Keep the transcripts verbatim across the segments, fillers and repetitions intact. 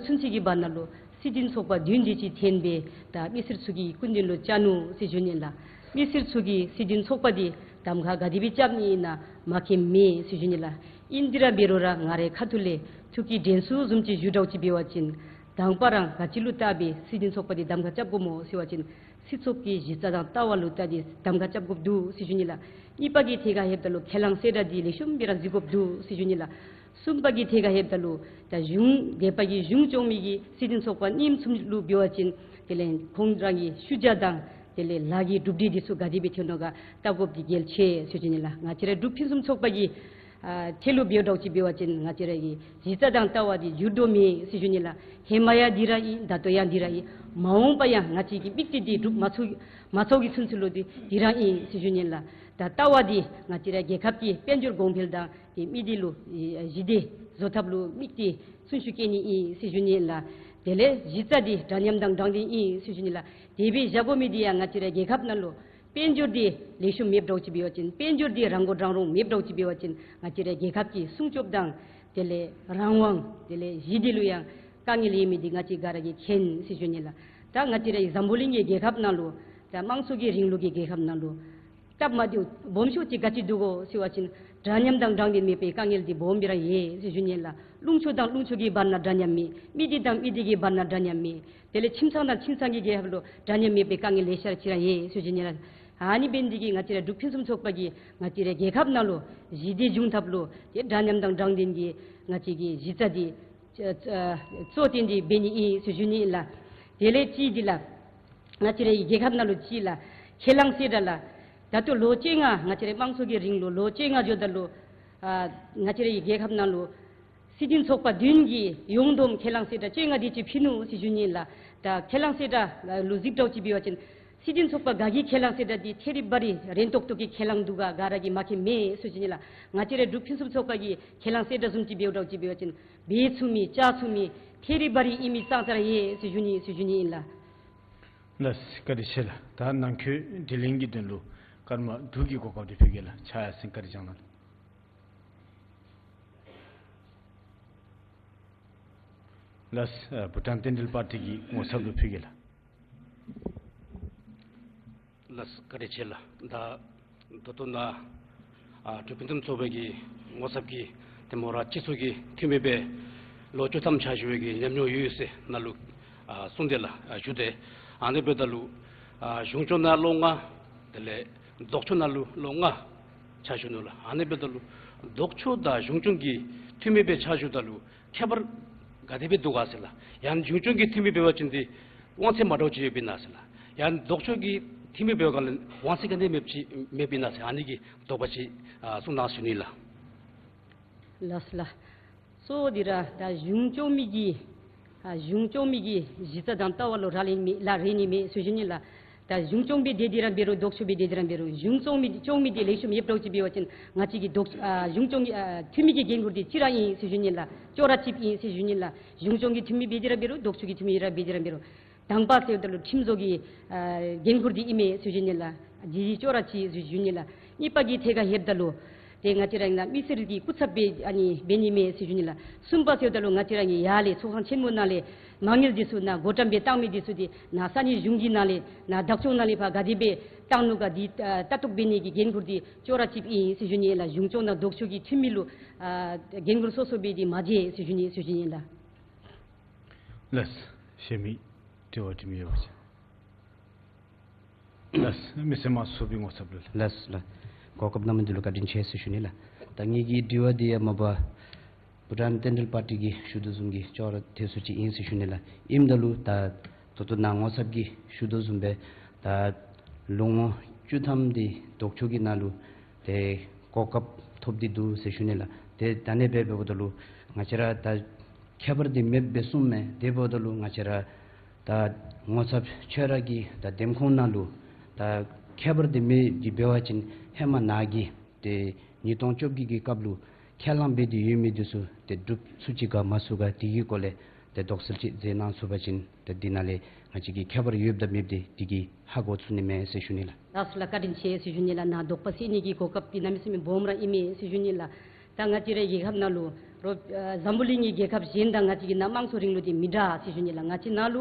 ཚུན་ཚོད་ཀྱི་བར་ན་ལུ་སྲིད་དོན་ཚོགས་པ་བདུན་དེ་ཅིག་འཐེན་སྦེ་ད་མི་སེར་ཚུ་གི་སྐུ་མདུན་ལུ་བཅར་ནུག་ཟེར་ཞུ་ནི་ལགས། མི་སེར་ཚུ་གིས་སྲིད་དོན་ཚོགས་པ་འདི་གདམ་ཁ་ག་དེ་སྦེ་རྐྱབ་ནི་ཨིན་ན་མ་མཁྱེན་མས་ཟེར་ཞུ་ནི་ལགས། ཨིན་དེ་ར་འབད་རུང་ར་ང་རའི་ཁ་ཐུག་ལས་ཐུགས་ཀྱི་དྲན་གསོ་བཟུམ་ཅིག་ཞུ་དགོཔ་ཅིག་འབད་བ་ཅིན་དང་པ་ར་ག་ཅི་ལུ་བལྟ་སྦེ་སྲིད་དོན་ཚོགས་པ་འདི་གདམ་ཁ་རྐྱབ་དགོཔ་སྨོ་ཟེར་བ་ཅིན་སྲིད་ཚོགས་ཀྱི་གཞི་རྩ་དང་ལྟ་བ་ལུ་བལྟ་སྟེ་གདམ་ཁ་རྐྱབ་དགོཔ་འདུག་ཟེར་ཞུ་ནི་ལགས། གཉིས་པ་གི་ཐད་ཁར་ལྷོདཔ་ད་ལུ་ཁས་བླངས་གསལ་བསྒྲགས་འདི་ལེགས་ཤོམ་སྦེ་ར་གཟིགས་དགོཔ་འདུག་ཟེར་ཞུ་ནི་ལགས། གསུམ་པ་གི་ཐད་ཁར་ལྷོདཔ་ད་ལུ་ད་གཞུང་རྒྱལ་ཁབ་ཀྱི་གཞུང་སྐྱོང་མི་གི་སྲིད་དོན་ཚོགས་པ་རྙིངམ་གསུམ་ལུ་འབད་བ་ཅིན་དེ་ལས་ཁོང་ར་གི་ཤུལ་རྒྱག་དང་དེ་ལས་ལཱ་གི་གྲུབ་འབྲས་འདི་ཚུ་ག་དེ་སྦེ་ཐོན་ནུག་ག་བལྟ་དགོཔ་འདི་གལ་ཆེ་ཟེར་ཞུ་ནི་ལགས། ང་བཅས་ར་འབྲུག་ཕུན་སུམ་ཚོགས་པ་གི་ཨ་ཐད་ལུ་འབདཝ་འདྲཝ་ཅིག་འབད་བ་ཅིན་ང་བཅས་ར་གི་གཞི་རྩ་དང་ལྟ་བ་འདི་འགྱུར་དོ་མེད་ཟེར་ཞུ་ནི་ལགས། ཧེ་མ་ཡང་འདི་ར་ཨིན། ད་ལྟོ་ཡང་འདི་ར་ཨིན། མ་འོངས་པ་ཡང་ང་བཅས་ཀྱི་དམིགས་གཏད་འདི་འགྲུབ་མ་ཚུགས་མ་ཚུགས་ཀྱི་ཚུན་ཚོད་ལུ་འདི་འདི་ར་ཨིན་ཟེར་ཞུ་ནི་ལགས། ད་ལྟ་བ་འདི་ང་བཅས་ར་རྒྱལ་ཁབ་ཀྱི་དཔལ་འབྱོར་གོང་འཕེལ་དང་ཏེ་མི་སྡེ་ལུ་ཨེ་ཞི་བདེ་བཟོ་ཐབས་ལུ་དམིགས་ཏེ་གསོན་ཤུགས་བསྐྱེད་ནི་ཨིན་ཟེར་ཞུ་ནི་ལགས། དེ་ལས་གཞི་རྩ་འདི་འདྲ་མཉམ་དང་དྲང་བདེན་ཨིན་ཟེར་ཞུ་ནི་ལགས། དེ་སྦེ་བཞག་དགོ་མི་འདི་ཡང་ང་བཅས་ར་རྒྱལ་ཁབ་ནང་ལུ་དཔལ་འབྱོར་འདི་ལེགས་ཤོམ་མེདཔ་འདྲཝ་ཅིག་འབད་བ་ཅིན་དཔལ་འབྱོར་འདི་རང་མགོ་རང་འདྲོངས་མེདཔ་འདྲཝ་ཅིག་འབད་བ་ཅིན་ང་བཅས་ར་རྒྱལ་ཁབ་ཀྱི་སྲུང་སྐྱོབ་དང་དེ་ལས་རང་དབང་དེ་ལས་ཞི་བདེ་ལུ་ཡང་དཀའ་ངལ་ཡོད་མི་འདི་ང་བཅས་ག་ར་གིས་མཁྱེན་ཟེར་ཞུ་ནི་ལགས། ད་ང་བཅས་ར་འཛམ་བུ་གླིང་གི་རྒྱལ་ཁབ་ནང་ལུ་ད་དམངས་གཙོ་གི་རིང་ལུགས་ཀྱི་རྒྱལ་ཁབ་ནང་ལུ་སྟབས་མ་བདེཝ་སྦོམ་ཤོས་ཅིག་ག་ཅི་འདུག་གོ་ཟེར་བ་ཅིན་འདྲ་མཉམ་དང་དྲང་བདེན་མེད་པའི་དཀའ་ངལ་འདི་སྦོམ་སྦེ་ར་ཡོད་ཟེར་ཞུ་ནི་ལགས། ལུང་ཕྱོགས་དང་ལུང་ཕྱོགས་ཀྱི་བར་ན་འདྲ་མཉམ་མེད། མི་སྡེ་དང་མི་སྡེ་གི་བར་ན་འདྲ་མཉམ་མེད། དེ་ལས་ཁྱིམ་ཚང་དང་ཁྱིམ་ཚང་གི་རྒྱབ་ལུ་འདྲ་མཉམ་མེད་པའི་དཀའ་ངལ་ལེ་ཤ་ཅིག་ར་ཡོད་ཟེར་ཞུ་ནི་ལགས། ཨ་ནི་འབད་ནི་འདི་གིས་ང་བཅས་ར་འབྲུག་ཕུན་སུམ་ཚོགས་པ་གིས་ང་བཅས་ར་རྒྱལ་ཁབ་ནང་ལུ་ཞི་བདེ་འབྱུང་ཐབས་ལུ་ཏེ་འདྲ་མཉམ་དང་དྲང་བདེན་གྱི་ང་བཅས་ཀྱི་གཞི་རྩ་འདི་ཨ་ཨ་གཙོ་བོ་བཏོན་ཏེ་འབད་ནི་ཨིན་ཟེར་ཞུ་ནི་ལགས། དེ་ལས་གཅིག་འདི་ལགས། ང་བཅས་རའི་རྒྱལ་ཁབ་ནང་ལུ་གཅིག་ལགས། ཁས་བླངས་གསལ་བསྒྲགས་ལགས། ད་ལྟོ་ལོ་བཅོ་ལྔ་ང་བཅས་རའི་དམངས་གཙོ་གི་རིང་ལུ་ལོ་བཅོ་ལྔ་འགྱོཝ་ད་ལུ་ཨ་ང་བཅས་རའི་རྒྱལ་ཁབ་ནང་ལུ་སྲིད་དོན་ཚོགས་པ་བདུན་གྱིས་ཡོངས་བསྡོམས་ཁས་བླངས་གསལ་བསྒྲགས་བཅོ་ལྔ་དེ་ཅིག་ཕུལ་ནུག་ཟེར་ཞུ་ནི་ལགས། ད་ཁས་བླངས་གསལ་བསྒྲགས་ལུ་གཟིགས་འདྲཝ་ཅིག་འབད་བ་ཅིན་སྲིད་དོན་ཚོགས་པ་ག་གི་ཁས་བླངས་གསལ་བསྒྲགས་འདི་ཐད་རི་བ་རི་རན་ཏོག་ཏོ་གི་ཁས་བླངས་འདུག་ག་ག་ར་གིས་མ་མཁྱེན་མས་ཟེར་ཞུ་ནི་ལགས། ང་བཅས་རའི་འབྲུག་ཕུན་སུམ་ཚོགས་པ་གི་ཁས་བླངས་གསལ་བསྒྲགས་བཟུམ་ཅིག་འབདཝ་འདྲཝ་ཅིག་འབད་བ་ཅིན་འབད་ཚུགས་མི་བཅའ་ཚུགས་མི་ཐད་རི་བ་རི་ཨིན་མི་ཙང་ཙ་ར་ཡོད་ཟེར་ཞུ་ནི་ཟེར་ཞུ་ནི་ཨིན་ལགས། ལགས་སོ། བཀའ་དྲིན་ཆེ་ལགས། ད་ནང་འཁོད་དྲི་ལན་གྱི་དོན་ལུ་ཀརྨ་འབྲུག་གི་གོ་སྐབས་འདི་ཕུལ་གེ་ལགས། ཕྱག་ཡར་སེང་བཀའ་དྲིན་བསྐྱང་གནང་། ལགས་སོ། ཨ་བྷུ་ཊཱན་བསྟན་འགྲོའི་པར་ཊི་གི་ངོ་ཚབ་ལུ་ཕུལ་གེ་ལགས། ལགས་སོ། བཀའ་དྲིན་ཆེ་ལགས། ད་ད་ལྟོ་ནཱ་ཨ་འབྲུག་ཕུན་སུམ་ཚོགས་པའི་གི་ངོ་ཚབ་ཀྱིས་ཏེ་མོ་ར་སྤྱི་ཚོགས་ཀྱི་འཐུས་མི་སྦེ་ལོ་བཅུ་ཐམ་ཕྱག་ཞུ་བའི་གི་ཉམས་མྱོང་ཡོད་ཟེར་ནཱ་ལུ་ཨ་གསུངས་ཏེ་ལགས་ཨ་ཞུ་སྟེ། ཨ་ནི་འབདཝ་ད་ལུ་ཨ་གཞུང་སྐྱོང་ནང་ལོ་ལྔ། དེ་ལས་ལྡོག་ཕྱོགས་ནང་ལུ་ལོ་ལྔ་ཕྱག་ཞུ་ནུག་ལགས། ཨ་ནི་འབདཝ་ད་ལུ་ལྡོག་ཕྱོགས་དང་གཞུང་སྐྱོང་གི་འཐུས་མི་སྦེ་ཕྱག་ཞུཝ་ད་ལུ་ཁྱད་པར་ག་དེ་སྦེ་འདུག་ག་ཟེར་ལགས། ཡང་གཞུང་སྐྱོང་གི་འཐུས་མི་འབད་བ་ཅིན་ཏེ་དབང་ཚད་མ་འདྲཝ་ཅིག་ཡོདཔ་ཨིན་ན་ཟེར་ལགས། ཡང་ལྡོག་ཕྱོགས་ཀྱི་འཐུས་མི་འབད་བ་ཅིན་དབང་ཚད་ག་དེ་མེདཔ་ཅིག་མེདཔ་ཨིན་ན་ཟེར། ཨ་ནི་གི་དོགས་པ་ཅིག་ཨ་གསུང་གནང་ཞུ་ནི་ལགས། ལགས་སོ་ལགས། གཙོ་བོ་འདི་ར་ད་གཞུང་སྐྱོང་མི་གི་ཨ་གཞུང་སྐྱོང་མི་གི་གཞི་རྩ་དང་ལྟ་བ་ལུ་རག་ལས་མེད་ལགས། རེ་ནི་མེད་ཟེར་ཞུ་ནི་ལགས། ད་གཞུང་སྐྱོང་སྦེ་སྡོད་དེ་ར་འབད་རུང་ལྡོག་ཕྱོགས་སྦེ་སྡོད་དེ་ར་འབད་རུང་གཞུང་སྐྱོང་མི་སྐྱོང་མི་འདི་ལེགས་ཤོམ་ཡོདཔ་འདྲཝ་ཅིག་འབད་བ་ཅིན་ང་བཅས་ཀྱི་ལྡོག་ཨ་གཞུང་སྐྱོང་གི་ཨ་འཐུས་མི་གི་འགན་ཁུར་འདི་གཅིག་ར་ཨིན་ཟེར་ཞུ་ནི་ལགས། ཅོག་ར་གཅིགཔ་ཨིན་ཟེར་ཞུ་ནི་ལགས། གཞུང་སྐྱོང་གི་འཐུས་མི་སྦེ་སྡོད་དེ་ར་འབད་རུང་ལྡོག་ཕྱོགས་ཀྱི་འཐུས་མི་ར་སྦེ་སྡོད་དེ་ར་འབད་རུང་དང་པ་ཟེརཝ་ད་ལུ་ཁྲིམས་བཟོ་གི་ཨ་འགན་ཁུར་འདི་ཨིན་མས་ཟེར་ཞུ་ནི་ལགས། ཇི་ཅོག་ར་གཅིག་ཟེར་ཞུ་ནི་ལགས། གཉིས་པ་གི་ཐད་ཁར་ལྷོདཔ་ད་ལུ་ཏེ་ང་བཅས་ར་ནཱ་མི་སེར་གྱི་སྐུ་ཚབ་སྦེ་ཨ་ནི་འབད་ནི་མས་ཟེར་ཞུ་ནི་ལགས། གསུམ་པ་ཟེརཝ་ད་ལུ་ང་བཅས་ར་གི་ཡར་ལས་ཚོགས་ཁང་ཆེན་མོ་ནང་ལས་མ་དངུལ་འདི་ཚུ་ནཱ་བགོ་བཀྲམ་སྦེ་བཏང་མི་འདི་ཚུ་འདི་ནཱ་ས་གནས་གཞུང་གི་ནང་ལས་ནཱ་བདག་སྐྱོང་ནང་ལས་ཕར་ག་དེ་སྦེ་བཏང་ནུག་ག་འདི་ཨ་ལྟ་རྟོག་འབད་ནི་གི་འགན་ཁུར་འདི་ཅོག་ར་གཅིགཔ་ཨིན་ཟེར་ཞུ་ནི་ལགས། གཞུང་སྐྱོང་དང་ལྡོག་ཕྱོགས་ཀྱི་འཐུས་མི་ལུ་ཨ་འགན་ཁུར་སོ་སོ་སྦེ་འདི་མ་མཛད་ཟེར་ཞུ་ནི་ཟེར་ཞུ་ནི་ལགས། ལགས་སོ། གཞན་མི་དྲི་བ་དྲི་མི་ཡོད་པ་ཅིན། ལགས་སོ། མི་སེར་མང་ཚོགས་པའི་ངོ་ཚབ་ལུ་ལགས། ལགས་སོ་ལགས། གོ་སྐབས་གནང་མི་འདི་ལུ་བཀའ་དྲིན་ཆེ་ཟེར་ཞུ་ནི་ལགས། ད་ངེ་གི་དྲི་བ་འདི་ཡང་མ་པ་བྷུ་ཊཱན་བསྟན་འགྲོའི་པར་ཊི་གིས་ཞུ་དོ་བཟུམ་གྱི་ཅོག་ར་འཐད་སུ་ཅིག་ཨིན་ཟེར་ཞུ་ནི་ལགས། ཨིནམ་ད་ལུ་ད་ད་ལྟོ་ནཱ་ངོ་ཚབ་ཀྱིས་ཞུ་དོ་བཟུམ་སྦེ་ད་ལོ་ངོ་བཅུ་ཐམ་འདི་ལྡོག་ཕྱོགས་ཀྱི་ནང་ལུ་ཏེ་གོ་སྐབས་ཐོབ་སྟེ་འདུག་ཟེར་ཞུ་ནི་ལགས། ཏེ་ད་ཨ་ནི་སྦེ་འབདཝ་ད་ལུ་ང་བཅས་ར་ད་ཁྱད་པར་འདི་མེདཔ་སྦེ་གསུངམ་མས། དེ་འབདཝ་ད་ལུ་ང་བཅས་ར་ད་ངོ་ཚབ་ཁྱོད་ར་གི་ད་འདེམས་ཁོངས་ནང་ལུ་ད་ཁྱད་པར་འདི་མེདཔ་གི་འབད་བ་ཅིན་ཧེ་མ་ནཱ་གི་ཏེ་ཉིས་སྟོང་བཅོ་བརྒྱད་ཀྱི་སྐབས་ལུ་ཁས་བླངས་འབད་དེ་ཡོད་མི་འདི་ཚུ་ཏེ་འགྲུབ་ཚུགས་ཅི་ག་མ་ཚུགས་ག་དེ་གི་སྐོར་ལས་ཏེ་དོགས་སེལ་ཅིག་མཛད་གནང་ཚུགས་པ་ཅིན་ཏེ་འདི་ནང་ལས་ང་བཅས་ཀྱི་ཁྱད་པར་ཡོདཔ་དང་མེདཔ་འདི་དེ་གིས་ཧ་གོ་ཚུགས་ནི་མས་ཟེར་ཞུ་ནི་ལགས། ལགས་སོ་ལགས། བཀའ་དྲིན་ཆེ་ཟེར་ཞུ་ནི་ལགས། ནཱ་དོགས་པ་སེལ་ནི་གི་གོ་སྐབས་འདི་གནམ་མེད་ས་མེད་སྦོམ་ར་ཨིན་མས་ཟེར་ཞུ་ནི་ལགས། ད་ང་བཅས་རའི་རྒྱལ་ཁབ་ནང་ལུ་རོགས་ཨ་འཛམ་བུ་གླིང་གི་རྒྱལ་ཁབ་གཞན་དང་ང་བཅས་ཀྱི་ནཱ་དམངས་གཙོའི་རིང་ལུགས་འདི་མི་འདྲ་ཟེར་ཞུ་ནི་ལགས། ང་བཅས་ནཱ་ལུ་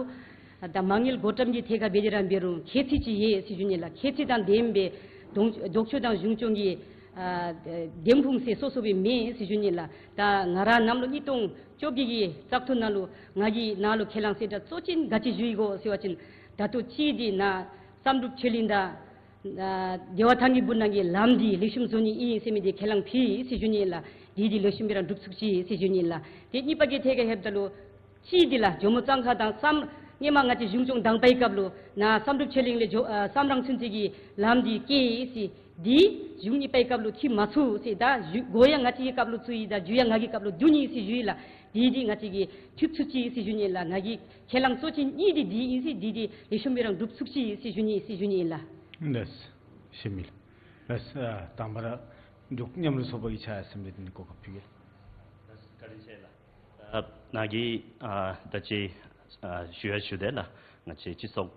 ཨ་ད་མ་དངུལ་བགོ་བཀྲམ་གྱི་ཐད་ཁར་འབད་དེ་ར་འབད་རུང་ཁྱད་ཚད་ཅིག་ཡོད་ཟེར་ཞུ་ནི་ལགས། ཁྱད་ཚད་དང་ལྡན་པའི་ལྡོག་ལྡོག་ཕྱོགས་དང་གཞུང་སྐྱོང་གི་ཨ་ལྡེམ་དཔུང་ཟེར་སོ་སོ་སྦེ་མེད་ཟེར་ཞུ་ནི་ལགས། ད་ང་ར་གནམ་ལོ་ཉིས་སྟོང་བཅོ་བརྒྱད་ཀྱི་བཙག་འཐུ་ནང་ལུ་ང་གིས་ནཱ་ལུ་ཁས་བླངས་གསལ་བསྒྲགས་གཙོ་ཅན་ག་ཅི་ཞུ་ཡི་གོ་ཟེར་བ་ཅིན་ད་ལྟོ་གཅིག་འདི་ནཱ་བསམ་གྲུབ་ཆོས་གླིང་དང་ཨ་བདེ་བ་ཐང་གི་སྦུག་ནང་གི་ལམ་འདི་ལེགས་ཤོམ་བཟོ་ནི་ཨིན་ཟེར་མི་འདི་ཁས་བླངས་ཕུལ་ཡི་ཟེར་ཞུ་ནི་ལགས། འདི་འདི་ལེགས་ཤོམ་སྦེ་ར་འགྲུབ་ཚུགས་ཅི་ཟེར་ཞུ་ནི་ལགས། ཏེ་གཉིས་པ་གི་ཐད་ཁར་ལྷོདཔ་ད་ལུ་གཅིག་འདི་ལགས་ཇོ་མོ་གཙང་ཁ་དང་བསམ་སྔོན་མ་ང་བཅས་གཞུང་སྐྱོང་དང་པའི་སྐབས་ལུ་ནཱ་བསམ་གྲུབ་ཆོས་གླིང་ལས་ཇོ་ཨ་བསམ་རང་ཚུན་ཚོད་ཀྱི་ལམ་འདི་བཀལ་ཡི་ཟེར། འདི་གཞུང་གཉིས་པའི་སྐབས་ལུ་འཐུས་མ་ཚུགས་ཟེར། ད་གཞུང་འགོ་ཡང་ང་བཅས་ཀྱི་སྐབས་ལུ་ཚུགས་ཡི། ད་མཇུག་ཡང་ང་གི་སྐབས་ལུ་བསྡུ་ནི་ཟེར་ཞུ་ཡི་ལགས། འདི་འདི་ང་བཅས་ཀྱིས་འཐུས་ཚུགས་ཅི་ཟེར་ཞུ་ནི་ལགས། ང་གི་ཁས་བླངས་གཙོ་ཅན་གཉིས་འདི་འདི་ཨིན་ཟེར། འདི་འདི་ལེགས་ཤོམ་སྦེ་ར་འགྲུབ་ཚུགས་ཅི་ཟེར་ཞུ་ནི་ཟེར་ཞུ་ནི་ལགས། ལགས། ཞུ་མི་ལགས། ལགས། ཨ་དང་པ་ར་འབྲུག་མཉམ་རུབ་ཚོགས་པ་གི་ཕྱག་སེམས་ལས་དེ་ནི་གོ་སྐབས་ཕུལ་གེ་ལགས། ལགས། བཀའ་དྲིན་ཆེ་ལགས། ཨ་ནཱ་གིས་ཨ་ད་ཅི་ཨ་ཞུ་ཡ་ཞུ་དེས་ལགས། ང་བཅས་སྤྱི་ཚོགས་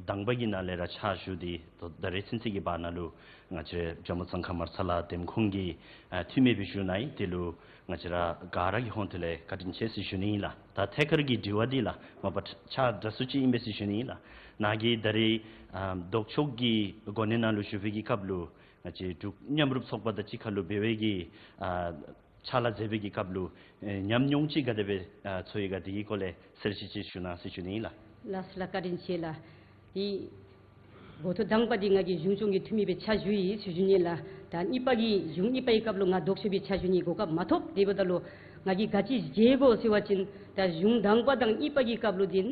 དང་པ་གི་ནང་ལས་ར་ཕྱག་ཞུ་སྟེ་ད་ད་རེས་ཚུན་ཚོད་ཀྱི་བར་ན་ལུ་ང་བཅས་ཇོ་མོ་གཙང་ཁ་མར་ཚ་ལ་འདེམས་ཁོངས་ཀྱི་ཨ་འཐུས་མི་སྦེ་བཞུགས་གནང་ཡི། དེ་ལུ་ང་བཅས་ར་ག་ར་གི་ཧོངས་ཐོག་ལས་བཀའ་དྲིན་ཆེ་ཟེར་ཞུ་ནི་ཨིན་ལགས། ད་ཐད་ཀར་གྱི་དྲི་བ་འདི་ལགས་མ་པ་ཕྱག་དྲག་སུ་ཅིག་ཨིན་པས་ཟེར་ཞུ་ནི་ཨིན་ལགས། ནཱ་གིས་ད་རེས་ཨ་ལྡོག་ཕྱོགས་ཀྱི་གོ་གནས་ནང་ལུ་བཞུགས་པའི་གི་སྐབས་ལུ་ང་བཅས་འབྲུག་མཉམ་རུབ་ཚོགས་པ་དང་གཅིག་ཁར་ལུ་འབད་བའི་གི་ཨ་ཕྱག་ལཱ་མཛད་པའི་གི་སྐབས་ལུ་ཨེ་ཉམས་མྱོང་ཅིག་ག་དེ་སྦེ་ཨ་ཚོར་ཡི་ག། དེ་གི་སྐོར་ལས་གསལ་བཤད་ཅིག་ཞུ་གནང་ཟེར་ཞུ་ནི་ཨིན་ལགས། ལགས་སོ་ལགས། བཀའ་དྲིན་ཆེ་ལགས། འདི་འགོ་ཐོག་དང་པ་འདི་ང་གིས་གཞུང་སྐྱོང་གི་འཐུས་མི་སྦེ་ཕྱག་ཞུ་ཡི་ཟེར་ཞུ་ནི་ལགས། ད་གཉིས་པ་གི་གཞུང་གཉིས་པའི་སྐབས་ལུ་ང་ལྡོག་ཕྱོགས་སྦེ་ཕྱག་ཞུ་ནི་གོ་སྐབས་མ་ཐོབ། དེ་འབདཝ་ད་ལུ་ང་གིས་ག་ཅི་བརྗེད་དགོ་ཟེར་བ་ཅིན་ད་གཞུང་དང་པ་དང་གཉིས་པ་གི་སྐབས་ལུ་འདི་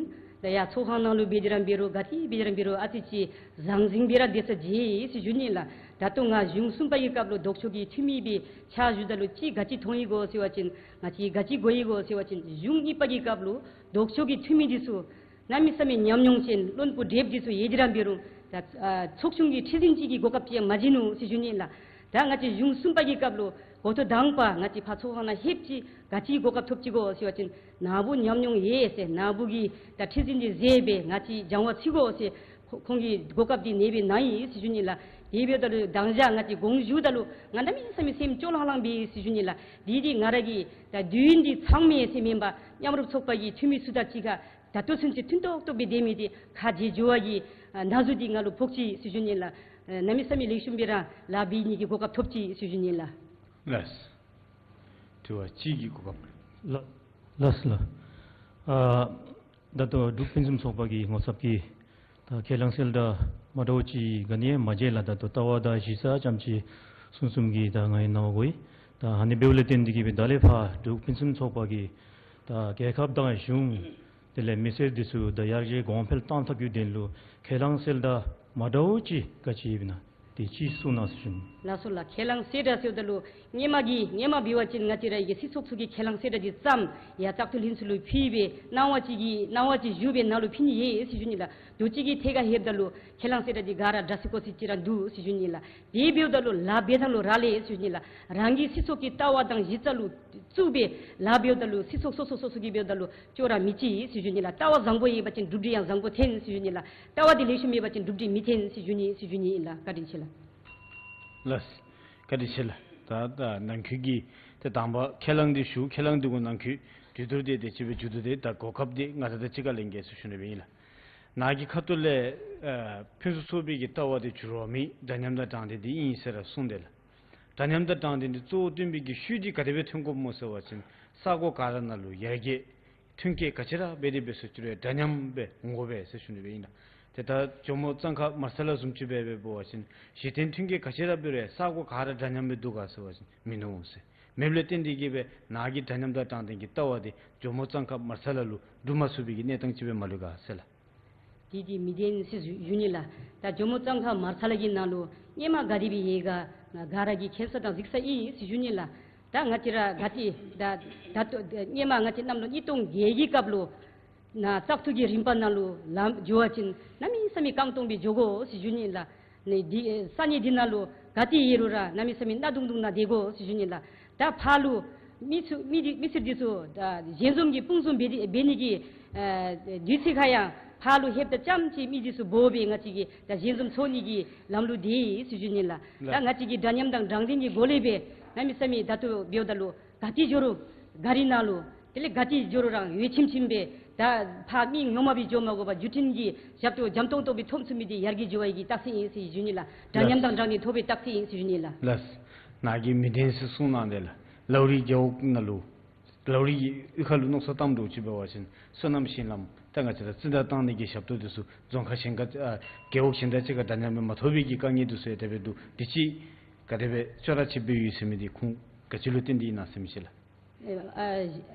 ད་ཡར་ཚོགས་ཁང་ནང་ལུ་འབད་དེ་ར་འབད་རུང་ག་ཏེ་འབད་དེ་ར་འབད་རུང་ཨ་ཙི་ཅིག་ཟང་ཟིང་སྦེ་ར་སྡོད་ས་མཇལ་ཡི་ཟེར་ཞུ་ནི་ལགས། ད་ལྟོ་ང་གཞུང་གསུམ་པ་གི་སྐབས་ལུ་ལྡོག་ཕྱོགས་ཀྱི་འཐུས་མི་སྦེ་ཕྱག་ཞུཝ་ད་ལུ་ཅིག་ག་ཅི་མཐོང་ཡི་གོ་ཟེར་བ་ཅིན་ང་བཅས་ག་ཅི་གོ་ཡི་གོ་ཟེར་བ་ཅིན་གཞུང་གཉིས་པ་གི་སྐབས་ལུ་ལྡོག་ཕྱོགས་ཀྱི་འཐུས་མི་འདི་ཚུ་གནམ་མེད་ས་མེད་ཉམས་མྱོང་ཅན་བློན་པོ་བགྲེསཔ་འདི་ཚུ་ཡོད་དེ་ར་འབད་རུང་ད་ཨ་ཚོགས་ཆུང་གི་ཁྲི་འཛིན་ཅིག་གི་གོ་སྐབས་ཅིག་ཡང་མ་བྱིན་ནུག་ཟེར་ཞུ་ནི་ལགས། ད་ང་བཅས་གཞུང་གསུམ་པ་གི་སྐབས་ལུ་འགོ་ཐོག་དང་པ་ང་བཅས་ཕར་ཚོགས་ཁང་ནང་ལྷོདཔ་ཅིག་ག་ཅི་གོ་སྐབས་ཐོབ་ཅི་གོ་ཟེར་བ་ཅིན་ནཱ་བུ་ཉམས་མྱོང་ཡོད་ཟེར་ནཱ་བུ་གིས་ད་ཁྲི་འཛིན་འདི་མཛད་སྦེ་ང་བཅས་སྦྱང་བ་ཅིག་དགོ་ཟེར་ཁོ་ཁོང་གིས་གོ་སྐབས་འདི་གནང་སྦེ་གནང་ཡི་ཟེར་ཞུ་ནི་ལགས། དེ་འབདཝ་ད་ལུ་མདང་ཞག་ང་བཅས་དགོངས་ཞུཝ་ད་ལུ་ང་གནམ་མེད་ས་མེད་སེམས་སྐྱོ་ལྷང་ལྷང་སྦེ་ཟེར་ཞུ་ནི་ལགས། འདི་འདི་ང་ར་གི་ད་དུས་ཡུན་འདི་ཚང་མས་ཟེར་མེན་པར་མཉམ་རུབ་ཚོགས་པ་གི་འཐུས་མི་ཚུ་དང་གཅིག་ཁར་ད་ལྟོ་ཚུན་ཚོད་མཐུན་ཏོག་ཏོ་སྦེ་སྡོད་མི་འདི་ཁ་རྗེ་འགྱོ་བ་གི་ཨ་ན་ཟུག་འདི་ང་ལུ་ཕོག་ཅི་ཟེར་ཞུ་ནི་ལགས། ཨ་གནམ་མེད་ས་མེད་ལེགས་ཤོམ་སྦེ་ར་ལཱ་འབད་ནི་གི་གོ་སྐབས་ཐོབ་ཅི་ཟེར་ཞུ་ནི་ལགས། ལགས། དྲི་བ་གཅིག་གི་གོ་སྐབས། ལགས་ལགས་ལགས། ཨ་ད་ལྟོ་འབྲུག་ཕུན་སུམ་ཚོགས་པ་གི་ངོ་ཚབ་ཀྱིས་ད་ཁས་བླངས་གསལ་བསྒྲགས་མ་འདྲཝ་ཅིག་ག་ནི་ཡང་མ་མཇལ་ལགས། ད་ལྟོ་ལྟ་བ་དང་གཞི་རྩ་ཙམ་ཅིག་གསུང་གསུངམ་གིས་ད་ང་ཡང་སྣང་བ་གོ་ཡི། ད་ཨ་ནི་འབདཝ་ལས་བརྟེན་ཏེ་གིས་སྦེ་ད་ལས་ཕར་འབྲུག་ཕུན་སུམ་ཚོགས་པ་གིས་ད་རྒྱལ་ཁབ་དང་གཞུང་དེ་ལས་མི་སེར་འདི་ཚུ་ད་ཡར་རྒྱས་གོང་འཕེལ་གཏང་ཐབས་ཀྱི་དོན་ལུ་ཁས་བླངས་གསལ་བསྒྲགས་མ་འདྲཝ་ཅིག་ག་ཅི་ཡོདཔ་ཨིན་ན། དེ་ཅིག་གསུང་གནང་ཟེར་ཞུ་ནི། ལགས་སོ་ལགས། ཁས་བླངས་གསལ་བསྒྲགས་ཟེརཝ་ད་ལུ་སྔོན་མ་གི་སྔོན་མ་འབད་བ་ཅིན་ང་བཅས་ར་གི་སྲིད་ཚོགས་ཚུ་གིས་ཁས་བླངས་གསལ་བསྒྲགས་འདི་བརྩམས་ཡར་བཙག་འཐུ་ལྷན་ཚོགས་ལུ་ཕུལ་སྦེ་གནང་བ་ཅིག་གི་གནང་བ་ཅིག་ཞུ་སྦེ་ནཱ་ལུ་ཕུལ་ནི་ཡོད་ཟེར་ཞུ་ནི་ལགས། དུས་ཅི་གི་ཐད་ཁར་ལྷོདཔ་ད་ལུ་ཁས་བླངས་གསལ་བསྒྲགས་འདི་ག་ར་འདྲ་སི་ཀོ་སི་ཅིག་ར་འདུག་ཟེར་ཞུ་ནི་ལགས། དེ་འབདཝ་ད་ལུ་ལཱ་འབད་ཐངས་ལུ་རག་ལས་ཟེར་ཞུ་ནི་ལགས། རང་གི་སྲིད་ཚོགས་ཀྱི་ལྟ་བ་དང་གཞི་རྩ་ལུ་བཙུགས་སྦེ་ལཱ་འབདཝ་ད་ལུ་སྲིད་ཚོགས་སོ་སོ་སོ་སོ་གིས་འབདཝ་ད་ལུ་ཅོག་ར་མི་གཅིག་ཟེར་ཞུ་ནི་ལགས། ལྟ་བ་བཟང་པོ་ཡོད་པ་ཅིན་གྲུབ་འབྲས་ཡང་བཟང་པོ་ཐོན་ཟེར་ཞུ་ནི་ལགས། ལྟ་བ་འདི་ལེགས་ཤོམ་མེད་པ་ཅིན་གྲུབ་འབྲས་མི་ཐོན་ཟེར་ཞུ་ནི་ཟེར་ཞུ་ནི་ཨིན་ལགས། བཀའ་དྲིན་ཆེ་ལགས། ལགས། བཀའ་དྲིན་ཆེ་ལགས། ད་ད་ནང་ཁུལ་གྱི་ཏེ་དང་པ་ཁས་བླངས་འདི་ཞུ། ཁས་བླངས་འདི་གུ་ནང་ཁུལ་གྲོས་བསྡུར་འདི་དེ་ཅིག་སྦེ་མཇུག་བསྡུ་སྟེ་ད་གོ་སྐབས་འདི་ང་བཅས་དང་གཅིག་ཁར་ལེན་གེ་ཟེར་ཞུ་ནི་སྦེ་ཨིན་ལགས། ནཱ་གི་ཁ་ཐུག་ལས་ཨ་ཕུན་སུམ་ཚོགས་པའི་གི་ལྟ་བ་འདི་འགྱུར་བ་མེད། འདྲ་མཉམ་དང་དྲང་བདེན་འདི་ཨིན་ཟེར་ར་གསུངས་དེས་ལགས། འདྲ་མཉམ་དང་དྲང་བདེན་འདི་གཙོ་བོ་སྟོན་པའི་གི་ཤུལ་འདི་ག་དེ་སྦེ་ཐོན་དགོཔ་སྨོ་ཟེར་བ་ཅིན་ས་གོ་ག་ར་ནང་ལུ་ཡར་རྒྱས་ཐོན་སྐྱེད་ག་ཅི་ར་འབད་དེ་འབད་སོང་ཅི་རུང་འདྲ་མཉམ་སྦེ་འོང་དགོ་པས་ཟེར་ཞུ་ནི་སྦེ་ཨིན་ལགས། ཏེ་ད་ཇོ་མོ་གཙང་ཁ་མར་ཚ་ལ་བཟུམ་ཅིག་སྦེ་འབད་བ་ཅིན་གཞི་རྟེན་ཐོན་སྐྱེད་ག་ཅི་ར་འབད་རུང་ས་གོ་ག་ར་འདྲ་མཉམ་སྦེ་འདུག་ག་ཟེར་བ་ཅིན་མིན་ནུག་ཟེར། མེདཔ་ལས་བརྟེན་ཏེ་གིས་སྦེ་ནཱ་གི་འདྲ་མཉམ་དང་དྲང་བདེན་གྱི་ལྟ་བ་འདི་ཇོ་མོ་གཙང་ཁ་མར་ཚ་ལ་ལུ་འགྲུབ་མ་ཚུགས་པའི་གི་གནས་སྟངས་ཅིག་སྦེ་མ་ལུས་ག་ཟེར་ལགས། དེ་དེ་མི་བདེན་ཟེར་ཞུ་ཞུ་ནི་ལགས། ད་ཇོ་མོ་གཙང་ཁ་མར་ཚ་ལ་གི་ནང་ལུ་སྔོན་མ་ག་དེ་སྦེ་ཡོད་ག་ང་ག་ར་གིས་མཁྱེན་ས་དང་གཟིགས་ས་ཨིན་ཟེར་ཞུ་ནི་ལགས། ད་ང་བཅས་ར་ག་ཏེ་ད་ད་ལྟོ་སྔོན་མ་ང་བཅས་གནམ་ལོ་ཉིས་སྟོང་བརྒྱད་ཀྱི་སྐབས་ལུ་ནཱ་བཙག་འཐུ་གི་རིམ་པ་ནང་ལུ་ལམ་འགྱོ་བ་ཅིན་གནམ་མེད་ས་མེད་རྐང་སྟོང་སྦེ་འགྱོ་དགོ་ཟེར་ཞུ་ནི་ལགས། ནི་འདི་ས་གནས་འདི་ནང་ལུ་ག་ཏེ་ཡོད་རུང་ར་གནམ་མེད་ས་མེད་གནག་དུང་དུང་ནང་སྡོད་དགོ་ཟེར་ཞུ་ནི་ལགས། ད་ཕར་ལུ་མི་ཚུ་མི་འདི་མི་སེར་འདི་ཚུ་ད་ཞལ་འཛོམས་ཀྱི་དཔུང་འཛོམས་འབད་འབད་ནི་གི་ཨ་དུས་ཚོད་ཁར་ཡང་ཕར་ལུ་ལྷོདཔ་ད་རྐྱངམ་ཅིག་མི་འདི་ཚུ་འབོ་སྦེ་ང་བཅས་ཀྱིས་ད་ཞལ་འཛོམས་ཚོགས་ནི་གི་ལམ་ལུགས་འདི་ཨིན་ཟེར་ཞུ་ནི་ལགས། ད་ང་བཅས་ཀྱིས་འདྲ་མཉམ་དང་དྲང་བདེན་གྱི་སྒོ་ལས་སྦེ་ གནམ་མེད་ས་མེད་ད་ལྟོ་འབདཝ་ད་ལུ་ག་ཏེ་འགྱོ་རུང་གཱ་རི་ནང་ལུ་དེ་ལས་ག་ཏེ་འགྱོ་རུང་ར་འོད་ཆེམ་ཆེམ་སྦེ་ད་ཕར་མི་ངོ་མ་སྦེ་འགྱོ་མ་དགོ་པར་བརྒྱུད་འཕྲིན་གྱི་ཞབས་ཏོག་འཇམ་ཏོང་ཏོ་སྦེ་ཐོབ་ཚུགས་མི་འདི་ཡར་རྒྱས་འགྱོ་བའི་གི་རྟགས་མཚན་ཨིན་ཟེར་ཞུ་ནི་ལགས། འདྲ་མཉམ་དང་འདྲ་མཉམ་ཐོབ་པའི་རྟགས་མཚན་ཨིན་ཟེར་ཞུ་ནི་ལགས། ལགས། ནཱ་གིས་མི་བདེན་ཟེར་གསུངས་གནང་དེ་ལགས། ལའུ་རི་རྒེད་འོག་ནང་ལུ་ལའུ་རི་གཡུས་ཁ་ལུ་མནོ་བསམ་བཏང་འགྱོ་ཅི་འབད་བ་ཅིན་སོ་ནམ་ཞིང་ལམ་ད་ང་བཅས་ར་རྩི་ཟླ་བཏང་ནི་གི་ཞབས་ཏོག་འདི་ཚུ་རྫོང་ཁག་གཞན་ཁ་ཨ་རྒེད་འོག་གཞན་དང་གཅིག་ཁར་འདྲ་མཉམ་སྦེ་མ་ཐོབ་པའི་གི་དཀའ་ངལ་འདི་ཚུ་ཡང་དེ་སྦེ་འདུག། དེ་ཅིག་ག་དེ་སྦེ་ཅོག་ར་ཅིག་སྦེ་ཡོད་ཟེར་མི་འདི་ཁུངས་ག་ཅི་ལུ་བརྟེན་ཏེ་ཨིན་ན་ཟེར་མི་ཅིག་ལགས། ཨེ་ཨ་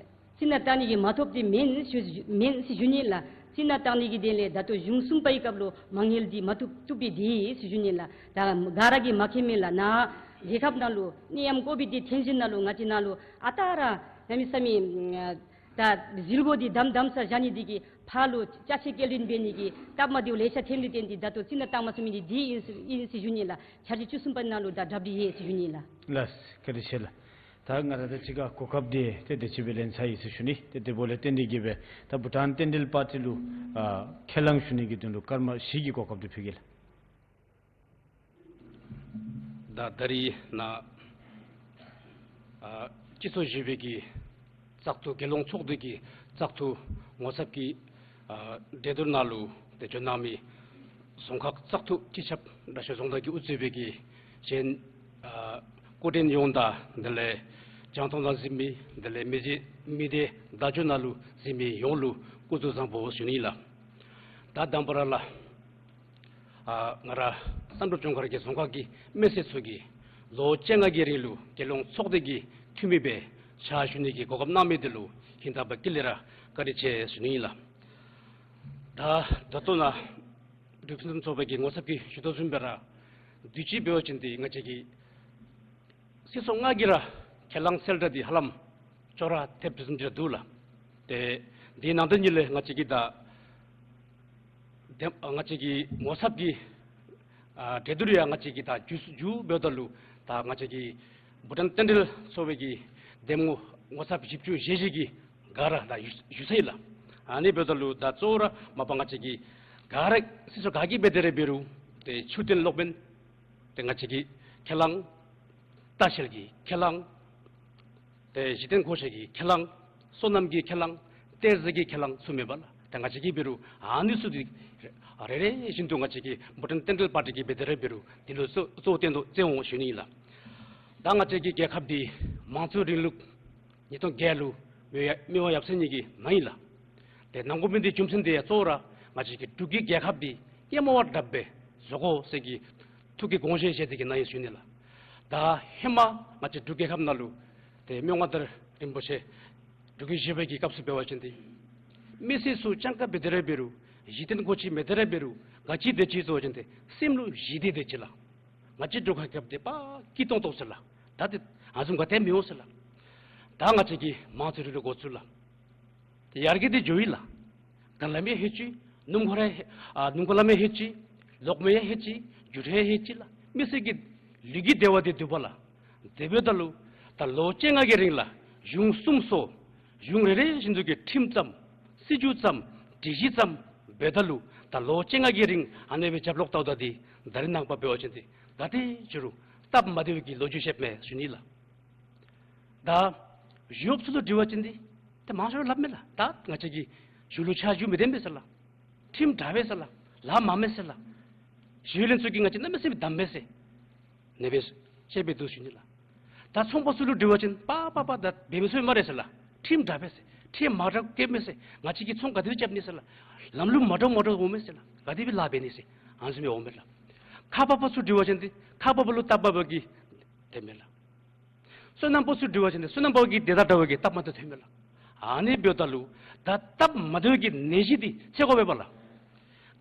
རྩི་ཟླ་བཏང་ནི་གི་མ་ཐོབ་སྟེ་མེན་ཞུ་མེན་ཟེར་ཞུ་ནི་ལགས། རྩི་ཟླ་བཏང་ནི་གི་དེ་ལས་ད་ལྟོ་གཞུང་གསུམ་པའི་སྐབས་ལུ་མ་དངུལ་འདི་མ་ཐོབ་བཏུབ་པའི་དེ་ཟེར་ཞུ་ནི་ལགས། ད་ག་ར་གིས་མ་མཁྱེན་མས་ལགས། ནཱ་རྒྱལ་ཁབ་ནང་ལུ་ནད་ཡམས་ཀོ་བིཌ་དེ་ཐོན་ཞིནམ་ལས་ང་བཅས་ནང་ལུ་ཨ་རྟག་ར་གནམ་མེད་ས་མེད་ད་ཟིལ་གོ་འདི་དམ་དམ་ས་བཞག་ནི་འདི་གིས་ཕར་ལུ་ཅ་ཆས་སྐྱེལ་འདྲེན་འབད་ནི་གི་སྟབས་མ་བདེཝ་ལེ་ཤ་ཐོན་ལུ་བརྟེན་ཏེ་ད་ལྟོ་རྩི་ཟླ་བཏང་མ་ཚུགས་མི་འདི་འདི་ཨིན་ཟེར་ཨིན་ཟེར་ཞུ་ནི་ལགས། འཆར་གཞི་བཅུ་གསུམ་པ་ནང་ལུ་ད་གྲབས་འདི་ཡོད་ཟེར་ཞུ་ནི་ལགས། ལགས། བཀའ་དྲིན་ཆེ་ལགས། ད་ང་ར་དང་གཅིག་ཁར་གོ་སྐབས་འདི་ཏེ་དེ་ཅིག་སྦེ་ལེན་ཚར་ཡི་ཟེར་ཞུ་ནི། ཏེ་དེ་འབདཝ་ལས་བརྟེན་ཏེ་གིས་སྦེ་ད་བྷུ་ཊཱན་བསྟན་འགྲོའི་པར་ཊི་ལུ་ཨ་ཁས་བླངས་ཞུ་ནི་གི་དོན་ལུ་སྐར་མ་བཞི་གི་གོ་སྐབས་འདི་ཕུལ་གེ་ལགས། ད་ད་རིས་ནཱ་ཨ་སྤྱི་ཚོགས་བཞི་པའི་གི་བཙག་འཐུ་རྒྱལ་ཡོངས་ཚོགས་སྡེ་གི་བཙག་འཐུ་ངོ་ཚབ་ཀྱི་ཨ་གྲལ་བསྡུར་ནང་ལུ་ཏེ་འབྱོན་གནང་མི་རྫོང་ཁག་བཙག་འཐུ་སྤྱི་ཁྱབ་དྲག་ཤོས་རྫོང་བདག་གིས་དབུ་གཙོས་པའི་གི་གཞན་ཨ་སྐུ་མགྲོན་ཡོངས་དང་དེ་ལས་རྒྱང་མཐོང་ནང་གཟིགས་མི་དེ་ལས་མི་སྡེ་མི་སྡེ་བརྡ་བརྒྱུད་ནང་ལུ་གཟིགས་མི་ཡོངས་ལུ་སྐུ་གཟུགས་བཟང་པོ་ཞུ་ནི་ལགས། ད་དང་པ་ར་ལགས། ཨ་ང་ར་བསམ་གྲུབ་ལྗོངས་མཁར་གྱི་རྫོང་ཁག་གི་མི་སེར་ཚུ་གིས་ལོ་བཅོ་ལྔ་གི་རིང་ལུ་རྒྱལ་ཡོངས་ཚོགས་སྡེ་གི་འཐུས་མི་སྦེ་ཕྱག་ཞུ་ནི་གི་གོ་སྐབས་གནང་མི་འདི་ལུ་ཧིང་དང་པ་ཀི་ལས་ར་བཀའ་དྲིན་ཆེ་ཞུ་ནི་ཨིན་ལགས། ད་ད་ལྟོ་ནཱ་འབྲུག་ཕུན་སུམ་ཚོགས་པའི་གི་ངོ་ཚབ་ཀྱིས་ཞུ་དོ་བཟུམ་སྦེ་ར་དུས་ཅི་འབད་བ་ཅིན་ཏེ་ང་བཅས་ཀྱི་སྲིད་ཚོགས་ལྔ་གི་ར་ཁས་བླངས་གསལ་བསྒྲགས་འདི་ཧ་ལམ་ཅོག་ར་འཐདཔ་བཟུམ་ཅིག་ར་འདུག་ལགས། ཏེ་འདི་ནང་དོན་ཉིད་ལས་ང་བཅས་ཀྱི་ད་དེ་ང་བཅས་ཀྱི་ངོ་ཚབ་ཀྱི་ཨ་གྲལ་བསྡུར་ཡང་ང་བཅས་ཀྱི་ད་མཇུག་མཇུག་འབདཝ་ད་ལུ་ད་ང་བཅས་ཀྱི་བྷུ་ཊཱན་རྟེན་འབྲེལ་ཚོགས་པའི་གི་འདེམས་ངོ་ངོ་ཚབ་བཞི་བཅུ་ཞེ་བཞི་གིས་ག་ར་ད་ཞུ་ཞུ་ཚར་ཡི་ལགས། ཨ་ནི་འབདཝ་ད་ལུ་ད་གཙོ་བོ་ར་མ་པ་ང་བཅས་ཀྱི་ག་ར་སྲིད་ཚོགས་ག་གིས་འབད་དེ་ར་འབད་རུང་ཏེ་ཆོས་ལྡན་གློག་སྨན་ཏེ་ང་བཅས་ཀྱི་ཁས་བླངས། ལྟ་བཤལ་གྱི་ཁས་བླངས། ཏེ་གཞི་རྟེན་བགོ་བཤའ་གི་ཁས་བླངས། སོ་ནམ་གྱི་ཁས་བླངས། གཏེར་རྫས་ཀྱི་ཁས་བླངས་ཚུ་མེད་པ་ལགས། ཏེ་ང་བཅས་ཀྱིས་འབད་རུང་ཨ་ནི་ཚུ་འདི་རེ་རེ་བཞིན་དུ་ང་བཅས་ཀྱི་བྷུ་ཊཱན་རྟེན་འབྲེལ་པར་ཊི་གིས་འབད་དེ་ར་འབད་རུང་འདི་ལུ་གཙོ་གཙོ་བོ་བཏོན་དོ་བརྩི་འོང་ཞུ་ནི་ཨིན་ལགས། ད་ང་བཅས་ཀྱི་རྒྱལ་ཁབ་འདི་མང་གཙོའི་རིང་ལུགས་ཉིས་སྟོང་བརྒྱད་ལུ་མི་མི་དབང་ཡབ་སྲས་གཉིས་ཀྱི་ནང་ཨིན་ལགས། ཏེ་གནང་དགོ་མི་འདི་རྒྱུ་མཚན་འདི་ཡང་གཙོ་བོ་ར་ང་བཅས་ཀྱི་འབྲུག་གི་རྒྱལ་ཁབ་འདི་སྐྱེས་མ་བ་དྲགཔ་སྦེ་བཟོ་དགོ་ཟེར་གྱི་ཐུགས་ཀྱི་དགོངས་བཞེད་བཞེས་ཏེ་གིས་གནང་ཡི་ཞུ་ནི་ལགས། ད་ཧེ་མ་ང་བཅས་འབྲུག་རྒྱལ་ཁབ་ནང་ལུ་ཏེ་མི་དབང་མངའ་བདག་རིན་པོ་ཆེ་འབྲུག་རྒྱལ་བཞི་པའི་གི་སྐབས་སུ་འབད་བ་ཅིན་ཏེ་མི་སེར་ཚུ་སྤྱང་ཀ་འབད་དེ་ར་འབད་རུང་གཞི་རྟེན་བགོ་བཤའ་མེད་དེ་ར་འབད་རུང་ག་ཅི་དེ་ཅིག་བཟོ་བ་ཅིན་ཏེ་སེམས་ལུ་ཞི་བདེ་དེ་ཅིག་ལགས། ང་བཅས་འབྲུག་རྒྱལ་ཁབ་འདི་དཔའ་སྐྱིད་ཏོང་ཏོ་ཟེར་ལགས། ད་ཏེ་ཨ་བཟུམ་ག་ཏེ་མི་འོང་ཟེར་ལགས། ད་ང་བཅས་ཀྱིས་མང་གཙོའི་རིང་ལུགས་འགོ་བཙུགས་ལགས། ཏེ་ཡར་རྒྱས་འདི་འགྱོ་ཡི་ལགས། དཀར་ལམ་ཡང་ལྷོད་ཅི། སྣུམ་འཁོར་ཡང་ལྷོད་ཨ་སྣུམ་འཁོར་ལམ་ཡང་ལྷོད་ཅི། གློག་མེ་ཡང་ལྷོད་ཅི། འགྱུར་ཡང་ལྷོད་ཅི་ལགས། མི་སེར་གྱི་ལུས་ཀྱི་བདེ་བ་འདི་འདུག་པ་ལགས། དེ་འབདཝ་ད་ལུ་ད་ལོ་བཅོ་ལྔ་གི་རིང་ལགས་གཞུང་གསུམ་སོ་གཞུང་རེ་རེ་བཞིན་དུ་གིས་ཁྲིམས་བརྩམས། སྲིད་བྱུས་བརྩམས། སྒྲིག་གཞི་བརྩམས། འབདཝ་ད་ལུ་ད་ལོ་བཅོ་ལྔ་གི་རིང་ཨ་ནེ་སྦེ་རྒྱབ་ལོག་བལྟཝ་ད་འདི་ད་རེས་ནངས་པ་འབད་བ་ཅིན་འདི་ག་ཏེ་འགྱོ་རུང་སྟབས་མ་བདེཝ་གི་ལོ་རྒྱུས་བཤདཔ་མས་ཞུ་ནི་ལགས། ད་གཞུང་གཡོགཔ་ཚུ་ལུ་དྲི་བ་ཅིན་འདི་ཏེ་མང་ཤོས་སླབ་མས་ལགས། ད་ང་བཅས་ཀྱི་གཞུང་ལུ་ཕྱག་ཞུ་མི་བདེ་མས་ཟེར་ལགས། ཁྲིམས་དྲག་པས་ཟེར་ལགས། ལཱ་མང་མས་ཟེར་ལགས། ཞུ་ལན་ཚུ་གིས་ང་བཅས་གནམ་མེད་ས་མེད་དམ་མས་ཟེར། ཨ་ནེ་སྦེ་ཅིག་སྦེ་འདུག་ཞུ་ནི་ལགས། ད་ཚོང་པ་ཚུ་ལུ་དྲི་བ་ཅིན་པ་པ་པ་ད་འབད་མི་ཚུགས་སྨ་རེ་ཟེར་ལགས། ཁྲིམས་དྲག་པས་ཟེར། ཁྲིམས་མ་དྲག་སྐྱེཝ་མས་ཟེར། ང་བཅས་ཀྱིས་ཚོང་ག་དེ་སྦེ་རྐྱབ་ནི་ཟེར་ལགས། ལམ་ལུགས་མ་འདྲཝ་མ་འདྲཝ་འོང་མས་ཟེར་ལགས། ག་དེ་སྦེ་ལཱ་འབད་ནི་ཟེར། ཨ་ནེ་བཟུམ་སྦེ་འོང་མས་ལགས། ཁག་འབག་པ་ཚུ་དྲི་བ་ཅིན་འདི་ཁག་འབག་པ་ལུ་སྟབས་མ་བདེཝ་གིས་དེ་མས་ལགས། སོ་ནམ་པ་ཚུ་དྲི་བ་ཅིན་སོ་ནམ་པ་གི་དེ་དང་འདྲ་བའི་གི་སྟབས་མ་བདེཝ་ཐོན་མས་ལགས། ཨ་ནི་འབདཝ་ད་ལུ་ད་སྟབས་མ་བདེཝ་གི་ནད་གཞི་འདི་འཚོལ་དགོ་པས་པ་ལགས།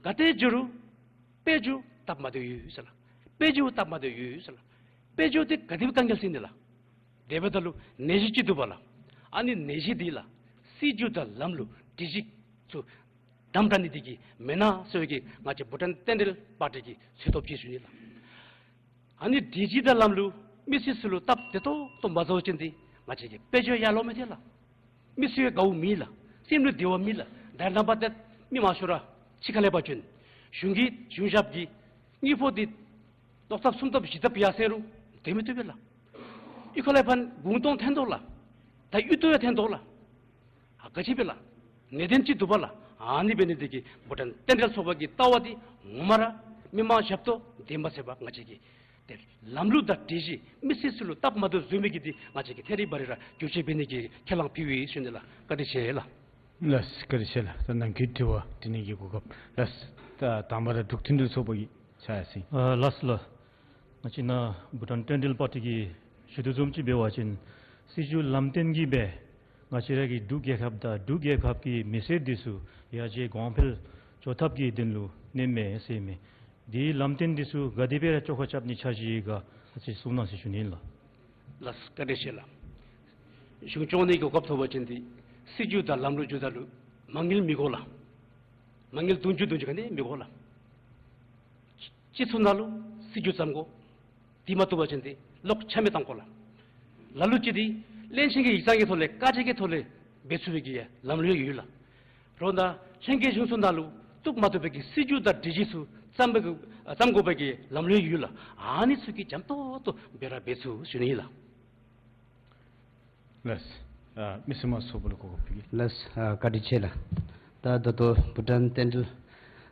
ག་ཏེ་འགྱོ་རུང་དཔལ་འབྱོར་སྟབས་མ་བདེཝ་ཡོད་ཟེར་ལགས། དཔལ་འབྱོར་སྟབས་མ་བདེཝ་ཡོད་ཟེར་ལགས། དཔལ་འབྱོར་འདི་ག་དེ་སྦེ་དཀའ་ངལ་སེལ་ནི་ལགས། དེ་འབདཝ་ད་ལུ་ནད་གཞི་ཅིག་འདུག་པ་ལགས། ཨ་ནི་ནད་གཞི་འདི་ལགས་སྲིད་བྱུས་དང་ལམ་ལུགས་སྒྲིག་གཞི་ཚུ་དམ་དྲག་ནི་འདི་གིས་མེན་ན་ཟེར་བའི་གི་ང་བཅས་བྷུ་ཊཱན་རྟེན་འབྲེལ་པར་ཊི་གིས་འཚོལ་དོ་ཅིག་ཞུ་ནི་ལགས། ཨ་ནི་སྒྲིག་གཞི་དང་ལམ་ལུགས་མི་སེར་ཚུ་ལུ་སྟབས་བདེ་ཏོག་ཏོ་མ་བཟོ་བ་ཅིན་འདི་ང་བཅས་ཀྱི་དཔལ་འབྱོར་ཡར་ལོང་མི་ཐོན་ལགས། མི་སེར་དགའཝ་མེད་ལགས། སེམས་ལུ་བདེ་བ་མེད་ལགས། ད་རེས་ནངས་པ་ཏེ་མི་མང་ཤོས་ར་ཕྱི་ཁ་ལས་ཕར་བྱོན། གཞུང་གི་གཞུང་ཞབས་ཀྱི་དངུལ་ཕོགས་འདི་ཏོག་ཙམ་སུམ་ཙམ་བཞི་ཙམ་ཡར་སེང་རུང་སྡོད་མི་བཏུབ་པས་ལགས། གཡུས་ཁ་ལས་ཕར་གུང་སྟོང་འཐོན་དོ་ལགས། ད་གཡུས་སྟོང་ཡང་འཐོན་དོ་ལགས། ཨ་ག་ཅི་སྦེ་ལགས། གནད་དོན་ཅིག་འདུག་པ་ལགས། ཨ་ནི་འབད་ནི་འདི་གིས་བྷུ་ཊཱན་བསྟན་འགྲོའི་ཚོགས་པ་གི་ལྟ་བ་འདི་ངོ་མ་ར་མི་མང་ཞབས་ཏོག་འདི་མ་ཚད་པར་ང་བཅས་ཀྱི་ཏེ་ལམ་ལུགས་དང་སྒྲིག་གཞི་མི་སེར་ཚུ་ལུ་སྟབས་མ་བདེཝ་བཟོ་མི་གི་འདི་ང་བཅས་ཀྱིས་ཐད་རི་བ་རི་ར་བསྒྱུར་བཅོས་འབད་ནི་གི་ཁས་བླངས་ཕུལཝ་ཨིན་ཟེར་ཞུ་ནི་ལགས། བཀའ་དྲིན་ཆེ་ལགས། ལགས་སོ། བཀའ་དྲིན་ཆེ་ལགས། ད་ནང་གི་དྲི་བ་དྲི་ནི་གི་གོ་སྐབས། ལགས་སོ། ད་དང་པ་ར་འབྲུག་མཐུན་སྒྲིལ་ཚོགས་པ་གི་ཕྱག་ཞུ་ཡི། ཨ་ལགས་སོ་ལགས། ང་བཅས་ནཱ་བྷུ་ཊཱན་བསྟན་འགྲོའི་པར་ཊི་གིས་ཞུ་དོ་བཟུམ་ཅིག་འབད་བ་ཅིན་སྲིད་བྱུས་ལམ་སྟོན་གྱིས་སྦེ་ང་བཅས་ར་གི་འབྲུག་རྒྱལ་ཁབ་དང་འབྲུག་རྒྱལ་ཁབ་ཀྱི་མི་སེར་འདི་ཚུ་ཡར་རྒྱས་གོང་འཕེལ་འགྱོ་ཐབས་ཀྱི་དོན་ལུ་གནང་མི་ཟེར་མི། དེའི་ལམ་སྟོན་འདི་ཚུ་ག་དེ་སྦེ་ར་བཅོ་ཁ་རྐྱབ་ནི་འཆར་གཞི་ཡོད་ག་ཨ་ཙི་གསུང་གནང་ཟེར་ཞུ་ནི་ལགས། ལགས་སོ། བཀའ་དྲིན་ཆེ་ལགས། གཞུང་སྐྱོང་ནི་གོ་སྐབས་ཐོབ་པ་ཅིན་འདི་སྲིད་བྱུས་དང་ལམ་ལུགས་བསྒྱུར་ད་ལུ་མ་དངུལ་མི་དགོ་ལགས། མ་དངུལ་དུང་ཕྱུར་དུང་ཕྱུར་ག་ནི་མི་དགོ་ལགས། སྤྱི་ཚོགས་ནང་ལུ་སྲིད་བྱུས་བརྩམ་དགོ། འདི་མ་བཏུབ་པ་ཅིན་འདི་ལོག་ཆ་མེད་བཏང་དགོ་ལགས། ལ་ལུ་ཅིག་འདི་བློན་ཆེན་གྱི་ཡིག་ཚང་གི་ཐོག་ལས་བཀའ་ཆད་ཀྱི་ཐོག་ལས་འབད་ཚུགས་པའི་གི་ལམ་ལུགས་ཡོད་ལགས། རོགས་ད་ལྷན་རྒྱས་གཞུང་ཚོགས་ནང་ལུ་བཏུབ་མ་བཏུབ་པའི་གི་སྲིད་བྱུས་དང་སྒྲིག་གཞི་ཚུ་བརྩམ་པའི་གི་ཨ་བརྩམ་དགོ་པའི་གི་ལམ་ལུགས་ཡོད་ལགས། ཨ་ནི་ཚུ་གི་འཇམ་ཏོང་ཏོ་སྦེ་ར་འབད་ཚུགས་ཞུ་ནི་ལགས། ལགས་སོ། ཨ་མི་སེར་མང་ཚོགས་པ་ལུ་གོ་སྐབས་ཕུལ་གེ། ལགས་སོ། ཨ་བཀའ་དྲིན་ཆེ་ལགས། ད་ད་ལྟོ་བྷུ་ཊཱན་བསྟན་འགྲོའི་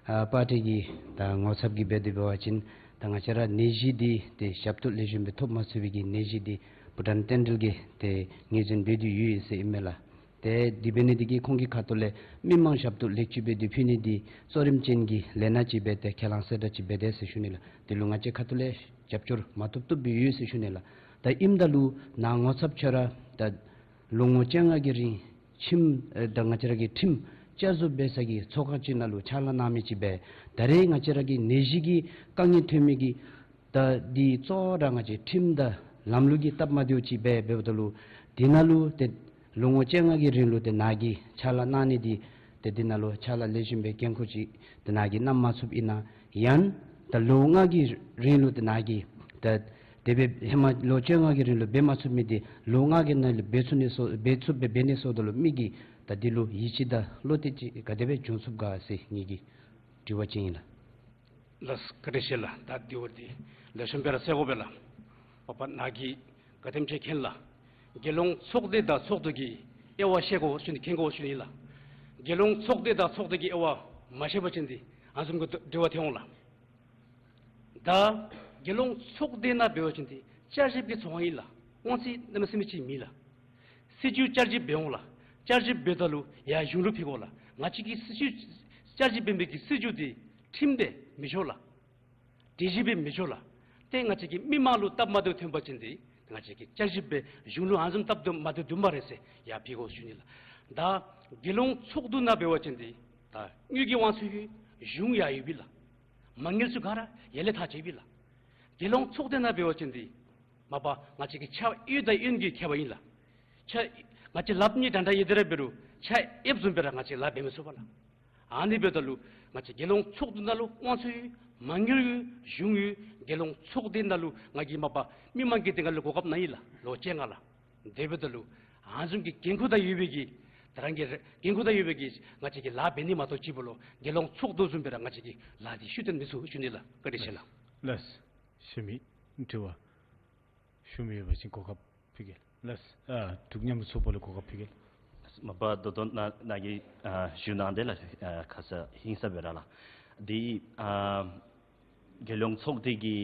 ཨ་པར་ཊི་གི་ད་ངོ་ཚབ་ཀྱིས་འབད་དེ་འབད་བ་ཅིན་ད་ང་བཅས་ར་ནད་གཞི་འདི་ཏེ་ཞབས་ཏོག་ལེགས་ཤོམ་སྦེ་ཐོབ་མ་ཚུགས་པའི་གི་ནད་གཞི་འདི་བྷུ་ཊཱན་བསྟན་འགྲོ་གིས་ཏེ་ངོས་འཛིན་འབད་དེ་ཡོད་ཟེར་ཨིན་མས་ལགས། ཏེ་དེ་འབད་ནི་འདི་གིས་ཁོང་གི་ཁ་ཐུག་ལས་མི་མང་ཞབས་ཏོག་ལེགས་བཅོས་འབད་དེ་ཕུལ་ནི་འདི་གཙོ་རིམ་ཅན་གྱི་ལས་སྣ་ཅིག་སྦེ་ཏེ་ཁས་བླངས་གསལ་བསྒྲགས་ཅིག་འབད་དེས་ཟེར་ཞུ་ནི་ལགས། དེ་ལུ་ང་བཅས་ཁ་ཐུག་ལས་རྒྱབ་སྐྱོར་མ་བཏུབ་བཏུབ་སྦེ་ཡོད་ཟེར་ཞུ་ནི་ལགས། ད་ཨིནམ་ད་ལུ་ནཱ་ངོ་ཚབ་ཁྱོད་ར་ད་ལོ་ངོ་བཅོ་ལྔ་གི་རིང་ཁྲིམས་ཨེ་ད་ང་བཅས་ར་གི་ཁྲིམས་བསྐྱར་བཟོ་འབད་ས་གི་ཚོགས་ཁང་ཅིག་ནང་ལུ་ཕྱག་ལཱ་གནང་མི་ཅིག་སྦེ་ད་རེས་ང་བཅས་ར་གི་ནད་གཞི་གི་དཀའ་ངལ་ཐོན་མི་གི་ད་འདི་གཙོ་བོ་ར་ང་བཅས་ཁྲིམས་དང་ལམ་ལུགས་ཀྱི་སྟབས་མ་བདེཝ་ཅིག་སྦེ་འབདཝ་ད་ལུ་འདི་ནང་ལུ་ཏེ་ལོ་ངོ་བཅོ་ལྔ་གི་རིང་ལུ་ཏེ་ནཱ་གིས་ཕྱག་ལཱ་གནང་ནི་འདི་ཏེ་འདི་ནང་ལུ་ཕྱག་ལཱ་ལེགས་ཤོམ་སྦེ་འགན་ཁུར་ཅིག་ཏེ་ནཱ་གིས་གནང་མ་ཚུགསཔ་ཨིན་ན་ཡང་ད་ལོ་ལྔ་གི་རིང་ལུ་ཏེ་ནཱ་གིས་ད་དེ་སྦེ་ཧེ་མ་ལོ་བཅོ་ལྔ་གི་རིང་ལུ་འབད་མ་ཚུགས་མི་འདི་ལོ་ལྔ་གི་ནང་ལུ་འབད་ཚུགས་ནི་སོ་འབད་ཚུགསཔ་སྦེ་འབད་ནི་སོངམ་ད་ལུ་མི་གིས་ད་འདི་ལུ་ཡིད་ཆེས་དང་བློ་གཏད་ཅིག་ག་དེ་སྦེ་འབྱུང་ཚུགས་ག་ཟེར་ངེ་གི་དྲི་བ་ཅིག་ཨིན་ལགས། ལགས་སོ། བཀའ་དྲིན་ཆེ་ལགས། ད་དེ་བ་འདི་ལེགས་ཤོམ་སྦེ་ར་གསལ་དགོ་པས་ལགས། མ་པ་ནཱ་གིས་ག་དེམ་ཅིག་མཁྱེན་ལགས། རྒྱལ་ཡོངས་ཚོགས་སྡེ་དང་ཚོགས་འདུ་གི་དབྱེ་བ་ཤེས་དགོ་ཞུ་ནི་མཁྱེན་དགོ་ཞུ་ནི་ལགས། རྒྱལ་ཡོངས་ཚོགས་སྡེ་དང་ཚོགས་འདུ་གི་དབྱེ་བ་མ་ཤེས་པ་ཅིན་འདི་ཨ་ནི་བཟུམ་གྱི་དྲི་བ་ཐོན་འོང་ལགས། ད་རྒྱལ་ཡོངས་ཚོགས་སྡེ་ནང་འབད་བ་ཅིན་འདི་བསྐྱར་ཞིབ་ཀྱི་ཚོགས་ཁང་ཨིན་ལགས། དབང་ཚད་གནམ་མེད་ས་མེད་ཅིག་མེད་ལགས། སྲིད་བྱུས་བསྐྱར་ཞིབ་འབད་འོང་ལགས། བསྐྱར་ཞིབ་འབདཝ་ད་ལུ་ཡར་གཞུང་ལུ་ཕུལ་དགོ་ལགས། ང་བཅས་ཀྱི་སྲིད་བྱུས་བསྐྱར་ཞིབ་འབད་མི་གི་སྲིད་བྱུས་འདི་ཁྲིམས་སྦེ་མི་ཆོག་ལགས། སྒྲིག་གཞི་སྦེ་མི་ཆོག་ལགས། ཏེ་ང་བཅས་ཀྱི་མི་མང་ལུ་སྟབས་མ་བདེཝ་ཐོན་པ་ཅིན་འདི་ང་བཅས་ཀྱིས་བསྐྱར་ཞིབ་སྦེ་གཞུང་ལུ་ཨ་ནི་བཟུམ་སྟབས་མ་བདེཝ་འདུག་སྨ་རེ་ཟེར་ཡར་ཕུལ་དགོ་ཞུ་ནི་ལགས། ད་རྒྱལ་ཡོངས་ཚོགས་འདུ་ནང་འབད་བ་ཅིན་འདི་ད་དངུལ་གྱི་དབང་ཚད་ཡོད། གཞུང་ཡང་ཡོད་པས་ལགས། མ་དངུལ་ཚུ་ག་ར་ཡར་ལས་ཐག་བཅད་པས་ལགས། རྒྱལ་ཡོངས་ཚོགས་སྡེ་ནང་འབད་བ་ཅིན་འདི་མ་པ་ང་བཅས་ཀྱི་ཕྱག་གཡོན་དང་གཡོན་གྱི་ཁྱད་པར་ཨིན་ལགས། ཕྱག་ང་བཅས་ལགཔ་གཉིས་འདྲན་འདྲ་ཡོད་དེ་ར་འབད་རུང་ཕྱག་གཡསཔ་བཟུམ་སྦེ་ར་ང་བཅས་ལཱ་འབད་མི་ཚུགས་པས་ལགས། ཨ་ནི་འབདཝ་ད་ལུ་ང་བཅས་རྒྱལ་ཡོངས་ཚོགས་འདུ་ནང་ལུ་དབང་ཚད་ཡོད། མ་དངུལ་ཡོད། གཞུང་ཡོད། རྒྱལ་ཡོངས་ཚོགས་སྡེ་ནང་ལུ་ང་གིས་མ་པ་མི་མང་གི་དེ་སྒང་ལུ་གོ་སྐབས་གནང་ཡི་ལགས། ལོ་བཅོ་ལྔ་ལགས། དེ་འབདཝ་ད་ལུ་ཨ་ནི་བཟུམ་གྱི་འགན་ཁུར་དང་ཡོད་པའི་གི་ད་རང་གི་འགན་ཁུར་དང་ཡོད་པའི་གི་ང་བཅས་ཀྱིས་ལཱ་འབད་ནི་མ་གཏོགས་ཅིག་འབདཝ་ལུ་རྒྱལ་ཡོངས་ཚོགས་འདུ་བཟུམ་སྦེ་ར་ང་བཅས་ཀྱིས་ལཱ་འདི་ཤུགས་བཏོན་མི་ཚུགས་ཞུ་ནི་ལགས། བཀའ་དྲིན་ཆེ་ལགས། ལགས། ཞུ་མི་དྲི་བ་ཞུ་མི་ཡོད་པ་ཅིན་གོ་སྐབས་ཕུལ་གེ། ལགས། ཨ་འབྲུག་མཉམ་འབྲེལ་ཚོགས་པ་ལུ་གོ་སྐབས་ཕུལ་གེ། མ་པ་ད་ལྟོ་ནཱ་ནཱ་གིས་ཨ་ཞུ་གནང་དེ་ལགས། ཨ་ཁ་ཙ་ཧིང་སངས་སྦེ་ར་ལགས། འདི་ཨ་རྒྱལ་ཡོངས་ཚོགས་སྡེ་གི་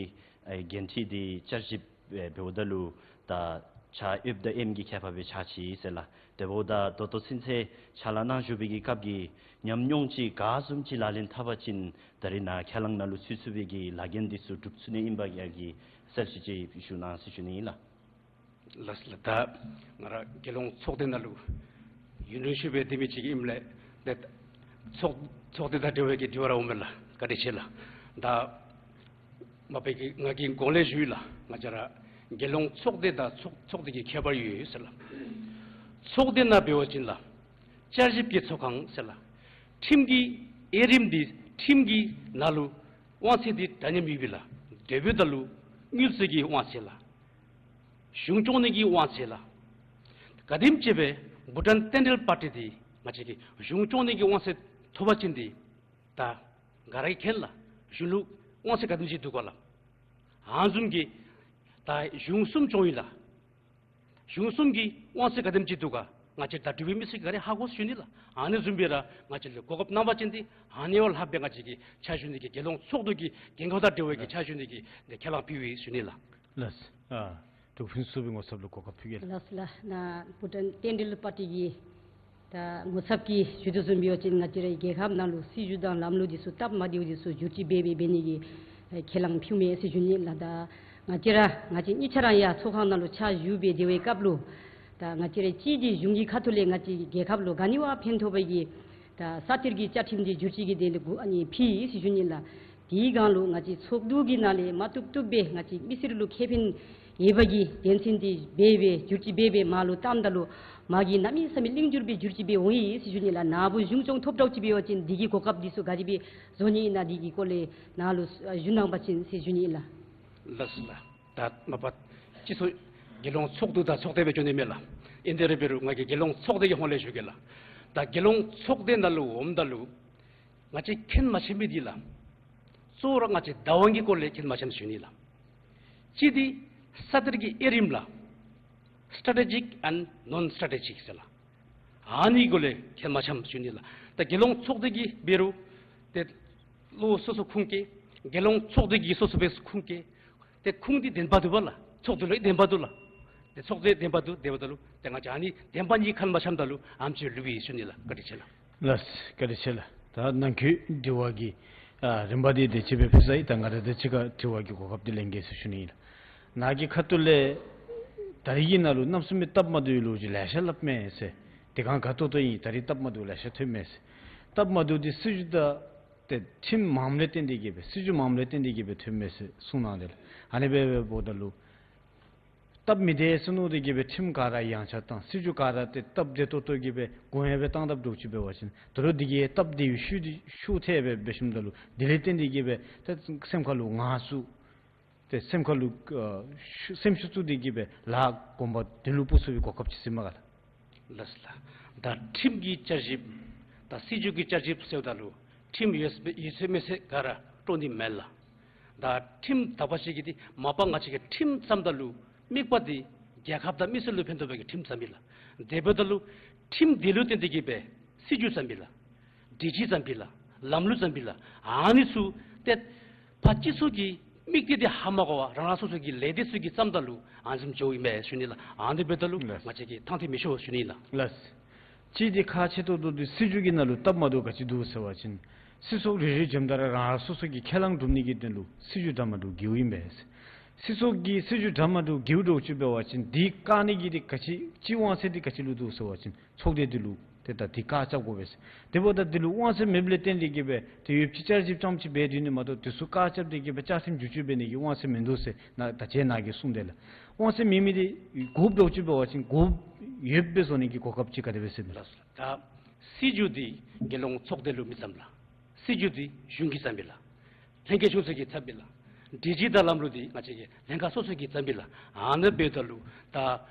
ཨེ་འགན་འཁྲི་འདི་བསྐྱར་ཞིབ་ཨེ་འབདཝ་ད་ལུ་ད་ཕྱག་གཡོནམ་དང་གཡོནམ་གྱི་ཁྱད་པར་སྦེ་ཆགས་ཅི་ཟེར་ལགས། དེ་འབདཝ་ད་ད་ལྟོ་ཚུན་ཚོད་ཕྱག་ལཱ་གནང་བཞུགས་པའི་གི་སྐབས་ཀྱི་ཉམས་མྱོང་ཅིག་ག་བཟུམ་ཅིག་ལག་ལེན་འཐབ་པ་ཅིན་ད་རེས་ནཱ་ཁས་བླངས་ནང་ལུ་ཚུད་ཚུགས་པའི་གི་ལཱ་འགན་འདི་ཚུ་སྒྲུབ་ཚུགས་ནི་ཨིན་པ་ཡང་གི་གསལ་བཤད་ཅིག་ཞུ་གནང་ཟེར་ཞུ་ནི་ཨིན་ལགས། ལགས་ལགས། ད་ང་ར་རྒྱལ་ཡོངས་ཚོགས་སྡེ་ནང་ལུ་ཡུན་རིང་ཤོས་སྦེ་སྡོད་མི་ཅིག་ཨིནམ་ལས་ཏེ་ཚོགས་ཚོགས་སྡེ་དང་འབྲེལ་བའི་གི་དྲི་བ་ར་འོང་མས་ལགས། བཀའ་དྲིན་ཆེ་ལགས། ད་མ་པའི་གི་ང་གིས་གོང་ལས་ཞུ་ཡི་ལགས། ང་བཅས་ར་རྒྱལ་ཡོངས་ཚོགས་སྡེ་དང་ཚོགས་ཚོགས་སྡེ་གི་ཁྱད་པར་ཡོད་ཟེར་ལགས། ཚོགས་སྡེ་ནང་འབད་བ་ཅིན་ལགས་བསྐྱར་ཞིབ་ཀྱི་ཚོགས་ཁང་ཟེར་ལགས། ཁྲིམས་ཀྱི་དབྱེ་རིམ་འདི་ཁྲིམས་ཀྱི་ནང་ལུ་དབང་ཚད་འདི་འདྲ་མཉམ་ཡོད་པས་ལགས། དེ་འབདཝ་ད་ལུ་དངུལ་རྩིས་ཀྱི་དབང་ཚད་ལགས། གཞུང་སྐྱོང་ནི་གི་དབང་ཚད་ལགས། ག་དེམ་ཅིག་སྦེ་བྷུ་ཊཱན་བསྟན་འགྲོའི་པར་ཊི་འདི་ང་བཅས་ཀྱིས་གཞུང་སྐྱོང་ནི་གི་དབང་ཚད་ཐོབ་པ་ཅིན་འདི་ད་ག་ར་གིས་མཁྱེན་ལགས། གཞུང་ལུ་དབང་ཚད་ག་དེམ་ཅིག་འདུག་ག་ལགས། ཨ་ནི་བཟུམ་གྱི་ད་གཞུང་གསུམ་སྐྱོང་ཡི་ལགས། གཞུང་གསུམ་གྱི་དབང་ཚད་ག་དེམ་ཅིག་འདུག་ག་ང་བཅས་ད་འབྲུག་པའི་མི་སེར་གྱིས་ག་ར་ཧ་གོ་ཟེར་ཞུ་ནི་ལགས། ཨ་ནི་བཟུམ་སྦེ་ར་ང་བཅས་ལུ་གོ་སྐབས་གནང་བ་ཅིན་ཏེ་ཨ་ནི་བ་ལྷགཔ་སྦེ་ང་བཅས་ཀྱིས་ཕྱག་ཞུ་ནི་གི་དགེ་སློང་ཚོགས་འདུ་གི་འགན་ཁུར་དང་འབྲེལ་བའི་གི་ཕྱག་ཞུ་ནི་གི་ཁས་བླངས་ཕུལ་ཡི་ཟེར་ཞུ་ནི་ལགས། ལགས། ཨ་འབྲུག་ཕུན་ཚོགས་པའི་ངོ་ཚབ་ལུ་གོ་སྐབས་ཕུལ་གེ་ལགས། ལགས་ལགས། ནཱ་བྷུ་ཊཱན་རྟེན་འབྲེལ་པར་ཊི་གི་ད་ངོ་ཚབ་ཀྱིས་ཞུ་དོ་བཟུམ་འབད་བ་ཅིན་ང་བཅས་རའི་རྒྱལ་ཁབ་ནང་ལུ་སྲིད་བྱུས་དང་ལམ་ལུགས་འདི་ཚུ་སྟབས་མ་བདེཝ་འདི་ཚུ་བསྒྱུར་བཅོས་འབད་འབད་འབད་ནི་གི་ཨེ་ཁས་བླངས་ཕུལཝ་མས་ཟེར་ཞུ་ནི་ལགས། ད་ང་བཅས་ར་ང་བཅས་གཉིས་ཆ་ར་ཡང་ཚོགས་ཁང་ནང་ལུ་ཕྱག་ཞུ་སྦེ་སྡོད་པའི་སྐབས་ལུ་ད་ང་བཅས་ར་སྤྱི་འདི་གཞུང་གི་ཁ་ཐུག་ལས་ང་བཅས་རྒྱལ་ཁབ་ལུ་ག་ནི་བ་ཕན་ཐོགས་པའི་གི་ད་ས་གཏེར་གྱི་བཅའ་ཁྲིམས་འདི་བསྒྱུར་བཅོས་ཀྱི་དོན་ལུ་གུ་ཨ་ནི་ཕུལ་ཡི་ཟེར་ཞུ་ནི་ལགས། དེའི་སྒང་ལུ་ང་བཅས་ཚོགས་འདུ་གི་ནང་ལས་མ་བཏུབ་བཏུབ་སྦེ་ང་བཅས་མི་སེར་ལུ་ཁེ་ཕན་ཡོད་པའི་གི་དོན་ཚན་འདི་འབད་འབད་བསྒྱུར་བཅོས་འབད་འབད་མར་ལུ་བཏངམ་ད་ལུ་མ་གི་གནམ་མེད་ས་མེད་ལེགས་འགྱུར་སྦེ་བསྒྱུར་བཅོས་འབད་འོང་ཡི་ཟེར་ཞུ་ནི་ལགས། ནཱ་བུ་གཞུང་སྐྱོང་ཐོབ་དྲགས་ཅིག་འབད་བ་ཅིན་འདི་གི་གོ་སྐབས་འདི་ཚུ་ག་ཅི་སྦེ་བཟོ་ནི་ཨིན་ན་འདི་གི་སྐོར་ལས་ནཱ་ལུ་ཞུ་གནང་པ་ཅིན་ཟེར་ཞུ་ནི་ལགས། ལགས་ལགས། ད་མ་པ་སྤྱི་ཚོགས་དགེ་སློང་ཚོགས་འདུ་དང་ཚོགས་སྡེ་སྦེ་བྱོན་ནི་མས་ལགས། ཨིན་དེ་ར་འབད་རུང་ང་གིས་དགེ་སློང་ཚོགས་སྡེ་གི་ཧོངས་ལས་ཞུ་གེ་ལགས། ད་དགེ་སློང་ཚོགས་སྡེ་ནང་ལུ་འོངམ་ད་ལུ་ང་བཅས་མཁྱེན་མ་ཤེས་མི་འདི་ལགས། གཙོ་བོ་ར་ང་བཅས་བདག་དབང་གི་སྐོར་ལས་མཁྱེན་མ་ཤེས་ཞུ་ནི་ལགས། གཅིག་འདི་ས་གཏེར་གྱི་དབྱེ་རིམ་ལགས། སི་ཊེ་ཊི་ཇིག་ཨེནཌ་ནོན་སི་ཊེ་ཊི་ཇིག་ཟེར་ལགས། ཨ་ནི་སྐོར་ལས་མཁྱེན་མ་ཤེས་ཞུ་ནི་ལགས། ད་དགེ་སློང་ཚོགས་སྡེ་གི་འབད་རུང་ཏེ་བློ་སོ་སོ་ཁུངས་བཀལ། དགེ་སློང་ཚོགས་སྡེ་གི་སོ་སོ་སྦེ་ཁུངས་བཀལ། ཏེ་ཁུངས་འདི་བདེན་པ་འདུག་པ་ལགས། ཚོགས་སྡེ་ལུ་བདེན་པ་འདུག་ལགས། ཏེ་ཚོགས་སྡེ་བདེན་པ་འདུག། བདེན་པ་འདུག་ལུ་ཏེ་ང་བཅས་ཨ་ནི་བདེན་པ་གཉིས་མཁྱེན་མ་ཤེསཔ་ད་ལུ་ཨ་ནེམ་ཅིག་ལུས་པས་ཞུ་ནི་ལགས། བཀའ་དྲིན་ཆེ་ལགས། ལགས། བཀའ་དྲིན་ཆེ་ལགས། ད་ནང་འཁོད་དྲི་བ་གི་ཨ་རིམ་པ་འདི་དེ་ཅིག་སྦེ་ཕུལ་ཚར་ཡི། ད་ང་ར་དེ་ཅིག་ཁར་དྲི་བ་གི་གོ་སྐབས་འདི་ལེན་གེ་ཟེར་ཞུ་ནི་ཨིན་ལགས། ནཱ་གི་ཁ་ཐུག་ལས་ད་རིས་ཀྱི་ནང་ལུ་གནམ་མེད་ས་མེད་སྟབས་མ་བདེཝ་ལོ་རྒྱུས་ལེ་ཤ་སླབ་མས་ཟེར། དེ་སྒང་དགའ་ཏོག་ཏོ་ཨིན། ད་རིས་སྟབས་མ་བདེཝ་ལེ་ཤ་ཐོན་མས་ཟེར། སྟབས་མ་བདེཝ་འདི་སྲིད་བྱུས་དང་ཏེ་ཁྲིམས་མངམ་ལས་བརྟེན་ཏེ་གིས་སྦེ་སྲིད་བྱུས་མངམ་ལས་བརྟེན་ཏེ་གིས་སྦེ་ཐོན་མས་ཟེར་གསུངས་གནང་དེས་ལགས། ཨ་ནི་སྦེ་འབདཝ་ད་ལུ་སྟབས་མི་བདེ་ཟེར་མནོ་སྟེ་གིས་སྦེ་ཁྲིམས་ག་ར་ཡངས་ཆག་བཏང་སྲིད་བྱུས་ག་ར་ཏེ་སྟབས་བདེ་ཏོག་ཏོ་གིས་སྦེ་དགོངས་ཡངས་སྦེ་བཏང་དཔ་འདྲཝ་ཅིག་འབད་བ་ཅིན་ད་རུང་འདི་གིས་སྟབས་བདེ་བའི་ཤུགས་འདི་ཤུགས་ཐལ་སྦེ་འབད་ཞིནམ་ད་ལུ་དེ་ལས་བརྟེན་ཏེ་གིས་སྦེ་ཏེ་སེམས་ཁ་ལུ་ངལ་གསོ་ཏེ་སེམས་ཁ་ལུ་ཨ་ཤུ་སེམས་ཤུགས་བཙུགས་ཏེ་གིས་སྦེ་ལཱ་གོམ་པ་མདུན་ལུ་སྤོ་ཚུགས་པའི་གོ་སྐབས་ཅིག་ཟེར་མས་ག་ལགས། ལགས་ལགས། ད་ཁྲིམས་ཀྱི་བསྐྱར་ཞིབ་དང་སྲིད་བྱུས་ཀྱི་བསྐྱར་ཞིབ་ཟེརཝ་ད་ལུ་ཁྲིམས་ཡོད་ཡོད་ཚད་མེད་ཚད་ག་ར་སྤྲོ་ནི་མེད་ལགས། ད་ཁྲིམས་དག་པ་ཅིག་གིས་འདི་མ་པ་ང་བཅས་ཀྱིས་ཁྲིམས་བརྩམ་ད་ལུ་དམིགས་པ་འདི་རྒྱལ་ཁབ་དང་མི་སེར་ལུ་ཕན་ཐོགས་པའི་གི་ཁྲིམས་བརྩམ་ཡི་ལགས། དེ་འབདཝ་ད་ལུ་ཁྲིམས་འདི་ལུ་བརྟེན་ཏེ་གིས་སྦེ་སྲིད་བྱུས་བརྩམ་ཡི་ལགས། སྒྲིག་གཞི་བརྩམ་ཡི་ལགས། ལམ་ལུགས་བརྩམ་ཡི་ལགས། ཨ་ནི་ཚུ་ཏེ་ཕར་སྤྱི་ཚོགས་ཀྱི་དམིགས་གཏད་འདི་ཧ་མ་གོ་བར་རང་རང་སོ་སོ་གི་ལས་སྡེ་ཚུ་གིས་བརྩམ་ད་ལུ་ཨ་ནེམ་ཅིག་འགྱོཝ་ཨིན་མས་ཞུ་ནི་ལགས། ཨ་ནི་འབདཝ་ད་ལུ་ལགས། ང་བཅས་ཀྱིས་ཐང་ཐད་མི་ཤོར་ཞུ་ནི་ལགས། ལགས། གཅིག་འདི་ཁག་ཆེ་ཏོག་ཏོ་འདི་སྲིད་བྱུས་ཀྱི་ནང་ལུ་སྟབས་མ་བདེཝ་ག་ཅི་འདུག་ཟེར་བ་ཅིན་སྲིད་ཚོགས་རེ་རེ་བྱོནམ་ད་ར་རང་རང་སོ་སོ་གི་ཁས་བླངས་སྒྲུབ་ནི་གི་དོན་ལུ་སྲིད་བྱུས་འདྲ་མ་འདྲཝ་འགྱོཝ་ཨིན་པས། སྲིད་ཚོགས་ཀྱི་སྲིད་བྱུས་འདྲ་མ་འདྲཝ་འགྱོཝ་འདྲཝ་ཅིག་འབད་བ་ཅིན་འདི་བཀག་ནི་གི་འདི་ག་ཅི་སྤྱིའི་དབང་ཚད་འདི་ག་ཅི་ལུ་འདུག་ཟེར་བ་ཅིན་ཚོགས་སྡེ་འདི་ལུ་ཏེ་ད་འདི་བཀག་རྐྱབ་དགོ་པས། དེ་འབདཝ་ད་འདི་ལུ་དབང་ཚད་མེདཔ་ལས་བརྟེན་ཏེ་གིས་སྦེ་ཏེ་ཡོདཔ་ཅིག་བསྐྱར་ཞིབ་རྐྱངམ་ཅིག་འབད་སྡོད་ནི་མ་གཏོགས་དེ་ཚུ་བཀག་རྐྱབ་སྟེ་གིས་སྦེ་བསྐྱར་ཞིབ་བསྒྱུར་བཅོས་འབད་ནི་གི་དབང་ཚད་མིན་འདུག་ཟེར་ནཱ་ད་ཅི་ནཱ་གིས་གསུངས་དེས་ལགས། དབང་ཚད་མེད་མི་འདི་དགོཔ་འདྲཝ་ཅིག་འབད་བ་ཅིན་དགོཔ་ཡོདཔ་སྦེ་བཟོ་ནི་གི་གོ་སྐབས་ཅིག་ག་དེ་སྦེ་ཟེར་ནི་ལགས། ད་སྲིད་བྱུས་འདི་དགེ་སློང་ཚོགས་སྡེ་ལུ་མི་བརྩམ་ལགས། སྲིད་བྱུས་འདི་གཞུང་གིས་བརྩམ་ཡི་ལགས། ལྷན་རྒྱས་ཆུང་ཚོགས་ཀྱིས་བརྩམ་ཡི་ལགས། སྒྲིག་གཞི་དང་ལམ་ལུགས་འདི་ང་བཅས་ཀྱི་ལྷན་ཁག་སོ་སོ་གིས་བརྩམ་ཡི་ལགས། ཨ་ནི་འབདཝ་ད་ལུ་ད་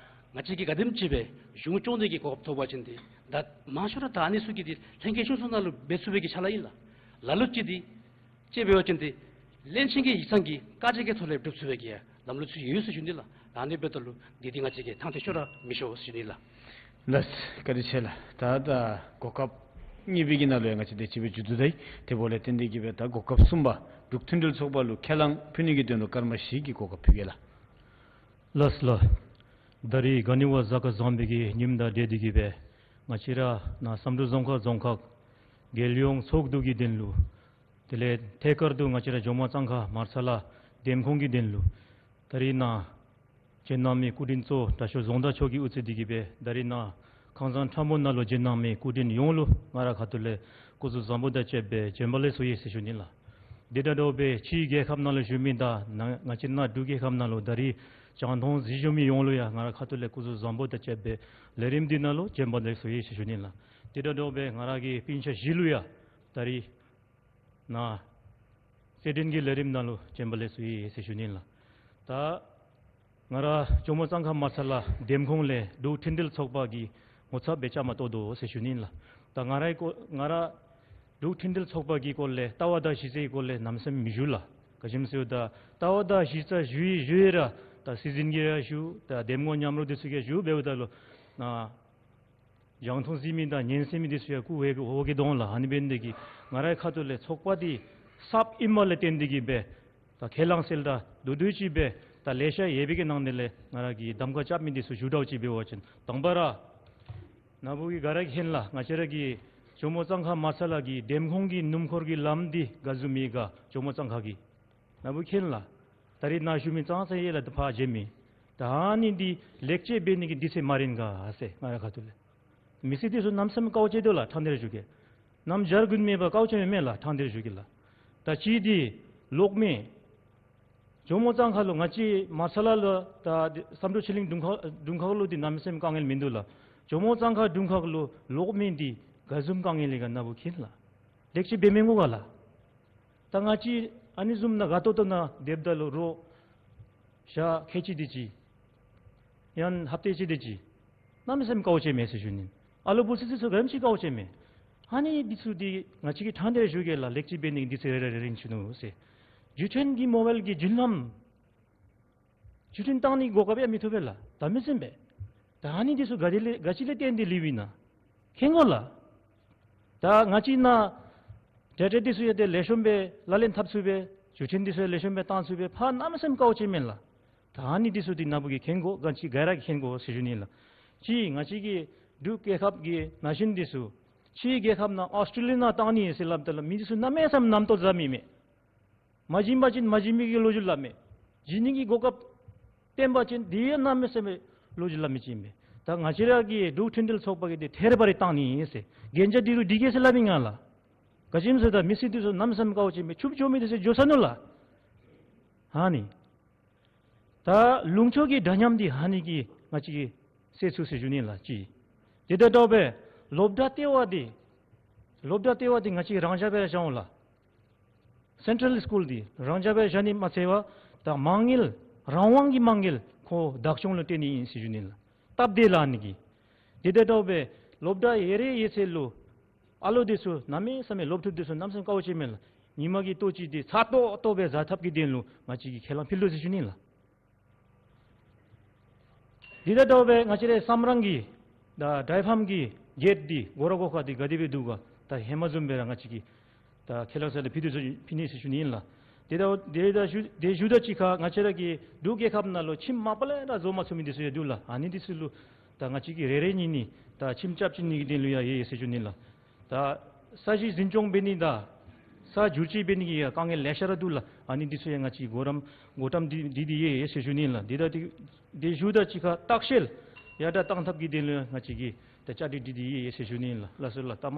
ང་བཅས་ཀྱིས་ག་དེམ་ཅིག་སྦེ་གཞུང་སྐྱོང་ནི་གི་གོ་སྐབས་ཐོབ་པ་ཅིན་འདི་ད་མང་ཤོས་ར་ད་ཨ་ནི་ཚུ་གི་འདི་ལྷན་རྒྱས་ཆུང་ཚོགས་ནང་ལུ་འབད་ཚུགས་པའི་གི་ཕྱག་ལཱ་ཨིན་ལགས། ལ་ལུ་ཅིག་འདི་ཅིག་འབད་བ་ཅིན་འདི་བློན་ཆེན་གྱི་ཡིག་ཚང་གི་བཀའ་རྒྱ་གི་ཐོག་ལས་སྒྲུབ་ཚུགས་པའི་གི་ལམ་ལུགས་ཚུ་ཡོད་ཟེར་ཞུ་ནི་ལགས། ཨ་ནི་འབདཝ་ད་ལུ་འདི་འདི་ང་བཅས་ཀྱིས་ཐང་ཐད་ཤོར་ར་མི་ཤོར་ཟེར་ཞུ་ནི་ལགས། ལགས། བཀའ་དྲིན་ཆེ་ལགས། ད་ད་གོ་སྐབས་གཉིས་པའི་གི་ནང་ལུ་ཡང་ང་བཅས་དེ་ཅིག་སྦེ་མཇུག་བསྡུ་ད་ཡི། དེ་འབདཝ་ལས་བརྟེན་ཏེ་གིས་སྦེ་ད་གོ་སྐབས་གསུམ་པ་འབྲུག་མཐུན་སྒྲིལ་ཚོགས་པ་ལུ་ཁས་བླངས་ཕུལ་ནི་གི་དོན་ལུ་སྐར་མ་བཞི་གི་གོ་སྐབས་ཕུལ་གེ་ལགས། ལགས་ལགས། ད་རིས་ག་ནི་བ་གཟའ་སྐར་བཟང་པོའི་གི་ཉིནམ་དང་འབྲེལ་ཏེ་གིས་སྦེ་ང་བཅས་ར་ནཱ་བསམ་གྲུབ་རྫོང་ཁག་རྫོང་ཁག་རྒྱལ་ཡོངས་ཚོགས་འདུ་གི་དོན་ལུ་དེ་ལས་ཐད་ཀར་དུ་ང་བཅས་ར་ཇོ་མོ་གཙང་ཁ་མར་ཚ་ལ་འདེམས་ཁོངས་ཀྱི་དོན་ལུ་ད་རིས་ནཱ་བྱོན་གནང་མི་སྐུ་མགྲོན་གཙོ་བོ་དྲག་ཤོས་རྫོང་བདག་མཆོག་གིས་དབུ་འཛིན་འདི་གིས་སྦེ་ད་རིས་ནཱ་ཁང་བཟང་ཁྲ་མོ་ནང་ལུ་བྱོན་གནང་མི་སྐུ་མགྲོན་ཡོངས་ལུ་ང་ར་ཁ་ཐུག་ལས་སྐུ་གཟུགས་བཟང་པོ་དང་བཅས་པའི་བྱོན་པ་ལེགས་སོ་ཡི་ཟེར་ཞུ་ནི་ལགས། དེ་དང་འདྲཝ་སྦེ་ཕྱིའི་རྒྱལ་ཁབ་ནང་ལུ་བཞུགས་མི་དང་ནཱ་ང་བཅས་ནཱ་འབྲུག་རྒྱལ་ཁབ་ནང་ལུ་ད་རིས་རྒྱང་མཐོང་གཟིགས་བཞུགས་མི་ཡོངས་ལུ་ཡང་ང་ར་ཁ་ཐུག་ལས་སྐུ་གཟུགས་བཟང་པོ་དང་བཅས་པའི་ལས་རིམ་འདི་ནང་ལུ་བྱོན་པ་ལེགས་སོ་ཡི་ཟེར་ཞུ་ནི་ལགས། དེ་དང་འདྲཝ་སྦེ་ང་ར་གི་སྤུན་ཆ་བཞི་ལུ་ཡང་ད་རིས་ནཱ་རྩེད་འགྲན་གྱི་ལས་རིམ་ནང་ལུ་བྱོན་པ་ལེགས་སོ་ཡི་ཟེར་ཞུ་ནི་ལགས། ད་ང་ར་ཇོ་མོ་གཙང་ཁ་མར་ཚ་ལ་འདེམས་ཁོངས་ལས་འབྲུག་མཐུན་སྒྲིལ་ཚོགས་པ་གི་ངོ་ཚབ་སྦེ་བཅའ་མར་གཏོགས་དོ་ཟེར་ཞུ་ནི་ལགས། ད་ང་རའི་སྐོར་ང་ར་འབྲུག་མཐུན་སྒྲིལ་ཚོགས་པ་གི་སྐོར་ལས་ལྟ་བ་དང་གཞི་རྩའི་སྐོར་ལས་ནམ་ཡང་མི་ཞུ་ལགས། ག་ཅི་སྨོ་ཟེར་བ་ཅིན་ལྟ་བ་དང་གཞི་རྩ་ཞུ་ཡི་ཞུ་ཡི་ར་ ད་སྲིད་འཛིན་གྱིས་ཡང་ཞུ། ད་འདེམས་ངོ་མཉམ་རོགས་འདི་ཚུ་གིས་ཞུ། འབདཝ་ད་ལུ་ནཱ་རྒྱང་མཐོང་གཟིགས་མི་དང་ཉན་གསན་མི་འདི་ཚུ་ཡང་སྐུ་འོ་བརྒྱལ་འོ་བརྒྱལ་དོ་འོང་ལགས། ཨ་ནི་འབད་ནི་འདི་གིས་ང་རའི་ཁ་ཐུག་ལས་ཚོགས་པ་འདི་གསརཔ་ཨིནམ་ལས་བརྟེན་ཏེ་གིས་སྦེ་ད་ཁས་བླངས་སེལ་ད་དུ་དུ་ཅིག་སྦེ་ད་ལེ་ཤ་ཡོད་པའི་གི་ནང་དེ་ལས་ང་ར་གིས་གདམ་ཁ་རྐྱབ་མི་འདི་ཚུ་ཞུ་དགོཔ་ཅིག་འབད་བ་ཅིན་དང་པ་ར་ནཱ་བུ་གིས་ག་ར་མཁྱེན་ལགས། ང་བཅས་ར་གི་ཇོ་མོ་གཙང་ཁ་མ་ཚ་ལ་གི་འདེམས་ཁོངས་ཀྱི་སྣུམ་འཁོར་གྱི་ལམ་འདི་ག་བཟུམ་ཨིན་ག་ཇོ་མོ་གཙང་ཁ་གི་ནཱ་བུ་མཁྱེན་ལགས། ད་རིས་ནཱ་བཞུགས་མི་ཙང་ཙང་ཡོད་ལགས། ད་ཕར་མཇལ་མི་ད་ཨ་ནི་འདི་ལེགས་བཅོས་འབད་ནི་གི་དུས་ཚོད་མ་རན་ག་ཟེར་ང་རའི་ཁ་ཐུག་ལས། མི་སེར་འདི་ཚུ་གནམ་མེད་ས་མེད་དཀའཝ་སྤྱད་དོ་ལགས། ཕྲང་སྟེ་ར་ཞུ་གེ། གནམ་བྱཱར་དགུན་མེད་པར་དཀའཝ་སྤྱད་མི་མེད་ལགས། ཕྲང་སྟེ་ར་ཞུ་གེ་ལགས། ད་གཅིག་འདི་གློག་མེ། ཇོ་མོ་གཙང་ཁ་ལུ་ང་བཅས་མ་ཚ་ལ་ལུ་ད་བསམ་གྲུབ་ཆོས་གླིང་དྲུང་ཁག་དྲུང་ཁག་ལུ་འདི་གནམ་མེད་ས་མེད་དཀའ་ངལ་མིན་འདུག་ལགས། ཇོ་མོ་གཙང་ཁ་དྲུང་ཁག་ལུ་གློག་མེ་འདི་ག་བཟུམ་དཀའ་ངལ་ཨིན་ག་ནཱ་བུ་མཁྱེན་ལགས། ལེགས་བཅོས་འབད་མི་དགོ་ག་ལགས། ད་ང་བཅས་ཨ་ནི་བཟུམ་ནང་དགའ་ཏོག་ཏོ་ནང་སྡོདཔ་ད་ལུ་རོགས་ཞག་ཁལ་གཅིག་དེ་ཅིག་ཡང་ཧབ་ཏ་གཅིག་དེ་ཅིག་གནམ་མེད་ས་མེད་དཀའཝ་སྤྱད་མས་ཟེར་ཞུ་ནི། ཨ་ལོ་བུ་ཚ་འདི་ཚུ་ག་ཅི་དཀའཝ་སྤྱད་མས། ཨ་ནི་འདི་ཚུ་འདི་ང་བཅས་ཀྱིས་ཕྲང་སྟེ་ར་ཞུ་གེ་ལགས། ལེགས་བཅོས་འབད་ནི་འདི་ཚུ་རེ་རེ་རེ་རེ་ཨིན་ཅི་ནུག་ཟེར། བརྒྱུད་འཕྲིན་གྱི་མོ་བཱའིལ་གྱི་བརྒྱུད་ལམ་བརྒྱུད་འཕྲིན་བཏང་ནི་གོ་སྐབས་ཡང་མི་ཐོབ་པས་ལགས། ད་མི་ཟིན་པས། ད་ཨ་ནི་འདི་ཚུ་ག་དེ་ལས་ག་ཅི་ལས་བརྟེན་ཏེ་ལུསཔ་ཨིན་ན་མཁྱེན་དགོ་ལགས། ད་ང་བཅས་ནཱ་ཊེ་ཊེ་འདི་ཚུ་ཡང་ཏེ་ལེགས་ཤོམ་སྦེ་ལག་ལེན་འཐབ་ཚུགས་པས། བརྒྱུད་འཕྲིན་འདི་ཚུ་ཡང་ལེགས་ཤོམ་སྦེ་བཏང་ཚུགས་པས། ཕར་གནམ་མེད་ས་མེད་དཀའཝ་སྤྱད་མས་ལགས། ད་ཨ་ནི་འདི་ཚུ་འདི་ནཱ་བུ་གིས་མཁྱེན་དགོ། ང་བཅས་ག་ར་གིས་མཁྱེན་དགོ་ཟེར་ཞུ་ནི་ལགས། གཅིག་ང་བཅས་ཀྱི་འབྲུག་རྒྱལ་ཁབ་ཀྱི་ན་གཞོན་འདི་ཚུ་ཕྱིའི་རྒྱལ་ཁབ་ནང་ཨཱོས་ཊྲེ་ལི་ཡ་ནང་བཏང་ནི་ཟེར་སླབ་ད་ལུ་མི་འདི་ཚུ་གནམ་མེད་ས་མེད་རྣམ་རྟོག་བཟའ་མི་མས། མ་བྱིན་པ་ཅིན་མ་བྱིན་མི་གི་ལོ་རྒྱུས་སླབ་མས། བྱིན་ནི་གི་གོ་སྐབས་བསྟན་པ་ཅིན་དེ་ཡང་གནམ་མེད་ས་མེད་ལོ་རྒྱུས་སླབ་མི་ཅིག་ཨིན་པས། ད་ང་བཅས་ར་གི་འབྲུག་མཐུན་སྒྲིལ་ཚོགས་པ་གིས་འདི་ཐད་རི་བ་རི་བཏང་ནི་ཟེར་གན་རྒྱ་འདི་རུ་འདི་གིས་ཟེར་སླབ་ཨིན་ང་ལགས། ག་ཅི་སྨོ་ཟེར་ད་མི་སེར་འདི་ཚུ་གནམ་མེད་ས་མེད་དཀའཝ་སྤྱད་མས། ཕྱུགཔ་ཕྱུག་མི་འདི་ཚུ་འགྱོ་ས་ནུག་ལགས། ཨ་ནི་ད་ལུང་ཕྱོགས་ཀྱི་འདྲ་མཉམ་འདི་ཨ་ནི་གིས་ང་བཅས་ཀྱིས་སེལ་ཚུགས་ཟེར་ཞུ་ནི་ལགས། གཅིག་དེ་དང་འདྲཝ་སྦེ་སློབ་གྲྭ་ལྟེ་བ་འདི་སློབ་གྲྭ་ལྟེ་བ་འདི་ང་བཅས་རང་འཇགས་སྦེ་ར་བཞག་འོང་ལགས། སེན་ཊྲལ་སི་ཀུལ་འདི་རང་འཇགས་སྦེ་བཞག་ནི་མ་ཚད་པར་ད་མ་དངུལ་རང་དབང་གི་མ་དངུལ་ཁོ་བདག་སྐྱོང་ལུ་སྤྲོད་ནི་ཨིན་ཟེར་ཞུ་ནི་ལགས། སྟབས་བདེ་ལགས་ཨ་ནི་གིས། དེ་དང་འདྲཝ་སྦེ་སློབ་གྲྭ་ཡོད་རེ་ཡོད་ཚད་ལུ་ཨ་ལོ་འདི་ཚུ་གནམ་མེད་ས་མེད་སློབ་ཕྲུག་འདི་ཚུ་གནམ་མེད་ས་མེད་དཀའཝ་སྤྱད་མས་ལགས། ཉིན་མ་གི་ལྟོ་ཅིག་འདི་ཚ་ཏོག་ཏོ་སྦེ་བཟའ་ཐབས་ཀྱི་དོན་ལུ་ང་བཅས་ཀྱིས་ཁས་བླངས་ཕུལ་དོ་ཟེར་ཞུ་ནི་ལགས། དེ་དང་འདྲཝ་སྦེ་ང་བཅས་རའི་བསམ་རང་གི་ད་ཌའི་ཕཱམ་གྱི་གེཊ་འདི་སྒོ་ར་སྒོ་ཁ་འདི་ག་དེ་སྦེ་འདུག་ག་ད་ཧེ་མ་བཟུམ་སྦེ་ར་ང་བཅས་ཀྱིས་ད་ཁས་བླངས་ས་ལས་ཕུལ་དོ་ཟེར་ཕུལ་ནི་ཟེར་ཞུ་ནི་ཨིན་ལགས། དེ་དང་དེ་དང་ཞུ་དེ་ཞུ་དང་གཅིག་ཁར་ང་བཅས་ར་གི་འབྲུག་རྒྱལ་ཁབ་ནང་ལུ་ཁྱིམ་མ་པ་ལས་ར་བཟོ་མ་ཚུགས་མི་འདི་ཚུ་ཡང་འདུག་ལགས། ཨ་ནི་འདི་ཚུ་ལུ་ད་ང་བཅས་ཀྱིས་རེ་རེ་གཉིས་གཉིས་ད་ཁྱིམ་རྐྱབ་བྱིན་ནི་གི་དོན་ལུ་ཡང་ཡོད་ཡོད་ཟེར་ཞུ་ནི་ལགས། ད་ས་གཞི་འཛིན་སྐྱོང་འབད་ནི་དང་ས་བསྒྱུར་བཅོས་འབད་ནི་གི་ཡང་དཀའ་ངལ་ལེ་ཤ་ར་འདུག་ལགས། ཨ་ནི་འདི་ཚུ་ཡང་ང་བཅས་གོ་རིམ་གོ་རིམ་འདི་འདི་འདི་ཡོད་ཡོད་ཟེར་ཞུ་ནི་ལགས། དེ་དང་དེ་དེ་ཞུ་དང་གཅིག་ཁར་ལྟ་བཤལ་ཡར་དྲག་གཏང་ཐབས་ཀྱི་དོན་ལུ་ཡང་ང་བཅས་ཀྱིས་ད་བཅའ་སྒྲིག་འདི་འདི་ཡོད་ཡོད་ཟེར་ཞུ་ནི་ལགས། ལགས་སོ་ལགས། ལྟ་མ་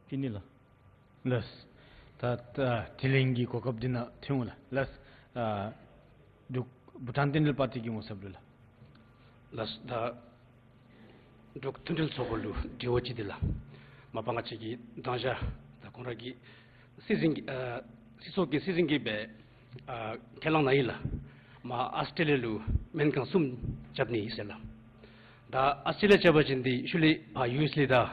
ཕུལ་ནི་ལགས། ལགས། ད་ད་དྲི་ལན་གྱི་གོ་སྐབས་འདི་ནང་ཐོན་འོང་ལགས། ལགས། ཨ་འབྲུག་བྷུ་ཊཱན་བསྟན་འགྲོའི་པར་ཊི་གི་ངོ་ཚབ་ལུ་ལགས། ལགས། ད་འབྲུག་མཐུན་སྒྲིལ་ཚོགས་པ་ལུ་དྲི་བ་ཅིག་འདི་ལགས། མ་པ་ང་བཅས་ཀྱིས་མདང་ཞག་ད་ཁོང་ར་གི་སྲིད་འཛིན་གྱི་ཨ་སྲིད་ཚོགས་ཀྱི་སྲིད་འཛིན་གྱིས་སྦེ་ཨ་ཁས་བླངས་གནང་ཡི་ལགས། མར་ཨཱོས་ཊྲེ་ལི་ཡ་ལུ་སྨན་ཁང་གསུམ་རྐྱབ་ནི་ཟེར་ལགས། ད་ཨཱོས་ཊྲེ་ལི་ཡ་རྐྱབ་པ་ཅིན་འདི་ཤུལ་ལས་ཕར་ཡུ་ཨེསི་ལས་དང་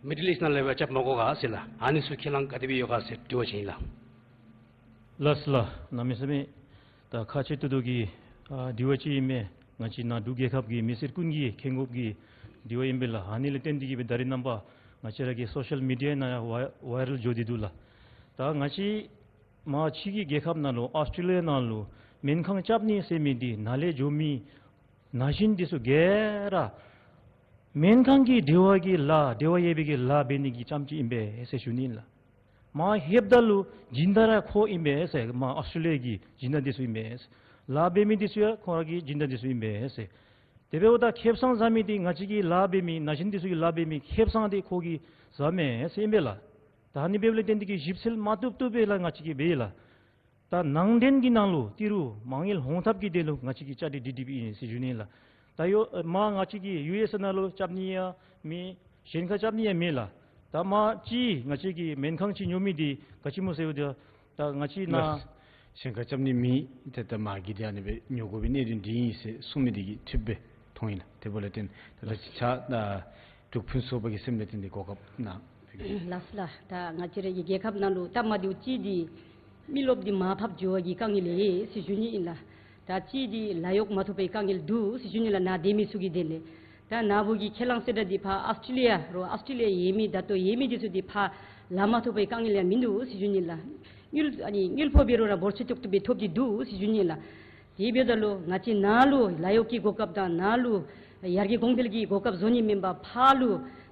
མི་ཌིལ་ཨིསཊ་ནང་ལས་སྦེ་རྐྱབ་མ་དགོ་ག་ཟེར་ལགས། ཨ་ནི་ཚུ་ཁས་བླངས་ག་དེ་སྦེ་ཡོད་ག་ཟེར་དྲི་བ་ཅིག་ཨིན་ལགས། ལགས་ལགས། གནམ་མེད་ས་མེད་ད་ཁག་ཆེ་ཏོག་ཏོ་གི་ཨ་དྲི་བ་ཅིག་ཨིན་མས། ང་བཅས་ནཱ་འབྲུག་རྒྱལ་ཁབ་ཀྱི་མི་སེར་ཀུན་གྱིས་མཁྱེན་དགོཔ་གི་དྲི་བ་ཨིན་པས་ལགས། ཨ་ནི་ལས་བརྟེན་ཏེ་གིས་སྦེ་ད་རེས་ནངས་པ་ང་བཅས་ར་གི་སོ་ཤལ་མི་ཌི་ཡ་ནང་ཡང་ཝའི་ཝའི་རཱལ་འགྱོ་སྟེ་འདུག་ལགས། ད་ང་བཅས་མར་ཕྱི་གི་རྒྱལ་ཁབ་ནང་ལུ་ཨཱོས་ཊྲེ་ལི་ཡ་ནང་ལུ་སྨན་ཁང་རྐྱབ་ནི་ཟེར་མི་འདི་ནཱ་ལས་འགྱོ་མི་ན་གཞོན་འདི་ཚུ་ག་ར་སྨན་ཁང་གི་འབྲེལ་བ་གི་ལཱ་འབྲེལ་བ་ཡོད་པའི་གི་ལཱ་འབད་ནི་གི་རྐྱངམ་ཅིག་ཨིན་པས་ཟེར་ཞུ་ནི་ཨིན་ལགས། མར་ལྷོདཔ་ད་ལུ་སྦྱིན་བདག་ར་ཁོ་ཨིན་པས་ཟེར། མར་ཨཱོས་ཊྲེ་ལི་ཡ་གི་སྦྱིན་བདག་འདི་ཚུ་ཨིན་པས་ཟེར། ལཱ་འབད་མི་འདི་ཚུ་ཡང་ཁོང་ར་གི་སྦྱིན་བདག་འདི་ཚུ་ཨིན་པས་ཟེར། དེ་འབདཝ་ད་ཁེ་བཟང་བཟའ་མི་འདི་ང་བཅས་ཀྱི་ལཱ་འབད་མི་ན་གཞོན་འདི་ཚུ་གི་ལཱ་འབད་མི་ཁེ་བཟང་འདི་ཁོ་གིས་བཟའ་མས་ཟེར་ཨིན་པས་ལགས། ད་ཨ་ནི་འབདཝ་ལས་བརྟེན་ཏེ་གིས་ཞིབ་འཚོལ་མ་བཏུབ་བཏུབ་སྦེ་ལགས་ང་བཅས་ཀྱིས་འབད་ཡི་ལགས། ད་ནང་འདྲེན་གྱི་ནང་ལུ་ཏི་རུ་མ་དངུལ་འོང་ཐབས་ཀྱི་དོན་ལུ་ང་བཅས་ཀྱིས་བཅའ་སྒྲིག་འདི་འདི་སྦེ་ཨིན་ཟེར་ཞུ་ནི་ལགས། ད་ཡོད་མར་ང་བཅས་ཀྱིས་ཡུ་ཨེསི་ཨེ་ནང་ལུ་རྐྱབ་ནི་ཡང་མེད། གཞན་ཁར་རྐྱབ་ནི་ཡང་མེད་ལགས། ད་མར་ཅིག་ང་བཅས་ཀྱི་སྨན་ཁང་ཅིག་ཉོ་མི་འདི་ག་ཅི་སྨོ་ཟེར་བ་ཅིན་ད་ང་བཅས་ནཱ་ལགས། གཞན་ཁར་རྐྱབ་ནི་མེད། ཏེ་ད་མ་གི་འདི་ཨ་ནི་སྦེ་ཉོ་དགོ་པའི་གནད་དོན་འདི་ཨིན་ཟེར་གསུངས་མི་འདི་གིས་འཐདཔ་སྦེ་མཐོང་ཡི་ལགས། དེ་འབདཝ་ལས་བརྟེན་ད་ལགས་ཅིག་ཆ་ད་འབྲུག་ཕུན་ཚོགས་པ་གི་སེམས་ལས་བརྟེན་ཏེ་གོ་སྐབས་གནང་། ལགས་ལགས། ད་ང་བཅས་ར་གི་རྒྱལ་ཁབ་ནང་ལུ་སྟབས་མ་བདེཝ་ཅིག་འདི་མི་རློབས་འདི་མར་ཕབ་འགྱོ་བ་གི་དཀའ་ངལ་ལས་ཟེར་ཞུ་ནི་ཨིན་ལགས། ད་ཅི་འདི་ལཱ་གཡོག་མ་ཐོབ་པའི་དཀའ་ངལ་འདུག་ཟེར་ཞུ་ནི་ལགས། ནཱ་སྡོད་མི་ཚུ་གི་དོན་ལས། ད་ནཱ་བུ་གི་ཁས་བླངས་ཟེར་ད་འདི་ཕར་ཨཱོས་ཊྲེ་ལི་ཡ་རོགས་ཨཱོས་ཊྲེ་ལི་ཡ་ཡོད་མི་ད་ལྟོ་ཡོད་མི་འདི་ཚུ་འདི་ཕར་ལཱ་མ་ཐོབ་པའི་དཀའ་ངལ་ཡང་མིན་འདུག་ཟེར་ཞུ་ནི་ལགས། དངུལ་ཨ་ནི་དངུལ་ཕོགས་འབད་རུང་ར་འབོར་ཆེ་ཏོག་ཏོ་སྦེ་ཐོབ་སྟེ་འདུག་ཟེར་ཞུ་ནི་ལགས། དེ་འབདཝ་ད་ལུ་ང་བཅས་ནཱ་ལུ་ལཱ་གཡོག་གི་གོ་སྐབས་དང་ནཱ་ལུ་ཡར་རྒྱས་གོང་འཕེལ་གྱི་གོ་སྐབས་བཟོ་ནི་མེན་པར་ཕར་ལུ་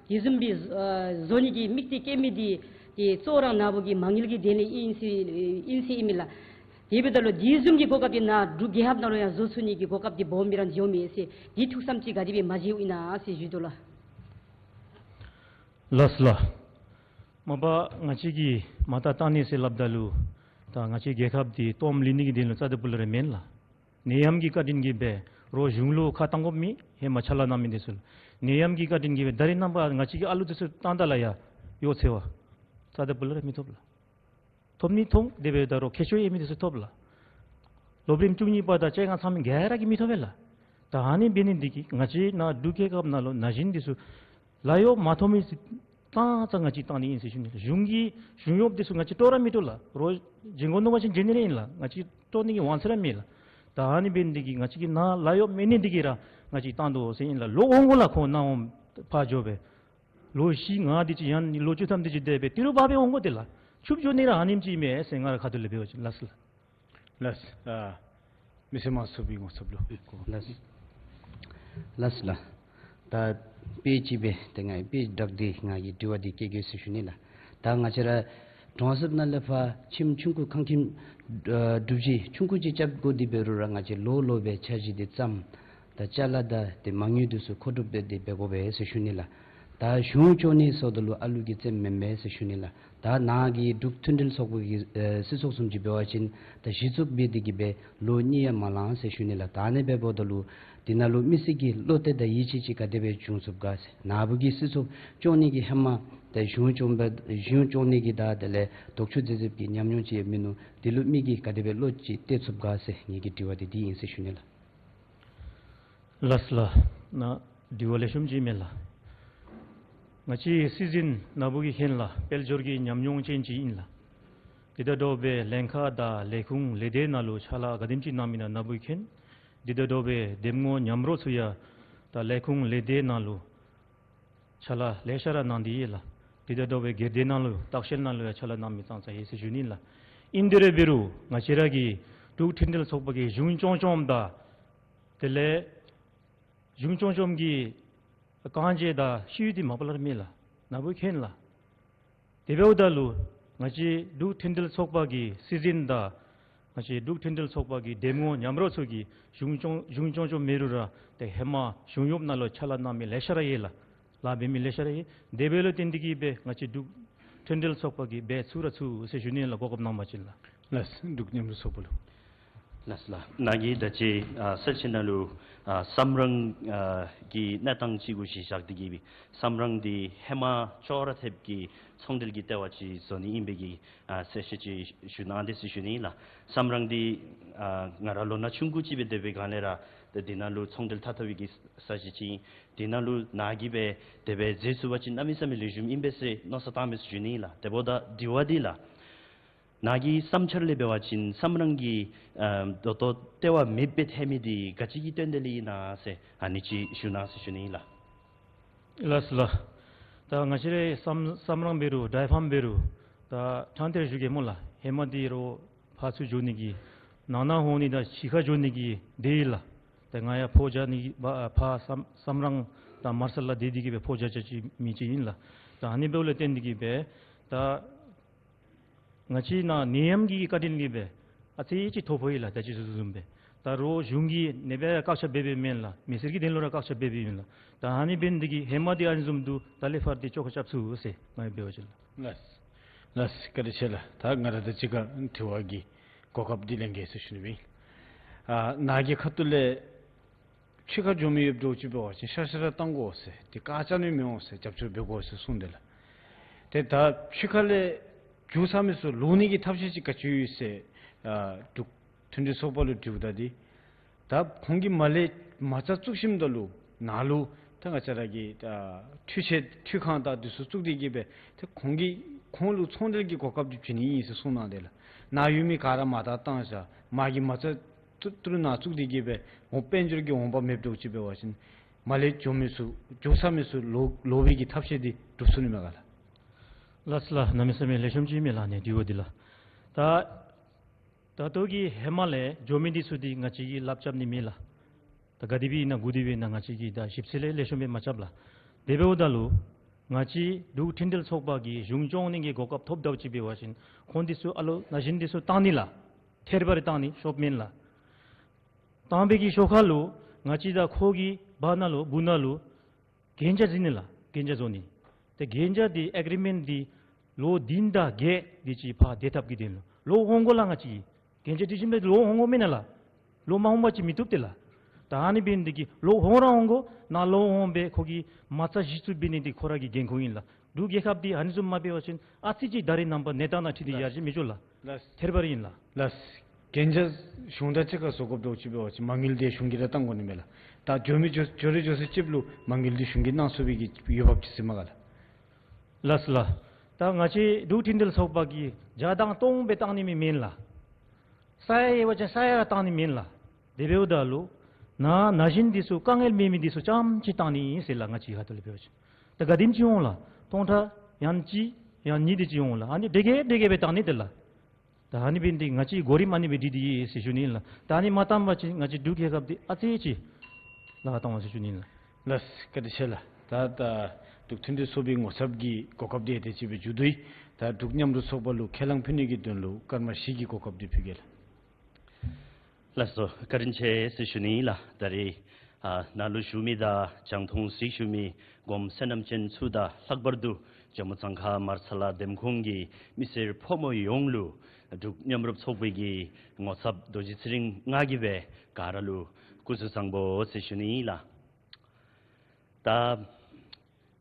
དེ་བཟུམ་སྦེ་ཨ་བཟོ་ནི་གི་དམིགས་གཏད་བསྐྱེད་མི་འདི་ཏེ་གཙོ་བོ་ར་ནཱ་བུ་གི་མ་དངུལ་གྱི་དོན་ལས་ཨིན་ཟེར་ཨིན་ཟེར་ཨིན་མས་ལགས། དེ་འབདཝ་ད་ལུ་དེ་བཟུམ་གྱི་གོ་སྐབས་འདི་ནཱ་འབྲུག་རྒྱལ་ཁབ་ནང་ལུ་ཡང་བཟོ་ཚུགས་ནི་གི་གོ་སྐབས་འདི་སྦོམ་སྦེ་ར་འགྱོཝ་མས་ཟེར་འདི་ཐུགས་བསམ་ཅིག་ག་དེ་སྦེ་མ་བཞེས་ཨིན་ན་ཟེར་ཞུ་དོ་ལགས། ལགས་སོ་ལགས། མ་པ་ང་བཅས་ཀྱིས་མ་ད་བཏང་ནི་ཟེར་སླབ་ད་ལུ་ད་ང་བཅས་རྒྱལ་ཁབ་འདི་སྟོངམ་ལུས་ནི་གི་དོན་ལུ་རྩ་དང་པོ་ལས་ར་མེན་ལགས། ནད་ཡམས་ཀྱི་བཀའ་དྲིན་གྱིས་སྦེ་རོགས་གཞུང་ལུ་ཁ་བཏང་དགོ་མི་ཧེ་མ་ཕྱག་ལཱ་གནང་མི་འདི་ཚུ་ལགས། ནད་ཡམས་ཀྱི་བཀའ་དྲིན་གྱིས་སྦེ་ད་རེས་ནངས་པ་ང་བཅས་ཀྱི་ཨ་ལུ་འདི་ཚུ་བཏང་ད་ལགས་ཡ་ཡོད་ཚེ་བ་རྩ་དང་པོ་ལས་ར་མི་ཐོབ་ལགས། ཐོབ་ནི་ཐོབ། དེ་འབདཝ་ད་རོགས་མཁས་མཆོག་ཡོད་མི་འདི་ཚུ་ཐོབ་ལགས། སློབ་རིམ་བཅུ་གཉིས་པ་དང་བཅོ་ལྔ་ཚང་མི་ག་ར་གིས་མི་ཐོབ་པས་ལགས། ད་ཨ་ནི་འབད་ནི་འདི་གིས་ང་བཅས་ནཱ་འབྲུག་རྒྱལ་ཁབ་ནང་ལུ་ན་གཞོན་འདི་ཚུ་ལཱ་གཡོག་མ་ཐོབ་མི་ཙང་ཙང་ང་བཅས་བཏང་ནི་ཨིན་ཟེར་ཞུ་ནི་ལགས། གཞུང་གི་གཞུང་གཡོགཔ་འདི་ཚུ་ང་བཅས་སྤྲོ་ར་མི་སྤྲོ་ལགས། རོགས་བྱིན་དགོ་མནོ་བ་ཅིན་བྱིན་ནི་ར་ཨིན་ལགས། ང་བཅས་སྤྲོ་ནི་གི་དབང་ཚད་ར་མེད་ལགས། ད་ཨ་ནི་འབད་ནི་འདི་གིས་ང་བཅས་ཀྱི་ནཱ་ལཱ་གཡོག་མེད་ནི་འདི་གིས་ར་ང་བཅས་བཏང་དོ་ཟེར་ཨིན་ལགས། ལོག་འོང་དགོ་ལགས། ཁོང་ནཱ་འོང་ཕར་འགྱོ་སྦེ་ལོ་བཞི་ལྔ་དེ་ཅིག་ཡང་ལོ་བཅུ་ཐམ་དེ་ཅིག་སྡོད་སྦེ་ཏི་རུ་འབག་སྦེ་འོང་དགོ། དེ་ལས་ཕྱུགཔོ་འགྱོ་ནི་ར་ཨ་ནེམ་ཅིག་མས་ཟེར་ང་རའི་ཁ་ཐུག་ལས་འབད་བ་ཅིན་ལགས། ལགས་སོ་ལགས། ལགས། ཨ་མི་སེར་དམངས་གཙོའི་ངོ་ཚབ་ལུ་གོ། ལགས། ལགས་སོ་ལགས། ད་དཔེ་ཅིག་སྦེ་ཏེ་ང་དཔེ་བདག་སྟེ་ང་གིས་དྲི་བ་འདི་བཀོད་གེ་ཟེར་ཞུ་ནི་ལགས། ད་ང་བཅས་ར་གྲོང་གསེབ་ནང་ལས་ཕར་ཁྱིམ་ཆུང་ཀུ་ཁང་ཁྱིམ་ཨ་སྒྲུབ་གཞི་ཆུང་ཀུ་ཅིག་རྐྱབ་དགོ་དེ་འབད་རུང་ར་ང་བཅས་ལོ་ལོ་སྦེ་འཆར་གཞི་འདི་བརྩམ། ད་ཅ་ལ་དང་ཏེ་མ་དངུལ་འདི་ཚུ་མཁོ་སྒྲུབ་འབད་དེ་འབད་དགོ་པས་ཟེར་ཞུ་ནི་ལགས། ད་གཞུང་སྐྱོང་ནི་ཟེརཝ་ད་ལུ་ཨ་ལུ་གི་རྩེདམོ་མེན་པས་ཟེར་ཞུ་ནི་ལགས། ད་ནཱ་གི་འབྲུག་མཐུན་སྒྲིལ་ཚོགས་པ་གི་ཨེ་སྲིད་ཚོགས་བཟུམ་ཅིག་འབད་བ་ཅིན་ད་གཞི་བཙུགས་འབད་དེ་གི་སྦེ་ལོ་གཉིས་ཡང་མ་ལང་ཟེར་ཞུ་ནི་ལགས། ད་ཨ་ནི་འབདཝ་ད་ལུ་འདི་ནང་ལུ་མི་སེར་གྱི་བློ་གཏད་དང་ཡིད་ཆེས་ཅིག་ག་དེ་སྦེ་བྱུང་ཚུགས་ག་ཟེར། ནཱ་བུ་གི་སྲིད་ཚོགས་སྐྱོང་ནི་གི་ཧེ་མ་ད་གཞུང་སྐྱོང་སྦེ་གཞུང་སྐྱོང་ནི་གི་ད་དེ་ལས་དོགས་གཅོད་མཛད་མཛདཔ་གི་ཉམས་མྱོང་ཅིག་ཡང་མིན་ནུག། དེ་ལུ་མི་གིས་ག་དེ་སྦེ་བློ་ཅིག་གཏད་ཚུགས་ག་ཟེར་ངེ་གི་དྲི་བ་འདི་འདི་ཨིན་ཟེར་ཞུ་ནི་ལགས། ལགས་སོ་ལགས། ནཱ་དྲི་བ་ལེགས་ཤོམ་ཅིག་མས་ལགས། ང་བཅས་སྲིད་འཛིན་ནཱ་བུ་གིས་མཁྱེན་ལགས། དཔལ་འབྱོར་གྱི་ཉམས་མྱོང་ཅན་ཅིག་ཨིན་ལགས། དེ་དང་འདྲཝ་སྦེ་ལྷན་ཁག་དང་ལས་ཁུངས་ལས་སྡེ་ནང་ལུ་ཕྱག་ལཱ་ག་དེམ་ཅིག་གནང་མི་ཨིན་ན་ནཱ་བུ་གིས་མཁྱེན། དེ་དང་འདྲཝ་སྦེ་འདེམས་ངོ་མཉམ་རོགས་ཚུ་ཡང་ད་ལས་ཁུངས་ལས་སྡེ་ནང་ལུ་ཕྱག་ལཱ་ལེ་ཤ་ར་གནང་སྟེ་ཡོད་ལགས། དེ་དང་འདྲཝ་སྦེ་སྒེར་སྡེ་ནང་ལུ་བརྟག་ཞིབ་ནང་ལུ་ཡང་ཕྱག་ལཱ་གནང་མི་ཙང་ཙང་ཡོད་ཟེར་ཞུ་ནི་ལགས། ཨིན་དེ་ར་འབད་རུང་ང་བཅས་ར་གི་འབྲུག་མཐུན་སྒྲིལ་ཚོགས་པ་གི་གཞུང་སྐྱོང་སྐྱོངམ་དང་དེ་ལས་གཞུང་སྐྱོང་སྐྱོངམ་གི་རྐང་རྗེས་དང་ཤེས་ཡོན་འདི་མ་པ་ལས་ར་མེད་ལགས། ནཱ་བུ་མཁྱེན་ལགས། དེ་འབདཝ་ད་ལུ་ང་བཅས་འབྲུག་མཐུན་སྒྲིལ་ཚོགས་པ་གི་སྲིད་འཛིན་དང་ང་བཅས་འབྲུག་མཐུན་སྒྲིལ་ཚོགས་པ་གི་འདེམས་ངོ་མཉམ་རོགས་ཚུ་གིས་གཞུང་སྐྱོང་གཞུང་སྐྱོང་སྐྱོང་མེད་རུང་ར་ཏེ་ཧེ་མ་གཞུང་གཡོགཔ་ནང་ལུ་ཕྱག་ལཱ་གནང་མི་ལེ་ཤ་ར་ཡོད་ལགས། ལཱ་འབད་མི་ལེ་ཤ་ར་ཡོད། དེ་འབདཝ་ལས་བརྟེན་ཏེ་གི་སྦེ་ང་བཅས་འབྲུག་མཐུན་སྒྲིལ་ཚོགས་པ་གིས་འབད་ཚུགས་ར་ཚུགས་ཟེར་ཞུ་ནི་ལགས། གོ་སྐབས་གནང་བ་ཅིན་ལགས། ལགས། འབྲུག་མཉམ་རུབ་ཚོགས་པ་ལུ། ལགས་ལགས། ནཱ་གིས་ད་ཅི་ཨ་གསལ་བཤད་ནང་ལུ་ཨ་སམ་རང་ཨ་གི་གནས་སྟངས་ཅིག་གུ་གཞི་བཞག་སྟེ་གི་སྦེ་སམ་རང་འདི་ཧེ་མ་ཅོག་ར་འཐདཔ་གི་ཚོང་འབྲེལ་གྱི་ལྟེ་བ་ཅིག་བཟོ་ནི་ཨིན་པའི་གི་ཨ་གསལ་བཤད་ཅིག་ཞུ་གནང་དེས་ཟེར་ཞུ་ནི་ལགས། སམ་རང་འདི་ཨ་ང་ར་ལོ་ན་ཆུང་ཀུ་ཅིག་སྦེ་སྡོད་པའི་སྒང་ལས་ར་ཏེ་འདི་ནང་ལུ་ཚོང་འབྲེལ་འཐབ་འཐབ་པའི་གི་ས་གཞི་ཅིག་ཨིན། འདི་ནང་ལུ་ནཱ་གིས་སྦེ་དེ་སྦེ་མཛད་ཚུགས་པ་ཅིན་གནམ་མེད་ས་མེད་ལེགས་ཤོམ་ཨིན་པས་ཟེར་མནོ་བསམ་བཏངམ་མས་ཟེར་ཞུ་ནི་ལགས། དེ་འབདཝ་ད་དྲི་བ་འདི་ལགས། ནཱ་གི་བསམ་འཆར་ལས་འབད་བ་ཅིན་སམ་རང་གི་ཨ་ད་ལྟོ་ལྟེ་བ་མེདཔ་སྦེ་ཐལ་མི་འདི་ག་ཅི་གི་དོན་དག་ལས་ཨིན་ན་ཟེར་ཨ་ནི་ཅིག་ཞུ་གནང་ཟེར་ཞུ་ནི་ལགས། ལགས་སོ་ལགས། ད་ང་བཅས་རའི་སམ་སམ་རང་འབད་རུང་ཌའི་ཕཱམ་འབད་རུང་ད་ཕྲང་སྟེ་ར་ཞུ་གེ་སྨོ་ལགས། ཧེ་མ་འདི་རོགས་ཕར་ཚུར་འགྱོ་ནི་གི་ནང་ན་འོང་ནི་དང་ཕྱི་ཁར་འགྱོ་ནི་གི་དེ་ཨིན་ལགས། ད་ང་ཡང་ཕོ་རྒྱག་ནི་གི་ཕར་ཕར་སམ་སམ་རང་དང་མར་སལ་ལུ་སྡོད་དེ་གི་སྦེ་ཕོ་རྒྱག་རྒྱག་ཅི་མི་ཅིག་ཨིན་ལགས། ད་ཨ་ནི་འབདཝ་ལས་བརྟེན་ཏེ་གི་སྦེ་ད་ང་བཅས་ནཱ་ནད་ཡམས་ཀྱི་བཀའ་དྲིན་གྱིས་སྦེ་ཨ་ཙི་ཅིག་ཐོ་ཕོག་ཡི་ལགས། ད་ཅི་ཞུ་བཟུམ་སྦེ་ད་རོགས་གཞུང་གིས་ནད་པ་བཀག་ཆ་འབད་འབདཝ་མེན་ལགས། མི་སེར་གྱི་དོན་ལུ་ར་བཀག་ཆ་འབད་འབདཝ་ཨིན་ལགས། ད་ཨ་ནི་འབད་ནི་འདི་གིས་ཧེ་མ་འདི་ཨ་ནི་བཟུམ་འདུག། ད་ལས་ཕར་འདི་བཅོ་ཁ་རྐྱབ་ཚུགས་ཟེར་ང་གིས་འབད་བ་ཅིན་ལགས། ལགས་ལགས། བཀའ་དྲིན་ཆེ་ལགས། ད་ང་ར་དང་གཅིག་ཁར་དྲི་བ་གི་གོ་སྐབས་འདི་ལེན་གེ་ཟེར་ཞུ་ནི་ཨིན། ཨ་ནཱ་གི་ཁ་ཐུག་ལས་ཕྱི་ཁར་འགྱོ་མི་ཡོདཔ་འདྲཝ་ཅིག་འབད་བ་ཅིན་ཤ་ཤ་ར་བཏང་དགོ་ཟེར་ཏེ་བཀག་ཆ་ནི་མི་འོང་ཟེར་རྒྱབ་སྐྱོར་འབད་དགོ་ཟེར་གསུངས་དེས་ལགས། ཏེ་ད་ཕྱི་ཁ་ལས་རྒྱུག་ཚར་མི་ཚུ་ལོག་ནི་གི་ཐབས་ཤེས་ཅིག་ག་ཅི་ཡོད་ཟེར་ཨ་འབྲུག་མཐུན་སྒྲིལ་ཚོགས་པ་ལུ་དྲིཝ་ད་འདི་ད་ཁོང་གིས་མར་ལས་མ་རྩ་བཙུགས་ཞིནམ་ད་ལུ་ནཱ་ལུ་ད་ང་བཅས་ར་གི་ཨ་འཕྲུལ་ཆས་འཕྲུལ་ཁང་དང་འདི་ཚུ་བཙུགས་ཏེ་གི་སྦེ་ཏེ་ཁོང་གིས་ཁོང་ལུ་ཚོང་འབྲེལ་གྱི་གོ་སྐབས་འདི་བྱིན་ནི་ཨིན་ཟེར་གསུངས་གནང་དེས་ལགས། ནཱ་ཡོད་མི་ག་ར་མར་ད་བཏང་བཞག། མར་གྱི་མ་རྩ་ ཏུ་ཏུ་རུ་ནང་བཙུགས་ཏེ་གི་སྦེ་འོང་དཔལ་འབྱོར་གྱི་འོང་འབབ་མེདཔ་འདྲཝ་ཅིག་འབད་བ་ཅིན་མར་ལས་འགྱོ་མི་ཚུ་འགྱོ་ས་མི་ཚུ་ལོག་ལོག་པའི་གི་ཐབས་ཤེས་འདི་སྒྲུབ་ཚུགས་ནི་མས་ག་ལགས། ལགས་སོ་ལགས། གནམ་མེད་ས་མེད་ལེགས་ཤོམ་ཅིག་མས་ལགས་ཨ་ནི་དྲི་བ་འདི་ལགས། ད་ད་ལྟོ་གི་ཧེ་མ་ལས་འགྱོ་མི་འདི་ཚུ་འདི་ང་བཅས་ཀྱིས་ལགཔ་རྐྱབ་ནི་མེད་ལགས། ད་ག་དེ་སྦེ་ཨིན་ན་གུ་དེ་སྦེ་ཨིན་ན་ང་བཅས་ཀྱིས་ད་ཞིབ་འཚོལ་ལས་ལེགས་ཤོམ་སྦེ་མ་རྐྱབ་ལགས། དེ་འབདཝ་ད་ལུ་ང་བཅས་འབྲུག་འཕྲིན་སྤེལ་ཚོགས་པ་གིས་གཞུང་སྐྱོང་ནི་གི་གོ་སྐབས་ཐོབ་དཝ་ཅིག་འབད་བ་ཅིན་ཁོང་འདི་ཚུ་ཨ་ལོ་ན་གཞོན་འདི་ཚུ་བཏང་ནི་ལགས། ཐད་རི་བ་རི་བཏང་ནི་ཤོབ་མེན་ལགས། བཏང་པའི་གི་ཤོག་ཁ་ལུ་ང་བཅས་དང་ཁོ་གི་བར་ན་ལུ་སྦུག་ན་ལུ་གན་རྒྱ་འཛིན་ནི་ལགས། གན་རྒྱ་བཟོ་ནི། ཏེ་གན་རྒྱ་འདི་ཨེག་རི་མེནཊ་འདི་ལོ་བདུན་དང་བརྒྱད་འདི་ཅིག་ཕར་དེ་ཐབས་ཀྱི་དོན་ལུ་ལོག་འོང་དགོ་ལགས། ང་བཅས་ཀྱིས་གན་རྒྱ་འདི་བཞིན་སྦེ་ལོག་འོང་དགོ་མེན་ན་ལགས། ལོག་མ་འོང་པ་ཅིན་མི་བཏུབ་སྟེ་ལགས། ད་ཨ་ནི་འབད་ནི་འདི་གིས་ལོག་འོང་ར་འོང་དགོ། ནཱ་ལོག་འོང་སྦེ་ཁོ་གིས་མ་རྩ་གཞི་བཙུགས་འབད་ནི་འདི་ཁོ་ར་གི་འགན་ཁུར་ཨིན་ལགས། འབྲུག་རྒྱལ་ཁབ་འདི་ཨ་ནི་བཟུམ་མ་འབད་བ་ཅིན་ཨ་ཙི་ཅིག་ད་རེས་ནངས་པ་གནས་སྟངས་དང་འཁྲིལ་ཏེ་ཡར་རྒྱས་མི་འགྱོ་ལགས། ལགས། ཐད་རི་བ་རི་ཨིན་ལགས། ལགས། གན་རྒྱ་གཞུང་དང་གཅིག་ཁར་བཟོ་དགོཔ་འདྲཝ་ཅིག་འབད་བ་ཅིན་མ་དངུལ་འདི་གཞུང་གིས་ར་བཏང་དགོ་ནི་མས་ལགས། ད་འགྱོ་མི་འགྱོ་འགྱོ་རེ་འགྱོ་ཚེ་ཅིག་ལུ་མ་དངུལ་འདི་གཞུང་གིས་གནང་ཚུགས་པའི་གི་འོས་འབབ་ཅིག་ཟེར་མས་ག་ལགས། ལགས་སོ་ལགས། ད་ང་བཅས་འབྲུག་འཕྲིན་སྤེལ་ཚོགས་པ་གིས་བརྒྱ་དང་སྟོང་སྦེ་བཏང་ནི་མི་མེན་ལགས། ས་ཡ་ཡོད་པ་ཅིན་ས་ཡ་བཏང་ནི་མེན་ལགས། དེ་འབདཝ་ད་ལུ་ནཱ་ན་གཞོན་འདི་ཚུ་དཀའ་ངལ་མེད་མི་འདི་ཚུ་རྐྱངམ་ཅིག་བཏང་ནི་ཨིན་ཟེར་ལགས། ང་བཅས་ཁ་ཐུག་ལས་འབད་བ་ཅིན་ད་ག་དེམ་ཅིག་འོང་ལགས། སྟོང་ཕྲག་ཡང་གཅིག་ཡང་གཉིས་དེ་ཅིག་འོང་ལགས། ཨ་ནི་དེ་གིས་དེ་གིས་སྦེ་བཏང་ནི་དེ་ལགས། ད་ཨ་ནི་འབད་ནི་འདི་ང་བཅས་གོ་རིམ་ཨ་ནི་སྦེ་སྒྲིག་སྟེ་ཡོད་ཟེར་ཞུ་ནི་ལགས། ད་ཨ་ནི་མ་བཏང་པ་ཅིན་ང་བཅས་འབྲུག་རྒྱལ་ཁབ་འདི་ཨ་ཙི་ཅིག་ལཱ་ཁག་བཏང་འོང་ཟེར་ཞུ་ནི་ལགས། ལགས། བཀའ་དྲིན་ཆེ་ལགས། ད་ད་འབྲུག་འཕྲིན་སྤེལ་ཚོགས་པའི་ངོ་ཚབ་ཀྱི་གོ་སྐབས་འདི་དེ་ཅིག་སྦེ་མཇུག་བསྡུ་ཡི། ད་འབྲུག་མཉམ་རུབ་ཚོགས་པ་ལུ་ཁས་བླངས་ཕུལ་ནི་གི་དོན་ལུ་སྐར་མ་བཞི་གི་གོ་སྐབས་འདི་ཕུལ་གེ་ལགས། ལགས་སོ། བཀའ་དྲིན་ཆེ་ཟེར་ཞུ་ནི་ལགས། ད་རེས་ཨ་ནཱ་ལུ་བཞུགས་མི་དང་རྒྱང་མཐོང་གཟིགས་བཞུགས་མི་སྒོམ་བསོད་ནམས་ཅན་ཚུ་དང་ལྷག་པར་དུ་ཇོ་མོ་གཙང་ཁ་མར་ཚ་ལ་འདེམས་ཁོངས་ཀྱི་མི་སེར་ཕོ་མོ་ཡོངས་ལུ་འབྲུག་མཉམ་རུབ་ཚོགས་པའི་གི་ངོ་ཚབ་རྡོ་རྗེ་ཚེ་རིང་ང་གིས་སྦེ་ག་ར་ལུ་སྐུ་གཟུགས་བཟང་པོ་ཟེར་ཞུ་ནི་ལགས། ད་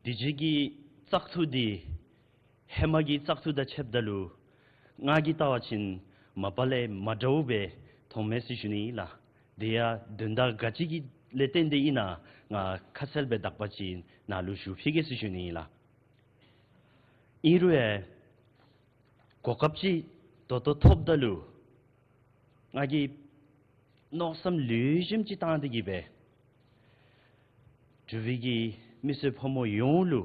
དུས་ཅི་གི་བཙག་འཐུ་འདི་ཧེ་མ་གི་བཙག་འཐུ་དང་ཕྱདཔ་ད་ལུ་ང་གིས་བལྟ་བ་ཅིན་མ་པ་ལས་མ་འདྲཝ་སྦེ་མཐོངམ་མས་ཟེར་ཞུ་ནི་ལགས། དེ་ཡང་དོན་དག་ག་ཅི་གི་ལས་བརྟེན་ཏེ་ཨིན་ན་ང་ཁ་གསལ་སྦེ་དག་པ་ཅིག་ནཱ་ལུ་ཞུ་ཕུལ་གེ་ཟེར་ཞུ་ནི་ལགས། ཨིན་རུང་ཡང་གོ་སྐབས་ཅིག་ད་ལྟོ་ཐོབ་ད་ལུ་ང་གིས་མནོ་བསམ་ལེགས་ཤོམ་ཅིག་བཏང་སྟེ་གི་སྦེ་འབྲུག་པའི་གི་མི་སེར་ཕོ་མོ་ཡོངས་ལུ་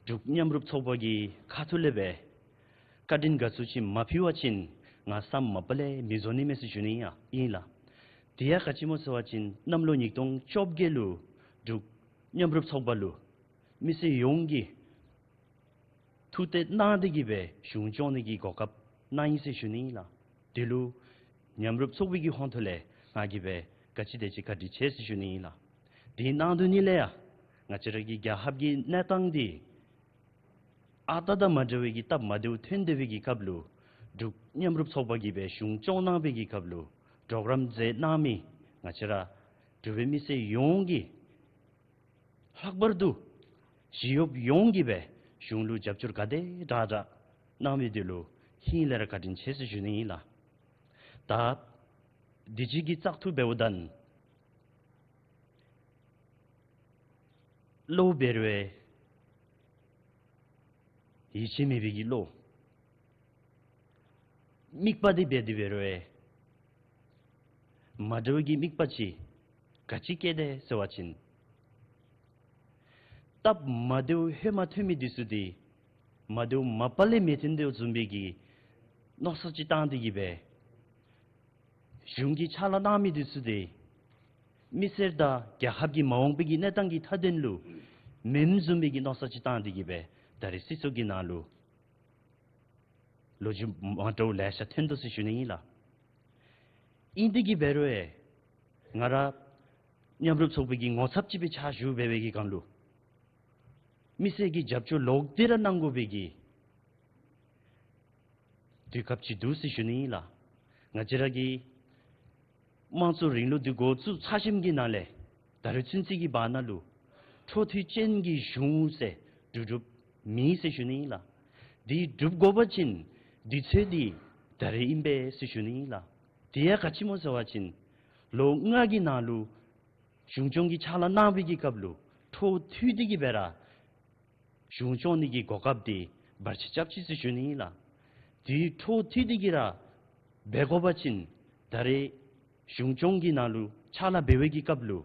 འབྲུག་མཉམ་རུབ་ཚོགས་པ་གི་ཁ་ཐུག་ལས་སྦེ་བཀའ་དྲིན་དགའ་ཚོར་ཅིག་མ་ཕུལ་བ་ཅིན་ང་བསམ་མ་པ་ལས་མི་རྫོགས་ནི་མས་ཟེར་ཞུ་ནི་ཡང་ཨིན་ལགས། དེ་ཡང་ག་ཅི་སྨོ་ཟེར་བ་ཅིན་གནམ་ལོ་ཉིས་སྟོང་བཅོ་བརྒྱད་ལུ་འབྲུག་མཉམ་རུབ་ཚོགས་པ་ལུ་མི་སེར་ཡོངས་ཀྱིས་ཐུགས་གཏད་གནང་སྟེ་གི་སྦེ་གཞུང་སྐྱོང་ནི་གི་གོ་སྐབས་གནང་ཡི་ཟེར་ཞུ་ནི་ལགས། དེ་ལུ་མཉམ་རུབ་ཚོགས་པའི་གི་ཧོང་ཐོག་ལས་ང་གིས་སྦེ་ག་ཅི་དེ་ཅིག་བཀའ་དྲིན་ཆེ་ཟེར་ཞུ་ནི་ལགས། དེ་གནང་དོ་ནི་ལས་ཡང་ང་བཅས་ར་གི་རྒྱལ་ཁབ་ཀྱི་གནས་སྟངས་འདི་ཨ་རྟག་དང་མ་འདྲ་བའི་གི་སྟབས་མ་བདེཝ་ཐོན་ཏེ་བའི་གི་སྐབས་ལུ་འབྲུག་མཉམ་རུབ་ཚོགས་པ་གིས་སྦེ་གཞུང་སྐྱོང་གནང་བའི་གི་སྐབས་ལུ་གྲོགས་རམ་མཛད་གནང་མི་ང་བཅས་ར་འབྲུག་པའི་མི་སེར་ཡོངས་ཀྱིས་ལྷག་པར་དུ་ཞི་གཡོགཔ་ཡོངས་ཀྱིས་སྦེ་གཞུང་ལུ་རྒྱབ་སྐྱོར་ག་དེ་དྲག་དྲག་གནང་མི་འདི་ལུ་ཧིང་ལས་ར་བཀའ་དྲིན་ཆེ་ཟེར་ཞུ་ནི་ཨིན་ལགས། ད་དུས་ཅི་གི་བཙག་འཐུ་འབདཝ་ད་བློ་འབད་རུང་ཡིད་ཆེས་མེད་པའི་གི་བློ། དམིགས་པ་འདི་འབད་དེ་འབད་རུང་ཡང་མ་འདྲཝ་གི་དམིགས་པ་ཅིག་ག་ཅི་བསྐྱེད་དེ་ཟེར་བ་ཅིན་སྟབས་མ་བདེཝ་ཧེ་མ་ཐོན་མི་འདི་ཚུ་འདི་མ་བདེཝ་མ་པ་ལས་མི་ཐོན་དོ་བཟུམ་སྦེ་གི་མནོ་བསམ་ཅིག་བཏང་སྟེ་གི་སྦེ་གཞུང་གིས་ཕྱག་ལཱ་གནང་མི་འདི་ཚུ་འདི་མི་སེར་དང་རྒྱལ་ཁབ་ཀྱི་མ་འོངས་པའི་གི་གནས་སྟངས་ཀྱི་མཐའ་དོན་ལུ་མེནམ་བཟུམ་སྦེ་གི་མནོ་བསམ་ཅིག་བཏང་སྟེ་གི་སྦེ་ད་རེས་སྲིད་ཚོགས་ཀྱི་ནང་ལུ་ལོ་རྒྱུས་མ་འདྲཝ་ལེ་ཤ་ཐོན་དོ་ཟེར་ཞུ་ནི་ཨིན་ལགས། ཨིན་ཏེ་གི་འབད་རུང་ཡང་ང་ར་མཉམ་རུབ་ཚོགས་པའི་གི་ངོ་ཚབ་ཅིག་སྦེ་ཕྱག་ཞུ་འབད་བའི་གི་སྒང་ལུ་མི་སེར་གྱི་རྒྱབ་སྐྱོར་ལོག་སྟེ་ར་གནང་དགོ་པའི་གི་དུས་སྐབས་ཅིག་འདུག་ཟེར་ཞུ་ནི་ཨིན་ལགས། ང་བཅས་ར་གི་དམངས་གཙོ་རིང་ལུགས་འདི་འགོ་བཙུགས་ཚར་ཞིནམ་གྱི་ནང་ལས་ད་རེས་ཚུན་ཚོད་ཀྱི་བར་ན་ལུ་འཕྲོ་མཐུད་ཅན་གྱི་གཞུང་ཟེར་གྲུབ་གྲུབ་མེད་ཟེར་ཞུ་ནི་ཨིན་ལགས། འདི་གྲུབ་དགོ་པ་ཅིན་དུས་ཚོད་འདི་ད་རེས་ཨིན་པས་ཟེར་ཞུ་ནི་ཨིན་ལགས། དེ་ཡང་ག་ཅི་སྨོ་ཟེར་བ་ཅིན་ལོ་ལྔ་གི་ནང་ལུ་གཞུང་སྐྱོང་གི་ཕྱག་ལཱ་གནང་བའི་གི་སྐབས་ལུ་འཕྲོ་མཐུད་དེ་གི་སྦེ་ར་གཞུང་སྐྱོང་ནི་གི་གོ་སྐབས་འདི་བར་ཆད་རྐྱབ་ཅི་ཟེར་ཞུ་ནི་ཨིན་ལགས། དེ་འཕྲོ་མཐུད་དེ་གི་ར་འབད་དགོ་པ་ཅིན་ད་རེས་ གཞུང་སྐྱོང་གི་ནང་ལུ་ཕྱག་ལཱ་འབད་བའི་གི་སྐབས་ལུ་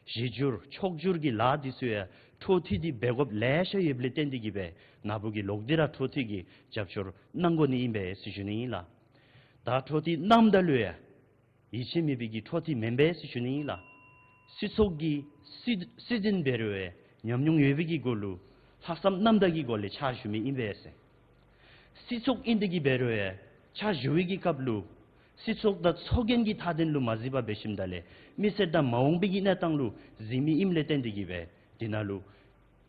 གཞི་འགྱུར་ཕྱོགས་འགྱུར་གྱི་ལཱ་འདི་ཚུ་ཡང་འཕྲོ་མཐུད་དེ་འབད་དགོཔ་ལེ་ཤ་ཡོདཔ་ལས་བརྟེན་ཏེ་གིས་སྦེ་ནཱ་བུ་གིས་ལོག་སྟེ་ར་འཕྲོ་མཐུད་ཀྱི་རྒྱབ་སྐྱོར་གནང་དགོ་ནི་ཨིན་པས་ཟེར་ཞུ་ནི་ཨིན་ལགས། ད་འཕྲོ་མཐུད་གནངམ་ད་ལུ་ཡང་ཡིད་ཆེས་མེད་པའི་གི་འཕྲོ་མཐུད་མེན་པས་ཟེར་ཞུ་ནི་ཨིན་ལགས། སྲིད་ཚོགས་ཀྱི་སྲིད་སྲིད་དོན་འབད་རུང་ཡང་ཉམས་མྱོང་ཡོད་པའི་གི་སྒོ་ལུ་ལྷག་བསམ་རྣམ་དག་གི་སྒོ་ལས་ཕྱག་ཞུ་མི་ཨིན་པས་ཟེར། སྲིད་ཚོགས་ཨིན་ཏེ་གིས་འབད་རུང་ཡང་ཕྱག་ཞུ་བའི་གི་སྐབས་ལུ་སྲིད་ཚོགས་དང་ཚོགས་རྒྱན་གྱི་མཐའ་དོན་ལུ་མ་གཟིགས་པར་འབད་ཞིནམ་ད་ལས་མི་སེར་དང་མ་འོངས་པའི་གི་གནས་སྟངས་ལུ་གཟིགས་མི་ཨིནམ་ལས་བརྟེན་ཏེ་གིས་སྦེ་འདི་ནང་ལུ་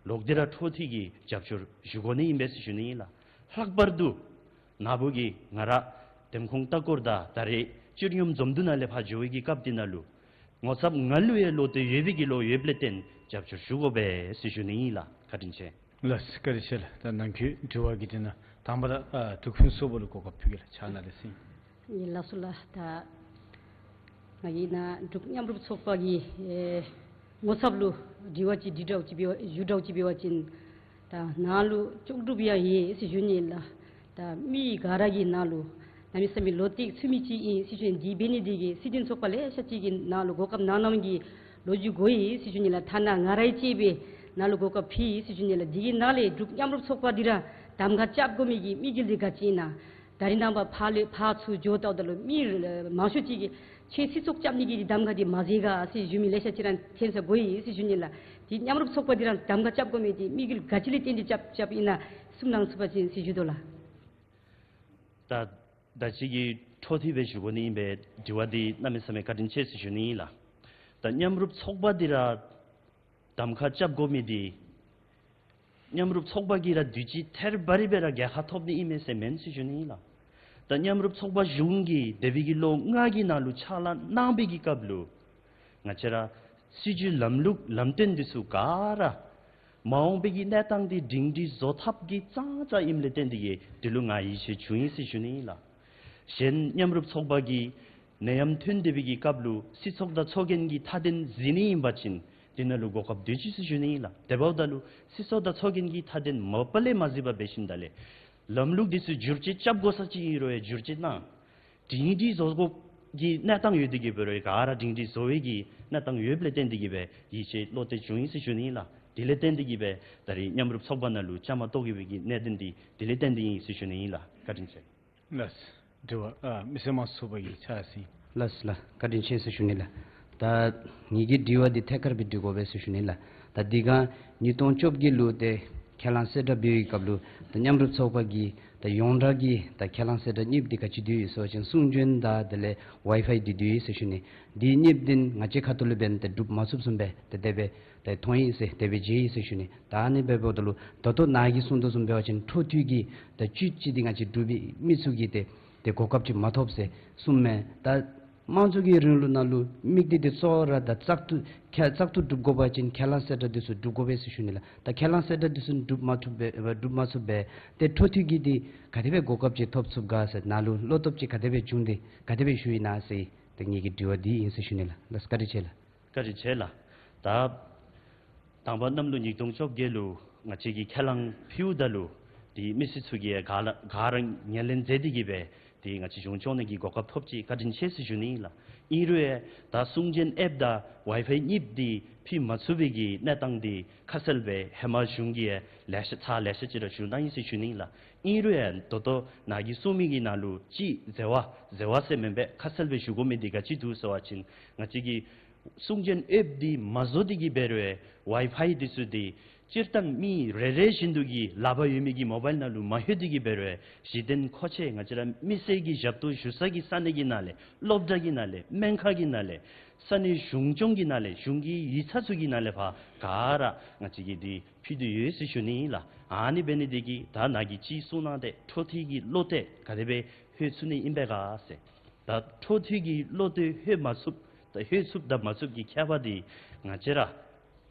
ལོག་སྟེ་ར་འཕྲོ་མཐུད་ཀྱི་རྒྱབ་སྐྱོར་ཞུ་དགོ་ནི་ཨིན་པས་ཟེར་ཞུ་ནི་ཨིན་ལགས། ལྷག་པར་དུ་ནཱ་བུ་གིས་ང་ར་འདེམས་ཁོངས་ལྟ་སྐོར་དང་ད་རེས་སྤྱི་ཡོངས་འཛོམས་འདུ་ནང་ལས་ཕར་འགྱོ་བའི་གི་སྐབས་འདི་ནང་ལུ་ངོ་ཚབ་ང་ལུ་ཡང་བློ་གཏད་ཡོད་པའི་གི་བློ་ཡོདཔ་ལས་བརྟེན་རྒྱབ་སྐྱོར་ཞུ་དགོ་པས་ཟེར་ཞུ་ནི་ཨིན་ལགས། བཀའ་དྲིན་ཆེ། ལགས་བཀའ་དྲིན་ཆེ་ལགས། ད་ནང་འཁོད་དྲི་བ་གི་དེ་ནང་དང་པ་ར་ཨ་འབྲུག་ཕུན་ཚོགས་པ་ལུ་གོ་སྐབས་ཕུལ་གེ་ལགས། ཕྱག་ན་ལས་ཟིན། ཡེ་ལགས་སོ་ལགས། ད་ང་གིས་ནཱ་འབྲུག་མཉམ་རུབ་ཚོགས་པ་གི་ཨེ་ངོ་ཚབ་ལུ་དྲི་བ་ཅིག་དྲི་དྲགས་ཅིག་འབད་བ་ཞུ་དྲགས་ཅིག་འབད་བ་ཅིན་ད་ནཱ་ལུ་ལྕོགས་གྲུབ་ཡང་ཡོད་ཟེར་ཞུ་ནི་ལགས། ད་མི་ག་ར་གིས་ནཱ་ལུ་གནམ་མེད་ས་མེད་བློ་གཏད་ཚུགས་མི་ཅིག་ཨིན་ཟེར་ཞུ་ནི། དེ་འབད་ནི་དེ་གིས་སྲིད་དོན་ཚོགས་པ་ལེ་ཤ་ཅིག་གིས་ནཱ་ལུ་གོ་སྐབས་གནང་གནངམ་གི་ལོ་རྒྱུས་གོ་ཡི་ཟེར་ཞུ་ནི་ལགས། ཐ་ན་ང་ར་ཡང་གཅིག་སྦེ་ནཱ་ལུ་གོ་སྐབས་ཕུལ་ཡི་ཟེར་ཞུ་ནི་ལགས། དེ་གི་ནང་ལས་འབྲུག་མཉམ་རུབ་ཚོགས་པ་འདི་ར་གདམ་ཁ་རྐྱབ་དགོ་མི་གི་དམིགས་ཡུལ་འདི་ག་ཅི་ཨིན་ན། ད་རིས་ནངས་པ་ཕར་ལས་ཕར་ཚུར་འགྱོ་ལྟཝ་ད་ལུ་མི་མང་ཤོས་ཅིག་གིས་ཁྱོད་སྲིད་ཚོགས་རྐྱབ་ནི་གི་འདི་གདམ་ཁ་འདི་མ་མཛད་ག་ཟེར་ཞུ་མི་ལེ་ཤ་ཅིག་ར་ཐོན་ས་གོ་ཡི་ཟེར་ཞུ་ནི་ལགས། འདི་མཉམ་རུབ་ཚོགས་པ་འདི་ར་གདམ་ཁ་རྐྱབ་དགོ་མི་འདི་དམིགས་ཡུལ་ག་ཅི་ལས་བརྟེན་ཏེ་རྐྱབ་རྐྱབ་ཨིན་ན་གསུང་གནང་ཚུགས་པ་ཅིན་ཟེར་ཞུ་དོ་ལགས། ད་ད་ཅི་གི་འཕྲོ་མཐུད་སྦེ་ཞུ་དགོ་ནི་ཨིན་པས། དྲི་བ་འདི་གནམ་མེད་ས་མེད་བཀའ་དྲིན་ཆེ་ཟེར་ཞུ་ནི་ཨིན་ལགས། ད་མཉམ་རུབ་ཚོགས་པ་འདི་ར་གདམ་ཁ་རྐྱབ་དགོ་མི་འདི་མཉམ་རུབ་ཚོགས་པ་གིས་ར་དུས་ཅི་ཐད་རི་བ་རི་སྦེ་ར་རྒྱལ་ཁ་ཐོབ་ནི་ཨིན་མས་ཟེར་མེན་ཟེར་ཞུ་ནི་ཨིན་ལགས། ད་མཉམ་རུབ་ཚོགས་པ་གཞུང་གིས་འདས་པའི་གི་ལོ་ལྔ་གི་ནང་ལུ་ཕྱག་ལཱ་གནང་བའི་གི་སྐབས་ལུ་ང་བཅས་ར་སྲིད་བྱུས་ལམ་ལུགས་ལམ་སྟོན་འདི་ཚུ་ག་ར་མ་འོངས་པའི་གི་གནས་སྟངས་འདི་སྒྲིང་སྒྲིང་བཟོ་ཐབས་ཀྱི་ཙང་ཙང་ཨིནམ་ལས་བརྟེན་ཏེ་གིས་འདི་ལུ་ང་ཡིད་ཆེས་བྱུང་ཡི་ཟེར་ཞུ་ནི་ཨིན་ལགས། གཞན་མཉམ་རུབ་ཚོགས་པ་གིས་ནད་ཡམས་ཐོན་སྡོད་པའི་གི་སྐབས་ལུ་སྲིད་ཚོགས་དང་ཚོགས་རྒྱན་གྱི་མཐའ་དོན་གཟིགས་ནི་ཨིན་པ་ཅིན་འདི་ནང་ལུ་གོ་སྐབས་སྡོད་ཅི་ཟེར་ཞུ་ནི་ཨིན་ལགས། དེ་འབདཝ་ད་ལུ་སྲིད་ཚོགས་དང་ཚོགས་རྒྱན་གྱི་མཐའ་དོན་མ་པ་ལས་མ་གཟིགས་པར་འབད་ཞིནམ་ད་ལས་ལམ་ལུགས་འདི་ཚུ་བསྒྱུར་བཅོས་རྐྱབ་དགོ་ས་ཅིག་ཨིན་རུང་ཡང་བསྒྱུར་བཅོས་གནང་། སྒྲིང་སྒྲིང་བཟོ་དགོ་གི་གནས་སྟངས་ཡོད་དེ་གིས་འབད་རུང་ཡང་ག་ར་སྒྲིང་སྒྲིང་བཟོ་བའི་གི་གནས་སྟངས་ཡོདཔ་ལས་བརྟེན་ཏེ་གིས་སྦེ་ཡིད་ཆེས་བློ་གཏད་བྱུང་ཡི་ཟེར་ཞུ་ནི་ཨིན་ལགས། དེ་ལས་བརྟེན་ཏེ་གིས་སྦེ་ད་རིས་མཉམ་རུབ་ཚོགས་པ་ནང་ལུ་བཅའ་མར་གཏོགས་དགོ་པའི་གི་གནད་དོན་འདི་དེ་ལས་བརྟེན་ཏེ་ཨིན་ཟེར་ཞུ་ནི་ཨིན་ལགས། བཀའ་དྲིན་ཆེ། ལགས། དྲི་བ་ཨ་མི་སེར་དམངས་གཙོ་ཚོགས་པ་གི་ཕྱག་ཟིན། ལགས་ལགས། བཀའ་དྲིན་ཆེ་ཟེར་ཞུ་ནི་ལགས། ད་ངེ་གི་དྲི་བ་འདི་ཐད་ཀར་སྦེ་འདྲི་དགོ་པས་ཟེར་ཞུ་ནི་ལགས། ད་འདི་ག་ཉིས་སྟོང་བཅོ་བརྒྱད་ལུ་ཏེ་ཁས་བླངས་གསལ་བསྒྲགས་འབད་བའི་སྐབས་ལུ་ད་མཉམ་རུབ་ཚོགས་པ་གི་ད་ཡོངས་གྲགས་ཀྱི་ད་ཁས་བླངས་གསལ་བསྒྲགས་གཉིས་འདི་ག་ཅི་འདུག་ཡོད་ཟེར་བ་ཅིན་གསུང་འབྱོན་དང་དེ་ལས་ཝའི་ཕའི་འདི་འདུག་ཡོད་ཟེར་ཞུ་ནི། འདི་གཉིས་འདི་ང་བཅས་ཁ་ཐུག་ལུ་འབདན་ཏེ་འགྲུབ་མ་ཚུགསཔ་བཟུམ་སྦེ་ཏེ་དེ་སྦེ་ཏེ་མཐོང་ཡི་ཟེར་དེ་སྦེ་མཇལ་ཡི་ཟེར་ཞུ་ནི། ད་ཨ་ནི་འབདཝ་ད་ལུ་ད་ལྟོ་ནཱ་གིས་གསུང་དོ་བཟུམ་འབད་བ་ཅིན་འཕྲོ་མཐུད་ཀྱི་ད་བཅུད་ཅིག་འདི་ང་བཅས་འབྲུག་པའི་མི་ཚུ་གིས་ཏེ་ཏེ་གོ་སྐབས་ཅིག་མ་ཐོབ་ཟེར་གསུངམ་མས། ད་དམངས་གཙོ་གི་རིང་ལུགས་ནང་ལུ་དམིགས་གཏད་འདི་གཙོ་བོ་ར་ད་བཙག་འཐུ་ཁ་བཙག་འཐུ་སྒྲུབ་དགོ་པ་ཅིན་ཁས་བླངས་གསལ་བསྒྲགས་འདི་ཚུ་སྒྲུབ་དགོ་པས་ཟེར་ཞུ་ནི་ལགས། ད་ཁས་བླངས་གསལ་བསྒྲགས་འདི་ཚུ་སྒྲུབ་མ་ཐུབ་པས་སྒྲུབ་མ་ཚུགས་པས་ཏེ་འཕྲོ་མཐུད་ཀྱི་འདི་ག་དེ་སྦེ་གོ་སྐབས་ཅིག་ཐོབ་ཚུགས་ག་ཟེར་ནཱ་ལུ་བློ་སྟོབས་ཅིག་ག་དེ་སྦེ་བྱུང་སྟེ་ག་དེ་སྦེ་ཞུ་ཡི་ན་ཟེར་ཏེ་ངེ་གི་དྲི་བ་འདི་ཨིན་ཟེར་ཞུ་ནི་ལགས། ལགས་བཀའ་དྲིན་ཆེ་ལགས། བཀའ་དྲིན་ཆེ་ལགས། ད་དང་པ་གནམ་ལོ་ཉིས་སྟོང་བཅོ་བརྒྱད་ལུ་ང་བཅས་ཀྱིས་ཁས་བླངས་ཕུལཝ་ད་ལུ་ཏེ་མི་སེར་ཚུ་གིས་ག་ལ་ག་ར་ངོས་ལེན་མཛད་དེ་གིས་སྦེ་ཏེ་ང་བཅས་གཞུང་སྐྱོང་ནི་གི་གོ་སྐབས་ཐོབ་ཅི། བཀའ་དྲིན་ཆེ་ཟེར་ཞུ་ནི་ལགས། ཨིན་རུང་ཡང་ད་གསུང་འབྱོན་ཨེཔ་དང་ཝའི་ཕའི་གཉིས་འདི་ཕུལ་མ་ཚུགས་པའི་གི་གནས་སྟངས་འདི་ཁ་གསལ་སྦེ་ཧེ་མ་གཞུང་གིས་ཡང་ལེ་ཤ་ཚར་ལེ་ཤ་ཅིག་ར་ཞུ་གནང་ཡི་ཟེར་ཞུ་ནི་ལགས། ཨིན་རུང་ཡང་ད་ལྟོ་ནཱ་གིས་གསུང་མི་གི་ནང་ལུ་ཅིག་ཟེར་བ་ཟེར་བ་ཟེར་མེན་པས། ཁ་གསལ་སྦེ་ཞུ་དགོ་མི་འདི་ག་ཅི་འདུག་ཟེར་བ་ཅིན་ང་བཅས་ཀྱིས་གསུང་འབྱོན་ཨེཔ་འདི་མ་བཟོ་སྟེ་གིས་འབད་རུང་ཝའི་ཕའི་འདི་ཚུ་འདི་སྤྱིར་བཏང་མི་རེ་རེ་བཞིན་དུ་གི་ལག་པར་ཡོད་མི་གི་མོ་བཱའིལ་ནང་ལུ་མ་ལྷོད་དེ་གིས་འབད་རུང་གཞི་རྟེན་མཁོ་ཆས་ང་བཅས་ར་མི་སེར་གྱི་ཞབས་ཏོག་ཞུ་ས་གི་ས་གནས་ཀྱི་ནང་ལས་སློབ་གྲྭ་གི་ནང་ལས་སྨན་ཁང་གི་ནང་ལས་ས་གནས་གཞུང་སྐྱོང་གི་ནང་ལས་གཞུང་གི་ཡིག་ཚང་ཚུ་གི་ནང་ལས་ཕར་ག་ར་ང་བཅས་ཀྱིས་འདི་ཕུལ་དོ་ཡོད་ཟེར་ཞུ་ནི་ལགས། ཨ་ནི་འབད་ནི་འདི་གིས་ད་ནཱ་གིས་ཅིག་གསུང་གནང་སྟེ་འཕྲོ་མཐུད་ཀྱི་བློ་གཏད་ག་དེ་སྦེ་ལྷོད་ཚུགས་ནི་ཨིན་པས་ག་ཟེར། ད་འཕྲོ་མཐུད་ཀྱི་བློ་གཏད་ལྷོད་མ་ཚུགསཔ་ད་ལྷོད་ཚུགསཔ་དང་མ་ཚུགསཔ་ཀྱི་ཁྱད་པར་འདི་ང་བཅས་ར་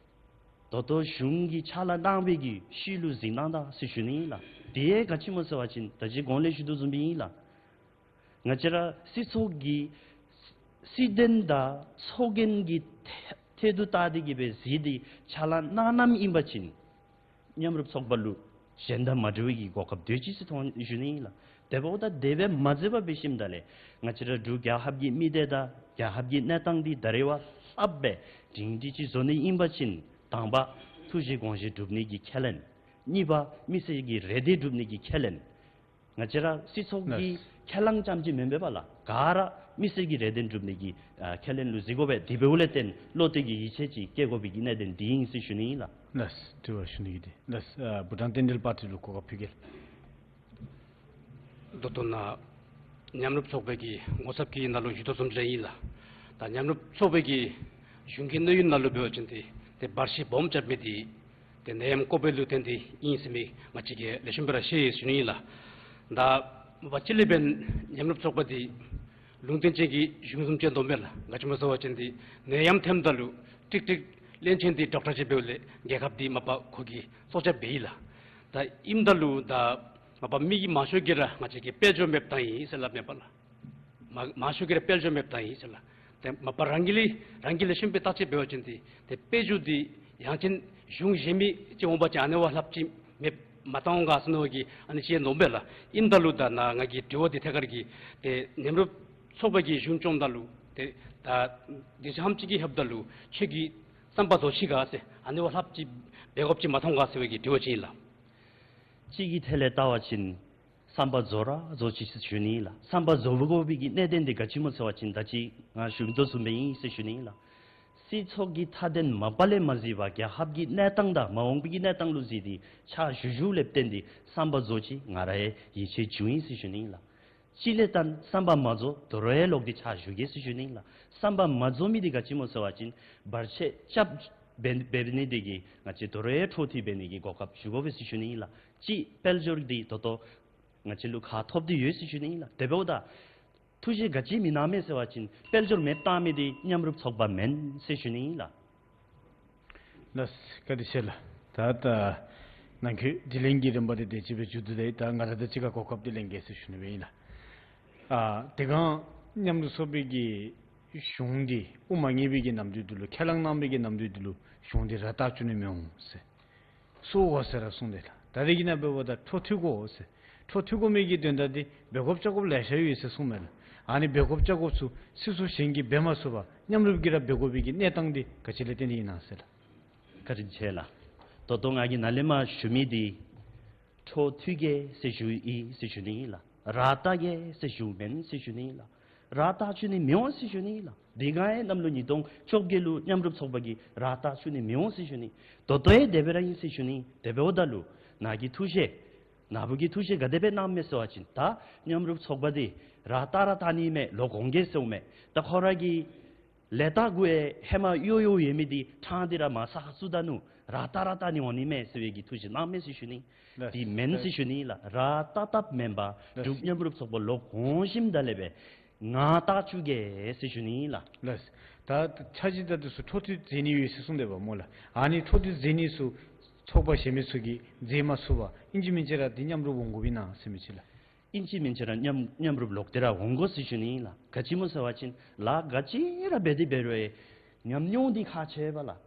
ད་ལྟོ་གཞུང་གིས་ཕྱག་ལཱ་གནང་བའི་གི་ཤུལ་ལུ་གཟིགས་གནང་ད་ཟེར་ཞུ་ནི་ལགས། དེ་ག་ཅི་སྨོ་ཟེར་བ་ཅིན་ད་ཅི་གོང་ལས་ཞུ་དོ་བཟུམ་སྦེ་ཨིན་ལགས། ང་བཅས་ར་སྲིད་ཚོགས་ཀྱི་སྲིད་དོན་དང་ཚོགས་རྒྱན་གྱི་ཐད་ཐད་དུ་བལྟ་སྟེ་གིས་སྦེ་གཟིགས་ཏེ་ཕྱག་ལཱ་གནང་གནངམ་ཨིན་པ་ཅིན་མཉམ་རུབ་ཚོགས་པ་ལུ་ གཞན་དང་མ་འདྲ་བའི་གི་གོ་སྐབས་དེ་ཅིག་སྦེ་མཐོང་ཞུ་ནི་ཨིན་ལགས། དེ་འབདཝ་ད་དེ་སྦེ་མ་མཛད་པར་འབད་ཞིནམ་ད་ལས་ང་བཅས་ར་འབྲུག་རྒྱལ་ཁབ་ཀྱི་མི་སྡེ་དང་རྒྱལ་ཁབ་ཀྱི་གནས་སྟངས་འདི་ད་རེས་བ་ལྷགཔ་སྦེ་སྒྲིང་སྒྲི་ཅིག་བཟོ་ནི་ཨིན་པ་ཅིན་དང་པ་ཐུགས་བཞེད་དགོངས་བཞེད་སྒྲུབ་ནི་གི་ཁས་ལེན། གཉིས་པ་མི་སེར་གྱི་རེ་འདུན་སྒྲུབ་ནི་གི་ཁས་ལེན། ང་བཅས་ར་སྲིད་ཚོགས་ཀྱི་ལགས། ཁས་བླངས་ཙམ་ཅིག་མེན་པས་པ་ལགས། ག་ར་མི་སེར་གྱི་རེ་འདུན་སྒྲུབ་ནི་གི་ཨ་ཁས་ལེན་ལུ་གཟིགས་དགོ་པས། དེ་འབདཝ་ལས་བརྟེན་བློ་གཏད་ཀྱི་ཡིད་ཆེས་ཅིག་བསྐྱེད་དགོ་པའི་གི་གནད་དོན་འདི་ཨིན་ཟེར་ཞུ་ནི་ཨིན་ལགས། ལགས། དྲི་བ་ཞུ་ནི་གི་འདི་ལགས། ཨ་བྷུ་ཊཱན་བསྟན་འགྲོའི་པར་ཊི་ལུ་གོ་སྐབས་ཕུལ་གེ་ལགས། ད་ལྟོ་ནཱ་མཉམ་རུབ་ཚོགས་པའི་གི་ངོ་ཚབ་ཀྱི་ནང་ལུ་ཞུ་དོ་བཟུམ་ཅིག་ཨིན་ལགས། ད་མཉམ་རུབ་ཚོགས་པའི་གི་གཞུང་གི་གནས་ཡུན་ནང་ལུ་འབད་བ་ཅིན་ཏེ་ཏེ་བར་ཤི་སྦོམ་རྐྱབ་མི་འདི་ཏེ་ནད་ཡམས་ཀོ་བིཌ་ལུ་བརྟེན་ཏེ་ཨིན་ཟེར་མི་ང་བཅས་ཀྱིས་ལེགས་ཤོམ་སྦེ་ར་ཤེས་ཡི་ཟེར་ཞུ་ནི་ཨིན་ལགས། ད་མ་པ་ཅིག་ལས་འབདན་མཉམ་རུབ་ཚོགས་པ་འདི་ལུང་བསྟན་ཅན་གྱི་གཞུང་བཟུམ་ཅིག་འདུག་མས་ལགས། ག་ཅི་སྨོ་ཟེར་བ་ཅིན་ཏེ་ནད་ཡམས་ཐོནམ་ད་ལུ་ཀྲིག་ཀྲིག་གླེན་ཆེན་འདི་ཌོག་ཊར་ཅིག་འབདཝ་ལས་རྒྱལ་ཁབ་འདི་མ་པ་ཁོ་གིས་གསོ་བཅོས་འབད་ཡི་ལགས། ད་ཨིནམ་ད་ལུ་ད་མ་པ་མི་གི་མང་ཤོས་ཀྱིས་ར་ང་བཅས་ཀྱིས་དཔལ་འབྱོར་མེདཔ་བཏང་ཡི་ཟེར་སླབ་མས་པ་ལགས། མ་མང་ཤོས་ཀྱིས་ར་དཔལ་འབྱོར་མེདཔ་བཏང་ཡི་ཟེར་ལགས། ཏེ་མ་པ་རང་གིས་ལས་རང་གིས་ལེགས་ཤོམ་སྦེ་བརྟག་དཔྱད་འབད་བ་ཅིན་ཏེ་ཏེ་དཔལ་འབྱོར་འདི་ཡང་ཅིན་གཞུང་གཞན་མི་ཅིག་འོང་པ་ཅིན་ཨ་ནི་བ་ལྷགཔ་ཅིག་མེདཔ་མ་བཏང་འོང་ག་ཟེར་མནོ་བའི་གི་ཨ་ནི་ཅིག་འདུག་མས་ལགས། ཨིནམ་ད་ལུ་ད་ནཱ་ང་གི་དྲི་བ་འདི་ཐད་ཀར་གྱི་ཏེ་མཉམ་རུབ་ཚོགས་པ་གིས་གཞུང་སྐྱོངམ་ད་ལུ་ཏེ་ད་སྡིངས་ཆ་ཧམ་ཅིག་གི་ཧེབ་ད་ལུ་ཁྱོད་ཀྱི་བསམ་པ་རྫོགས་ཅི་ག་ཟེར་ཨ་ནི་བ་ལྷགཔ་ཅིག་འབད་དགོཔ་ཅིག་མ་མཐོང་ག་ཟེར་བའི་གི་དྲི་བ་ཅིག་ཨིན་ལགས། གཅིག་གི་ཐད་ལས་བལྟ་བ་ཅིན་བསམ་པ་རྫོགས་ར་རྫོགས་ཅི་ཟེར་ཞུ་ནི་ཨིན་ལགས། བསམ་པ་རྫོགས་དགོ་པའི་གི་གནད་དོན་འདི་ག་ཅི་སྨོ་ཟེར་བ་ཅིན་ད་ཅི་ང་ཞུ་དོ་བཟུམ་སྦེ་ཨིན་ཟེར་ཞུ་ནི་ཨིན་ལགས། སྲིད་ཚོགས་ཀྱི་མཐའ་དོན་མ་པ་ལས་མ་གཟིགས་པར་རྒྱལ་ཁབ་ཀྱི་གནས་སྟངས་དང་མ་འོངས་པའི་གི་གནས་སྟངས་ལུ་གཟིགས་ཏེ་ཕྱག་ཞུ་ཞུཝ་ལས་བརྟེན་ཏེ་བསམ་པ་རྫོགས་ཅི། ང་ར་ཡང་ཡིད་ཆེས་བྱུང་ཡི་ཟེར་ཞུ་ནི་ཨིན་ལགས། གཅིག་ལས་བརྟེན་བསམ་པ་མ་རྫོགས། དོ་རུང་ཡང་ལོག་སྟེ་ཕྱག་ཞུ་གེ་ཟེར་ཞུ་ནི་ཨིན་ལགས། བསམ་པ་མ་རྫོགས་མི་འདི་ག་ཅི་སྨོ་ཟེར་བ་ཅིན་བར་ཆད་རྐྱབ་འབད་འབད་ནི་འདི་གིས་ང་བཅས་དོ་རུང་ཡང་འཕྲོ་མཐུད་འབད་ནི་གི་གོ་སྐབས་ཞུ་དགོ་པས་ཟེར་ཞུ་ནི་ཨིན་ལགས། གཅིག་དཔལ་འབྱོར་འདི་ད་ལྟོ་ང་བཅས་ལུ་ཁ་ཐོབ་སྟེ་ཡོད་ཟེར་ཞུ་ནི་ཨིན་ལགས། དེ་འབདཝ་ད་ཐུགས་བཞེད་ག་ཅི་མི་གནང་མས་ཟེར་བ་ཅིན་དཔལ་འབྱོར་མེདཔ་བཏང་མི་འདི་མཉམ་རུབ་ཚོགས་པ་མེན་ཟེར་ཞུ་ནི་ཨིན་ལགས། ལགས། བཀའ་དྲིན་ཆེ་ལགས། ད་ད་ནང་འཁོད་དྲི་ལན་གྱི་རིམ་པ་འདི་དེ་ཅིག་སྦེ་མཇུག་བསྡུ་ད་ཡི། ད་ང་བཅས་དང་གཅིག་ཁར་གོ་སྐབས་འདི་ལེན་གེ་ཟེར་ཞུ་ནི་སྦེ་ཨིན་ལགས། ཨ་དེ་སྒང་མཉམ་རུབ་ཚོགས་པའི་གི་གཞུང་འདི་དབུ་མ་ངེས་པའི་གི་ནམ་དུས་འདི་ལུ་ཁས་བླངས་གནང་བའི་གི་ནམ་དུས་འདི་ལུ་གཞུང་འདི་ར་ལྟག་བཅུག་ནི་མི་འོང་ཟེར་གསུང་དགོ་ཟེར་ར་གསུངས་ཏེ་ལགས། ད་རེས་ཀྱི་ནང་འབདཝ་ད་འཕྲོ་མཐུད་དགོ་ཟེར། འཕྲོ་མཐུད་དགོ་མི་གི་དོན་དག་འདི་འབད་དགོཔ་བྱ་དགོཔ་ལེ་ཤ་ཡོད་ཟེར་གསུངས་མས་ལགས། ཨ་ནི་འབད་དགོཔ་བྱ་དགོཔ་ཚུ་སྲིད་ཚོགས་གཞན་གྱིས་འབད་མ་ཚུགས་པར་མཉམ་རུབ་ཀྱིས་ར་འབད་དགོ་པའི་གི་གནས་སྟངས་འདི་ག་ཅི་ལས་བརྟེན་ཏེ་ཨིན་ན་ཟེར་ལགས། བཀའ་དྲིན་ཆེ་ལགས། ད་ལྟོ་ང་གིས་ནཱ་ལས་མར་ཞུ་མི་འདི་འཕྲོ་མཐུད་གེ་ཟེར་ཞུ་ཡི་ཟེར་ཞུ་ནི་ཨིན་ལགས། ར་ལྟག་གེ་ཟེར་ཞུཝ་མེན་ཟེར་ཞུ་ནི་ཨིན་ལགས། ར་ལྟག་བཅུག་ནི་མི་འོང་ཟེར་ཞུ་ནི་ཨིན་ལགས། དེ་སྒང་ཡང་གནམ་ལོ་ཉིས་སྟོང་བཅོ་བརྒྱད་ལུ་མཉམ་རུབ་ཚོགས་པ་གིས་ར་ལྟག་བཅུག་ནི་མི་འོང་ཟེར་ཞུ་ནི། ད་ལྟོ་ཡང་དེ་སྦེ་ར་ཨིན་ཟེར་ཞུ་ནི། དེ་འབདཝ་ད་ལུ་ནཱ་གི་ཐུགས་བཞེད་ནཱ་བུ་གིས་ཐུགས་བཞེད་ག་དེ་སྦེ་གནངམ་མས་ཟེར་བ་ཅིན་ད་མཉམ་རུབ་ཚོགས་པ་འདི་ར་ལྟག་ར་ལྟག་ནི་མས། ལོག་འོང་གེ་ཟེརཝ་མས། ད་ཁོ་ར་གི་ལས་རྟགས་གུ་ཡང་ཧེ་མ་ཡོད་ཡོད་ཡོད་མི་འདི་ཕྲང་སྟེ་ར་མར་ས་ཁར་བཙུགས་ད་ནུག། ར་ལྟག་ར་ལྟག་ནི་འོང་ནི་མས་ཟེར་བའི་གི་ཐུགས་བཞེད་གནངམ་མས་ཟེར་ཞུ་ནི། ལགས། འདི་མེན་ཟེར་ཞུ་ནི་ལགས། ར་ལྟག་ལྟག་མེན་པར་ལགས། འབྲུག་མཉམ་རུབ་ཚོགས་པ་ལོག་འོང་ཞིནམ་ད་ལས་སྦེ་ང་ལྟག་བཅུག་གེ་ཟེར་ཞུ་ནི་ལགས། ལགས། ད་ཆ་ཅིག་ད་འདི་ཚུ་འཕྲོ་མཐུད་མཛད་ནི་ཡོད་ཟེར་གསུངས་ཏེ་འབདཝ་སྨོ་ལགས། ཨ་ནི་འཕྲོ་མཐུད་མཛད་ནི་ཚུ་ཚོགས་པ་གཞན་མི་ཚུ་གིས་མཛད་མ་ཚུགས་པར་ཨིན་ཅི་མིན་ཅི་ར་འདི་མཉམ་རུབ་འོང་དགོཔ་ཨིན་ན་ཟེར་མི་ཅིག་ལགས། ཨིན་ཅི་མིན་ཅི་ར་མཉམ་མཉམ་རུབ་ལོག་སྟེ་ར་འོང་དགོ་ཟེར་ཞུ་ནི་ཨིན་ལགས། ག་ཅི་སྨོ་ཟེར་བ་ཅིན་ལཱ་ག་ཅི་ར་འབད་དེ་འབད་རུང་ཡང་ཉམས་མྱོང་འདི་ཁག་ཆེ་བས་ལགས།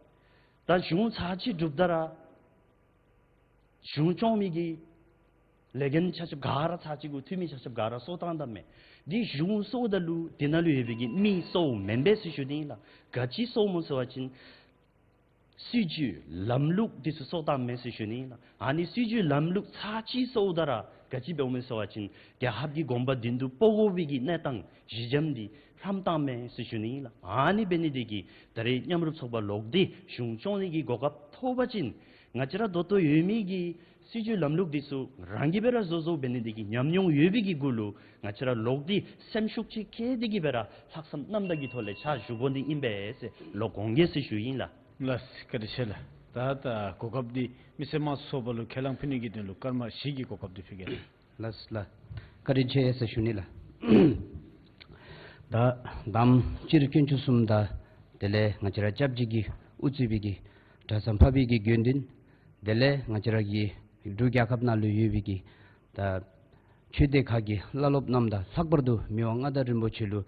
ད་གཞུང་ཚར་གཅིག་གྲུབ་ད་ར་གཞུང་སྐྱོང་མི་གི་ལས་འགན་ཆ་ཁྱབ་ག་ར་ཚར་གཅིག་གུ་འཐུས་མི་ཆ་ཁྱབ་ག་ར་སོར་བཏང་དཔ་མས། འདི་གཞུང་སོརཝ་ད་ལུ་དེ་ནང་ལུ་ཡོད་པའི་གི་མི་སོརཝ་མེན་པས་ཟེར་ཞུ་ནི་ཨིན་ལགས། ག་ཅི་སོརཝ་སྨོ་ཟེར་བ་ཅིན་སྲིད་བྱུས་ལམ་ལུགས་འདི་ཚུ་སོར་བཏངམ་མས་ཟེར་ཞུ་ནི་ཨིན་ལགས། ཨ་ནི་སྲིད་བྱུས་ལམ་ལུགས་ཚར་གཅིག་སོརཝ་ད་ར་ག་ཅི་འབདཝ་མས་ཟེར་བ་ཅིན་རྒྱལ་ཁབ་ཀྱི་གོམ་པ་མདུན་དུ་སྤོ་དགོ་པའི་གི་གནས་སྟངས་གཞི་འགྱམ་འདི་ལྷམ་བཏངམ་མས་ཟེར་ཞུ་ནི་ཨིན་ལགས། ཨ་ནི་འབད་ནི་འདི་གིས་ད་རེས་མཉམ་རུབ་ཚོགས་པ་ལོག་སྟེ་གཞུང་སྐྱོང་ནི་གི་གོ་སྐབས་ཐོབ་པ་ཅིན་ང་བཅས་ར་ད་ལྟོ་ཡོད་མི་གི་སྲིད་བྱུས་ལམ་ལུགས་འདི་ཚུ་རང་གིས་སྦེ་ར་བཟོ་བཟོཝ་འབད་ནི་འདི་གིས་ཉམས་མྱོང་ཡོད་པའི་གི་གུ་ལུ་ང་བཅས་ར་ལོག་སྟེ་སེམས་ཤུགས་ཅིག་བསྐྱེད་དེ་གིས་སྦེ་ར་ལྷག་བསམ་རྣམ་དག་གི་ཐོག་ལས་ཕྱག་ཞུ་དགོ་ནི་ཨིན་པས་ཟེར་ལོག་འོང་གེ་ཟེར་ཞུ་ཡི་ཨིན་ལགས། ལགས། བཀའ་དྲིན་ཆེ་ལགས། ད་ད་གོ་སྐབས་འདི་མི་སེར་དམངས་གཙོའི་ཚོགས་པ་ལུ་ཁས་བླངས་ཕུལ་ནི་གི་དོན་ལུ་སྐར་མ་བཞི་གི་གོ་སྐབས་འདི་ཕུལ་གེ་ལགས། ལགས་ལགས། བཀའ་དྲིན་ཆེ་ཟེར་ཞུ་ནི་ལགས། ད་དམ་སྤྱིར་དཀོན་མཆོག་གསུམ་དང་དེ་ལས་ང་བཅས་ར་སྐྱབས་རྗེ་གིས་དབུ་གཙོས་པའི་གི་གྲྭ་ཚང་འཕགས་པའི་གི་དགེ་འདུན་དེ་ལས་ང་བཅས་ར་གི་འབྲུག་རྒྱལ་ཁབ་ནང་ལུ་ཡོད་པའི་གི་ད་ཆོས་སྡེ་ཁག་གི་བླ་སློབ་རྣམས་དང་ལྷག་པར་དུ་མི་དབང་མངའ་བདག་རིན་པོ་ཆེ་ལུ་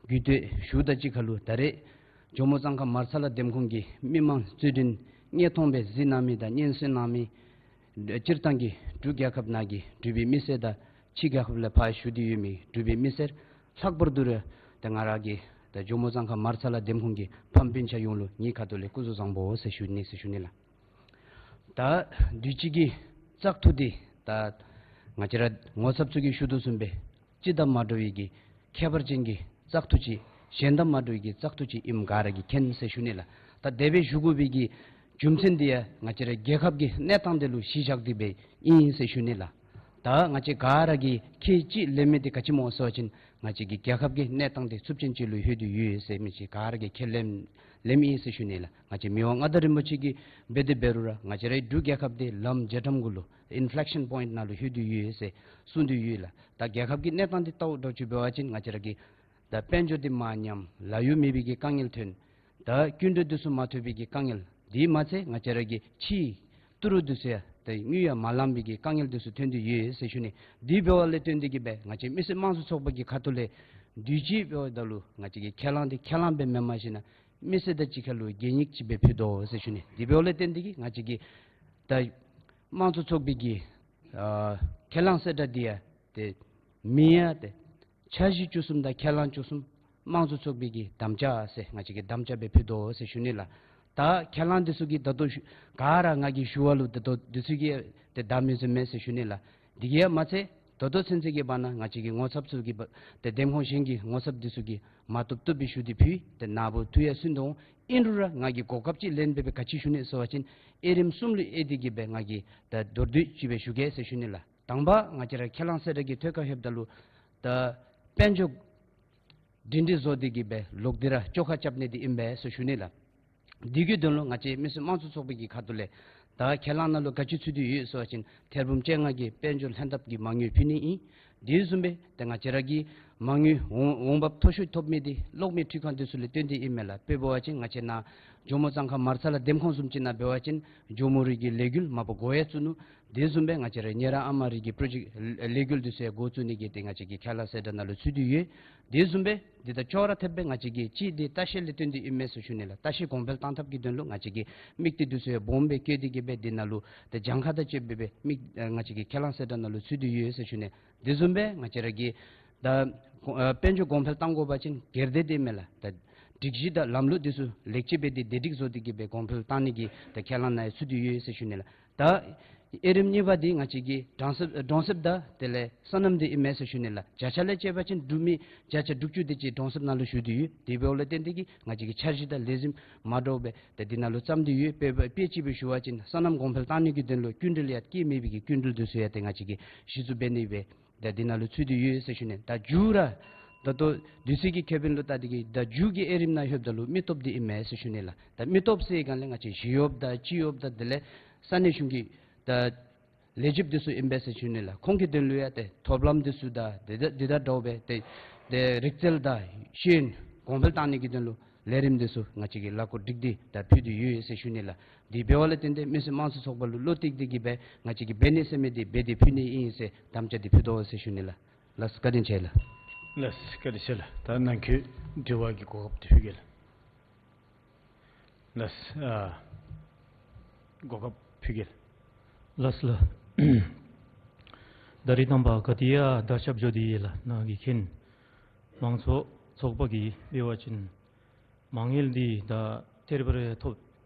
གུས་བསྟོད་ཞུཝ་དང་གཅིག་ཁར་ལུ་ད་རེས་ཇོ་མོ་གཙང་ཁ་མར་ས་ལ་འདེམས་ཁོངས་ཀྱི་མི་མང་གཙོས་དྲིན་ངེས་ཐོང་སྦེ་གཟིགས་གནང་མི་དང་སྙན་གསན་གནང་མི་ སྤྱིར་བཏང་གི་འབྲུག་རྒྱལ་ཁབ་ནང་གི་འབྲུག་པའི་མི་སེར་དང་ཕྱི་རྒྱལ་ཁབ་ལས་ཕར་བཞུགས་ཏེ་ཡོད་མི་འབྲུག་པའི་མི་སེར་ལྷག་པར་དུ་ར་ད་ང་ར་གི་ད་ཇོ་མོ་གཙང་ཁ་མར་ཚ་ལ་འདེམས་ཁོངས་ཀྱི་ཕམ་སྤུན་ཆ་ཡོངས་ལུ་ངེའི་ཁ་ཐུག་ལས་སྐུ་གཟུགས་བཟང་པོ་ཟེར་ཞུ་ནི་ཟེར་ཞུ་ནི་ལགས། ད་དུས་ཅི་གི་བཙག་འཐུ་འདི་ད་ང་བཅས་ར་ངོ་ཚབ་ཚུ་གིས་ཞུ་དོ་བཟུམ་སྦེ་སྤྱི་དང་མ་འདྲ་བའི་གི་ཁྱད་པར་ཅན་གྱི་བཙག་འཐུ་ཅིག་གཞན་དང་མ་འདྲ་བའི་གི་བཙག་འཐུ་ཅིག་ཨིནམ་ག་ར་གིས་མཁྱེན་ཟེར་ཞུ་ནི་ལགས། ད་དེ་སྦེ་ཞུ་དགོ་པའི་གི་རྒྱུ་མཚན་འདི་ཡང་ང་བཅས་ར་རྒྱལ་ཁབ་ཀྱི་གནས་སྟངས་འདི་ལུ་གཞི་བཞག་སྟེ་སྦེ་ཨིན་ཟེར་ཞུ་ནི་ལགས། ད་ང་བཅས་ག་ར་གིས་ཁས་ཅིག་ལེན་མི་འདི་ག་ཅི་སྨོ་ཟེར་བ་ཅིན་ང་བཅས་ཀྱི་རྒྱལ་ཁབ་ཀྱི་གནས་སྟངས་འདི་ཚབས་ཆེན་ཅིག་ལུ་ལྷོད་དེ་ཡོད་ཟེར་མི་ཅིག་ག་ར་གིས་ཁས་ལེན་ལེནམ་ཨིན་ཟེར་ཞུ་ནི་ལགས། ང་བཅས་མི་དབང་མངའ་བདག་རིན་པོ་ཆེ་གིས་འབད་དེ་འབད་རུང་ར་ང་བཅས་རའི་འབྲུག་རྒྱལ་ཁབ་འདི་ལམ་རྗེས་འགྲམ་གུ་ལུ་ཨིན་ཕི་ལེག་ཤཱན་པོའིནཊ་ནང་ལུ་ལྷོད་དེ་ཡོད་ཟེར་གསུངས་ཏེ་ཡོད་ལགས། ད་རྒྱལ་ཁབ་ཀྱི་གནས་སྟངས་འདི་ལྟ་བུ་འདྲཝ་ཅིག་འབད་བ་ཅིན་ང་བཅས་ར་གི་ད་དཔལ་འབྱོར་འདི་མར་ཉམས་ལཱ་གཡོག་མེད་པའི་གི་དཀའ་ངལ་ཐོན། ད་སྐྱིན་འགྲུལ་འདི་ཚུ་མ་ཐོབ་པའི་གི་དཀའ་ངལ། དེ་མ་ཚད་ང་བཅས་ར་གི་ཕྱིའི་ཏི་རུ་འདི་ཚུ་ཡང་ད་དངུལ་ཡང་མ་ལང་པའི་གི་དཀའ་ངལ་འདི་ཚུ་ཐོན་ཏེ་ཡོད་ཟེར་ཞུ་ནི། དེ་འབདཝ་ལས་བརྟེན་ཏེ་གིས་སྦེ་ང་བཅས་མི་སེར་དམངས་གཙོ་ཚོགས་པ་གི་ཁ་ཐུག་ལས་དུས་ཅི་འབདཝ་ད་ལུ་ང་བཅས་ཀྱི་ཁས་བླངས་འདི་ཁས་བླངས་སྦེ་མེན་མ་གཞི་ནཱ་མི་སེར་དང་གཅིག་ཁར་ལུ་གད་སྙིགས་ཅིག་སྦེ་ཕུལ་དོ་ཟེར་ཞུ་ནི། དེ་འབདཝ་ལས་བརྟེན་ཏེ་གིས་ང་བཅས་ཀྱི་ད་དམངས་གཙོ་ཚོགས་པའི་གི་ཨ་ཁས་བླངས་གསལ་བསྒྲགས་འདི་ཡང་ཏེ་མི་ཡང་ཏེ་འཆར་གཞི་བཅུ་གསུམ་དང་ཁས་བླངས་བཅུ་གསུམ་དམངས་གཙོ་ཚོགས་པའི་གི་དམ་བཅའ་ཟེར་ང་བཅས་ཀྱིས་དམ་བཅའ་སྦེ་ཕུལ་དོ་ཟེར་ཞུ་ནི་ལགས། ད་ཁས་བླངས་འདི་ཚུ་གི་ད་ལྟོ་ཞུ་ག་ར་ང་གིས་ཞུ་བ་ལུ་ད་ལྟོ་འདི་ཚུ་གིས་ཏེ་བདའ་མི་བཟུམ་མས་ཟེར་ཞུ་ནི་ལགས། དེ་གིས་ཡང་མ་ཚད་ད་ལྟོ་ཚུན་ཚོད་ཀྱི་བར་ན་ང་བཅས་ཀྱི་ངོ་ཚབ་ཚུ་གིས་ཏེ་འདེམས་ཁོངས་གཞན་གྱི་ངོ་ཚབ་འདི་ཚུ་གིས་མ་བཏུབ་བཏུབ་སྦེ་ཞུ་སྟེ་ཕུལ། ཏེ་ནཱ་བུ་འཐུ་ཡང་སོན་འོང་། ཨིན་རུང་ར་ང་གིས་གོ་སྐབས་ཅིག་ལེན་སྦེ་སྦེ་ག་ཅི་ཞུ་ནི་ཟེར་བ་ཅིན་དབྱེ་རིམ་གསུམ་ལུ་དབྱེ་སྟེ་གིས་སྦེ་ང་གིས་ད་མདོར་བསྡུས་ཅིག་སྦེ་ཞུ་གེ་ཟེར་ཞུ་ནི་ལགས། དང་པ་ང་བཅས་ར་ཁས་བླངས་གསལ་བསྒྲགས་ཀྱི་ཐོག་ཁར་ལྷོདཔ་ད་ལུ་ད་དཔལ་འབྱོར་སྒྲིང་སྒྲིང་བཟོ་སྟེ་གིས་སྦེ་ལོག་སྟེ་ར་བཅོ་ཁ་རྐྱབ་ནི་འདི་ཨིན་པས་ཟེར་ཞུ་ནི་ལགས། དེ་གི་དོན་ལུ་ང་བཅས་མི་སེར་དམངས་གཙོ་ཚོགས་པའི་གི་ཁ་ཐུག་ལས་ད་ཁས་བླངས་ནང་ལུ་ག་ཅི་ཚུད་དེ་ཡོད་ཟེར་བ་ཅིན་ཐེར་འབུམ་བཅོ་ལྔ་གི་དཔལ་འབྱོར་ལྷན་ཐབས་ཀྱི་མ་དངུལ་ཕུལ་ནི་ཨིན། དེ་བཟུམ་སྦེ་ཏེ་ང་བཅས་ར་གི་མ་དངུལ་འོང་འོང་འབབ་མཐོ་ཤོས་ཐོབ་མི་འདི་གློག་མེ་འཕྲུལ་ཁང་འདི་ཚུ་ལས་བརྟེན་ཏེ་ཨིན་མས་ལགས། དཔེ་འབད་བ་ཅིན་ང་བཅས་ནཱ་ཇོ་མོ་གཙང་ཁ་མར་ཚ་ལ་འདེམས་ཁོངས་བཟུམ་ཅིག་ནང་འབད་བ་ཅིན་ཇོ་མོ་རི་གི་ལས་འགུལ་མ་པ་འགོ་ཡང་བཙུགས་ནུག། དེ་བཟུམ་སྦེ་ང་བཅས་ར་གཉེར་ར་ཨ་མ་རི་གི་པྲོ་ཇེཀཊ་ལས་འགུལ་འདི་ཚུ་ཡང་འགོ་བཙུགས་ནི་གི་ཏེ་ང་བཅས་ཀྱིས་ཁས་བླངས་གསལ་བསྒྲགས་ནང་ལུ་ཚུད་དེ་ཡོད། དེ་བཟུམ་སྦེ་འདི་དང་ཅོག་ར་འཐདཔ་སྦེ་ང་བཅས་ཀྱིས་གཅིག་འདི་ལྟ་བཤལ་ལས་བརྟེན་ཏེ་ཨིན་མས་ཟེར་ཞུ་ནི་ལགས། ལྟ་བཤལ་གོང་འཕེལ་གཏང་ཐབས་ཀྱི་དོན་ལུ་ང་བཅས་ཀྱིས་དམིགས་གཏད་འདི་ཚུ་ཡང་སྦོམ་སྦེ་བསྐྱེད་དེ་གིས་སྦེ་འདི་ནང་ལུ་ཏེ་གྱངས་ཁ་དང་བཅསཔ་སྦེ་དམིགས་ཨ་ང་བཅས་ཀྱིས་ཁས་བླངས་གསལ་བསྒྲགས་ནང་ལུ་ཚུད་དེ་ཡོད་ཟེར་ཞུ་ནི། དེ་བཟུམ་སྦེ་ང་བཅས་ར་གིས་ད་ཨ་དཔལ་འབྱོར་གོང་འཕེལ་གཏང་དགོ་པ་ཅིན་སྒེར་སྡེ་འདི་མེན་ལགས། ད་སྒྲིག་གཞི་དང་ལམ་ལུགས་འདི་ཚུ་ལེགས་ཅིག་སྦེ་འདི་བདེ་སྒྲིག་བཟོ་སྟེ་གིས་སྦེ་གོང་འཕེལ་གཏང་ནི་གི་ད་ཁས་བླངས་ནང་ཡང་ཚུད་དེ་ཡོད་ཟེར་ཞུ་ནི་ལགས། ད་དབྱེ་རིམ་གཉིས་པ་འདི་ང་བཅས་ཀྱི་གྲོང་གསེབ་གྲོང་གསེབ་དང་དེ་ལས་སོ་ནམ་འདི་ཨིན་མས་ཟེར་ཞུ་ནི་ལགས། བརྒྱ་ཆ་ལས་བཅད་པ་ཅིན་འབྲུག་མི་བརྒྱ་ཆ་དྲུག་ཅུ་དེ་ཅིག་གྲོང་གསེབ་ནང་ལུ་བཞུགས་ཏེ་ཡོད། དེ་འབདཝ་ལས་བརྟེན་ཏེ་གིས་ང་བཅས་ཀྱི་འཆར་གཞི་དང་ལས་རིམ་མ་འདྲཝ་སྦེ་ད་འདི་ནང་ལུ་བརྩམས་ཏེ་ཡོད། དཔེ་དཔེ་ཅིག་སྦེ་ཞུ་བ་ཅིན་སོ་ནམ་གོང་འཕེལ་གཏང་ནི་གི་དོན་ལུ་སྐྱིན་འགྲུལ་ཡང་བཀལ་མེད་པའི་གི་སྐྱིན་འགྲུལ་འདི་ཚུ་ཡང་ཏེ་ང་བཅས་ཀྱིས་གཞི་བཙུགས་འབད་ནི་སྦེ་ད་འདི་ནང་ལུ་ཚུད་དེ་ཡོད་ཟེར་ཞུ་ནི། ད་མཇུག་ར་ད་ལྟོ་དུས་ཚོད་ཀྱི་ཁེ་ཕན་ལུ་བལྟ་སྟེ་གིས་ད་མཇུག་གི་དབྱེ་རིམ་ནང་ལྷོདཔ་ད་ལུ་མི་སྟོབས་འདི་ཨིན་མས་ཟེར་ཞུ་ནི་ལགས། ད་མི་སྟོབས་ཟེར་བའི་སྒང་ལས་ང་བཅས་ཞི་གཡོགཔ་དང་སྤྱི་གཡོགཔ་དང་དེ་ལས་ས་གནས་གཞུང་གི་ད་ལས་བྱེདཔ་འདི་ཚུ་ཨིན་པས་ཟེར་ཞུ་ནི་ལགས། ཁོང་གི་དོན་ལུ་ཡང་ཏེ་ཐོབ་ལམ་འདི་ཚུ་དང་དེ་དང་དེ་དང་འདྲཝ་སྦེ་ཏེ་ཏེ་རིག་རྩལ་དང་ཤེས་ཡོན་གོང་འཕེལ་གཏང་ནི་གི་དོན་ལུ་ལས་རིམ་འདི་ཚུ་ང་བཅས་ཀྱིས་ལཱ་འགོ་སྒྲིག་སྟེ་ད་ཕུལ་ཏེ་ཡོད་ཟེར་ཞུ་ནི་ལགས། དེ་འབདཝ་ལས་བརྟེན་ཏེ་མི་སེར་དམངས་གཙོ་ཚོགས་པ་ལུ་བློ་གཏད་དེ་གིས་སྦེ་ང་བཅས་ཀྱིས་འབད་ནི་ཟེར་མི་འདི་འབད་དེ་ཕུལ་ནི་ཨིན་ཟེར་དམ་བཅའ་འདི་ཕུལ་དོ་ཟེར་ཞུ་ནི་ལགས། ལགས་སོ་བཀའ་དྲིན་ཆེ་ལགས། ལགས་སོ་བཀའ་དྲིན་ཆེ་ལགས། ད་ནཱ་གི་དྲི་བ་གི་གོ་སྐབས་འདི་ཕུལ་གེ་ལགས། ལགས་སོ་ཨ་གོ་སྐབས་ཕུལ་གེ་ལགས། ལགས་སོ་ལགས། ད་རིས་དང་པ་ག་ཏེ་ཡང་དར་ཁྱབ་འགྱོ་དེས་ལགས། ནཱ་གི་མཁྱེན་མང་གཙོ་ཚོགས་པ་གིས་འབད་བ་ཅིན་མ་དངུལ་འདི་ད་ཐེར་པ་རེ་ཐོབ་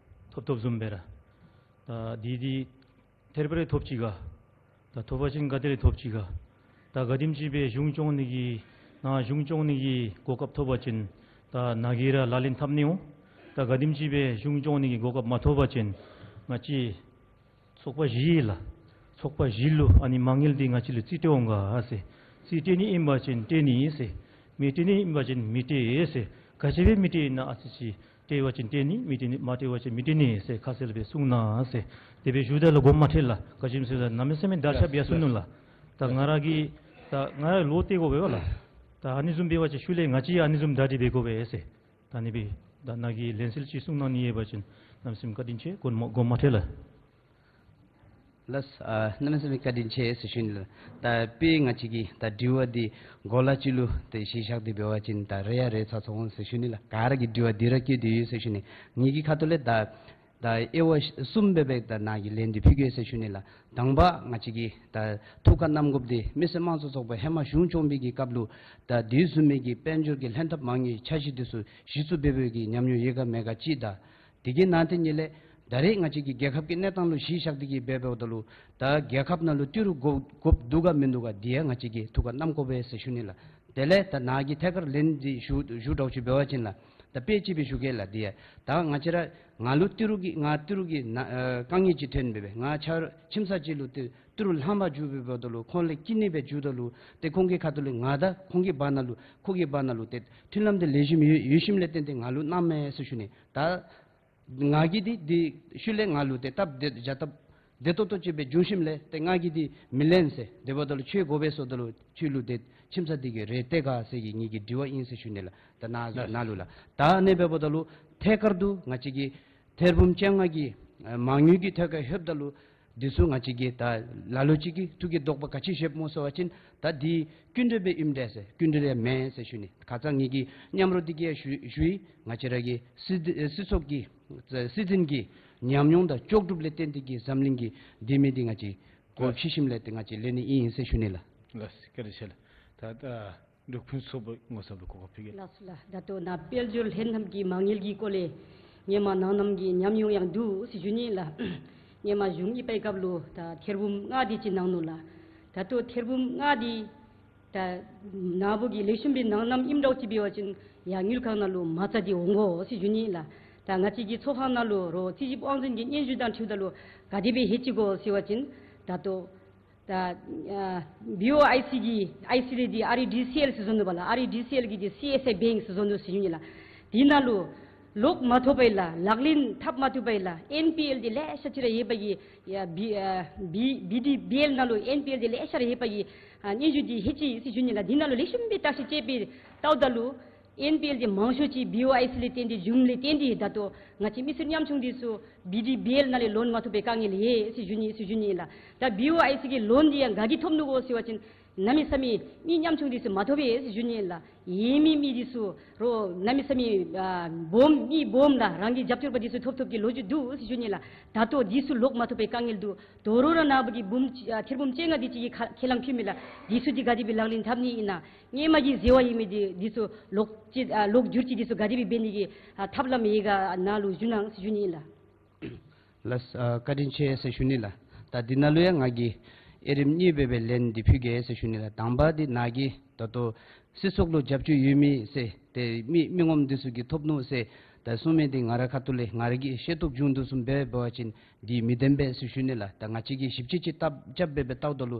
ཐོབ་ཐོབཔ་བཟུམ་སྦེ་ར་ད་འདི་འདི་ཐེར་པ་རེ་ཐོབ་ཅི་ག། ད་ཐོབ་པ་ཅིན་ག་དེ་རེ་ཐོབ་ཅི་ག། ད་ག་དེམ་ཅིག་སྦེ་གཞུང་སྐྱོང་ནི་གི་ནཱ་གཞུང་སྐྱོང་ནི་གི་གོ་སྐབས་ཐོབ་པ་ཅིན་ད་ནཱ་གིས་ར་ལག་ལེན་འཐབ་ནི་འོང་། ད་ག་དེམ་ཅིག་སྦེ་གཞུང་སྐྱོང་ནི་གི་གོ་སྐབས་མ་ཐོབ་པ་ཅིན་ང་བཅས་ཚོགས་པ་བཞི་ལགས། ཚོགས་པ་བཞི་ལུ་ཨ་ནི་མ་དངུལ་འདི་ང་བཅས་ལུ་རྩིས་སྤྲོད་འོང་ག་ཟེར། རྩིས་སྤྲོད་ནི་ཨིན་པ་ཅིན་སྤྲོད་ནི་ཟེར། མི་སྤྲོད་ནི་ཨིན་པ་ཅིན་མི་སྤྲོད་ཟེར། ག་ཅི་སྦེ་མི་སྤྲོད་ན་ཨ་ཙི་ཅིག་སྤྲོད་པ་ཅིན་སྤྲོད་ནི་མི་སྤྲོད་ནི་མ་སྤྲོད་པ་ཅིན་མི་སྤྲོད་ནི་ཟེར་ཁ་གསལ་སྦེ་གསུང་གནང་ཟེར། དེ་སྦེ་ཞུཝ་ད་ལུ་མགུ་མ་ཁྲེལ་ལགས། ག་ཅི་སྨོ་ཟེར་བ་ཅིན་གནམ་མེད་ས་མེད་དར་ཁྱབ་ཡར་སོ་ནུག་ལགས། ད་ང་ར་གིས་ད་ང་ར་བློ་གཏད་དགོ་པས་ལགས། ད་ཨ་ནི་བཟུམ་འབད་བ་ཅིན་ཤུལ་ལས་ང་བཅས་ཨ་ནི་བཟུམ་གྲ་སྒྲིག་འབད་དགོ་པས་ཟེར། ད་ཨ་ནི་སྦེ་ད་ནཱ་གིས་ལན་གསལ་ཅིག་གསུང་གནང་ནི་ཡོད་པ་ཅིན་གནམ་མེད་ས་མེད་བཀའ་དྲིན་ཆེ། མགུ་མ་མགུ་མ་ཁྲེལ་ལགས། ལགས་སོ་ཨ་གནམ་མེད་ས་མེད་བཀའ་དྲིན་ཆེ་ཟེར་ཞུ་ནི་ལགས། ད་དཔེ་ང་བཅས་ཀྱི་ད་དྲི་བ་འདི་གོ་ལ་གཅིག་ལུ་ཏེ་གཞི་བཞག་སྟེ་འབད་བ་ཅིན་ད་རེ་ཡང་རེ་ཚ་ཚ་འོང་ཟེར་ཞུ་ནི་ལགས། ག་ར་གིས་དྲི་བ་འདི་ར་བཀོད་དེ་ཡོད་ཟེར་ཞུ་ནི། ངེ་གི་ཁ་ཐུག་ལས་ད་ ད་དབྱེ་བ་གསུམ་སྦེ་སྦེ་ད་ནཱ་གི་ལན་འདི་ཕུལ་གེ་ཟེར་ཞུ་ནི་ལགས། དང་པ་ང་བཅས་ཀྱིས་ད་ཐུགས་ཁར་བསྣམ་དགོཔ་འདི་མི་སེར་དམངས་གཙོ་ཚོགས་པ་ཧེ་མ་གཞུང་སྐྱོང་བའི་གི་སྐབས་ལུ་ད་དེ་བཟུམ་མའི་གི་དཔལ་འབྱོར་གྱི་ལྷན་ཐབས་མ་དངུལ་འཆར་གཞི་འདི་ཚུ་གཞི་བཙུགས་འབད་བའི་གི་ཉམས་མྱོང་ཡོད་ག་མེད་ག་ཅིག་དང་། དེ་གི་ནང་དེ་ཉིད་ལས་ད་རེས་ང་བཅས་ཀྱི་རྒྱལ་ཁབ་ཀྱི་གནས་སྟངས་ལུ་གཞི་བཞག་སྟེ་གི་འབད་འབདཝ་ད་ལུ་ད་རྒྱལ་ཁབ་ནང་ལུ་ཏི་རུ་དགོ་དགོཔ་འདུག་ག་མིན་འདུག་ག་འདི་ཡང་ང་བཅས་ཀྱིས་ཐུགས་ཁར་བསྣམ་དགོ་པས་ཟེར་ཞུ་ནི་ལགས། དེ་ལས་ད་ནཱ་གི་ཐད་ཀར་ལན་འདི་ཞུ་ཞུ་དྲག་ཅིག་འབད་བ་ཅིན་ལགས། ད་དཔེ་ཅིག་སྦེ་ཞུ་གེ་ལགས། འདི་ཡང་ད་ང་བཅས་ར་ང་ལུ་ཏི་རུ་གི་ང་ཏི་རུ་གི་ན་ཨ་དཀའ་ངལ་ཅིག་ཐོན་སྦེ་སྦེ་ང་ཆ་ཁྱིམ་ཚང་ཅིག་ལུ་ཏི་ཏི་རུ་ལྷངམ་འགྱོ་སྦེ་འབདཝ་ད་ལུ་ཁོང་ལས་སྐྱིན་ནི་སྦེ་འགྱོཝ་ད་ལུ་ཏེ་ཁོང་གི་ཁ་ཐུག་ལས་ང་དང་ཁོང་གི་བར་ན་ལུ་ཁོང་གི་བར་ན་ལུ་ཏེ་མཐུན་ལམ་འདི་ལེགས་ཤོམ་ཡོད་ཡོད་ཞིནམ་ལས་བརྟེན་ཏེ་ང་ལུ་གནངམ་མས་ཟེར་ཞུ་ནི། ད་ང་གིས་འདི་འདི་ཤུལ་ལས་ང་ལུ་ཏེ་སྟབས་བདེ་བྱ་སྟབས་བདེ་ཏོག་ཏོ་ཅིག་སྦེ་བྱུང་ཞིནམ་ལས་ཏེ་ང་གིས་འདི་མི་ལེན་ཟེར། དེ་འབདཝ་ད་ལུ་ཁྱོད་དགོ་པས་ཟེརཝ་ད་ལུ་ཁྱོད་ལུ་ཏེ་ཁྱིམ་ཚང་འདི་གིས་རེ་སྟེར་ག་ཟེར་གྱི་ངེ་གི་དྲི་བ་ཨིན་ཟེར་ཞུ་ནི་ལགས། ད་ནཱ་ལགས། ནཱ་ལུ་ལགས། ད་ཨ་ནི་འབདཝ་ད་ལུ་ཐད་ཀར་དུ་ང་བཅས་ཀྱི་ཐེར་འབུམ་བཅོ་ལྔ་གི་ཨ་མ་དངུལ་གྱི་ཐད་ཁར་ལྷོདཔ་ད་ལུ་འདི་ཚུ་ང་བཅས་ཀྱིས་ད་ལ་ལུ་ཅིག་གིས་ཐུགས་ཀྱི་དོགས་པ་ག་ཅི་བཞེསཔ་སྨོ་ཟེར་བ་ཅིན་ད་འདི་སྐྱིན་འགྲུལ་སྦེ་ཨིནམ་འདྲས་ཟེར། སྐྱིན་འགྲུལ་ཡང་མེན་ཟེར་ཞུ་ནི། ཁ་ཙ་ངེ་གི་མཉམ་རོགས་འདི་གིས་ཡང་ཞུ་ཞུ་ཡི། ང་བཅས་ར་གི་སྲིད་སྲིད་ཚོགས་ཀྱི་སྲིད་འཛིན་གྱི་ཉམས་མྱོང་དང་ལྕོགས་གྲུབ་ལས་བརྟེན་ཏེ་གི་འཛམ་གླིང་གི་ལྡེ་མིག་འདི་ང་བཅས་སྒོ་ཕྱེ་ཞིནམ་ལས་ཏེ་ང་བཅས་ལེན་ནི་ཨིན་ཟེར་ཞུ་ནི་ལགས། ལགས་སོ། བཀའ་དྲིན་ཆེ་ལགས། ད་ད་འབྲུག་ཕུན་ཚོགས་པ་ངོ་ཚབ་ལུ་གོ་སྐབས་ཕུལ་གེ། ལགས་སོ་ལགས། ད་ལྟོ་ནཱ་དཔལ་འབྱོར་ལྷན་ཐབས་ཀྱི་མ་དངུལ་གྱི་སྐོར་ལས་ཧེ་མ་ནང་གནམ་གྱི་ཉམས་མྱོང་ཡང་འདུག་ཟེར་ཞུ་ནི་ལགས། ཧེ་མ་གཞུང་གཉིས་པའི་སྐབས་ལུ་ད་ཐེར་འབུམ་ལྔ་དེ་ཅིག་གནང་ནུག་ལགས། ད་ལྟོ་ཐེར་འབུམ་ལྔ་དེ་ད་ནཱ་བུ་གིས་ལེགས་ཤོམ་སྦེ་གནང་གནངམ་ཨིནམ་འདྲཝ་ཅིག་འབད་བ་ཅིན་ཡར་དངུལ་ཁང་ནང་ལུ་མ་རྩ་འདི་འོང་དགོ་ཟེར་ཞུ་ནི་ལགས། ད་ང་བཅས་ཀྱི་ཚོགས་ཁང་ནང་ལུ་རོགས་རྩིས་ཞིབ་དབང་འཛིན་གྱི་སྙན་ཞུ་དང་འཁྲིལཝ་ད་ལུ་ག་དེ་སྦེ་ལྷོད་ཅི་གོ་ཟེར་བ་ཅིན་ད་ལྟོ་ད་ཨ་བི་ཨོ་ཨའི་སི་གི་ཨའི་སི་ལས་འདི་ཨར་ཨི་ཌི་སི་ཨེལ་ཟེར་བཟོ་ནུག་པ་ལགས། ཨར་ཨི་ཌི་སི་ཨེལ་གྱིས་འདི་སི་ཨེསི་ཨའི་བེངཀ་ཟེར་བཟོ་ནུག་ཟེར་ཞུ་ནི་ལགས། དེ་ནང་ལུ་ལོག་མ་ཐོབ་པས་ལགས། ལག་ལེན་འཐབ་མ་ཐུབ་པས་ལགས། ཨེན་པི་ཨེལ་འདི་ལེ་ཤ་ཅིག་ར་ཡོད་པའི་ཡ་བི་ཨ་བི་བི་ཌི་བི་ཨེལ་ནང་ལུ་ཨེན་པི་ཨེལ་འདི་ལེ་ཤ་ར་ཡོད་པའི་ཨ་སྙན་ཞུ་འདི་ལྷོད་ཅི་ཟེར་ཞུ་ནི་ལགས། དེ་ནང་ལུ་ལེགས་ཤོམ་སྦེ་བརྟག་ཞིབ་དཔྱད་པའི་ལྟཝ་ད་ལུ་ཨེན་པི་ཨེལ་འདི་མང་ཤོས་ཅིག་བི་ཨོ་ཨའི་སི་ལས་བརྟེན་ཏེ་བྱུངམ་ལས་བརྟེན་ཏེ་ད་ལྟོ་ང་བཅས་མི་སེར་ཉམ་ཆུང་འདི་ཚུ་བི་ཌི་བི་ཨེལ་ནང་ལས་ལོན་མ་ཐོབ་པའི་དཀའ་ངལ་ཡོད་ཟེར་ཞུ་ནི་ཟེར་ཞུ་ནི་ལགས། ད་བི་ཨོ་ཨའི་སི་གི་ལོན་འདི་ཡང་ག་གིས་ཐོབ་ནུག་གོ་ཟེར་བ་ཅིན་གནམ་མེད་ས་མེད་མི་ཉམ་ཆུང་འདི་ཚུ་མ་ཐོབ་པས་ཟེར་ཞུ་ནི་ལགས། ཡོད་མི་མི་འདི་ཚུ་རོགས་གནམ་མེད་ས་མེད་ཨ་སྦོམ་མི་སྦོམ་དང་རང་གི་རྒྱབ་སྐྱོར་པ་འདི་ཚུ་ཐོབ་ཐོབ་ཀྱི་ལོ་རྒྱུས་འདུག་ཟེར་ཞུ་ནི་ལགས། ད་ལྟོ་འདི་ཚུ་ལོག་མ་ཐོབ་པའི་དཀའ་ངལ་འདུག། དོ་རུང་ར་ནཱ་བུ་གིས་འབུམ་ཨ་ཐེར་འབུམ་བཅོ་ལྔ་འདི་ཅིག་གི་ཁ་ཁས་བླངས་ཕུལ་མི་ལགས། འདི་ཚུ་འདི་ག་དེ་སྦེ་ལག་ལེན་འཐབ་ནི་ཨིན་ན། སྔོན་མ་གི་འཛོལ་བ་ཡོད་མི་འདི་འདི་ཚུ་ལོག་ཅི་ཨ་ལོག་འགྱུར་ཅི་འདི་ཚུ་ག་དེ་སྦེ་འབད་ནི་གི་ཨ་ཐབས་ལམ་ཡོད་ག་ནཱ་ལུ་ཞུ་གནང་ཟེར་ཞུ་ནི་ཨིན་ལགས། ལགས་སོ། ཨ་བཀའ་དྲིན་ཆེ་ཟེར་ཞུ་ནི་ལགས། ད་འདི་ནང་ལུ་ཡང་ང་གིས་དབྱེ་རིམ་གཉིས་སྦེ་སྦེ་ལན་འདི་ཕུལ་གེ་ཟེར་ཞུ་ནི་ལགས། དང་པ་འདི་ནཱ་གིས་ད་ལྟོ་སྲིད་ཚོགས་ལུ་རྒྱབ་སྐྱོར་ཡོད་མི་ཟེར་ཏེ་མི་མི་ངོམ་འདི་ཚུ་གིས་ཐོབ་ནུག་ཟེར་ད་གསུང་མི་འདི་ང་རའི་ཁ་ཐུག་ལས་ང་ར་གིས་ཤེས་རྟོགས་བྱུང་དོ་བཟུམ་སྦེ་འབད་བ་ཅིན་འདི་མི་བདེན་པས་ཟེར་ཞུ་ནི་ལགས། ད་ང་བཅས་ཀྱིས་ཞིབ་དཔྱད་ཅིག་བཏབ་རྐྱབ་སྦེ་སྦེ་ལྟཝ་ད་ལུ་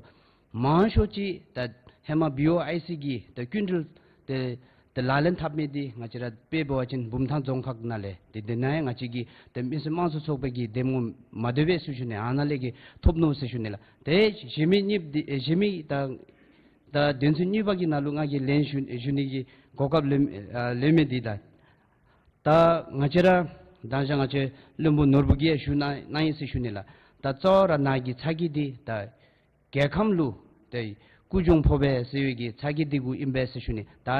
མང་ཤོས་ཅིག་ད་ཧེ་མ་བི་ཨོ་ཨའི་སི་གི་ད་སྐྱིན་འགྲུལ་ཏེ་ཏེ་ལག་ལེན་འཐབ་མི་འདི་ང་བཅས་ར་དཔེ་འབད་བ་ཅིན་བུམ་ཐང་རྫོང་ཁག་ནང་ལས་ཏེ་དེ་ནང་ཡང་ང་བཅས་ཀྱི་ཏེ་མི་སེར་དམངས་གཙོ་ཚོགས་པའི་གི་འདེམས་ངོ་མ་དོ་བས་ཟེར་ཞུ་ནི། ཨ་ནཱ་ལས་ཀྱི་ཐོབ་ནུག་ཟེར་ཞུ་ནི་ལགས། ཏེ་གཞན་མི་གཉིས་འདི་ཨེ་གཞན་མི་ད་ད་དོན་ཚན་གཉིས་པ་གི་ནང་ལུ་ང་གིས་ལན་ཞུ་ཞུ་ནི་གི་གོ་སྐབས་ལེན་ཨ་ལེན་མི་འདི་ད་ད་ང་བཅས་ར་མདང་ཞག་ང་བཅས་བློན་པོ་ནོར་བུ་གིས་ཞུ་གནང་གནང་ཡི་ཟེར་ཞུ་ནི་ལགས། ད་གཙོ་བོ་ར་ནཱ་གི་ཚ་གྱང་འདི་ད་རྒྱལ་ཁམས་ལུ་ཏེ་སྐུ་གྱོང་ཕོག་པས་ཟེར་བའི་གི་ཚ་གྱང་འདི་གུ་ཨིན་པས་ཟེར་ཞུ་ནི། ད་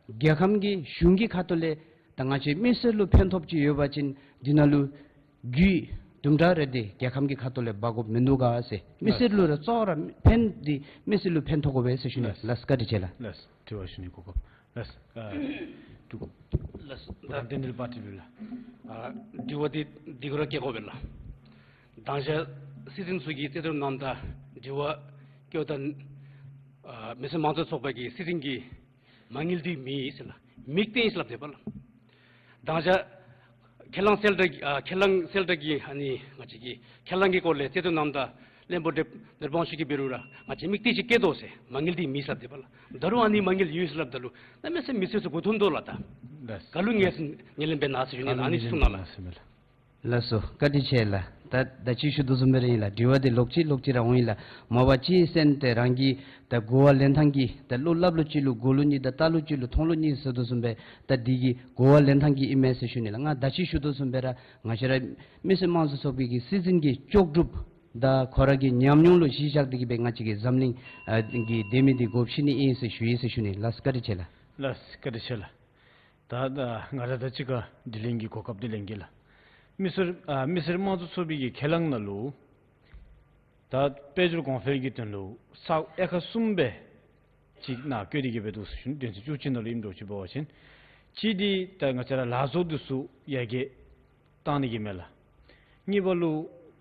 རྒྱལ་ཁམས་ཀྱི་གཞུང་གི་ཁ་ཐུག་ལས་ད་ང་བཅས་མི་སེར་ལུ་ཕན་ཐོགས་ཅིག་ཡོད་པ་ཅིན་འདི་ནང་ལུ་རྒྱུ་དུམ་གྲ་རེ་འདི་རྒྱལ་ཁམས་ཀྱི་ཁ་ཐུག་ལས་འབག་དགོཔ་མིན་འདུག་ག་ཟེར། མི་སེར་ལུ་ར་གཙོ་བོ་ར་ཕན་འདི་མི་སེར་ལུ་ཕན་ཐོགས་དགོ་པས་ཟེར་ཞུ་ནི། ལགས། ལགས་བཀའ་དྲིན་ཆེ་ལགས། ལགས། དྲི་བ་ཞུ་ནི་གོ་སྐབས། ལགས། ཨ་ཏུ་ལགས། བོ་ཊ་ནེ་རལ་པར་ཊི་ལུ་ལགས། ཨ་དྲི་བ་འདི་འདི་གུ་ར་བཀོད་དགོ་པས་ལགས། མདང་ཞག་སྲིད་འཛིན་ཚུ་གིས་རྩིས་སྤྲོད་གནངམ་ད་དྲི་བ་བཀོདཔ་ད་ཨ་མི་སེར་དམངས་གཙོ་ཚོགས་པ་གིས་སྲིད་འཛིན་གྱི་མ་དངུལ་འདི་མེད་ཟེར་ལགས། མེདཔ་བཏང་ཡི་ཟེར་སླབ་དེས་པ་ལགས། མདང་ཞག་ཁས་བླངས་གསལ་བསྒྲགས་ཨ་ཁས་བླངས་གསལ་བསྒྲགས་ཀྱི་ཨ་ནི་ང་བཅས་ཀྱི་ཁས་བླངས་ཀྱི་སྐོར་ལས་རྩིས་སྤྲོད་གནངམ་ད་བློན་པོ་ནོར་བུ་དབང་ཕྱུག་གིས་འབད་རུང་ར་ང་བཅས་མེདཔ་བཏང་ཅི་བཀོད་དོ་ཟེར། མ་དངུལ་འདི་མེད་ཟེར་སླབ་དེས་པ་ལགས། ད་རུང་ཨ་ནི་མ་དངུལ་ཡོད་ཟེར་སླབ་ད་ལུ་གནམ་མེད་ས་མེད་མི་སེར་ཚུ་མགུ་འཐོམ་དོ་ལགས། ད་ལགས། ག་ལུ་ངོས་ངོས་ལེན་འབད་ན་ཟེར་ཞུ་ནི་ལགས། ཨ་ནི་གསུང་གནང་ལགས། ལགས་སོ། བཀའ་དྲིན་ཆེ་ལགས། ད་ད་ཅི་ཞུ་དོ་བཟུམ་སྦེ་ར་ཨིན་ལགས། དྲི་བ་འདི་ལོག་ཅི་ལོག་ཅི་ར་འོང་ཡི་ལགས། མ་པ་ཅིག་ཟེར་ན་ཏེ་རང་གི་ད་གོ་བ་ལེན་ཐངས་ཀྱི་ད་བློ་སླབ་ལུགས་ཅིག་ལུ་གོ་ལུགས་གཉིས་དང་ལྟ་ལུགས་ཅིག་ལུ་མཐོང་ལུགས་གཉིས་ཟེར་དོ་བཟུམ་སྦེ་ད་འདི་གི་གོ་བ་ལེན་ཐངས་ཀྱི་ཨིན་མས་ཟེར་ཞུ་ནི་ལགས། ང་ད་ཅི་ཞུ་དོ་བཟུམ་སྦེ་ར་ང་བཅས་ར་མི་སེར་དམངས་གཙོ་ཚོགས་པའི་གི་སྲིད་འཛིན་གྱི་ལྕོགས་གྲུབ་དང་ཁོ་ར་གི་ཉམས་མྱོང་ལུ་གཞི་བཞག་སྟེ་གི་སྦེ་ང་བཅས་ཀྱིས་འཛམ་གླིང་ཨ་གི་ལྡེ་མིག་འདི་སྒོ་ཕྱེ་ནི་ཨིན་ཟེར་ཞུ་ཡི་ཟེར་ཞུ་ནི་ལགས། བཀའ་དྲིན་ཆེ་ལགས། ལགས། བཀའ་དྲིན་ཆེ་ལགས། ད་ད་ང་ར་ད་ཅི་ག་དྲི་ལན་གྱི་གོ་སྐབས་འདི་ལེན་གེ་ལགས། མི་སེར་ཨ་མི་སེར་དམངས་གཙོ་ཚོགས་པའི་གི་ཁས་བླངས་ནང་ལུ་ད་དཔལ་འབྱོར་གོང་འཕེལ་གྱི་དོན་ལུ་ས་ཨེ་ཀར་གསུམ་སྦེ་ཅིག་ནང་བཀོད་དེ་གི་སྦེ་འདུག་ཟེར་ཞུ་ནི། དོན་ཚན་བཅུ་གཅིག་ནང་ལུ་ཨིནམ་འདྲཝ་ཅིག་འབད་བ་ཅིན་གཅིག་འདི་ད་ང་བཅས་ར་ལཱ་བཟོ་འདི་ཚུ་ཡར་རྒྱས་གཏང་ནི་གི་མས་ལགས། གཉིས་པ་ལུ་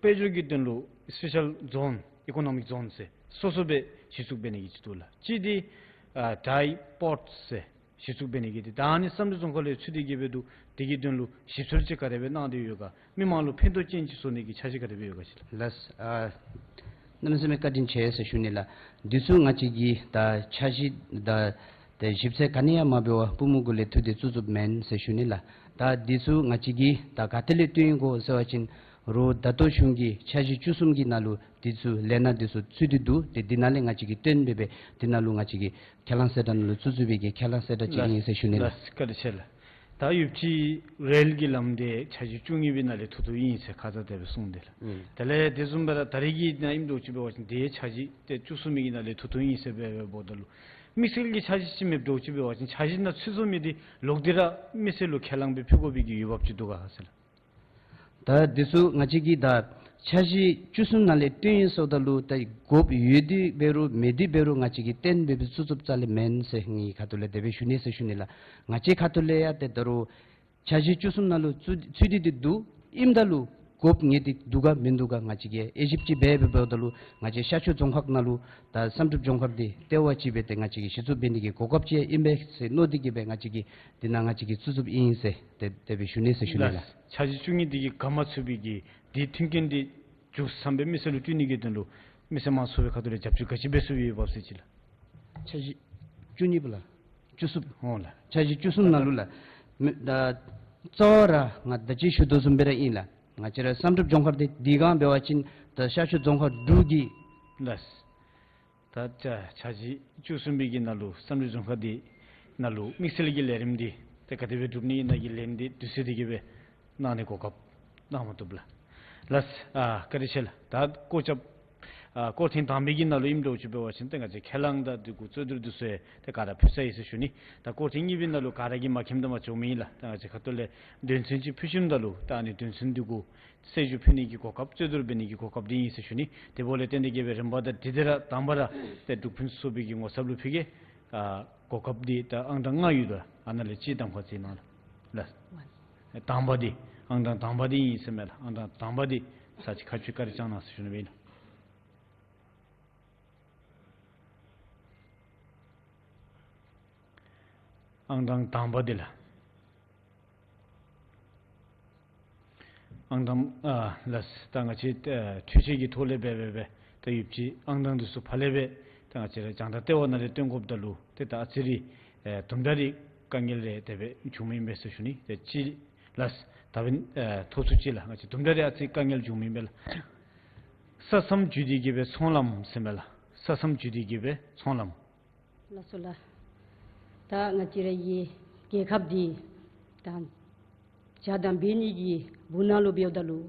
དཔལ་འབྱོར་གྱི་དོན་ལུ་སི་པེ་ཤལ་ཛོན་ཨི་ཀོ་ནོ་མིག་ཛོན་ཟེར་སོ་སོ་སྦེ་གཞི་བཙུགས་འབད་ནི་གི་ཅིག་འདུག་ལགས། གཅིག་འདི་ཨ་ཌའི་པོརཊ་ཟེར་གཞི་བཙུགས་འབད་ནི་གི་འདི། ད་ཨ་ནི་བསམ་གྲུབ་ལྗོངས་མཁར་ལས་ཚུད་དེ་གི་སྦེ་འདུག། དེ་གི་དོན་ལུ་ཞིབ་འཚོལ་ཅིག་ག་དེ་སྦེ་གནང་སྟེ་ཡོད་ག། མི་མང་ལུ་ཕན་ཐོགས་ཅན་ཅིག་བཟོ་ནི་གི་འཆར་གཞི་ག་དེ་སྦེ་ཡོད་ག་ཅིག་ལགས། ལགས། ཨ་གནམ་མེད་ས་མེད་བཀའ་དྲིན་ཆེ་ཟེར་ཞུ་ནི་ལགས། འདི་ཚུ་ང་བཅས་ཀྱིས་ད་འཆར་གཞི་ད་ཏེ་ཞིབ་འཚོལ་ག་ནི་ཡང་མ་འབད་བར་པུས་མོ་གུ་ལས་འཐུ་སྟེ་བཙུགས་བཙུགསཔ་མེན་ཟེར་ཞུ་ནི་ལགས། ད་འདི་ཚུ་ང་བཅས་ཀྱིས་ད་ག་ཏེ་ལས་བཏོན་ཡི་གོ་ཟེར་བ་ཅིན་རུང་ད་ལྟོ་གཞུང་གི་འཆར་གཞི་བཅུ་གསུམ་གྱི་ནང་ལུ་འདི་ཚུ་ལས་སྣ་འདི་ཚུ་ཚུད་དེ་འདུག། ཏེ་འདི་ནང་ལས་ང་བཅས་ཀྱིས་བཏོན་སྦེ་སྦེ་འདི་ནང་ལུ་ང་བཅས་ཀྱིས་ཁས་བླངས་གསལ་བསྒྲགས་ནང་ལུ་བཙུགས་བཙུགས་པའི་གི་ཁས་བླངས་གསལ་བསྒྲགས་ཅིག་ཨིན་ཟེར་ཞུ་ནི་ལགས། ལགས་བཀའ་དྲིན་ཆེ་ལགས། ད་ཡུདཔ་ཅིག་རེལ་གྱི་ལམ་འདི་འཆར་གཞི་བཅུ་གཉིས་པའི་ནང་ལས་འཐུ་འཐུཝ་ཨིན་ཟེར་ཁ་ཙ་དེ་སྦེ་གསུངས་ཏེ་ལགས། ཨུམ། དེ་ལས་དེ་བཟུམ་སྦེ་ར་ད་རེས་ཀྱི་ནང་ཨིནམ་འདྲཝ་ཅིག་འབད་བ་ཅིན་དེ་འཆར་གཞི་དེ་བཅུ་གསུམ་པའི་གི་ནང་ལས་འཐུ་འཐུཝ་ཨིན་ཟེར་སྦེ་སྦེ་འབདཝ་ད་ལུ་དམིགས་བསལ་གྱི་འཆར་གཞི་ཅིག་མེདཔ་འདྲཝ་ཅིག་འབད་བ་ཅིན་འཆར་གཞི་ནང་ཚུད་སོང་མི་འདི་ལོག་སྟེ་ར་མི་སེར་ལུ་ཁས་བླངས་སྦེ་ཕུལ་དགོ་པའི་གི་འོས་འབབ་ཅིག་འདུག་ག་ཟེར་ལགས། ད་འདི་ཚུ་ང་བཅས་ཀྱིས་ད་འཆར་གཞི་བཅུ་གསུམ་ནང་ལས་བཏོན་ཡི་ཟེརཝ་ད་ལུ་ད་དགོཔ་ཡོད་དེ་འབད་རུང་མེད་དེ་འབད་རུང་ང་བཅས་ཀྱིས་གཏན་འབེབས་བཙུགས་བཙུགསཔ་རྩ་ལས་མེན་ཟེར་ངེའི་ཁ་ཐུག་ལས་དེ་སྦེ་ཞུ་ནི་ཟེར་ཞུ་ནི་ལགས། ང་བཅས་ཁ་ཐུག་ལས་ཡང་ཏེ་ད་རུང་འཆར་གཞི་བཅུ་གསུམ་ནང་ལུ་ཚུད་ཚུད་དེ་འདི་འདུག། ཨིནམ་ད་ལུ་དགོཔ་ངེས་ཏིག་འདུག་ག་མིན་འདུག་ག་ང་བཅས་ཀྱིས་དབྱེ་ཞིབ་ཅིག་འབད་འབད་འབདཝ་ད་ལུ་ང་བཅས་ཤར་ཕྱོགས་རྫོང་ཁག་ནང་ལུ་ད་བསམ་གྲུབ་ལྗོངས་མཁར་འདི་ལྟེ་བ་ཅིག་སྦེ་ཏེ་ང་བཅས་ཀྱིས་གཞི་བཙུགས་འབད་ནི་གི་གོ་སྐབས་ཅིག་ཨིན་པས་ཟེར་མནོ་སྟེ་གི་སྦེ་ང་བཅས་ཀྱིས་འདི་ནང་ང་བཅས་ཀྱིས་བཙུགས་བཙུགསཔ་ཨིན་ཟེར་དེ་དེ་སྦེ་ཞུ་ནི་ཟེར་ཞུ་ནི་ལགས། ལགས། འཆར་གཞི་བཅུ་གཉིས་འདི་གིས་ག་མ་ཚུད་པའི་གི་འདི་མཐུན་རྐྱེན་འདི་མཇུག་བསྡུ་སྦེ་མི་སེར་ལུ་བསྐྲུན་ནི་གི་དོན་ལུ་མི་སེར་དམངས་ཚོགས་པའི་ཁ་ཐུག་ལས་རྒྱབ་སྐྱོར་ག་ཅི་འབད་ཚུགས་པའི་འོས་འབབ་ཟེར་ཅིག་ལགས། འཆར་གཞི་བཅུ་གཉིས་པ་ལགས། བཅུ་གསུམ། འོང་ལགས། འཆར་གཞི་བཅུ་གསུམ་ནང་ལུ་ལགས། མི་ད་གཙོ་བོ་ར་ང་ད་ཅི་ཞུ་དོ་བཟུམ་སྦེ་ར་ཨིན་ལགས། ང་བཅས་ར་བསམ་གྲུབ་ལྗོངས་མཁར་འདི་འདི་སྒང་འབད་བ་ཅིན་ད་ཤར་ཕྱོགས་རྫོང་ཁག་དྲུག་གི། ལགས། ད་ཆ་འཆར་གཞི་བཅུ་གསུམ་པའི་གི་ནང་ལུ་བསམ་གྲུབ་ལྗོངས་མཁར་འདི་ནང་ལུ་དམིགས་བསལ་གྱི་ལས་རིམ་འདི་ཏེ་ག་དེ་སྦེ་སྒྲུབ་ནི་ཨིན་ན་གི་ལན་འདི་དུས་ཚོད་འདི་གིས་སྦེ་གནང་ནི་གོ་སྐབས་གནང་མ་བཏུབ་ལགས། ལགས། ཨ་བཀའ་དྲིན་ཆེ་ལགས། ད་སྐོར་རྐྱབ་ཨ་སྐོར་ཐེངས་དང་པའི་གི་ནང་ལུ་ཨིནམ་འདྲཝ་ཅིག་འབད་བ་ཅིན་ཏེ་ང་བཅས་ཁས་བླངས་དང་འདི་གུ་རྩོད་བསྡུར་འདི་ཚུ་ཡང་ཏེ་ག་ར་ཕུལ་ཚར་ཡི་ཟེར་ཞུ་ནི། ད་སྐོར་ཐེངས་གཉིས་པའི་ནང་ལུ་ག་ར་གིས་མ་མཁྱེནམ་དང་མ་བྱུངམ་ཨིན་ལགས། ད་ང་བཅས་ཁ་ཐུག་ལས་དོན་ཚན་ཅིག་ཕུལ་ཞིནམ་ད་ལུ་ད་ཨ་ནི་དོན་ཚན་འདི་གུ་གསལ་ཞུ་ཕུལ་ནི་གི་གོ་སྐབས་རྩོད་བསྡུར་འབད་ནི་གི་གོ་སྐབས་འདི་ཨིན་ཟེར་ཞུ་ནི། དེ་འབདཝ་ལས་བརྟེན་ཏེ་གི་སྦེ་རིམ་པ་དང་འཁྲིལ་ཏེ་ར་དང་པ་ར་ཏེ་འབྲུག་ཕུན་སུམ་ཚོགས་པའི་གི་ངོ་ཚབ་ལུ་ཕུལ་གེ། ཨ་གོ་སྐབས་འདི་ད་ཨང་གྲངས་ལྔ་ཡོད་དོ། ཨ་ནཱ་ལས་གཅིག་གདམ་ཁ་རྩིས་གནང་ལགས། ལགས། དང་པ་འདི་ཨང་གྲངས་དང་པ་འདི་ཨིན་ཟེར་མས་ལགས། ཨང་གྲངས་དང་པ་འདི་ཚར་ཅིག་ཁ་མཆུ་བཀའ་དྲིན་བསྐྱང་གནང་ཟེར་ཞུ་ནི་སྦེ་ཨིན་ལགས། ཨང་གྲངས་དང་པ་འདི་ལགས། ཨང་གྲངས་ཨ་ལགས། ད་ང་བཅས་ཨ་འཕྲུལ་ཆས་ཀྱི་ཐོག་ལས་འབད་འབད་འབད་ད་ཡུདཔ་ཅིག་ཨང་གྲངས་འདི་ཚུ་ཕར་ལས་འབད་ད་ང་བཅས་ར་རྒྱང་བསྒྲགས་ལྟེ་བ་ནང་ལས་སྟོན་དགོཔ་ད་ལུ་ཏེ་ད་ཨ་ཙི་རེ་ཨ་དུམ་གྲ་རེ་དཀའ་ངལ་རེ་དེ་སྦེ་བྱུངམ་ཨིན་པས་ཟེར་ཞུ་ནི། ཏེ་ཅིག་ལགས། ད་འབདན་ཨ་ཐོག་ཚུ་ཅིག་ལགས། ང་བཅས་དུམ་གྲ་རེ་ཨ་ཙི་དཀའ་ངལ་བྱུངམ་ཨིན་པས་ལགས། ས་མཚམས་བརྒྱུད་དེ་གི་སྦེ་ཚོང་ལམ་ཟེར་མས་ལགས། ས་མཚམས་བརྒྱུད་དེ་གི་སྦེ་ཚོང་ལམ། ལགས་སོ་ལགས། ད་ང་བཅས་ར་གི་རྒྱལ་ཁབ་འདི་ད་བྱ་དང་འབད་ནི་གི་སྦུག་ནང་ལུ་འབདཝ་ད་ལུ་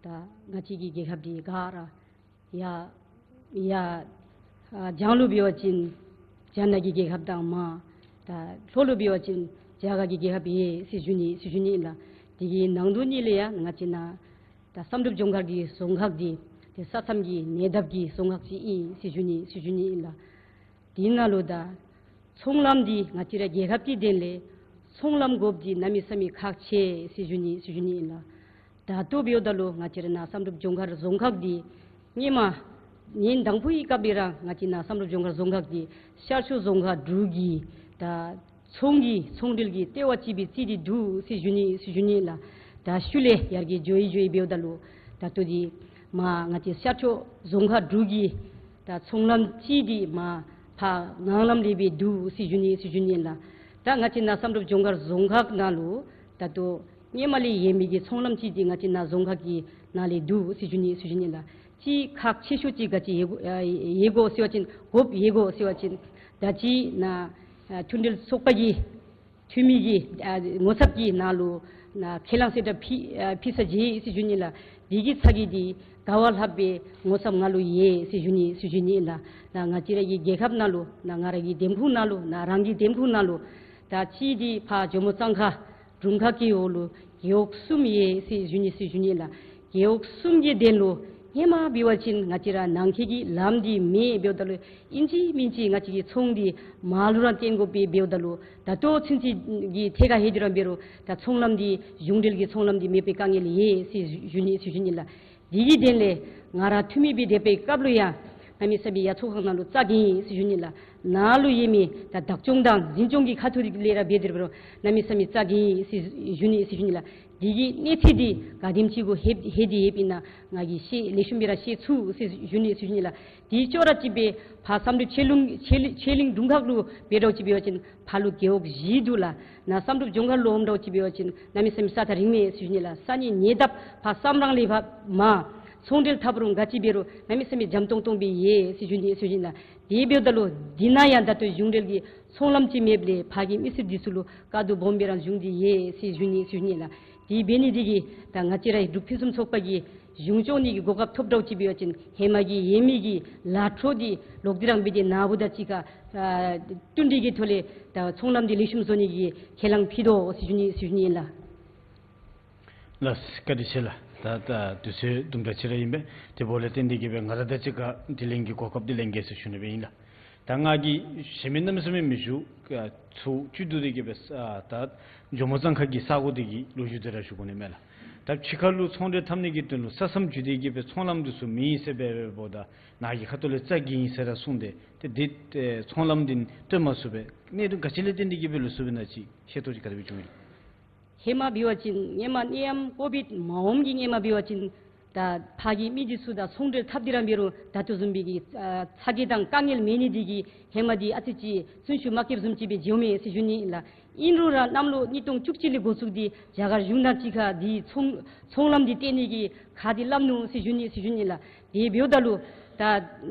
ད་ང་བཅས་ཀྱི་རྒྱལ་ཁབ་འདི་ག་ར་ཡར་ཡར་ཨ་བྱང་ལུ་འབད་བ་ཅིན་རྒྱ་ནག་གི་རྒྱལ་ཁབ་དང་མར་ད་ལྷོ་ལུ་འབད་བ་ཅིན་རྒྱ་གར་གྱི་རྒྱལ་ཁབ་ཡོད་ཟེར་ཞུ་ནི་ཟེར་ཞུ་ནི་ཨིན་ལགས། དེ་གི་ནང་དོག་ནི་ལས་ཡང་ང་བཅས་ནཱ་ད་བསམ་གྲུབ་ལྗོངས་མཁར་གྱི་རྫོང་ཁག་འདི་ཏེ་ས་མཚམས་ཀྱི་ཉེ་འདབས་ཀྱི་རྫོང་ཁག་ཅིག་ཨིན་ཟེར་ཞུ་ནི་ཟེར་ཞུ་ནི་ཨིན་ལགས། དེ་ནང་ལུ་ད་ཚོང་ལམ་འདི་ང་བཅས་ར་རྒྱལ་ཁབ་ཀྱི་དོན་ལས་ཚོང་ལམ་དགོཔ་འདི་གནམ་མེད་ས་མེད་ཁག་ཆེ་ཟེར་ཞུ་ནི་ཟེར་ཞུ་ནི་ཨིན་ལགས། ད་ལྟོ་འབདཝ་ད་ལུ་ང་བཅས་ར་ནཱ་བསམ་གྲུབ་ལྗོངས་མཁར་རྫོང་ཁག་འདི་སྔོན་མ་ཉིནམ་དང་པོའི་སྐབས་ལས་ར་ང་བཅས་ནཱ་བསམ་གྲུབ་ལྗོངས་མཁར་རྫོང་ཁག་འདི་ཤར་ཕྱོགས་རྫོང་ཁག་དྲུག་གི་ད་ཚོང་གི་ཚོང་འབྲེལ་གྱི་ལྟེ་བ་ཅིག་སྦེ་བརྩི་སྟེ་འདུག་ཟེར་ཞུ་ནི་ཟེར་ཞུ་ནི་ལགས། ད་ཤུལ་ལས་ཡར་རྒྱས་འགྱོ་ཡི་འགྱོ་ཡི་འབདཝ་ད་ལུ་ད་ལྟོ་འདི་མར་ང་བཅས་ཤར་ཕྱོགས་རྫོང་ཁག་དྲུག་གི་ད་ཚོང་ལམ་ཅིག་འདི་མར་ཕར་ངང་ལམ་ལས་སྦེ་འདུག་ཟེར་ཞུ་ནི་ཟེར་ཞུ་ནི་ལགས། ད་ང་བཅས་ནཱ་བསམ་གྲུབ་ལྗོངས་མཁར་རྫོང་ཁག་ནང་ལུ་ད་ལྟོ་སྔོན་མ་ལས་ཡོད་མི་གི་ཚོང་ལམ་ཅིག་འདི་ང་བཅས་ནཱ་རྫོང་ཁག་གི་ནང་ལས་འདུག་ཟེར་ཞུ་ནི་ཟེར་ཞུ་ནི་ལགས། ཅིག་ཁག་ཆེ་ཤོས་ཅིག་ག་ཅི་ཡོད་དགོ་ཨ་ཡོད་དགོ་ཟེར་བ་ཅིན་དགོཔ་ཡོད་དགོ་ཟེར་བ་ཅིན་ད་ཅི་ནཱ་ཨ་མཐུན་འབྲེལ་ཚོགས་པ་གི་འཐུས་མི་གི་ཨ་ངོ་ཚབ་ཀྱི་ནང་ལུ་ནཱ་ཁས་བླངས་གསལ་བསྒྲགས་ཕུལ་ཨ་ཕུལ་ཚར་ཡི་ཟེར་ཞུ་ནི་ལགས། དེ་གི་ཚ་གྱང་འདི་ག་བ་ལྷགཔ་སྦེ་ངོ་ཚབ་ང་ལུ་ཡོད་ཟེར་ཞུ་ནི་ཟེར་ཞུ་ནི་ལགས། ནཱ་ང་བཅས་ར་གི་རྒྱལ་ཁབ་ནང་ལུ་ནཱ་ང་ར་གི་འདེམས་ཁོངས་ནང་ལུ་ནཱ་རང་གི་འདེམས་ཁོངས་ནང་ལུ་ད་ཅི་འདི་ཕར་ཇོ་མོ་གཙང་ཁ་དྲུང་ཁག་གི་འོག་ལུ་ རྒེད་འོག་གསུམ་ཡོད་ཟེར་ཞུ་ནི་ཟེར་ཞུ་ནི་ལགས། རྒེད་འོག་གསུམ་གྱི་དོན་ལུ་ཧེ་མ་འབད་བ་ཅིན་ང་བཅས་ར་ནང་འཁོད་ཀྱི་ལམ་འདི་མེདཔ་འབདཝ་ད་ལུ་ཨིན་ཅི་མིན་ཅི་ང་བཅས་ཀྱི་ཚོང་འདི་མར་ལུ་ར་བཏོན་དགོཔ་སྦེ་འབདཝ་ད་ལུ་ད་ལྟོ་ཚུན་ཚོད་ཀྱི་ཐད་ཁར་ལྷོད་དེ་ར་འབད་རུང་ད་ཚོང་ལམ་འདི་གཞུང་འབྲེལ་གྱི་ཚོང་ལམ་འདི་མེད་པའི་དཀའ་ངལ་ཡོད་ཟེར་ཞུ་ནི་ཟེར་ཞུ་ནི་ལགས། དེ་གི་དོན་ལས་ང་ར་འཐུས་མི་སྦེ་སྡོད་པའི་སྐབས་ལུ་ཡང་གནམ་མེད་ས་མེད་ཡ་ཚོགས་ཁང་ནང་ལུ་བཙག་གི་ཨིན་ཟེར་ཞུ་ནི་ལགས། ནཱ་ལུ་ཡོད་མི་ད་བདག་སྐྱོང་དང་འཛིན་སྐྱོང་གི་ཁ་ཐུག་ལས་ར་འབད་དེ་ར་འབད་རུང་གནམ་མེད་ས་མེད་བཙག་གི་ཨིན་ཟེར་ཞུ་ནི་ཟེར་ཞུ་ནི་ལགས། དེ་གི་གནས་ཚུལ་འདི་ག་དེམ་ཅིག་གུ་ལྷོད་ལྷོད་དེ་ཡོདཔ་ཨིན་ན་ང་གིས་ཤེས་ལེགས་ཤོམ་སྦེ་ར་ཤེས་ཚུགས་ཟེར་ཞུ་ནི་ཟེར་ཞུ་ནི་ལགས། དེ་ཅོག་ར་གཅིག་སྦེ་ཕར་བསམ་གྲུབ་ཆོས་གླིང་ཆོས་གླིང་ཆོས་གླིང་དྲུང་ཁག་ལུ་འབད་རུང་ཅིག་འབད་བ་ཅིན་ཕར་ལུ་རྒེད་འོག་བཞི་འདུག་ལགས། ནཱ་བསམ་གྲུབ་ལྗོངས་མཁར་ལུ་འོངམ་ད་ཅིག་འབད་བ་ཅིན་གནམ་མེད་ས་མེད་ས་ཐག་རིངམ་མས་ཟེར་ཞུ་ནི་ལགས། ས་གནས་ཉེ་འདབས་ཕར་བསམ་རང་ལས་ཕར་མར་ཚོང་འབྲེལ་འཐབ་རུང་ག་ཅི་འབད་རུང་གནམ་མེད་ས་མེད་འཇམ་ཏོང་ཏོ་སྦེ་ཡོད་ཟེར་ཞུ་ནི་ཟེར་ཞུ་ནི་ལགས། དེ་འབདཝ་ད་ལུ་འདི་ནང་ཡང་ད་ལྟོ་གཞུང་འབྲེལ་གྱི་ཚོང་ལམ་ཅིག་མེདཔ་ལས་ཕར་གྱི་མི་སེར་འདི་ཚུ་ལུ་དཀའ་སྡུག་སྦོམ་སྦེ་ར་བྱུང་སྟེ་ཡོད་ཟེར་ཞུ་ནི་ཟེར་ཞུ་ནི་ལགས། དེ་འབད་ནི་འདི་གིས་ད་ང་བཅས་ར་འབྲུག་ཕུན་སུམ་ཚོགས་པ་གིས་གཞུང་སྐྱོང་ནི་གི་གོ་སྐབས་ཐོབ་འདྲཝ་ཅིག་འབད་བ་ཅིན་ཧེ་མ་གི་ཡོད་མི་གི་ལཱ་འཕྲོ་འདི་ལོག་སྟེ་རང་འབད་དེ་ནཱ་བུ་དང་གཅིག་ཁར་ཨ་བསྟུན་ཏེ་གི་ཐོག་ལས་ད་ཚོང་ལམ་འདི་ལེགས་ཤོམ་བཟོ་ནི་གི་ཁས་བླངས་ཕུལ་དོ་ཟེར་ཞུ་ནི་ཟེར་ཞུ་ནི་ཨིན་ལགས། ལགས་སོ། བཀའ་དྲིན་ཆེ་ལགས། ད་ད་དུས་ཚོད་དུམ་གྲ་ཅིག་ར་ཨིན་པས། དེ་འབདཝ་ལས་བརྟེན་ཏེ་གི་སྦེ་ང་ར་དང་གཅིག་ཁར་དྲི་ལན་གྱི་གོ་སྐབས་འདི་ལེན་གེ་ཟེར་ཞུ་ནི་སྦེ་ཨིན་ལགས། ད་ང་གིས་གཞན་མི་གནམ་མེད་ས་མེད་མི་ཞུ། ཚུ་བཅུད་བསྡུ་སྟེ་གི་སྦེ་ཨ་ད་ཇོ་མོ་གཙང་ཁ་གི་ས་གོ་འདི་གི་ལོ་རྒྱུས་འདི་ར་ཞུ་དགོ་ནི་མས་ལགས། ད་ཕྱི་ཁ་ལུ་ཚོང་འབྲེལ་འཐབ་ནི་གི་དོན་ལུ་ས་མཚམས་བརྒྱུད་དེ་གི་སྦེ་ཚོང་ལམ་འདི་ཚུ་མེད་ཟེར་སྦེ་འབདཝ་ད་ནཱ་གི་ཁ་ཐུག་ལས་བཙག་གི་ཨིན་ཟེར་ར་གསུངས་ཏེ་ཏེ་འདི་ཚོང་ལམ་འདི་སྟོན་མ་ཚུགས་པས། གནད་དོན་ག་ཅི་ལས་བརྟེན་ཏེ་གི་སྦེ་ལུས་སོཔ་ཨིན་ན་ཅིག་ཤེས་རྟོགས་ཅིག་ག་དེ་སྦེ་བྱུང་ཡི། ཧེ་མ་འབད་བ་ཅིན་ཧེ་མ་ནད་ཡམས་ཀོ་བིཌ་མ་འོངམ་གི་ཧེ་མ་འབད་བ་ཅིན་ད་ཕར་གྱི་མི་འདི་ཚུ་དང་ཚོང་འབྲེལ་འཐབ་སྟེ་ར་འབད་རུང་ད་ལྟོ་བཟུམ་སྦེ་གི་ཨ་ཚ་གྱང་དང་དཀའ་ངལ་མེད་ནི་འདི་གིས་ཧེ་མ་འདི་ཨ་ཙི་ཅིག་གསོན་ཤུགས་མ་སྐྱེསཔ་བཟུམ་ཅིག་སྦེ་འགྱོཝ་མས་ཟེར་ཞུ་ནི་ལགས། ཨིན་རུང་ར་གནམ་ལོ་ཉིས་སྟོང་བཅུ་གཅིག་ལས་འགོ་བཙུགས་ཏེ་རྒྱ་གར་གཞུང་དང་གཅིག་ཁར་འདི་ཚོང་ཚོང་ལམ་འདི་བཏོན་ནི་གི་ཁ་འདི་སླབ་ནུག་ཟེར་ཞུ་ནི་ཟེར་ཞུ་ནི་ལགས། དེ་འབདཝ་ད་ལུ་ད་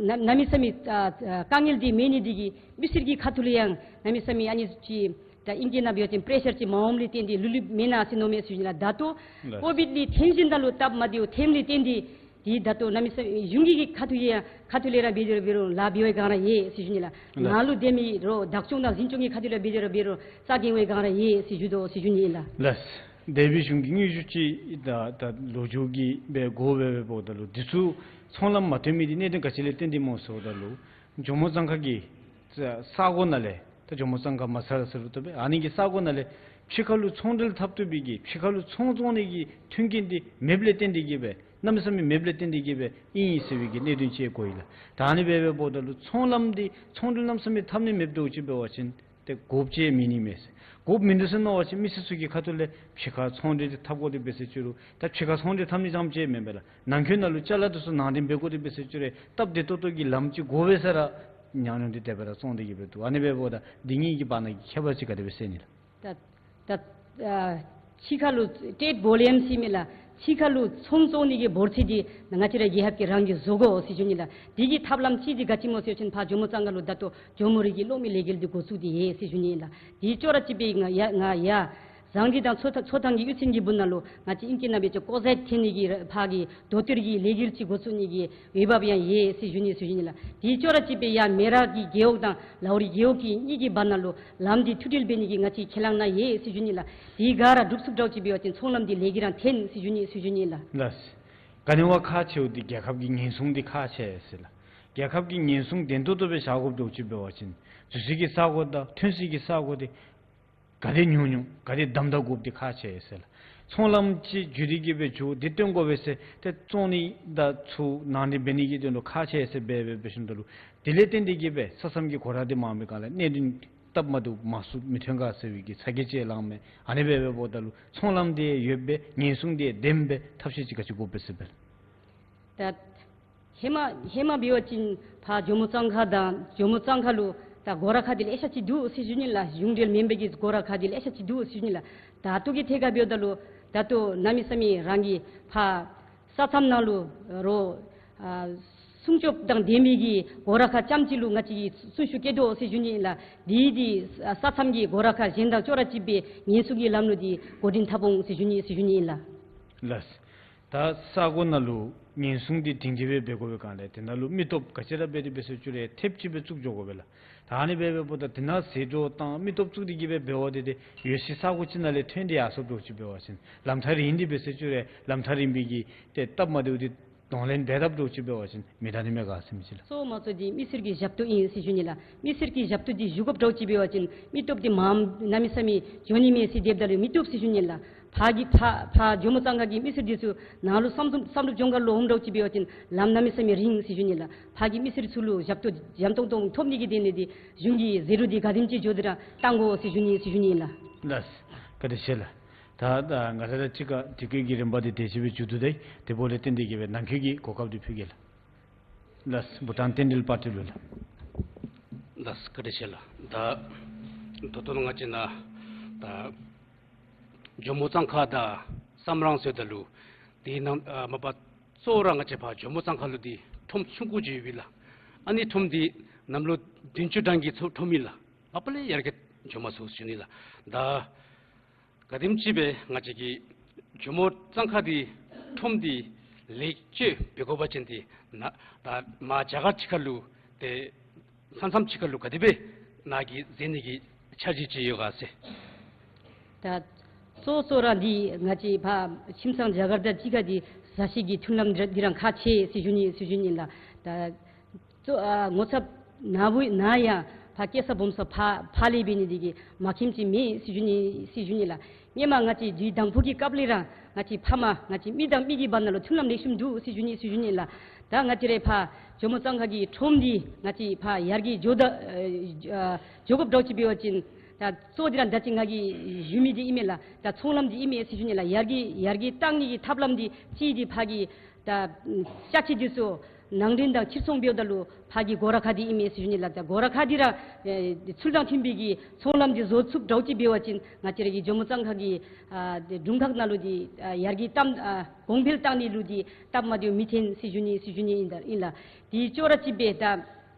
གནམ་མེད་ས་མེད་ཨ་ཨ་དཀའ་ངལ་འདི་མེད་ནི་འདི་གིས་མི་སེར་གྱི་ཁ་ཐུག་ལས་ཡང་གནམ་མེད་ས་མེད་ཨ་ནི་ཅིག་ད་ཨིང་སྐད་ནང་འབད་བ་ཅིན་པེ་རེ་ཤར་ཅིག་མ་འོངམ་ལས་བརྟེན་ཏེ་ལུ་ལུ་མེན་ན་ཟེར་མནོཝ་མས་ཟེར་ཞུ་ནི་ལགས། ད་ལྟོ་ལགས། ཀོ་བིཌ་འདི་ཐོན་ཞིནམ་ད་ལུ་སྟབས་མ་བདེཝ་ཐོནམ་ལས་བརྟེན་ཏེ་འདི་ད་ལྟོ་གནམ་མེད་ས་མེད་གཞུང་གི་ཁ་ཐུག་ཡང་ཁ་ཐུག་ལས་ར་འབད་དེ་ར་འབད་རུང་ལཱ་འབད་བའི་སྒང་ར་ཡོད་ཟེར་ཞུ་ནི་ལགས། ལགས། ནཱ་ལུ་སྡོད་མི་རོགས་བདག་སྐྱོང་དང་འཛིན་སྐྱོང་གི་ཁ་ཐུག་ལས་འབད་དེ་ར་འབད་རུང་རྩ་འགེངས་པའི་སྒང་ར་ཡོད་ཟེར་ཞུ་དོ་ཟེར་ཞུ་ནི་ཨིན་ལགས། ལགས། དེ་སྦེ་གཞུང་གི་དངུལ་ཞུ་ཅིག་ད་ད་ལོ་རྒྱུས་ཀྱི་སྦེ་དགོ་པས་སྦེ་འབདཝ་ད་ལུ་འདི་ཚུ་ཚོང་ལམ་མ་བཏོན་མི་འདི་གནད་དོན་ག་ཅི་ལས་བརྟེན་ཏེ་སྨོ་ཟེརཝ་ད་ལུ་ཇོ་མོ་གཙང་ཁ་གི་ས་གོ་ནང་ལས་ད་ཇོ་མོ་གཙང་ཁ་མ་ཚད་ཟེར་རུང་ཏེ་སྦེ་ཨ་ནི་གི་ས་གོ་ནང་ལས་ཕྱི་ཁ་ལུ་ཚོང་འབྲེལ་འཐབ་བཏུབ་པའི་གི་ཕྱི་ཁ་ལུ་ཚོང་བཙོང་ནི་གི་མཐུན་རྐྱེན་འདི་མེདཔ་ལས་བརྟེན་ཏེ་གི་སྦེ་གནམ་མེད་ས་མེད་མེདཔ་ལས་བརྟེན་ཏེ་གི་སྦེ་ཨིན་ཟེར་བའི་གི་གནད་དོན་ཅིག་གོ་ཡི་ལགས། ད་ཨ་ནི་སྦེ་འབདཝ་ད་ལུ་ཚོང་ལམ་འདི་ཚོང་འབྲེལ་གནམ་མེད་ས་མེད་འཐབ་ནི་མེདཔ་འདྲཝ་ཅིག་འབད་བ་ཅིན་ཏེ་དགོཔ་ཅིག་མེད་ནི་མས་ཟེར། དགོཔ་མིན་འདུག་ཟེར་མནོ་བ་ཅིན་མི་སེར་ཚུ་གི་ཁ་ཐུག་ལས་ཕྱི་ཁར་ཚོང་འབྲེལ་འདི་འཐབ་དགོ་དེ་སྦེ་ཟེར་ཅི་རུང་ད་ཕྱི་ཁར་ཚོང་འབྲེལ་འཐབ་ནི་རྐྱངམ་ཅིག་མེན་པས་ལགས། ནང་འཁོད་ནང་ལུ་ཅ་ལ་འདི་ཚུ་ནང་འདྲེན་འབད་དགོ་དེ་སྦེ་ཟེར་ཅི་རུང་སྟབས་བདེ་ཏོག་ཏོ་གི་ལམ་ཅིག་དགོ་པས་ཟེར་ར་ཉམས་མྱོང་འདི་དེ་སྦེ་ར་བཙོང་སྟེ་གི་སྦེ་འདུག། ཨ་ནི་སྦེ་འབདཝ་ད་འདི་གཉིས་ཀྱི་བར་ན་གི་ཁྱད་པར་ཅིག་ག་དེ་སྦེ་ཟེར་ནི་ལགས། ད་ད་ཨ་ཕྱི་ཁ་ལུ་ཊེཌ་བོ་ལུམ་ཟེར་མི་ལགས། ཕྱི་ཁ་ལུ་ཚོང་བཙོང་ནི་གི་འབོར་ཚད་འདི་ང་བཅས་ར་རྒྱལ་ཁབ་ཀྱིས་རང་གིས་བཟོ་དགོ་ཟེར་ཞུ་ནི་ལགས། དེ་གི་ཐབས་ལམ་ཅིག་འདི་ག་ཅི་སྨོ་ཟེར་བ་ཅིན་ཕར་ཇོ་མོ་གཙང་ཁ་ལུ་ད་ལྟོ་ཇོ་མོ་རི་གི་གློག་མེ་ལས་འགུལ་འདི་འགོ་བཙུགས་ཏེ་ཡོད་ཟེར་ཞུ་ནི་ལགས། དེ་ཅོག་ར་གཅིག་སྦེ་ང་ཡ་ང་ཡ་ཟངས་རི་དང་མཚོ་ཐང་མཚོ་ཐང་གི་གཡུས་ཚན་གྱི་སྦུག་ནང་ལུ་ང་བཅས་ཨིང་སྐད་ནང་འབད་བ་ཅིན་ཀོ་ཟེཊ་འཐེན་ནི་གི་ར་ཕར་གྱི་མདོ་སྟོད་ཀྱི་ལས་འགུལ་ཅིག་འགོ་བཙུགས་ནི་གི་འོས་འབབ་ཡང་ཡོད་ཟེར་ཞུ་ནི་ཟེར་ཞུ་ནི་ལགས། དེ་ཅོག་ར་གཅིག་སྦེ་ཡར་མེ་རག་གི་རྒེད་འོག་དང་ལའོ་རི་རྒེད་འོག་གི་གཉིས་ཀྱི་བར་ན་ལུ་ལམ་འདི་མཐུད་སྒྲིལ་འབད་ནི་གི་ང་བཅས་ཁས་བླངས་ནང་ཡོད་ཟེར་ཞུ་ནི་ལགས། དེ་ག་ར་འགྲུབ་ཚུགསཔ་འདྲཝ་ཅིག་འབད་བ་ཅིན་ཚོང་ལམ་འདི་ལས་འགུལ་རང་འཐོན་ཟེར་ཞུ་ནི་ཟེར་ཞུ་ནི་ལགས། ལགས། ག་ནི་བ་ཁག་ཆེཝ་འདི་རྒྱལ་ཁབ་ཀྱི་ཉེན་སྲུང་འདི་ཁག་ཆེ་ཟེར་ལགས། རྒྱལ་ཁབ་ཀྱི་ཉེན་སྲུང་བདེན་ཏོག་ཏོ་སྦེ་བཞག་དགོཔ་འདྲཝ་ཅིག་འབད་བ་ཅིན་འཛུལ་སའི་གི་ས་གོ་དང་ཐོན་སའི་གི་ས་གོ་འདི་ག་དེ་ཉུང་ཉུང་ག་དེ་དམ་དྲག་དགོཔ་འདི་ཁག་ཆེ་ཟེར་ལགས། ཚོང་ལམ་ཅིག་བརྒྱུད་དེ་གི་སྦེ་འགྱོ་འདི་བཏོན་དགོ་པས་ཟེར་ཏེ་བཙོང་ནི་དང་ཚུ་ནང་འདྲེན་འབད་ནི་གི་དོན་ལུ་ཁག་ཆེ་ཟེར་སྦེ་སྦེ་འབད་ཞིནམ་ད་ལུ་དེ་ལས་བརྟེན་ཏེ་གི་སྦེ་ས་མཚམས་ཀྱི་སྒོ་ར་འདི་མང་པའི་སྒང་ལས་གནད་དོན་སྟབས་མ་བདེཝ་མང་སུ་མི་ཐོན་ག་ཟེར་བའི་གི་ཚ་གྱང་ཅིག་ལངམ་མས། ཨ་ནི་སྦེ་སྦེ་འབདཝ་ད་ལུ་ཚོང་ལམ་འདི་ཡོདཔ་སྦེ་ཉེན་སྲུང་འདི་ལྡནམ་སྦེ་ཐབས་ཤེས་ཅིག་ག་ཅི་དགོ་པས་ཟེར་སྦེ། ད་ཧེ་མ་ཧེ་མ་འབད་བ་ཅིན་ཕར་ཇོ་མོ་གཙང་ཁ་དང་ཇོ་མོ་གཙང་ཁ་ལུ་ད་སྒོ་ར་ཁག་འདི་ལེ་ཤ་ཅིག་འདུག་ཟེར་ཞུ་ནི་ལགས། གཞུང་འབྲེལ་མེན་པའི་གི་སྒོ་ར་ཁག་འདི་ལེ་ཤ་ཅིག་འདུག་ཟེར་ཞུ་ནི་ལགས། ད་ལྟོ་གི་ཐད་ཁར་འབདཝ་ད་ལུ་ད་ལྟོ་གནམ་མེད་ས་མེད་རང་གི་ཕར་ས་མཚམས་ནང་ལུ་རོགས་ཨ་སྲུང་སྐྱོབ་དང་ལྡན་མི་གི་སྒོ་ར་ཁག་རྐྱངམ་ཅིག་ལུ་ང་བཅས་ཀྱིས་གསོན་ཤུགས་བསྐྱེད་དོ་ཟེར་ཞུ་ནི་ལགས། དེ་འདི་ས་མཚམས་ཀྱི་སྒོ་ར་ཁག་གཞན་དང་ཅོག་ར་གཅིག་སྦེ་ཉེན་སྲུང་གི་ལམ་ལུགས་འདི་འགོ་འདྲེན་འཐབ་འོང་ཟེར་ཞུ་ནི་ཟེར་ཞུ་ནི་ཨིན་ལགས། ལགས། ད་ས་གོ་ནང་ལུ་ཉེན་སྲུང་འདི་སྒྲིང་སྒྲི་སྦེ་འབད་དགོ་པའི་སྒང་ལས་དེ་ནང་ལུ་མི་སྟོབས་ག་ཅི་ར་འབད་དེ་འབད་ཟེར་ཅི་རུང་ཐེབས་ཅིག་སྦེ་བཙུགས་འགྱོ་དགོ་པས་ལགས། ད་ ད་ཨ་ནི་སྦེ་འབདཝ་ད་དེ་ནང་ཟད་འགྲོ་དང་མི་སྟོབས་བཙུགས་ཏེ་གི་སྦེ་འབད་བ་དེ་དེ་ཡོད་སའི་ས་གོ་ཅིག་ནང་ལས་ཐོན་ཏེ་ཡར་སོངམ་འདྲཝ་ཅིག་འབད་བ་ཅིན་ལམ་ཐག་རིང་སྟེ་འབད་ཟེར་ཞུ་རུང་ལམ་ཐག་རིང་པའི་གི་ཏེ་སྟབས་མ་བདེཝ་དེ་གདོང་ལེན་འབད་དཔ་འདྲཝ་ཅིག་འབད་བ་ཅིན་མི་དྲག་ནི་མས་ག་ཟེར་མི་ཅིག་ལགས། གཙོ་བོ་མ་གཙོ་འདི་མི་སེར་གྱི་ཞབས་ཏོག་ཨིན་ཟེར་ཞུ་ནི་ལགས། མི་སེར་གྱི་ཞབས་ཏོག་འདི་ཞུ་དགོཔ་འདྲཝ་ཅིག་འབད་བ་ཅིན་མི་སྟོབས་འདི་མངམ་གནམ་མེད་ས་མེད་འགྱོ་ནི་མས་ཟེར་སྡོདཔ་ད་ལུ་མི་བཏུབ་ཟེར་ཞུ་ནི་ལགས། ཕར་གྱི་ཕར་ཕར་ཇོ་མོ་གཙང་ཁ་གི་མི་སེར་འདི་ཚུ་ནཱ་ལུ་བསམ་བསམ་གྲུབ་ལྗོངས་མཁར་ལུ་འོངམ་འདྲཝ་ཅིག་འབད་བ་ཅིན་ལམ་གནམ་མེད་ས་མེད་རིང་ཟེར་ཞུ་ནི་ལགས། ཕར་གྱི་མི་སེར་ཚུ་ལུ་ཞབས་ཏོག་འཇམ་ཏོང་ཏོ་ཐོབ་ནི་གི་དོན་ལས་འདི་གཞུང་གིས་ཟད་འགྲོ་འདི་ག་དེམ་ཅིག་འགྱོ་སྟེ་ར་བཏང་དགོ་ཟེར་ཞུ་ནི་ཟེར་ཞུ་ནི་ལགས། ལགས། བཀའ་དྲིན་ཆེ་ལགས། ད་ད་ང་བཅས་ར་གཅིག་ཁར་དྲི་བཀོད་ཀྱི་རིམ་པ་འདི་དེ་ཅིག་སྦེ་མཇུག་བསྡུ་ད་ཡི། དེ་འབདཝ་ལས་བརྟེན་ཏེ་གི་སྦེ་ནང་འཁོད་ཀྱི་གོ་སྐབས་འདི་ཕུལ་གེ་ལགས། ལགས། བྷུ་ཊཱན་རྟེན་འབྲེལ་པར་ཊི་ལུ་ལགས། ལགས། བཀའ་དྲིན་ཆེ་ལགས། ད་ད་ལྟོ་ང་བཅས་ནཱ་ད་ཇོ་མོ་གཙང་ཁ་དང་བསམ་རང་ཟེརཝ་ད་ལུ་དེ་ནང་ཨ་མ་པ་གཙོ་བོ་ར་ང་བཅས་ཕར་ཇོ་མོ་གཙང་ཁ་ལུ་འདི་ཁྲོམ་ཆུང་ཀུ་ཅིག་ཡོད་པས་ལགས། ཨ་ནི་ཁྲོམ་འདི་གནམ་ལོ་བདུན་ཅུ་གྲངས་ཀྱི་ཚུ་ཁྲོམ་ཨིན་ལགས། མ་པ་ལས་ཡར་རྒྱས་འགྱོ་མ་ཚུགས་ཟེར་ཞུ་ནི་ལགས། ད་ག་དེམ་ཅིག་སྦེ་ང་བཅས་ཀྱི་ཇོ་མོ་གཙང་ཁ་འདི་ཁྲོམ་འདི་ལེགས་བཅོས་འབད་དགོ་པ་ཅིན་འདི་ནཱ་ད་མར་རྒྱ་གར་ཕྱི་ཁ་ལུ་ཏེ་ས་མཚམས་ཕྱི་ཁ་ལུ་ག་དེ་སྦེ་ནཱ་གིས་མཛད་ནི་གི་འཆར་གཞི་ཅིག་ཡོད་ག་ཟེར། ད་གཙོ་གཙོ་ར་འདི་ང་བཅས་ཕར་ཁྱིམ་ཚང་རྒྱ་གར་དང་གཅིག་ཁར་འདི་བཟའ་བཅའ་གི་མཐུན་ལམ་འདི་ར་འདི་ར་ཁག་ཆེ་ཟེར་ཞུ་ནི་ཟེར་ཞུ་ནི་ལགས། ད་གཙོ་ཨ་ངོ་ཚབ་ནཱ་བུ་ནཱ་ཡང་ཕར་སྐྱེས་ས་སྦོམ་ས་ཕར་ཕར་ལས་འབད་ནི་འདི་གིས་མ་མཁྱེནམ་ཅིག་མེད་ཟེར་ཞུ་ནི་ཟེར་ཞུ་ནི་ལགས། སྔོན་མ་ང་བཅས་འདི་དང་ཕུ་གི་སྐབས་ལས་ར་ང་བཅས་ཕ་མ་ང་བཅས་མི་དང་མི་གི་བར་ན་ལུ་མཐུན་ལམ་ལེགས་ཤོམ་འདུག་ཟེར་ཞུ་ནི་ཟེར་ཞུ་ནི་ལགས། ད་ང་བཅས་ར་ཕར་ཇོ་མོ་གཙང་ཁ་གི་ཁྲོམ་འདི་ང་བཅས་ཕར་ཡར་རྒྱས་འགྱོ་ད་ཨ་འགྱོ་དགོཔ་འདྲཝ་ཅིག་འབད་བ་ཅིན་ད་གཙོ་འདི་ར་ད་ཅི་ང་གིས་ཞུ་མི་འདི་ཨིན་མས་ལགས། ད་ཚོང་ལམ་འདི་ཨིན་མས་ཟེར་ཞུ་ནི་ལགས། ཡར་རྒྱས་ཡར་རྒྱས་གཏང་ནི་གི་ཐབས་ལམ་འདི་གཅིག་འདི་ཕར་གྱི་ད་ཅ་ཆས་འདི་ཚུ་ནང་འདྲེན་དང་ཕྱིར་ཚོང་འབདཝ་ད་ལུ་ཕར་གྱི་སྒོ་ར་ཁ་འདི་ཨིན་མས་ཟེར་ཞུ་ནི་ལགས། ད་སྒོ་ར་ཁ་འདི་ར་ཨེ་ཚུལ་དང་མཐུན་པའི་གི་ཚོང་ལམ་འདི་བཟོ་ཚུགསཔ་འདྲཝ་ཅིག་འབད་བ་ཅིན་ང་བཅས་ར་གི་ཇོ་མོ་གཙང་ཁ་གི་ཨ་དེ་དྲུང་ཁག་ནང་ལུ་འདི་ཨ་ཡར་རྒྱས་གཏང་ཨ་གོང་འཕེལ་གཏང་ནི་ལུ་འདི་སྟབས་མ་བདེཝ་མི་འཐོན་ཟེར་ཞུ་ནི་ཟེར་ཞུ་ནི་ཨིན་ད་ཨིན་ལགས། དེ་ཅོག་ར་གཅིག་སྦེ་ད་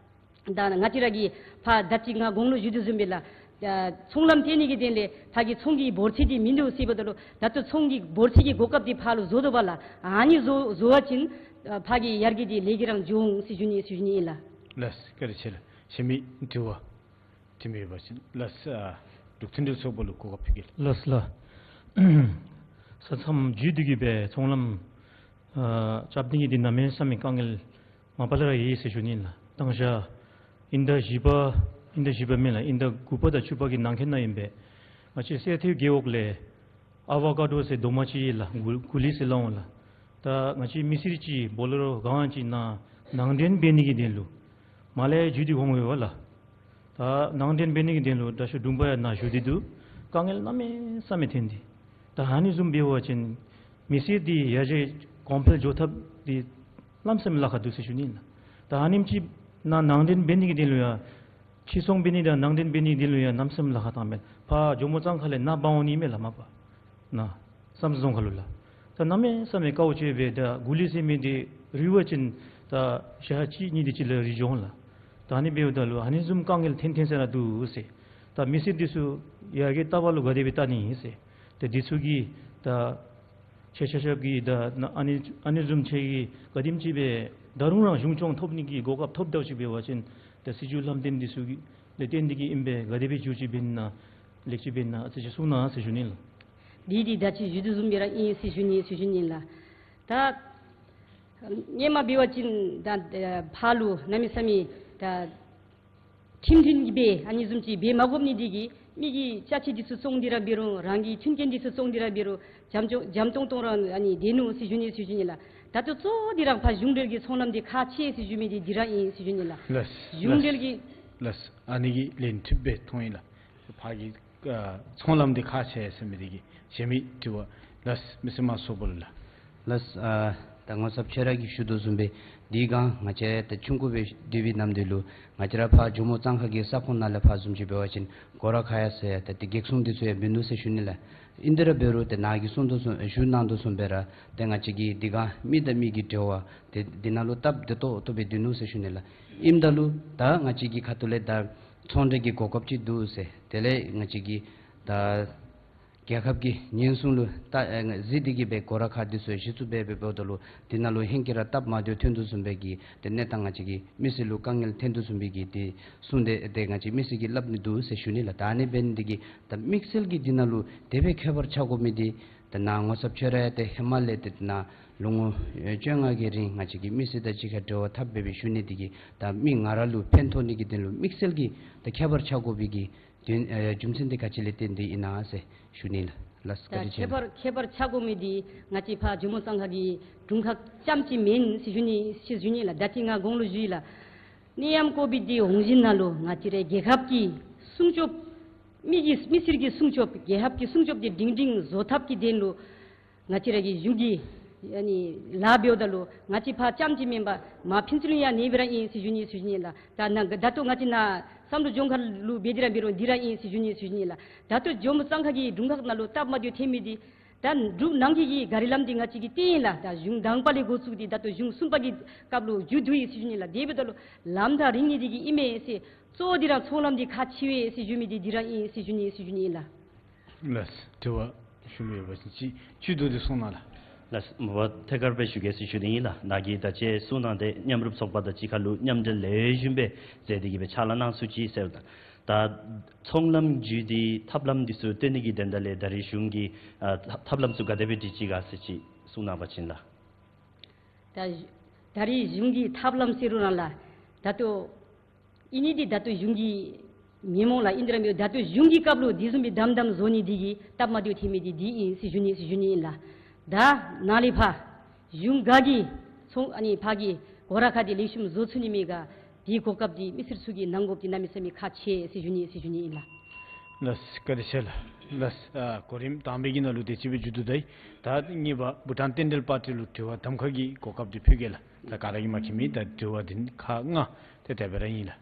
ད་ང་བཅས་ར་གི་ཕར་ད་ཅི་ང་གོང་ལུ་ཞུ་དོ་བཟུམ་སྦེ་ལགས། ཨ་ཚོང་ལམ་བཏོན་ནི་གི་དོན་ལས་ཕར་གྱི་ཚོང་གི་འབོར་ཚད་འདི་མིན་འདུག་ཟེརཝ་ད་ལུ་ད་ལྟོ་ཚོང་གི་འབོར་ཚད་ཀྱི་གོ་སྐབས་འདི་ཕར་ལུ་བཟོ་དོ་བ་ལགས། ཨ་ནི་བཟོ་བཟོ་བ་ཅིན་ཨ་ཕར་གྱི་ཡར་རྒྱས་འདི་ལེགས་ཀྱི་རང་འགྱོ་འོང་ཟེར་ཞུ་ནི་ཟེར་ཞུ་ནི་ཨིན་ལགས། ལགས། བཀའ་དྲིན་ཆེ་ལགས། གཞན་མི་དྲི་བ་དྲི་མི་ཡོད་པ་ཅིན་ལགས། ཨ་འབྲུག་མཐུན་སྒྲིལ་ཚོགས་པ་ལུ་གོ་སྐབས་ཕུལ་གེ་ལགས། ལགས་ལགས། ས་མཚམས་བརྒྱུད་དེ་གི་སྦེ་ཚོང་ལམ་ཨ་རྐྱབ་ནི་གི་འདི་གནམ་མེད་ས་མེད་དཀའ་ངལ་མ་པ་ལས་ར་ཡོད་ཟེར་ཞུ་ནི་ལགས། དང་ཞག་དབྱིན་ཟླ་བཞི་པ་དབྱིན་ཟླ་བཞི་པ་མེན་ལགས། དབྱིན་ཟླ་དགུ་པ་དང་བཅུ་པ་གི་ནང་འཁོད་ནང་ཨིན་པས། ང་བཅས་སེར་སྐྱ་རྒེད་འོག་ལས་ཨ་བ་ཀ་ཌོ་ཟེར་རྡོག་མ་ཅིག་ཡོད་ལགས། གུ་གུ་ལི་ཟེར་སླབ་འོང་ལགས། ད་ང་བཅས་མི་སེར་ཅིག་བོ་ལེ་རོ་ག་ཅིག་ནང་ནང་འདྲེན་འབད་ནི་གི་དོན་ལུ་མར་ལས་བརྒྱུད་དེ་འོང་ཡོད་པ་ལགས། ད་ནང་འདྲེན་འབད་ནི་གི་དོན་ལུ་དྲག་ཤོས་དྲུང་པ་ཡང་ནཱ་བཞུགས་ཏེ་འདུག། དཀའ་ངལ་གནམ་མེད་ས་མེད་འཐོན་ཏེ། ད་ཨ་ནི་བཟུམ་འབད་བ་ཅིན་མི་སེར་འདི་ཡར་རྒྱས་གོང་འཕེལ་འགྱོ་ཐབས་འདི་གནམ་མེད་ས་མེད་ལཱ་ཁག་འདུག་ཟེར་ཞུ་ནི་ལགས། ད་ཨ་ནེམ་ཅིག་ནཱ་ནང་འདྲེན་འབད་ནི་གི་དོན་ལུ་ཡང་ཕྱིར་ཚོང་འབད་ནི་དང་ནང་འདྲེན་འབད་ནི་གི་དོན་ལུ་ཡང་གནམ་མེད་ས་མེད་ལཱ་ཁག་བཏངམ་མས། ཕར་ཇོ་མོ་གཙང་ཁ་ལས་ནཱ་འབག་འོང་ནི་མས་ལགས། མ་པ་ནཱ་བསམ་རྩེ་རྫོང་ཁ་ལུ་ལགས། ད་གནམ་མེད་ས་མེད་དཀའཝ་སྤྱད་སྦེ་ད་གུ་ལི་ཟེར་མི་འདི་རིལ་བ་ཅིན་ད་ཞག་གཅིག་གཉིས་དེ་ཅིག་ལས་རིལ་འགྱོ་འོང་ལགས། ད་ཨ་ནི་འབདཝ་ད་ལུ་ཨ་ནི་བཟུམ་དཀའ་ངལ་འཐོན་འཐོན་ས་ར་འདུག་ཟེར། ད་མི་སེར་འདི་ཚུ་ཡར་རྒྱས་ལྟ་བ་ལུ་ག་དེ་སྦེ་ལྟ་ནི་ཨིན་ཟེར། ད་འདི་ཚུ་གི་ད་ཁྱེད་ཆ་ཁྱབ་ཀྱིས་ད་ཨ་ནི་ཨ་ནི་བཟུམ་ཁྱེད་ཀྱིས་ག་དེམ་ཅིག་སྦེ་ད་རུང་རང་གཞུང་སྐྱོང་ཐོབ་ནི་གི་གོ་སྐབས་ཐོབ་དོ་ཅིག་འབད་བ་ཅིན་ད་སྲིད་བྱུས་ལམ་སྟོན་འདི་ཚུ་གི་ལས་བརྟེན་ཏེ་གི་ཨིན་པས། ག་དེ་སྦེ་བསྒྱུར་བཅོས་འབད་ནི་ན་ལེགས་ཅིག་འབད་ནི་ན་ཨ་ཙི་ཅིག་གསུང་གནང་ཟེར་ཞུ་ནི་ལགས། འདི་འདི་ད་ཅི་ཞུ་དོ་བཟུམ་སྦེ་ར་ཨིན་ཟེར་ཞུ་ནི་ཟེར་ཞུ་ནི་ལགས། ད་སྔོན་མ་འབད་བ་ཅིན་ད་ཕར་ལུ་གནམ་མེད་ས་མེད་ད་ཁྲིམས་མཐུན་གྱི་སྦེ་ཨ་ནི་བཟུམ་ཅིག་འབད་མ་དགོཔ་ནི་འདི་གིས་མི་གི་ཅ་ཆས་འདི་ཚུ་བཙོང་སྟེ་ར་འབད་རུང་རང་གི་མཐུན་རྐྱེན་འདི་ཚུ་བཙོང་སྟེ་ར་འབད་རུང་འཇམ་ཅོ་འཇམ་ཏོང་ཏོ་ར་ཨ་ནི་སྡོད་ནུག་ཟེར་ཞུ་ནི་ཟེར་ཞུ་ནི་ལགས། ད་ལྟོ་གཙོ་བོ་འདི་ར་ཕར་གཞུང་འབྲེལ་གྱི་ཚོང་ལམ་འདི་ཁག་ཆེ་ཟེར་ཞུ་མི་འདི་འདི་ར་ཨིན་ཟེར་ཞུ་ནི་ལགས། ལགས། གཞུང་འབྲེལ་གྱི་ལགས། ཨ་ནི་གི་ལན་མཐུད་སྦེ་ཐོན་ཡི་ལགས། ཕར་གྱི་ཨ་ཚོང་ལམ་འདི་ཁག་ཆེ་ཟེར་མི་འདི་གིས་གཞན་མི་དྲི་བ། ལགས། མི་སེར་མང་ཚོགས་པ་ལུ་ལགས། ལགས། ཨ་ད་ངོ་ཚབ་ཁྱེད་ར་གིས་ཞུ་དོ་བཟུམ་སྦེ་འདི་སྒང་ང་བཅས་ད་ཆུང་ཀུ་སྦེ་སྡོད་པའི་ནམ་དུས་ལུ་ང་བཅས་ར་ཕར་ཇོ་མོ་གཙང་ཁ་གི་ས་ཁོངས་ནང་ལས་ཕར་བཟུམ་ཅིག་འབད་བ་ཅིན་སྒོ་ར་ཁ་ཡང་ཟེར་ཡང་ད་འདི་གེགས་སོང་འདི་ཚུ་ཡང་འབད་ནུག་ཟེར་ཞུ་ནི་ལགས། ཨིན་ཏེ་ར་འབད་རུང་ད་ནཱ་གིས་གསུང་དོ་བཟུམ་ཞུ་གནང་དོ་བཟུམ་སྦེ་ར་ད་ང་བཅས་ཀྱི་འདི་སྒང་མི་དང་མི་གི་འབྲེལ་བ་ད་འདི་ནང་ལུ་སྟབས་བདེ་ཏོག་ཏོ་སྦེ་སྡོད་ནུག་ཟེར་ཞུ་ནི་ལགས། ཨིནམ་ད་ལུ་ད་ང་བཅས་ཀྱི་ཁ་ཐུག་ལས་ད་ཚོང་འབྲེལ་གྱི་གོ་སྐབས་ཅིག་འདུག་ཟེར། དེ་ལས་ང་བཅས་ཀྱི་ད་ རྒྱལ་ཁབ་ཀྱི་ཉེན་སྲུང་ལུ་ད་ཨེ་གཟིགས་ཏེ་གིས་སྦེ་སྒོ་ར་ཁ་འདི་ཚུ་གཞི་བཙུགས་འབད་འབདཝ་ད་ལུ་འདི་ནང་ལུ་ཧེང་སྐལ་ར་སྟབས་མ་བདེཝ་ཐོན་དོ་བཟུམ་སྦེ་གི་ཏེ་གནས་སྟངས་ང་བཅས་ཀྱི་མི་སེར་ལུ་དཀའ་ངལ་ཐོན་དོ་བཟུམ་སྦེ་གི་ཏེ་གསུངས་ཏེ་ཏེ་ང་བཅས་མི་སེར་གྱིས་སླབ་ནི་འདུག་ཟེར་ཞུ་ནི་ལགས། ད་ཨ་ནི་འབད་ནི་འདི་གིས་ད་དམིགས་བསལ་གྱིས་འདི་ནང་ལུ་དེ་སྦེ་ཁྱད་པར་ཆགས་དགོ་མི་འདི་ད་ནཱ་ངོ་ཚབ་ཁྱོད་ར་ཏེ་ཧེ་མ་ལས་ཏེ་ནཱ་ལོ་ངོ་བཅོ་ལྔ་གི་རིང་ང་བཅས་ཀྱི་མི་སེར་དང་གཅིག་ཁར་འབྲེལ་བ་འཐབ་འབད་འབད་ཞུ་ནི་འདི་གིས་ད་མི་ང་ར་ལུ་ཕན་ཐོགས་ནི་གི་དོན་ལུ་དམིགས་བསལ་གྱིས་ད་ཁྱད་པར་ཆགས་དགོ་པའི་གི་དོན་ཨེ་རྒྱུ་མཚན་འདི་ག་ཅི་ལས་བརྟེན་ཏེ་ཨིན་ན་ཟེར་ཞུ་ནི་ལགས། ལགས་བཀའ་ད་དྲིན་ཆེ་ཁྱད་ལགས། པར་ཁྱད་པར་ཆགས་དགོ་མི་འདི་ང་བཅས་ཕར་ཇོ་མོ་གཙང་ཁ་གི་དྲུང་ཁག་རྐྱངམ་ཅིག་མེན་ཟེར་ཞུ་ནི་ཟེར་ཞུ་ནི་ལགས། ད་ཅི་ང་གོང་ལུ་ཞུ་ཡི་ལགས། ནད་ཡམས་ཀོ་བིཌ་འདི་འོང་ཞིནམ་ལས་ང་བཅས་རའི་རྒྱལ་ཁབ་ཀྱི་སྲུང་སྐྱོབ་མི་གི་མི་སེར་གྱི་སྲུང་སྐྱོབ་རྒྱལ་ཁབ་ཀྱི་སྲུང་སྐྱོབ་འདི་སྒྲིང་སྒྲིང་བཟོ་ཐབས་ཀྱི་དོན་ལུ་ང་བཅས་ར་གི་གཞུང་གི་ཨ་ནི་ལཱ་འབདཝ་ད་ལུ་ང་བཅས་ཕར་རྐྱངམ་ཅིག་མེན་པར་མར་ཕུན་ཚོགས་གླིང་ཡང་ཨ་ནི་སྦེ་ར་ཨིན་ཟེར་ཞུ་ནི་ཟེར་ཞུ་ནི་ལགས། ད་ནཱ་ད་ལྟོ་ང་བཅས་ནཱ་བསམ་གྲུབ་ལྗོངས་མཁར་ལུ་འབད་དེ་ར་འབད་རུང་འདི་ར་ཨིན་ཟེར་ཞུ་ནི་ཟེར་ཞུ་ནི་ལགས། ད་ལྟོ་ཇོ་མོ་གཙང་ཁ་གི་དྲུང་ཁག་ནང་ལུ་སྟབས་མ་བདེཝ་ཐོན་མི་འདི་ད་འབྲུག་ནང་གི་གི་ག་རི་ལམ་འདི་ང་བཅས་ཀྱིས་བཏིང་ཡི་ལགས། ད་གཞུང་དང་པ་ལས་འགོ་བཙུགས་ཏེ་ད་ལྟོ་གཞུང་གསུམ་པ་གི་སྐབས་ལུ་མཇུག་བསྡུ་ཡི་ཟེར་ཞུ་ནི་ལགས། དེ་འབདཝ་ད་ལུ་ལམ་ཐག་རིང་ནི་འདི་གིས་ཨིན་མས་ཟེར། གཙོ་བོ་འདི་ར་ཚོང་ལམ་འདི་ཁག་ཆེ་བས་ཟེར་ཞུ་མི་འདི་འདི་ར་ཨིན་ཟེར་ཞུ་ནི་ཟེར་ཞུ་ནི་ཨིན་ལགས། ལགས། དྲི་བ་ཞུ་མི་ཡོད་པ་ཅིན་ཅིག་བཅུད་བསྡུ་སྟེ་གསུང་གནང་ལགས། ལགས། མ་པ་ཐད་ཀར་སྦེ་ཞུ་གེ་ཟེར་ཞུ་ནི་ཨིན་ལགས། ནཱ་གིས་ད་ཅི་གསུང་གནང་སྟེ་མཉམ་རུབ་ཚོགས་པ་དང་གཅིག་ཁར་ལུ་མཉམ་འབྲེལ་ལེགས་ཤོམ་སྦེ་མཛད་དེ་གིས་སྦེ་ཕྱག་ལཱ་གནང་ཚུགས་ཅི་ཟེར། ད་ཚོང་ལམ་བརྒྱུད་དེ་ཐབས་ལམ་འདི་ཚུ་སྟོན་ནི་གི་དོན་དག་ལས་ད་རེས་གཞུང་གིས་ཨ་ཐབས་ལམ་ཚུ་ག་དེ་སྦེ་སྒྲིག་ཅི་ག་ཟེར་ཅིག་གསུང་གནང་བ་ཅིན་ལགས། ད་ད་རེས་གཞུང་གི་ཐབས་ལམ་ཟེར་རུང་ར་ལགས། ད་ལྟོ་ཨིན་ནི་འདི་ད་ལྟོ་གཞུང་གི་ཉིན་མོ་ལགས། ཨིན་དེ་ར་མེན་ད་ལྟོ་གཞུང་གི་སྐབས་ལུ་འདི་བཟུམ་སྦེ་དམ་དམ་བཟོ་ནི་འདི་གིས་སྟབས་མ་བདེཝ་ཐོན་མི་འདི་འདི་ཨིན་ཟེར་ཞུ་ནི་ཟེར་ཞུ་ནི་ཨིན་ལགས། ད་ནཱ་ལས་ཕར་གཞུང་ག་གིས་ཚོང་ཨ་ནི་ཕར་གྱི་སྒོ་ར་ཁ་འདི་ལེགས་ཤོམ་བཟོ་ཚུགས་ནི་མེད་ག། དེའི་གོ་སྐབས་འདི་མི་སེར་ཚུ་གིས་གནང་དགོཔ་འདི་གནམ་མེད་ས་མེད་ཁག་ཆེ་ཟེར་ཞུ་ནི་ཟེར་ཞུ་ནི་ཨིན་ལགས། ལགས། བཀའ་དྲིན་ཆེ་ལགས། ལགས། ཨ་གོ་རིམ་དང་པའི་གི་ནང་ལུ་དེ་ཅིག་སྦེ་མཇུག་བསྡུ་ད་ཡི། ད་གཉིས་པ་བྷུ་ཊཱན་རྟེན་འབྲེལ་པར་ཊི་ལུ་དྲི་བ་གདམ་ཁ་གི་གོ་སྐབས་འདི་ཕུལ་གེ་ལགས། ད་ག་ར་གིས་མ་མཁྱེན་མི་ད་དྲི་བ་འདི་ཁག་ལྔ་དེ་དེ་སྦེ་ར་ཨིན་ལགས།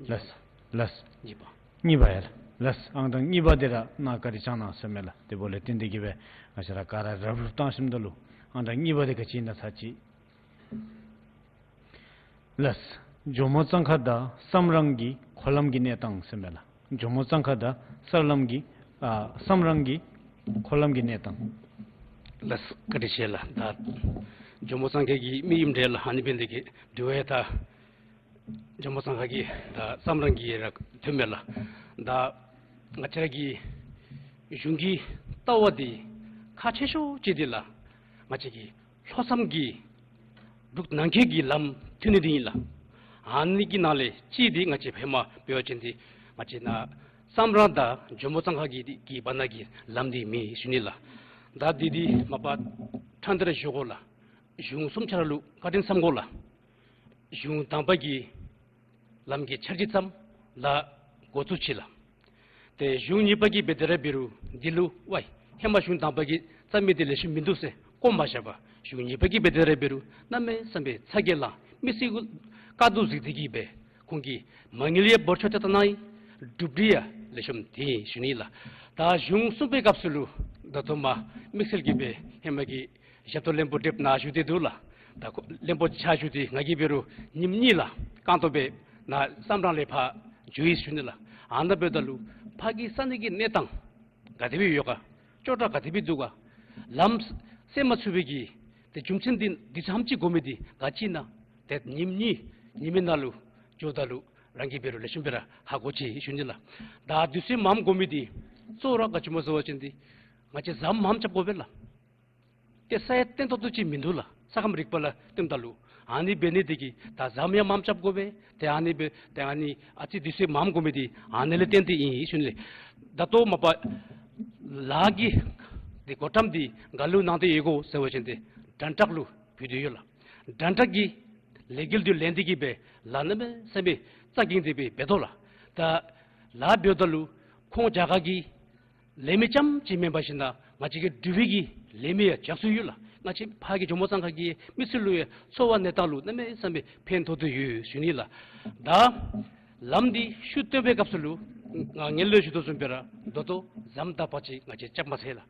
ལགས། ལགས། གཉིས་པ། གཉིས་པ་ཡ་ལགས། ལགས། ཨང་གྲངས་གཉིས་པ་འདི་ར་ནཱ་བཀའ་དྲིན་བསྐྱང་གནང་ཟེར་མས་ལགས། དེ་འབདཝ་ལས་བརྟེན་ཏེ་གིས་སྦེ་ང་བཅས་ར་ག་ར་རབ་རུབ་བཏང་ཞིནམ་ད་ལུ་ཨང་གྲངས་གཉིས་པ་འདི་ག་ཅི་ཨིན་ན་ཚར་ཅིག། ལགས། ཇོ་མོ་གཙང་ཁ་དང་བསམ་རང་གི་འཁོར་ལམ་གྱི་གནས་སྟངས་ཟེར་མས་ལགས། ཇོ་མོ་གཙང་ཁ་དང་བསམ་རང་གི་ཨ་བསམ་རང་གི་འཁོར་ལམ་གྱི་གནས་སྟངས། ལགས། བཀའ་དྲིན་ཆེ་ལགས། ད་ཇོ་མོ་གཙང་ཁ་གི་མི་ཨིནམ་འདྲས་ལགས། ཨ་ནི་འབད་ནི་འདི་གིས་དྲི་བ་ཡང་ད་ཇོ་མོ་གཙང་ཁ་གི་ད་བསམ་རང་གི་ར་ཐོན་མས་ལགས། ད་ང་བཅས་ར་གི་གཞུང་གི་ལྟ་བ་འདི་ཁག་ཆེ་ཤོས་ཅིག་འདི་ལགས། ང་བཅས་ཀྱི་ལྷོ་མཚམས་ཀྱི་འབྲུག་ནང་འཁོད་ཀྱི་ལམ་མཐུད་ནི་འདི་ཨིན་ལགས། ཨ་ནི་གི་ནང་ལས་གཅིག་འདི་ང་བཅས་ཧེ་མ་འབད་བ་ཅིན་འདི་ང་བཅས་ནཱ་བསམ་རང་དང་ཇོ་མོ་གཙང་ཁ་གི་འདི་གི་བར་ན་གི་ལམ་འདི་མེད་ཞུ་ནི་ལགས། ད་འདི་འདི་མ་པ་ཕྲང་སྟེ་ར་ཞུ་དགོ་ལགས། གཞུང་གསུམ་ཆ་ར་ལུ་བཀའ་དྲིན་བསམ་དགོ་ལགས། གཞུང་དང་པ་གི་ལམ་གྱི་འཆར་གཞི་བརྩམས་ལཱ་འགོ་བཙུགས་ཅི་ལགས། ཏེ་གཞུང་གཉིས་པ་གིས་འབད་དེ་ར་འབད་རུང་འདི་ལུ་ཝའི་ཧེ་མ་གཞུང་དང་པ་གིས་བརྩམས་མི་འདི་ལེགས་ཤོམ་མིན་འདུག་ཟེར་བཀོ་མ་བཞག་པར་གཞུང་གཉིས་པ་གིས་འབད་དེ་ར་འབད་རུང་གནམ་མེད་ས་མེད་ཚ་གྱང་ལང་མི་སེར་གྱི་དཀའ་སྡུག་གཟིགས་ཏེ་གིས་སྦེ་ཁོང་གིས་མ་དངུལ་ཡང་འབོར་ཆེ་ཏོག་ཏོ་གནང་ཡི། གྲུབ་འབྲས་ཡང་ལེགས་ཤོམ་ཐོན་ཡི་ཞུ་ནི་ལགས། ད་གཞུང་གསུམ་པའི་སྐབས་སུ་ལུ་ད་ལྟོ་མ་དམིགས་བསལ་གྱིས་སྦེ་ཧེ་མ་གི་ཞབས་ཏོག་བློན་པོ་སྦེ་ནཱ་བཞུགས་ཏེ་འདུག་ལགས། ད་ཁོ་བློན་པོ་ཕྱག་ཞུ་སྟེ་ང་གིས་འབད་རུང་ཉིནམ་གཉིས་ལགས་རྐང་སྟོང་སྦེ་ནཱ་བསམ་རང་ལས་ཕར་འགྱོ་ཡི་ཞུ་ནི་ལགས། ཨ་ནཱ་འབདཝ་ད་ལུ་ཕར་གྱི་ས་གནས་ཀྱི་གནས་སྟངས་ག་དེ་སྦེ་ཡོད་ག། སྐྱོ་དྲགས་ག་དེ་སྦེ་འདུག་ག། ལམ་སེལ་མ་ཚུགས་པའི་གི་ཏེ་རྒྱུ་མཚན་འདི་འདི་ཙམ་ཅིག་དགོ་མི་འདི་ག་ཅི་ཨིན་ན། ཏེ་ཉིནམ་གཉིས་ཉི་མའི་ནང་ལུ་འགྱོཝ་ད་ལུ་རང་གིས་འབད་རུང་ལེགས་ཤོམ་སྦེ་ར་ཧ་གོ་ཅི་ཞུ་ནི་ལགས། ད་དུས་ཚོད་མངམ་དགོ་མི་འདི་གཙོ་བོ་ར་ག་ཅི་སྨོ་ཟེར་བ་ཅིན་འདི་ང་བཅས་ཟམ་མངམ་རྐྱབ་དགོ་པས་ལགས། ཏེ་ས་ཡང་བརྟན་ཏོག་ཏོ་ཅིག་མིན་འདུག་ལགས། ས་ཁམས་རིག་པ་ལུ་བསྟུནམ་ད་ལུ་ཨ་ནི་འབད་ནི་འདི་གིས་ད་ཟམ་ཡང་མངམ་རྐྱབ་དགོ་པས། ཏེ་ཨ་ནི་འབད་ཏེ་ཨ་ནི་ཨ་ཙི་དུས་ཚོད་མངམ་དགོ་མི་འདི་ཨ་ནི་ལས་བརྟེན་ཏེ་ཨིན་ཞུ་ནི་ལགས། ད་ལྟོ་མ་པ་ལཱ་གི་འདི་འགོ་འདྲེན་འདི་ག་ལུ་གནང་སྟེ་ཡོད་ག་ཟེར་བ་ཅིན་འདི་དྲན་ཁྲག་ལུ་ཕུལ་ཏེ་ཡོད་ལགས། དྲན་ཁྲག་གི་ལས་འགུལ་འདི་ལེན་ཏེ་གིས་སྦེ་ལཱ་གནམ་མེད་ས་མེད་རྩ་འགེངས་ཏེ་སྦེ་འབད་དོ་ལགས། ད་ལཱ་འབདཝ་ད་ལུ་ཁོང་རྒྱ་གར་གྱི་ལས་མི་རྐྱངམ་ཅིག་མེན་པར་ཞིན་ན་ང་བཅས་ཀྱི་འབྲུག་པའི་གི་ལས་མི་ཡང་རྒྱ་མཚོ་ཡོད་ལགས། ང་བཅས་ཕར་གྱི་ཇོ་མོ་གཙང་ཁ་གི་མི་སེར་ལུ་ཡང་འཚོ་བ་གནས་སྟངས་ལུ་གནམ་མེད་ས་མེད་ཕན་ཐོགས་ཏེ་ཡོད་ཞུ་ནི་ལགས། ད་ལམ་འདི་ཤུལ་བཏོན་པའི་སྐབས་སུ་ལུ་ང་ངེ་ལས་ཞུ་དོ་བཟུམ་སྦེ་ར་ད་ལྟོ་ཟམ་དག་པ་ཅིག་ང་བཅས་རྐྱབ་མ་ཚར་ལགས།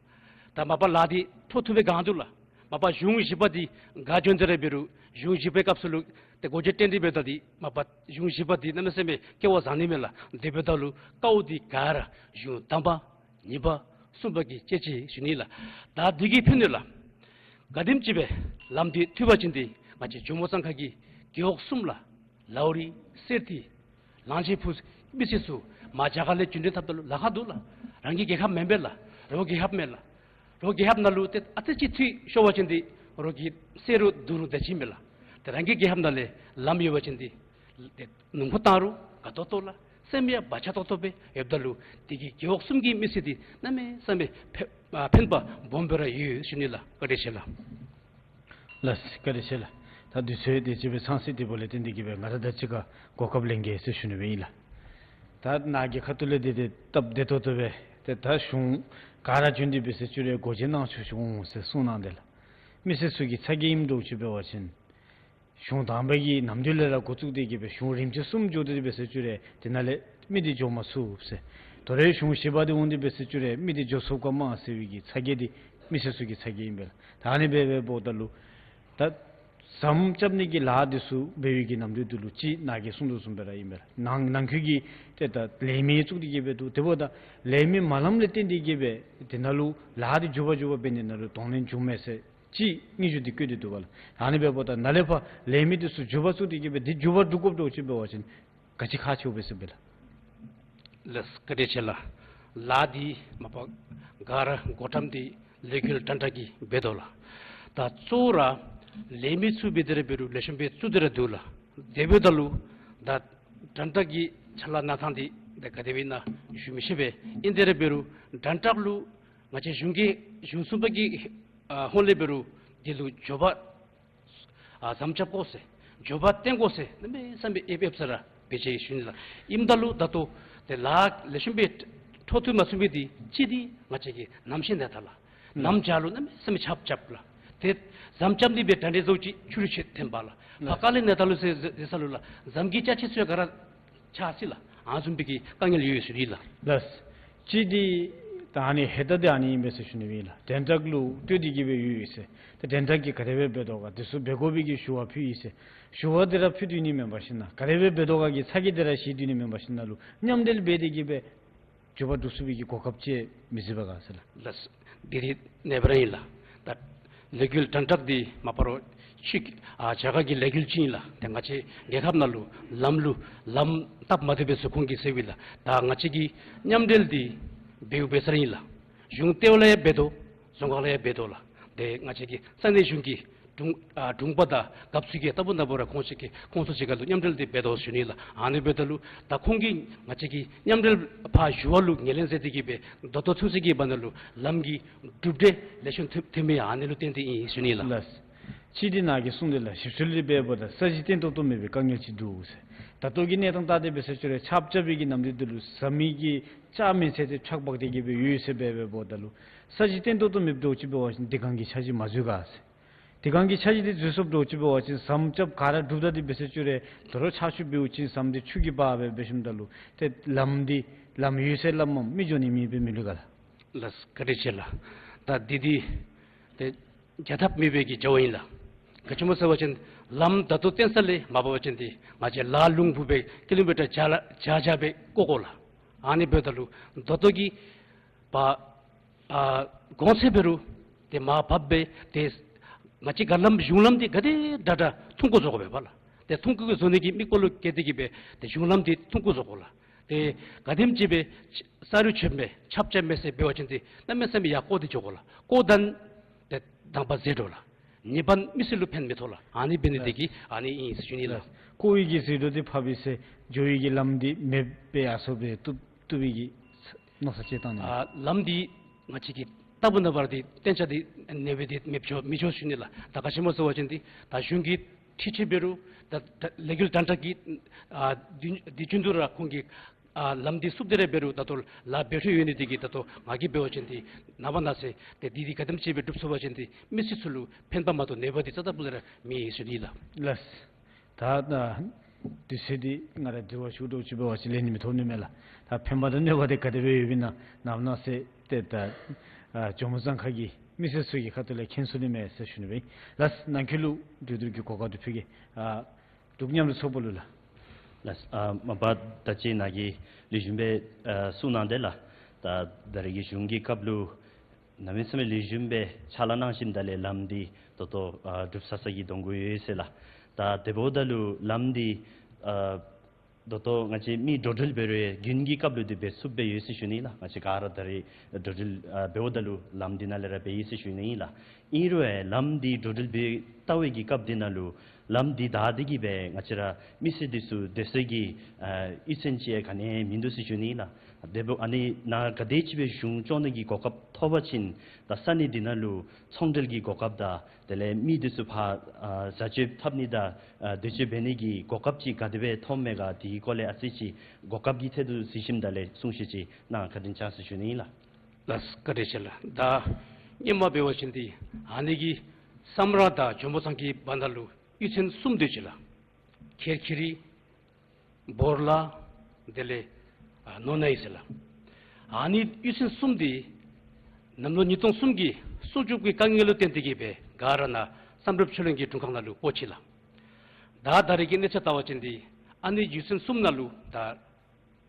ད་མ་པ་ལཱ་འདི་འཕྲོ་མཐུད་པའི་སྒང་འདུག་ལགས། མ་པ་གཞུང་བཞི་པ་འདི་ག་བྱོན་ཏེ་ར་འབད་རུང་གཞུང་བཞི་པའི་སྐབས་སུ་ལུ་ཏེ་སྒོ་འབྱེད་རྟེན་འབྲེལ་འབདཝ་ད་འདི་མ་པ་གཞུང་བཞི་པ་འདི་གནམ་མེད་ས་མེད་སྐལ་བ་བཟང་ནི་མས་ལགས། དེ་འབདཝ་ད་ལུ་དཀའཝ་འདི་ག་ར་གཞུང་དང་པ་གཉིས་པ་ གསུམ་པ་གི་ཅེ་ཅེ་ཞུ་ནི་ལགས། ད་འདི་གི་ཕན་ནུས་ལགས། ག་དེམ་ཅིག་སྦེ་ལམ་འདི་མཐུད་པ་ཅིན་ཏེ་ང་བཅས་ཇོ་མོ་གཙང་ཁ་གི་རྒེད་འོག་གསུམ་ལགས། ལའོ་རི་སེར་ཐི་གླང་ཆེན་ཕུ་མི་སེར་ཚུ་མར་རྒྱ་གར་ལས་རྒྱུན་འགྲུལ་འཐབ་ད་ལུ་ལཱ་ཁག་འདུག་ལགས། རང་གི་རྒྱལ་ཁབ་མེན་པས་ལགས། རོགས་རྒྱལ་ཁབ་མས་ལགས། རོགས་རྒྱལ་ཁབ་ནང་ལུ་ཏེ་ཨ་ཙི་ཅིག་མཐུད་ཤོར་བ་ཅིན་ཏེ་རོགས་ཀྱི་སེ་རུ་དུ་རུ་དེ་ཅིག་མས་ལགས། ཏེ་རང་གི་རྒྱལ་ཁབ་ནང་ལས་ལམ་ཡོད་པ་ཅིན་ཏེ་ཏེ་ནུབ་མོ་བཏང་རུང་དགའ་ཏོག་ཏོ་ལགས། སེམས་ཡང་བག་ཆགས་ཏོག་ཏོ་སྦེ་ཡོདཔ་ད་ལུ་དེ་གིས་རྒེད་འོག་གསུམ་གྱི་མི་སེར་འདི་གནམ་མེད་ས་མེད་ཕན་ཨ་ཕན་པ་སྦོམ་སྦེ་ར་ཡོད་ཞུ་ནི་ལགས། བཀའ་དྲིན་ཆེ་ལགས། ལགས་བཀའ་དྲིན་ཆེ་ལགས། ད་དུས་ཚོད་དེ་ཅིག་སྦེ་ཚང་སྟེ་འདི་བ་ལས་བརྟེན་ཏེ་གིས་སྦེ་ང་ར་ད་ཅི་ཁར་གོ་སྐབས་ལེན་གེ་ཟེར་ཞུ་ནི་སྦེ་ཨིན་ལགས། ད་ནཱ་གི་ཁ་ཐུག་ལས་འདི་ཏེ་སྟབས་བདེ་ཏོག་ཏོ་སྦེ་ཏེ་ད་གཞུང་ག་ར་བྱོན་ཏེ་འབད་ཟེར་ཅི་རུང་སྒོ་འབྱེད་གནང་བཅུག་བྱུང་ཟེར་གསུངས་གནང་དེས་ལགས། མི་སེར་ཚུ་གི་ཚ་གྱང་ཨིནམ་འདྲཝ་ཅིག་འབད་བ་ཅིན་གཞུང་དང་པ་གི་ནམ་དུས་ལས་ར་འགོ་བཙུགས་ཏེ་གིས་སྦེ་གཞུང་རིམ་བྱོན་གསུམ་འགྱོ་སྟེ་འབད་ཟེར་ཅི་རུང་དེ་ནང་ལས་མི་འདི་འགྱོ་མ་ཚུགས་ཟེར། དོ་རུང་གཞུང་བཞི་པ་འདི་འོང་སྟེ་འབད་ཟེར་ཅི་རུང་མི་འདི་འགྱོ་ཚུགས་ག་མ་ཟེར་བའི་གི་ཚ་གྱང་འདི་མི་སེར་ཚུ་གི་ཚ་གྱང་ཨིན་པས་ལགས། ད་ཨ་ནི་སྦེ་འབདཝ་ད་ལུ་ད་ཟམ་རྐྱབ་ནི་གི་ལཱ་འདི་ཚུ་འབད་བའི་གི་ནམ་དུས་འདི་ལུ་ཅིག་ནཱ་གིས་གསུངས་དོ་བཟུམ་སྦེ་ར་ཨིན་པས་ལགས། ནང་ནང་འཁོད་ཀྱི་ཏེ་ད་ལས་མི་བཙུགས་ཏེ་གིས་སྦེ་འདུག། དེ་འབདཝ་ད་ལས་མི་མ་ལངམ་ལས་བརྟེན་ཏེ་གིས་སྦེ་དེ་ནང་ལུ་ལཱ་འདི་མགྱོགས་པ་མགྱོགས་པ་འབད་ནི་ནང་ལུ་གདོང་ལེན་བྱུངམ་མས་ཟེར་ཅིག་སྙན་ཞུ་འདི་བཀོད་དེ་འདུག་པ་ལགས། ཨ་ནི་འབདཝ་ད་ནཱ་ལས་ཕར་ལས་མི་འདི་ཚུ་མགྱོགས་པ་བཙུགས་ཏེ་གིས་སྦེ་འདི་མགྱོགས་པ་སྒྲུབ་དགོཔ་འདྲཝ་ཅིག་འབད་བ་ཅིན་ག་ཅི་ཁག་ཆེཝ་སྦེ་ཟེར་སྦེ་ལགས། ལགས་བཀའ་དྲིན་ཆེ་ལགས། ལཱ་འདི་མ་པ་ག་ར་འགོ་འདྲེན་འདི་ལས་འགུལ་དྲན་དྲག་གིས་འབད་དོ་ལགས། ད་གཙོ་བོ་ར་ལས་མི་ཚུ་འབད་དེ་ར་འབད་རུང་ལེགས་ཤོམ་སྦེ་བཙུགས་ཏེ་ར་འདུག་ལགས། དེ་འབདཝ་ད་ལུ་ད་དྲན་དྲག་གི་ཕྱག་ལཱ་གནང་ཐངས་འདི་ད་ག་དེ་སྦེ་ཨིན་ན་ཞུ་མི་ཤེས་པས། ཨིན་དེ་ར་འབད་རུང་དྲན་དྲག་ལུ་ང་བཅས་གཞུང་གི་གཞུང་གསུམ་པ་གི་ཨ་ཧོངས་ལས་འབད་རུང་འདི་ལུ་མགྱོགས་པ་ཨ་ཟམ་རྐྱབ་དགོ་ཟེར་མགྱོགས་པ་བཏོན་དགོ་ཟེར་གནམ་མེད་ས་མེད་ཨེབ་ཨེབ་ས་ར་འབད་ཅི་ཞུ་ནི་ལགས། ཨིནམ་ད་ལུ་ད་ལྟོ་ཏེ་ལཱ་ལེགས་ཤོམ་སྦེ་འཕྲོ་མཐུད་མ་ཚུགས་མི་འདི་གཅིག་འདི་ང་བཅས་ཀྱི་གནམ་གཤིས་གནས་སྟངས་ལགས། གནམ་བྱཱར་ལུ་གནམ་མེད་ས་མེད་ཆརཔ་རྐྱབ་ལགས། ཏེ་ཟམ་རྐྱབ་ནི་སྦེ་གྲ་སྒྲིག་བཟོ་ཅི་ཆུ་རུད་ཅིག་འཐོན་པ་ལགས། ཕར་ལགས། ཁ་ལས་གནས་སྟངས་ལུ་ཟེར་ཟེར་ས་ལུ་ལགས་ཟམ་གྱི་ཅ་ཆས་ཚུ་ཡང་ག་ར་ཆག་སོ་ཡི་ལགས། ཨ་ནི་བཟུམ་སྦེ་གི་དཀའ་ངལ་ཡོད་ཡོད་ཟེར་ཨིན་ལགས། ལགས། གཅིག་འདི་ད་ཨ་ནི་ཧེ་ད་འདི་ཨ་ནི་ཨིན་པས་ཟེར་ཞུ་ནི་སྦེ་ཨིན་ལགས། དྲན་དྲག་ལུ་ལྟོས་ཏེ་གིས་སྦེ་ཡོད་ཡོད་ཟེར། ད་དྲན་དྲག་གིས་ག་དེ་སྦེ་འབད་དོ་ག་དེ་ཚུ་འབད་དགོ་པའི་གི་ཞུ་བ་ཕུལ་ཡི་ཟེར། ཞུ་བ་འདི་ར་ཕུལ་སྡོད་ནི་མེན་པར་ཞིན་ན་ག་དེ་སྦེ་འབད་དོ་ག་གི་ཚ་གྱང་འདི་ར་བཞེས་སྡོད་ནི་མེན་པར་ཞིན་ན་ལུ་མཉམ་འབྲེལ་འབད་དེ་གིས་སྦེ་མགྱོགས་པ་འགྲུབ་ཚུགས་པའི་གི་གོ་སྐབས་ཅིག་མི་སྲིད་པས་ག་ཟེར་ལགས། ལགས། འདི་ར་གནས་པ་ར་ཨིན་ལགས། ད་ལས་འགུལ་དྲན་དྲག་འདི་མ་པ་རོགས་ཅིག་ཨ་རྒྱ་གར་གྱི་ལས་འགུལ་ཅིག་ཨིན་ལགས། ཏེ་ང་བཅས་རྒྱལ་ཁབ་ནང་ལུ་ལམ་ལུ་ལམ་སྟབས་མ་བདེ་བས་ཟེར་ཁོང་གིས་ཟེར་བས་ལགས། ད་ང་བཅས་ཀྱིས་མཉམ་འབྲེལ་འདི་འབདཝ་འབད་ས་ར་ཨིན་ལགས། གཞུང་ལྟེ་བ་ལས་ཡང་འབད་དོ། རྫོང་ཁག་ལས་ཡང་འབད་དོ་ལགས། ཏེ་ང་བཅས་ཀྱི་ས་གནས་གཞུང་གི་དྲུང་ཨ་དྲུང་པ་དང་རྒཔོ་ཚུ་གིས་ལྟ་བུ་ན་བུ་ར་ཁོང་ཚུ་གིས་ཁོང་ཚུ་གཅིག་ཁར་ལུ་མཉམ་འབྲེལ་འདི་འབད་དོ་ཞུ་ནི་ལགས། ཨ་ནི་འབདཝ་ད་ལུ་ད་ཁོང་གིས་ང་བཅས་ཀྱི་མཉམ་འབྲེལ་ཕར་ཞུ་བ་ལུ་ངོས་ལེན་མཛད་དེ་གིས་སྦེ་ད་ལྟོ་ཚུན་ཚོད་ཀྱི་བར་ན་ལུ་ལམ་གྱི་གྲུབ་འབྲས་ལེགས་ཤོམ་ཐོན་ཐོན་མི་ཨ་ནི་ལུ་བརྟེན་ཏེ་ཨིན་ཞུ་ནི་ལགས། ལགས། གཅིག་འདི་ནཱ་གིས་གསུངས་དེས་ལགས། ཞིབ་འཚོལ་འདི་འབདཝ་ད་ས་གཞི་བརྟན་ཏོག་ཏོ་མེད་པའི་དཀའ་ངལ་ཅིག་འདུག་ཟེར། ད་ལྟོ་གི་གནས་སྟངས་བལྟ་སྟེ་འབད་ས་ཅིག་རུང་ཆརཔ་རྐྱབ་པའི་གི་ནམ་དུས་འདི་ལུ་ཟམ་མི་གི་ཅ་མེད་ཚད་དེ་ཆརཔ་འབག་སྟེ་གིས་སྦེ་ཡོད་ཟེར་སྦེ་འབདཝ་ད་ལུ་ས་གཞི་བརྟན་ཏོག་ཏོ་མེདཔ་འདྲཝ་ཅིག་འབད་བ་ཅིན་དེ་སྒང་གི་འཆར་གཞི་མ་འཛུལ་ག་ཟེར། དེ་སྒང་གི་འཆར་གཞི་འདི་འཛུལ་སོངམ་འདྲཝ་ཅིག་འབད་བ་ཅིན་ཟམ་རྐྱབ་ག་ར་གྲུབ་ད་འདི་འབད་ས་ཅིག་རུང་དོ་རུང་ཆར་ཆུ་འབདཝ་ཅིན་ཟམ་འདི་ཆུ་གིས་འབག་སྦེ་འབད་ཞིནམ་ད་ལུ་ཏེ་ལམ་འདི་ལམ་ཡོད་ས་ལམ་མམ་མི་འགྱོ་ནི་མེདཔ་སྦེ་མི་ལུས་ག་ལགས། ལགས་བཀའ་དྲིན་ཆེ་ལགས། ད་འདི་འདི་ཏེ་བྱ་ཐབས་མེད་པའི་གི་བྱ་བ་ཨིན་ལགས། ག་ཅི་སྨོ་ཟེར་བ་ཅིན་ལམ་ད་ལྟོ་བརྟན་ས་ལས་མ་འབད་བ་ཅིན་ཏེ་ང་བཅས་ལ་ལུང་ཕུ་སྦེ་ཀི་ལོ་མི་ཊར་བརྒྱ་ལ་བརྒྱ་བརྒྱ་སྦེ་བཀོ་དགོ་ལགས། ཨ་ནི་འབདཝ་ད་ལུ་ད་ལྟོ་གི་བ་ཨ་གོང་ཚད་འབད་རུང་ཏེ་མར་བབས་སྦེ་ཏེ་ང་བཅས་རྒ་ལམ་གཞུང་ལམ་འདི་ག་དེ་དྲག་དྲག་ཐུང་ཀུ་བཟོ་དགོ་པས་པ་ལགས། ཏེ་ཐུང་ཀུ་བཟོ་ནི་གི་དམིགས་སྐོར་ལུ་བསྐྱེད་དེ་གིས་སྦེ་ཏེ་གཞུང་ལམ་འདི་ཐུང་ཀུ་བཟོ་དགོ་ལགས། ཏེ་ག་དེམ་ཅིག་སྦེ་ས་རུད་ཆད་མི་ཆརཔ་རྐྱབ་མི་ཟེར་འབད་བ་ཅིན་ཏེ་གནམ་མེད་ས་མེད་ཡར་བཀོ་སྟེ་འགྱོ་དགོ་ལགས། བཀོཝ་ད་ཏེ་དང་པ་ཟད་འགྲོ་ལགས། གཉིས་པ་མི་སེར་ལུ་ཕན་མི་ཐོགས་ལགས། ཨ་ནི་འབད་ནི་དེ་གིས་ཨ་ནི་ཨིན་ཟེར་ཞུ་ནི་ལགས། བཀོ་བའི་གི་ཟད་འགྲོ་འདི་ཕར་འབད་ཟེར་འགྱོ་བའི་གི་ལམ་འདི་མེདཔ་སྦེ་ཡར་སོང་སྦེ་བཏུབ་བཏུབ་པའི་གི་མནོ་བསམ་ཅིག་བཏང་ནི། ཨ་ལམ་འདི་ང་བཅས་ཀྱིས་ལྟ་བུ་ན་བུ་ར་འདི་བརྟན་ཆགས་འདི་ནེ་བའི་འདི་མེདཔ་འགྱོ་མི་འགྱོ་ཞུ་ནི་ལགས། ད་ག་ཅི་སྨོ་ཟེར་བ་ཅིན་འདི་ད་གཞུང་གི་འཁྲིད་འཁྲིད་འབད་རུང་ད་ད་ལས་འགུལ་དྲན་དྲག་གི་ཨ་འདི་འདི་རྒྱུན་དུ་ར་ཁོང་གིས་ཨ་ལམ་འདི་བསུབ་སྟེ་ར་འབད་རུང་ད་ལྟོ་ལཱ་འབད་འཕྲོ་ཡོད་ནི་དེ་གིས་ད་ལྟོ་ང་གིས་འབད་བ་ཅིན་འདི་ནངས་པ་གནངས་ཚེ་ཏེ་འདི་འདི་ག་དེམ་ཅིག་སྦེ་འགྲུབ་ཚུགས་པ་ཅིན་འདི་མི་སེར་ཚུ་ལུ་ཕན་པ་མ་གཏོགས་ནེ་བ་འདི་རྩ་དང་སྤུ་ལས་ར་མེད་ཟེར་ཞུ་ནི་ལགས། ལགས། ད་ད་དུས་ཚོད་འདི་ང་ར་དྲི་བ་ཞུ་འདྲཝ་ཅིག་འབད་བ་ཅིན་ལན་ནི་མི་ཐོབ་ནི་མས་ལགས། ད་ཕན་པ་དང་ནེ་བ་འདི་ག་དེ་སྦེ་ཡོདཔ་ཨིན་ན་ནངས་པ་གནངས་ཚེ་ཏེ་ད་ཨ་ཇོ་མོ་གཙང་ཁ་གི་མི་སེར་ཚུ་གི་ཁ་ཐུག་ལས་མཁྱེན་ཚུགས་ནི་མས་ཟེར་ཞུ་ནི་སྦེ་ཨིན། ལགས། ནང་འཁོད་ལུ་གྲོས་བསྡུར་གྱི་གོ་སྐབས་འདི་ཕུལ་གེ། ཨ་འབྲུག་མཉམ་རུབ་ཚོགས་པ་ལུ་ལགས། ལགས། ཨ་མ་པ་ད་ཅི་ནཱ་གིས་ལེགས་ཤོམ་སྦེ་ཨ་གསུངས་གནང་དེས་ལགས། ད་ད་རེས་ཀྱི་གཞུང་གི་སྐབས་ལུ་གནམ་མེད་ས་མེད་ལེགས་ཤོམ་སྦེ་ཕྱག་ལཱ་གནང་ཞིནམ་ད་ལས་ལམ་འདི་ད་ལྟོ་ཨ་གྲུབ་ས་ས་གི་གདོང་གུ་ཡོད་ཟེར་ལགས། ད་དེ་འབདཝ་ད་ལུ་ལམ་འདི་ཨ་ད་ལྟོ་ང་བཅས་མི་འགྲོ་འགྲུལ་འབད་རུང་རྒྱུན་གྱི་སྐབས་ལུ་འདི་འབད་ཚུགསཔ་སྦེ་ཡོད་ཟེར་ཞུ་ནི་ལགས། ང་བཅས་ག་ར་ད་རེས་འགྲོ་འགྲུལ་ཨ་འབདཝ་ད་ལུ་ལམ་འདི་ནང་ལས་ར་འབད་ཡི་ཟེར་ཞུ་ནི་ལགས། ཨིན་རུང་ལམ་འདི་འགྲོ་འགྲུལ་འབད་བལྟ་བའི་གི་སྐབས་འདི་ནང་ལུ་ལམ་འདི་བདའ་སྟེ་གི་སྦེ་ང་བཅས་ར་མི་སེར་འདི་ཚུ་སྡོད་སའི་གི་ཨ་གཡུས་ཚན་ཅིག་ག་ནི་མིན་འདུག་ཟེར་ཞུ་ནི་ལགས། དེ་འབདཝ་ཨ་ནི་ནཱ་ག་དེ་ཅིག་སྦེ་གཞུང་བཙུགས་ནི་གི་གོ་སྐབས་ཐོབ་པ་ཅིན་ད་ས་གནས་འདི་ནང་ལུ་ཚོང་འབྲེལ་གྱི་གོ་སྐབས་དང་དེ་ལས་མི་འདི་ཚུ་ཕར་ཨ་བཟའ་སྤྱོད་འཐབ་ནི་དང་ཨ་སྡོད་སྤྱོད་འབད་ནི་གི་གོ་སྐབས་ཅིག་ག་དེ་སྦེ་ཐོནམ་མས་ག། དེའི་སྐོར་ལས་ཨ་ཙི་ཅིག་གོ་སྐབས་ཀྱི་ཐད་དུ་གཟིགས་ཞིནམ་ད་ལས་གསུང་བཤད་ཅིག་གནང་བཀའ་དྲིན་ཆེ་ཟེར་ཞུ་ནི་ཨིན་ལགས། ལགས་བཀའ་དྲིན་ཆེ་ལགས། ད་སྔོན་མ་འབད་བ་ཅིན་འདི་ཨ་ནི་གི་སམ་རང་དང་ཇོ་མོ་གཙང་ཁའི་བར་ན་ལུ་གཡུས་ཚན་གསུམ་སྡོད་ཅི་ལགས། ཁེར་ཁེ་རི་བོར་ལ་དེ་ལས་ཨ་ནོར་ནའི་ཟེར་ལགས། ཨ་ནི་གཡུས་ཚན་གསུམ་འདི་གནམ་ལོ་ཉིས་སྟོང་གསུམ་གྱི་སྲུང་སྐྱོབ་ཀྱི་དཀའ་ངལ་ལུ་བརྟེན་ཏེ་གི་སྦེ་ག་ར་ནཱ་བསམ་གྲུབ་ཆོས་གླིང་གི་དྲུང་ཁག་ནང་ལུ་སྤོ་ཅི་ལགས། ད་ད་རེས་ཀྱི་གནས་ཚད་བལྟ་བ་ཅིན་འདི་ཨ་ནི་གཡུས་ཚན་གསུམ་ནང་ལུ་ད་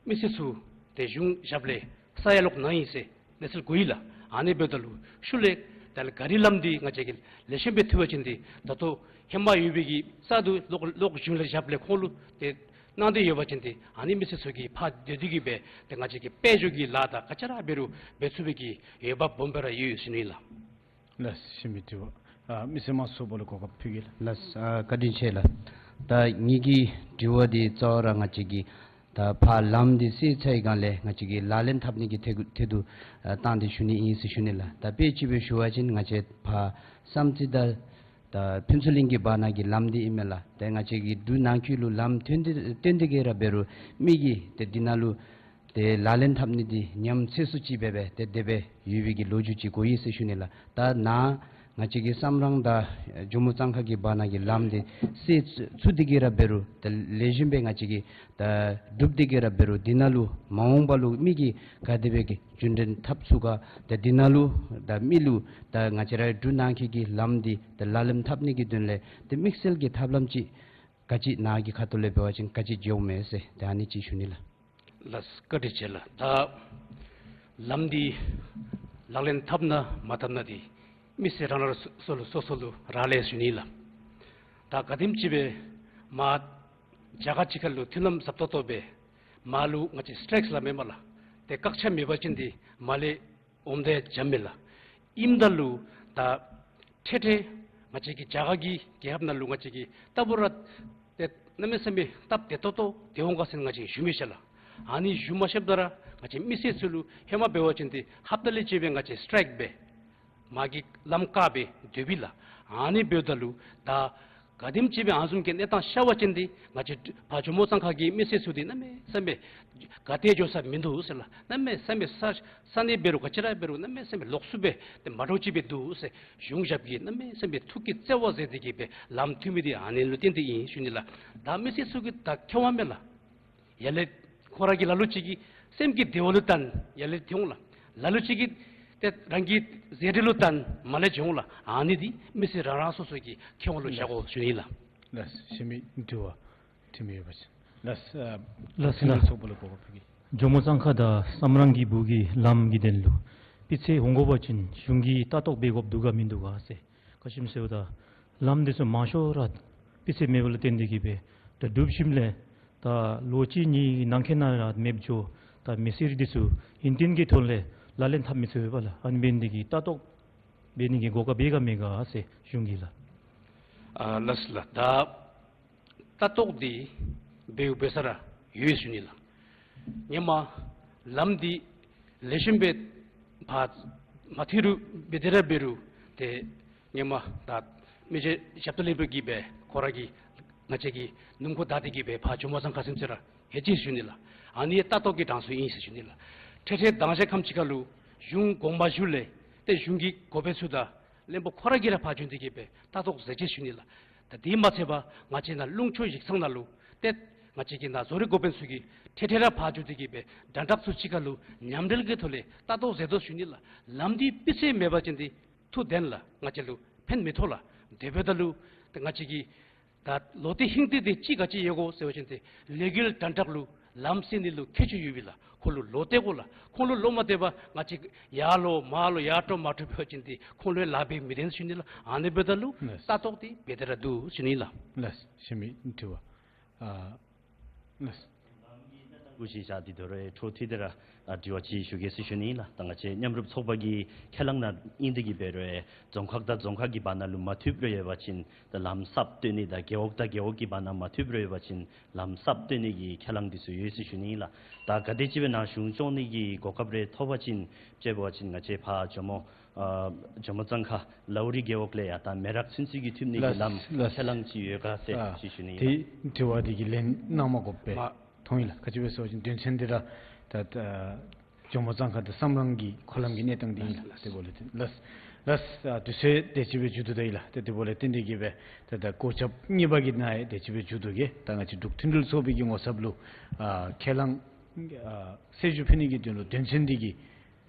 མི་སེར་ཚུ་ཏེ་གཞུང་ཞབས་ལས་ས་ཡ་ལོག་གནང་ཡི་ཟེར་གནས་ཚུལ་གོ་ཡི་ལགས། ཨ་ནི་འབདཝ་ད་ལུ་ཤུལ་ལས་ད་ལས་ག་རི་ལམ་འདི་ང་བཅས་ཀྱིས་ལེགས་ཤོམ་སྦེ་མཐུད་པ་ཅིན་འདི་ད་ལྟོ་ཧེ་མ་ཡོད་པའི་གི་རྩ་དུ་ལོག་ལོག་གཞུང་ལས་ཞབས་ལས་ཁོང་ལུ་ཏེ་གནང་སྟེ་ཡོད་པ་ཅིན་འདི་ཨ་ནི་མི་སེར་ཚུ་གིས་ཕར་སྡོད་དེ་གི་སྦེ་ཏེ་ང་བཅས་ཀྱི་དཔལ་འབྱོར་གྱི་ལཱ་དང་ག་ཅི་ར་འབད་རུང་འབད་ཚུགས་པའི་གི་འོས་འབབ་སྦོམ་སྦེ་ར་ཡོད་ཡོད་ཟེར་ཞུ་ནི་ལགས། ལགས་ཞེ་མི་དྲི་བ། ཨ་མི་སེར་མང་ཚོགས་པ་ལུ་གོ་སྐབས་ཕུལ་གེ་ལགས། ལགས་ཨ་བཀའ་དྲིན་ཆེ་ལགས། ད་ངེ་གི་དྲི་བ་འདི་གཙོ་བོ་ར་ང་བཅས་ཀྱི་ད་ཕར་ལམ་འདི་བསལ་ཚར་བའི་སྒང་ལས་ང་བཅས་ཀྱིས་ལག་ལེན་འཐབ་ནི་གི་ཐད་ཐད་དུ་ཨ་བཏང་སྟེ་ཞུ་ནི་ཨིན་ཟེར་ཞུ་ནི་ལགས། ད་དཔེ་ཅིག་སྦེ་ཞུ་བ་ཅིན་ང་བཅས་ཕར་བསམ་རྩེ་དང་ད་ཕུན་ཚོགས་གླིང་གི་བར་ན་གི་ལམ་འདི་ཨིན་མས་ལགས། ཏེ་ང་བཅས་ཀྱི་འབྲུག་ནང་འཁོད་ལུ་ལམ་ཐོན་ཏེ་ཐོན་ཏེ་གི་ར་འབད་རུང་མི་གིས་ཏེ་འདི་ནང་ལུ་ཏེ་ལག་ལེན་འཐབ་ནི་འདི་ཉམས་སུ་ཅིག་སྦེ་སྦེ་ཏེ་དེ་སྦེ་ཡོད་པའི་གི་ལོ་རྒྱུས་ཅིག་གོ་ཡི་ཟེར་ཞུ་ནི་ལགས། ད་ནཱ་ང་བཅས་ཀྱི་སམ་རང་དང་ཇོ་མོ་གཙང་ཁ་གི་བར་ན་གི་ལམ་འདི་བསལ་ཚུགས་ཏེ་གི་ར་འབད་རུང་ཏེ་ལེགས་ཤོམ་སྦེ་ང་བཅས་ཀྱིས་ད་གྲུབ་སྟེ་གི་ར་འབད་རུང་འདི་ནང་ལུ་མ་འོངས་པ་ལུ་མི་གིས་ག་དེ་སྦེ་གི་རྒྱུན་འགྲུལ་འཐབ་ཚུགས་ག། ད་འདི་ནང་ལུ་ད་མི་ལུ་ད་ང་བཅས་ར་འབྲུག་ནང་འཁོད་ཀྱི་ལམ་འདི་ད་ལག་ལེན་འཐབ་ནི་གི་དོན་ལས་ཏེ་དམིགས་བསལ་གྱི་ཐབས་ལམ་ཅིག་ག་ཅི་ནཱ་གི་ཁ་ཐུག་ལས་འབད་བ་ཅིན་ག་ཅི་འགྱོཝ་མས་ཟེར་ད་ཨ་ནི་ཅིག་ཞུ་ནི་ལགས། ལགས་བཀའ་དྲིན་ཆེ་ལགས། ད་ལམ་འདི་ལག་ལེན་འཐབ་ན་མ་འཐབ་ན་འདི་མི་སེར་རང་རང་སོ་སོ་ལུ་སོ་སོ་ལུ་རག་ལས་ཟེར་ཞུ་ནི་ལགས། ད་ག་དེམ་ཅིག་སྦེ་མར་རྒྱ་གར་གཅིག་ཁར་ལུ་མཐུན་ལམ་ཟབ་ཏོག་ཏོ་སྦེ་མར་ལུ་ང་བཅས་སི་ཊེགསི་ལ་མེན་པ་ལགས། ཏེ་བཀག་ཆ་མེད་པ་ཅིན་འདི་མར་ལས་འོངམ་ད་འཇམ་མས་ལགས། ཨིནམ་ད་ལུ་ད་འཕྲལ་འཕྲལ་ང་བཅས་ཀྱི་རྒྱ་གར་གྱི་རྒྱལ་ཁབ་ནང་ལུ་ང་བཅས་ཀྱིས་ལྟ་བུ་ར་ཏེ་གནམ་མེད་ས་མེད་སྟབས་བདེ་ཏོག་ཏོ་སྡོད་འོང་ག་ཟེར་ང་བཅས་ཞུ་མི་ཤེས་ལགས། ཨ་ནི་ཞུ་མ་ཤེསཔ་ད་ར་ང་བཅས་མི་སེར་ཚུ་ལུ་ཧེ་མ་འབད་བ་ཅིན་འདི་ཧབ་ཏ་ལས་གཅིག་སྦེ་ང་བཅས་སི་ཊེགསི་འབད་མར་གྱི་ལམ་བཀག་སྦེ་སྡོདཔ་ཨིན་ལགས། ཨ་ནི་འབདཝ་ད་ལུ་ད་ག་དེམ་ཅིག་སྦེ་ཨ་ནི་བཟུམ་གྱི་གནས་སྟངས་ཤར་བ་ཅིན་འདི་ང་བཅས་ཕར་ཇོ་མོ་གཙང་ཁ་གི་མི་སེར་ཚུ་འདི་གནམ་མེད་ས་མེད་ག་ཏེ་འགྱོ་ས་མིན་འདུག་ཟེར་ལགས། གནམ་མེད་ས་མེད་ས་ས་གནས་འབད་རུང་ག་ཅི་ར་འབད་རུང་གནམ་མེད་ས་མེད་ལོགས་སུ་སྦེ་ཏེ་མ་འདྲཝ་ཅིག་སྦེ་འདུག་ཟེར་གཞུང་ཞབས་ཀྱིས་གནམ་མེད་ས་མེད་ཐུགས་ཀྱི་བརྩེ་བ་མཛད་དེ་གི་སྦེ་ལམ་མཐུད་མི་འདི་ཨ་ནི་ལུ་བརྟེན་ཏེ་ཨིན་ཞུ་ནི་ལགས། ད་མི་སེར་ཚུ་གིས་ད་མཁྱེན་པ་མས་ལགས། ཡར་ལས་ཁོང་ར་གི་ལ་ལུ་ཅིག་གིས་སེམས་ཀྱི་བདེ་བ་ལུ་བརྟེན་ཡར་ལས་འཐོན་འོང་ལགས། ལ་ལུ་ཅིག་གིས་ཏེ་རང་གི་མཛད་འཕྲིན་ལུ་བརྟེན་མར་ལས་འགྱོ་འོང་ལགས། ཨ་ནི་འདི་མི་སེར་རང་རང་སོ་སོ་གི་མཁྱེན་པ་ལུ་བཞག་དགོ་ཞུ་ནི་ལགས། ལགས་ཞེ་མི་དྲི་བ་དྲི་མི་ཡོད་པ་ཅིན་ལགས། ཨ་ལགས་ལགས། ཚོགས་པ་ལུ་གོ་སྐབས་ཕུལ་གེ། ཇོ་མོ་གཙང་ཁ་དང་སམ་རང་གི་སྦུག་གི་ལམ་གྱི་དོན་ལུ་སྤུས་ཚད་འོང་དགོ་པ་ཅིན་གཞུང་གིས་ལྟ་རྟོག་འབད་དགོཔ་འདུག་ག་མིན་འདུག་ག་ཟེར་བཀའ་ཞིམ་ཟེརཝ་ད་ལམ་འདི་ཚུ་མང་ཤོས་ར་སྤུས་ཚད་མེད་པ་ལུ་བརྟེན་ཏེ་གི་སྦེ་ད་གྲུབ་ཞིནམ་ལས་ད་ལོ་གཅིག་གཉིས་ནང་འཁོད་ནང་ར་མེདཔ་འགྱོ། ད་མི་སེར་འདི་ཚུ་ཡུན་བརྟན་གྱི་ཐོག་ལས་ལག་ལེན་འཐབ་མི་ཚུགས་པས་ལགས། ཨ་ནི་འབད་ནི་དེ་གིས་ལྟ་རྟོག་འབད་ནི་གི་གོ་སྐབས་ཡོད་ག་མེད་ག་ཟེར་གཞུང་གིས་ལགས། ཨ་ལགས་ལགས། ད་ལྟ་རྟོག་འདི་འབདཝ་འབད་ས་ར་ཡོད་ཞུ་ནི་ལགས། ཧེ་མ་ལམ་འདི་ལེགས་ཤོམ་སྦེ་ཕར་མ་མཐུད་རུང་འབད་དེ་ར་འབད་རུང་ཏེ་ཧེ་མ་ད་མི་རྗེ་ཞབས་ཏོག་ལས་འབད་གི་སྦེ་ཁོ་ར་གིས་ང་བཅས་ཀྱི་སྣུམ་འཁོར་བདའ་སྟེ་གི་སྦེ་ཕར་ཇོ་མོ་གཙང་ཁ་ཚུན་ཚོད་ར་ལྷོད་ཅི་ཞུ་ནི་ལགས། ཨ་ནི་ལྟ་རྟོག་གི་གྲངས་སུ་ཨིན་ཟེར་ཞུ་ནི་ལགས། འཕྲལ་འཕྲལ་མདང་ཞག་ཁམས་ཅིག་ཁར་ལུ་གཞུང་དགོངས་པ་ཞུ་ལས་ཏེ་གཞུང་གི་འགོ་དཔོན་ཚུ་དང་བློན་པོ་ཁོ་ར་གིས་ར་ཕར་བྱོན་ཏེ་གི་སྦེ་ལྟ་རྟོག་མཛད་ཅི་ཞུ་ནི་ལགས། ད་དེ་མ་ཚད་པར་ང་བཅས་ནཱ་ལུང་ཕྱོགས་ཡིག་ཚང་ནང་ལུ་ཏེ་ང་བཅས་ཀྱི་ནཱ་བཟོ་རིག་འགོ་དཔོན་ཚུ་གིས་འཕྲལ་འཕྲལ་ར་ཕར་བྱོན་ཏེ་གི་སྦེ་དྲན་དྲག་ཚུ་གཅིག་ཁར་ལུ་མཉམ་འབྲེལ་གྱི་ཐོག་ལས་ལྟ་རྟོག་མཛད་དོ་ཞུ་ནི་ལགས། ལམ་འདི་སྤུས་ཚད་མེད་པ་ཅིན་འདི་ཐུགས་བདེན་ལགས། ང་བཅས་ལུ་ཕན་མི་ཐོགས་ལགས། དེ་འབདཝ་ད་ལུ་ཏེ་ང་བཅས་ཀྱི་ད་ལོག་སྟེ་ཧིང་སྟེ་དེ་ཅིག་ག་ཅི་ཡོད་གོ་ཟེར་བ་ཅིན་ཏེ་ལས་འགུལ་དྲན་དྲག་ལུ་ལམ་བསལ་ནི་ལུ་ཁྱད་ཆོས་ཡོད་པས་ལགས། ཁོང་ལུ་ལོག་སྟེ་དགོ་ལགས། ཁོང་ལུ་ལོག་མ་སྟེར་བར་ང་བཅས་ཡར་ལོག་མར་ལོག་ཡར་འགྲོ་མར་འགྲོ་འབད་བ་ཅིན་ཏེ་ཁོང་ལུ་ལཱ་འབད་མི་ལེན་ཟེར་ཞུ་ནི་ལགས། ཨ་ནི་འབདཝ་ད་ལུ་ལགས། ལྟ་རྟོག་འདི་འབད་དེ་ར་འདུག་ཟེར་ཞུ་ནི་ལགས། ལགས། ཞུ་མི་དྲི་བ། ཨ་ལགས། གུ་ཞིག་བཞག་སྟེ་དོ་རུང་འཕྲོ་མཐུད་དེ་ར་ཨ་དྲི་བ་ཅིག་ཞུ་གེ་ཟེར་ཞུ་ནི་ལགས། ད་ང་བཅས་མཉམ་རུབ་ཚོགས་པ་གི་ཁས་བླངས་ནང་ཨིན་དེ་གིས་འབད་རུང་རྫོང་ཁག་དང་རྫོང་ཁག་གི་བར་ན་ལུ་མ་མཐུནམ་རེ་ཡོད་པ་ཅིན་ད་ལམ་གསརཔ་བཏོན་ནི་དང་རྒེད་འོག་དང་རྒེད་འོག་གི་བར་ན་མ་མཐུནམ་རེ་ཡོད་པ་ཅིན་ལམ་གསརཔ་བཏོན་ནི་གི་ཁས་བླངས་འདི་ཚུ་ཡོད་ཟེར་ཞུ་ནི་ལགས། ད་ག་དེམ་ཅིག་སྦེ་ནཱ་གཞུང་སྐྱོང་ནི་གི་གོ་སྐབས་རེ་ཐོབ་པ་ཅིན་དཔྱེ་འབད་བ་ཅིན་ང་བཅས་ཕར་ཇོ་མོ་ཨ་ཇོ་མོ་གཙང་ཁ་ལའུ་རི་རྒེད་འོག་ལས་ཡར་ད་མེ་རག་ཚུན་ཚོད་ཀྱི་མཐུད་ནི་གི་ལགས། ལམ་ལགས། ཁས་བླངས་ཅིག་ཡོད་ག་ཟེར་ཨ་ཅིག་ཞུ་ནི་ལགས། དེ་དྲི་བ་འདི་གི་ལན་གནང་མ་དགོ་པས། མ་མཐོང་ཡི་ལགས། ག་ཅི་སྦེ་ཟེར་བ་ཅིན་དོན་ཚན་འདི་ར་ད་ད་ཇོ་མོ་གཙང་ཁ་དང་བསམ་རང་གི་འཁོར་ལམ་གྱི་གནས་སྟངས་འདི་ཨིན་ལགས། དེ་འབདཝ་ལས་བརྟེན་ལགས། ལགས། ཨ་དུས་ཚོད་དེ་ཅིག་སྦེ་མཇུག་བསྡུ་ད་ཡི་ལགས། ཏེ་དེ་འབདཝ་ལས་བརྟེན་དེ་གིས་སྦེ་ད་ད་གོ་ཁྱབ་གཉིས་པ་གི་ནང་ཡང་དེ་ཅིག་སྦེ་མཇུག་བསྡུ་གེ། ད་ང་བཅས་འབྲུག་མཐུན་སྒྲིལ་ཚོགས་པའི་གི་ངོ་ཚབ་ལུ་ཨ་ཁས་བླངས་ཨ་གསལ་ཞུ་ཕུལ་ནི་གི་དོན་ལུ་དོན་ཚན་འདི་གི་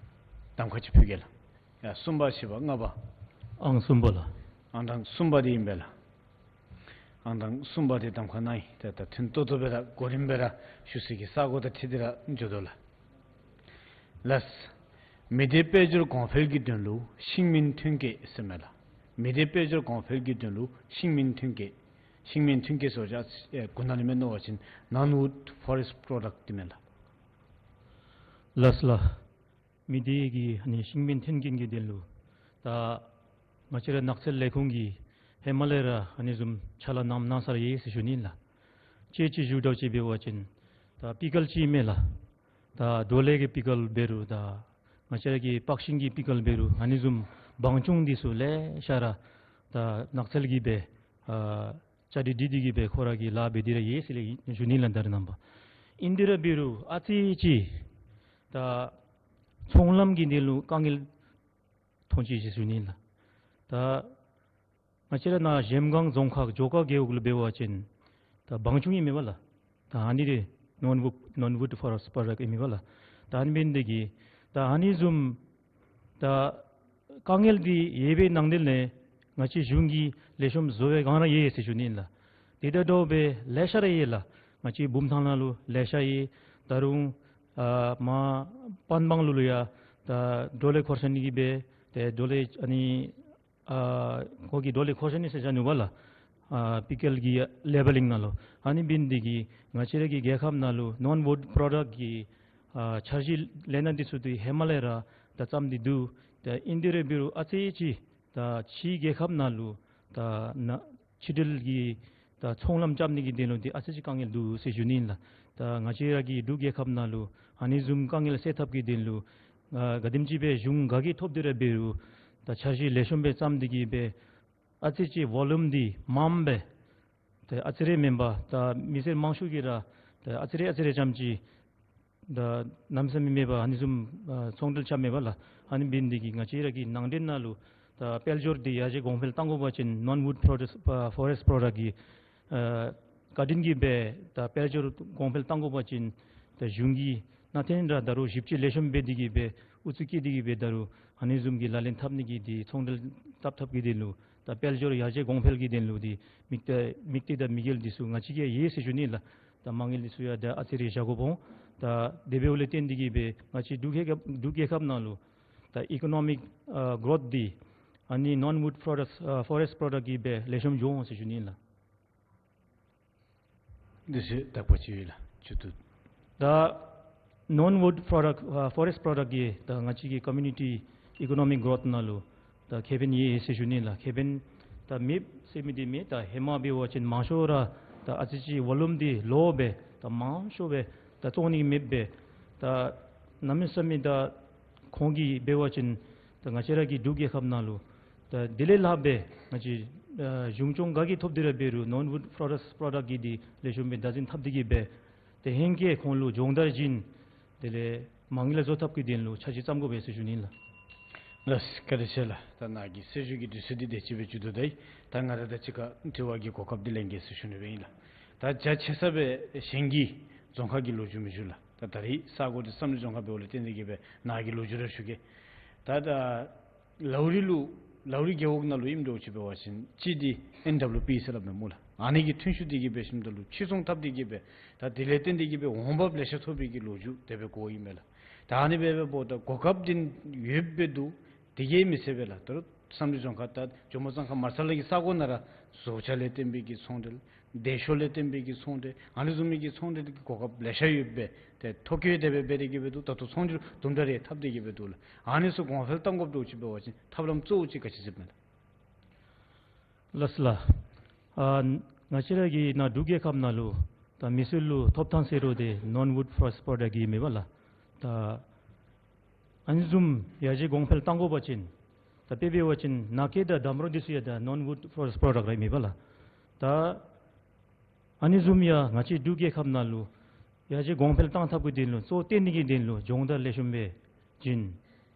གདམ་ཁ་ཅིག་ཕུལ་གེ་ལགས། ཡ་གསུམ་པ་བཞི་པ་ལྔ་པ། ཨང་གསུམ་པ་ལགས། ཨང་གྲངས་གསུམ་པ་འདི་ཨིན་པས་ལགས། ཨང་གྲངས་གསུམ་པ་འདི་གདམ་ཁ་གནང་ཡི། ད་ད་ཐུན་ཏོག་ཏོ་སྦེ་ར་གོ་རིམ་སྦེ་ར་ཞུ་ས་གི་ས་གོ་དང་འཁྲིལ་ཏེ་ར་འགྱོ་དོ་ལགས། ལགས། མི་སྡེ་དཔལ་འབྱོར་གོང་འཕེལ་གྱི་དོན་ལུ་ཤིང་སྨན་ཐོན་སྐྱེད་ཟེར་མས་ལགས། མི་སྡེ་དཔལ་འབྱོར་གོང་འཕེལ་གྱི་དོན་ལུ་ཤིང་སྨན་ཐོན་སྐྱེད། ཤིང་སྨན་ཐོན་སྐྱེད་ཟེར་བ་ཅིན་ཨེ་གུ་ན་ལུ་མེན་ནོ་བ་ཅིན་non-wood forest product འདི་མས་ལགས། ལགས་ལགས། མི་སྡེ་གི་ཨ་ནི་ཤིང་སྨན་ཐོན་སྐྱེད་ཀྱི་དོན་ལུ་ད་ང་བཅས་ར་ནགས་ཚལ་ལས་ཁུངས་ཀྱིས་ཧེ་མ་ལས་ར་ཨ་ནི་བཟུམ་ཕྱག་ལཱ་གནངམ་གནང་ས་ར་ཡོད་ཟེར་ཞུ་ནི་ལགས། ཅིག་ཅིག་ཞུ་དོ་ཅིག་འབད་བ་ཅིན་ད་པི་ཀལ་ཅིག་མས་ལགས། ད་འབྲོག་ལས་ཀྱི་པི་ཀལ་འབད་རུང་ད་ང་བཅས་ར་གི་པག་ཤིང་གི་པི་ཀལ་འབད་རུང་ཨ་ནི་བཟུམ་བང་ཆུང་འདི་ཚུ་ལེ་ཤ་ར་ད་ནགས་ཚལ་གྱིས་སྦེ་ཨ་བཅའ་སྒྲིག་འདི་འདི་གིས་སྦེ་ཁོ་ར་གིས་ལཱ་འབད་དེ་ར་ཡོད་ཟེར་ལས་ཞུ་ནི་ལགས། ད་རེས་ནངས་པ་ཨིན་དེ་ར་འབད་རུང་ཨ་ཙི་ཅིག་ད་ཚོང་ལམ་གྱི་དོན་ལུ་དཀའ་ངལ་མཐོང་ཅི་ཟེར་ཞུ་ནི་ལགས། ད་ང་བཅས་ར་ནཱ་གཞལམ་སྒང་རྫོང་ཁག་ཇོ་ཁ་རྒེད་འོག་ལུ་འབད་བ་ཅིན་ད་བང་ཆུང་ཨིན་མས་པ་ལགས། ད་ཨ་ནི་ར་non-wood non-wood forest product ཨིན་མས་པ་ལགས། ད་ཨ་ནི་འབད་ནི་འདི་གིས་ད་ཨ་ནི་བཟུམ་ད་དཀའ་ངལ་འདི་ཡོད་པའི་ནང་དེ་ལས་ང་བཅས་གཞུང་གིས་ལེགས་ཤོམ་བཟོ་བའི་སྒང་ར་ཡོད་ཟེར་ཞུ་ནི་ལགས། དེ་དང་འདྲཝ་སྦེ་ལེ་ཤ་ར་ཡོད་ལགས། ང་བཅས་བུམ་ཐང་ནང་ལུ་ལེ་ཤ་ཡོད། ད་རུང་ཨ་མར་པན་སྦང་ལུ་ལུ་ཡང་ད་འབྲོག་ལས་མཁོ་ཆས་ནི་གི་སྦེ་ཏེ་འབྲོག་ལས་ཨ་ནི་ཨ་ཁོ་གིས་འབྲོག་ལས་མཁོ་ཆས་ནི་ཟེར་བཞག་ནུག་པ་ལགས། ཨ་པི་ཀལ་གྱི་ལེ་བེ་ལིང་ནང་ལུ་ཨ་ནི་འབད་ནི་འདི་གིས་ང་བཅས་ར་གི་རྒྱལ་ཁབ་ནང་ལུ་non-wood product གི་ཨ་འཆར་གཞི་ལས་སྣ་འདི་ཚུ་འདི་ཧེ་མ་ལས་ར་ད་བརྩམས་ཏེ་འདུག། ད་ཨིན་དེ་ར་འབད་རུང་ཨ་ཙི་ཅིག་ད་ཕྱི་རྒྱལ་ཁབ་ནང་ལུ་ད་ན་ཕྱི་འབྲེལ་གྱི་ད་ཚོང་ལམ་རྐྱབ་ནི་གི་དོན་ལུ་འདི་ཨ་ཙི་ཅིག་དཀའ་ངལ་འདུག་ཟེར་ཞུ་ནི་ཨིན་ལགས། ད་ང་བཅས་ར་གི་འབྲུག་རྒྱལ་ཁབ་ནང་ལུ་ཨ་ནི་བཟུམ་དཀའ་ངལ་སེལ་ཐབས་ཀྱི་དོན་ལུ་ཨ་ག་དེམ་ཅིག་སྦེ་གཞུང་ག་གིས་ཐོབ་སྟེ་ར་འབད་རུང་ད་འཆར་གཞི་ལེགས་ཤོམ་སྦེ་བརྩམས་ཏེ་གིས་སྦེ་ཨ་ཙི་ཅིག་ཝོ་ལུམ་འདི་མངམ་སྦེ་ད་ཨ་ཙི་རེ་མེན་པར་ད་མི་སེར་མང་ཤོས་ཀྱིས་ར་ད་ཨ་ཙི་རེ་ཨ་ཙི་རེ་ཙམ་ཅིག་ད་གནམ་མེད་ས་མེད་མེད་པར་ཨ་ནི་བཟུམ་ཨ་ཚོང་འབྲེལ་རྐྱབ་མས་པ་ལགས། ཨ་ནི་འབད་ནི་འདི་གིས་ང་བཅས་ར་གི་ནང་འདྲེན་ནང་ལུ་ད་དཔལ་འབྱོར་འདི་ཡར་རྒྱས་གོང་འཕེལ་གཏང་དགོ་པ་ཅིན་non-wood products ཨ་forest product གི་ཨ་བཀའ་དྲིན་གྱིས་སྦེ་ད་དཔལ་འབྱོར་གོང་འཕེལ་གཏང་དགོ་པ་ཅིན་ད་གཞུང་གིས་ནང་འདྲེན་ར་ད་རུང་ཞིབ་དཔྱད་ལེགས་ཤོམ་འབད་དེ་གིས་སྦེ་ཨུ་ཚུགས་བསྐྱེད་དེ་གིས་སྦེ་ད་རུང་ཨ་ནི་བཟུམ་གྱི་ལག་ལེན་འཐབ་ནི་གི་འདི་ཚོང་འབྲེལ་འཐབ་ཐབས་ཀྱི་དོན་ལུ་ད་དཔལ་འབྱོར་ཡར་རྒྱས་གོང་འཕེལ་གྱི་དོན་ལུ་འདི་དམིགས་གཏད་དམིགས་གཏད་དང་དམིགས་ཡུལ་འདི་ཚུ་ང་བཅས་ཀྱིས་ཡོད་ཟེར་ཞུ་ནི་ལགས། ད་མ་དངུལ་འདི་ཚུ་ཡང་ད་ཨ་ཙི་རེ་བཞག་དགོཔ་འོང་། ད་དེ་འབདཝ་ལས་བརྟེན་ཏེ་གིས་སྦེ་ང་བཅས་འབྲུག་རྒྱལ་ཁབ་འབྲུག་རྒྱལ་ཁབ་ནང་ལུ་ད་economic ཨ་growth འདི་ཨ་ནི་non-wood products ཨ་forest product གིས་སྦེ་ལེགས་ཤོམ་འགྱོ་འོང་ཟེར་ཞུ་ནི་ལགས། དེ་ཚེ་དག་པ་ཅིག་ཡོད་ལགས། ཅིག་ཏུ། ད་non-wood product ཨ་forest product གིས་ད་ང་བཅས་ཀྱི་community economic growth ནང་ལུ་ད་ཁེ་ཕན་ཡོད་ཟེར་ཞུ་ནི་ལགས། ཁེ་ཕན་ད་མེདཔ་ཟེར་མི་འདི་མེད། ད་ཧེ་མ་འབད་བ་ཅིན་མང་ཤོས་ར་ད་ཨ་ཙི་ཅིག་ཝོ་ལུམ་འདི་ལོ་སྦེ་ད་མང་ཤོས་སྦེ་ད་བཙོང་ནི་མེདཔ་སྦེ་ད་གནམ་མེད་ས་མེད་ད་ཁོང་གིས་འབད་བ་ཅིན་ད་ང་བཅས་ར་གི་འབྲུག་རྒྱལ་ཁབ་ནང་ལུ་ད་དེ་ལས་ལྷག་སྦེ་ང་བཅས་ཨ་གཞུང་སྐྱོང་ག་གིས་ཐོབ་སྟེ་ར་འབད་རུང་non-wood forest product གི་འདི་ལེགས་ཤོམ་སྦེ་བདག་འཛིན་འཐབ་སྟེ་གིས་སྦེ་ཏེ་ཧེང་སྐལ་ཁོང་ལུ་སྦྱོང་བརྡར་བྱིན། དེ་ལས་མ་དངུལ་བཟོ་ཐབས་ཀྱི་དོན་ལུ་འཆར་གཞི་བརྩམ་དགོ་པས་ཟེར་ཞུ་ནི་ལགས། ལགས་བཀའ་དྲིན་ཆེ་ལགས། ད་ནཱ་གི་གསལ་ཞུ་གི་དུས་ཚོད་འདི་དེ་ཅིག་སྦེ་མཇུག་བསྡུ་ད་ཡི། ད་ང་ར་དང་གཅིག་ཁར་དྲི་བ་གི་གོ་སྐབས་འདི་ལེན་གེ་ཟེར་ཞུ་ནི་སྦེ་ཨིན་ལགས། ད་རྒྱ་ཆེ་ས་སྦེ་གཞན་གྱི་རྫོང་ཁག་གི་ལོ་རྒྱུས་མི་ཞུ་ལགས། ད་ད་རིས་ས་གོ་འདི་བསམ་གྲུབ་རྫོང་ཁག་འབདཝ་ལས་བརྟེན་ཏེ་གིས་སྦེ་ནཱ་གི་ལོ་རྒྱུས་ར་ཞུ་གེ། ད་ད་ལའུ་རི་ལུ་ ལའོ་རི་རྒེད་འོག་ནང་ལུ་ཨིནམ་འདྲཝ་ཅིག་འབད་བ་ཅིན་ཅིག་འདི་ཨེན་ཌབ་ལུ་པི་ཟེར་སླབ་མས་སྨོ་ལགས། ཨ་ནི་གི་ཐོན་ཤུགས་འདི་གིས་འབད་ཞིནམ་ད་ལུ་ཕྱིར་ཚོང་འཐབ་སྟེ་གིས་སྦེ་ད་དེ་ལས་བརྟེན་ཏེ་གིས་སྦེ་འོང་འབབ་ལེ་ཤ་ཐོབ་པའི་གི་ལོ་རྒྱུས་དེ་སྦེ་གོཝ་ཨིན་མས་ལགས། ད་ཨ་ནི་སྦེ་འབདཝ་ད་གོ་སྐབས་འདི་ཡོདཔ་སྦེ་འདུག། དེ་གིས་མི་ཚད་སྦེ་ལགས། ད་རུང་བསམ་གྲུབ་ལྗོངས་མཁར་ད་ཇོ་མོ་གཙང་ཁ་མར་ཚ་ལ་གི་ས་གོ་ནང་ར་བཟོ་གྲྭ་ལས་བརྟེན་པའི་གི་ཚོང་འབྲེལ། བདེ་ཤོག་ལས་བརྟེན་པའི་གི་ཚོང་འབྲེལ། ཨ་ནི་བཟུམ་མའི་གི་ཚོང་འབྲེལ་གྱི་གོ་སྐབས་ལེ་ཤ་ཡོདཔ་སྦེ་ཏེ་ཐོ་བཀོད་དེ་སྦེ་འབད་དེ་གིས་སྦེ་འདུག། ད་ལྟོ་ཚོང་འབྲེལ་དུམ་གྲ་རེ་འཐབ་སྟེ་གིས་སྦེ་འདུག་ལགས། ཨ་ནི་ཚུ་གོང་འཕེལ་གཏང་དགོཔ་འདྲཝ་ཅིག་འབད་བ་ཅིན་ཐབས་ལམ་གཙོ་བོ་ཅིག་ག་ཅི་ཟེར་མས་ལགས། ལགས་སོ་ལགས། ཨ་ང་བཅས་ར་གི་ནཱ་འབྲུག་རྒྱལ་ཁབ་ནང་ལུ་ད་མི་སེར་ལུ་ཐོབ་ཐང་ཟེར་རུང་ཏེ་ནོན་ཝུཌ་ཕོ་རེསཊ་པོརོ་ཌགཊ་གི་མེན་པ་ལགས། ད་ཨ་ནི་བཟུམ་ཡར་རྒྱས་གོང་འཕེལ་གཏང་དགོ་པ་ཅིན་ད་དཔེ་འབད་བ་ཅིན་ནཱ་གི་ད་འདམ་རོག་འདི་ཚུ་ཡང་ད་ནོན་ཝུཌ་ཕོ་རེསཊ་པོརོ་ཌགཊ་ར་མེན་པ་ལགས། ད་ཨ་ནི་བཟུམ་ཡང་ང་བཅས་འབྲུག་རྒྱལ་ཁབ་ནང་ལུ་ཡར་རྒྱས་གོང་འཕེལ་གཏང་ཐབས་ཀྱི་དོན་ལུ་གཙོ་བོ་བཏོན་ནི་གི་དོན་ལུ་སྦྱོང་བརྡར་ལེགས་ཤོམ་སྦེ་བྱིན།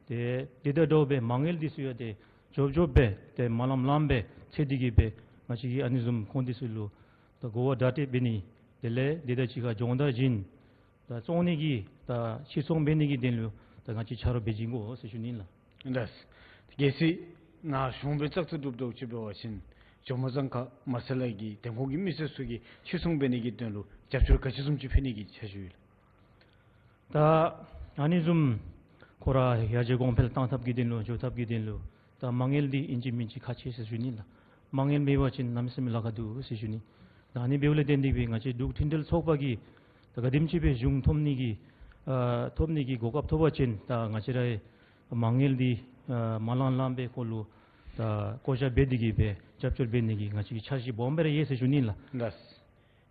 ཏེ་དེ་དང་འདྲཝ་སྦེ་མ་དངུལ་འདི་ཚུ་ཡང་ཏེ་རྒྱོབ་རྒྱོབ་སྦེ་ཏེ་མ་ལངམ་ལངམ་སྦེ་འཚོལ་ཏེ་གིས་སྦེ་ང་བཅས་ཀྱིས་ཨ་ནི་བཟུམ་ཁོང་འདི་ཚུ་ལུ་ད་གོ་བ་བརྡ་སྤྲོད་འབད་ནི་དེ་ལས་དེ་དང་གཅིག་ཁར་སྦྱོང་བརྡར་བྱིན། ད་བཙོང་ནི་གི་ད་ཕྱིར་ཚོང་འབད་ནི་གི་དོན་ལུ་ད་ང་བཅས་ཆ་རོགས་འབད་བྱིན་དགོ་ཟེར་ཞུ་ནི་ལགས། ལགས། གལ་སྲིད་ནཱ་གཞུང་དཔོན་ཙག་ཙིག་གྲུབ་འདྲཝ་ཅིག་འབད་བ་ཅིན་ཇོ་མོ་གཙང་ཁ་མར་ཚ་ལ་གི་དེ་ཁོང་གི་མི་སེར་ཚུ་གིས་ཕྱིར་ཚོང་འབད་ནི་གི་དོན་ལུ་རྒྱབ་སྐྱོར་ག་ཅི་བཟུམ་ཅིག་ཕུལ་ནི་གི་འཆར་གཞི་ཡོད་ལགས། ད་ཨ་ནི་བཟུམ་ཁོ་ར་ཡར་རྒྱས་གོང་འཕེལ་གཏང་ཐབས་ཀྱི་དོན་ལུ་འགྱོ་ཐབས་ཀྱི་དོན་ལུ་ད་མ་དངུལ་འདི་ཨིན་ཅི་མིན་ཅི་ཁག་ཆེ་ཟེར་ཞུ་ནི་ལགས། མ་དངུལ་མེད་པ་ཅིན་གནམ་མེད་ས་མེད་ལཱ་ཁག་འདུག་ཟེར་ཞུ་ནི། ད་ཨ་ནི་འབདཝ་ལས་བརྟེན་ཏེ་སྦེ་ང་བཅས་འབྲུག་མཐུན་འབྲེལ་ཚོགས་པ་གིས་ད་ག་དེམ་ཅིག་སྦེ་གཞུང་ཐོབ་ནི་གི་ཨ་ཐོབ་ནི་གི་གོ་སྐབས་ཐོབ་པ་ཅིན་ད་ང་བཅས་ར་མ་དངུལ་འདི་ཨ་མ་ལང་ལང་སྦེ་ཁོ་ལུ་ད་བསྐོ་བཞག་འབད་དེ་གིས་སྦེ་རྒྱབ་སྐྱོར་འབད་ནི་གི་ང་བཅས་ཀྱི་འཆར་གཞི་སྦོམ་སྦེ་ར་ཡོད་ཟེར་ཞུ་ནི་ལགས། ལགས།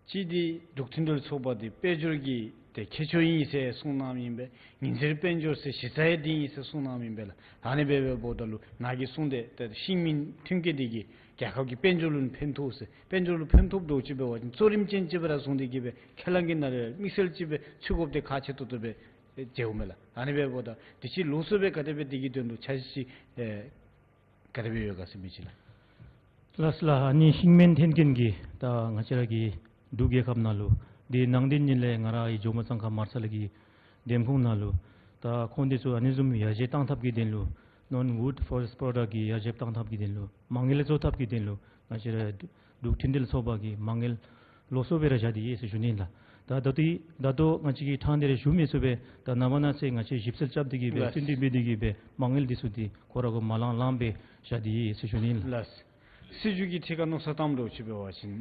གཅིག་འདི་འབྲུག་མཐུན་འབྲེལ་ཚོགས་པ་འདི་དཔལ་འབྱོར་གྱི་ཏེ་ཁྱད་ཆོས་ཨིན་ཟེར་གསུངས་གནངམ་ཨིན་པས། ཉི་ཟེར་དཔལ་འབྱོར་ཟེར་གཞི་རྩ་ཡང་འདི་ཨིན་ཟེར་གསུངས་གནངམ་ཨིན་པས་ལགས། ད་ཨ་ནི་སྦེ་འབདཝ་ད་ལུ་ནཱ་གིས་གསུངས་ཏེ་ཏེ་ཤིང་མིན་ཐོན་སྐྱེད་འདི་གིས་རྒྱལ་ཁབ་ཀྱི་དཔལ་འབྱོར་ལུ་ཕན་ཐོགས་ཟེར། དཔལ་འབྱོར་ལུ་ཕན་ཐོགསཔ་འདྲཝ་ཅིག་འབད་བ་ཅིན་གཙོ་རིམ་ཅན་ཅིག་སྦེ་ར་བཟུང་སྟེ་གིས་སྦེ་ཁས་བླངས་ཀྱི་ནང་ལས་དམིགས་བསལ་ཅིག་སྦེ་ཚུད་དགོཔ་འདི་ཁག་ཆེ་ཏོག་ཏོ་སྦེ་མཇལཝ་མས་ལགས། ཨ་ནི་སྦེ་འབདཝ་ད་དེ་ཅིག་ལོགས་སུ་སྦེ་ག་དེ་སྦེ་འདི་གི་དོན་ལུ་འཆར་གཞི་ཨེ་ག་དེ་སྦེ་ཡོད་ག་ཟེར་མི་ཅིག་ལགས། ལགས་སོ་ལགས། ཨ་ནི་ཤིང་སྨན་ཐོན་སྐྱེད་ཀྱི་ད་ང་བཅས་ར་གི་འབྲུག་རྒྱལ་ཁབ་ནང་ལུ་དེ་ནང་དེ་ཉིད་ལས་ང་རའི་ཇོ་མོ་གཙང་ཁ་མར་ཚ་ལ་གི་འདེམས་ཁོངས་ནང་ལུ་ད་ཁོང་འདི་ཚུ་ཨ་ནི་བཟུམ་ཡར་རྒྱས་གཏང་ཐབས་ཀྱི་དོན་ལུ་ནོན་ཝུཌ་ཕོ་རེསཊ་པོརོ་ཌགཊ་ཀྱི་ཡར་རྒྱས་གཏང་ཐབས་ཀྱི་དོན་ལུ་མ་དངུལ་བཙུགས་ཐབས་ཀྱི་དོན་ལུ་ང་བཅས་ར་འབྲུག་མཐུན་འབྲེལ་ཚོགས་པ་གིས་མ་དངུལ་ལོགས་སུ་སྦེ་ར་བཞག་སྟེ་ཡོད་ཟེར་ཞུ་ནི་ལགས། ད་ད་ལྟོ་ད་ལྟོ་ང་བཅས་ཀྱིས་ཕྲང་སྟེ་ར་ཞུ་མི་ཚུགས་པས། ད་ནངས་པ་གནངས་ཚེ་ང་བཅས་ཞིབ་འཚོལ་རྐྱབ་སྟེ་གིས་སྦེ་ལགས། བསྟུན་གྲོས་འབད་དེ་གིས་སྦེ་མ་དངུལ་འདི་ཚུ་འདི་ཁོ་ར་གུ་མ་ལང་ལངམ་སྦེ་བཞག་སྟེ་ཡོད་ཟེར་ཞུ་ནི་ལགས། ལགས། སྲིད་བྱུས་ཀྱི་ཐད་ཁར་མནོ་བསམ་བཏངམ་འདྲཝ་ཅིག་འབད་བ་ཅིན་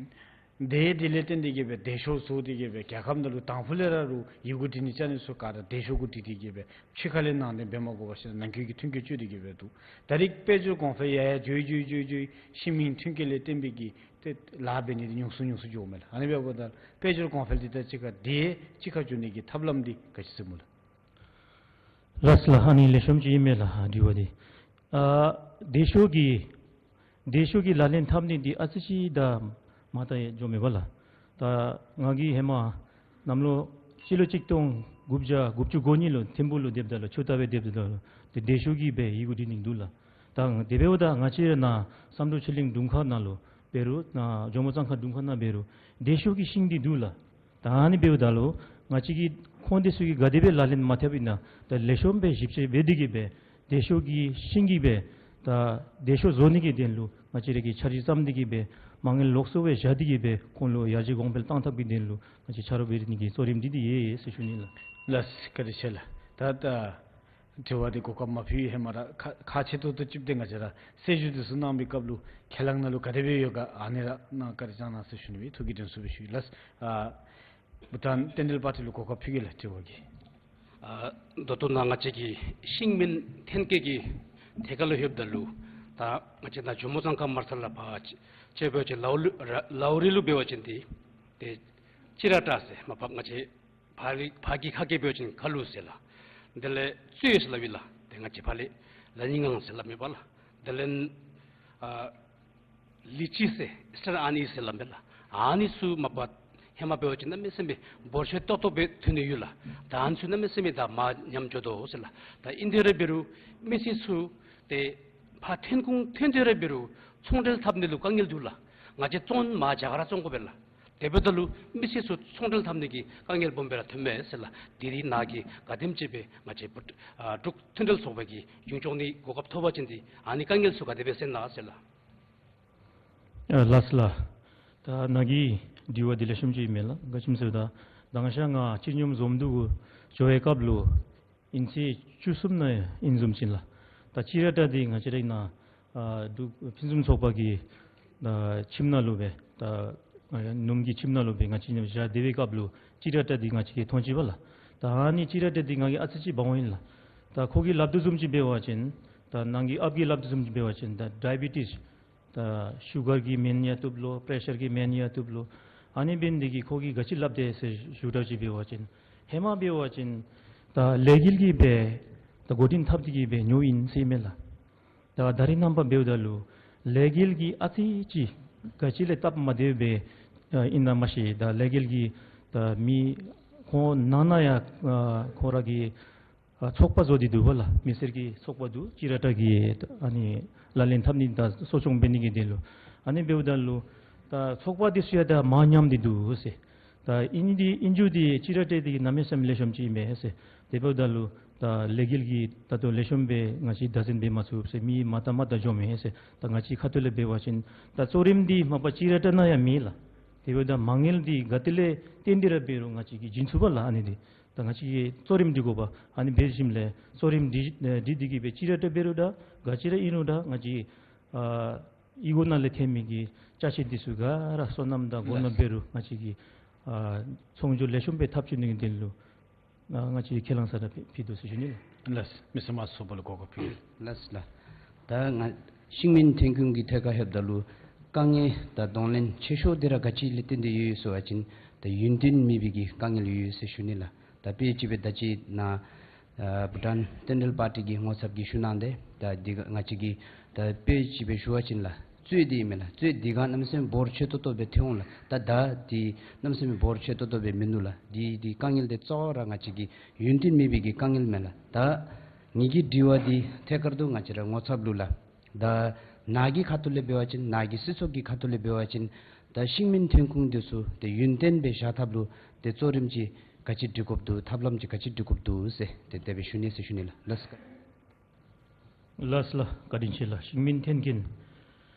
དེ་དེ་ལས་བརྟེན་ཏེ་གིས་སྦེ་བདེ་ཤོག་བཟོ་སྟེ་གིས་སྦེ་རྒྱལ་ཁབ་ནང་ལུ་དང་ཕུ་ལས་ར་རུང་ཡི་གུ་འབྲི་ནི་རྐྱབ་ནི་ཚུ་ག་ར་བདེ་ཤོག་གུ་འབྲི་སྟེ་གིས་སྦེ་ཕྱི་ཁ་ལས་ནང་འདྲེན་འབད་མ་དགོ་པར་ཞིནམ་ནང་འཁོད་ཀྱི་ཐོན་སྐྱེད་སྤྱོད་དེ་གིས་སྦེ་འདུག། ད་རིས་དཔལ་འབྱོར་གོང་འཕེལ་ཡར་ཡར་འགྱོ་འགྱོ་འགྱོ་འགྱོ་ཤིང་མིན་ཐོན་སྐྱེད་ལས་བརྟེན་པའི་གི་ཏེ་ལཱ་འབད་ནི་འདི་ཉུང་སུ་ཉུང་སུ་འགྱོཝ་མས་ལགས། ཨ་ནི་འབདཝ་ད་དཔལ་འབྱོར་གོང་འཕེལ་འདི་དང་གཅིག་ཁར་དེ་གཅིག་ཁར་འགྱོ་ནི་གི་ཐབས་ལམ་འདི་ག་ཅི་ཟེར་སྨོ་ལགས། ལགས་སོ་ལགས། ཨ་ནི་ལེགས་ཤོམ་ཅིག་ཨིན་མས་ལགས། དྲི་བ་འདི་ཨ་བདེ་ཤོག་གི་བདེ་ཤོག་གི་ལག་ལེན་འཐབ་ནི་འདི་ཨ་ཙི་ཅིག་ད་མ་ད་ཡང་འགྱོ་མེད་པ་ལགས། ད་ང་གིས་ཧེ་མ་གནམ་ལོ་སྤྱི་ལོ་གཅིག་སྟོང་དགུ་བརྒྱ་དགུ་བཅུ་གོ་གཉིས་ལུ་ཐིམ་ཕུག་ལུ་སྡོདཔ་ད་ལུ་ཆུ་རྟ་སྦེ་སྡོདཔ་ད་ལུ་དེ་བདེ་ཤོག་གིས་སྦེ་ཡི་གུ་འབྲི་ནི་འདུག་ལགས། ད་དེ་འབདཝ་ད་ང་བཅས་ནཱ་བསམ་གྲུབ་ཆོས་གླིང་དྲུང་ཁག་ནང་ལུ་འབད་རུང་ནཱ་ཇོ་མོ་གཙང་ཁ་དྲུང་ཁག་ནང་འབད་རུང་བདེ་ཤོག་གི་ཤིང་འདི་འདུག་ལགས། ད་ཨ་ནི་འབདཝ་ད་ལུ་ང་བཅས་ཀྱིས་ཁོང་དེ་ཚུ་གིས་ག་དེ་སྦེ་ལག་ལེན་མ་འཐབ་ཨིན་ན་ད་ལེགས་ཤོམ་སྦེ་ཞིབ་དཔྱད་འབད་དེ་གིས་སྦེ་བདེ་ཤོག་གི་ཤིང་གིས་སྦེ་ད་བདེ་ཤོག་བཟོ་ནི་གི་དོན་ལུ་ང་བཅས་ར་གིས་འཆར་གཞི་བརྩམས་ཏེ་གིས་སྦེ་མ་དངུལ་ལོགས་སུ་སྦེ་བཞག་སྟེ་གིས་སྦེ་ཁོང་ལུ་ཡར་རྒྱས་གོང་འཕེལ་གཏང་ཐབས་ཀྱི་དོན་ལུ་ང་བཅས་ཆ་རོགས་འབད་ནི་གི་གཙོ་རིམ་འདི་འདི་ཡོད་ཟེར་ཞུ་ནི་ལགས། ལགས་སོ། བཀའ་དྲིན་ཆེ་ལགས། ད་ད་དྲི་བ་འདི་གོ་སྐབས་མ་ཕུལ་ཧེ་མ་ར་ཁག་ཁག་ཆེ་ཏོག་ཏོ་ཅིག་འདི་ང་བཅས་ར་གསལ་ཞུ་འདི་ཚུ་གནང་བའི་སྐབས་ལུ་ཁས་བླངས་ནང་ལུ་ག་དེ་སྦེ་ཡོད་ག་ཨ་ནི་ར་ནཱ་བཀའ་དྲིན་བསྐྱང་གནང་ཟེར་ཞུ་ནི་སྦེ་ཐུགས་ཀྱི་དྲན་གསོ་སྦེ་ཞུ་ཡི་ལགས། ཨ་བྷུ་ཊཱན་བསྟན་འགྲོའི་པར་ཊི་ལུ་གོ་སྐབས་ཕུལ་གེ་ལགས། དྲི་བ་གི་ཨ་ད་ལྟོ་ནཱ་ང་བཅས་ཀྱི་ཤིང་སྨན་ཐོན་སྐྱེད་ཀྱི་ཐད་ཁར་ལུ་ལྷོདཔ་ད་ལུ་ད་ང་བཅས་ནཱ་ཇོ་མོ་གཙང་ཁ་མར་ཚ་ལ་ཕར་ཅིག་འབད་བ་ཅིན་ལའོ་རི་ལའོ་རི་ལུ་འབད་བ་ཅིན་ཏེ་ཏེ་ཅི་ར་ཏྲ་ཟེར་མ་པ་ང་བཅས་ཕར་ལས་ཕར་གྱི་ཁ་སྐད་འབད་བ་ཅིན་ཁ་ལུ་ཟེར་ལགས། དེ་ལས་ཙོད་ཟེར་སླབ་ཨིན་ལགས། ཏེ་ང་བཅས་ཕར་ལས་ལ་ཉི་ངང་ཟེར་སླབ་མས་པ་ལགས། དེ་ལས་ཨ་ལི་ཅི་ཟེར་ཨི་སི་ཊར་ཨ་ནི་ཟེར་སླབ་མས་ལགས། ཨ་ནི་ཚུ་མ་པ་ཧེ་མ་འབད་བ་ཅིན་གནམ་མེད་ས་མེད་འབོར་ཆེ་ཏོག་ཏོ་སྦེ་ཐོན་ནི་ཡོད་ལགས། ད་ཨ་ནི་ཚུ་གནམ་མེད་ས་མེད་ད་མར་ཉམས་འགྱོ་དོ་ཟེར་ལགས། ད་ཨིན་དེ་ར་འབད་རུང་མི་སེར་ཚུ་ཏེ་ཕར་ཐོན་ཁུངས་ཐོན་དེ་ར་འབད་རུང་ཚོང་འབྲེལ་འཐབ་ནི་ལུ་དཀའ་ངལ་འདུག་ལགས། ང་བཅས་བཙོང་མར་རྒྱ་གར་བཙོང་དགོ་པས་ལགས། དེ་འབདཝ་ད་ལུ་མི་སེར་ཚུ་ཚོང་འབྲེལ་འཐབ་ནི་གི་དཀའ་ངལ་སྦོམ་སྦེ་ར་ཐོནམ་མས་ཟེར་ལགས། དེ་རིགས་ནང་གི་ག་དེམ་ཅིག་སྦེ་ང་བཅས་བུ་ཨ་འབྲུག་མཐུན་འབྲེལ་ཚོགས་པ་གིས་མཇུག་སྐྱོང་ནི་གོ་སྐབས་ཐོབ་པ་ཅིན་དེ་ཨ་ནི་དཀའ་ངལ་ཚུ་ག་དེ་སྦེ་སེལ་ན་ཟེར་ལགས། ཨ་ལགས་ལགས། ད་ནཱ་གི་དྲི་བ་འདི་ལེགས་ཤོམ་ཅིག་ཨིན་མས་ལགས། ག་ཅི་སྨོ་ཟེར་བ་ཅིན་ད་ང་ཤ་ང་སྤྱི་སྙོམས་འཛོམས་འདུ་གུ་འགྱོ་བའི་སྐབས་ལུ་ཨིན་ཚེས་བཅུ་གསུམ་ནང་ཨིན་བཟུམ་ཅིག་ལགས། ད་སྤྱིར་བཏང་འདི་ང་བཅས་ར་ནཱ་ཨ་འབྲུག་ཕུན་སུམ་ཚོགས་པ་གི་ད་ཁྱིམ་ནང་ལུ་སྦེ་ད་ཨ་ནུམོ་གི་ཁྱིམ་ནང་ལུ་སྦེ་ང་བཅས་ནཱ་བཞག་སྡོད་པའི་སྐབས་ལུ་སྤྱིར་བཏང་འདི་ང་བཅས་ཀྱིས་མཐོང་ཅི་པ་ལགས། ད་ཨ་ནི་སྤྱིར་བཏང་འདི་ང་གིས་ཨ་ཙི་ཅིག་འབག་འོང་ཡི་ལགས། ད་ཁོ་གིས་སླབ་དོ་བཟུམ་ཅིག་འབད་བ་ཅིན་ད་ནང་གི་ཨཔ་གིས་སླབ་དོ་བཟུམ་ཅིག་འབད་བ་ཅིན་ད་ཌའི་བི་ཊིས་ད་ཤུ་གར་གྱི་མེན་ཡང་བཏུབ་ལོ། པེ་རེ་ཤར་གྱི་མེན་ཡང་བཏུབ་ལོ། ཨ་ནི་འབད་ནི་འདི་གིས་ཁོ་གིས་ག་ཅི་སླབ་དེས་ཟེར་ཞུ་དགོཔ་ཅིག་འབད་བ་ཅིན་ཧེ་མ་འབད་བ་ཅིན་ད་ལས་འགུལ་གྱིས་སྦེ་ད་འགོ་འདྲེན་འཐབ་སྟེ་གིས་སྦེ་འགྱོཝ་ཨིན་ཟེར་མས་ལགས། ད་ད་རེས་ནངས་པ་འབདཝ་ད་ལུ་ལས་འགུལ་གྱིས་ཨ་ཙི་ཅིག་ག་ཅི་ལས་སྟབས་མ་བདེཝ་སྦེ་ཨ་ཨིན་ན་མ་ཤེས། ད་ལས་འགུལ་གྱིས་ད་མི་ཁོང་ནང་ན་ཡང་ཨ་ཁོང་ར་གི་ཨ་ཚོགས་པ་བཟོ་སྟེ་འདུག་པ་ལགས། མི་སེར་གྱི་ཚོགས་པ་འདུག། སྤྱིར་བཏང་གི་ཨ་ནི་ལག་ལེན་འཐབ་ནི་དང་གསོ་སྐྱོང་འབད་ནི་གི་དོན་ལུ། ཨ་ནི་འབདཝ་ད་ལུ་ད་ཚོགས་པ་འདི་ཚུ་ཡང་ད་མར་ཉམས་ཏེ་འདུག་ཟེར། ད་ཨིན་འདི་ཨིན་རྒྱུ་འདི་སྤྱིར་བཏང་འདི་གནམ་མེད་ས་མེད་ལེགས་ཤོམ་ཅིག་ཨིན་མས་ཟེར། དེ་འབདཝ་ད་ལུ་ད་ལས་འགུལ་གྱིས་ད་ལྟོ་ལེགས་ཤོམ་སྦེ་ང་བཅས་བདག་འཛིན་འབད་མ་ཚུགས་ཟེར། མི་མ་ད་མ་ད་འགྱོཝ་མས་ཟེར། ད་ང་བཅས་ཁ་ཐུག་ལས་འབད་བ་ཅིན་ད་གཙོ་རིམ་འདི་མ་པ་སྤྱིར་བཏང་ནང་ཡང་མེད་ལགས། དེ་འབདཝ་ད་མ་དངུལ་འདི་ག་ཏེ་ལས་བཏོན་ཏེ་ར་འབད་རུང་ང་བཅས་ཀྱིས་བྱིན་ཚུགས་པ་ལགས། ཨ་ནི་འདི་ད་ང་བཅས་ཀྱིས་གཙོ་རིམ་སྒྲིག་དགོ་པས། ཨ་ནི་འབད་ཞིནམ་ལས་གཙོ་རིམ་འདི་ཨེ་འདི་འདི་གིས་སྦེ་སྤྱིར་བཏང་འབད་རུང་ད་ག་ཅི་ར་ཨིན་རུང་ད་ང་བཅས་ཨ་གཡུས་སྒོ་ནང་ལས་ཐོན་མི་གི་ཅ་ཆས་འདི་ཚུ་ག་ར་སོ་ནམ་དང་སྒོ་ནོར་ལགས། འབད་རུང་ང་བཅས་ཀྱིས་ཨ་ཚོང་སྒྱུར་ལེགས་ཤོམ་སྦེ་འཐབ་བཅུག་ནི་གི་དོན་ལུ་ཨ་ང་བཅས་ཁས་བླངས་ས་ར་ཕུལ་དོ་ཟེར་ཞུ་ནི་ལགས། ལགས། མི་སེར་མང་ཚོགས་པ་ལུ་གོ་སྐབས་ཕུལ་གེ། ལགས་ལགས། ད་ང་ཤིང་མིན་ཐོན་ཁུངས་ཀྱི་ཐད་ཁར་ལྷོདཔ་ད་ལུ་དཀའ་ངལ་དང་གདོང་ལེན་ཆེ་ཤོས་འདི་ར་ག་ཅི་ལས་བརྟེན་ཏེ་ཡོད་ཟེར་བ་ཅིན་ད་ཡུན་བརྟན་མེད་པའི་གི་དཀའ་ངལ་ཡོད་ཟེར་ཞུ་ནི་ལགས། ད་དཔེ་ཅིག་སྦེ་ད་ཅི་ནཱ་ཨ་བྷུ་ཊཱན་བསྟན་འགྲོའི་པར་ཊི་གི་ངོ་ཚབ་ཀྱིས་ཞུ་གནང་སྟེ་ད་འདི་ག་ང་བཅས་ཀྱིས་ད་དཔེ་ཅིག་སྦེ་ཞུ་བ་ཅིན་ལགས་གཙོད་འདི་ཨིན་མས་ལགས། གཙོད་འདི་ག་གནམ་མེད་ས་མེད་འབོར་ཆེ་ཏོག་ཏོ་སྦེ་ཐོན་འོང་ལགས། ད་ད་འདི་གནམ་མེད་ས་མེད་འབོར་ཆེ་ཏོག་ཏོ་སྦེ་མིན་འདུག་ལགས། འདི་འདི་དཀའ་ངལ་འདི་གཙོ་བོ་ར་ང་བཅས་ཀྱི་ཡུན་བརྟན་མེད་པའི་གི་དཀའ་ངལ་མས་ལགས། ད་ངེ་གི་དྲི་བ་འདི་ཐད་ཀར་དུ་ང་བཅས་ར་ངོ་ཚབ་ལུ་ལགས། ད་ནཱ་གི་ཁ་ཐུག་ལས་འབད་བ་ཅིན་ནཱ་གི་སྲིད་ཚོགས་ཀྱི་ཁ་ཐུག་ལས་འབད་བ་ཅིན་ད་ཤིང་མིན་ཐོན་ཁུངས་འདི་ཚུ་ཏེ་ཡུན་བརྟན་སྦེ་བཞག་ཐབས་ལུ་ཏེ་གཙོ་རིམ་ཅིག་ག་ཅི་སྒྲིག་དགོཔ་འདུག། ཐབས་ལམ་ཅིག་ག་ཅི་སྒྲིག་དགོཔ་འདུག་ཟེར་ཏེ་དེ་སྦེ་ཞུ་ནི་ཟེར་ཞུ་ནི་ལགས། ལགས་སོ། ལགས་ལགས། བཀའ་དྲིན་ཆེ་ལགས། ཤིང་མིན་ཐོན་སྐྱེད་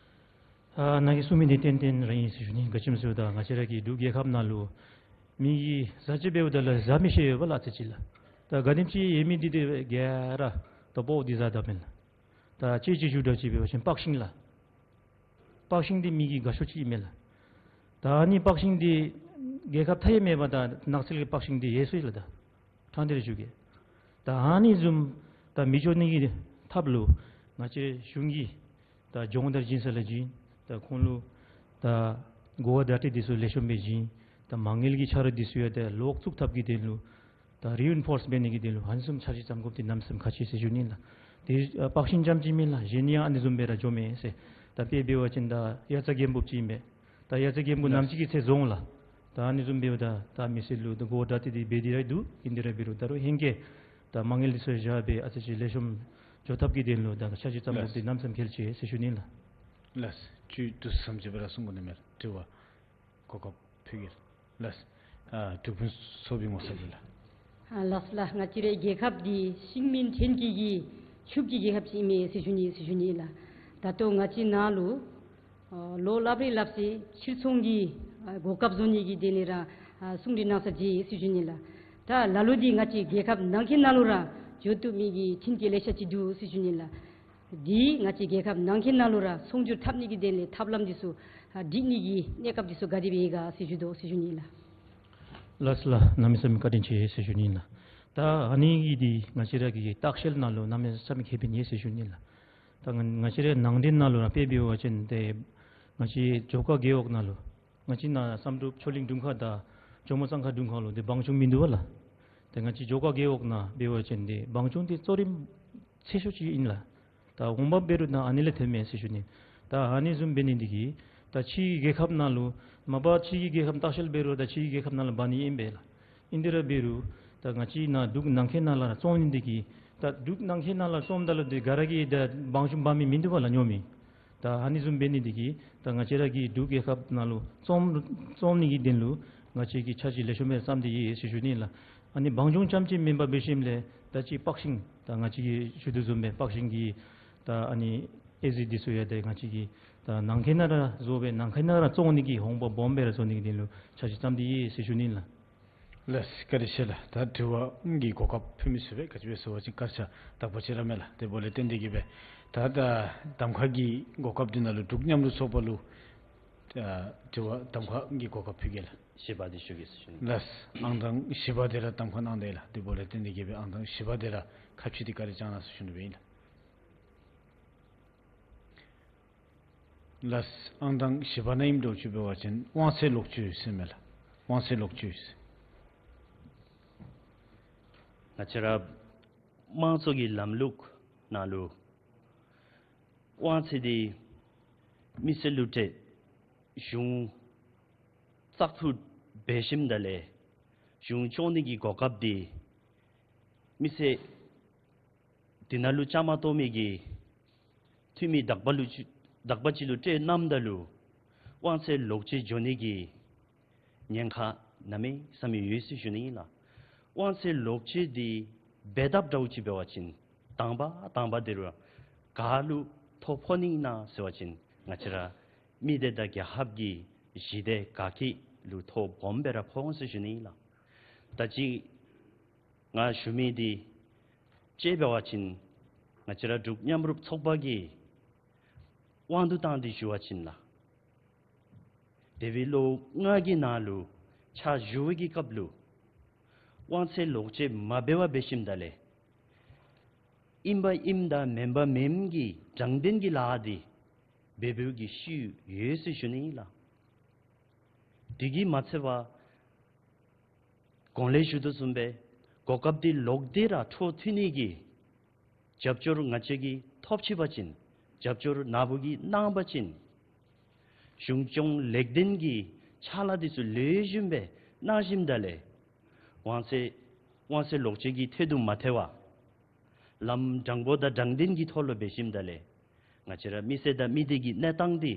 ཨ་ནཱ་གིས་གསུང་མི་འདི་ཏན་ཏན་ར་ཨིན་ཟེར་ཞུ་ནི། ག་ཅི་སྨོ་ཟེར་བ་ཅིན་ད་ང་བཅས་ར་གི་འབྲུག་རྒྱལ་ཁབ་ནང་ལུ་མི་གིས་བཟའ་ཅི་འབདཝ་ད་ལུ་བཟའ་མི་ཤེས་ཡོདཔ་ལགས་ཨ་ཙི་ཅིག་ལགས། ད་ག་དེམ་ཅིག་ཡོད་མི་འདི་ཏེ་ག་ར་ད་སྤོག་སྟེ་བཟའ་དོ་མས་ལགས། ད་དཔེ་ཅིག་ཞུ་དགོཔ་ཅིག་འབད་བ་ཅིན་པག་ཤིང་ལགས། པག་ཤིང་འདི་མི་གིས་དགའ་ཤོས་ཅིག་ཨིན་མས་ལགས། ད་ཨ་ནི་པག་ཤིང་འདི་རྒྱལ་ཁབ་མཐའ་ཡས་མེད་པར་ད་ནགས་ཚལ་གྱི་པག་ཤིང་འདི་ཡོད་ཟེར་ལགས། ད་ཕྲང་སྟེ་ར་ཞུ་གེ། ད་ཨ་ནི་བཟུམ་ད་མི་འགྱོ་ནི་གི་ཐབས་ལུ་ང་བཅས་གཞུང་གིས་ད་སྦྱོང་བརྡར་བྱིན་ས་ལས་བྱིན། ད་ཁོང་ལུ་ད་གོ་བ་བརྡ་སྤྲོད་འདི་ཚུ་ལེགས་ཤོམ་སྦེ་བྱིན། ད་མ་དངུལ་གྱི་ཆ་རོགས་འདི་ཚུ་ཡང་ད་ལོག་བཙུགས་ཐབས་ཀྱི་དོན་ལུ་ད་རི་ཨིན་ཕོརསི་འབད་ནི་གི་དོན་ལུ་ཨ་ནི་བཟུམ་འཆར་གཞི་བརྩམ་དགོཔ་འདི་གནམ་མེད་ས་མེད་ཁག་ཆེ་ཟེར་ཞུ་ནི་ལགས། ཏེ་ཨ་པག་ཤིང་རྐྱངམ་ཅིག་མེན་ལགས། གཞན་ཡང་ཨ་ནི་བཟུམ་སྦེ་ར་འགྱོཝ་མས་ཟེར། ད་དཔེ་འབད་བ་ཅིན་ད་དབྱར་རྩྭ་དགུན་འབུཔ་ཅིག་ཨིན་པས། ད་དབྱར་རྩྭ་དགུན་འབུ་ནམ་ཅིག་གི་ཚེ་རྫོང་ལགས། ད་ཨ་ནི་བཟུམ་འབདཝ་ད་ད་མི་སེར་ལུ་ད་གོ་བརྡ་སྤྲོད་དེ་འབད་དེ་ར་འདུག། ཨིན་དེ་ར་འབད་རུང་ད་རུང་ཧེང་སྐལ་ད་མ་དངུལ་འདི་ཚུ་བཞག་སྦེ་ཨ་ཙི་ཅིག་ལེགས་ཤོམ་འགྱོ་ཐབས་ཀྱི་དོན་ལུ་ད་འཆར་གཞི་བརྩམ་དགོཔ་འདི་གནམ་མེད་ས་མེད་གལ་ཆེ་ཟེར་ཞུ་ནི་ལགས། ལགས། ཅིག་ཏུ་བསམ་ཅིག་སྦེ་ར་གསུང་དགོ་ནི་མས། དྲི་བ་གོ་སྐབས་ཕུལ་གེ་ལགས། ཨ་འབྲུག་ཕུན་ཚོགས་པའི་ངོ་ཚབ་ལས་ལགས། ཨ་ལགས་ལགས། ང་བཅས་རའི་རྒྱལ་ཁབ་འདི་ཤིང་མིན་ཐོན་སྐྱེད་ཀྱི་ཕྱུགཔོ་གི་རྒྱལ་ཁབ་ཅིག་ཨིན་མས་ཟེར་ཞུ་ནི་ཟེར་ཞུ་ནི་ལགས། ད་ལྟོ་ང་བཅས་ནཱ་ལུ་ཨ་ལོ་སླབ་རེ་སླབ་ཅི་ཕྱིར་ཚོང་གི་ཨ་གོ་སྐབས་བཟོ་ནི་གི་དོན་ལས་ར་ཨ་གསུང་གྲོས་གནང་ས་ཅིག་ཟེར་ཞུ་ནི་ལགས། ད་ལ་ལུ་འདི་ང་བཅས་རྒྱལ་ཁབ་ནང་འཁོད་ནང་ལུ་ར་འགྱོ་བཏུབ་མི་གི་ཐོན་སྐྱེད་ལེ་ཤ་ཅིག་འདུག་ཟེར་ཞུ་ནི་ལགས། འདི་ང་བཅས་རྒྱལ་ཁབ་ནང་འཁོད་ནང་ལུ་ར་ཚོང་སྒྱུར་འཐབ་ནི་གི་དོན་ལས་ཐབས་ལམ་འདི་ཚུ་ཨ་སྒྲིག་ནི་གི་གནས་སྐབས་འདི་ཚུ་ག་དེ་སྦེ་ཡོད་ག་ཟེར་ཞུ་དོ་ཟེར་ཞུ་ནི་ལགས། ལགས་ལགས། གནམ་མེད་ས་མེད་བཀའ་དྲིན་ཆེ་ཟེར་ཞུ་ནི་ལགས། ད་ཨ་ནི་གི་འདི་ང་བཅས་ར་གི་ལྟ་བཤལ་ནང་ལུ་གནམ་མེད་ས་མེད་ཁེ་ཕན་ཡོད་ཟེར་ཞུ་ནི་ལགས། ད་ང་ང་བཅས་ར་ནང་འདྲེན་ནང་ལུ་ར་དཔེ་འབད་བ་ཅིན་ཏེ་ང་བཅས་ཇོ་ཁ་རྒེད་འོག་ནང་ལུ་ང་བཅས་ནཱ་བསམ་གྲུབ་ཆོས་གླིང་དྲུང་ཁག་དང་ཇོ་མོ་གཙང་ཁ་དྲུང་ཁག་ལུ་ཏེ་སྦང་ཆུང་མིན་འདུག་པ་ལགས། ཏེ་ང་བཅས་ཇོ་ཁ་རྒེད་འོག་ནང་འབད་བ་ཅིན་ཏེ་སྦང་ཆུང་འདི་གཙོ་རིམ་ཆེ་ཤོས་ཅིག་ཨིན་ལགས། ད་འོང་འབབ་འབད་རུང་ད་ཨ་ནི་ལས་ཐོནམ་མས་ཟེར་ཞུ་ནི། ད་ཨ་ནི་བཟུམ་འབད་ནི་འདི་གིས་ད་ཕྱི་རྒྱལ་ཁབ་ནང་ལུ་མ་པ་ཕྱི་རྒྱལ་ཁབ་ལྟ་བཤལ་འབད་རུང་ད་ཕྱི་རྒྱལ་ཁབ་ནང་ལུ་འབག་ནི་ཨིན་པས་ལགས། ཨིན་དེ་ར་འབད་རུང་ད་ང་བཅས་ནཱ་འབྲུག་ནང་འཁོད་ནང་ལུ་ར་བཙོང་ནི་འདི་གིས་ད་འབྲུག་ནང་འཁོད་ནང་ལུ་བཙོངམ་ད་ལུ་འདི་ག་ར་གིས་ད་སྦང་ཆུང་འབག་མི་མིན་འདུག་པ་ལགས་ཉོ་མི། ད་ཨ་ནི་བཟུམ་འབད་ནི་འདི་གིས་ད་ང་བཅས་ར་གི་འབྲུག་རྒྱལ་ཁབ་ནང་ལུ་བཙོང་བཙོང་ནི་གི་དོན་ལུ་ང་བཅས་ཀྱིས་འཆར་གཞི་ལེགས་ཤོམ་སྦེ་བརྩམས་ཏེ་ཡོད་ཟེར་ཞུ་ནི་ལགས། ཨ་ནི་བང་ཆུང་ཙམ་ཅིག་མེན་པར་འབད་ཞིནམ་ལས་ད་ཅི་པག་ཤིང་ད་ང་བཅས་ཀྱིས་ཞུ་དོ་བཟུམ་སྦེ་པག་ཤིང་གི་ད་ཨ་ནི་ཨེ་ཟི་འདི་ཚུ་ཡང་ཏེ་ང་བཅས་ཀྱིས་ད་ནང་འཁོད་ནང་ར་བཟོ་སྦེ་ནང་འཁོད་ནང་ར་བཙོང་ནི་གི་འོང་འབབ་སྦོམ་སྦེ་ར་བཟོ་ནི་གི་དོན་ལུ་འཆར་གཞི་བརྩམས་ཏེ་ཡོད་ཟེར་ཞུ་ནི་ལགས། ལགས་སོ། བཀའ་དྲིན་ཆེ་ལགས། ད་དྲི་བ་གི་གོ་སྐབས་ཕུལ་མི་ཚུ་སྦེ་ག་ཅི་སྦེ་ཟེར་བ་ཅིན་སྐར་ཆ་དག་པ་ཅིག་ར་མས་ལགས། དེ་འབདཝ་ལས་བརྟེན་ཏེ་གིས་སྦེ་ད་ད་གདམ་ཁ་གི་གོ་སྐབས་འདི་ནང་ལུ་འབྲུག་མཉམ་རུབ་ཚོགས་པ་ལུ་ད་དྲི་བ་གདམ་ཁ་གི་གོ་སྐབས་ཕུལ་གེ་ལགས། བཞི་པ་འདི་ཞུ་གེ་ཟེར་ཞུ་ནི། ལགས་སོ། ཨང་གྲངས་བཞི་པ་འདི་ར་གདམ་ཁ་གནང་དེས་ལགས། དེ་འབདཝ་ལས་བརྟེན་ཏེ་གིས་སྦེ་ཨང་གྲངས་བཞི་པ་འདི་ར་ཁ་ཕྱེ་སྟེ་བཀའ་དྲིན་བསྐྱང་གནང་ཟེར་ཞུ་ནི་སྦེ་ཨིན་ལགས། ལགས་སོ། ཨང་གྲངས་བཞི་པ་ནང་ཨིནམ་འདྲཝ་ཅིག་འབད་བ་ཅིན་དབང་ཚད་ལོག་སྤྱོད་ཟེར་མས་ལགས། དབང་ཚད་ལོག་སྤྱོད་ཟེར། ང་བཅས་ར་དམངས་གཙོ་གི་ལམ་ལུགས་ནང་ལུ་དབང་ཚད་འདི་མི་སེར་ལུ་སྤྲོད། གཞུང་བཙག་འཐུ་འབད་ཞིནམ་ད་ལས་གཞུང་སྐྱོང་ནི་གི་གོ་སྐབས་འདི་མི་སེར་འདི་ནང་ལུ་བཅའ་མར་གཏོགས་མི་གི་འཐུས་མི་དག་པ་ལུ་ཅིག་དག་པ་ཅིག་ལུ་སྤྲོད་གནངམ་ད་ལུ་དབང་ཚད་ལོག་སྤྱོད་འགྱོ་ནི་གི་ཉེན་ཁ་གནམ་མེད་ས་མེད་ཡོད་ཟེར་ཞུ་ནི་ཨིན་ལགས། དབང་ཚད་ལོག་སྤྱོད་འདི་འབད་ཐབས་འདྲཝ་ཅིག་འབད་བ་ཅིན་དང་པ་དང་པ་འདི་ར་ག་ལུ་ཐོ་ཕོག་ནི་ཨིན་ན་ཟེར་བ་ཅིན་ང་བཅས་ར་མི་སྡེ་དང་རྒྱལ་ཁབ་ཀྱི་ཞི་བདེ་དགའ་སྐྱིད་ལུ་ཐོ་སྦོམ་སྦེ་ར་ཕོག་འོང་ཟེར་ཞུ་ནི་ཨིན་ལགས། ད་ཅི་ང་ཞུ་མི་འདི་དཔྱེ་འབད་བ་ཅིན་ང་བཅས་ར་འབྲུག་མཉམ་རུབ་ཚོགས་པ་གི་དབང་དུ་བཏང་སྟེ་ཞུ་བ་ཅིན་ལགས། འདས་པའི་ལོ་ལྔ་གི་ནང་ལུ་ཕྱག་ཞུ་བའི་གི་སྐབས་ལུ་དབང་ཚད་ལོག་སྤྱོད་མ་འབད་བར་འབད་ཞིནམ་ད་ལས་ཨིན་པ་ཨིནམ་དང་མེན་པ་མེནམ་གི་དྲང་བདེན་གྱི་ལཱ་འདི་འབད་འབདཝ་གི་ཤུལ་ཡོད་ཟེར་ཞུ་ནི་ཨིན་ལགས། དེ་གིས་མ་ཚད་པར་གོང་ལས་ཞུ་དོ་བཟུམ་སྦེ་གོ་སྐབས་འདི་ལོག་སྟེ་ར་འཕྲོ་མཐུད་ནི་གི་རྒྱབ་སྐྱོར་ང་བཅས་ཀྱིས་ཐོབ་ཅི་པ་ཅིན་རྒྱབ་སྐྱོར་ནཱ་བུ་གིས་གནང་པ་ཅིན་གཞུང་སྐྱོང་ལེགས་ལྡན་གྱི་ཕྱག་ལཱ་འདི་ཚུ་ལེགས་ཤོམ་སྦེ་གནང་ཞིནམ་ད་ལས་དབང་ཚད་དབང་ཚད་ལོག་སྤྱོད་ཀྱི་ཐད་དུ་མ་ཐལ་བར་ལམ་དྲང་པོ་དང་དྲང་བདེན་གྱི་ཐོག་ལུ་འབད་ཞིནམ་ད་ལས་ང་བཅས་ར་མི་སེར་དང་མི་སྡེ་གི་གནས་སྟངས་འདི་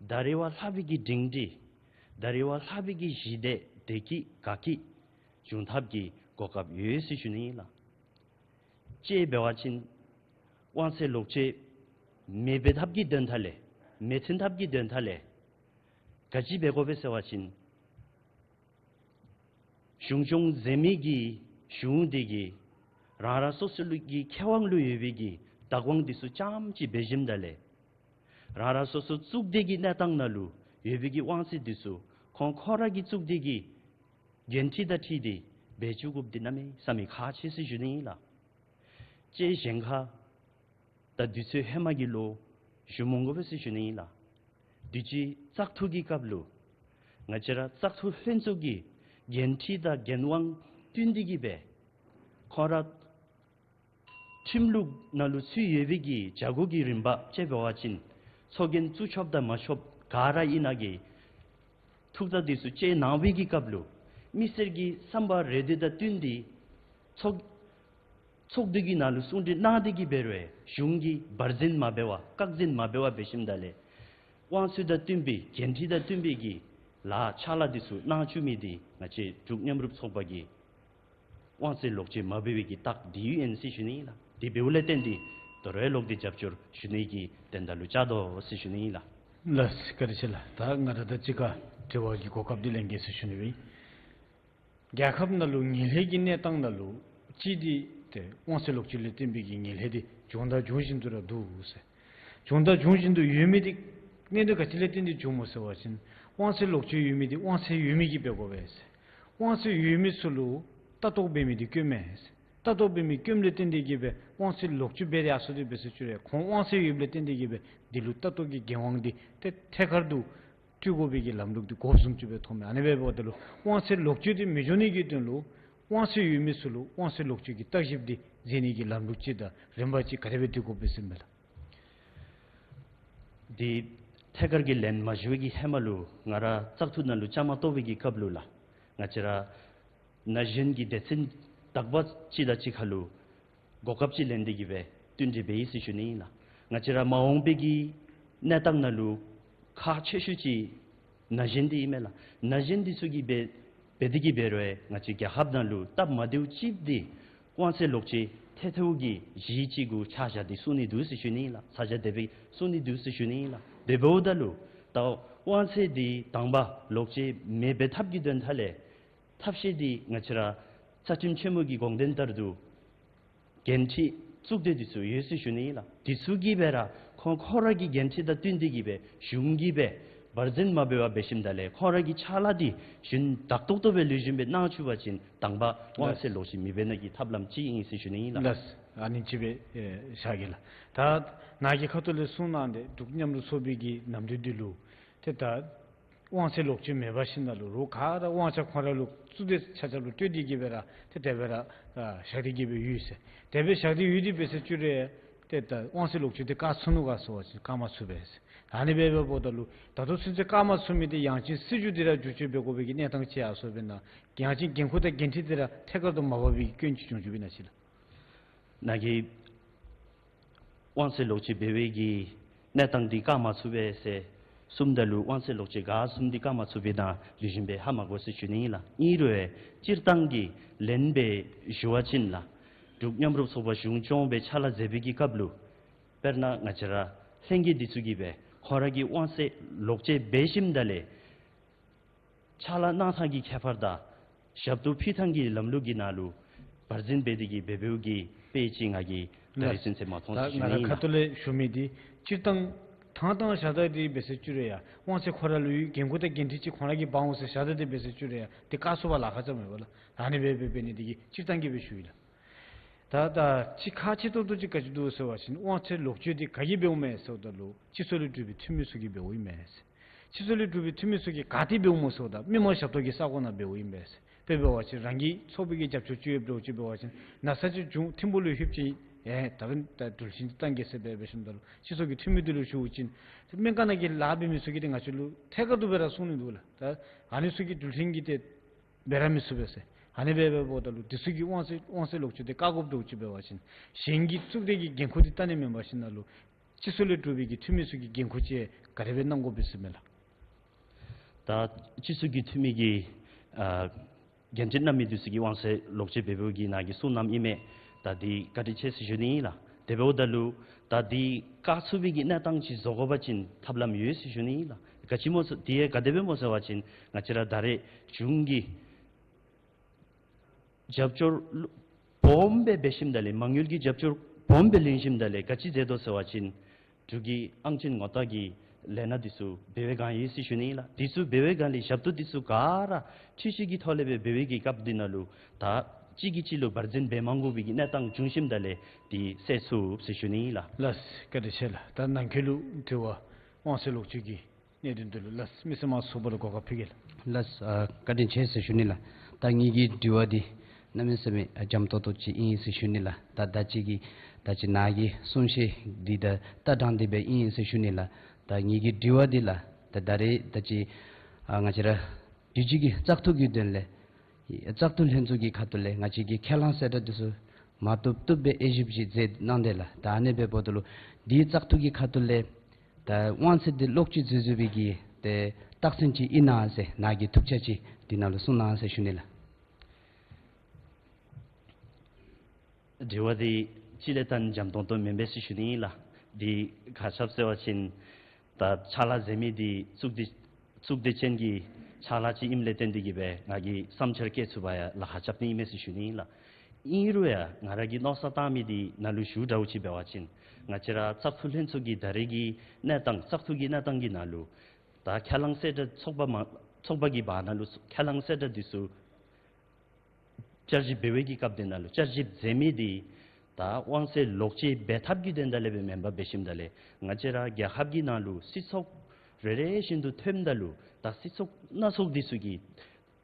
ད་རེས་པ་ལྷག་པའི་གི་སྒྲིང་སྒྲི་ད་རེས་པ་ལྷག་པའི་གི་ཞི་བདེ་བདེ་སྐྱིད་དགའ་སྐྱིད་འབྱུང་ཐབས་ཀྱི་གོ་སྐབས་ཡོད་ཟེར་ཞུ་ནི་ཨིན་ལགས། དཔྱེ་འབད་བ་ཅིན་དབང་ཚད་ལོག་སྤྱོད་མི་འབད་ཐབས་ཀྱི་དོན་དག་ལས་མི་འཐོན་ཐབས་ཀྱི་དོན་དག་ལས་ག་ཅི་འབད་དགོ་པས་ཟེར་བ་ཅིན་གཞུང་སྐྱོང་མཛད་མི་གི་གཞུང་འདི་གིས་རང་རང་སོ་སོ་ལུ་གི་ཁེ་དབང་ལུ་ཡོད་པའི་གི་བདག་དབང་འདི་ཚུ་རྐྱངམ་ཅིག་འབད་ཞིནམ་ད་ལས་རང་རང་སོ་སོ་གཙུག་སྡེ་གི་གནས་སྟངས་ནང་ལུ་ཡོད་པའི་གི་དབང་ཚད་འདི་ཚུ་ཁོང་ཁོང་ར་གི་གཙུག་སྡེ་གི་འགན་འཁྲི་དང་འཁྲིལ་ཏེ་འབད་བཅུག་དགོཔ་འདི་གནམ་མེད་ས་མེད་ཁག་ཆེ་ཟེར་ཞུ་ནི་ཨིན་ལགས། དཔྱེ་གཞན་ཁར་ད་དུས་ཚོད་ཧེ་མ་གི་ལུ་ཞུ་མི་དགོ་པས་ཟེར་ཞུ་ནི་ཨིན་ལགས། དུས་ཅི་བཙག་འཐུ་གི་སྐབས་ལུ་ང་བཅས་ར་བཙག་འཐུ་ལྷན་ཚོགས་ཀྱི་འགན་འཁྲི་དང་འགན་དབང་བསྟུན་ཏེ་གིས་སྦེ་ཁོང་ར་ཁྲིམས་ལུགས་ནང་ལུ་ཚུད་ཡོད་པའི་གི་བྱ་སྒོ་གི་རིམ་པ་དཔྱེ་འབད་བ་ཅིན་ཚོགས་རྒྱན་བཙུགས་ཆོགཔ་དང་མ་ཆོགཔ་ག་ར་ཨིན་ན་གི་ཐུགས་བརྩེ་འདི་ཚུ་བཅད་གནང་བའི་གི་སྐབས་ལུ་མི་སེར་གྱི་བསམ་པ་རེ་འདོད་དང་བསྟུན་ཏེ་ཚོགས་ཚོགས་འདུ་གི་ནང་ལུ་གསུང་གྲོས་གནང་སྟེ་གིས་འབད་རུང་གཞུང་གིས་འབར་འཛིང་མ་འབད་བར་བཀག་འཛིང་མ་འབད་བར་འབད་ཞིནམ་ད་ལས་དབང་ཚད་དང་བསྟུན་པའི་འགན་འཁྲི་དང་བསྟུན་པའི་གི་ལཱ་ཕྱག་ལཱ་འདི་ཚུ་གནང་བཅུག་མི་འདི་ང་བཅས་འབྲུག་མཉམ་རུབ་ཚོགས་པ་གིས་དབང་ཚད་ལོག་སྤྱོད་མ་འབད་བའི་གི་རྟགས་འདི་ཡོད་ཨིན་ཟེར་ཞུ་ནི་ཨིན་ལགས། དེ་འབདཝ་ལས་བརྟེན་ཏེ་དོ་རུང་ལོག་སྟེ་རྒྱབ་སྐྱོར་ཞུ་ནི་གི་དོན་དག་ལུ་བཅར་དོ་ཟེར་ཞུ་ནི་ཨིན་ལགས། ལགས་སོ། བཀའ་དྲིན་ཆེ་ལགས། ད་ང་ར་ད་ཅི་ཁར་དྲི་བ་གི་གོ་སྐབས་འདི་ལེན་གེ་ཟེར་ཞུ་ནི་ཨིན། རྒྱལ་ཁབ་ནང་ལུ་ངན་ལྷད་ཀྱི་གནས་སྟངས་ནང་ལུ་གཅིག་འདི་ཏེ་དབང་ཚད་ལོག་སྤྱོད་ལས་བརྟེན་པའི་གི་ངན་ལྷད་འདི་བྱུང་དང་འབྱུང་བཞིན་དུ་ར་འདུག་ཟེར། བྱུང་དང་འབྱུང་བཞིན་དུ་ཡོད་མི་འདི་གནད་དོན་ག་ཅི་ལས་བརྟེན་ཏེ་བྱུངམ་སྨོ་ཟེར་བ་ཅིན་དབང་ཚད་ལོག་སྤྱོད་ཡོད་མི་འདི་དབང་ཚད་ཡོད་མི་གིས་འབད་དགོ་པས་ཟེར། དབང་ཚད་ཡོད་མི་ཚུ་ལུ་ལྟ་རྟོག་འབད་མི་འདི་དཀོན་མས་ཟེར། ལྟ་རྟོག་འབད་མི་དཀོནམ་ལས་བརྟེན་ཏེ་གིས་སྦེ་དབང་ཚད་ལོག་སྤྱོད་འབད་དེ་ཡར་སོང་སྟེ་འབད་ཟེར་ཞུ་རུང་ཁོང་དབང་ཚད་ཡོདཔ་ལས་བརྟེན་ཏེ་གིས་སྦེ་འདི་ལུ་ལྟ་རྟོག་གི་འགན་དབང་འདི་ཏེ་ཐད་ཀར་དུ་སྤྲོད་དགོ་པའི་གི་ལམ་ལུགས་འདི་དགོཔ་བཟུམ་ཅིག་སྦེ་མཐོངམ་མས། ཨ་ནི་འབདཝ་ད་ལུ་དབང་ཚད་ལོག་སྤྱོད་འདི་མི་འབྱུང་ནི་གི་དོན་ལུ་དབང་ཚད་ཡོད་མི་ཚུ་ལུ་དབང་ཚད་ལོག་སྤྱོད་ཀྱི་བརྟག་ཞིབ་འདི་མཛད་ནི་གི་ལམ་ལུགས་ཅིག་དང་རིམ་པ་ཅིག་ག་དེ་སྦེ་སྡོད་དགོཔ་སྦེ་ཟེར་མས་ལགས། འདི་ཐད་ཀར་གྱི་ལན་མ་ཞུ་བའི་གི་ཧེ་མ་ལུ་ང་ར་བཙག་འཐུ་ནང་ལུ་བཅའ་མར་གཏོགས་པའི་གི་སྐབས་ལུ་ལགས། ང་བཅས་ར་ན་གཞོན་གྱི་སྡེ་ཚན་དག་པ་ཅིག་དང་གཅིག་ཁར་ལུ་གོ་སྐབས་ཅིག་ལེན་ཏེ་གིས་སྦེ་བསྟུན་གྲོས་འབད་ཡི་ཟེར་ཞུ་ནི་ཨིན་ལགས། ང་བཅས་ར་མ་འོངས་པའི་གི་ གནས་སྟངས་ནང་ལུ་ཁག་ཆེ་ཤོས་ཅིག་ན་གཞོན་འདི་ཨིན་མས་ལགས། ན་གཞོན་འདི་ཚུ་གིས་འབད་འབད་དེ་གིས་འབད་རུང་ང་བཅས་རྒྱལ་ཁབ་ནང་ལུ་སྟབས་མ་བདེཝ་ཅིག་འདི་དབང་ཚད་ལོག་སྤྱོད་ཐལ་ཐལཝ་གི་གཞི་ཅིག་གུ་ཆ་བཞག་སྟེ་གསུང་ནི་འདུག་ཟེར་ཞུ་ནི་ཨིན་ལགས། ཆ་བཞག་དེ་སྦེ་གསུང་ནི་འདུག་ཟེར་ཞུ་ནི་ཨིན་ལགས། དེ་འབདཝ་ད་ལུ་ད་དབང་ཚད་འདི་དང་པ་ལོག་སྤྱོད་མི་འབད་ཐབས་ཀྱི་དོན་དག་ལས་ཐབས་ཤེས་འདི་ང་བཅས་ར་རྩ་ཁྲིམས་ཆེན་མོ་གི་དགོངས་དོན་ལྟར་དུ་འགན་འཁྲི་གཙུག་སྡེ་འདི་ཚུ་ཡོད་ཟེར་ཞུ་ནི་ཨིན་ལགས། འདི་ཚུ་གིས་འབད་ར་ཁོང་ཁོང་ར་གི་འགན་འཁྲི་དང་བསྟུན་ཏེ་གིས་སྦེ་གཞུང་གིས་སྦེ་འབར་འཛིང་མ་འབད་བར་འབད་ཞིནམ་ད་ལས་ཁོང་ར་གི་ཕྱག་ལཱ་འདི་ཞིན་དག་ཏོག་ཏོ་སྦེ་ལེགས་ཤོམ་སྦེ་གནང་ཚུགས་པ་ཅིན་དང་པ་དབང་ཚད་ལོག་སྤྱོད་མི་འབད་ནི་གི་ཐབས་ལམ་ཅིག་ཨིན་ཟེར་ཞུ་ནི་ཨིན་ལགས། ལགས། ཨ་ནི་ཅིག་སྦེ་ཨེ་བཞག་གེ་ལགས། ད་ནཱ་གི་ཁ་ཐུག་ལས་གསུང་གནང་སྟེ་འབྲུག་མཉམ་རུབ་ཚོགས་པའི་གི་ནམ་དུས་འདི་ལུ་ཏེ་ད་དབང་ཚད་ལོག་སྤྱོད་མེད་པ་ཅིག་ནང་ལུ་རོགས་ག་ར་དབང་ཆ་ཁོང་ར་ལུ་གཙུག་སྡེ་ཆ་ཁྱབ་ལུ་སྤྲོད་དེ་གིས་སྦེ་ར་ཏེ་དེ་སྦེ་ར་ཨ་བཞག་སྟེ་གིས་སྦེ་ཡོད་ཟེར། དེ་སྦེ་བཞག་སྟེ་ཡོད་དེ་འབད་ཟེར་བཅུག་རུང་ཏེ་ད་དབང་ཚད་ལོག་སྤྱོད་འདི་བཀག་ཚུགས་ནུག་ག་ཟེར་བ་ཅིན་བཀག་མ་ཚུགས་པས་ཟེར། ཨ་ནི་སྦེ་འབདཝ་ད་ལུ་ད་ལྟོ་ཚུན་ཚོད་བཀག་མ་ཚུགས་མི་འདི་ཡང་ཅིན་སྲིད་བྱུས་འདི་ར་བསྒྱུར་བཅོས་འབད་དགོ་པའི་གི་གནས་སྟངས་ཅིག་ཡར་སོང་སྦེ་ན་ཡང་ཅིན་འགན་ཁུར་དང་འགན་འཁྲི་འདི་ར་ཐད་ཀར་དུ་མ་འབག་པའི་གི་སྐྱོན་ཅིག་བྱུང་བཅུག་པས་ན་ཅིག་ལགས། ནཱ་གིས་དབང་ཚད་ལོག་སྤྱོད་འབད་བའི་གི་གནས་སྟངས་འདི་བཀག་མ་ཚུགས་པས་ཟེར་གསུངམ་ད་ལུ་དབང་ཚད་ལོག་སྤྱོད་ག་གསུམ་འདི་བཀག་མ་ཚུགས་པས་ན་ལེགས་ཤོམ་སྦེ་ཧ་མ་གོ་ཟེར་ཞུ་ནི་ཨིན་ལགས། ཨིན་རུང་སྤྱིར་བཏང་གི་ལན་སྦེ་ཞུ་བ་ཅིན་ལགས། འབྲུག་མཉམ་རུབ་ཚོགས་པ་གཞུང་སྐྱོང་སྦེ་ཕྱག་ལཱ་མཛད་པའི་གི་སྐབས་ལུ་དཔེར་ན་ང་བཅས་ར་ལྷན་རྒྱས་འདི་ཚུ་གིས་སྦེ་ཁོང་ར་གི་དབང་ཚད་ལོག་སྤྱོད་འབད་ཞིནམ་ད་ལས་ཕྱག་ལཱ་གནང་ཐངས་ཀྱི་ཁྱད་པར་དང་ཞབས་ཏོག་ཕུལ་ཐངས་ཀྱི་ལམ་ལུགས་ཀྱི་ནང་ལུ་འབར་འཛིང་འབད་དེ་གིས་འབད་འབདཝ་གི་དཔེ་ཅིག་ང་གིས་ད་རེས་ཚུན་ཚོད་མ་མཐོང་ཟེར་ཞུ་ནི་ཨིན་ལགས། ད་ང་ར་ཁ་ཐུག་ལས་ཞུ་མི་འདི་སྤྱིར་བཏང་ཐང་ཐང་བཞག་ད་དེ་འབད་ཟེར་བཅུག་རུང་ཡང་དབང་ཚད་ཁོ་ར་ལུ་ཡོད། འགན་ཁུར་དང་འགན་འཁྲི་ཅིག་ཁོང་ར་གིས་འབག་འོང་ཟེར་བཞག་ད་དེ་འབད་ཟེར་བཅུག་རུང་ཡང་དེ་བཀག་ཚུགས་པར་ལཱ་ཁག་རྐྱབ་མེད་པ་ལགས། ཨ་ནི་སྦེ་འབད་འབད་ནི་དེ་གིས་སྤྱིར་བཏང་གི་སྦེ་ཞུ་ཡི་ལགས། ད་ད་ཅིག་ཁག་ཆེ་ཏོག་ཏོ་ཅིག་ག་ཅི་འདུག་ཟེར་བ་ཅིན་དབང་ཚད་ལོག་སྤྱོད་འདི་ག་གིས་འབདཝ་མས་ཟེརཝ་ད་ལུ་སྤྱི་ཚོགས་ལས་གྲུབ་པའི་འཐུས་མི་ཚུ་གིས་འབདཝ་ཨིན་མས་ཟེར། སྤྱི་ཚོགས་ལས་གྲུབ་པའི་འཐུས་མི་ཚུ་གིས་ག་ཏེ་འབདཝ་སྨོ་ཟེརཝ་ད་མི་མང་ཞབས་ཏོག་གི་ས་གོ་ནང་འབདཝ་ཨིན་པས་ཟེར། དཔེ་འབད་བ་ཅིན་རང་གི་ཚོགས་པའི་གི་རྒྱབ་སྐྱོར་ཅིག་ཡོདཔ་འདྲཝ་ཅིག་འབད་བ་ཅིན་ན་ཚ་ཅིག་བྱུང་ཐིམ་ཕུག་ལུ་ལྷོདཔ་ཅིག་ཨེ་ད་འབདན་ད་འགྲུལ་འཕྲིན་ཅིག་བཏང་གེ་ཟེར་སྦེ་འབད་ཞིནམ་ད་ལུ་སྤྱི་ཚོགས་ཀྱི་འཐུས་མི་འདི་ལུ་ཞུཝ་ཅིག་སྨན་ཁང་ནང་གི་ལཱ་འབད་མི་ཚུ་གིས་འདི་ང་བཅས་ལུ་ཐད་ཀར་དུ་སྦེ་ར་གསུང་ནི་འདུག་ལགས། ད་ཨ་ནི་ཚུ་གིས་འགྲུལ་འཕྲིན་གྱི་ཏེ་འབད་ར་མི་ཚུགས་པས་ཟེར། ཨ་ནི་སྦེ་འབདཝ་ད་ལུ་འདི་ཚུ་གིས་དབང་ཚད་དབང་ཚད་ལོག་སྤྱོད་འདི་བཀག་དགོཔ་འདྲཝ་ཅིག་འབད་བ་ཅིན་གཞན་གྱི་གཙུག་སྡེ་གི་འགན་ཁུར་འདི་བལྟ་ནི་མེན་པར་ཞིནམ་ལུ་སྤྱི་ཚོགས་ལས་གྲུབ་པའི་གི་འཐུས་མི་ཚུ་གི་འགན་ཁུར་ཅིག་ག་དེ་སྦེ་གནང་དགོཔ་སྦེ་ཟེར་མས་ལགས། ད་སྤྱི་ཚོགས་ཀྱི་འཐུས་མི་གིས་ཨ་འགན་འཁྲི་གནང་མི་འདི་ཚུ་གིས་དབང་ཚད་ལོག་སྤྱོད་འབད་འབདཝ་གི་ནང་གི་གསུང་གནངམ་ཨིན་མས། ད་འདི་བཀའ་དྲིན་ཆེ་ཟེར་ཞུ་ནི་ཨིན་ལགས། དེ་འབདཝ་ད་ལུ་ད་འདི་བཀག་ཚུགས་པའི་གི་གནས་སྟངས་ཅིག་བཟོ་དགོ་པ་ཅིན་ཐབས་ལམ་ཡོད་ཟེར་ཞུ་ནི་ཨིན་ལགས། ག་ཅི་སྨོ་ཟེར་དེ་ཡང་ག་དེ་སྦེ་སྨོ་ཟེར་བ་ཅིན་ང་བཅས་ར་ད་རེས་གཞུང་གི་རྒྱབ་སྐྱོར་སྦོམ་སྦེ་འབད་ཞིནམ་ད་ལས་མ་དངུལ་གྱི་རྒྱབ་སྐྱོར་སྦོམ་སྦེ་ལེན་ཞིནམ་ད་ལས་ག་ཅི་མཛད་དོ་ཟེར་བ་ཅིན་འབྲུག་གི་ཨང་ཅན་ངོ་རྟགས་ཀྱི་ལས་སྣ་འདི་ཚུ་འབད་བའི་སྒང་ཡོད་ཟེར་ཞུ་ནི་ཨིན་ལགས། འདི་ཚུ་འབད་བའི་སྒང་ལས་ཞབས་ཏོག་འདི་ཚུ་ག་ར་འཐུས་ཤོར་གྱི་ཐོག་ལས་སྦེ་འབད་བའི་གི་སྐབས་འདི་ནང་ལུ་ད་གཅིག་གིས་གཅིག་ལུ་འབར་འཛིང་འབད་མ་དགོ་པའི་གི་གནས་སྟངས་བྱུང་ཞིནམ་ད་ལས་འདི་སེལ་ཚུགས་ཟེར་ཞུ་ནི་ཨིན་ལགས། ལགས་བཀའ་དྲིན་ཆེ་ལགས། ད་ནང་འཁོད་ལུ་དྲི་བ་དབང་ཚད་ལོག་སྤྱོད་ཀྱི་གནད་དོན་འདི་ལུ་ལགས་མི་སེར་མང་ཚོགས་པ་ལུ་གོ་སྐབས་ཕུལ་གེ་ལགས། ལགས་ཨ་བཀའ་དྲིན་ཆེ་ཟེར་ཞུ་ནི་ལགས། ད་ངེ་གི་དྲི་བ་འདི་གནམ་མེད་ས་མེད་ཨ་འཇམ་ཏོང་ཏོ་ཅིག་ཨིན་ཟེར་ཞུ་ནི་ལགས། ད་ད་ཅི་གི་ད་ཅི་ནཱ་གི་གསུང་བཤད་འདི་ད་ལྟ་དྲང་སྟེ་སྦེ་ཨིན་ཟེར་ཞུ་ནི་ལགས། ད་ངེ་གི་དྲི་བ་འདི་ལགས་ད་ད་རེས་ད་ཅི་ཨ་ང་བཅས་ར་དུས་ཅི་གི་བཙག་འཐུ་གི་དོན་ལས་བཙག་འཐུ་ལྷན་ཚོགས་ཀྱི་ཁ་ཐུག་ལས་ང་བཅས་ཀྱི་ཁས་བླངས་གསལ་བསྒྲགས་འདི་ཚུ་མ་བཏུབ་བཏུབ་སྦེ་དབྱེ་ཞིབ་ཅིག་མཛད་གནང་དེས་ལགས། ད་ཨ་ནི་སྦེ་འབདཝ་ད་ལུ་འདི་བཙག་འཐུ་གི་ཁ་ཐུག་ལས་ད་དབང་ཚད་འདི་ལོག་སྤྱོད་འཛོལ་འཛོལ་བའི་གི་ཏེ་རྟགས་མཚན་ཅིག་ཨིན་ན་ཟེར་ནཱ་གི་ཐུགས་འཆར་ཅིག་འདི་ནང་ལུ་གསུང་གནང་ཟེར་ཞུ་ནི་ལགས། དྲི་བ་འདི་ཅིག་ལས་བརྟེན་འཇམ་ཏོང་ཏོ་མེན་པས་ཟེར་ཞུ་ནི་ཨིན་ལགས། འདི་ག་ཅི་སྦེ་ཟེར་བ་ཅིན་ད་ཕྱག་ལཱ་མཛད་མི་འདི་གཙུག་སྡེ་གཙུག་སྡེ་ཅན་གྱི་ཕྱག་ལཱ་ཅིག་ཨིནམ་ལས་བརྟེན་ཏེ་གིས་སྦེ་ང་གིས་བསམ་འཆར་བཀོད་ཚུགས་པར་ཡང་ལཱ་ཁག་རྐྱབ་ནི་ཨིན་མས་ཟེར་ཞུ་ནི་ཨིན་ལགས། ཨིན་རུང་ཡང་ང་ར་གིས་མནོ་བསམ་བཏང་མི་འདི་ནང་ལུ་ཞུ་འདྲཝ་ཅིག་འབད་བ་ཅིན་ང་བཅས་ར་བཙག་འཐུ་ལྷན་ཚོགས་ཀྱི་ད་རེས་ཀྱི་གནས་སྟངས་བཙག་འཐུ་གི་གནས་སྟངས་ཀྱི་ནང་ལུ་ད་ཁས་བླངས་གསལ་བསྒྲགས་ཚོགས་པ་མ་ཚོགས་པ་གི་བར་ན་ལུ་ཁས་བླངས་གསལ་བསྒྲགས་འདི་ཚུ་བསྐྱར་ཞིབ་འབད་བའི་གི་སྐབས་འདི་ནང་ལུ་བསྐྱར་ཞིབ་མཛད་མི་འདི་ད་དབང་ཚད་ལོག་སྤྱོད་འབད་ཐབས་ཀྱི་དོན་དག་ལས་སྦེ་མེན་པར་འབད་ཞིནམ་ད་ལས་ང་བཅས་ར་རྒྱལ་ཁབ་ཀྱི་ནང་ལུ་སྲིད་ཚོགས་རེ་རེ་བཞིན་དུ་ཐོནམ་ད་ལུ་ད་སྲིད་ཚོགས་སྣ་ཚོགས་འདི་ཚུ་གིས་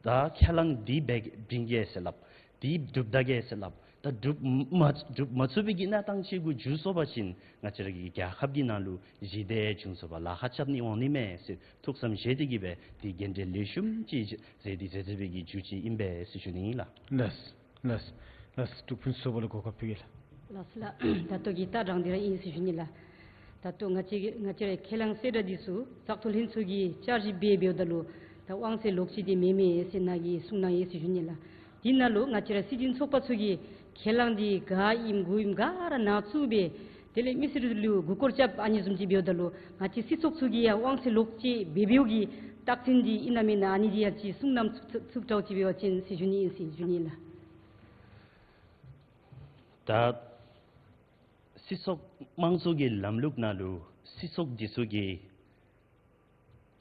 ད་ཁས་བླངས་འདི་འབད་བྱིན་གེ་ཟེར་སླབ། འདི་སྒྲུབ་ད་གེ་ཟེར་སླབ། ད་སྒྲུབ་མ་སྒྲུབ་མ་ཚུགས་པའི་གི་གནས་སྟངས་ཅིག་གུ་འགྱུར་སོང་པ་ཅིན་ང་བཅས་ར་གི་རྒྱལ་ཁབ་ཀྱི་ནང་ལུ་ཞི་བདེ་འབྱུང་ཚུགས་པར་ལཱ་ཁག་རྐྱབ་ནི་འོང་ནི་མས་ཟེར་ཐུགས་བསམ་བཞེས་ཏེ་གིས་སྦེ་འདི་གྲོས་འདི་ལེགས་ཤོམ་ཅིག་མཛད་དེ་མཛད་མཛད་པའི་གི་རྒྱུ་ཅིག་ཨིན་པས་ཟེར་ཞུ་ནི་ཨིན་ལགས། ལགས་ལགས་ལགས། འབྲུག་ཕུན་ཚོགས་པ་ལུ་གོ་སྐབས་ཕུལ་གེ་ལགས། ལགས་ལགས། ད་ལྟོ་གི་ལྟ་སྟངས་འདི་ར་ཨིན་ཟེར་ཞུ་ནི་ལགས། ད་ལྟོ་ང་བཅས་ང་བཅས་རའི་ཁས་བླངས་གསལ་བསྒྲགས་འདི་ཚུ་བཙག་འཐུ་ལྷན་ཚོགས་ཀྱིས་བསྐྱར་ཞིབ་འབད་འབདཝ་ད་ལུ་ད་དབང་ཚད་ལོག་སྤྱོད་འདི་མེད་མས་ཟེར་ནཱ་གིས་གསུངས་གནང་ཡི་ཟེར་ཞུ་ནི་ལགས། དེ་ནང་ལུ་ང་བཅས་ར་སྲིད་དོན་ཚོགས་པ་ཚུ་གིས་ཁས་བླངས་འདི་ག་ཨིནམ་གུ་ཨིནམ་ག་ར་ནང་བཙུགས་སྦེ་དེ་ལས་མི་སེར་ལུ་མགུ་སྐོར་རྐྱབ་ཨ་ནི་བཟུམ་ཅིག་འབདཝ་ད་ལུ་ང་བཅས་སྲིད་ཚོགས་ཚུ་གིས་ཡང་དབང་ཚད་ལོག་སྤྱོད་འབད་འབདཝ་གི་རྟགས་མཚན་འདི་ཨིན་ན་མེན་ན་ཨ་ནི་འདི་ཡང་ཅིག་གསུང་གནང་ཚུགས་ཚུགས་དྲགས་ཅིག་འབད་བ་ཅིན་ཟེར་ཞུ་ནི་ཨིན་ཟེར་ཞུ་ནི་ལགས། ད་སྲིད་ཚོགས་དམངས་གཙོ་གི་ལམ་ལུགས་ནང་ལུ་སྲིད་ཚོགས་འདི་ཚུ་གི་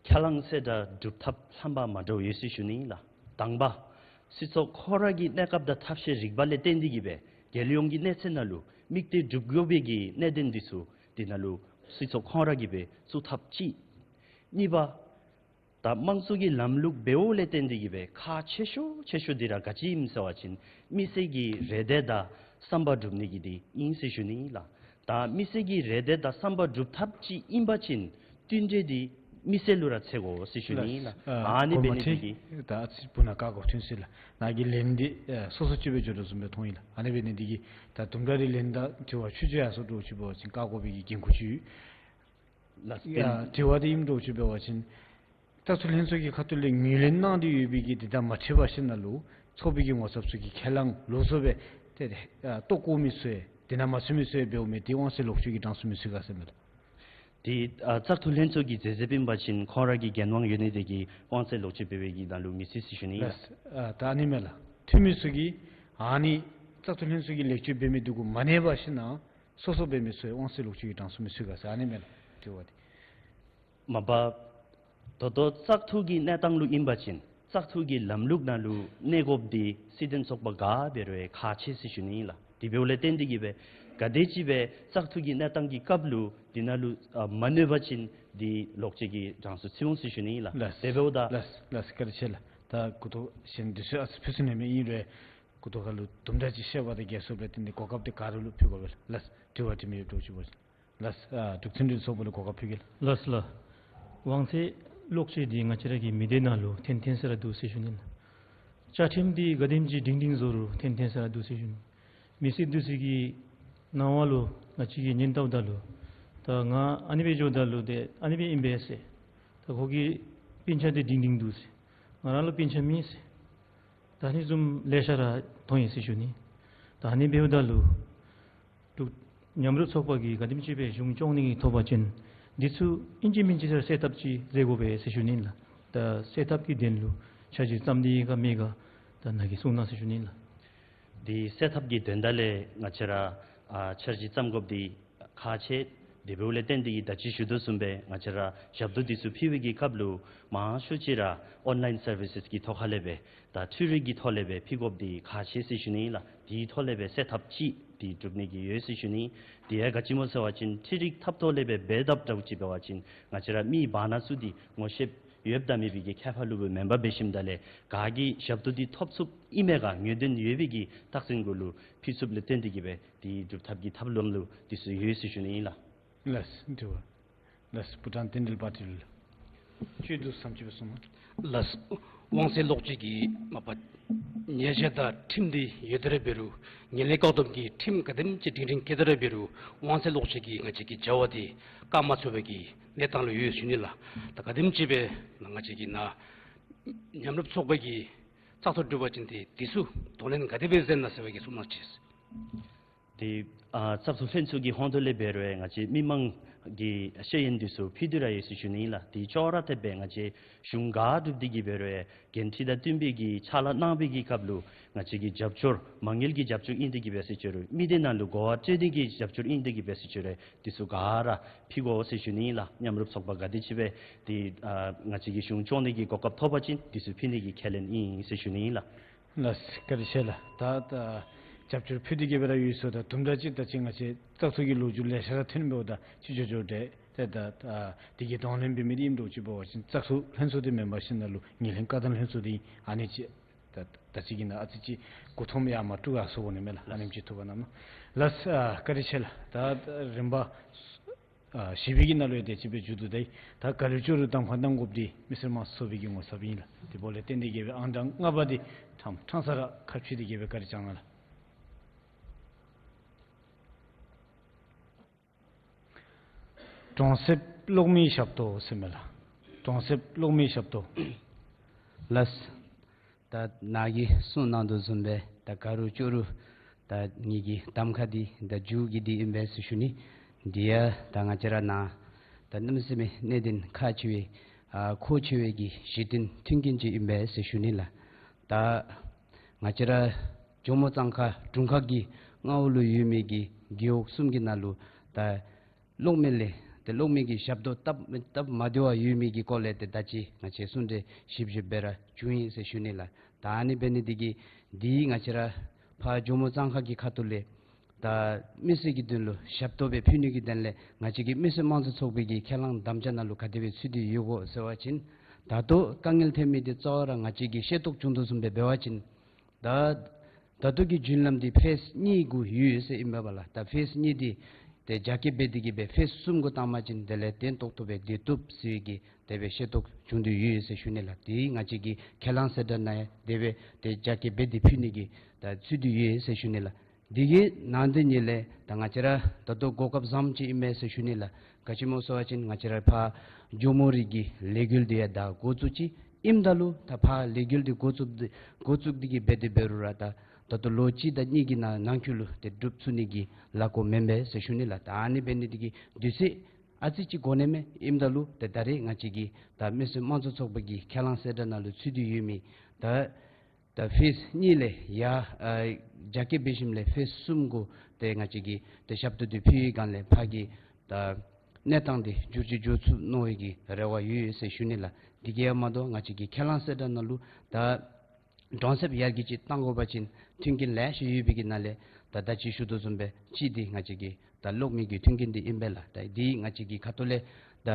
ཁས་བླངས་གསལ་བསྒྲགས་སྒྲུབ་ཐབས་ལྷམ་པ་མ་འདྲཝ་ཡོད་ཟེར་ཞུ་ནི་ལགས། དང་པ་སྲིད་ཚོགས་ཁོང་ར་གི་གནས་སྐབས་དང་ཐབས་ཤེས་རིག་པ་ལས་བརྟེན་ཏེ་གིས་སྦེ་རྒྱལ་ཡོངས་ཀྱི་གནས་ཚད་ནང་ལུ་དམིགས་གཏད་སྒྲུབ་དགོ་པའི་གི་གནད་དོན་འདི་ཚུ་འདི་ནང་ལུ་སྲིད་ཚོགས་ཁོང་ར་གིས་སྦེ་བཙུགས་ཐབས་ཅིག། གཉིས་པ་ད་དམངས་གཙོ་གི་ལམ་ལུགས་འབདཝ་ལས་བརྟེན་ཏེ་གིས་སྦེ་ཁག་ཆེ་ཤོས་ཆེ་ཤོས་འདི་ར་ག་ཅི་ཨིནམ་ཟེར་བ་ཅིན་མི་སེར་གྱི་རེ་འདོད་དང་བསམ་པ་སྒྲུབ་ནི་གི་འདི་ཨིན་ཟེར་ཞུ་ནི་ལགས། ད་མི་སེར་གྱི་རེ་འདོད་དང་བསམ་པ་སྒྲུབ་ཐབས་ཅིག་ཨིན་པ་ཅིན་བསྟུན་གྲོས་འདི་མི་སེར་ལུ་ར་འཚོལ་དགོ་ཟེར་ཞུ་ནི་ལགས། ཨ་ནི་འབད་ནི་འདི་གིས་ད་ཨ་ཙི་སྦུག་ནང་བཀག་དགོཔ་ཐོན་སོ་ཡི་ལགས། ནཱ་གི་ལན་འདི་ཨ་སོ་སོ་ཅིག་སྦེ་འགྱོ་དོ་བཟུམ་སྦེ་མཐོང་ཡི་ལགས། ཨ་ནི་འབད་ནི་འདི་གིས་ད་དུམ་གྲ་རེ་ལན་དང་དྲི་བ་ཚུ་ཅིག་ཡར་སོང་འགྱོ་ཅིག་འབད་བ་ཅིན་བཀག་དགོ་པའི་གི་འགན་ཁུར་ཅིག་ཡོད། ལགས། ཡ་དྲི་བ་འདི་ཨིནམ་འགྱོ་ཅིག་འབད་བ་ཅིན་བཙག་འཐུ་ལྷན་ཚོགས་ཀྱི་ཁ་ཐུག་ལས་ངོས་ལེན་གནང་སྟེ་ཡོད་པའི་གི་འདི་དང་མ་འཁྲིལ་བ་ཅིན་ནཱ་ལུ་ཚོགས་པའི་གི་ངོ་ཚབ་ཚུ་གིས་ཁས་བླངས་ལོགས་སུ་སྦེ་ཏེ་ཨ་གཏོགས་དགོ་མི་ཚུ་ཡང་འདི་ནང་མ་ཚུད་མི་ཚུ་ཡང་འབདཝ་མས། དེ་དབང་ཚད་ལོག་སྤྱོད་ཀྱི་གྲངས་སུ་མི་ཚུད་ག་ཟེར་མས་ལགས། དེ་ཨ་བཙག་འཐུ་ལྷན་ཚོགས་ཀྱིས་མཛད་མཛདཔ་ཨིན་པ་ཅིན་ཁོང་ར་གི་འགན་དབང་ཡོད་ནི་དེ་གིས་དབང་ཚད་ལོག་སྤྱོད་འབད་བའི་གི་ནང་ལུ་མི་ཚུད་ཟེར་ཞུ་ནི་ལགས། ལགས། ཨ་ད་ཨ་ནི་མས་ལགས། འཐུས་མི་ཚུ་གིས་ཨ་ནི་བཙག་འཐུ་ལྷན་ཚོགས་ཀྱིས་ལེགས་བཅོས་འབད་མི་འདི་གུ་མ་གནས་པ་ཅིན་ནཱ་སོ་སོ་འབད་མི་ཚུ་ཡང་དབང་ཚད་ལོག་སྤྱོད་ཀྱི་གྲངས་སུ་མི་ཚུད་ག་ཟེར་ཨ་ནི་མས་ལགས། དྲི་བ་འདི། མ་པ་ད་ལྟོ་བཙག་འཐུ་གི་གནས་སྟངས་ལུ་ཨིན་པ་ཅིན་བཙག་འཐུ་གི་ལམ་ལུགས་ནང་ལུ་གནས་དགོཔ་འདི་སྲིད་དོན་ཚོགས་པ་ག་འབད་རུང་ཁག་ཆེ་ཟེར་ཞུ་ནི་ཨིན་ལགས། དེ་འབདཝ་ལས་བརྟེན་ཏེ་གིས་སྦེ་ག་དེམ་ཅིག་སྦེ་བཙག་འཐུ་གི་གནས་སྟངས་ཀྱི་སྐབས་ལུ་འདི་ནང་ལུ་ཨ་མ་གནས་པ་ཅིན་འདི་ལོག་སྤྱོད་ཀྱི་གྲངས་སུ་ཚུད་འོང་ཟེར་ཞུ་ནི་ཨིན་ལགས། ལགས། དེ་འབདཝ་ད་ལགས་ལགས་བཀའ་དྲིན་ཆེ་ལགས། ད་གུ་དོག་གཞན་འདི་ཚུ་ཨ་ཙི་ཕུལ་ཚུགས་ནི་མས། ཨིན་རུང་གུ་དོག་ཁ་ལུ་དུམ་གྲ་ཅིག་བཤད་པ་དང་འགལ་སོངམ་ལས་བརྟེན་ཏེ་གོ་སྐབས་འདི་ག་ར་ལུ་ཕུལ་དགོ་པས་ལགས། དྲི་བ་དྲི་མི་ཡོདཔ་འདྲཝ་ཅིག་འབད་བ་ཅིན། ལགས། ཨ་འབྲུག་མཐུན་སྒྲིལ་ཚོགས་པ་ལུ་གོ་སྐབས་ཕུལ་གེ་ལགས། ལགས་ལགས། དབང་ཚད་ལོག་སྤྱོད་འདི་ང་བཅས་ར་གི་མི་སྡེ་ནང་ལུ་ཐོན་ཐོན་ས་ར་འདུག་ཟེར་ཞུ་ནི་ལགས། བཅའ་ཁྲིམས་འདི་ག་དེམ་ཅིག་སྒྲིང་སྒྲིང་བཟོ་རུང་ཐོན་ཐོན་ས་ར་འདུག་ཟེར་ཞུ་ནི། མི་སེར་འདི་ཚུ་གི་སྣང་བ་ལུ་ང་བཅས་ཀྱིས་ཉན་བལྟཝ་ད་ལུ་ད་ང་ཨ་ནི་སྦེ་འགྱོཝ་ད་ལུ་ཏེ་ཨ་ནི་སྦེ་ཨིན་པས་ཟེར། ད་ཁོ་གི་སྤུན་ཆ་འདི་སྒྲིང་སྒྲིང་འདུག་ཟེར། ང་ར་ལུ་སྤུན་ཆ་མེད་ཟེར། ད་ཨ་ནི་བཟུམ་ལེ་ཤ་ར་མཐོང་ཡི་ཟེར་ཞུ་ནི། ད་ཨ་ནི་འབདཝ་ད་ལུ་འབྲུག་མཉམ་རུབ་ཚོགས་པ་གིས་ག་དེམ་ཅིག་སྦེ་གཞུང་སྐྱོང་ནི་གི་ཐོབ་པ་ཅིན་འདི་ཚུ་ཨིན་ཅི་མིན་ཅི་ཟེར་སེལ་ཐབས་ཅིག་མཛད་དགོ་པས་ཟེར་ཞུ་ནི་ལགས། ད་སེལ་ཐབས་ཀྱི་དོན་ལུ་འཆར་གཞི་བརྩམས་ཏེ་ཡོད་ག་མེད་ག་ད་ནཱ་གིས་གསུང་གནང་ཟེར་ཞུ་ནི་ལགས། འདི་སེལ་ཐབས་ཀྱི་དོན་དག་ལས་ང་བཅས་ར་ཨ་འཆར་གཞི་བརྩམ་དགོཔ་འདི་ཁག་ཆེ། དེ་འབདཝ་ལས་བརྟེན་ཏེ་གིས་ད་ཅི་ཞུ་དོ་བཟུམ་སྦེ་ང་བཅས་ར་ཞབས་ཏོག་འདི་ཚུ་ཕུལ་བའི་གི་སྐབས་ལུ་མང་ཤོས་ཅིག་ར་ཨོན་ལཱའིན་སར་བི་སེས་ཀྱི་ཐོག་ཁ་ལས་སྦེ་ད་འཕྲུལ་རིག་གི་ཐོག་ལས་སྦེ་ཕུལ་དགོཔ་འདི་ཁག་ཆེ་ཟེར་ཞུ་ནི་ལགས། དེའི་ཐོག་ལས་སྦེ་སེལ་ཐབས་ཅིག་འདི་སྒྲུབ་ནི་གི་ཡོད་ཟེར་ཞུ་ནི། དེ་ཡང་ག་ཅི་སྨོ་ཟེར་བ་ཅིན་འཕྲུལ་རིག་ཐབ་ཐོག་ལས་སྦེ་འབད་དཔ་འདྲཝ་ཅིག་འབད་བ་ཅིན་ང་བཅས་ར་མི་བར་ན་ཚུ་འདི་ངོ་ཤེསཔ་ཡོདཔ་དང་མེད་པའི་གི་ཁྱད་པར་ལུ་སྦེ་མེན་པར་འབད་ཞིནམ་ད་ལས་ག་གིས་ཞབས་ཏོག་འདི་ཐོབ་ཚུགསཔ་ཨིན་མས་ག་ངེས་དོན་ཡོད་པའི་གི་རྟགས་མཚན་གུ་ལུ་ཕུལ་ཚུགསཔ་ལས་བརྟེན་ཏེ་གིས་སྦེ་འདི་སྒྲུབ་ཐབས་ཀྱི་ཐབས་ལམ་ལུ་འདི་ཚུ་ཡོད་ཟེར་ཞུ་ནི་ཨིན་ལགས། ལགས་སོ། དྲི་བ། ལགས་སོ། བུ་ཏྲང་རྟེན་འབྲེལ་པ་ཊི་ལུ་བཅུད་དུ་བསམ་ཅིག་སྦེ་གསུངས་མས། ལགས་སོ། དབང་ཚད་ལོག་སྤྱོད་ཀྱི་མ་པ་ཉེས་ཆད་དང་ཁྲིམས་འདི་ཡོད་དེ་ར་འབད་རུང་ངན་ལྷད་བཀག་སྡོམ་གྱི་ཁྲིམས་ག་དེམ་ཅིག་སྒྲིང་སྒྲིང་བཀལ་ཏེ་ར་འབད་རུང་དབང་ཚད་ལོག་སྤྱོད་ཀྱི་ང་བཅས་ཀྱི་བྱ་བ་འདི་བཀག་མ་ཚུགས་པའི་གི་གནས་སྟངས་ལུ་ཡོད་ཟེར་ཞུ་ནི་ལགས། ད་ག་དེམ་ཅིག་སྦེ་ང་བཅས་ཀྱི་ནཱ་མཉམ་རུབ་ཚོགས་པའི་གི་བཙག་འཐུ་གྲུབ་པ་ཅིན་ཏེ་འདི་ཚུ་གདོང་ལེན་ག་དེ་སྦེ་མཛད་ནི་ཟེར་བའི་གི་གསུང་གནང་ཅིག། ཏེ་ཨ་བཙག་འཐུ་ལྷན་ཚོགས་ཀྱི་ཧོངས་ཏོ་ལས་འབད་རུང་ང་བཅས་མི་མང་གི་ཤེས་ཡོན་འདི་ཚུ་ཕུལ་ཏེ་ར་ཡོད་ཟེར་ཞུ་ནི་ཨིན་ལགས། ཏེ་ཅོག་ར་འཐདཔ་སྦེ་ང་བཅས་གཞུང་ག་སྒྲུབ་སྟེ་གིས་འབད་རུང་འགན་འཁྲི་དང་བསྟུན་པའི་གི་ཕྱག་ལཱ་གནང་བའི་གི་སྐབས་ལུ་ང་བཅས་ཀྱིས་རྒྱབ་སྐྱོར་མ་དངུལ་གྱི་རྒྱབ་སྐྱོར་ཨིན་ཏེ་གིས་འབད་ཟེར་ཅི་རུང་མི་སྡེ་ནང་ལུ་གོ་བ་སྤྲོད་ནི་གི་རྒྱབ་སྐྱོར་ཨིན་ཏེ་གིས་འབད་ཟེར་ཅི་རུང་འདི་ཚུ་ག་ར་ཕུལ་དགོ་ཟེར་ཞུ་ནི་ཨིན་ལགས། མཉམ་རུབ་ཚོགས་པ་ག་དེམ་ཅིག་སྦེ་ཏེ་ཨ་ང་བཅས་ཀྱིས་གཞུང་སྐྱོང་ནི་གི་གོ་སྐབས་ཐོབ་པ་ཅིན་འདི་ཚུ་ཕུལ་ནི་གི་ཁས་ལེན་ཨིན་ཟེར་ཞུ་ནི་ཨིན་ལགས། ལགས་སོ། བཀའ་དྲིན་ཆེ་ལགས། ད་ད་རྒྱབ་སྐྱོར་ཕུལ་ཏེ་གིས་སྦེ་ར་ཡོད་ཟེརཝ་ད་དུམ་གྲ་ཅིག་ད་ཅི་ང་བཅས་བཙག་འཐུ་གི་ལོ་རྒྱུས་ལེ་ཤ་ར་ཐོན་འབདཝ་ད་ཅིག་འགྱོ་འགྱོ་འདྲས། ཏེ་ད་ད་དེ་གི་གདོང་ལེན་འབད་མི་འདི་ཨིནམ་འདྲཝ་ཅིག་འབད་བ་ཅིན་བཙག་འཐུ་ལྷན་ཚོགས་འདི་མེན་པར་ཞིནམ་ལས་ངོས་ལེན་བཀའ་བསྡམ་ལྷན་ཚོགས་འདི་ཨ་ནི་ཅིག་ད་ད་ཅི་གི་ནང་ཨ་ཙི་ཅིག་མགུ་འཐོམ་ཡར་མར་དཀྲུག་ཡར་སོང་དགོ་ནི་མས་ལགས། ཨ་ནེམ་ཅིག་ཐུགས་ཁར་གནངམ་ལགས། ལགས་སོ། ཨ་བཀའ་དྲིན་ཆེ་ལགས། ད་ད་རིམ་པ་ཨ་བཞི་པའི་གི་ནང་ལུ་ཡང་དེ་ཅིག་སྦེ་མཇུག་བསྡུ་ད་ཡི། ད་ག་ལུ་ཅོག་རུ་གདམ་ཁ་གནང་དགོཔ་འདི་མི་སེར་དམངས་གཙོ་ཚོགས་པའི་གི་ངོ་ཚབ་ཨིན་ལགས། དེ་འབདཝ་ལས་བརྟེན་ཏེ་གིས་སྦེ་ཨང་གྲངས་ལྔ་པ་འདི་ཕྲང་ཕྲང་ས་ར་ཁ་ཕྱེ་སྟེ་གིས་སྦེ་བཀའ་དྲིན་བསྐྱང་གནང་ལགས། གྲོང་གསེབ་གློག་མེའི་ཞབས་ཏོག་ཟེར་མས་ལགས། གྲོང་གསེབ་གློག་མེའི་ཞབས་ཏོག། ལགས། ད་ནཱ་གིས་གསུངས་གནང་དོ་བཟུམ་སྦེ་ད་ག་རུ་ཅོག་རུ་ད་ངེ་གི་གདམ་ཁ་འདི་ད་མཇུག་གི་འདི་ཨིན་པས་ཟེར་ཞུ་ནི། འདི་ཡང་ད་ང་བཅས་ར་ནཱ་ད་གནམ་མེད་ས་མེད་གནད་དོན་ཁག་ཆེ་བའི་ཨ་མཁོ་ཆེ་བའི་གི་གཞི་རྟེན་མཐུན་རྐྱེན་ཅིག་ཨིན་པས་ཟེར་ཞུ་ནི་ལགས། ད་ང་བཅས་ར་ཇོ་མོ་གཙང་ཁ་དྲུང་ཁག་གི་མངའ་འོག་ལུ་ཡོད་མི་གི་རྒེད་འོག་གསུམ་གྱི་ནང་ལུ་ད་གློག་མེ་ལས་ཏེ་གློག་མེ་གི་ཞབས་ཏོག་སྟབས་སྟབས་མ་བདེ་བ་ཡོད་མི་གི་སྐོར་ལས་ཏེ་ད་ཅི་ང་བཅས་གསུང་གྲོས་ཞིབ་ཞིབ་སྦེ་ར་བྱུང་ཡི་ཟེར་ཞུ་ནི་ལགས། ད་ཨ་ནི་འབད་ནི་འདི་གིས་འདི་ང་བཅས་ར་ཕར་ཇོ་མོ་གཙང་ཁ་གི་ཁ་ཐུག་ལས་ད་མི་སེར་གྱི་དོན་ལུ་ཞབས་ཏོག་སྦེ་ཕུལ་ནི་གི་དོན་ལས་ང་བཅས་ཀྱི་མི་སེར་དམངས་གཙོ་ཚོགས་པའི་གི་ཁས་བླངས་དམ་བཅའ་ནང་ལུ་ག་དེ་སྦེ་ཚུད་དེ་ཡོད་གོ་ཟེར་བ་ཅིན་ད་ལྟོ་དཀའ་ངལ་ཐོན་མི་འདི་གཙོ་བོ་ར་ང་བཅས་ཀྱིས་ཤེས་རྟོགས་བྱུང་དོ་བཟུམ་སྦེ་འབད་བ་ཅིན་ད་ད་ལྟོ་གི་རྒྱུན་ལམ་འདི་ཕེསི་གཉིས་གུ་ཡོད་ཟེར་ཨིན་པས་ལགས། ད་ཕེསི་གཉིས་འདི་ཏེ་རྒྱ་སྐྱེད་འབད་དེ་གི་སྦེ་ཕེསི་གསུམ་གུ་བཏང་བ་ཅིན་དེ་ལས་བརྟན་ཏོག་ཏོ་སྦེ་སྡོད་བཏུབ་ཟེར་གྱི་དེ་སྦེ་ཤེས་རྟོགས་བྱུང་དོ་ཡོད་ཟེར་ཞུ་ནི་ལགས། དེ་ང་བཅས་ཀྱི་ཁས་བླངས་གསལ་བསྒྲགས་ནང་ཡང་དེ་སྦེ་ཏེ་རྒྱ་སྐྱེད་འབད་དེ་ཕུལ་ནི་གི་ད་ཚུད་དེ་ཡོད་ཟེར་ཞུ་ནི་ལགས། དེ་གི་ནང་དེ་ཉིད་ལས་ད་ང་བཅས་ར་ད་ལྟོ་གོ་སྐབས་བཟངམ་ཅིག་ཨིན་མས་ཟེར་ཞུ་ནི་ལགས། ག་ཅི་སྨོ་ཟེར་བ་ཅིན་ང་བཅས་ར་ཕར་ཇོ་མོ་རི་གི་ལས་འགུལ་འདི་ཡང་ད་འགོ་བཙུགས་ཅི། ཨིནམ་ད་ལུ་ད་ཕར་ལས་འགུལ་འདི་འགོ་བཙུགས་འདི་འགོ་བཙུགས་འདི་གི་འབད་དེ་འབད་རུང་ར་ད་ད་ལྟོ་ལོ་གཅིག་དང་གཉིས་ཀྱི་ནང་ནང་འཁོད་ལུ་ཏེ་འགྲུབ་ཚུགས་ནི་གི་ལཱ་འགོ་མེན་པས་ཟེར་ཞུ་ནི་ལགས། ད་ཨ་ནི་འབད་ནི་འདི་གིས་དུས་ཚོད་ཨ་ཙི་ཅིག་འགོར་ནི་མས། ཨིནམ་ད་ལུ་ཏེ་ད་རེས་ང་བཅས་ཀྱི་ད་མི་སེར་དམངས་གཙོ་ཚོགས་པ་གི་ཁས་བླངས་གསལ་བསྒྲགས་ནང་ལུ་ཚུད་དེ་ཡོད་མི་ད་ད་ཕེསི་གཉིས་ལས་ཡར་ཨ་རྒྱ་སྐྱེད་འབད་ཞིནམ་ལས་ཕེསི་གསུམ་གུ་ཏེ་ང་བཅས་ཀྱིས་ཏེ་ཞབས་ཏོག་འདི་ཕུལ་བའི་སྒང་ལས་ཕར་གྱི་ད་གནས་སྟངས་འདི་འགྱུར་བཅོས་འགྱོ་ཚུགས་མནོ་བའི་གི་རེ་བ་ཡོད་ཡོད་ཟེར་ཞུ་ནི་ལགས། དེ་གིས་ཡང་མ་དོ་ང་བཅས་ཀྱི་ཁས་བླངས་གསལ་བསྒྲགས་ནང་ལུ་ད་གྲོང་གསེབ་ཡར་རྒྱས་ཅིག་གཏང་དགོ་པ་ཅིན་མཐུན་རྐྱེན་ལེ་ཤ་ཡོད་པའི་གི་ནང་ལས་ད་ད་ཅི་ཞུ་དོ་བཟུམ་སྦེ་གཅིག་འདི་ང་བཅས་ཀྱི་ད་གློག་མེ་གི་མཐུན་རྐྱེན་འདི་ཨིན་པས་ལགས། ད་འདི་ང་བཅས་ཀྱི་ཁ་ཐུག་ལས་ད་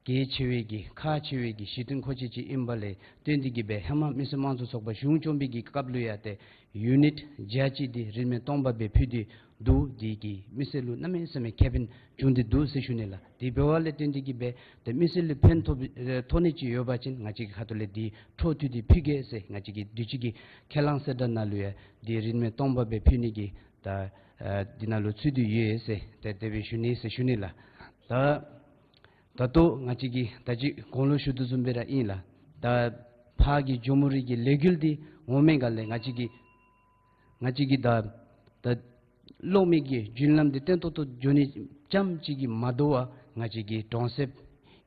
གལ་ཆེ་བའི་གི་ཁག་ཆེ་བའི་གི་གཞི་རྟེན་མཁོ་ཆས་ཅིག་ཨིནམ་ལས་བརྟེན་ཏེ་གི་སྦེ་ཧེ་མ་མི་སེར་དམངས་གཙོ་ཚོགས་པ་གཞུང་བཅོམ་པའི་གི་སྐབས་ལུ་ཡང་ཏེ་ཡུ་ནིཊ་བརྒྱ་གཅིག་འདི་རིན་མེད་སྟོང་པ་སྦེ་ཕུལ་ཏེ་འདུག། འདི་གིས་མི་སེར་ལུ་གནམ་མེད་ས་མེད་ཁེ་ཕན་བྱུང་སྟེ་འདུག་ཟེར་ཞུ་ནི་ལགས། དེ་འབདཝ་ལས་བརྟེན་ཏེ་གི་སྦེ་ཏེ་མི་སེར་ལུ་ཕན་ཐོགས་ཨེ་ཐོགས་ནི་ཅིག་ཡོད་པ་ཅིན་ང་བཅས་ཀྱི་ཁ་ཐུག་ལས་འདི་འཕྲོ་མཐུད་དེ་ཕུལ་གེ་ཟེར་ང་བཅས་ཀྱི་དུས་ཅི་གི་ཁས་བླངས་གསལ་བསྒྲགས་ནང་ལུ་ཡང་འདི་རིན་མེད་སྟོང་པ་སྦེ་ཕུལ་ནི་གི་ད་ཨ་འདི་ནང་ལུ་ཚུད་དེ་ཡོད་ཟེར་ཏེ་དེ་སྦེ་ཞུ་ནི་ཟེར་ཞུ་ནི་ལགས། ད་ད་ལྟོ་ང་བཅས་ཀྱིས་ད་ཅི་གོང་ལུ་ཞུ་དོ་བཟུམ་སྦེ་ར་ཨིན་ལགས། ད་ཕར་གྱི་ཇོ་མོ་རི་གི་ལས་འགུལ་འདི་འོང་མི་སྒང་ལས་ང་བཅས་ཀྱིས་ང་བཅས་ཀྱིས་ད་ད་གློག་མེ་གི་རྒྱུན་ལམ་འདི་བརྟན་ཏོག་ཏོ་འགྱོ་ནི་ཙམ་ཅིག་གིས་མ་དོ་བར་ང་བཅས་ཀྱི་གྲོང་གསེབ་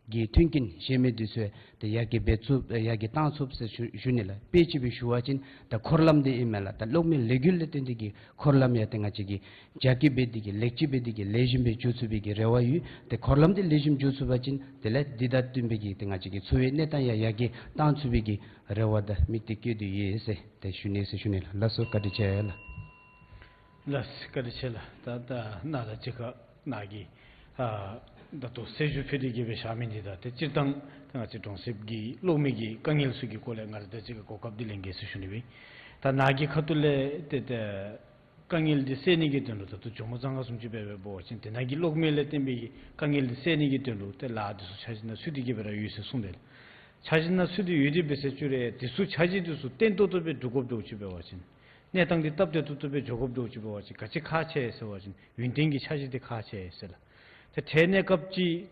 ཀྱི་མཐུན་རྐྱེན་གཞན་མི་འདི་ཚུ་ཏེ་ཡར་རྒྱས་འབད་ཚུགས་ཡར་རྒྱས་བཏང་ཚུགས་ཟེར་ཞུ་ཞུ་ནི་ལགས། དཔེ་ཅིག་སྦེ་ཞུ་བ་ཅིན་ད་འཁོར་ལམ་འདི་ཨིན་མས་ལགས། ད་གློག་མེ་ལས་འགུལ་ལས་བརྟེན་ཏེ་གི་འཁོར་ལམ་ཡང་ཏེ་ང་བཅས་ཀྱིས་རྒྱ་སྐྱེད་འབད་དེ་གི་ལེགས་བཅོས་འབད་དེ་གི་ལེགས་ཤོམ་སྦེ་འགྱོ་ཚུགས་པའི་གི་རེ་བ་ཡོད། ཏེ་འཁོར་ལམ་འདི་ལེགས་ཤོམ་འགྱོ་ཚུགས་པ་ཅིན་དེ་ལས་འདི་དང་བསྟུན་པའི་གི་ཏེ་ང་བཅས་ཀྱི་འཚོ་བའི་གནས་སྟངས་ཡང་ཡར་རྒྱས་བཏང་ཚུགས་པའི་གི་རེ་བ་དང་དམིགས་གཏད་བསྐྱེད་དེ་ཡོད་ཟེར་ཏེ་ཞུ་ནི་ཟེར་ཞུ་ནི་ལགས། ལགས་སོ། བཀའ་དྲིན་ཆེ་ལགས། ལགས་སོ། བཀའ་དྲིན་ཆེ་ལགས། ད་ད་ནཱ་ད་ཅི་ཁ་ནཱ་གིས་ཨ་ད་ལྟོ་གསལ་ཞུ་ཕུལ་ཏེ་གི་སྦེ་བཞག་མི་འདི་ད་ཏེ་སྤྱིར་བཏང་ད་ང་བཅས་གྲོང་གསེབ་ཀྱི་གློག་མེ་གི་དཀའ་ངལ་ཚུ་གི་སྐོར་ལས་ང་ར་ད་ཅི་ཁ་གོ་སྐབས་འདི་ལེན་གེ་ཟེར་ཞུ་ནི་སྦེ། ད་ནཱ་གི་ཁ་ཐུག་ལས་ཏེ་ཏེ་དཀའ་ངལ་འདི་སེལ་ནི་གི་དོན་ལུ་ད་ལྟོ་ཇོ་མོ་གཙང་ཁ་བཟུམ་ཅིག་འབད་འབད་བ་ཅིན་དེ་ནང་གི་གློག་མེ་ལས་བརྟེན་པའི་དཀའ་ངལ་འདི་སེལ་ནི་གི་དོན་ལུ་ཏེ་ལཱ་འདི་ཚུ་འཆར་གཞི་ནང་ཚུད་དེ་གི་སྦེ་ར་ཡོད་ཟེར་གསུངས་པས། འཆར་གཞི་ནང་ཚུད་དེ་ཡོད་དེ་འབད་ཟེར་ཅི་རུང་འདི་ཚུ་འཆར་གཞི་འདི་ཚུ་བརྟན་ཏོག་ཏོ་སྦེ་འགྱོ་དགོཔ་འདྲཝ་ཅིག་འབད་བ་ཅིན་གནས་སྟངས་འདི་སྟབས་བདེ་ཏོག་ཏོ་སྦེ་འགྱོ་དགོཔ་འདྲཝ་ཅིག་འབད་བ་ཅིན་ག་ཅི་ཁག་ཆེ་ཟེར་བ་ཅིན་ཡུན་བརྟན་གྱི་འཆར་གཞི་འདི་ཁག་ཆེ་ཟེར་ལགས། ཏེ་དེ་གནས་སྐབས་ཅིག་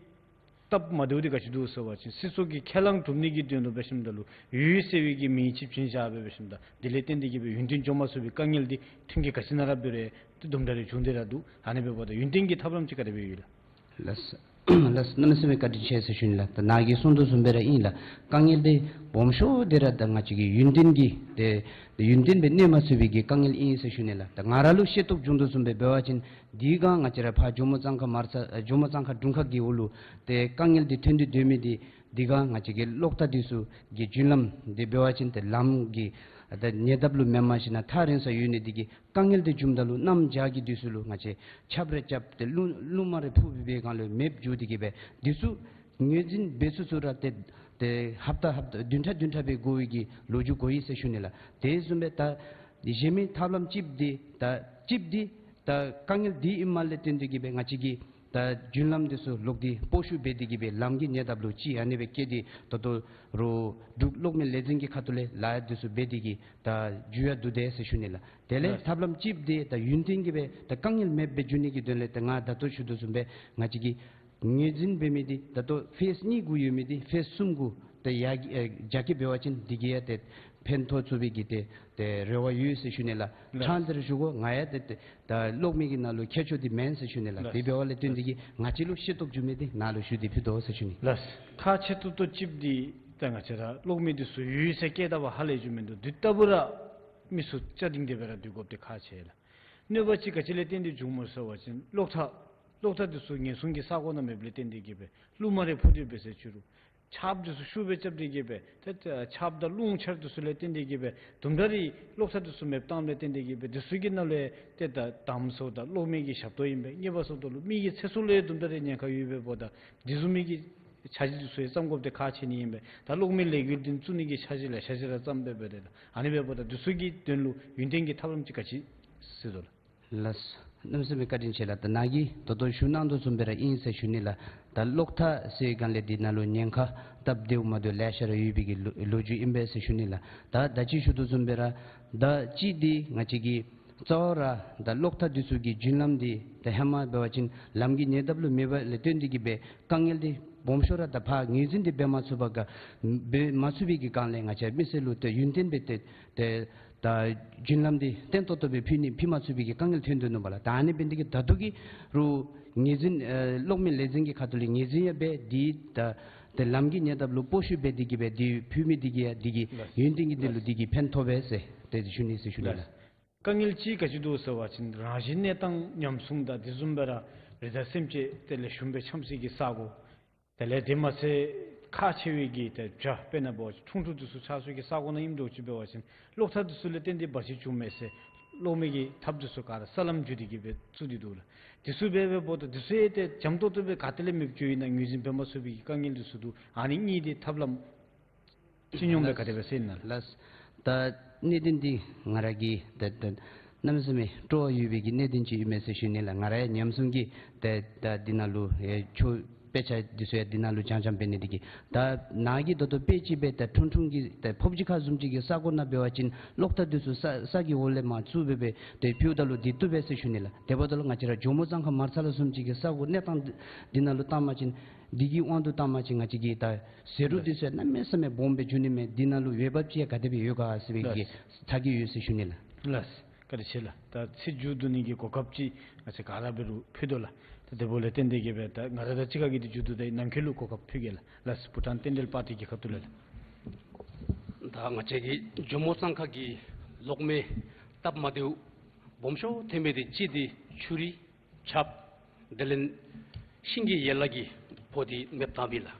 སྟབས་མ་བདེཝ་འདི་ག་ཅི་འདུག་ཟེར་བ་ཅིན་སྲིད་ཚོགས་ཀྱི་ཁས་བླངས་གྲུབ་ནི་གི་དོན་ལུ་འབད་ཞིནམ་ད་ལུ་ཡོད་ཟེར་བའི་གི་མིང་ཅིག་བྱིན་བཞག་སྦེ་འབད་ཞིནམ་ད་དེ་ལས་བརྟེན་ཏེ་གི་སྦེ་ཡུན་བརྟན་འགྱོ་མ་ཚུགས་པའི་དཀའ་ངལ་འདི་ཐོན་སྐྱེད་ག་ཅི་ནང་ར་འབད་རུང་ཏེ་དུམ་གྲ་རེ་བྱུང་སྟེ་ར་འདུག། ཨ་ནི་འབདཝ་ད་ཡུན་བརྟན་གྱི་ཐབས་ལམ་ཅིག་ག་དེ་སྦེ་ཡོད་ལགས། ལགས་སོ། ལགས་སོ། གནམ་མེད་ས་མེད་བཀའ་དྲིན་ཆེ་ཟེར་ཞུ་ནི་ལགས། ད་ནཱ་གིས་གསུངས་དོ་བཟུམ་སྦེ་ར་ཨིན་ལགས། དཀའ་ངལ་འདི་སྦོམ་ཤོས་འདི་ར་ད་ང་བཅས་ཀྱི་ཡུན་བརྟན་གྱི་ཏེ་ཡུན་བརྟན་སྦེ་གནས་མ་ཚུགས་པའི་གི་དཀའ་ངལ་ཨིན་ཟེར་ཞུ་ནི་ལགས། ད་ང་ར་ལུ་ཤེས་རྟོགས་བྱུང་དོ་བཟུམ་སྦེ་འབད་བ་ཅིན་འདི་སྒང་ང་བཅས་ར་ཕར་ཇོ་མོ་གཙང་ཁ་མར་ཚ་ཨ་ཇོ་མོ་གཙང་ཁ་དྲུང་ཁག་གི་འོག་ལུ་ཏེ་དཀའ་ངལ་འདི་ཐོན་ཏེ་སྡོད་མི་འདི་འདི་སྒང་ང་བཅས་ཀྱི་གློག་ཐག་འདི་ཚུ་གི་རྒྱུན་ལམ་འདི་འབད་བ་ཅིན་ཏེ་ལམ་གྱི་ད་ཉེ་འདབས་ལུ་མེནམ་ཞིན་ན་ཐག་རིང་སར་ཡོད་ནི་འདི་གིས་དཀའ་ངལ་འདི་བྱུངམ་ད་ལུ་གནམ་བྱཱར་གྱི་དུས་སུ་ལུ་ང་བཅས་ཆརཔ་རེ་རྐྱབ་སྟེ་རླུང་རླུང་མ་རེ་ཕུ་སྦེ་འབད་བའི་སྒང་ལུ་མེདཔ་འགྱོ་སྟེ་གི་སྦེ་འདི་ཚུ་ངོས་འཛིན་འབད་ཚུགས་ཚུགས་ར་ཏེ་ཏེ་ཧབ་ཏ་ཧབ་ཏ་བདུན་ཕྲག་བདུན་ཕྲག་སྦེ་འགོར་བའི་གི་ལོ་རྒྱུས་གོ་ཡི་ཟེར་ཞུ་ནི་ལགས། དེ་བཟུམ་སྦེ་ད་གཞན་མི་ཐབས་ལམ་ཅིག་འདི་ད་ཅིག་འདི་ད་དཀའ་ངལ་འདི་ཨིནམ་ལས་བརྟེན་ཏེ་གི་སྦེ་ང་བཅས་ཀྱིས་ད་རྒྱུན་ལམ་འདི་ཚུ་ལོག་སྟེ་སྤོ་བཤུད་འབད་དེ་གི་སྦེ་ལམ་གྱི་ཉེ་འདབས་ལུ་ཅིག་ཨ་ནི་སྦེ་བསྐྱལ་ཏེ་ད་ལྟོ་རུང་འབྲུག་གློག་མེ་ལས་འཛིན་གྱི་ཁ་ཐུག་ལས་ལཱ་འདི་ཚུ་འབད་དེ་གི་ད་འགྱོ་ཡར་འདུག་དེ་ཟེར་ཞུ་ནི་ལགས། དེ་ལས་ཐབས་ལམ་ཅིག་འདི་ད་ཡུན་བརྟན་གྱི་སྦེ་ད་དཀའ་ངལ་མེདཔ་སྦེ་འགྱོ་ནི་གི་དོན་ལས་ད་ང་ད་ལྟོ་ཞུ་དོ་བཟུམ་སྦེ་ང་བཅས་ཀྱིས་ ངོས་འཛིན་འབད་མི་འདི་ད་ལྟོ་ཕེསི་གཉིས་གུ་ཡོད་མི་འདི་ཕེསི་གསུམ་གུ་ཏེ་ཡར་རྒྱས་ཨེ་རྒྱ་སྐྱེད་འབད་བ་ཅིན་འདི་གིས་ཡང་ཏེ་ཕན་ཐོགས་ཚུགས་པའི་གི་ཏེ་ཏེ་རེ་བ་ཡོད་ཟེར་ཞུ་ནི་ལགས། ལགས། ཕྲང་སྟེ་ར་ཞུ་དགོ། ང་ཡང་ཏེ་ཏེ་ད་གློག་མེ་གི་ནང་ལུ་མཁས་མཆོག་འདི་མེན་ཟེར་ཞུ་ནི་ལགས། ལགས། དེ་འབདཝ་ལས་བརྟེན་ཏེ་གིས་ང་བཅས་ལུ་ཤེས་རྟོགས་འབྱུང་མི་འདི་ནཱ་ལུ་ཞུ་སྟེ་ཕུལ་དོ་ཟེར་ཞུ་ནི། ལགས། ཁག་ཆེ་ཏོག་ཏོ་ཅིག་འདི་ད་ང་བཅས་ར་གློག་མེ་འདི་ཚུ་ཡོད་ཟེར་བསྐྱལ་ད་བ་ཧ་ལས་འགྱོ་མི་འདུག། དེ་ལྟ་བུ་ར་མི་ཚུ་རྐྱབ་སྟེ་འབད་ར་སྡོད་དགོཔ་འདི་ཁག་ཆེ་ལགས། གནོད་པ་ཅིག་ག་ཅི་ལས་བརྟེན་ཏེ་འབྱུངམ་སྨོ་ཟེར་བ་ཅིན་གློག་ཐག་གློག་ཐག་འདི་ཚུ་ཉེན་སྲུང་གི་ས་གོ་ནང་མེདཔ་ལས་བརྟེན་ཏེ་གིས་སྦེ་རླུང་མ་རེ་འཕུ་སྟེ་འབད་ཟེར་ཞུ་རུང་ཆརཔ་འདི་ཚུ་ཤུགས་སྦེ་རྐྱབ་སྟེ་གིས་སྦེ་ཏེ་ཆརཔ་དང་རླུང་ཆར་འདི་ཚུ་ལས་བརྟེན་ཏེ་གིས་སྦེ་དུམ་གྲ་རེ་གློག་ཐག་འདི་ཚུ་མེདཔ་བཏངམ་ལས་བརྟེན་ཏེ་གིས་སྦེ་འདི་ཚུ་གི་ནང་ལས་ཏེ་ད་དམ་སོངམ་ད་གློག་མེ་གི་ཞབས་ཏོག་ཨིན་པས། ཉེས་པ་སོངམ་ད་ལུ་མི་གི་ཚེ་སྲོག་ལུ་ཡང་དུམ་གྲ་རེ་ཉེན་ཁ་ཡོད་པས། འབདཝ་ད་འདི་བཟུམ་མའི་གི་འཆར་གཞི་འདི་ཚུ་ཡང་བརྩམ་དགོཔ་འདི་ཁག་ཆེ་ནི་ཨིན་པས། ད་གློག་མེ་ལས་འགུལ་འདི་བཙུགས་ནི་གི་འཆར་གཞི་ལེ་ཤ་ཅིག་ར་བརྩམས་སྦེ་འབད་དེ་ལགས། ཨ་ནི་འབདཝ་ད་འདི་ཚུ་གི་དོན་ལུ་ཡུན་བརྟན་གྱི་ཐབས་ལམ་ཅིག་ག་ཅི་སྲིད་དོ་ལགས། ལགས། གནམ་མེད་ས་མེད་བཀའ་དྲིན་ཆེ་ལགས། ད་ནཱ་གིས་ད་ལྟོ་ཞུ་གནང་དོ་བཟུམ་སྦེ་ར་ཨིན་ཟེར་ཞུ་ནི་ལགས། ད་གློག་ཐག་ཟེར་སྒང་ལས་འདི་ནང་ལུ་ཉེན་ཁ་སྟབས་བདེཝ་མ་བདེཝ་ལེ་ཤ་ར་ཡོད་པའི་གི་ལོ་ལོ་རྒྱུས་ཨིན་པས་ཟེར་ཞུ་ནི་ལགས། ད་ད་ཅི་ཞུ་དོ་བཟུམ་སྦེ་ར་ད་ཅི་འདི་ང་བཅས་ཀྱི་རྩ་བ་ར་ད་གློག་ཐག་འདི་ཚུ་གི་རྒྱུན་ལམ་འདི་ད་ཧེ་མ་འབད་བ་ཅིན་ལམ་གྱི་ཉེ་འདབས་ལུ་མེད་པ་ལས་བརྟེན་ཏེ་གིས་སྦེ་དཀའ་ངལ་འདི་སྦོམ་ཤོས་ར་ད་ཕར་ངོས་འཛིན་འདི་འབད་མ་ཚུགས་པར་ག་འབད་མ་ཚུགས་པའི་གི་སྒང་ལས་ང་བཅས་མི་སེར་ལུ་ཏེ་ཡུན་བརྟན་སྦེ་ཏེ་ཏེ་ད་རྒྱུན་ལམ་འདི་བརྟན་ཏོག་ཏོ་སྦེ་ཕུལ་ནི་ཕུལ་མ་ཚུགས་པའི་གི་དཀའ་ངལ་ཐོན་དོ་ནུག་པ་ལགས། ད་ཨ་ནི་འབད་ནི་འདི་གིས་ད་ལྟོ་གི་རུང་ངོས་འཛིན་ཨེ་གློག་མེ་ལས་འཛིན་གྱི་ཁ་ཐུག་ལས་ངོས་འཛིན་ཡང་འབད་འདི་ད་ཏེ་ལམ་གྱི་ཉེ་འདབས་ལུ་སྤོ་བཤུད་འབད་དེ་གིས་སྦེ་འདི་ཕུལ་མི་འདི་གིས་ཡང་འདི་གིས་ལགས། ཡུན་བརྟན་གྱི་དོན་ལུ་ལགས། འདི་གིས་ཕན་ཐོགས་པས་ཟེར་ཏེ་ཞུ་ནི་ཟེར་ཞུ་ནི་ལགས། ལགས། དཀའ་ངལ་ཅིག་ག་ཅི་འདུག་ཟེར་བ་ཅིན་རང་བཞིན་གནས་སྟངས་ཉམས་སྲུང་དང་དེ་བཟུམ་སྦེ་ར་རི་དྭགས་སེམས་ཅན་དེ་ལས་ཞུམ་སྦེ་འཁྱམས་སའི་གི་ས་གོ། དེ་ལས་དེ་མ་ཚད་ཁག་ཆེ་བའི་གི་ཏེ་བྱ་དཔེར་ན་འབད་བ་ཅིན་ཁྲུང་ཁྲུང་འདི་ཚུ་ཆགས་སའི་གི་ས་གོ་ནང་ཨིནམ་འདྲཝ་ཅིག་འབད་བ་ཅིན་གློག་ཐག་འདི་ཚུ་ལས་བརྟེན་ཏེ་འབར་ཆ་བྱུངམ་མས་ཟེར་གློག་མེ་གི་ཐགཔ་འདི་ཚུ་ག་ར་ས་ལམ་བརྒྱུད་དེ་གིས་སྦེ་བཙུགས་ཏེ་འདུག་ལགས། འདི་ཚུ་འབད་འབདཝ་ད་འདི་ཚུ་ཡང་ཏེ་འཇམ་ཏོག་ཏོ་སྦེ་ག་ཏེ་ལས་མེདཔ་འགྱོ་ཡི་ན་ངོས་འཛིན་འབད་མ་ཚུགས་པའི་གི་དཀའ་ངལ་འདི་ཚུ་འདུག། ཨ་ནི་གཉིས་འདི་ཐབས་ལམ་སྤྱི་སྙོམས་སྦེ་ག་དེ་སྦེ་ཟེར་ན་ལགས། ལགས། ད་གནད་དོན་འདི་ང་ར་གིས་ད་ད་གནམ་མེད་ས་མེད་སྤྲོ་བ་ཡོད་པའི་གི་གནད་དོན་ཅིག་ཨིན་མས་ཟེར་ཞུ་ནི་ལགས། ང་ར་ཡང་ཉམས་སྲུང་གི་ད་ད་འདི་ནང་ལུ་ཨེ་ཆོས་དཔེ་ཆ་འདི་ཚུ་ཡང་འདི་ནང་ལུ་རྐྱངམ་རྐྱངམ་འབད་ནི་འདི་གིས་ད་ནཱ་གིས་ད་ལྟོ་དཔེ་ཅིག་སྦེ་ད་ཁྲུང་ཁྲུང་གི་ད་ཕོབ་ཅི་ཁ་བཟུམ་ཅིག་གི་ས་གོ་ནང་འབད་བ་ཅིན་གློག་ཐག་འདི་ཚུ་ས་ས་གི་འོག་ལས་མར་བཙུགས་སྦེ་སྦེ་ཏེ་ཕུལཝ་ད་ལུ་འདི་བཏུབ་པས་ཟེར་ཞུ་ནི་ལགས། དེ་འབདཝ་ད་ལུ་ང་བཅས་ར་ཇོ་མོ་གཙང་ཁ་མར་ཚ་ལ་བཟུམ་ཅིག་གི་ས་གོ་གནས་སྟངས་འདི་འདི་ནང་ལུ་བཏང་པ་ཅིན་འདི་གི་དབང་དུ་བཏང་པ་ཅིན་ང་བཅས་ཀྱི་ད་ཟད་འགྲོ་འདི་ཚུ་གནམ་མེད་ས་མེད་སྦོམ་སྦེ་འགྱོ་ནི་མས། འདི་ནང་ལུ་འོས་འབབ་ཅིག་ཡང་ག་དེ་སྦེ་ཡོད་ག་ཟེར་བའི་གི་ལགས། ཐག་གི་ཡོད་ཟེར་ཞུ་ནི་ལགས། ལགས། བཀའ་དྲིན་ཆེ་ལགས། ད་ཚིག་མཇུག་བསྡུ་ནི་གི་གོ་སྐབས་ཅིག་ང་བཅས་ག་ར་འབད་རུང་ཕུལ་དོ་ལགས། ད་དེ་འབདཝ་ལས་བརྟེན་ཏེ་གིས་སྦེ་ད་ང་ར་དང་གཅིག་ཁར་གྱི་འདི་མཇུག་བསྡུ་ད་ནང་འཁོད་ལུ་གོ་སྐབས་ཕུལ་གེ་ལགས། ལགས། བྷུ་ཊཱན་བསྟན་འབྲེལ་པར་ཊི་གི་ཁ་ཐུག་ལས་ལགས། ད་ང་བཅས་ཀྱི་ཇོ་མོ་གཙང་ཁ་གི་གློག་མེ་སྟབས་མ་བདེཝ་སྦོམ་ཤོས་ཐོན་མི་འདི་གཅིག་འདི་ཆུ་རུད་ཆརཔ་དེ་ལས་ཤིང་གི་ཡན་ལག་གི་ཕོ་འདི་མེདཔ་བཏང་པས་ལགས།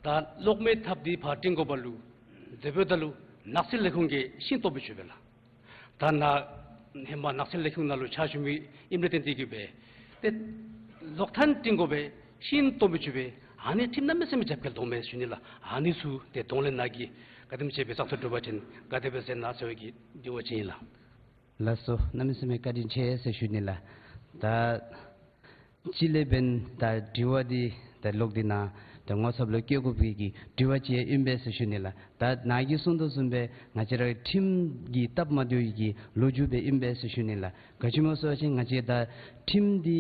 ད་གློག་མེ་ཐགཔ་འདི་ཕར་བཏོན་དགོ་པ་ལུ་དེ་འབདཝ་ད་ལུ་ནགས་ཚལ་ལས་ཁུངས་ཀྱིས་ཤིན་ཏུ་སྟོངམ་སྦེ་ཞུ་བས་ལགས། ད་ནཱ་ཧེ་མ་ནགས་ཚལ་ལས་ཁུངས་ནང་ལུ་ཕྱག་ཞུ་མི་ཨིནམ་ལས་བརྟེན་ཏེ་གིས་སྦེ་ཏེ་གློག་ཐག་བཏོན་དགོ་པས་ཤིན་ཏུ་སྟོངམ་སྦེ་ཞུ་བས། ཨ་ནི་ཁྲིམས་གནམ་མེད་ས་མེད་རྒྱབ་འགལ་འདུག་མས་ཞུ་ནི་ལགས། ཨ་ནི་ཚུ་ཏེ་གདོང་ལེན་ནཱ་གིས་ག་དེམ་ཅིག་སྦེ་བཙག་འཐུ་གྲུབ་པ་ཅིན་ག་དེ་སྦེ་ཟེར་ན་ཟེར་བའི་གི་དྲི་བ་ཅིག་ཨིན་ལགས། ལགས་སོ། གནམ་མེད་ས་མེད་བཀའ་དྲིན་ཆེ་ཟེར་ཞུ་ནི་ལགས། ད་སྤྱིར་ལས་འབདན་ད་དྲི་བ་འདི་ད་ལོག་སྟེ་ནཱ་ད་ངོ་ཚབ་ལུ་བཀོད་དགོ་པའི་གི་དྲི་བ་ཅིག་ཡང་ཨིན་པས་ཟེར་ཞུ་ནི་ལགས། ད་ནཱ་གིས་གསུངས་དོ་བཟུམ་སྦེ་ང་བཅས་ར་ཁྲིམས་ཀྱི་སྟབས་མ་བདེཝ་གི་ལོ་རྒྱུས་སྦེ་ཨིན་པས་ཟེར་ཞུ་ནི་ལགས། ག་ཅི་སྨོ་ཟེར་བ་ཅིན་ང་བཅས་ད་ཁྲིམས་འདི་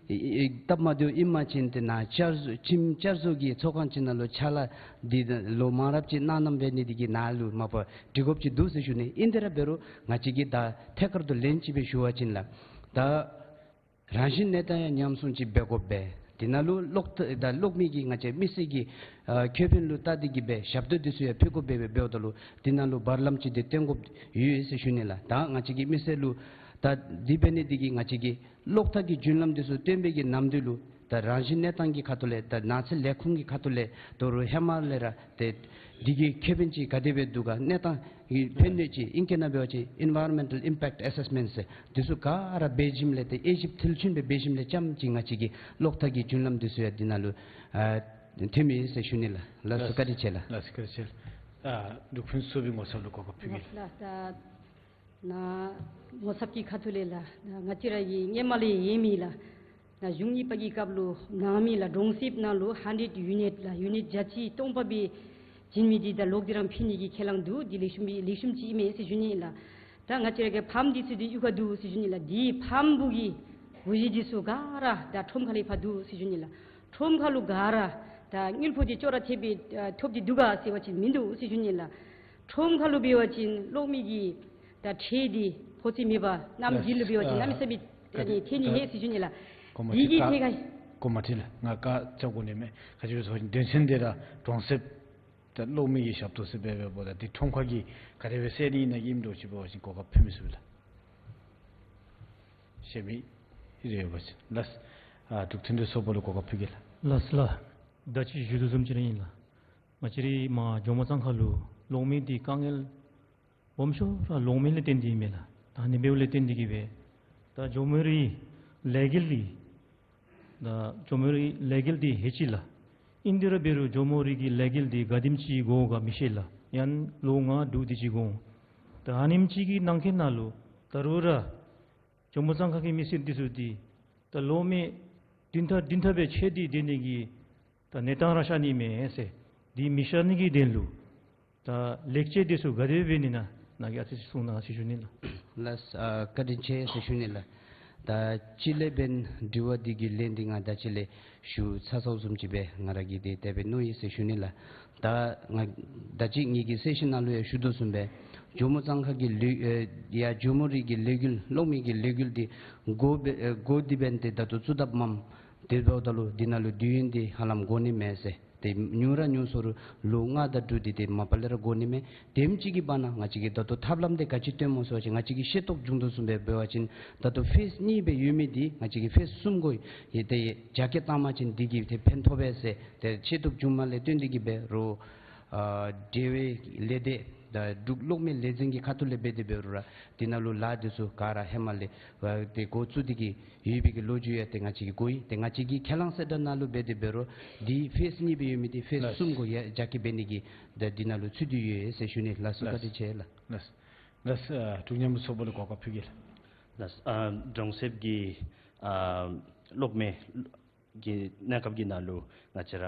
ཨེ་ཨེ་སྟབས་མ་བདེཝ་ཨིན་པ་ཅིན་ཏེ་ནཱ་བསྐྱར་བཟོ་ཁྲིམས་བསྐྱར་བཟོ་གི་ཚོགས་ཁང་ཅིག་ནང་ལུ་ཕྱག་ལཱ་འདི་ལོ་མང་རབས་ཅིག་གནང་གནངམ་འབད་ནི་འདི་གིས་ནཱ་ལུ་མ་པ་དྲི་དགོཔ་ཅིག་འདུག་ཟེར་ཞུ་ནི། ཨིན་ཏེ་ར་འབད་རུང་ང་བཅས་ཀྱིས་ད་ཐད་ཀར་དུ་ལན་ཅིག་སྦེ་ཞུ་བ་ཅིན་ལགས། ད་རང་བཞིན་གནས་སྟངས་ཡང་ཉམས་སྲུང་ཅིག་འབད་དགོ་པས། དེ་ནང་ལུ་གློག་ཐག་ད་གློག་མེ་གིས་ང་བཅས་མི་སེར་གྱི་ཨ་ཁེ་ཕན་ལུ་བལྟ་སྟེ་གིས་སྦེ་ཞབས་ཏོག་འདི་ཚུ་ཡང་ཕུལ་དགོ་པས། འབདཝ་ད་ལུ་དེ་ནང་ལུ་བར་ལམ་ཅིག་འདི་བཏོན་དགོཔ་ཡོད་ཟེར་ཞུ་ནི་ལགས། ད་ང་བཅས་ཀྱིས་མི་སེར་ལུ་ད་འདི་འབད་ནི་འདི་གིས་ང་བཅས་ཀྱིས་གློག་ཐག་གི་རྒྱུན་ལམ་འདི་ཚུ་བཏོན་པའི་གི་ནམ་དུས་ལུ་ད་རང་བཞིན་གནས་སྟངས་ཀྱི་ཁ་ཐུག་ལས་ད་ནགས་ཚལ་ལས་ཁུངས་ཀྱི་ཁ་ཐུག་ལས་དོ་རུང་ཧེ་མ་ལས་ར་ཏེ་འདི་གིས་ཁེ་ཕན་ཅིག་ག་དེ་སྦེ་འདུག་ག་གནས་སྟངས་ཀྱི་ཕན་གནོད་ཅིག་ཨིང་སྐད་ནང་འབད་བ་ཅིན་environmental impact assessment ཟེར་འདི་ཚུ་ག་ར་འབད་ཞིནམ་ལས་ཏེ་དབྱེ་ཞིབ་མཐིལ་ཕྱིན་སྦེ་འབད་ཞིནམ་ལས་ཙམ་ཅིག་ང་བཅས་ཀྱིས་གློག་ཐག་གི་རྒྱུན་ལམ་འདི་ཚུ་ཡང་འདི་ནང་ལུ་ཨ་ཐོན་མི་ཨིན་ཟེར་ཞུ་ནི་ལགས། ལགས་སོ། བཀའ་དྲིན་ཆེ་ལགས། ལགས་སོ། བཀའ་དྲིན་ཆེ་ལགས། ད་འབྲུག་ཕུན་ཚོགས་པའི་ངོ་ཚབ་ལུ་གོ་སྐབས་ཕུལ་གེ་ལགས། ལགས། ད་ནཱ་ངོ་ཚབ་ཀྱི་ཁ་ཐུག་ལས་ལགས། ད་ང་བཅས་ར་གི་སྔོན་མ་ལས་ཡོད་མི་ལགས། ནཱ་གཞུང་གཉིས་པ་གི་སྐབས་ལུ་གནང་མི་ལགས། གྲོང་གསེབ་ནང་ལུ་ཧན་ཌེཌ་ཡུ་ནིཊ་ལགས། ཡུ་ནིཊ་བརྒྱ་ཆ་སྟོང་པ་སྦེ་བྱིན་མི་འདི་ད་ལོག་སྟེ་ར་ཕུལ་ནི་གི་ཁས་བླངས་འདུག། འདི་ལེགས་ཤོམ་སྦེ་ལེགས་ཤོམ་ཅིག་ཨིན་མས་ཟེར་ཞུ་ནི་ལགས། ད་ང་བཅས་ར་གི་ཕཱམ་འདི་ཚུ་འདི་གཡུས་ཁར་འདུག་ཟེར་ཞུ་ནི་ལགས། འདི་ཕཱམ་གུ་གི་གུ་ཇི་འདི་ཚུ་ག་ར་ད་ཁྲོམ་ཁ་ལས་ཕར་འདུག་ཟེར་ཞུ་ནི་ལགས། ཁྲོམ་ཁ་ལུ་ག་ར་ད་དངུལ་ཕོགས་འདི་ཅོག་ར་འཐདཔ་སྦེ་ཨ་ཐོབ་སྟེ་འདུག་ག་ཟེར་བ་ཅིན་མིན་འདུག་ཟེར་ཞུ་ནི་ལགས། ཁྲོམ་ཁ་ལུ་འབད་བ་ཅིན་གློག་མེ་གི་ད་ཁྲལ་འདི་ཕོག་ས་མེད་པར་གནམ་དབྱིན་ལུ་འབད་བ་ཅིན་གནམ་མེད་ས་མེད་ཨ་ནི་ཐོན་ནི་ཨིན་ཟེར་ཞུ་ནི་ལགས། གོ་མ་འདི་གི་ཐད་ཁར་གོ་མ་ཁྲིད་ལགས། ང་བཀའ་བཅག་དགོ་ནི་མས། ག་ཅི་སྦེ་ཟེར་བ་ཅིན་དོན་ཚན་འདི་ར་གྲོང་གསེབ་ད་གློག་མེ་གི་ཞབས་ཏོག་ཟེར་སྦེ་འབདཝ་ད་འདི་ཁྲོམ་ཁ་གིས་ག་དེ་སྦེ་སེལ་ནི་ཨིན་ན་ཨིནམ་འདྲཝ་ཅིག་འབད་བ་ཅིན་གོ་སྐབས་ཕུལ་མི་ཚུགས་པས་ལགས། ཤེས་མི་རེ་ཡོད་པ་ཅིན་ལགས། ཨ་འབྲུག་མཐུན་སྒྲིལ་ཚོགས་པ་ལུ་གོ་སྐབས་ཕུལ་གེ་ལགས། ལགས་ལགས། ད་ཅི་ཞུ་དོ་བཟུམ་ཅིག་ར་ཨིན་ལགས། ང་བཅས་རའི་མར་ཇོ་མོ་གཙང་ཁ་ལུ་གློག་མེ་འདི་དཀའ་ངལ་སྦོམ་ཤོས་ར་གློག་མེ་ལས་བརྟེན་ཏེ་ཨིན་མས་ལགས། ད་ཨ་ནི་འབདཝ་ལས་བརྟེན་ཏེ་གིས་སྦེ་ད་ཇོ་མོ་རའི་ལས་འགུལ་འདི་ད་ཇོ་མོ་རའི་ལས་འགུལ་འདི་ལྷོད་ཅི་ལགས། ཨིན་དེ་ར་འབད་རུང་ཇོ་མོ་རའི་གི་ལས་འགུལ་འདི་ག་དེམ་ཅིག་འགོར་ག་མི་ཤེས་ལགས། ཡང་ལོ་ལྔ་དྲུག་དེ་ཅིག་འགོར་འོང་། ད་ཨ་ནེམ་ཅིག་གི་ནང་འཁོད་ནང་ལུ་ད་རུང་ར་ཇོ་མོ་གཙང་ཁ་གི་མི་སེར་འདི་ཚུ་འདི་ད་གློག་མེ་བདུན་ཕྲག་བདུན་ཕྲག་སྦེ་ཆད་དེ་སྡོད་ནི་གི་ད་གནས་སྟངས་ར་ཤར་ནི་མས་ཟེར། འདི་མི་ཤར་ནི་གི་དོན་ལུ་ད་ལེགས་སྐྱེས་འདི་ཚུ་ག་དེ་འབད་ནི་ཨིན་ན་ནཱ་གིས་ཨ་ཙི་ཅིག་གསུང་གནང་ཟེར་ཞུ་ནི་ལགས། ལགས། ཨ་བཀའ་དྲིན་ཆེ་ཟེར་ཞུ་ནི་ལགས། ད་སྤྱིར་ལས་འབདན་དྲི་བ་འདི་གི་ལན་འདི་ང་ད་ཅི་ལས་ཞུ་ཚར་སོངམ་བཟུམ་ཅིག་སྦེ་ང་ར་གིས་འདི་དེ་སྦེ་མནོ་ཡི་ཟེར་ཞུ་ནི་ལགས། ད་ང་ད་ཅི་ངེ་གི་གསལ་བཤད་ནང་ལུ་ཡང་ཞུ་དོ་བཟུམ་སྦེ་ཇོ་མོ་གཙང་ཁ་གི་ལས་ཨེ་ཡ་ཇོ་མོ་རའི་གི་ལས་འགུལ་གློག་མེ་གི་ལས་འགུལ་འདི་འགོ་འབད་ཨེ་འགོ་འདི་འབདན་ཏེ་ད་ལྟོ་བཙུགས་དཔ་མས། དེ་འབདཝ་ད་ལུ་འདི་ནང་ལུ་དུས་ཡུན་འདི་ཧ་ལམ་འགོར་ནི་མས་ཟེར། ཏེ་ཉུང་ར་ཉུང་སུ་རུང་ལོ་ལྔ་དང་དྲུག་འདི་ཏེ་མ་པ་ལས་ར་འགོར་ནི་མས། དེམ་ཅིག་གི་བར་ན་ང་བཅས་ཀྱིས་ད་ལྟོ་ཐབས་ལམ་འདི་ག་ཅི་སྟོནམ་སྨོ་ཟེར་བ་ཅིན་ང་བཅས་ཀྱི་ཤེས་རྟོགས་བྱུང་དོ་བཟུམ་སྦེ་འབད་བ་ཅིན་ད་ལྟོ་ཕེསི་གཉིས་སྦེ་ཡོད་མི་འདི་ང་བཅས་ཀྱིས་ཕེསི་གསུམ་གུ་ཡང་ཏེ་རྒྱ་སྐྱེད་བཏང་པ་ཅིན་འདི་གིས་ཏེ་ཕན་ཐོགས་པས་ཟེར་ཏེ་ཤེས་རྟོགས་བྱུངམ་ལས་བརྟེན་ཏེ་གིས་འབད་རུང་ཨ་འབྲེལ་བའི་ལས་སྡེ་དང་འབྲུག་གློག་མེ་ལས་འཛིན་གྱི་ཁ་ཐུག་ལས་འབད་དེ་འབད་རུང་ར་འདི་ནང་ལུ་ལཱ་འདི་ཚུ་ག་ར་ཧེ་མ་ལས་ཨ་ཏེ་འགོ་བཙུགས་ཏེ་གིས་ཡོད་པའི་གི་ལོ་རྒྱུས་ཡང་ཏེ་ང་བཅས་ཀྱིས་གོ་ཡི། ཏེ་ང་བཅས་ཀྱི་ཁས་བླངས་གསལ་བསྒྲགས་ནང་ལུ་འབད་དེ་འབད་རུང་འདི་ཕེསི་གཉིས་སྦེ་ཡོད་མི་འདི་ཕེསི་ལགས། གསུམ་གུ་ཡང་རྒྱ་སྐྱེད་འབད་ནི་གི་ད་འདི་ནང་ལུ་ཚུད་དེ་ཡོད་ཟེར་ཞུ་ནི། ལགས་སོ། བཀའ་དྲིན་ཆེ་ལགས། ལགས། ལགས། ཨ་འབྲུག་མཉམ་རུབ་ཚོགས་པ་ལུ་གོ་སྐབས་ཕུལ་གེ་ལགས། ལགས། ཨ་གྲོང་གསེབ་ཀྱི་ཨ་གློག་མེ་གི་གནས་སྐབས་ཀྱི་ནང་ལུ་ང་བཅས་ར་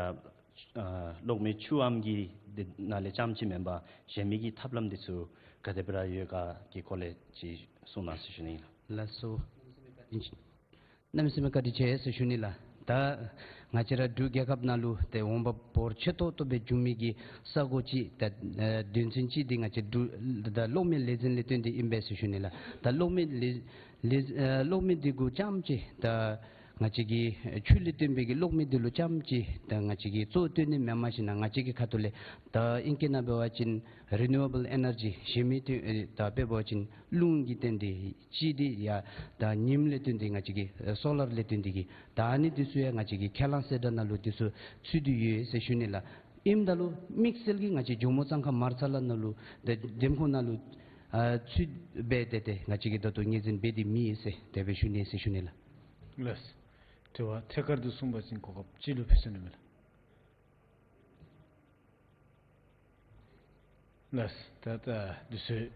ཨ་གློག་མེ་ཆུ་ཨམ་གྱི་འདི་ནང་ལས་རྐྱངམ་ཅིག་མེན་པར་གཞན་མི་གི་ཐབས་ལམ་འདི་ཚུ་ག་དེ་སྦེ་ར་ཡོད་ག་གི་སྐོར་ལས་ཅིག་གསུང་གནང་ཟེར་ཞུ་ནི་ལགས། ལགས་སོ། གནམ་མེད་ས་མེད་བཀའ་དྲིན་ཆེ་ཟེར་ཞུ་ནི་ལགས། ད་ང་བཅས་ར་འབྲུག་རྒྱལ་ཁབ་ནང་ལུ་ཏེ་འོང་འབབ་འབོར་ཆེ་ཏོག་ཏོ་སྦེ་འབྱུང་མི་གི་ས་གོ་ཅིག་ད་ཨ་དོན་ཚན་ཅིག་འདི་ང་བཅས་འབྲུག་ད་གློག་མེ་ལས་འཛིན་ལས་བརྟེན་ཏེ་ཨིན་པས་ཟེར་ཞུ་ནི་ལགས། ད་གློག་མེ་ལས་ལས་ཨ་གློག་མེ་འདི་གུ་རྐྱངམ་ཅིག་ད་ང་བཅས་ཀྱི་ཆུ་ལས་བཏོན་པའི་གི་གློག་མེ་འདི་ལུ་རྐྱངམ་ཅིག་ད་ང་བཅས་ཀྱིས་གཙོ་བོ་བཏོན་ནི་མེན་མ་ཤེས་ན་ང་བཅས་ཀྱི་ཁ་ཐུག་ལས་ད་ཨིང་སྐད་ནང་འབད་བ་ཅིན་རི་ནིའུ་ཨེ་བཱལ་ཨེ་ནར་ཇི་གཞན་མི་ཏེ་ཨེ་ད་དཔེ་འབད་བ་ཅིན་རླུང་གིས་བརྟེན་ཏེ་གཅིག་འདི་ཡང་ད་ཉིམ་ལས་བརྟེན་ཏེ་ང་བཅས་ཀྱི་ཨེ་སོ་ལར་ལས་བརྟེན་ཏེ་གིས་ད་ཨ་ནི་འདི་ཚུ་ཡང་ང་བཅས་ཀྱི་ཁས་བླངས་གསལ་བསྒྲགས་ནང་ལུ་འདི་ཚུ་ཚུད་དེ་ཡོད་ཟེར་ཞུ་ནི་ལགས། ཨིནམ་ད་ལུ་དམིགས་བསལ་གྱིས་ང་བཅས་ཇོ་མོ་གཙང་ཁ་མར་ཚ་ལ་ནང་ལུ་ད་འདེམས་ཁོངས་ནང་ལུ་ཨ་ཚུད་སྦེ་ཏེ་ཏེ་ང་བཅས་ཀྱིས་ད་ལྟོ་ངོས་འཛིན་འབད་དེ་མེད་ཟེར་དེ་སྦེ་ཞུ་ནི་ཟེར་ཞུ་ནི་ལགས། ལགས། དྲི་བ་ཐད་ཀར་དུ་གསུངས་པ་ཅིན་གོ་སྐབས་གཅིག་ལུ་ཕུལ་ཚུགས་ནི་མས་ལགས། ལགས། ད་ད་དུས་ཚོད་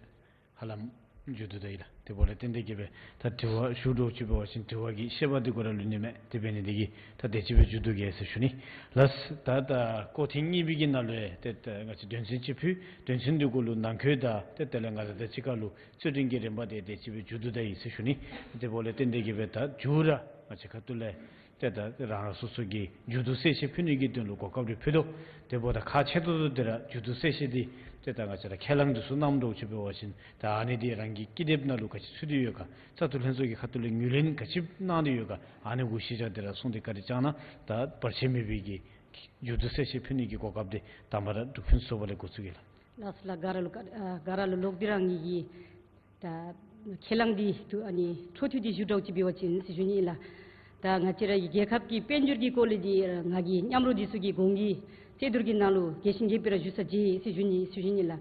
ཧ་ལམ་མཇུག་བསྡུ་ད་ཡི་ལགས། དེ་འབདཝ་ལས་བརྟེན་ཏེ་གིས་སྦེ་ད་དྲི་བ་ཞུ་དོ་ཅིག་འབད་བ་ཅིན་དྲི་བ་གི་བཤད་པ་འདི་གུ་ར་ལུས་ནི་མས། དེ་འབད་ནི་འདི་གིས་ད་དེ་ཅིག་སྦེ་མཇུག་བསྡུ་གེ་ཟེར་ཞུ་ནི། ལགས། ད་ད་སྐོར་ཐེངས་གཉིས་པའི་གི་ནང་ལུ་ཡང་ཏེ་ད་ང་བཅས་དོན་ཚན་ཅིག་ཕུལ། དོན་ཚན་འདི་གུ་ལུ་ནང་འཁོད་དང་ཏེ་དེ་ལས་ང་བཅས་དང་གཅིག་ཁར་ལུ་རྩོད་འགྲན་གྱི་རིམ་པ་འདི་དེ་ཅིག་སྦེ་མཇུག་བསྡུ་ད་ཡི་ཟེར་ཞུ་ནི། དེ་འབདཝ་ལས་བརྟེན་ཏེ་གིས་སྦེ་ད་མཇུག་ར་ང་བཅས་ཁ་ཐུག་ལས་ཏེ་ད་རང་རང་སོ་སོ་གི་མཇུག་བསྡུ་གསལ་བཤད་ཕུལ་ནི་གི་དོན་ལུ་གོ་སྐབས་རེ་ཕུལ་དོ། དེ་འབདཝ་ད་ཁག་ཆེ་ཏོག་ཏོ་འདི་ར་མཇུག་བསྡུ་གསལ་བཤད་འདི་ཏེ་ད་ང་བཅས་ར་ཁས་བླངས་འདི་ཚུ་གནངམ་འདྲཝ་ཅིག་འབད་བ་ཅིན་ད་ཨ་ནི་འདི་རང་གི་ཀི་དེབ་ནང་ལུ་ག་ཅི་ཚུད་དེ་ཡོད་ག་བཙག་འཐུ་ལྷན་ཚོགས་ཀྱི་ཁ་ཐུག་ལས་ངོས་ལེན་ག་ཅི་གནང་སྟེ་ཡོད་ག་ཨ་ནི་གུ་གཞི་བཞག་སྟེ་ར་གསུང་སྟེ་བཀའ་དྲིན་བསྐྱང་གནང་། ད་བར་ཆད་མེད་པའི་གི་མཇུག་བསྡུ་གསལ་བཤད་ཕུལ་ནི་གི་གོ་སྐབས་འདི་དང་པ་ར་འབྲུག་ཕུན་ཚོགས་པ་ལས་འགོ་བཙུགས་གེ་ལགས། ལགས་ལགས། ག་ར་ལུ་ག་ཨ་ག་ར་ལུ་ལོག་སྟེ་ར་ངེ་གི་ད་ཁས་བླངས་འདི་ཐུགས་ཨ་ནི་འཕྲོ་མཐུད་དེ་ཞུ་དོ་ཅིག་འབད་བ་ཅིན་ཟེར་ཞུ་ནི་ལགས། ད་ང་བཅས་ར་གི་རྒྱལ་ཁབ་ཀྱི་དཔལ་འབྱོར་གྱི་སྐོར་ལས་འདི་ང་གི་མཉམ་རོགས་འདི་ཚུ་གིས་གོང་གི་རྩོད་བསྡུར་གྱི་ནང་ལུ་རྒྱས་ཤིང་རྒྱས་པ་ར་ཞུ་ཚར་ཅི་ཟེར་ཞུ་ནི་ཟེར་ཞུ་ནི་ལགས།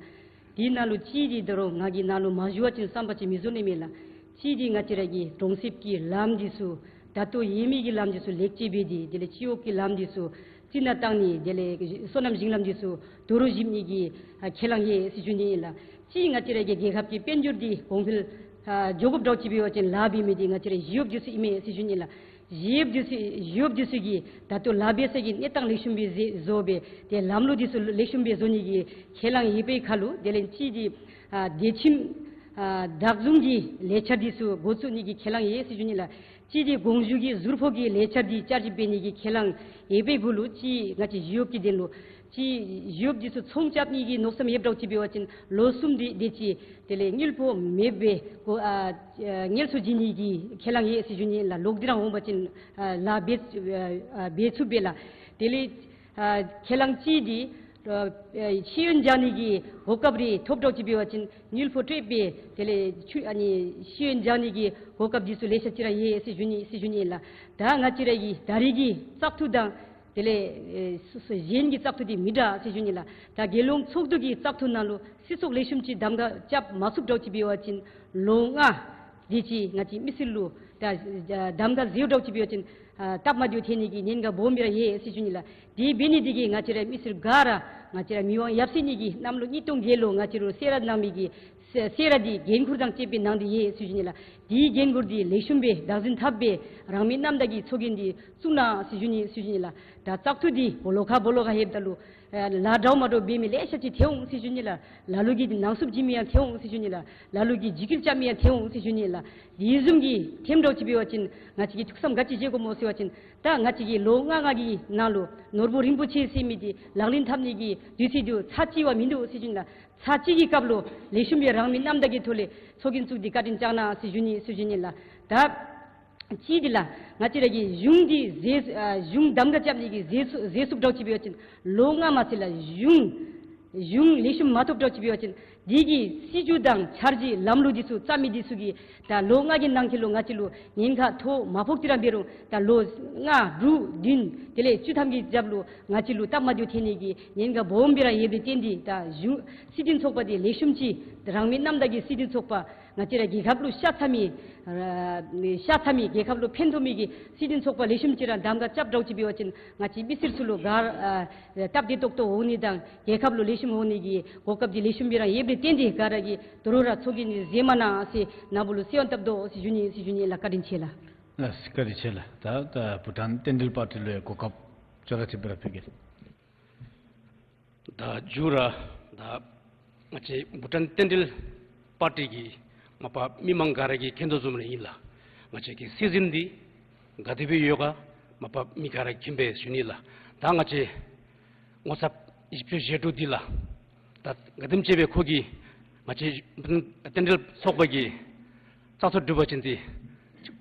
དེ་ནང་ལུ་གཅིག་འདི་ད་རུང་ང་གིས་ནཱ་ལུ་མ་ཞུ་བ་ཅིན་བསམ་པ་ཅིག་མི་བཟོ་ནི་མས་ལགས། གཅིག་འདི་ང་བཅས་ར་གི་གྲོང་གསེབ་ཀྱི་ལམ་འདི་ཚུ་ད་ལྟོ་ཡོད་མི་གི་ལམ་འདི་ཚུ་ལེགས་བཅོས་འབད་དེ་དེ་ལས་སྤྱི་འོག་གི་ལམ་འདི་ཚུ་རྩི་ནག་བཏང་ནི་དེ་ལས་སོ་ནམ་ཞིང་ལམ་འདི་ཚུ་དོ་རུང་ཞིབ་ནི་གི་ཨ་ཁས་བླངས་ཡོད་ཟེར་ཞུ་ནི་ཨིན་ལགས། གཅིག་ང་བཅས་ར་གི་རྒྱལ་ཁབ་ཀྱི་དཔལ་འབྱོར་འདི་གོང་འཕེལ་ཨ་འགྱོ་དགོཔ་འདྲཝ་ཅིག་འབད་བ་ཅིན་ལཱ་འབད་མི་འདི་ང་བཅས་ར་ཞི་གཡོགཔ་འདི་ཚུ་ཨིན་མས་ཟེར་ཞུ་ནི་ལགས། ཞི་གཡོགཔ་འདི་ཚུ་ཞི་གཡོགཔ་འདི་ཚུ་གིས་ད་ལྟོ་ལཱ་འབད་ས་གི་གནས་སྟངས་ལེགས་ཤོམ་སྦེ་བཟོ་སྦེ་ཏེ་ལམ་ལུགས་འདི་ཚུ་ལེགས་ཤོམ་སྦེ་བཟོ་ནི་གི་ཁས་བླངས་ཡོད་པའི་ཁར་ལུ་དེ་ལས་གཅིག་འདི་ཨ་བདེ་ཁྱིམ་ཨ་བདག་བཟུང་གི་ལས་འཆར་འདི་ཚུ་འགོ་བཙུགས་ནི་གི་ཁས་བླངས་ཡོད་ཟེར་ཞུ་ནི་ལགས། ཅིག་འདི་དགོངས་ཞུ་གི་ཟུར་ཕོག་གི་ལས་འཆར་འདི་བསྐྱར་ཞིབ་འབད་ནི་གི་ཁས་བླངས་ཡོད་པའི་གུ་ལུ་ཅིག་ང་བཅས་ཞི་གཡོགཔ་གི་དོན་ལུ་ཅིག་ཞི་གཡོགཔ་འདི་ཚུ་ཚོང་རྐྱབ་ནི་གི་མནོ་བསམ་ཡོདཔ་འདྲཝ་ཅིག་འབད་བ་ཅིན་ལོ་གསུམ་འདི་དེ་ཅིག་དེ་ལས་དངུལ་ཕོགས་མེད་པའི་གོ་ཨ་ཨ་ངལ་གསོ་བྱིན་ནི་གི་ཁས་བླངས་ཡོད་ཟེར་ཞུ་ནི་ལགས། ལོག་སྟེ་རང་འོང་པ་ཅིན་ཨ་ལཱ་འབད་ཨ་འབད་ཚུགས་པས་ལགས། དེ་ལས་ཨ་ཁས་བླངས་ཅིག་འདི་ཨ་ཤེས་ཡོན་སྦྱང་ནི་གི་གོ་སྐབས་རེ་ཐོབ་འདྲཝ་ཅིག་འབད་བ་ཅིན་དངུལ་ཕོགས་སྤྲོད་པའི་དེ་ལས་ཆུ་ཨ་ནི་ཤེས་ཡོན་སྦྱང་ནི་གི་གོ་སྐབས་འདི་ཚུ་ལེ་ཤ་ཅིག་ར་ཡོད་ཟེར་ཞུ་ནི་ཟེར་ཞུ་ནི་ལགས། ད་ང་བཅས་ར་གི་ད་རེས་ཀྱི་བཙག་འཐུ་དང་དེ་ལས་ཨེ་སོ་སོ་གཞན་གྱི་བཙག་འཐུ་འདི་མི་འདྲ་ཟེར་ཞུ་ནི་ལགས། ད་རྒྱལ་ཡོངས་ཚོགས་འདུ་གི་བཙག་འཐུ་ནང་ལུ་སྲིད་ཚོགས་ལེགས་ཤོམ་ཅིག་གདམ་ག་རྐྱབ་མ་ཚུགསཔ་འདྲཝ་ཅིག་འབད་བ་ཅིན་ལོ་ལྔ་དེ་ཅིག་ང་བཅས་མི་སེར་ལུ་ད་གདམ་ག་མཛདཔ་འདྲཝ་ཅིག་འབད་བ་ཅིན་ཨ་སྟབས་མ་བདེཝ་ཐོན་ནི་གི་ཉེན་ཁ་སྦོམ་སྦེ་ར་ཡོད་ཟེར་ཞུ་ནི་ལགས། དེ་འབད་ནི་དེ་གིས་ང་བཅས་ར་མི་སེར་ག་ར་ང་བཅས་ར་མི་དབང་ཡབ་སྲས་གཉིས་ཀྱིས་གནམ་ལོ་ཉིས་སྟོང་བརྒྱད་ལུ་ང་བཅས་ར་གསོལ་རས་གནང་མི་གི་གསོལ་རས་འདི་འགན་ཁུར་དང་བཅསཔ་སྦེ་གནང་སྟེ་ཡོད་ཟེར་ཞུ་ནི་ལགས། དེའི་འགན་ཁུར་འདི་ལེགས་ཤོམ་སྦེ་བདག་འཛིན་འཐབ་སྦེ་རང་མོས་རྣམ་དག་གི་ཚོགས་རྒྱན་འདི་བཙུགས་གནང་ཟེར་ཞུ་ནི་ཟེར་ཞུ་ནི་ལགས། ད་བཙག་འཐུ་འདི་སྦོ་ལོགས་ཁར་སྦོ་ལོགས་ཁར་ལྷོདཔ་ད་ལུ་ཨ་ལཱ་འདྲཝ་མ་འདྲཝ་འབད་མི་ལེ་ཤ་ཅིག་ཐོན་འོང་ཟེར་ཞུ་ནི་ལགས། ལ་ལུ་གིས་ནང་བསུབ་བྱིན་མི་ཡང་ཐོན་འོང་ཟེར་ཞུ་ནི་ལགས། ལ་ལུ་གིས་འཇིགས་སྐུལ་རྐྱབ་མི་ཡང་ཐོན་འོང་ཟེར་ཞུ་ནི་ལགས། དེ་བཟུམ་གྱི་ཐོནམ་འདྲཝ་ཅིག་འབད་བ་ཅིན་ང་བཅས་ཀྱིས་ཐུགས་བསམ་ག་ཅི་བཞེས་དགོཔ་སྨོ་ཟེར་བ་ཅིན་ད་ང་བཅས་ཀྱི་ལོ་ལྔ་ལྔ་གི་ནང་ལུ་ནོར་བུ་རིན་པོ་ཆེ་ཟེར་མི་འདི་ལག་ལེན་འཐབ་ནི་གི་དུས་ཚོད་འདི་ཚར་གཅིག་བ་མིན་འདུག་ཟེར་ཞུ་ནི་ལགས། ཚར་གཅིག་གི་སྐབས་ལུ་ལེགས་ཤོམ་སྦེ་རང་མོས་རྣམ་དག་གི་ཐོག་ལས་ཚོགས་རྒྱན་བཙུགས་ཏེ་བཀའ་དྲིན་བསྐྱང་གནང་ཟེར་ཞུ་ནི་ཟེར་ཞུ་ནི་ལགས། ད་ཅིག་འདི་ལགས་ང་བཅས་ར་གི་གཞུང་འདི་མཛད་ཨ་གཞུང་གདམ་ག་རྐྱབ་ནི་གི་མཛད་ཚུགས་མཛད་ཚུགསཔ་འདྲཝ་ཅིག་འབད་བ་ཅིན་ལོ་ལྔ་མ་ཚད་ལགས་གཞུང་གཞུང་ལེགས་ཤོམ་མ་ཐོབ་འདྲཝ་ཅིག་འབད་བ་ཅིན་དེ་གི་སྲིད་བྱུས་དང་འཆར་གཞི་ལམ་ལུགས་འདི་ཚུ་བརྩམ་མི་འདི་ཚུ་གིས་ད་ལོ་ལྔ་གི་ནང་འཁོད་ལུ་ང་བཅས་ལུ་ཉེན་ཁ་ཐོགས་མ་ཕོག་སྟེ་ར་འབད་རུང་ད་ལོ་ལྔ་དྲུག་བདུན་དེ་ལས་བཅུ་ཐམ་གྱི་རྒྱབ་ལུ་ང་བཅས་ལུ་སྟབས་མ་བདེཝ་ཐོན་ནི་གི་ཉེན་ཁ་སྦོམ་སྦེ་ར་ཡོདཔ་ལས་བརྟེན་ཏེ་ད་གཞུང་སྲིད་དོན་ཚོགས་པ་འདི་ལེགས་ཤོམ་ཅིག་རང་མོས་རྣམ་དག་གི་སྲིད་དོན་ཚོགས་པ་ང་བཅས་ར་རྒྱལ་ཁབ་ལུ་ཤ་ཚ་མི་ཨ་ཤ་ཚ་མི་རྒྱལ་ཁབ་ལུ་ཕན་ཐོགས་མི་གི་སྲིད་དོན་ཚོགས་པ་ལེགས་ཤོམ་ཅིག་ར་གདམ་ག་རྐྱབ་འདྲཝ་ཅིག་འབད་བ་ཅིན་ང་བཅས་མི་སེར་ཚུ་ལུ་ག་ཨ་སྟབས་བདེ་ཏོག་ཏོ་འོང་ནི་དང་རྒྱལ་ཁབ་ལུ་ལེགས་ཤོམ་འོང་ནི་གི་གོ་སྐབས་འདི་ལེགས་ཤོམ་སྦེ་ར་ཡོདཔ་ལས་བརྟེན་ཏེ་ག་ར་གིས་དོ་རུང་ར་ཚོགས་རྒྱན་འདི་མཛད་གནང་ཟེར་ན་བུ་ལུ་གསོལ་བ་བཏབ་དོ་ཟེར་ཞུ་ནི་ཟེར་ཞུ་ནི་ལགས། བཀའ་དྲིན་ཆེ་ལགས། ལགས་བཀའ་དྲིན་ཆེ་ལགས། ད་ད་བྷུ་ཊཱན་རྟེན་འབྲེལ་པར་ཊི་ལུ་ཡང་གོ་སྐབས་ཅོག་ར་འཐདཔ་སྦེ་ར་ཕུལ་གེ། ད་མཇུག་ར་ད་ང་བཅས་བྷུ་ཊཱན་རྟེན་འབྲེལ་པར་ཊི་གི་མ་པ་མི་མང་ག་ར་གིས་མཁྱེན་དོ་བཟུམ་ར་ཨིན་ལགས། ང་བཅས་ཀྱི་སྲིད་འཛིན་འདི་ག་དེ་སྦེ་ཡོད་ག་མ་པ་མི་ག་ར་མཁྱེན་པས་ཞུ་ནི་ལགས། ད་ང་བཅས་ངོ་ཚབ་ཡིག་ཆ་བཞེས་འགྲོ་འདི་ལགས། ད་ག་དེམ་ཅིག་སྦེ་ཁོ་གིས་ང་བཅས་རྟེན་འབྲེལ་ཚོགས་པ་གི་བཙག་འཐུ་གྲུབ་པ་ཅིན་འདི་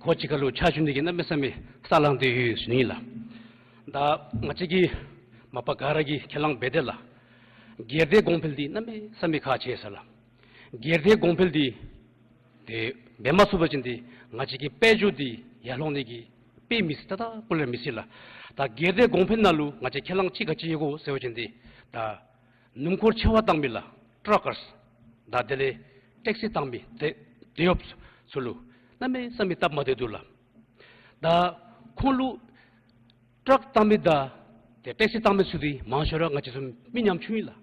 ཁོ་གཅིག་ཁར་ལུ་ཕྱག་ཞུ་ནི་གི་གནམ་མེད་ས་མེད་ས་ལངས་ཏེ་ཡོད་ཟེར་ཞུ་ནི་ལགས། ད་ང་བཅས་ཀྱི་མ་པ་ག་ར་གིས་ཁས་བླངས་འབད་དེ་ལགས། སྒེར་སྡེ་གོང་འཕེལ་འདི་གནམ་མེད་ས་མེད་ཁག་ཆེ་ས་ལགས། སྒེར་སྡེ་གོང་འཕེལ་འདི་ཏེ་འབད་མ་ཚུགས་པ་ཅིན་འདི་ང་བཅས་ཀྱི་དཔལ་འབྱོར་འདི་ཡར་ལྷོང་ནི་གི་དཔེ་མི་སྲིད། ད་ད་སྐུ་ལས་མི་སྲིད་ལགས། ད་སྒེར་སྡེ་གོང་འཕེལ་ནང་ལུ་ང་བཅས་ཁས་བླངས་ཅིག་ག་ཅི་ཡོད་གོ་ཟེར་བ་ཅིན་འདི་ད་སྣུམ་འཁོར་ཆེ་བ་བཏང་མི་ལགས་ཊ་རཀ་ཀརས་དང་དེ་ལས་ཊེག་སི་བཏང་མི་དེད་དེད་གཡོགཔ་ཚུ་ལུ་གནམ་མེད་ས་མེད་སྟབས་མ་བདེ་འདུག་ལགས། ད་ཁོང་ལུ་ཊ་རཀ་བཏང་མི་དང་ཏེ་ཊེག་སི་བཏང་མི་ཚུ་འདི་མང་ཤོས་ར་ང་བཅས་ཚུ་མི་ཉམ་ཆུང་ཨིན་ལགས།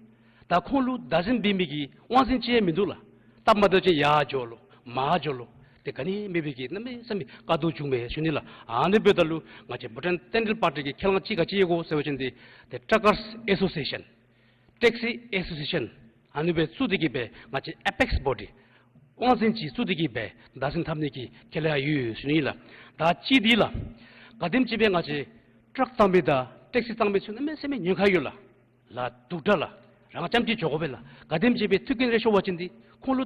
ད་ཁོང་ལུ་བདག་འཛིན་འབད་མི་གི་དབང་འཛིན་ཅིག་ཡང་མིན་འདུག་ལགས། སྟབས་མ་བདེཝ་ཅིན་ཡར་འགྱོ་ལོ་མར་འགྱོ་ལོ་ཏེ་ག་ནི་མེད་པའི་གི་གནམ་མེད་ས་མེད་དཀའ་སྡུག་བྱུངམ་མས་ཞུ་ནི་ལགས། ཨ་ནི་འབདཝ་ད་ལུ་ང་བཅས་བྷུ་ཊཱན་རྟེན་འབྲེལ་པར་ཊི་གིས་ཁས་བླངས་ཅིག་ག་ཅི་ཡོད་གོ་ཟེར་བ་ཅིན་འདི་ཏེ་ཊ་རཀ་ཀརས་ཨེ་སོ་སི་ཨེ་ཤཱན་ཊེག་སི་ཨེ་སོ་སི་ཨེ་ཤཱན་ཨ་ནི་སྦེ་བཙུགས་ཏེ་གི་སྦེ་ང་བཅས་ཨེ་པེགསི་བོ་ཌི་དབང་འཛིན་ཅིག་བཙུགས་ཏེ་གི་སྦེ་བདག་འཛིན་འཐབ་ནི་གི་ཁས་ལེན་ཡོད་ཟེར་ཞུ་ནི་ལགས། ད་ཅི་འདི་ལགས་ག་དེམ་ཅིག་སྦེ་ང་བཅས་ཊ་རཀ་བཏང་མི་དང་ཊེག་སི་བཏང་མི་ཚུ་གནམ་མེད་ས་མེད་ཉེན་ཁ་ཡོད་ལགས། ལཱ་སྡུག་དྲགས་ལགས། རང་རྐྱངམ་གཅིག་འགྱོ་དགོ་པས་ལགས། ག་དེམ་ཅིག་སྦེ་ཐུགས་འགན་རེ་ཤོར་བ་ཅིན་འདི་ཁོང་ལུ་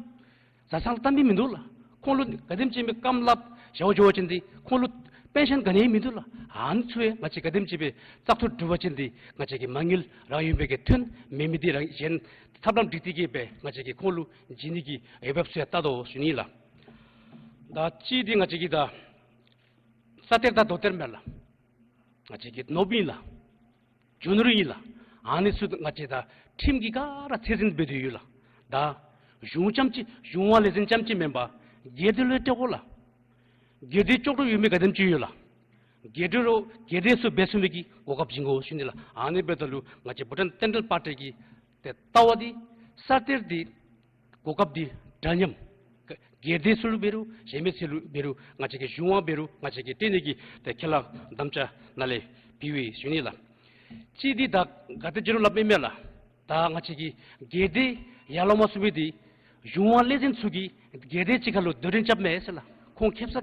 བཟའ་ཚང་བལྟ་མི་མིན་འདུག་ལགས། ཁོང་ལུ་ག་དེམ་ཅིག་སྦེ་རྐངམ་ལགཔ་བཞར་བ་འགྱོ་བ་ཅིན་འདི་ཁོང་ལུ་པེན་ཤཱན་ག་ནི་ཡང་མིན་འདུག་ལགས། ཨ་ནི་ཚུ་ཡང་ང་བཅས་ག་དེམ་ཅིག་སྦེ་བཙག་འཐུ་གྲུབ་པ་ཅིན་འདི་ང་བཅས་ཀྱི་མ་དངུལ་རང་ཡོད་པའི་གི་ཐོན། མེད་མི་འདི་རང་གཞན་ཐབས་ལམ་སྒྲིག་སྟེ་གི་སྦེ་ང་བཅས་ཀྱིས་ཁོང་ལུ་བྱིན་ནི་གི་འོས་འབབ་ཚུ་ཡང་བལྟ་དོ་ཟེར་ཞུ་ནི་ལགས། ད་ཅི་འདི་ང་བཅས་ཀྱི་ད་ས་གཏེར་དང་རྡོ་གཏེར་མས་ལགས། ང་བཅས་ཀྱི་ནོར་བུ་ཨིན་ལགས། རྒྱུ་ནོར་ཨིན་ལགས། ཨ་ནི་ཚུ་ང་བཅས་ད་ཁྲིམས་ཀྱིས་ག་ར་ཚད་འཛིན་འབད་དེ་ཡོད་ལགས། ད་གཞུང་རྐྱངམ་གཅིག་གཞུང་དབང་ལས་འཛིན་རྐྱངམ་གཅིག་མེན་པར་སྒེར་སྡེ་ལུ་ཡང་སྤྲོད་དགོ་ལགས། སྒེར་སྡེ་ལྕོགས་གྲུབ་ཡོད་མི་ག་དེམ་ཅིག་ཡོད་ལགས། སྒེར་སྡེ་ལུ་སྒེར་སྡེ་ཚུ་འབད་ཚུགས་མི་གི་གོ་སྐབས་བྱིན་དགོ་ཞུ་ནི་ལགས། ཨ་ནི་འབདཝ་ད་ལུ་ང་བཅས་བྷུ་ཊཱན་རྟེན་འབྲེལ་པར་ཊི་གི་ཏེ་ལྟ་བ་འདི་ས་གཏེར་འདི་གོ་སྐབས་འདི་འདྲ་མཉམ་སྒེར་སྡེ་ཚུ་ལུ་འབད་རུང་གཞན་མི་ཚུ་ལུ་འབད་རུང་ང་བཅས་ཀྱི་གཞུང་དབང་འབད་རུང་ང་བཅས་ཀྱིས་སྤྲོད་ནི་གི་ཏེ་ཁས་བླངས་དམ་བཅའ་ནང་ལས་ཕུལ་ཡི་ཟེར་ཞུ་ནི་ལགས། ཅི་འདི་ད་ག་དེ་ཅིག་རུང་སླབ་མི་མེན་ལགས། ད་ང་བཅས་ཀྱི་སྒེར་སྡེ་ཡར་ལོང་མ་ཚུགས་མི་འདི་གཞུང་དབང་ལས་འཛིན་ཚུ་གིས་སྒེར་སྡེ་གཅིག་ཁར་ལུ་དོ་འགྲན་རྐྱབ་མས་ཟེར་ལགས། ཁོང་ཁེབ་ས་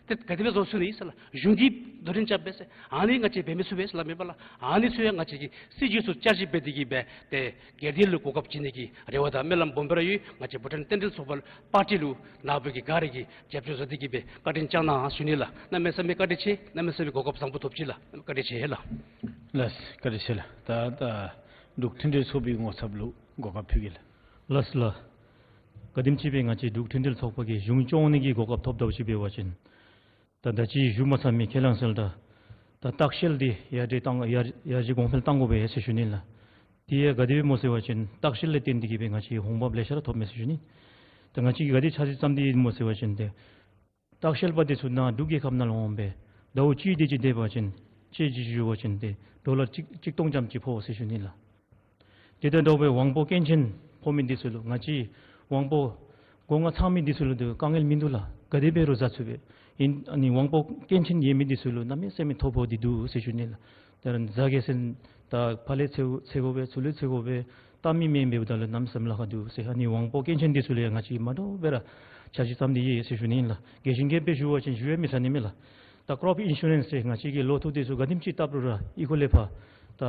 ད་ ཏེ་ག་དེ་སྦེ་བཟོ་ཚུགས་ནི་ཨིན་ཟེར་ལགས། གཞུང་གིས་དོ་འགྲན་རྐྱབ་པས་ཟེར། ཨ་ནི་ང་བཅས་འབད་མི་ཚུགས་པས་ཟེར་སླབ་མེན་པ་ལགས། ཨ་ནི་ཚུ་ཡང་ང་བཅས་ཀྱིས་སྲིད་བྱུས་ཚུ་བསྐྱར་ཞིབ་འབད་དེ་གིས་སྦེ་ཏེ་སྒེར་སྡེ་ལུ་གོ་སྐབས་བྱིན་ནི་གི་རེ་བ་དང་སྨོན་ལམ་སྦོམ་སྦེ་ར་ཡོད། ང་བཅས་བྷུ་ཊཱན་རྟེན་འབྲེལ་ཚོགས་པ་པར་ཊི་ལུ་ནཱ་བུ་གི་ག་ར་གིས་རྒྱབ་སྐྱོར་མཛད་དེ་གིས་སྦེ་བཀའ་དྲིན་བསྐྱང་གནང་ཞུ་ནི་ལགས། གནམ་མེད་ས་མེད་བཀའ་དྲིན་ཆེ། གནམ་མེད་ས་མེད་གོ་སྐབས་བཟང་པོ་ཐོབ་ཅི་ལགས། བཀའ་དྲིན་ཆེ་ལགས། ལགས་བཀའ་དྲིན་ཆེ་ལགས། ད་ད་འབྲུག་མཐུན་འབྲེལ་ཚོགས་པའི་ངོ་ཚབ་ལུ་གོ་སྐབས་ཕུལ་གེ་ལགས། ལགས་ལགས། ག་དེམ་ཅིག་སྦེ་ང་བཅས་འབྲུག་མཐུན་འབྲེལ་ཚོགས་པ་གིས་གཞུང་སྐྱོང་ནི་གི་གོ་སྐབས་ཐོབ་དོ་ཅིག་འབད་བ་ཅིན། ད་ད་ཅི་ཞུ་མ་ཚར་མི་ཁས་བླངས་ཟེར་ད། ད་ལྟ་བཤལ་འདི་ཡར་རྒྱས་བཏང་ཡར་ཡར་རྒྱས་གོང་འཕེལ་བཏང་དགོ་པས་ཟེར་ཞུ་ནི་ལགས། དེ་ཡང་ག་དེ་སྦེ་སྨོ་ཟེར་བ་ཅིན་ལྟ་བཤལ་ལས་བརྟེན་ཏེ་གིས་སྦེ་ང་བཅས་འོང་འབབ་ལེ་ཤ་ར་ཐོབ་མས་ཟེར་ཞུ་ནི། ད་ང་བཅས་ཀྱིས་ག་དེ་འཆར་གཞི་བརྩམས་ཏེ་ཡོད་སྨོ་ཟེར་བ་ཅིན་ཏེ་ལྟ་བཤལ་པ་འདི་ཚུ་ནཱ་འབྲུག་རྒྱལ་ཁབ་ནང་ལུ་འོང་སྦེ་ཟླཝ་གཅིག་དེ་ཅིག་སྡོད་པ་ཅིན་དཔྱད་ཞིབ་ཞུ་བ་ཅིན་ཏེ་ཌོ་ལར་གཅིག་གཅིག་སྟོང་ཙམ་ཅིག་ཕོག་ཟེར་ཞུ་ནི་ལགས། དེ་དང་འདྲཝ་སྦེ་དབང་པོ་སྐྱོན་ཅན་ཕོག་མི་འདི་ཚུ་ལུ་ང་བཅས་དབང་པོ་སྒོ་ང་ཚང་མི་འདི་ཚུ་ལུ་དེ་དཀའ་ངལ་མིན་འདུག་ལགས། ག་དེ་འབད་རུང་བཟའ་ཚུགས་པས། ཨིན་ཨ་ནི་དབང་པོ་སྐྱོན་ཅན་ཡོད་མི་འདི་ཚུ་ལུ་གནམ་མེད་ས་མེད་ཐོ་ཕོག་སྟེ་འདུག་ཟེར་ཞུ་ནི་ལགས། ད་རུང་བཟའ་ག་ཟེར་ད་ཕར་ལས་འཚོལ་འཚོལ་དགོ་པས། ཚུར་ལས་འཚོལ་དགོ་པས། ལྟ་མི་མེད་འབདཝ་ད་ལུ་གནམ་མེད་ས་མེད་ལཱ་ཁག་འདུག་ཟེར། ཨ་ནི་དབང་པོ་སྐྱོན་ཅན་འདི་ཚུ་ལུ་ཡང་ང་བཅས་མ་འདྲཝ་སྦེ་ར་འཆར་གཞི་བརྩམས་ཏེ་ཡོད་ཟེར་ཞུ་ནི་ལགས། རྒྱས་ཤིང་རྒྱསཔ་སྦེ་ཞུ་བ་ཅིན་ཞུ་ཡང་མི་ཚར་ནི་མས་ལགས། ད་ཀོརོཔ་ཨིན་ཤུ་རེནསི་ཟེར་ང་བཅས་ཀྱིས་ལོ་ཐོག་འདི་ཚུ་ག་དེམ་ཅིག་བཏབ་རུང་ར་ཨི་ཁོ་ལས་ཕར་ད་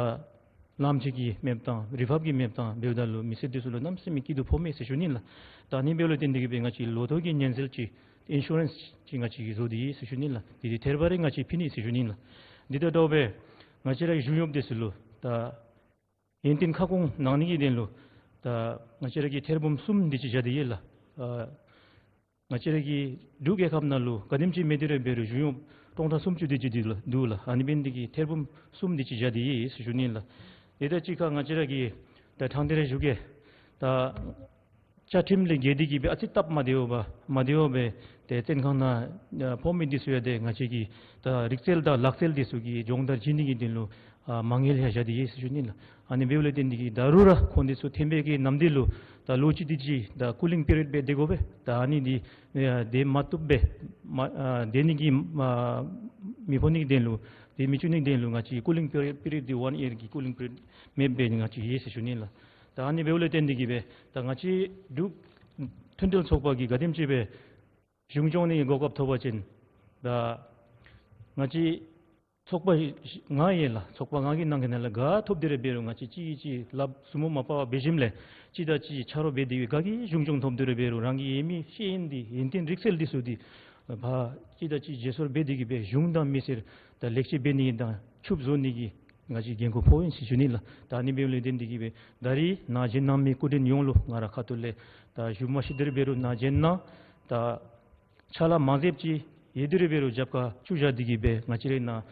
ལམ་ཅིག་གི་མེདཔ་དང་རི་ཕགཔ་གི་མེདཔ་དང་འབདཝ་ད་ལུ་མི་སེར་འདི་ཚུ་ལུ་གནམ་མེད་ས་མེད་སྐྱིད་སྡུག་ཕོག་མས་ཟེར་ཞུ་ནི་ལགས། ད་ཨ་ནི་འབདཝ་ལས་བརྟེན་ཏེ་གིས་སྦེ་ང་བཅས་ལོ་ཐོག་གི་ཉེན་སེལ་ཅིག་ཨིན་ཤུ་རེནསི་ཅིག་ང་བཅས་ཀྱིས་བཟོ་སྟེ་ཡོད་ཟེར་ཞུ་ནི་ལགས། དེ་དེ་ཐེར་པ་རེ་ང་བཅས་ཕུལ་ནི་ཟེར་ཞུ་ནི་ལགས། དེ་དང་འདྲཝ་སྦེ་ང་བཅས་ར་གཞུང་གཡོགཔ་འདི་ཚུ་ལུ་ད་ཡོན་ཏན་ཁ་སྐོང་གནང་ནི་གི་དོན་ལུ་ད་ང་བཅས་ར་གིས་ཐེར་འབུམ་གསུམ་དེ་ཅིག་བཞག་སྟེ་ཡོད་ལགས། ཨ་ང་བཅས་ར་གི་འབྲུག་རྒྱལ་ཁབ་ནང་ལུ་ག་དེམ་ཅིག་མེད་དེ་ར་འབད་རུང་གཞུང་གཡོགཔ་སྟོང་ཕྲག་སུམ་ཅུ་དེ་ཅིག་འདུག་ལགས། འདུག་ལགས། ཨ་ནི་འབད་ནི་དེ་གིས་ཐེར་འབུམ་གསུམ་དེ་ཅིག་བཞག་སྟེ་ཡོད་ཟེར་ཞུ་ནི་ལགས། དེ་དང་གཅིག་ཁར་ང་བཅས་ར་གིས་ད་ཕྲང་སྟེ་ར་ཞུ་གེ། ད་བཅའ་ཁྲིམས་ལས་འགལ་ཏེ་གིས་སྦེ་ཨ་ཙི་སྟབས་མ་བདེཝ་སྦེ་མ་བདེཝ་སྦེ་ཏེ་བཙོན་ཁང་ནང་ཕོག་མི་འདི་ཚུ་ཡང་ཏེ་ང་བཅས་ཀྱིས་ད་རིག་རྩལ་དང་ལག་རྩལ་འདི་ཚུ་གི་སྦྱོང་བརྡར་བྱིན་ནི་གི་དོན་ལུ་ཨ་མ་དངུལ་ཡང་བཞག་སྟེ་ཡོད་ཟེར་ཞུ་ནི་ལགས། ཨ་ནི་འབདཝ་ལས་བརྟེན་ཏེ་གིས་ད་རུང་ར་ཁོང་འདི་ཚུ་ཐོན་པའི་གི་ནམ་དུས་ལུ་ད་ལོ་གཅིག་དེ་ཅིག་ད་ཀུ་ལིང་པི་རི་ཡོཌ་སྦེ་སྡོད་དགོ་པས། ད་ཨ་ནི་འདི་ཨ་སྡོད་མ་བཏུབ་སྦེ་མ་ཨ་སྡོད་ནི་གི་མ་མི་ཕོག་ནི་གི་དོན་ལུ་སྡོད་མི་བཅུག་ནི་གི་དོན་ལུ་ང་བཅས་ཀུ་ལིང་པི་རི་ཡོཌ་པི་རི་ཡོཌ་འདི་ཝན་ཡིར་གི་ཀུ་ལིང་པི་རི་ཡོཌ་མེདཔ་སྦེ་ང་བཅས་ཡོད་ཟེར་ཞུ་ནི་ལགས། ད་ཨ་ནི་འབདཝ་ལས་བརྟེན་ཏེ་གིས་སྦེ་ད་ང་བཅས་འབྲུག་མཐུན་འབྲེལ་ཚོགས་པ་གིས་ག་དེམ་ཅིག་སྦེ་གཞུང་སྐྱོང་ནི་གི་གོ་སྐབས་ཐོབ་པ་ཅིན་ད་ང་བཅས་ཚོགས་པ་ལྔ་ཡོད་ལགས། ཚོགས་པ་ལྔ་གི་ནང་གི་ནང་ལས་ག་ཐོབ་སྟེ་ར་འབད་རུང་ང་བཅས་གཅིག་གིས་གཅིག་ལགཔ་ཟུར་མོ་མ་པ་བར་འབད་ཞིནམ་ལས་གཅིག་དང་གཅིག་ཆ་རོགས་འབད་དེ་གིས་ག་གིས་གཞུང་སྐྱོང་ཐོབ་སྟེ་ར་འབད་རུང་རང་གི་ཡོད་མི་ཤེས་ཡོན་འདི་ཡོན་ཏན་རིག་རྩལ་འདི་ཚུ་འདི་ཕར་གཅིག་དང་གཅིག་བརྗེ་སོར་འབད་དེ་གིས་སྦེ་གཞུང་དང་མི་སེར་ད་ལེགས་བཅོས་འབད་ནི་དང་ཕྱུགཔོ་བཟོ་ནི་གི་ང་བཅས་འགན་ཁུར་ཕོག་ཡི་ཟེར་ཞུ་ནི་ལགས། ད་ཨ་ནི་འབདཝ་ལས་བརྟེན་ཏེ་གིས་སྦེ་ད་རིས་ནཱ་བྱོན་གནང་མི་སྐུ་མགྲོན་ཡོངས་ལུ་ང་ར་ཁ་ཐུག་ལས་ད་ཞུ་མ་ཤེས་དེ་ར་འབད་རུང་ནཱ་བྱོན་གནང་། ད་ཕྱག་ལཱ་མ་མཛདཔ་ཅིག་ཡོད་དེ་ར་འབད་རུང་རྒྱབ་ཁར་བཅུག་བཞག་སྟེ་གིས་སྦེ་ང་བཅས་རའི་ནཱ་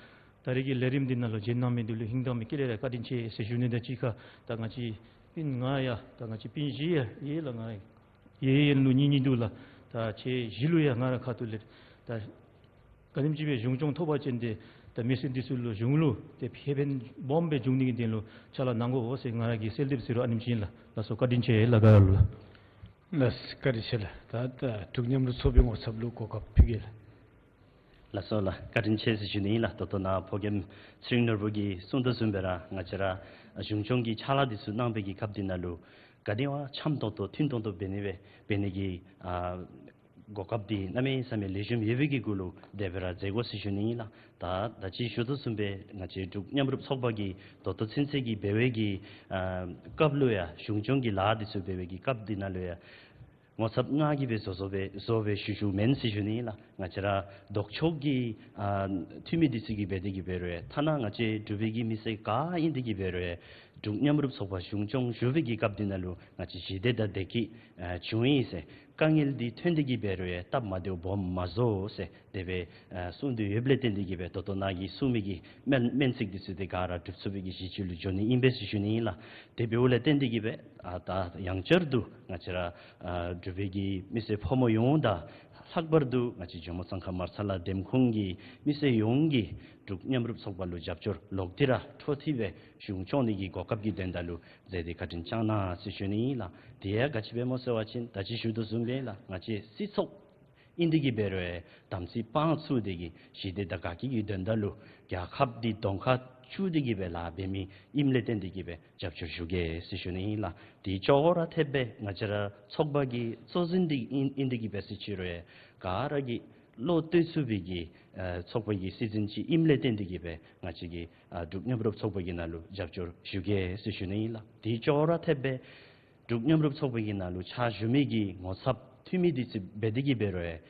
ད་རིས་ཀྱི་ལས་རིམ་འདི་ནང་ལུ་བྱོན་གནང་མི་འདི་ལུ་ཧིང་དྭངས་མའི་དཀྱིལ་ལས་ར་བཀའ་དྲིན་ཆེ་ཟེར་ཞུ་ནི་དང་གཅིག་ཁར་ད་ང་བཅས་སྤུན་ལྔ་ཡང་ད་ང་བཅས་སྤུན་བཞི་ཡང་ཡོད་ལགས། ང་ཡོད་ཡོད་ལུགས་གཉིས་གཉིས་འདུག་ལགས། ད་ཁྱེད་བཞི་ལུ་ཡང་ང་ར་ཁ་ཐུག་ལས་ད་ག་དེམ་ཅིག་སྦེ་གཞུང་སྐྱོང་ཐོབ་པ་ཅིན་ཏེ་ད་མི་སེར་འདི་ཚུ་ལུ་གཞུང་ལུ་ཏེ་ཕན་སྦོམ་སྦེ་འབྱུང་ནི་གི་དོན་ལུ་ཕྱག་ལཱ་གནང་དགོ་ཟེར་ང་ར་གིས་གསོལ་འདེབས་ཟེར་རུང་ཨ་ནེམ་ཅིག་ཨིན་ལགས། ལགས་སོ། བཀའ་དྲིན་ཆེ་ལགས། ག་ར་ལུ་ལགས། ལགས་བཀའ་དྲིན་ཆེ་ལགས། ད་ད་འབྲུག་མཉམ་རུབ་ཚོགས་པའི་ངོ་ཚབ་ལུ་གོ་སྐབས་ཕུལ་གེ་ལགས། ལགས་སོ་ལགས། བཀའ་དྲིན་ཆེ་ཟེར་ཞུ་ནི་ཨིན་ལགས། ད་ལྟོ་ནཱ་ཕོ་རྒནམ་ཚེ་རིང་ནོར་བུ་གིས་གསུངས་དོ་བཟུམ་སྦེ་ར་ང་བཅས་ར་གཞུང་སྐྱོང་གི་ཕྱག་ལཱ་འདི་ཚུ་གནང་བའི་གི་སྐབས་འདི་ནང་ལུ་ག་དེ་སྦེ་འཆམ་ཏོག་ཏོ་མཐུན་ཏོག་ཏོ་འབད་ནི་སྦེ་འབད་ནི་གི་ཨ་གོ་སྐབས་འདི་གནམ་མེད་ས་མེད་ལེགས་ཤོམ་ཡོད་པའི་གི་གུ་ལུ་དེ་སྦེ་ར་མཛད་དགོ་ཟེར་ཞུ་ནི་ཨིན་ལགས། ད་ད་ཅི་ཞུ་དོ་བཟུམ་སྦེ་ང་བཅས་འབྲུག་མཉམ་རུབ་ཚོགས་པ་གིས་ད་ལྟོ་ཚུན་ཚོད་ཀྱི་འབད་བའི་གི་ཨ་སྐབས་ལུ་ཡང་གཞུང་སྐྱོང་གི་ལཱ་འདི་ཚུ་འབད་བའི་གི་སྐབས་འདི་ནང་ལུ་ཡང་ངོ་ཚབ་ང་གིས་སྦེ་བཟོ་བཟོ་སྦེ་བཟོ་སྦེ་ཞུ་ཞུཝ་མེན་ཟེར་ཞུ་ནི་ཨིན་ལགས། ང་བཅས་ར་ལྡོག་ཕྱོགས་ཀྱི་ཨ་འཐུས་མི་འདི་ཚུ་གིས་འབད་དེ་གིས་འབད་རུང་ཡང་ཐ་ན་ང་བཅས་འབྲུག་པའི་གི་མི་སེར་ག་ཨིན་ཏེ་གིས་འབད་རུང་ཡང་འབྲུག་མཉམ་རུབ་ཚོགས་པ་གཞུང་སྐྱོང་ཞུ་བའི་གི་སྐབས་འདི་ནང་ལུ་ང་བཅས་ཞི་བདེ་དང་བདེ་སྐྱིད་ཨ་བྱུང་ཡི་ཟེར། དཀའ་ངལ་འདི་ཐོན་ཏེ་གིས་འབད་རུང་ཡང་སྟབས་མ་བདེཝ་སྦོམ་མ་བཟོ་ཟེར་དེ་སྦེ་ཨ་གསུངས་ཏེ་ཡོདཔ་ལས་བརྟེན་ཏེ་གིས་སྦེ་ད་ལྟོ་ནཱ་གིས་གསུངས་མི་གི་སྨོན་སྨོན་ཚིག་འདི་ཚུ་དེ་ག་ར་འགྲུབ་ཚུགས་པའི་གི་གཞི་བཅུད་ལུ་འགྱོ་ནི་ཨིན་པས་ཟེར་ཞུ་ནི་ཨིན་ལགས། དེ་འབདཝ་ལས་བརྟེན་ཏེ་གིས་སྦེ་ཨ་ད་ཡང་བསྐྱར་དུ་ང་བཅས་ར་ཨ་འབྲུག་པའི་གི་མི་སེར་ཕོ་མོ་ཡོངས་དང་ལྷག་པར་དུ་ང་བཅས་ཇོ་མོ་གཙང་ཁ་མར་ཚ་ལ་འདེམས་ཁོངས་ཀྱི་མི་སེར་ཡོངས་ཀྱིས་འབྲུག་མཉམ་རུབ་ཚོགས་པ་ལུ་རྒྱབ་སྐྱོར་ལོག་སྟེ་ར་འཕྲོ་མཐུད་སྦེ་གཞུང་སྐྱོང་ནི་གི་གོ་སྐབས་ཀྱི་དོན་དག་ལུ་མཛད་དེ་བཀའ་དྲིན་བསྐྱང་གནང་ཟེར་ཞུ་ནི་ཨིན་ལགས། དེ་ཡང་ག་ཅི་སྦེ་སྨོ་ཟེར་བ་ཅིན་ད་ཅི་ཞུ་དོ་བཟུམ་སྦེ་ལགས། ང་བཅས་སྲིད་ཚོགས་ཨིན་ཏེ་གིས་འབད་རུང་ཡང་དམ་ཚིག་དཔང་བཙུགས་ཏེ་གིས་ཞི་བདེ་དང་དགའ་སྐྱིད་ཀྱི་དོན་དག་ལུ་རྒྱལ་ཁབ་འདི་གདོང་ཁར་བཅུག་སྟེ་གིས་སྦེ་ལཱ་འབད་མི་ཨིནམ་ལས་བརྟེན་ཏེ་གིས་སྦེ་རྒྱབ་སྐྱོར་ཞུ་གེ་ཟེར་ཞུ་ནི་ཨིན་ལགས། དེ་ཅོག་ར་འཐདཔ་སྦེ་ང་བཅས་ར་ཚོགས་པ་གི་གཙོ་འཛིན་འདི་ཨིན་ཨིན་ཏེ་གིས་འབད་ཟེར་ཅི་རུང་ཡང་ག་ར་གིས་ བློ་གཏད་ཚུགས་པའི་གི་ཨ་ཚོགས་པ་གི་སྲིད་འཛིན་ཅིག་ཨིནམ་ལས་བརྟེན་ཏེ་གི་སྦེ་ང་བཅས་ཀྱིས་ཨ་འབྲུག་མཉམ་རུབ་ཚོགས་པ་གི་ནང་ལུ་རྒྱབ་སྐྱོར་ཞུ་གེ་ཟེར་ཞུ་ནི་ཨིན་ལགས། དེ་ཅོག་ར་འཐདཔ་སྦེ་འབྲུག་མཉམ་རུབ་ཚོགས་པ་གི་ནང་ལུ་ཕྱག་ཞུ་མི་གི་ངོ་ཚབ་འཐུས་མི་འདི་ཚུ་འབད་དེ་གི་འབད་རུང་ཡང་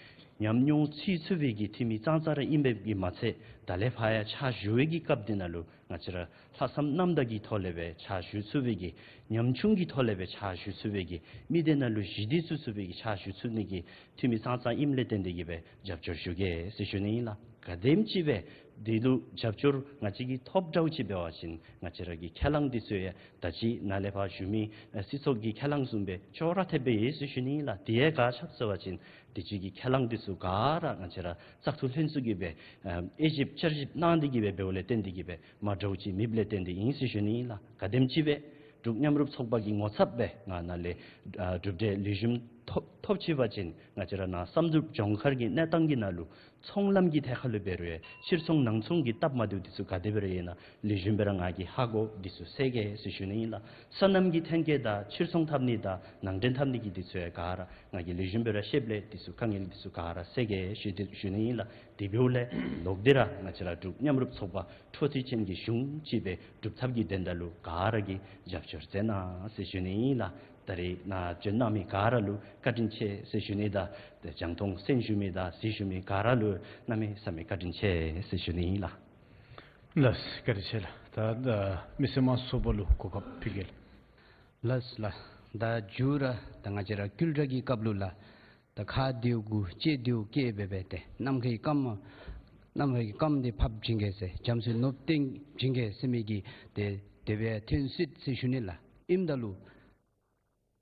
ཉམས་མྱོང་ཚུད་ཚུགས་པའི་གི་འཐུས་མི་ཙང་ཙ་ར་ཨིན་པའི་གི་མ་ཚད་ད་ལས་ཕར་ཡང་ཕྱག་ཞུ་བའི་གི་སྐབས་འདི་ནང་ལུ་ང་བཅས་ར་ལྷག་བསམ་རྣམ་དག་གི་ཐོག་ལས་སྦེ་ཕྱག་ཞུ་ཚུགས་པའི་གི་ཉམ་ཆུང་གི་ཐོག་ལས་སྦེ་ཕྱག་ཞུ་ཚུགས་པའི་གི་མི་སྡེ་ནང་ལུ་གཞི་བདེ་ཚུགས་ཚུགས་པའི་གི་ཕྱག་ཞུ་ཚུགས་ནི་གི་འཐུས་མི་ཙང་ཙ་ཨིནམ་ལས་བརྟེན་ཏེ་གི་སྦེ་རྒྱབ་སྐྱོར་ཞུ་གེ་ཟེར་ཞུ་ནི་ཨིན་ལགས། ག་དེམ་ཅིག་སྦེ་དེ་ལུ་རྒྱབ་སྐྱོར་ང་བཅས་ཀྱིས་ཐོབ་འདྲཝ་ཅིག་འབད་བ་ཅིན་ང་བཅས་ར་གི་ཁས་བླངས་འདི་ཚུ་ཡང་ད་ཅི་ནཱ་ལས་ཕར་ཞུ་མི་ཨ་སྲིད་ཚོགས་ཀྱི་ཁས་བླངས་བཟུམ་སྦེ་ཅོག་ར་འཐདཔ་སྦེ་ཡོད་ཟེར་ཞུ་ནི་ཨིན་ལགས། དེ་ཡང་ག་ཅི་སྦེ་ཟེར་བ་ཅིན་དེ་ཅིག་གི་ཁས་བླངས་འདི་ཚུ་ག་ར་ང་བཅས་ར་བཙག་འཐུ་ལྷན་ཚོགས་ཀྱིས་སྦེ་ཨ་དབྱེ་ཞིབ་བསྐྱར་ཞིབ་གནང་སྟེ་གི་སྦེ་འབདཝ་ལས་བརྟེན་ཏེ་གི་སྦེ་མ་འདྲཝ་ཅིག་མེདཔ་ལས་བརྟེན་ཏེ་ཨིན་ཟེར་ཞུ་ནི་ཨིན་ལགས། ག་དེམ་ཅིག་སྦེ་འབྲུག་མཉམ་རུབ་ཚོགས་པ་གི་ངོ་ཚབ་སྦེ་ང་ནཱ་ལས་ཨ་གྲུབ་འབྲས་ལེགས་ཤོམ་ཐོབ་ཐོབ་ཅི་བ་ཅིན་ང་བཅས་ར་ནཱ་བསམ་གྲུབ་ལྗོངས་མཁར་གྱི་གནས་སྟངས་ཀྱི་ནང་ལུ་ཚོང་ལམ་གྱི་ཐད་ཁར་ལུ་འབད་རུང་ཡང་ཕྱིར་ཚོང་ནང་ཚོང་གི་སྟབས་མ་བདེཝ་འདི་ཚུ་ག་དེ་སྦེ་ར་ཡོད་ན་ལེགས་ཤོམ་སྦེ་ར་ང་གིས་ཧ་གོ་འདི་ཚུ་སེལ་གེ་ཟེར་ཞུ་ནི་ཨིན་ལགས། སོ་ནམ་གྱི་ཐོན་སྐྱེད་དང་ཕྱིར་ཚོང་འཐབ་ནི་དང་ནང་འདྲེན་འཐབ་ནི་གི་འདི་ཚུ་ཡང་ག་ར་ང་གིས་ལེགས་ཤོམ་སྦེ་ར་ཤེསཔ་ལས་འདི་ཚུ་དཀའ་ངལ་འདི་ཚུ་ག་ར་སེལ་གེ་ཟེར་ཞུ་ནི་ཨིན་ལགས། དེ་འབདཝ་ལས་ལོག་སྟེ་ར་ང་བཅས་ར་འབྲུག་མཉམ་རུབ་ཚོགས་པ་འཕྲོ་མཐུད་ཅན་གྱི་གཞུང་ཅིག་སྦེ་གྲུབ་ཐབས་ཀྱི་དོན་དག་ལུ་ག་ར་གིས་རྒྱབ་སྐྱོར་མཛད་གནང་ཟེར་ཞུ་ནི་ཨིན་ལགས། ད་རེས་ནཱ་བྱོན་གནང་མི་ག་ར་ལུ་བཀའ་དྲིན་ཆེ་ཟེར་ཞུ་ནི་དང་རྒྱང་མཐོང་གསན་བཞུགས་མི་དང་གཟིགས་བཞུགས་མི་ག་ར་ལུ་གནམ་མེད་ས་མེད་བཀའ་དྲིན་ཆེ་ཟེར་ཞུ་ནི་ཨིན་ལགས། ལགས་བཀའ་དྲིན་ཆེ་ལགས། ད་ད་མི་སེར་དམངས་གཙོ་ཚོགས་པ་ལུ་གོ་སྐབས་ཕུལ་གེ་ལགས། ལགས་ལགས། ད་མཇུག་ར་ད་ང་བཅས་ར་སྐུལ་དྲག་གི་སྐབས་ལུ་ལགས། ད་ཁ་བདེཝ་གུ་ལྕེ་བདེཝ་བཀལ་སྦེ་སྦེ་ཏེ་ནམ་མཁའི་སྐརམ་ནམ་མཁའི་སྐརམ་འདི་ཕབ་བྱིན་གེ་ཟེར་རྒྱ་མཚོའི་ནུབ་སྟེང་བྱིན་གེ་ཟེར་མི་གི་ཏེ་དེ་སྦེ་ཐོན་སྲིད་ཟེར་ཞུ་ནི་ལགས། ཨིནམ་ད་ལུ་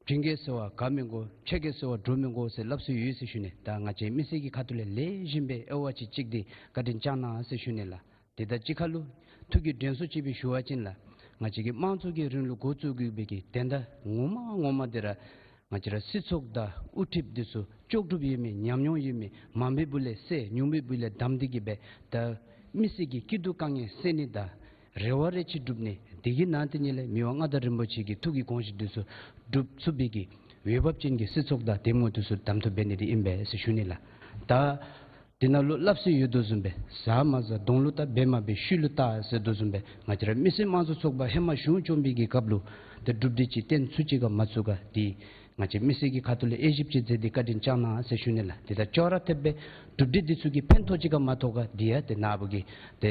བྱིན་གེ་ཟེར་བ་ག་མི་དགོ་ཆ་གེ་ཟེར་བ་འགྲོ་མི་དགོ་ཟེར་སླབ་སྲོལ་ཡོད་ཟེར་ཞུ་ནི། ད་ང་བཅས་མི་སེར་གྱི་ཁ་ཐུག་ལས་ལེགས་ཤོམ་སྦེ་དབྱེ་བ་ཅིག་ཅིག་འདི་བཀའ་དྲིན་བསྐྱང་གནང་ཟེར་ཞུ་ནི་ལགས། དེ་དང་གཅིག་ཁར་ལུ་ཐུགས་ཀྱི་དྲན་གསོ་ཅིག་སྦེ་ཞུ་བ་ཅིན་ལགས། ང་བཅས་ཀྱི་དམངས་གཙོ་གི་རིང་ལུགས་འགོ་བཙུགས་དགོ་པའི་གི་དོན་དག་ངོ་མ་ངོ་མ་འདི་ར་ང་བཅས་ར་སྲིད་ཚོགས་དང་དབུ་ཁྲིདཔ་འདི་ཚུ་ལྕོགས་གྲུབ་ཡོད་མི་ཉམས་མྱོང་ཡོད་མི་མང་པོའི་སྦུག་ལས་སེལ་ཉུང་པའི་སྦུག་ལས་བདམས་ཏེ་གི་སྦེ་ད་མི་སེར་གྱི་སྐྱིད་སྡུག་དཀའ་ངལ་སེལ་ནི་དང་རེ་བ་རེ་ཆེ་སྒྲུབ་ནི་དེ་གི་ནང་དེ་ཉིད་ལས་མི་དབང་མངའ་བདག་རིན་པོ་ཆེ་གི་ཐུགས་ཀྱི་དགོངས་གཞི་འདི་ཚུ་སྒྲུབ་ཚུགས་པའི་གི་འོས་འབབ་ཅན་གྱི་སྲིད་ཚོགས་དང་འདེམས་ངོ་འདི་ཚུ་གདམ་འཐུ་འབད་ནི་འདི་ཨིན་པས་ཟེར་ཞུ་ནི་ལགས། ད་དེ་ནང་ལུ་སླབ་སྲོལ་ཡོད་དོ་བཟུམ་སྦེ་ཟ་མ་ཟ་གདོང་ལུ་བལྟ་འབད་མ་འབད་ཤུལ་ལུ་བལྟ་ཟེར་དོ་བཟུམ་སྦེ་ང་བཅས་ར་མི་སེར་དམངས་གཙོ་ཚོགས་པ་ཧེ་མ་གཞུང་བཅོམ་པའི་གི་སྐབས་ལུ་ཏེ་གྲུབ་འབྲས་ཅིག་བཏོན་ཚུགས་ཅི་ག་མ་ཚུགས་ག་འདི་ང་བཅས་མི་སེར་གྱི་ཁ་ཐུག་ལས་དབྱེ་ཞིབ་ཅིག་མཛད་དེ་བཀའ་དྲིན་བསྐྱང་གནང་ཟེར་ཞུ་ནི་ལགས། དེ་དང་ཅོག་ར་འཐདཔ་སྦེ་གྲུབ་འབྲས་འདི་ཚུ་གིས་ཕན་ཐོགས་ཅི་ག་མ་ཐོགས་ག་འདི་ཡང་ཏེ་ནཱ་བུ་གིས་ཏེ་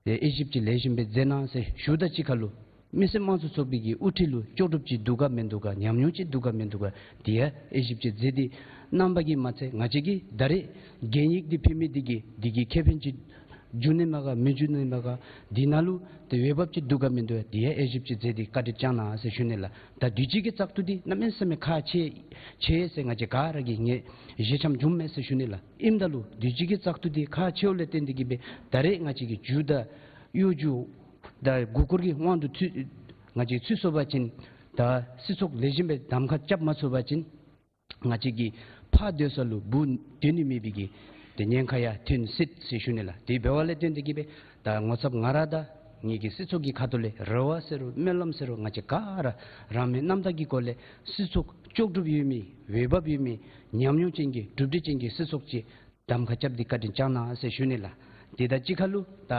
ཏེ་དབྱེ་ཞིབ་ཅིག་ལེགས་ཤོམ་སྦེ་མཛད་གནང་ཟེར་ཞུཝ་ད་གཅིག་ཁར་ལུ་མི་སེར་དམངས་གཙོ་ཚོགས་པའི་གི་དབུ་ཁྲིད་ལུ་ལྕོགས་གྲུབ་ཅིག་འདུག་ག་མིན་འདུག་ག་ཉམས་མྱོང་ཅིག་འདུག་ག་མིན་འདུག་ག་འདི་ཡང་དབྱེ་ཞིབ་ཅིག་མཛད་དེ་གནང་བ་གིས་མ་ཚད་ང་བཅས་ཀྱིས་ད་རེས་གན་ཡིག་འདི་ཕུལ་མི་འདི་གིས་འདི་གིས་ཁེ་ཕན་ཅིག་འབྱུང་ནི་མས་ག་མི་འབྱུང་ནི་མས་ག་འདི་ནང་ལུ་ཏེ་འོས་འབབ་ཅིག་འདུག་ག་མིན་འདུག་ག་འདི་ཡང་དབྱེ་ཞིབ་ཅིག་མཛད་དེ་བཀའ་དྲིན་བསྐྱང་གནང་ཟེར་ཞུ་ནི་ལགས། ད་དུས་ཅི་གི་བཙག་འཐུ་འདི་གནམ་མེད་ས་མེད་ཁག་ཆེ་ཆེ་ཟེར་ང་བཅས་ག་ར་གིས་ངེས་ཞལ་འཆམ་བྱུངམ་མས་ཟེར་ཞུ་ནི་ལགས། ཨིནམ་ད་ལུ་དུས་ཅི་གི་བཙག་འཐུ་འདི་ཁག་ཆེཝ་ལས་བརྟེན་ཏེ་གི་སྦེ་ད་རེས་ང་བཅས་ཀྱི་མཇུག་དང་གཡོ་སྒྱུ་དང་མགུ་སྐོར་གྱི་དབང་དུ་ཚུད་ང་བཅས་ཚུད་སོང་པ་ཅིན་ད་སྲིད་ཚོགས་ལེགས་ཤོམ་སྦེ་གདམ་ཁ་རྐྱབ་མ་ཚུགས་པ་ཅིན་ང་བཅས་ཀྱིས་ཕར་སྡོད་ས་ལུ་སྦུག་སྡོད་ནི་མེད་པའི་གི་ཏེ་ཉེན་ཁ་ཡང་ཐོན་སྲིད་ཟེར་ཞུ་ནི་ལགས། དེ་འབད་བ་ལས་བརྟེན་ཏེ་གི་སྦེ་ད་ངོ་ཚབ་ང་ར་དང་ངེ་གི་སྲིད་ཚོགས་ཀྱི་ཁ་ཐུག་ལས་རེ་བ་ཟེར་རུང་སྨོན་ལམ་ཟེར་རུང་ང་བཅས་ག་ར་རང་མོས་རྣམ་དག་གི་སྒོ་ལས་སྲིད་ཚོགས་ལྕོགས་གྲུབ་ཡོད་མི་འོས་འབབ་ཡོད་མི་ཉམས་མྱོང་ཅན་གྱི་གྲུབ་འབྲས་ཅན་གྱི་སྲིད་ཚོགས་ཅིག་གདམ་ཁ་རྐྱབ་སྟེ་བཀའ་དྲིན་བསྐྱང་གནང་ཟེར་ཞུ་ནི་ལགས། དེ་དང་གཅིག་ཁར་ལུ་ད་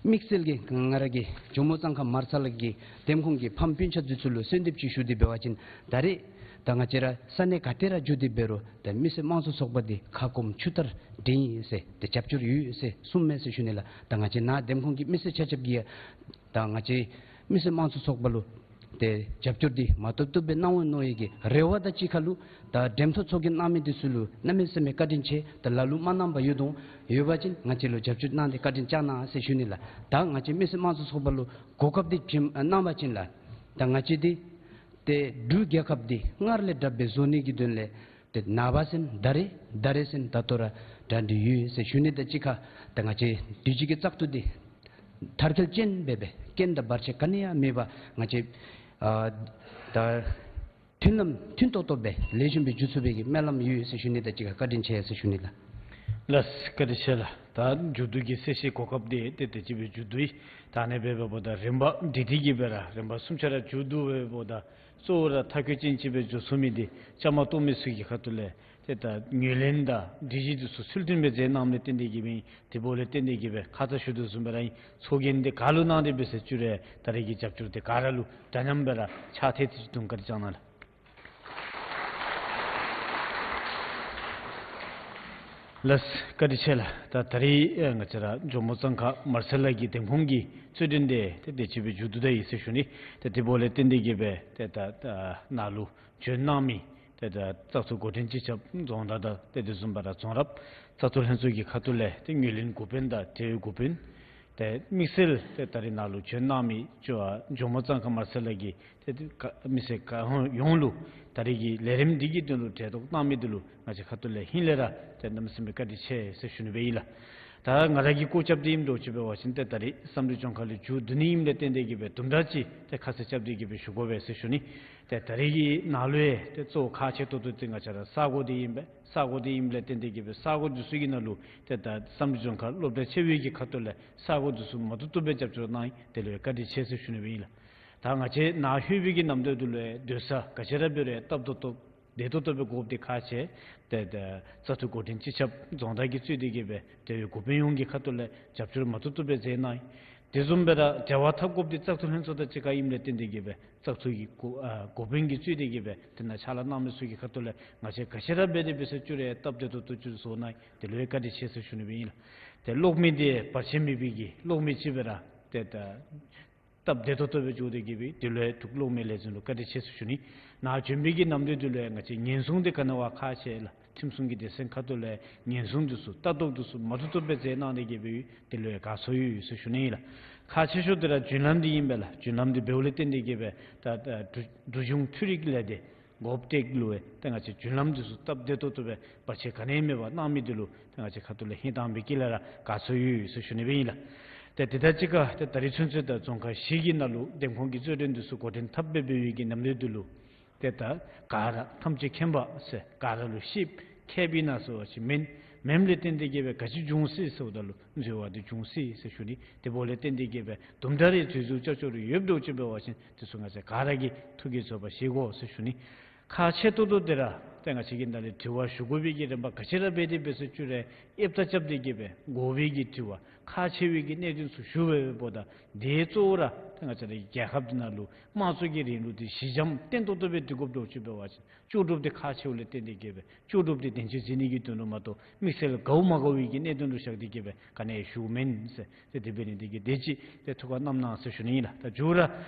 དམིགས་བསལ་གྱི་ང་ར་གི་ཇོ་མོ་གཙང་ཁ་མར་ས་ལ་གི་འདེམས་ཁོངས་ཀྱི་ཕམ་སྤུན་ཆ་འདི་ཚུ་ལུ་གསོལ་འདེབས་ཅིག་ཞུ་སྟེ་འབད་བ་ཅིན་ད་རེས་ད་ང་བཅས་ར་ས་གནས་ག་ཏེ་ར་འགྱོ་སྟེ་འབད་རུང་ད་མི་སེར་དམངས་གཙོ་ཚོགས་པ་འདི་ཁ་སྐོམ་ཆུ་དར་འདྲེན་ཡོད་ཟེར་ཏེ་རྒྱབ་སྐྱོར་ཡོད་ཟེར་གསུངམ་མས་ཟེར་ཞུ་ནི་ལགས། ད་ང་བཅས་ནཱ་འདེམས་ཁོངས་ཀྱི་མི་སེར་ཆ་ཁྱབ་ཀྱིས་ཡང་ད་ང་བཅས་མི་སེར་དམངས་གཙོ་ཚོགས་པ་ལུ་ཏེ་རྒྱབ་སྐྱོར་འདི་མ་བཏུབ་བཏུབ་སྦེ་གནང་འོང་མནོ་ཡི་གི་རེ་བ་དང་གཅིག་ཁར་ལུ་ད་འགྲེམས་ཐོག་ཚོགས་རྒྱན་གནང་མི་འདི་ཚུ་ལུ་གནམ་མེད་ས་མེད་བཀའ་དྲིན་ཆེ། ད་ལ་ལུ་མ་གནང་པར་ཡོད་དོ་ཡོད་པ་ཅིན་ང་བཅས་ལུ་རྒྱབ་སྐྱོར་གནང་སྟེ་བཀའ་དྲིན་བསྐྱང་གནང་ཟེར་ཞུ་ནི་ལགས། ད་ང་བཅས་མི་སེར་དམངས་གཙོ་ཚོགས་པ་ལུ་གོ་སྐབས་འདི་བྱིན་གནང་བ་ཅིན་ལགས། ད་ང་བཅས་འདི་ཏེ་འབྲུག་རྒྱལ་ཁབ་འདི་སྔར་ལས་དྲགཔ་སྦེ་བཟོ་ནི་གི་དོན་ལས་ཏེ་ནངས་པ་ཟེར་ན་ད་རེས་ད་རེས་ཟེར་ན་ད་ལྟོ་ར་གྲ་སྒྲིག་ཡོད་ཟེར་ཞུ་ནི་དང་གཅིག་ཁར་ད་ང་བཅས་དུས་ཅི་གི་བཙག་འཐུ་འདི་མཐར་འཁྱོལ་ཅན་སྦེ་སྦེ་རྐྱེན་དང་བར་ཆད་ག་ནི་ཡང་མེད་པར་ང་བཅས་ཨ་ད་མཐུན་ལམ་མཐུན་ཏོག་ཏོ་སྦེ་ལེགས་ཤོམ་སྦེ་འགྱོ་ཚུགས་པའི་གི་སྨོན་ལམ་ཡོད་ཟེར་ཞུ་ནི་དང་གཅིག་ཁར་བཀའ་དྲིན་ཆེ་ཟེར་ཞུ་ནི་ལགས། ལགས་བཀའ་དྲིན་ཆེ་ལགས། ད་མཇུག་བསྡུ་གི་གསལ་བཤད་གོ་སྐབས་འདི་ཏེ་དེ་ཅིག་སྦེ་མཇུག་བསྡུ་ཡི། ད་ནཱ་འབདཝ་ད་རིམ་པ་སྒྲིག་སྟེ་གི་སྦེ་ར་རིམ་པ་གསུམ་ཆ་ར་མཇུག་བསྡུ་འབདཝ་ད་གཙོ་བོ་ར་མཐའ་འཁྱོལ་ཅན་ཅིག་སྦེ་འགྱོ་ཚུགས་མི་འདི་བཅའ་མར་གཏོགས་མི་ཚུ་གི་ཁ་ཐུག་ལས་ ཏེ་ད་ངོས་ལེན་དང་སྒྲིག་གཞི་འདི་ཚུ་ཚུལ་མཐུན་སྦེ་མཛད་གནངམ་ལས་བརྟེན་ཏེ་གིས་སྦེ་དེ་འབདཝ་ལས་བརྟེན་ཏེ་གིས་སྦེ་ཁ་ཙ་ཞུ་དོ་བཟུམ་སྦེ་ར་ཨིན། ཚོགས་རྒྱན་འདི་ག་ལུ་གནང་སྟེ་འབད་ཟེར་ཞུ་རུང་ད་རེས་ཀྱི་རྒྱབ་སྐྱོར་འདི་ག་ར་ལུ་འདྲ་མཉམ་སྦེ་ར་ཕྱག་འཚལ་ཏེ་ཅིག་དུང་བཀའ་དྲིན་བསྐྱང་གནང་ལགས། ལགས་བཀའ་དྲིན་ཆེ་ལགས། ད་ད་རེས་ཨེ་ང་བཅས་ར་ཇོ་མོ་གཙང་ཁ་མར་སེར་ལ་གི་འདེམས་ཁོངས་ཀྱི་རྩོད་འགྲན་འདི་ཏེ་དེ་ཅིག་སྦེ་མཇུག་བསྡུ་ད་ཡི་ཟེར་ཞུ་ནི། ཏེ་དེ་འབདཝ་ལས་བརྟེན་ཏེ་གིས་སྦེ་ཏེ་ད་ད་ནཱ་ལུ་བྱོན་གནང་མི་ཏེ་ད་བཙག་འཐུ་འགོ་འདྲེན་སྤྱི་ཁྱབ་རྫོང་བདག་དང་ཏེ་དེ་བཟུམ་སྦེ་ར་རྫོང་རབ་བཙག་འཐུ་ལྷན་ཚོགས་ཀྱི་ཁ་ཐུག་ལས་ཏེ་ངོས་ལེན་འགོ་དཔོན་དང་དེའི་འགོ་དཔོན་ཏེ་དམིགས་བསལ་ཏེ་ད་རེས་ནཱ་ལུ་བྱོན་གནང་མི་ཇོ་ཇོ་མོ་གཙང་ཁ་མར་སེར་ལ་གི་ཏེ་ཏེ་ག་མི་སེར་ག་ཡོངས་ལུ་ད་རེས་ཀྱི་ལས་རིམ་འདི་གི་དོན་ལུ་གྲལ་གཏོགས་གནང་མི་འདི་ལུ་ང་བཅས་ཁ་ཐུག་ལས་ཧིང་ལས་ར་ཏེ་གནམ་མེད་ས་མེད་བཀའ་དྲིན་ཆེ་ཟེར་ཞུ་ནི་སྦེ་ཨིན་ལགས། ད་ང་ར་གིས་སྐོར་རྐྱབ་སྟེ་ཨིནམ་འདྲཝ་ཅིག་འབད་བ་ཅིན་ཏེ་ད་རེས་བསམ་གྲུབ་ལྗོངས་མཁར་ལས་མཇུག་བསྡུ་ནི་ཨིནམ་ལས་བརྟེན་ཏེ་གིས་སྦེ་དུམ་གྲ་ཅིག་ཏེ་ཁ་གསལ་རྐྱབ་སྟེ་གིས་སྦེ་ཞུ་དགོ་པས་ཟེར་ཞུ་ནི། ཏེ་ད་རེས་ཀྱི་ནང་ལུ་ཡང་ཏེ་གཙོ་བོ་ཁག་ཆེ་ཏོག་ཏོ་འདི་ང་བཅས་ར་ས་གོ་འདི་ཨིན་པས། ས་གོ་འདི་ཨིནམ་ལས་བརྟེན་ཏེ་གིས་སྦེ་ས་གོ་འདི་ཚུ་གི་ནང་ལུ་ཏེ་ད་བསམ་གྲུབ་ལྗོངས་མཁར་སློབ་གྲྭ་ཆེ་བའི་གི་ཁ་ཐུག་ལས་ས་གོ་འདི་ཚུ་མ་ཐུབ་ཐུབ་སྦེ་རྒྱབ་སྐྱོར་གནང་ཡི། དེ་ལུ་ཡང་བཀའ་དྲིན་ཆེ་ཟེར་ཞུ་ནི་སྦེ་ཨིན་ལགས། ད་ང་བཅས་ནཱ་ལྷོད་པའི་གི་གནམ་དུས་འདི་ལུ་ཡང་སྡོད་ས་ག་ཅི་ར་འབད་རུང་སྟབས་ཏོག་ཏོ་བདེ་ཏོག་ཏོ་སྦེ་དགོཔ་འདི་ཁག་ཆེ། ཏེ་ད་བཙག་འཐུ་འགོ་འདྲེན་སྤྱི་ཁྱབ་རྫོང་བདག་གིས་གཙོས་ཏེ་གིས་སྦེ་དེ་བའི་འགོ་དཔོན་ཡོངས་ཀྱི་ཁ་ཐུག་ལས་རྒྱབ་སྐྱོར་མ་ཐུབ་ཐུབ་སྦེ་མཛད་གནང་ཡི། དེ་བཟུམ་སྦེ་ར་འབྲེལ་བ་འཐབ་དགོཔ་འདི་བཙག་འཐུ་ལྷན་ཚོགས་དང་གཅིག་ཁར་ཨིནམ་ལས་བརྟེན་ཏེ་གིས་སྦེ་བཙག་འཐུ་གི་འགོ་ཨ་འགོ་དཔོན་གྱིས་གཙོས་ཏེ་གིས་སྦེ་དེ་ནང་ཕྱག་ལཱ་གནང་མི་ཚུ་གི་ཁ་ཐུག་ལས་ང་བཅས་ག་ཅི་ར་འབད་དེ་འབད་ཟེར་ཞུ་རུང་སྟབས་བདེ་ཏོག་ཏོ་ཅིག་བཟོ་གནང་ཡི། དེ་ལུ་ཡང་བཀའ་དྲིན་ཆེ་ཟེར་ཞུ་ནི་སྦེ་ཨིན་ལགས། ཏེ་གློག་མེ་འདི་བར་ཆད་མེད་པའི་གི་གློག་མེ་ཅིག་སྦེ་ར་ཏེ་ད་སྟབས་བདེ་ཏོག་ཏོ་སྦེ་འགྱོ་སྟེ་གིས་སྦེ་དེ་ལུ་ཡང་འབྲུག་གློག་མེ་ལས་འཛིན་ལུ་བཀའ་དྲིན་ཆེ་ཟེར་ཞུ་ནི། ནཱ་བྱོན་པའི་གི་གནམ་དུས་འདི་ལུ་ཡང་ང་བཅས་ཉེན་སྲུང་འདི་ག་ནི་བ་ཁག་ཆེ་ལགས། ཁྲིམས་སྲུང་གི་སྡེ་ཚན་ཁ་ཐུག་ལས་ཉེན་སྲུང་འདི་ཚུ་ལྟ་རྟོག་འདི་ཚུ་མ་ཐུབ་ཐུབ་སྦེ་མཛད་གནང་སྟེ་གིས་སྦེ་དེ་ལུ་ཡང་དགའ་ཚོར་ཡོད་ཟེར་ཞུ་ནི་ཨིན་ལགས། ཁག་ཆེ་ཤོས་འདི་ར་རྒྱུན་ལམ་འདི་ཨིན་པས་ལགས། རྒྱུན་ལམ་འདི་འབདཝ་ལས་བརྟེན་ཏེ་གིས་སྦེ་ད་ད་འབྲུག་འབྲུག་གཞུང་འཕྲུལ་རིག་ལས་སྡེ་གོབ་ཊེཀ་ལུ་ཡང་ཏེ་ང་བཅས་རྒྱུན་ལམ་འདི་ཚུ་སྟབས་བདེ་ཏོག་ཏོ་སྦེ་བར་ཆད་ག་ནི་ཡང་མེད་པར་གནང་མི་འདི་ལུ་ཏེ་ང་བཅས་ཁ་ཐུག་ལས་ཧིང་དྭངས་པའི་དཀྱིལ་ལས་ར་དགའ་ཚོར་ཡོད་ཟེར་ཞུ་ནི་སྦེ་ཨིན་ལགས། ཏེ་དེ་དང་གཅིག་ཁར་ཏེ་ད་རིས་ཚུན་ཚོད་ད་རྫོང་ཁག་བཞི་གི་ནང་ལུ་འདེམས་ཁོངས་ཀྱི་རྩོད་འགྲན་འདི་ཚུ་འགོ་འདྲེན་འཐབ་སྦེ་འབད་བའི་གི་གནམ་དུས་འདི་ལུ་ཏེ་ད་ག་ར་ཐམས་ཅད་མཁྱེན་པ་ཟེར་ག་ར་ལུ་ཤེསཔ་མཁསཔ་ཨིན་ན་ཟེར་བ་ཅིན་མེན། མེནམ་ལས་བརྟེན་ཏེ་གིས་སྦེ་ག་ཅི་འབྱུང་སྲིད་ཟེརཝ་ད་ལུ་འཛོལ་བ་འདི་འབྱུང་སྲིད་ཟེར་ཞུ་ནི། དེ་འབདཝ་ལས་བརྟེན་ཏེ་གིས་སྦེ་དུམ་གྲ་རེ་འཛོལ་འཛོལ་ཅོག་ཅོག་རེ་ཡོདཔ་འདྲཝ་ཅིག་འབད་བ་ཅིན་དེ་ཚུ་ང་བཅས་ག་ར་གིས་ཐུགས་ཀྱི་བཟོད་པ་བཞེས་དགོ་ཟེར་ཞུ་ནི། ཁག་ཆེ་ཏོག་ཏོ་འདི་ར་ཏེ་ང་བཅས་ཀྱིས་ད་རེས་དྲི་བ་ཞུ་དགོ་པའི་གི་རིམ་པ་ག་ཅི་ར་འབད་དེ་འབད་ཟེར་ཞུ་རུང་ཨེབ་རྟ་རྐྱབ་སྟེ་གིས་སྦེ་དགོ་པའི་གི་དྲི་བ་ཁག་ཆེ་བའི་གི་གནད་དོན་ཚུ་ཞུ་བའི་འབདཝ་ད་དེ་གཙོ་བོ་ར་ཏེ་ང་བཅས་ར་གི་རྒྱལ་ཁབ་འདི་ནང་ལུ་དམངས་གཙོ་གི་རིང་ལུགས་འདི་གཞི་འགྱམ་བརྟན་ཏོག་ཏོ་སྦེ་སྒྲིག་དགོཔ་འདྲཝ་ཅིག་འབད་བ་ཅིན་ལྕོགས་གྲུབ་འདི་ཁག་ཆེཝ་ལས་བརྟེན་ཏེ་གིས་སྦེ་ལྕོགས་གྲུབ་འདི་དོན་འཁྱོལ་མཛད་ནི་གི་དོན་ལུ་མ་གཏོགས་དམིགས་བསལ་དགའཝ་མ་དགའ་བའི་གི་གནད་དོན་ལུ་བཞག་སྟེ་གིས་སྦེ་ག་ནི་ཡང་ཞུཝ་མེན་ཟེར། ཏེ་དེ་འབད་ནི་འདི་གིས་དེ་ཅིག་ཏེ་ཐུགས་ཁར་བསྣམ་གནང་ཟེར་ཞུ་ནི་ཨིན་ལགས། ད་མཇུག་ར་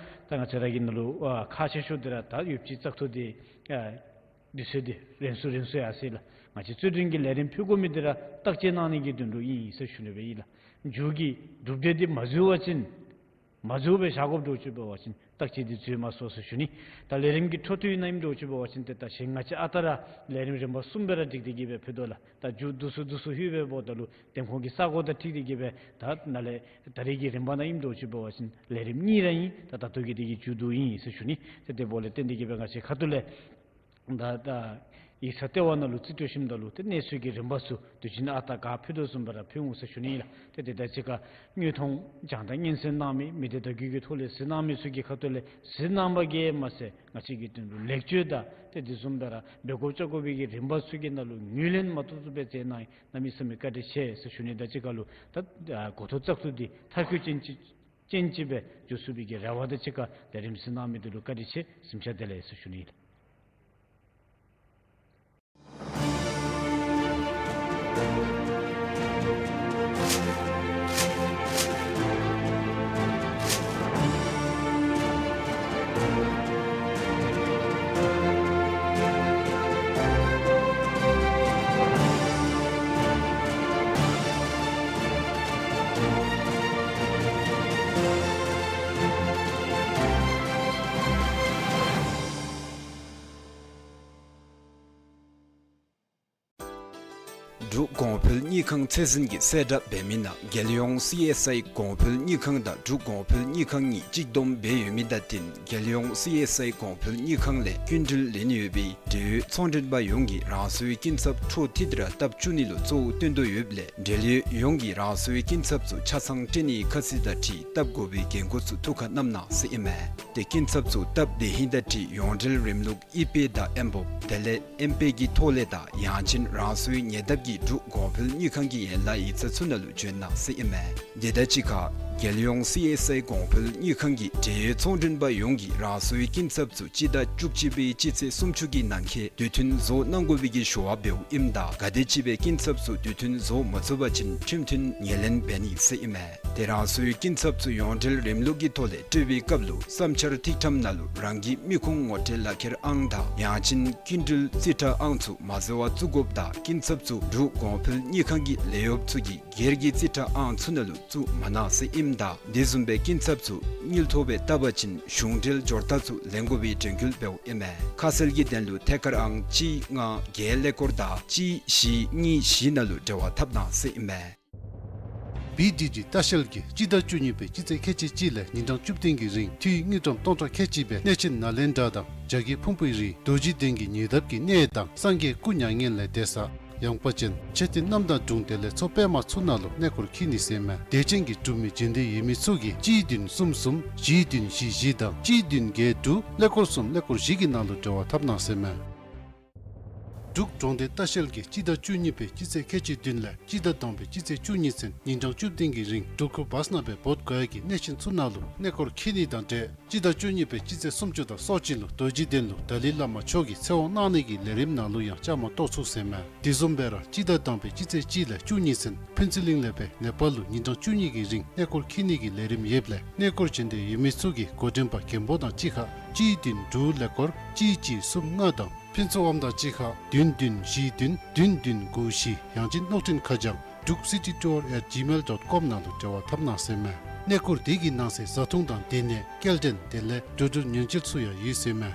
ད་ང་བཅས་ར་གི་ནང་ལུ་ཨ་ཁག་ཆེ་ཤོས་འདི་ར་ད་ཡོདཔ་ཅིག་བཙག་འཐུ་འདི་ཨ་དུས་ཚོད་འདི་རན་སུ་རན་སུ་ཡར་སོ་ཡི་ལགས། ང་བཅས་རྩོད་འགྲན་གྱི་ལས་རིམ་ཕུལ་དགོ་མི་འདི་ར་བརྟག་དཔྱད་གནང་ནི་གི་དོན་ལུ་ཨིན་ཟེར་ཞུ་ནི་སྦེ་ཨིན་ལགས། མཇུག་གི་གྲུབ་འབྲས་འདི་མ་འཛོལ་བ་ཅིན་མ་འཛོལ་སྦེ་བཞག་དགོཔ་འདྲཝ་ཅིག་འབད་བ་ཅིན་བརྟག་དཔྱད་འདི་འཛོལ་མ་སོང་ཟེར་ཞུ་ནི། ད་ལས་རིམ་གྱི་འཕྲོ་མཐུད་ནང་ཨིནམ་འདྲཝ་ཅིག་འབད་བ་ཅིན་ཏེ་ད་གཞན་ང་བཅས་ཨ་རྟག་ར་ལས་རིམ་རིམ་པ་གསུམ་སྦེ་ར་སྒྲིག་སྟེ་གིས་སྦེ་ཕུལ་དོ་ལགས། ད་མཇུག་དུས་སུ་དུས་སུ་ལྷོད་པའི་འབདཝ་ད་ལུ་འདེམས་ཁོངས་ཀྱི་ས་གོ་དང་འཁྲིལ་ཏེ་གིས་སྦེ་ད་ནཱ་ལས་ད་རེས་ཀྱི་རིམ་པ་ནང་ཨིནམ་འདྲཝ་ཅིག་འབད་བ་ཅིན་ལས་རིམ་གཉིས་ར་ཨིན། ད་ད་ལྟོ་གི་འདི་གིས་མཇུག་བསྡུ་ཨིན་ཟེར་ཞུ་ནི། ཏེ་དེ་འབདཝ་ལས་བརྟེན་ཏེ་གིས་སྦེ་ང་བཅས་ཁ་ཐུག་ལས་ད་ད་ཡིག་ཚང་ལྟེ་བ་ནང་ལུ་རྩིས་སྤྲོད་ཞིནམ་ད་ལུ་ཏེ་གནས་ཚུལ་གྱི་རིམ་པ་ཚུ་དུས་ཅི་ཨ་རྟག་ག་ཕུལ་དོ་བཟུམ་སྦེ་ར་ཕུལ་འོང་ཟེར་ཞུ་ནི་ཨིན་ལགས། ཏེ་དེ་དང་གཅིག་ཁར་དངོས་མཐོང་སྦྱང་བརྡར་སྙན་གསན་གནང་མི་མི་སྡེ་བརྡ་བརྒྱུད་ཀྱི་ཐོག་ལས་གཟིགས་གནང་མི་ཚུ་གི་ཁ་ཐུག་ལས་གཟིགས་གནང་བ་གིས་མ་ཚད་ང་བཅས་ཀྱི་དོན་ལུ་ལེགས་བཅོས་དང་ཏེ་དེ་བཟུམ་སྦེ་ར་འབད་དགོཔ་བཅའ་དགོ་པའི་གི་རིམ་པ་ཚུ་གི་ནང་ལུ་ངོས་ལེན་མ་ཐུབ་ཐུབ་སྦེ་མཛད་གནང་ཡི། གནམ་མེད་ས་མེད་བཀའ་དྲིན་ཆེ་ཟེར་ཞུ་ནི། དང་གཅིག་ཁར་ལུ་ད་ཨ་འགོ་ཐོག་བཙག་འཐུ་འདི་མཐར་འཁྱོལ་ཅན་ཅིག་ཅན་ཅིག་སྦེ་འགྱོ་ཚུགས་པའི་གི་རེ་བ་དང་གཅིག་ཁར་ལས་རིམ་གཟིགས་གནང་མི་འདི་ལུ་བཀའ་དྲིན་ཆེ། གཟིམ་ཤག་བདེ་ལེགས་ཟེར་ཞུ་ནི་ཨིན། འབྲུག་གོང་འཕེལ་དངུལ་ཁང་ཚད་འཛིན་གྱིས་གསལ་བསྒྲགས་འབད་མི་ནང་རྒྱལ་ཡོངས་སི་ཨེསི་ཨའི་གོང་འཕེལ་དངུལ་ཁང་དང་འབྲུག་གོང་འཕེལ་དངུལ་ཁང་གཉིས་གཅིག་བསྡོམས་འབད་ཡོད་མི་དང་བསྟུན་རྒྱལ་ཡོངས་སི་ཨེསི་ཨའི་གོང་འཕེལ་དངུལ་ཁང་ལས་སྐྱིན་འགྲུལ་ལེན་ཡོད་པའི་འབྲེལ་ཡོད་ཚོང་མགྲོན་པ་ཡོངས་ཀྱིས་རང་སོའི་སྐྱིན་ཚབ་འཕྲོ་མཐུད་དེ་ར་སྟབས་བཅུག་ནི་ལུ་གཙོ་བོ་བཏོན་དོ་ཡོདཔ་ལས་འབྲེལ་ཡོད་ཡོངས་ཀྱིས་རང་སོའི་སྐྱིན་ཚབ་ཚུ་ཆ་ཚང་སྤྲོད་ནིའི་ཁ་ཚིག་དང་འཁྲིལ་སྟབས་དགོ་པའི་འགན་ཁུར་ཚུ་ཐུགས་ཁར་བསྣམ་གནང་ཟེར་ཨིན་མས། ཏེ་སྐྱིན་ཚབ་ཚུ་སྟབས་བདེ་ཧིང་དང་འཁྲིལ་ཡོངས་འབྲེལ་རིམ་ལུགས་ཨི་པེ་དང་ཨེམ་བོབ་དེ་ལས་ཨེམ་པེ་གི་ཐོག་ལས་དང་ཡང་ཅིན་རང་སོའི་ཉེ་འདབས་ཀྱི་འབྲུག་གོང་འཕེལ་དངུལ་ཁང་གི་ཡན་ལག་ཡིག་ཚང་ཚུ་ནང་ལུ་འབྱོན་གནང་ཟེར་ཨིན་མས། དེ་དང་གཅིག་ཁར་རྒྱལ་ཡོངས་སི་ཨེསི་ཨའི་གོང་འཕེལ་དངུལ་ཁང་གི་འབྲེལ་ཡོད་ཚོང་མགྲོན་པ་ཡོངས་ཀྱིས་རང་སོའི་སྐྱིན་ཚབ་ཚུ་སྤྱི་ཟླ་བཅུ་གཅིག་པའི་སྤྱི་ཚེས་སུམ་ཅུ་གི་ནང་འཁོད་དུས་མཐུན་བཟོ་གནང་དགོ་པའི་གི་ཞུ་བ་འབདཝ་ཨིནམ་ད་ག་དེམ་ཅིག་སྦེ་སྐྱིན་ཚབ་ཚུ་དུས་མཐུན་བཟོ་མ་ཚུགས་པ་ཅིན་ཁྲིམས་མཐུན་ངོས་ལེན་འབད་ནི་ཟེར་ཨིན་མས། ཏེ་རང་སོའི་སྐྱིན་ཚབ་ཚུ་ཡོངས་འབྲེལ་རིམ་ལུགས་ཀྱི་ཐོག་ལས་སྤྲོད་པའི་སྐབས་ལུ་བསམ་འཆར་ཐིག་ཕྲེང་ནང་ལུ་རང་གི་མི་ཁུངས་ངོ་སྤྲོད་ལག་ཁྱེར་ཨང་དང་ཡང་ཅིན་སྐྱིན་འགྲུལ་རྩིས་ཁྲ་ཨང་ཚུ་མ་བཟོ་བར་བཙུགས་དགོཔ་དང་སྐྱིན་ཚབ་ཚུ་འབྲུག་གོང་འཕེལ་དངུལ་ཁང་གི་ལས་གཡོགཔ་ཚུ་གིས་སྒེར་གྱི་རྩིས་ཁྲ་ཨང་ཚུ་ནང་ལུ་བཙུགས་མ་གནང་ཟེར་ཨིནམ་ད་དེ་བཟུམ་སྦེ་སྐྱིན་ཚབ་ཚུ་དངུལ་ཐོག་སྦེ་བཏབ་པ་ཅིན་གཞུང་འབྲེལ་འབྱོར་རྟགས་ཚུ་ལེན་དགོ་པའི་དྲན་སྐུལ་འབདཝ་ཨིན་མས། ཁ་གསལ་གྱི་དོན་ལུ་ཐད་ཀར་ཨང་གཅིག་ལྔ་བརྒྱད་ཀླད་ཀོར་དང་གཅིག་བཞི་གཉིས་བཞི་ནང་ལུ་འབྲེལ་བ་འཐབ་གནང་ཟེར་ཨིན་མས། བི་ཌི་ཌི་ལྟ་བཤལ་གྱིས་སྤྱི་ཟླ་བཅུ་གཉིས་པའི་སྤྱི་ཚེས་ཁལ་གཅིག་གཅིག་ལས་ཉིན་གྲངས་བཅུ་བདུན་གྱི་རིང་འཐུས་དངུལ་ཀྲམ་སྟོང་ཕྲག་ཁལ་གཅིག་སྦེ་གནས་ཆེན་ནཱ་ལེནྡྲ་དང་རྒྱ་བསྐྱེད་ཕུང་པོའི་རི་རྡོ་རྗེ་གདན་གྱི་ཉེ་འདབས་ཀྱི་གནས་དང་སངས་རྒྱས་སྐུ་མྱ་ངན་ལས་འདས་ས་ཡངས་པ་ཅན་མཆོད་རྟེན་གནམ་དང་སྒྲུང་དེ་ལས་མཚོ་པདྨ་ཚུ་ནང་ལུ་གནས་སྐོར་འཁྱིད་ནི་ཟེར་མས། དད་ཅན་གྱི་འབྲུག་མི་འབྱོན་འདོད་ཡོད་མི་ཚུ་གིས་གཅིག་བདུན་གསུམ་གསུམ་བཞི་བདུན་བཞི་བཞི་དང་གཅིག་བདུན་བརྒྱད་དྲུག་ཀླད་ཀོར་གསུམ་ཀླད་ཀོར་བཞི་གི་ནང་ལུ་འབྲེལ་བ་འཐབ་གནང་ཟེར་མས། འབྲུག་གྲོང་སྡེ་ལྟ་བཤལ་གྱིས་སྤྱི་ཟླ་བཅུ་གཉིས་པའི་སྤྱི་ཚེས་ཁལ་གཅིག་བདུན་ལས་སྤྱི་ཟླ་དང་པའི་སྤྱི་ཚེས་བཅུ་གཉིས་ཚུན་ཉིན་གྲངས་བཅུ་བདུན་གྱི་རིང་འབྲུག་ཁུལ་བཱས་ནང་སྦེ་འབོ་དགོ་ཡ་གི་གནས་ཆེན་ཚུ་ནང་ལུ་གནས་སྐོར་འཁྱིད་ནི་དང་འབྲེལ་སྤྱི་ཟླ་བཅུ་གཉིས་པའི་སྤྱི་ཚེས་སུམ་ཅུ་དང་སོ་གཅིག་ལུ་རྡོ་རྗེ་གདན་ལུ་ཏཱ་ལའི་བླ་མ་མཆོག་གི་ཚེ་དབང་གནང་ནི་གི་ལས་རིམ་ནང་ལུ་ཡང་བཅའ་མར་གཏོགས་ཚུགས་ཟེར་མས། དེ་བཟུམ་སྦེ་ར་སྤྱི་ཟླ་དང་པའི་སྤྱི་ཚེས་གཅིག་ལས་བཅུ་གཉིས་ཚུན་ཕུན་ཚོགས་གླིང་ལས་སྦེ་ནེ་པཱལ་ལུ་ཉིན་གྲངས་བཅུ་གཉིས་ཀྱི་རིང་གནས་སྐོར་འཁྱིད་ནི་གི་ལས་རིམ་ཡོདཔ་ལས་གནས་སྐོར་འབྱོན་འདོད་ཡོད་མི་ཚུ་གིས་འགོ་འདྲེན་པ་མགོན་པོ་དང་གཅིག་ཁར་གཅིག་བདུན་དྲུག་ཀླད་ཀོར་གཅིག་གཅིག་གསུམ་ལྔ་དང་ཕུན་ཚོགས་དབངམོ་དང་གཅིག་ཁར་བདུན་བདུན་བཞི་བདུན་བདུན་བདུན་དགུ་བཞི་ཡང་ཅིན་གློག་འཕྲིན་ཁ་བྱང་druk city tour at gmail dot com ནང་ལུ་འབྲེལ་བ་འཐབ་གནང་ཟེར་མས། གནས་སྐོར་དེ་གི་ནང་གསེས་བཟའ་འཐུང་དང་སྡོད་གནས་སྐྱེལ་འདྲེན་དེ་ལས་འགྲོ་འགྲུལ་ཉེན་བཅོལ་ཚུ་ཡང་ཡོད་ཟེར་མས།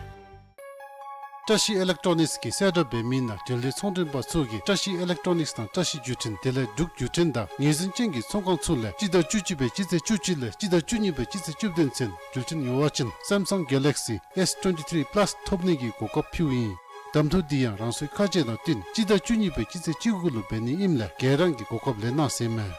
བཀྲ་ཤིས་ཨི་ལེག་ཊོ་ནིགསི་གིས་གསལ་བསྒྲགས་འབད་མི་ནང་འབྲེལ་ཡོད་ཚོང་མགྲོན་པ་ཚུ་གིས་བཀྲ་ཤིས་ཨི་ལེག་ཊོ་ནིགསི་དང་བཀྲ་ཤིས་བརྒྱུད་འཕྲིན་དེ་ལས་འབྲུག་བརྒྱུད་འཕྲིན་དང་ངོས་འཛིན་ཅན་གྱི་ཚོང་ཁང་ཚུ་ལས་སྤྱི་ཟླ་བཅུ་གཅིག་པའི་སྤྱི་ཚེས་བཅུ་གཅིག་ལས་སྤྱི་ཟླ་བཅུ་གཉིས་པའི་སྤྱི་ཚེས་བཅུ་བདུན་ཚུན་འགྲུལ་འཕྲིན་ཉོ་བ་ཅིན་Samsung Galaxy S twenty-three Plus ཐོབ་ནི་གི་གོ་སྐབས་ཕུལཝ་ཨིན། གདམ་འཐུ་འདི་ཡང་རང་སོའི་ཁ་བྱང་དང་བསྟུན་སྤྱི་ཟླ་བཅུ་གཉིས་པའི་སྤྱི་ཚེས་བཅུ་དགུ་ལུ་འབད་ནི་ཨིནམ་ལས་ག་ར་གིས་གོ་སྐབས་ལེན་གནང་ཟེར་མས།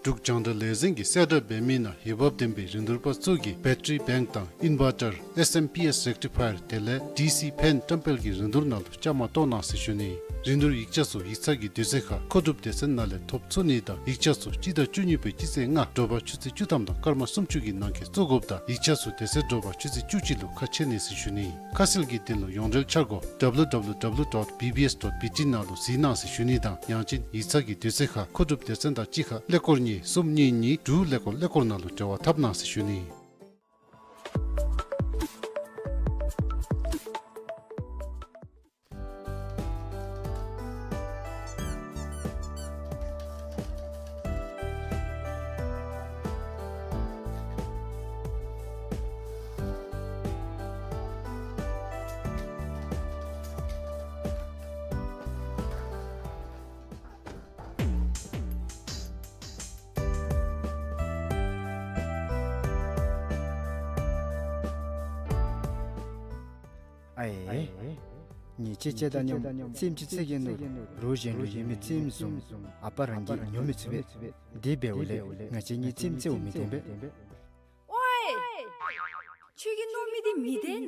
འབྲུག་རྒྱང་བསྒྲགས་ལས་འཛིན་གྱིས་གསལ་བསྒྲགས་འབད་མི་ནང་འོས་འབབ་ལྡན་པའི་རིན་བསྡུར་པ་ཚུ་གིས་battery bank དང་inverter, S M P S rectifier དེ་ལས་D C fan བཀྲམ་སྤེལ་གྱི་རིན་བསྡུར་ནང་ལུ་བཅའ་མར་གཏོགས་གནང་ཟེར་ཞུ་ནི། རིན་བསྡུར་ཡིག་ཆ་ཚུ་ཡིག་ཚང་གི་དུས་ཚོད་ཁར་མཁོ་སྒྲུབ་སྡེ་ཚན་ནང་ལས་ཐོབ་ཚུགས་ནི་དང་ཡིག་ཆ་ཚུ་སྤྱི་ཟླ་བཅུ་གཉིས་པའི་སྤྱི་ཚེས་ལྔ་དྲོ་པ་ཆུ་ཚོད་བཅུ་ཐམ་དང་སྐར་མ་སུམ་ཅུ་གི་ནང་འཁོད་བཙུགས་དགོཔ་དང་ཡིག་ཆ་ཚུ་དེ་ཚེ་དྲོ་པ་ཆུ་ཚོད་བཅུ་གཅིག་ལུ་ཁ་ཕྱེ་ནི་ཟེར་ཞུ་ནི། ཁ་གསལ་གྱི་དོན་ལུ་ཡོངས་འབྲེལ་འཆར་སྒོ་W W W dot B B S dot B T ནང་ལུ་གཟིགས་གནང་ཟེར་ཞུ་ནི་དང་ཡང་ཅིན་ཡིག་ཚང་གི་དུས་ཚོད་ཁར་མཁོ་སྒྲུབ་སྡེ་ཚན་དང་གཅིག་ཁར་ཀླད་ཀོར་གཉིས་གསུམ་གཉིས་གཉིས་དྲུག་ཀླད་ཀོར་ཀླད་ཀོར་ནང་ལུ་འབྲེལ་བ་འཐབ་གནང་ཟེར་ཞུ་ནི། ཨའེ། ཉེས་ཅན་ཅིག་དང་མཉམ་རྩེདམོ་ཅིག་རྩེ་གེ་ནོ། རོགས་གཞན་ལུ་ཡོད་མི་རྩེདམོ་བཟུམ་ཨ་པ་རང་གིས་ཉོ་མི་ཚུགས་པས། དེ་འབདཝ་ལས་ང་བཅས་གཉིས་རྩེདམོ་རྩེཝ་མི་བདེན་པས། ཨོའེ། ཁྱོད་ཀྱིས་མནོ་མི་དེ་མི་བདེན།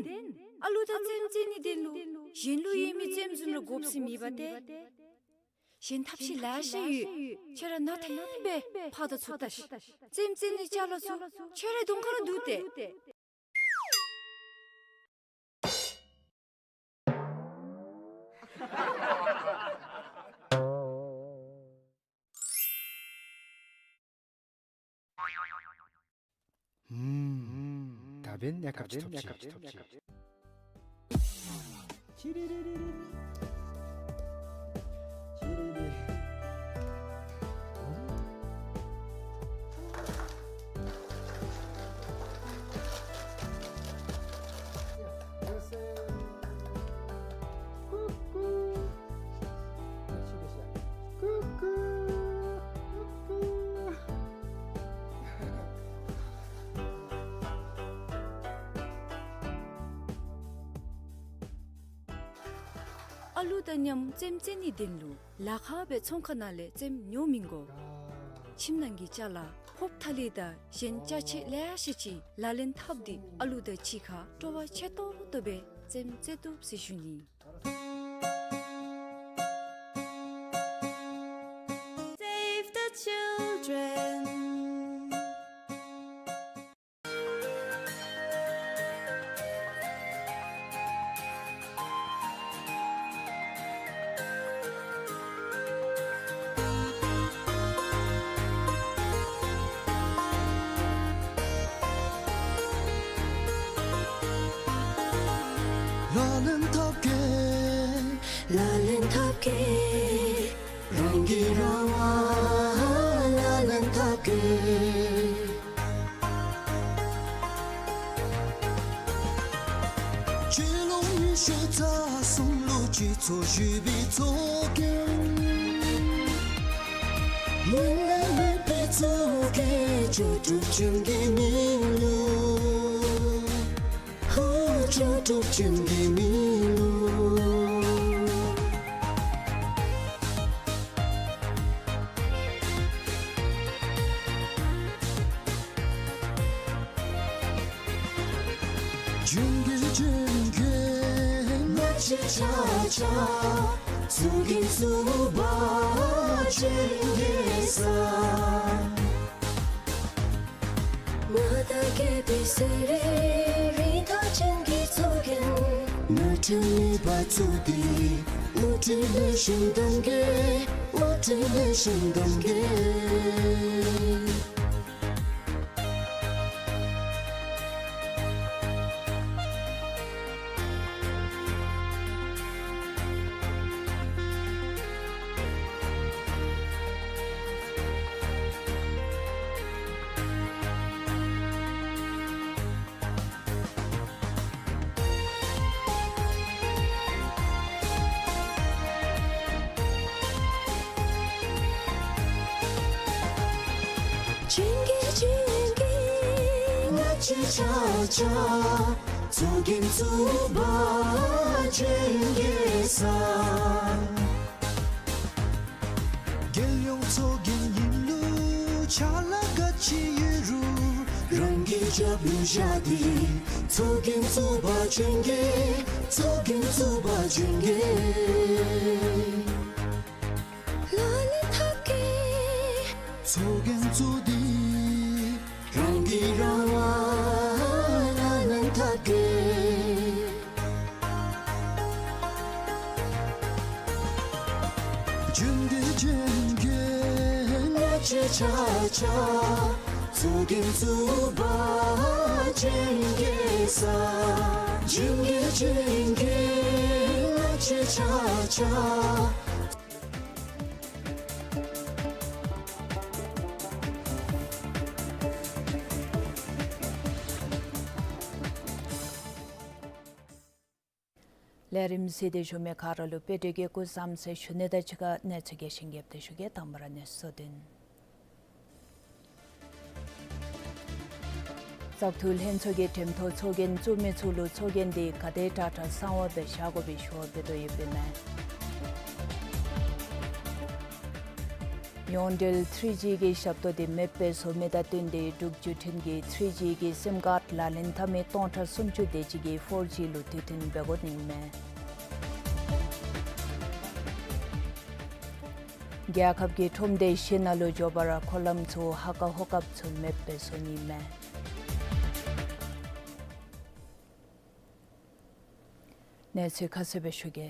ཨ་ལུ་དང་རྩེདམོ་རྩེ་ནི་དོན་ལུ་གཞན་ལུ་ཡོད་མི་རྩེདམོ་བཟུམ་ར་དགོཔ་ཟེར་མེད་པ་ཏེ། གཞན་ཐབས་ཤེས་ལེ་ཤ་ཡོད། ཁྱོད་ར་ནང་ཐེངས་སྦེ་ཕར་དང་ཚུར་ལྟ་ཤིག། རྩེདམོ་རྩེ་ནི་ཅ་ལ་ཚུ་ཁྱོད་རའི་གདོང་ཁར་ར་འདུག་སྟེ། ཧུམ། ད་འབདན་གནས་སྐབས་ཅིག་ཐོབ་ཅི། ཨ་ལུ་དང་མཉམ་རྩེདམོ་རྩེ་ནི་དོན་ལུ་ལཱ་ཁག་སྦེ་ཚོང་ཁང་ནང་ལས་རྩེདམོ་ཉོ་མི་དགོ། ཁྱིམ་ནང་གི་ཅ་ལ་ ཧོབ་ཐ་ལི་དང་གཞན་ཅ་ཆས་ལེ་ཤ་ཅིག་ལག་ལེན་འཐབ་སྟེ་ཨ་ལུ་དང་གཅིག་ཁར་སྤྲོ་བ་ཆེ་ཏོག་ཏོ་སྦེ་རྩེདམོ་རྩེ་བཏུབ་ཟེར་ཞུ་ནི། Save the children. ལག་ལེན་འཐབ་གེ། ལག་ལེན་འཐབ་གེ། རང་གིས་རང་དབང་ལག་ལེན་འཐབ་གེ། སྤྱི་ལོ་ཉི་ཤུ་རྩ་གསུམ་ལུ་སྤྱི་ཚོགས་ཞི་བའི་ཚོགས་རྒྱན། མི་ལུས་མེད་པའི་ཚོགས་རྒྱན། ལྕོགས་གྲུབ་ཅན་གྱི་མི་ལུས། ཧུ། ལྕོགས་གྲུབ་ཅན་གྱི་མི་ལུས། ལྗོན་གྱི་ལྗོན་གྱི་ང་བཅས་ཆ་ཁྱབ། ཚོགས་རྒྱན་བཙུགས་པ་ལྗོན་གྱི་ས། མངའ་བདག་རྒྱལ་པོའི་གསེར་རི་རི་དྭགས་ཅན་གྱི་ཚོགས་རྒྱན། ནོར་འཁྲུལ་མེད་པར་བཙུགས་ཏེ། དབུ་ཁྲིད་ལེགས་ཤོམ་གདམ་གེ། དབུ་ཁྲིད་ལེགས་ཤོམ་གདམ་གེ། ལྗོན་གྱི་ལྗོན་གྱི་ང་བཅས་ཆ་ཁྱབ། ཚོགས་རྒྱན་བཙུགས་པ་ལྗོན་གྱི་ས། རྒྱལ་ཡོངས་ཚོགས་རྒྱན་ཨིན་ལུགས་ཕྱག་ལཱ་ག་ཅི་ཡོད་རུང་། རང་གི་རྒྱབ་ལུ་བཞག་སྟེ། ཚོགས་རྒྱན་བཙུགས་པ་ལྗོན་གྱི། ཚོགས་རྒྱན་བཙུགས་པ་ལྗོན་གྱི། ལག་ལེན་འཐབ་གེ། ཚོགས་རྒྱན་བཙུགས་ཏེ། རང་གིས་རང་དབང་ལག་ལེན་འཐབ་གེ། ལྗོན་གྱི་ལྗོན་གྱི་ང་བཅས་ཆ་ཁྱབ། ཚོགས་རྒྱན་བཙུགས་པ་ལྗོན་གྱི་ས། ལྗོན་གྱི་ལྗོན་གྱི་ང་བཅས་ཆ་ཁྱབ། ལས་རིམ་གཟིགས་ཏེ་བཞུགས་མི་ག་ར་ལུ་དཔལ་འབྱོར་གྱི་སྐུ་བཟང་ཟེར་ཞུ་ནི་དང་གཅིག་ཁར་གནས་ཚུལ་རྒྱས་ཤིང་རྒྱསཔ་སྦེ་ཞུ་གེ། དང་པ་ར་གནས་ཚུལ་བསྡུ་ནི། བཙག་འཐུ་ལྷན་ཚོགས་ཀྱིས་འགྲེམས་ཐོག་ཚོགས་རྒྱན་བཙུགས་མི་ཚུ་ལུ་ཚོགས་རྒྱན་དེ་ག་དེ་དྲག་དྲག་གསང་བ་སྦེ་བཞག་དགོ་པའི་ཞུ་བ་འབད་དོ་ཡོདཔ་ཨིན་མས། ཡོངས་འབྲེལ་ཐི་རི་ཇི་གི་ཞབས་ཏོག་དེ་མེདཔ་སྦེ་བཟོ་མི་དང་བསྟུན་ཏེ་འབྲུག་བརྒྱུད་འཕྲིན་གྱི་ཐི་རི་ཇི་གི་སིམ་ཀཱརཌ་ལག་ལེན་འཐབ་མི་སྟོང་ཕྲག་སུམ་ཅུ་དེ་ཅིག་གིས་ཕོར་ཇི་ལུ་དུས་མཐུན་འབད་དགོ་ནི་ཨིན་མས། རྒྱལ་ཁབ་ཀྱི་ཁྲོམ་སྡེ་བཞི་ནང་ལུ་འགྱོ་བར་འཁོར་ལམ་ཚུ་ཧ་ཀ་ཧོ་ཀཔ་ཚུ་མེདཔ་སྦེ་བཟོ་ནི་ཨིན་མས། གནས་ཚུལ་ཁ་གསལ་སྦེ་ཞུ་གེ།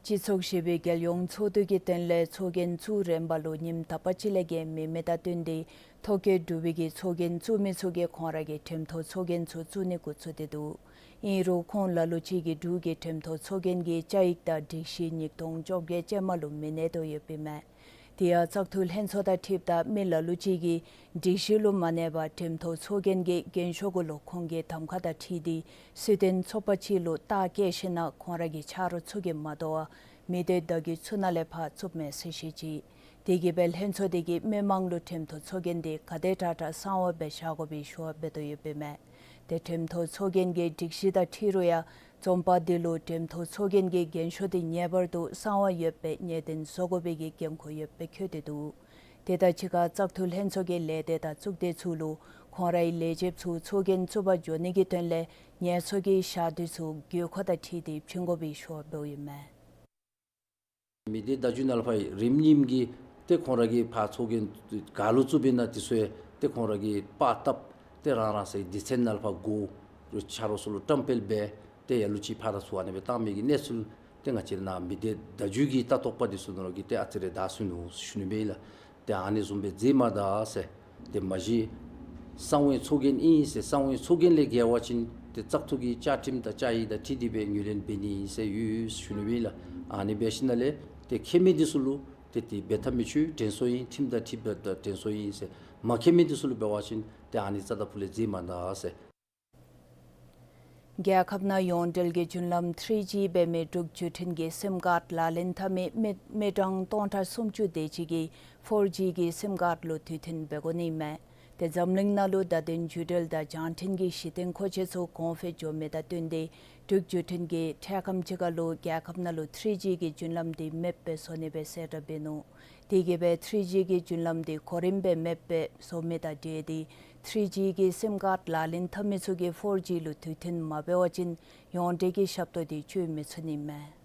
སྤྱི་ཚོགས་བཞི་པའི་རྒྱལ་ཡོངས་ཚོགས་འདུ་གི་དོན་ལས་ཚོགས་རྒྱན་བཙུགས་རན་པ་ལུ་ཉིནམ་དག་པ་ཅིག་ལས་བརྒལ་མེད་མི་དང་བསྟུན་ཏེ་ཐོ་བཀོད་གྲུབ་པའི་གི་ཚོགས་རྒྱན་བཙུགས་མི་ཚུ་གིས་ཁོང་ར་གི་འགྲེམས་ཐོག་ཚོགས་རྒྱན་ཚུ་བཙུགས་ནི་འགོ་བཙུགས་ཏེ་འདུག། ཨིན་རུང་ཁོང་ལ་ལུ་ཅིག་གིས་འབྲུག་གི་འགྲེམས་ཐོག་ཚོགས་རྒྱན་གྱི་བཅའ་ཡིག་དང་སྒྲིག་གཞི་ཉིས་སྟོང་བཅོ་བརྒྱད་ཅན་མ་ལུ་མི་གནས་དོ་ཡོདཔ་ཨིན་མས། དེ་ཡང་བཙག་འཐུ་ལྷན་ཚོགས་དང་འཁྲིལཝ་ད་མི་ལ་ལུ་ཅིག་གིས་སྒྲིག་གཞི་ལུ་མ་གནས་པར་འགྲེམས་ཐོག་ཚོགས་རྒྱན་གྱི་རྒྱན་ཤོག་གུ་ལུ་ཁོང་གི་གདམ་ཁ་དང་འཁྲིལ་ཏེ་སུས་བཏོན་ཚོགས་པ་ཅིག་ལུ་རྟགས་བཀོད་ཞིན་ན་ཁོང་ར་གི་ཆ་རོགས་ཚུ་གིས་མ་དོ་བར་མི་སྡེ་བརྡ་བརྒྱུད་ཚུ་ནང་ལས་ཕར་བཙུགསཔ་མས་ཟེར་བཤད་ཅི། དེ་གིས་སྦེ་ལྷན་ཚོགས་དེ་གིས་མི་མང་ལུ་འགྲེམས་ཐོག་ཚོགས་རྒྱན་དེ་ག་དེ་དྲག་དྲག་གསང་བ་སྦེ་བཞག་དགོ་པའི་ཞུ་བ་འབད་དོ་ཡོདཔ་ཨིན་མས། ཏེ་འགྲེམས་ཐོག་ཚོགས་རྒྱན་གྱི་སྒྲིག་གཞི་དང་འཁྲིལ་རུང་ཡང་འཛོམས་པ་འདི་ལུ་འགྲེམས་ཐོག་ཚོགས་རྒྱན་གྱི་རྒྱན་ཤོག་དེ་ངེས་པར་དུ་གསང་བ་ཡོདཔ་སྦེ་ངེས་གཏན་བཟོ་དགོ་པའི་གི་འགན་ཁུར་ཡོདཔ་སྦེ་འཁོད་དེ་འདུག། དེ་དང་གཅིག་ཁར་བཙག་འཐུ་ལྷན་ཚོགས་ཀྱི་ལས་སྡེ་དང་གཙུག་སྡེ་ཚུ་ལུ་ཁོང་རའི་ལས་བྱེདཔ་ཚུ་ཚོགས་རྒྱན་བཙུགས་པར་འགྱོ་ནི་གི་དོན་ལས་ངལ་འཚོ་གི་ཞག་དུས་ཚུ་དགོས་མཁོ་དང་འཁྲིལ་ཏེ་བྱིན་དགོ་པའི་ཞུ་བ་འབདཝ་ཨིན་མས། མི་སྡེ་བརྡ་བརྒྱུད་ནང་ལས་ཕར་རིམ་གཉིསམ་གིས་ཏེ་ཁོང་ར་གིས་ཕར་ཚོགས་རྒྱན་ག་ལུ་བཙུགསཔ་ཨིན་ན་དེ་ཚུ་ཡང་ཏེ་ཁོང་ར་གིས་པར་བཏབ་སྟེ་རང་རང་སོའི་སྡེ་ཚན་ནང་ལས་ཕར་སྒོ་ཆ་རོགས་ཚུ་ལུ་བཀྲམ་སྤེལ་འབད་ཏེ་ལ་ལུ་ཅིག་ཕར་དང་ཚུར་ཨ་ནི་སྦེ་བཏང་མི་གི་གནས་ཚུལ་ཏེ་ང་བཅས་ར་ནཱ་མི་སྡེ་བརྡ་བརྒྱུད་ཀྱི་ལྟ་རྟོག་པ་འདི་ཚུ་ནང་ལུ་གིས་ཏེ་ཨ་ཙི་རེ་བདའ་སོ་ནུག་ཞུ་ནི་སྦེ་ཨིན་ལགས། ཏེ་ཨ་ནི་བཟུམ་སྦེ་མཛད་མ་ད་ཟེར། ཏེ་མ་གཞི་གསང་བའི་ཚོགས་རྒྱན་ཨིན་ཟེར། གསང་བའི་ཚོགས་རྒྱན་ལས་འགལ་བ་ཅིན་ཏེ་བཙག་འཐུ་གི་བཅའ་ཁྲིམས་དང་བཅའ་ཡིག་དང་འཁྲིལ་ཏེ་སྦེ་ངོས་ལེན་འབད་ནི་ཟེར་ཡོད་ཞུ་ནི་སྦེ་ཨིན་ལགས། ཨ་ནི་འབད་ཞིནམ་ལས་ཏེ་མཁྱེན་མི་འདི་ཚུ་ལུ་ཏེ་དེ་འབད་འཐབ་མི་ཚུ་དྲན་གསོ་ཨིན། ཁྲིམས་དང་འཁྲིལ་བ་དང་དྲན་གསོ་ཨིན་ཟེར། མ་མཁྱེན་མི་འདི་ཚུ་ལུ་འབད་བ་ཅིན་ཏེ་ཨ་ནི་རྩ་དང་ཕུ་ལས་མཛད་མ་ད་ཟེར། རྒྱལ་ཁབ་ནང་ཡོངས་འབྲེལ་གྱི་རྒྱུན་ལམ་ཐི་རི་ཇི་འབད་མི་འབྲུག་བརྒྱུད་འཕྲིན་གྱི་སིམ་ཀཱརཌ་ལག་ལེན་འཐབ་མི་མི་མི་གྲངས་སྟོང་ཕྲག་སུམ་ཅུ་དེ་ཅིག་གིས་ཕོར་ཇི་གི་སིམ་ཀཱརཌ་ལུ་དུས་མཐུན་འབད་དགོ་ནི་མས། ཏེ་འཛམ་གླིང་ནང་ལུ་བརྡ་དོན་འགྲུལ་བསྐྱོད་དང་རྒྱང་འཕྲིན་གྱི་གཞི་རྟེན་མཁོ་ཆས་ཚུ་གོང་འཕེལ་འགྱོ་མི་དང་བསྟུན་ཏེ་འབྲུག་བརྒྱུད་འཕྲིན་གྱིས་འཕྲལ་ཁམས་ཅིག་ཁར་ལུ་རྒྱལ་ཁབ་ནང་ལུ་ཐི་རི་ཇི་གི་རྒྱུན་ལམ་འདི་མེདཔ་སྦེ་བཟོ་ནི་སྦེ་གསལ་བསྒྲགས་འབད་ནུག། དེ་གིས་སྦེ་ཐི་རི་ཇི་གི་རྒྱུན་ལམ་འདི་གོ་རིམ་སྦེ་མེདཔ་སྦེ་བཟོ་མི་དང་འབྲེལ་ཏེ་ཐི་རི་ཇི་གི་སིམ་ཀཱརཌ་ལག་ལེན་འཐབ་མི་ཚུ་གིས་ཕོར་ཇི་ལུ་དུས་མཐུན་མ་འབད་བ་ཅིན་ཡོངས་འབྲེལ་གྱི་ཞབས་ཏོག་འདི་སྤྱོད་མི་ཚུགས་ནི་མས།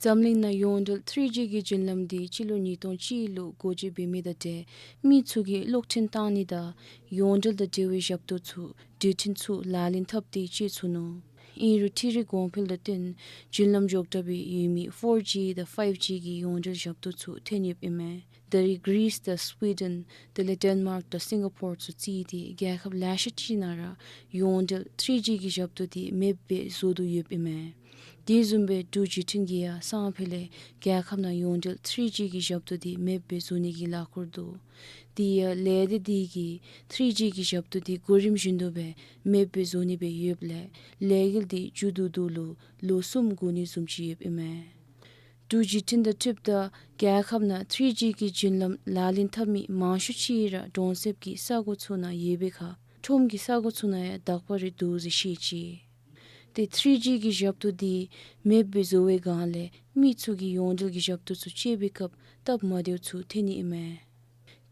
འཛམ་གླིང་ནང་ཡོངས་འབྲེལ་ཐི་རི་ཇི་གི་རྒྱུན་ལམ་འདི་སྤྱི་ལོ་ཉིས་སྟོང་གཅིག་ལུ་སྒོ་འབྱེད་འབད་མི་དང་འབྲེལ་མི་ཚུ་གིས་གློག་འཕྲིན་བཏང་ནི་དང་ཡོངས་འབྲེལ་དང་འབྲེལ་བའི་ཞབས་ཏོག་ཚུ་འབྲེལ་འཕྲིན་ཚུ་ལག་ལེན་འཐབ་སྟེ་སྤྱོད་ཚུགས་ནུག། ཨིན་རུང་ཐི་རི་གོང་འཕེལ་དང་བསྟུན་རྒྱུན་ལམ་འགྱོ་དྲགས་སྦེ་ཡོད་མི་ཕོར་ཇི་དང་ཕའིབ་ཇི་གི་ཡོངས་འབྲེལ་ཞབས་ཏོག་ཚུ་ཐོན་ཡོདཔ་ཨིན་མས། ད་རེས་གྲིསི་དང་སུའི་ཌེན་དེ་ལས་ཌེན་མཱརཀ་དང་སིང་ག་པོར་ཚུ་བརྩིས་ཏེ་རྒྱལ་ཁབ་ལེ་ཤ་ཅིག་ནང་ར་ཡོངས་འབྲེལ་ཐི་རི་ཇི་གི་ཞབས་ཏོག་འདི་མེདཔ་སྦེ་བཟོ་དོ་ཡོདཔ་ཨིན་མས། དེ་བཟུམ་སྦེ་འབྲུག་བརྒྱུད་འཕྲིན་གྱིས་ཡང་སང་ཕོད་ལས་རྒྱལ་ཁབ་ནང་ཡོངས་འབྲེལ་ཐི་རི་ཇི་གི་ཞབས་ཏོག་འདི་མེདཔ་སྦེ་བཟོ་ནི་གི་ལཱ་འཁོར་འདུག། དེ་ཡང་ལས་སྡེ་འདི་གིས་ཐི་རི་ཇི་གི་ཞབས་ཏོག་འདི་གོ་རིམ་བཞིན་དུ་སྦེ་མེདཔ་སྦེ་བཟོ་ནི་སྦེ་ཡོདཔ་ལས་ལས་འགུལ་འདི་མཇུག་བསྡུ་ད་ལུ་ལོ་གསུམ་འགོར་ནི་བཟུམ་ཅིག་ཡོདཔ་ཨིན་མས། འབྲུག་བརྒྱུད་འཕྲིན་དང་འཁྲིལཝ་ད་རྒྱལ་ཁབ་ནང་ཐི་རི་ཇི་གི་རྒྱུན་ལམ་ལག་ལེན་འཐབ་མི་མང་ཤོས་ཅིག་ར་གྲོང་གསེབ་ཀྱི་ས་གོ་ཚུ་ནང་ཡོད་པའི་ཁར་ཁྲོམ་གྱི་ས་གོ་ཚུ་ནང་ཡང་དག་པ་རེ་འདུག་ཟེར་བཤད་ཅི། ཏེ་ཐི་རི་ཇི་གི་ཞབས་ཏོག་འདི་མེདཔ་སྦེ་བཟོ་བའི་སྒང་ལས་མི་ཚུ་གིས་ཡོངས་འབྲེལ་གྱི་ཞབས་ཏོག་ཚུ་སྤྱོད་པའི་སྐབས་སྟབས་མ་བདེཝ་ཚུ་ཐོན་ནི་ཨིན་མས།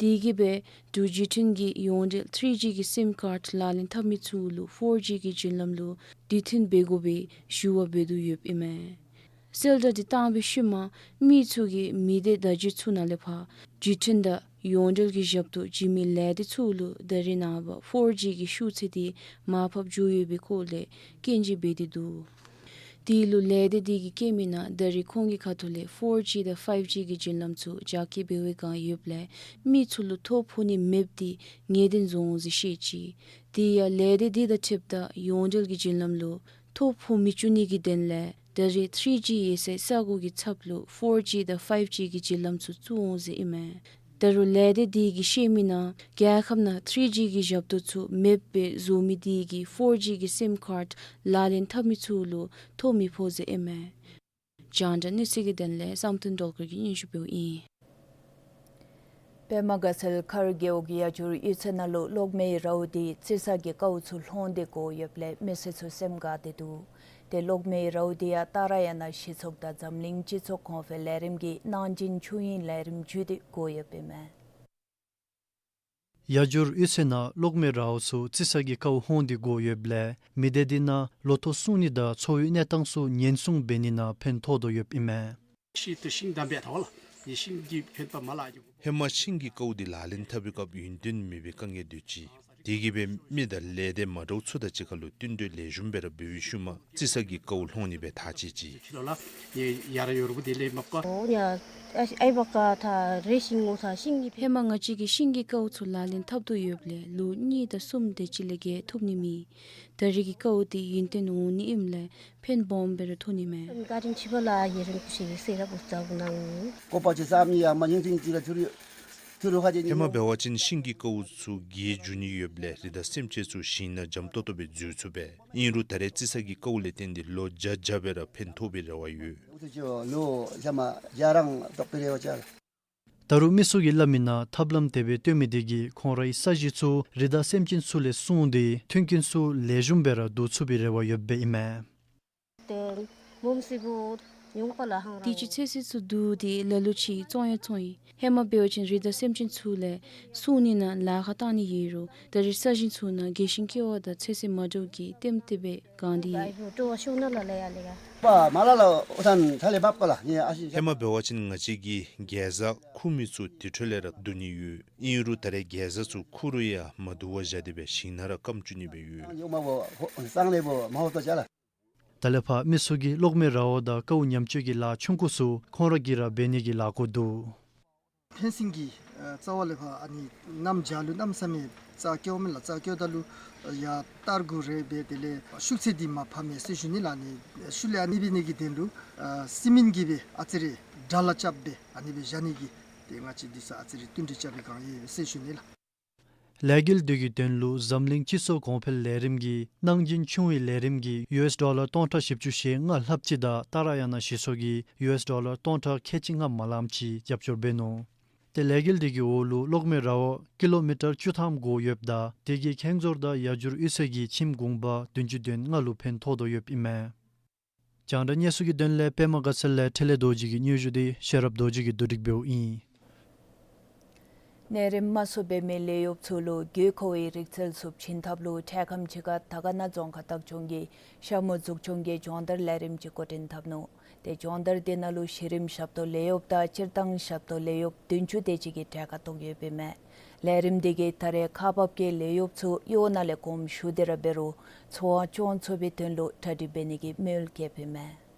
དེ་གིས་སྦེ་འབྲུག་བརྒྱུད་འཕྲིན་གྱིས་ཡོངས་འབྲེལ་ཐི་རི་ཇི་གི་སིམ་ཀཱརཌ་ལག་ལེན་འཐབ་མི་ཚུ་ལུ་ཕོར་ཇི་གི་རྒྱུན་ལམ་ལུ་དུས་མཐུན་འབད་དགོ་པའི་ཞུ་བ་འབད་དོ་ཡོདཔ་ཨིན་མས། གསལ་བསྒྲགས་འདི་བཏང་བའི་ཤུལ་མ་མི་ཚུ་གིས་མི་སྡེ་བརྡ་བརྒྱུད་ཚུ་ནང་ལས་ཕར་བརྒྱུད་འཕྲིན་དང་ཡོངས་འབྲེལ་གྱི་ཞབས་ཏོག་བྱིན་མི་ལས་སྡེ་ཚུ་ལུ་ད་རེས་ནངས་པ་ཕོར་ཇི་གི་ཤུགས་ཚད་འདི་མར་ཕབ་འགྱོ་ཡོད་པའི་སྐོར་ལས་སྐྱོན་བརྗོད་འབད་དེ་འདུག། དེ་ལུ་ལས་སྡེ་འདི་གིས་བཀོད་མི་ནང་ད་རེས་ཁོང་གི་ཁ་ཐུག་ལས་ཕོར་ཇི་དང་ཕའིབ་ཇི་གི་རྒྱུན་ལམ་ཚུ་རྒྱ་སྐྱེད་འབད་བའི་སྒང་ཡོདཔ་ལས་མི་ཚུ་ལུ་ཐོ་ཕོག་ནི་མེདཔ་འདི་ངེས་གཏན་བཟོ་འོང་ཟེར་བཤད་ཅི། དེ་ཡང་ལས་སྡེ་འདི་དང་འཁྲིལཝ་ད་ཡོངས་འབྲེལ་གྱི་རྒྱུན་ལམ་ལུ་ཐོ་ཕོག་མི་བཅུག་ནི་གི་དོན་ལས་ད་རེས་ཐི་རི་ཇི་ཡོད་སའི་ས་གོ་གི་ཚབ་ལུ་ཕོར་ཇི་དང་ཕའིབ་ཇི་གི་རྒྱུན་ལམ་ཚུ་བཙུགས་འོང་ཟེར་ཨིན་མས། ད་རུང་ལས་སྡེ་འདི་གིས་བཤད་མི་ནང་རྒྱལ་ཁབ་ནང་ཐི་རི་ཇི་གི་ཞབས་ཏོག་ཚུ་མེདཔ་སྦེ་བཟོ་མི་འདི་གིས་ཕོར་ཇི་གི་སིམ་ཀཱརཌ་ལག་ལེན་འཐབ་མི་ཚུ་ལུ་ཐོ་མི་ཕོག་ཟེར་ཨིན་མས། རྒྱང་བསྒྲགས་གནས་ཚུལ་གྱི་དོན་ལས་བསམ་གཏན་སྒྲོལ་དཀར་གྱིས་སྙན་ཞུ་འབདཝ་ཨིན། པདྨ་དགའ་ཚལ་མཁར་རྒེད་འོག་གི་ཡ་འགྱུར་གཡུས་ཚན་ནང་ལུ་གློག་མེའི་རཝ་འདི་རྩི་ས་གི་ཀཝ་ཚུ་ལྷོང་སྟེ་བཀོ་ཡོདཔ་ལས་མི་སེར་ཚུ་སེམས་དགའ་སྟེ་འདུག། ཏེ་གློག་མེའི་རཝ་འདི་ཡང་ཏཱ་ར་ཡ་ན་གཞི་ཚོགས་དང་འཛམ་གླིང་སྤྱི་ཚོགས་གོང་འཕེལ་ལས་རིམ་གྱི་གནང་སྦྱིན་ཆུ་དབྱིངས་ལས་རིམ་བརྒྱུད་དེ་བཀོ་ཡོདཔ་ཨིན་མས། ཡ་འགྱུར་གཡུས་ཚན་ནང་གློག་མེའི་རཝ་ཚུ་རྩི་ས་གི་ཀཝ་ལྷོང་སྟེ་བཀོ་ཡོདཔ་ལས་མི་སྡེ་འདི་ནང་ལོ་ཐོག་སྲུང་ནི་དང་འཚོ་བའི་གནས་སྟངས་ཚུ་ཉེན་སྲུང་འབད་ནི་ནང་ཕན་ཐོགས་དོ་ཡོདཔ་ཨིན་མས། ཧེ་མ་ཤིང་གི་ཀཝ་འདི་ལག་ལེན་འཐབ་པའི་སྐབས་ཡུན་བརྟན་མེད་པའི་དཀའ་ངལ་འདུག་ཅི། དེ་གིས་སྦེ་མི་དང་ལས་སྡེ་མ་འདྲཝ་ཚུ་དང་གཅིག་ཁར་ལུ་བསྟུན་གྲོས་ལེགས་ཤོམ་སྦེ་ར་འབད་བའི་ཤུལ་མ་རྩི་ས་གི་ཀཝ་ལྷོང་ནི་སྦེ་ཐག་བཅད་ཅི། ཧེ་མ་ང་བཅས་ཀྱིས་ཤིང་གི་ཀཝ་ཚུ་ལག་ལེན་འཐབ་དོ་ཡོདཔ་ལས་ལོ་གཉིས་དང་གསུམ་དེ་ཅིག་ལས་བརྒལ་ཐུབ་ནི་མེད། ད་རེས་ཀྱི་ཀཝ་འདི་ཡུན་བརྟན་འོང་ནི་ཨིནམ་ལས་ཕན་སྦོམ་སྦེ་ར་ཐོགས་ནི་མས། བཀའ་དྲིན་ཆེ་བ་ལགས། ཡུན་རིང་པོ་ཞིག་གི་གསལ་བསྒྲགས་འབདཝ་གནང་ནི། ཧེ་མ་འབད་བ་ཅིན་ཤིང་གི་ཀཝ་ཚུ་རྒས་འགྱོ་ནི་ཡོདཔ་ལས་རི་དྭགས་སེམས་ཅན་ཚུ་ཞིང་ནང་འཇམ་ཏོག་ཏོ་སྦེ་འཛུལ་ཚུགས་པས། ཨིན་རུང་ད་རེས་རྩི་ས་གི་ཀཝ་ལས་བརྟེན་ཏེ་ལོ་བརྒྱ་བརྒྱ་སྦེ་ར་ཕན་ཐོགས་པའི་རེ་བ་ཡོད། ད་རུང་མི་ཚུ་གིས་སླབ་མི་ནང་ཐབས་ལམ་དེ་སྦེ་བཏོན་མི་དེ་གིས་ཁོང་རའི་ས་གཞི་ཚུ་རི་དྭགས་སེམས་ཅན་ཚུ་ལས་སྲུང་སྟེ་མཐུན་རྐྱེན་ཚུ་ལེགས་ཤོམ་སྦེ་ར་བསྡུ་ཚུགས་པའི་རེ་བ་ཡོདཔ་ཨིན་མས། ཏེ་མོམ་སི་བུ་ དུས་ཅི་ཚོད་ཚོད་ཚུ་བསྡུ་སྟེ་ལ་ལུ་ཅིག་བཙོང་ཡང་བཙོང་ཡི། ཧེ་མ་འབད་བ་ཅིན་རི་དྭགས་སེམས་ཅན་ཚུ་ལས་སྲུང་ནི་ནང་ལཱ་ཁག་བཏང་ནི་ཡོད་རུང་ད་རེས་ས་ཞིང་ཚུ་ནང་རྒས་ཤིང་སྐྱེ་བ་དང་ཚོད་བསྲེ་མ་འདྲཝ་གིས་ལྟེམ་ལྟེ་སྦེ་གང་སྟེ་ཡོད། ཧེ་མ་འབད་བ་ཅིན་ང་བཅས་ཀྱིས་གེ་ཛ་ཁུ་མི་ཚུ་དེ་འཕྲོ་ལས་ར་བསྡུ་ནི་ཡོད། ཨིན་རུང་ད་རེས་གེ་ཛ་ཚུ་ཁུ་རུང་ཡང་མ་བསྡུ་བར་བཞག་སྟེ་སྦེ་ཞིང་ནང་ར་སྐམ་བཅུག་ནི་སྦེ་ཡོད། ད་ལས་ཕར་མི་ཚུ་གིས་གློག་མེ་ར་བ་དང་ཀཝ་ཉམས་བཅོས་ཀྱི་ལཱ་ཆུང་ཀུ་ཚུ་ཁོང་ར་གིས་ར་འབད་ནི་གི་ལཱ་འགོ་འདུག། ཕེན་སིང་གི་ཨ་རྩ་བ་ལས་ཕར་ཨ་ནི་གནམ་བྱཱར་ལུ་གནམ་མེད་ས་མེད་རྩྭ་སྐྱེཝ་མས་ལགས། རྩྭ་སྐྱེཝ་ད་ལུ་ཡར་སྟར་གུ་རེ་འབད་དེ་ལས་ཤུགས་ཚད་འདི་མར་ཕབ་མས་ཟེར་ཞུ་ནི་ལགས། ཨ་ནི་ཤུལ་ལས་ཨ་ནི་འབད་ནི་གི་དོན་ལུ་ཨ་སི་མེནཊ་གིས་སྦེ་ཨ་ཙི་རེ་དྲག་ལཱ་རྐྱབ་སྦེ་ཨ་ནི་སྦེ་བཞག་ནི་གི་ཏེ་ང་བཅས་འདི་ཚུ་ཨ་ཙི་རེ་བསྟུན་གྲོས་རྐྱབ་པའི་བསྒང་ཨིན་ཟེར་ཞུ་ནི་ལགས། ལས་འགུལ་འདི་གི་དོན་ལུ་འཛམ་གླིང་སྤྱི་ཚོགས་གོང་འཕེལ་ལས་རིམ་གྱིས་གནང་སྦྱིན་ཆུང་བའི་ལས་རིམ་གྱིས་ཡུ་ཨེསི་ཌོ་ལར་སྟོང་ཕྲག་བཞི་བཅུ་ཞེ་ལྔ་ལྷགཔ་ཅིག་དང་ཏཱ་ར་ཡ་ན་གཞི་ཚོགས་ཀྱིས་ཡུ་ཨེསི་ཌོ་ལར་སྟོང་ཕྲག་ཁལ་གཅིག་ལྔ་མ་ལངམ་ཅིག་རྒྱབ་སྐྱོར་འབད་ནུག། ཏེ་ལས་འགུལ་འདི་གི་འོག་ལུ་གློག་མེ་ར་བ་ཀི་ལོ་མི་ཊར་བཅུ་ཐམ་འགོར་ཡོདཔ་ད་དེ་གིས་ཁེངས་ཚོར་དང་ཡར་འགྱུར་གཡུར་ཟའི་ཁྱིམ་གུང་པ་བདུན་ཅུ་དོན་ལྔ་ལུ་ཕན་ཐོགས་དོ་ཡོདཔ་ཨིན་མས། རྒྱང་བསྒྲགས་གནས་ཚུལ་གྱི་དོན་ལས་པདྨ་དགའ་ཚལ་ལས་འཕྲིན་ལས་རྡོ་རྗེ་གི་སྙན་ཞུ་འདི་ཤེས་རབ་རྡོ་རྗེ་གིས་བསྡུ་སྒྲིག་འབདཝ་ཨིན། ནད་རིམས་དམའ་སུ་འབད་མི་ལས་གཡོགཔ་ཚུ་ལུ་དགོས་མཁོ་བའི་རིག་རྩལ་ཚུ་བྱིན་ཐབས་ལུ་འཕྲལ་ཁམས་ཅིག་ཁར་དར་དཀར་ན་རྫོང་ཁག་བདག་སྐྱོང་གིས་ཤ་མུ་འཛུགས་སྐྱོང་གི་སྦྱོང་བརྡར་ལས་རིམ་ཅིག་འགོ་འདྲེན་འཐབ་ནུག། ཏེ་སྦྱོང་བརྡར་འདི་ནང་ལུ་གཞི་རིམ་ཞབས་ཏོག་ལས་གཡོགཔ་དང་སྤྱིར་བཏང་ཞབས་ཏོག་ལས་གཡོགཔ་བདུན་ཅུ་དེ་ཅིག་གིས་གྲལ་ཁར་གཏོགས་ཡོདཔ་ཨིན་མས། ལས་རིམ་འདི་གིས་ད་རེས་ཁག་འབགཔ་གི་ལས་གཡོགཔ་ཚུ་གཡོག་ནང་ལས་དགོངསམ་ཞུ་སྟེ་ར་འབད་རུང་འཚོ་བ་སྐྱོང་ཚུགས་པའི་དོན་ལུ་གྲ་སྒྲིག་འབད་ནི་གི་མོས་གུས་ཡོདཔ་ཨིན་མས།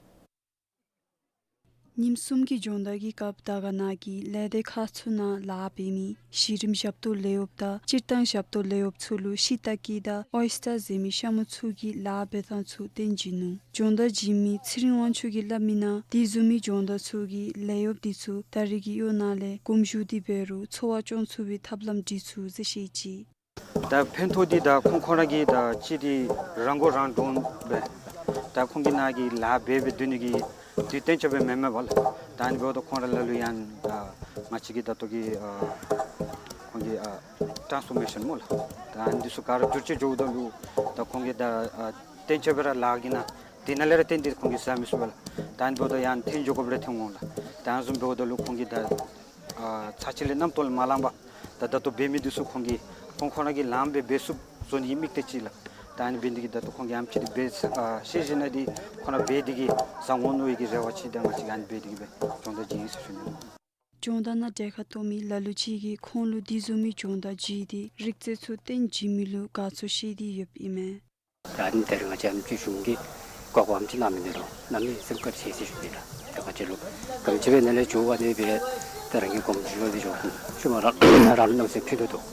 ཉིནམ་གསུམ་གྱི་སྦྱོང་བརྡར་གྱི་སྐབས་དར་དཀར་ན་གི་ལས་སྡེ་ཁག་ཚུ་ནང་ལཱ་འབད་མི་གཞི་རིམ་ཞབས་ཏོག་ལས་གཡོགཔ་དང་སྤྱིར་བཏང་ཞབས་ཏོག་ལས་གཡོགཔ་ཚུ་ལུ་ཤི་ཏ་ཀི་དང་ཨོའི་སི་ཊར་ཟེར་མི་ཤ་མུ་ཚུ་གི་ལཱ་འབད་ཐངས་ཚུ་སྟོན་བྱིན་ནུག། སྦྱོང་བརྡར་བྱིན་མི་ཚེ་རིང་དབང་ཕྱུག་གིས་སླབ་མིའི་ནང་དེ་བཟུམ་མའི་སྦྱོང་བརྡར་ཚུ་གིས་ལས་གཡོགཔ་འདི་ཚུ་ད་རེས་ཀྱི་གཡོག་ནང་ལས་དགོངསམ་ཞུ་སྟེ་འབད་རུང་འཚོ་བ་སྐྱོང་ཚུགས་པའི་ཐབས་ལམ་སྒྲིག་ཚུགས་ཟེར་བཤད་ཅི། ད་ཕན་ཐོགས་འདི་ད་ཁོང་ཁོང་ར་གིས་ད་ཅི་འདི་རང་མགོ་རང་འདྲོངས་སྦེ་ད་ཁོང་གི་ནང་གི་ལཱ་འབད་སྦེ་སྡོད་ནི་གི་དུས་གཏན་འཁྱོངས་སྦེ་མེན་མས་པ་ལགས། ད་ཨ་ནི་འབདཝ་ད་ཁོང་ར་ལ་ལུ་ཡང་ད་ང་བཅས་ཀྱི་ད་ལྟོ་གི་ཨ་ཁོང་གི་ཨ་ཊཱནསི་ཕོར་མེ་ཤཱན་སྨོ་ལགས། ད་ཨ་ནི་འདི་ཚུ་ག་ར་འགྱུར་བཅོས་འགྱོཝ་ད་ལུ་ད་ཁོང་གིས་ད་ཨ་གཏན་འཁྱོངས་སྦེ་ར་ལཱ་གི་ནང་དེ་ནང་ལས་ར་བརྟེན་ཏེ་ཁོང་གིས་ཟ་མི་ཚུགས་པས་ལགས། ད་ཨ་ནི་འབདཝ་ད་ཡང་འཐོན་འགྱོ་དགོཔ་རེ་འཐོན་འོང་ལགས། ད་ཨ་ནི་བཟུམ་འབདཝ་ད་ལུ་ཁོང་གིས་ད་ཨ་ཚར་གཅིག་ལས་རྣམ་རྟོག་ལས་མ་ལངམ་པར་ད་ད་ལྟོ་འབད་མི་འདི་ཚུ་ཁོང་གིས་ཁོང་ཁོང་ར་གིས་ལངམ་སྦེ་འབད་ཚུགསཔ་བཟོ་ནི་གི་དམིགས་གཏད་ཅིག་ལགས། ད་ཨ་ནི་འབད་ནི་འདི་གིས་ད་ལྟོ་ཁོང་གིས་ཨ་ནེམ་ཅིག་འདི་འབད་ཨ་ཤེས་ཞིནམ་ལས་འདི་ཁོང་ར་འབད་ནི་འདི་གིས་བཟང་འོང་མནོ་བའི་གི་རེ་བ་ཅིག་དང་ང་བཅས་ཀྱིས་ཨ་ནི་འབད་ནི་འདི་གིས་སྦེ་སྦྱོང་བརྡར་བྱིན་ཡི་ཟེར་ཞུ་ནི། སྦྱོང་བརྡར་ནང་གྲལ་ཁར་གཏོགས་མི་ལ་ལུ་ཅིག་གིས་ཁོང་ལུ་དེ་བཟུམ་མའི་སྦྱོང་བརྡར་བྱིན་ཏེ་རིག་རྩལ་ཚུ་སྟོན་བྱིན་མི་ལུ་དགའ་ཚོར་བཤད་དེ་ཡོདཔ་ཨིན་མས། ད་ཨ་ནི་ད་རེས་ང་བཅས་ཨ་ནེམ་ཅིག་གཞུང་གིས་བཀག་འགོག་ཨ་ནེམ་ཅིག་གནང་མི་འདི་ལུ་གནམ་མེད་ས་མེད་བཀའ་དྲིན་ཆེ་ཟེར་ཞུ་ནི་ལགས། ད་ང་བཅས་ལུ་ག་དེམ་ཅིག་སྦེ་ནཱ་ལས་འགྱོ་བ་ནི་སྦེ་ད་རང་གི་དགོངསམ་ཞུ་བ་འདི་འགྱོ་དགོ། ཤུལ་མ་ར་རང་ལུ་གནམ་མེད་ས་མེད་ཕན་ཐོགས་འདུག།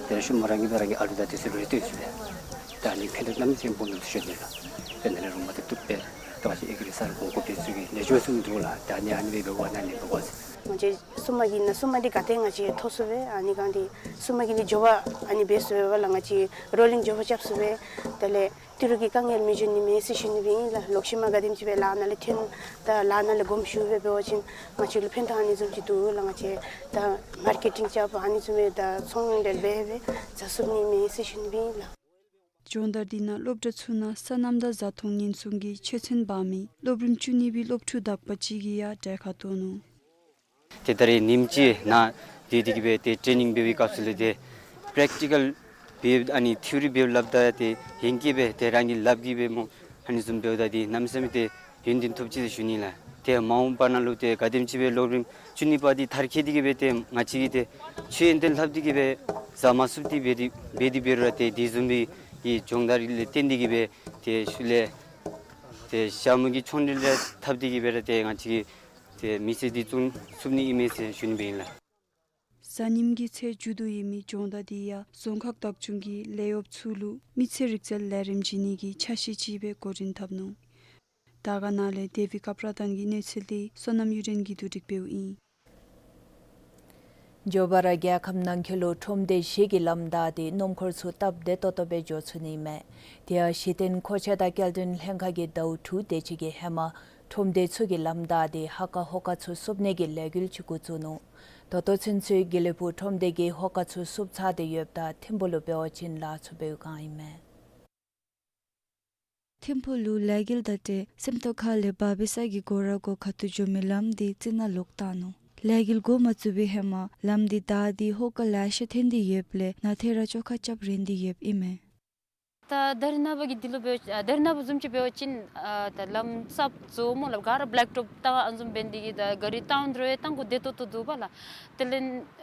དེ་ལས་ཤུལ་མ་རང་གིས་སྦེ་རང་གི་ཨ་ལུ་དང་དེ་ཚུ་ལུ་ཡང་སྟོན་ཚུགས་པས། ད་ཨ་ནི་ཕན་ཐོགས་གནམ་མེད་ས་མེད་སྦོམ་འདུག་ཟེར་ཞུ་ནི་ལགས། དཔེར་ན་ལས་རོགས་མ་ཐུབ་ཐུབ་སྦེ་ད་ང་བཅས་ཨེ་གི་རི་ས་རུ་གོང་བཀོད་འབད་ཚུགས་པའི་ནུས་པ་ཚུ་འདུག་ལགས། ད་ཨ་ནི་ཨ་ནི་སྦེ་འབད་བ་ན་ཨ་ནི་འབད་བ་ཟེར། ང་བཅས་སྲུང་མ་གི་ནང་སྲུང་མ་འདི་ག་ཏེ་ང་བཅས་ཐོབ་ཚུགས་པས། ཨ་ནི་གང་འདི་སྲུང་མ་གི་ནི་འགྱོ་བ་ཨ་ནི་འབད་ཚུགས་པས་ལགས། ང་བཅས་རོ་ལིང་འགྱོ་བ་རྐྱབ་ཚུགས་པས། དེ་ལས་ཏི་རུ་གི་དཀའ་ངལ་མི་འབྱུང་ནི་མས་ཟེར་ཞུ་ནི་སྦེ་ཨིན་ལགས། ལོག་ཤུལ་མ་ག་དེམ་ཅིག་སྦེ་ལཱ་ནང་ལས་ཐོན་ད་ལཱ་ནང་ལས་དགོངསམ་ཞུ་སྦེ་འབད་བ་ཅིན་ང་བཅས་ལུ་ཕན་ཐོགས་ཨ་ནི་བཟུམ་ཅིག་འདུག་ལགས། ང་བཅས་ད་མར་ཀེ་ཊིང་རྐྱབ་ཨ་ནི་བཟུམ་སྦེ་ད་ཚོང་འབྲེལ་འབད་སྦེ་བཟའ་ཚུགས་ནི་མས་ཟེར་ཞུ་ནི་སྦེ་ཨིན་ལགས། སྦྱོང་བརྡར་འདི་ནང་སློབ་གྲྭ་ཚུ་ནང་སོ་ནམ་དང་བཟའ་འཐུང་ཉེན་སྲུང་གི་ཆོས་ཚན་འབག་མི་སློབ་རིམ་བཅུ་གཉིས་པའི་སློབ་ཕྲུག་དག་པ་ཅིག་གིས་ཡང་གྲལ་ཁར་གཏོགས་ནུག། ཏེ་ད་རེས་ཉིནམ་གཅིག་ནང་དེ་དེ་གིས་སྦེ་ཏེ་ཊེ་ནིང་འབད་བའི་སྐབས་སུ་ལས་ཏེ་པེརེཀ་ཊི་ཀཱལ་འབད་ཨ་ནི་ཐིའོ་རི་འབདཝ་ལས་ད་ཏེ་ཡན་གྱི་སྦེ་ཏེ་རང་གིས་ལགཔ་གིས་སྦེ་སྨོ་ཨ་ནི་བཟུམ་འབདཝ་ད་ཏེ་གནམ་མེད་ས་མེད་ཏེ་ཡོན་ཏན་ཐོབ་ཅི་ཟེར་ཞུ་ནི་ལགས། ཏེ་མ་འོངས་པ་ནང་ལུ་ཏེ་ག་དེམ་ཅིག་སྦེ་སློབ་རིམ་བཅུ་གཉིས་པ་འདི་མཐར་འཁྱོལ་ཏེ་གིས་སྦེ་ཏེ་ང་བཅས་ཀྱིས་ཏེ་ཆོས་ཡོན་ཏན་ལྷབ་སྟེ་གིས་སྦེ་བཟའ་མ་ཚུགས་ཏེ་འབད་དེ་འབད་དེ་འབད་རུང་ར་ཏེ་དེ་བཟུམ་མའི་གི་སྦྱོང་བརྡར་ལས་བརྟེན་ཏེ་གིས་སྦེ་ཏེ་ཤུལ་ལས་ཏེ་ཞྭ་མོ་གི་ཆོ་འཕྲུལ་ལས་འཐབ་སྟེ་གིས་སྦེ་ར་ཏེ་ང་བཅས་ཀྱིས་ཏེ་མི་ཚེ་འདི་བསྐྱང་ཚུགས་ནི་ཨིན་མས་ཟེར་ཞུ་ནི་སྦེ་ཨིན་ལགས། གཟའ་ཉིམ་གི་ཚེས་མཇུག་བསྡུ་ཡོད་མི་སྦྱོང་བརྡར་འདི་ཡང་རྫོང་ཁག་བདག་སྐྱོང་གིས་ལས་གཡོགཔ་ཚུ་ལུ་མི་ཚེ་རིག་རྩལ་ལས་རིམ་བྱིན་ནི་གི་ཆ་ཤས་ཅིག་སྦེ་འགོ་འདྲེན་འཐབ་ནུག། དར་དཀར་ན་ལས་དེ་བི་ཀ་པ་ར་ཏན་གྱིས་གནས་ཚུལ་འདི་བསོད་ནམས་གཡུ་སྒྲོན་གྱིས་བསྡུ་སྒྲིག་འབདཝ་ཨིན། མགྱོགས་པ་ར་རྒྱལ་ཁབ་ནང་འཁོད་ལུ་ཁྲོམ་སྡེ་བཞི་གི་ལམ་བདའ་སྟེ་སྣུམ་འཁོར་ཚུ་སྟབས་བདེ་ཏོག་ཏོ་སྦེ་འགྱོ་ཚུགས་ནི་མས། དེ་ཡང་གཞི་རྟེན་མཁོ་ཆས་དང་སྐྱེལ་འདྲེན་ལྷན་ཁག་གི་ཟླཝ་དྲུག་དེ་ཅིག་གི་ཧེ་མ་ཁྲོམ་སྡེ་ཚུ་གི་ལམ་བདའ་སྟེ་ཧ་ཀ་ཧོ་ཀ་ཚུ་བསུབ་ནི་གི་ལས་འགུལ་ཅིག་འགོ་བཙུགས་ནུག། ད་ལྟོ་ཚུན་ཚོད་དགེ་ལེགས་ཕུག་ཁྲོམ་སྡེ་གིས་ཧོ་ཀ་ཚུ་བསུབ་ཚར་ཏེ་ཡོདཔ་ད་ཐིམ་ཕུག་ལུ་འབད་བ་ཅིན་ལཱ་ཚུ་འབད་བའི་བསྒང་ཨིན་མས། ཐིམ་ཕུག་ལུ་ལས་འགུལ་དང་འབྲེལ་སེམས་རྟོགས་ཁ་ལས་བར་བི་ས་གི་སྒོ་ར་སྒོ་ཁ་ཐུག་འགྱོ་མི་ལམ་འདི་རྩི་ནག་ལོག་བཏང་ནུག། ལས་འགུལ་འགོ་མ་བཙུགས་པའི་ཧེ་མ་ལམ་འདི་བདའ་སྟེ་ཧོ་ཀ་ལེ་ཤ་འཐེན་ཏེ་ཡོདཔ་ལས་ནཱ་ཏེ་ར་བཅོ་ཁ་རྐྱབ་རན་ཏེ་ཡོདཔ་ཨིན་མས། ད་ད་རེས་ནངས་པ་གི་འདི་ལུ་འབད་ཨ་ད་རེས་ནངས་པ་བཟུམ་ཅིག་འབད་བ་ཅིན་ཨ་ད་ལམ་གསརཔ་བཟོ་སྨོ་ལགས། ག་ར་བེ་ལེཀ་ཊོཔ་བཏང་ཨ་བཟུམ་འབད་ནི་འདི་གིས་ད་གཱ་རི་བཏང་འགྱོ་རུང་ཡང་བཏང་དགོ་བདེ་ཏོག་ཏོ་འདུག་པ་ལགས། དེ་ལས་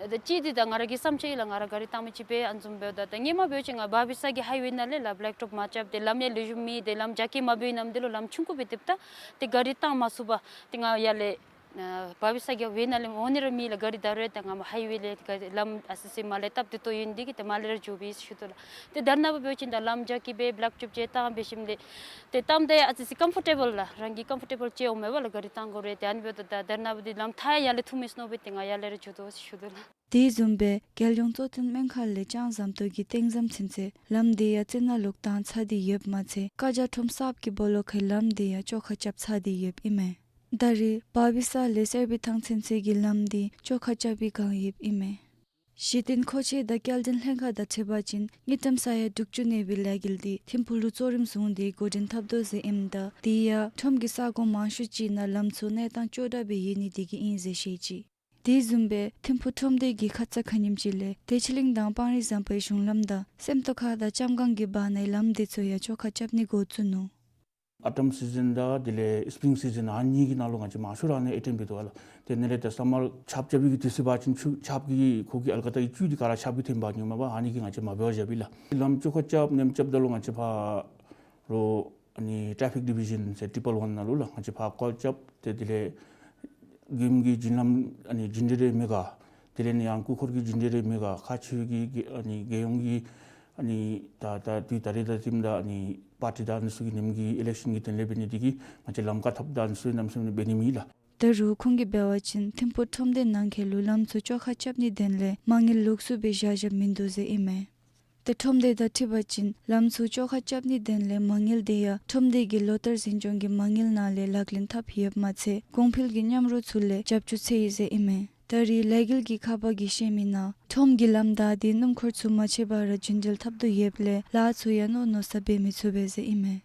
ཨ་ད་ཅི་འདི་ད་ང་ར་གི་བསམ་འཆར་ཨིན་ལགས། ང་ར་གཱ་རི་བཏང་མི་ཅིག་འབད་ཨ་བཟུམ་འབདཝ་ད་ད་སྔོན་མ་འབད་བ་ཅིན་ང་བར་བི་ས་གི་ཧའི་ཝེ་ནང་ལས་ལགས་བེ་ལེཀ་ཊོཔ་མ་རྐྱབ་སྟེ་ལམ་ཡང་ལེགས་ཤོམ་མེད། ཏེ་ལམ་རྒྱ་སྐྱེད་མ་འབད་བའི་ནམ་དུས་ལུ་ལམ་ཆུང་ཀུ་སྦེ་སྡོདཔ་ད་ཏེ་གཱ་རི་བཏང་མ་ཚུགས་པར་ཏེ་ང་ཡར་ལས་ཨ་བར་བི་ས་གི་ཝེ་ནང་ལས་འོང་ནི་ར་མེད་ལགས། གཱ་རི་ད་རུང་ཡང་ད་ང་མ་ཧའི་ཝེ་ལས་གཱ་རི་ལམ་ཨ་ཙི་ཙི་མར་ལས་སྟབས་བདེ་ཏོག་ཡོད་ནི་འདི་གིས་ཏེ་མར་ལས་ར་འགྱོ་སྦེ་ཞུ་དོ་ལགས། ཏེ་ད་རེས་ནངས་པ་འབད་བ་ཅིན་ད་ལམ་རྒྱ་སྐྱེད་སྦེ་བེ་ལེཀ་ཊོཔ་ཅིག་བཏང་འབད་ཞིནམ་ལས་ཏེ་བཏངམ་ད་ཡང་ཨ་ཙི་ཙི་ཀམ་ཕོར་ཊེ་བཱལ་ལགས། རང་གི་ཀམ་ཕོར་ཊེ་བཱལ་ཅིག་འོང་མས་པ་ལགས། གཱ་རི་བཏང་དགོ་རུང་ཡང་ཏེ་ཨ་ནི་འབདཝ་ད་ད་ད་རེས་ནངས་པ་འདི་ལམ་མཐའ་ཡང་ཡར་ལས་འཐུ་མི་ཚུགས་མནོ་སྦེ་ཏེ་ང་ཡར་ལས་ར་འགྱོ་དོ་ཟེར་ཞུ་དོ་ལགས། དེ་བཟུམ་སྦེ་རྒྱལ་ཡོངས་གཙོ་བསྟེན་སྨན་ཁང་ལས་ལྕང་ཟམ་ཏོག་གི་སྟེང་ཟམ་ཚུན་ཚོད་ལམ་འདི་ཡང་རྩི་ནག་ལོག་བཏང་ཚར་ཏེ་ཡོདཔ་མ་ཚད་ཀ་ཇ་ཁྲོམ་གསརཔ་གི་སྦོ་ལོགས་ཁའི་ལམ་འདི་ཡང་བཅོ་ཁ་རྐྱབ་ཚར་ཏེ་ཡོདཔ་ཨིན་མས། ད་རེས་བར་བི་ས་ལས་གསེར་བི་ཐང་ཚུན་ཚོད་ཀྱི་ལམ་འདི་བཅོ་ཁ་རྐྱབ་པའི་བསྒང་ཡོདཔ་ཨིན་མས། གཞི་རྟེན་མཁོ་ཆས་དང་སྐྱེལ་འདྲེན་ལྷན་ཁག་དང་འཁྲིལ་བ་ཅིན་དངུལ་ཀྲམ་ས་ཡ་དྲུག་ཅུ་གནས་པའི་ལས་འགུལ་འདི་ཐིམ་ཕུག་ལུ་གཙོ་རིམ་བཟུང་སྟེ་འགོ་འདྲེན་འཐབ་དོ་ཟེར་ཨིནམ་ད་དེ་ཡང་ཁྲོམ་གྱི་ས་གོ་མང་ཤོས་ཅིག་ནང་ལམ་ཚུ་གནས་སྟངས་སྐྱོ་དྲགས་སྦེ་ཡོད་ནི་འདི་གིས་ཨིན་ཟེར་བཤད་ཅི། དེ་བཟུམ་སྦེ་ཐིམ་ཕུག་ཁྲོམ་སྡེ་གིས་ཁ་ཙ་ཁ་ཉིནམ་ཅིག་ལས་བདེ་ཆེན་གླིང་དང་སྤང་རི་ཟམ་པའི་གཞུང་ལམ་དང་སེམས་རྟོགས་ཁ་དང་ལྕམ་སྒང་གི་བར་ནའི་ལམ་འདི་ཚུ་ཡང་བཅོ་ཁ་རྐྱབ་ནི་འགོ་བཙུགས་ནུག། ཨོ་ཊམ་སི་ཛཱན་དང་དེ་ལས་སི་པིང་སི་ཛཱན་ཨ་ནི་གཉིས་ཀྱི་ནང་ལུ་ང་བཅས་མང་ཤོས་ར་ཨ་ནི་ཨེ་ཊེནཌ་འབད་དོ་ལགས། དེ་ནང་ལས་ད་སམ་མར་ཆརཔ་རྐྱབ་པའི་གི་དུས་ཚོད་འབད་བ་ཅིན་ཆུ་ཆརཔ་གི་ཁོ་གི་ཨལ་ཀ་ད་གི་བཅུད་འདི་ག་ར་ཆརཔ་གིས་འཐེན་འབག་འགྱོཝ་མས་པ། ཨ་ནི་གིས་ང་བཅས་མ་འབད་བར་བཞགཔ་ཨིན་ལགས། ལམ་བཅོ་ཁ་རྐྱབ་ནེམ་རྐྱབ་ད་ལུ་ང་བཅས་ཕར་ལུ་ཨ་ནི་ཊེ་ཕིག་ཌི་བི་ཞཱན་ཟེར་ཊི་པལ་ཝན་ནང་ལུ་ལགས་ང་བཅས་ཕར་ཀོལ་རྐྱབ་སྟེ་དེ་ལས་མགྱོནམ་གི་བྱིན་རླབས་ཨ་ནི་བྱིན་འདྲེ་རེ་མེད་ག། དེ་ལས་ནི་ཡང་སྐུ་འཁོར་གྱི་བྱིན་འདྲེ་རེ་མེད་ག། ཁག་ཆེ་བའི་གི་ཨ་ནི་རྒྱལ་ཡོངས་ཀྱི་ཨ་ནི་ད་ད་དུས་ད་རེས་ད་ཐིམ་ད་ཨ་ནི་པར་ཊི་དང་ཨ་ནི་ཚུ་གི་ནེམ་གི་ཨི་ལེཀ་ཤཱན་གྱི་དོན་ལས་འབད་ནི་འདི་གིས་ང་བཅས་ལམ་ཁ་འཐབ་ད་ཨ་ནི་ཚུ་གནམ་མེད་ས་མེད་འབད་ནི་མེད་ལགས། ད་རུང་ཁོང་གིས་འབད་བ་ཅིན་ཐིམ་ཕུག་ཁྲོམ་སྡེ་ནང་འཁོད་ལུ་ལམ་ཚུ་བཅོ་ཁ་རྐྱབ་ནིའི་དོན་ལས་མ་དངུལ་ལོགས་སུ་སྦེ་བཞག་བཞགཔ་མིན་འདུག་ཟེར་ཨིན་མས། ཏེ་ཁྲོམ་སྡེ་དང་འཁྲིལ་བ་ཅིན་ལམ་ཚུ་བཅོ་ཁ་རྐྱབ་ནིའི་དོན་ལས་མ་དངུལ་འདི་ཡང་ཁྲོམ་སྡེ་གི་ལོ་ལྟར་འཛིན་སྐྱོང་གི་མ་དངུལ་ནང་ལས་ལག་ལེན་འཐབ་ཡོདཔ་མ་ཚད་གོང་འཕེལ་གྱི་མཉམ་རོགས་ཚུ་ལས་རྒྱབ་སྐྱོར་འཚོལ་ཡི་ཟེར་ཨིན་མས། ད་རེས་ལས་འགུལ་གྱི་ཁ་པར་གྱིས་བཤད་མི་ནང་ཁྲོམ་གྱི་ལམ་བདའ་སྟེ་སྣུམ་འཁོར་ཚུ་མ་ཆད་པར་ར་རྒྱུན་འགྲུལ་འཐབ་དོ་ཡོདཔ་ལས་ལཱ་ཚུ་ཡང་མནོ་མནོ་ས་འབད་མི་ཚུགས་པས་ཟེར་ཨིན་མས།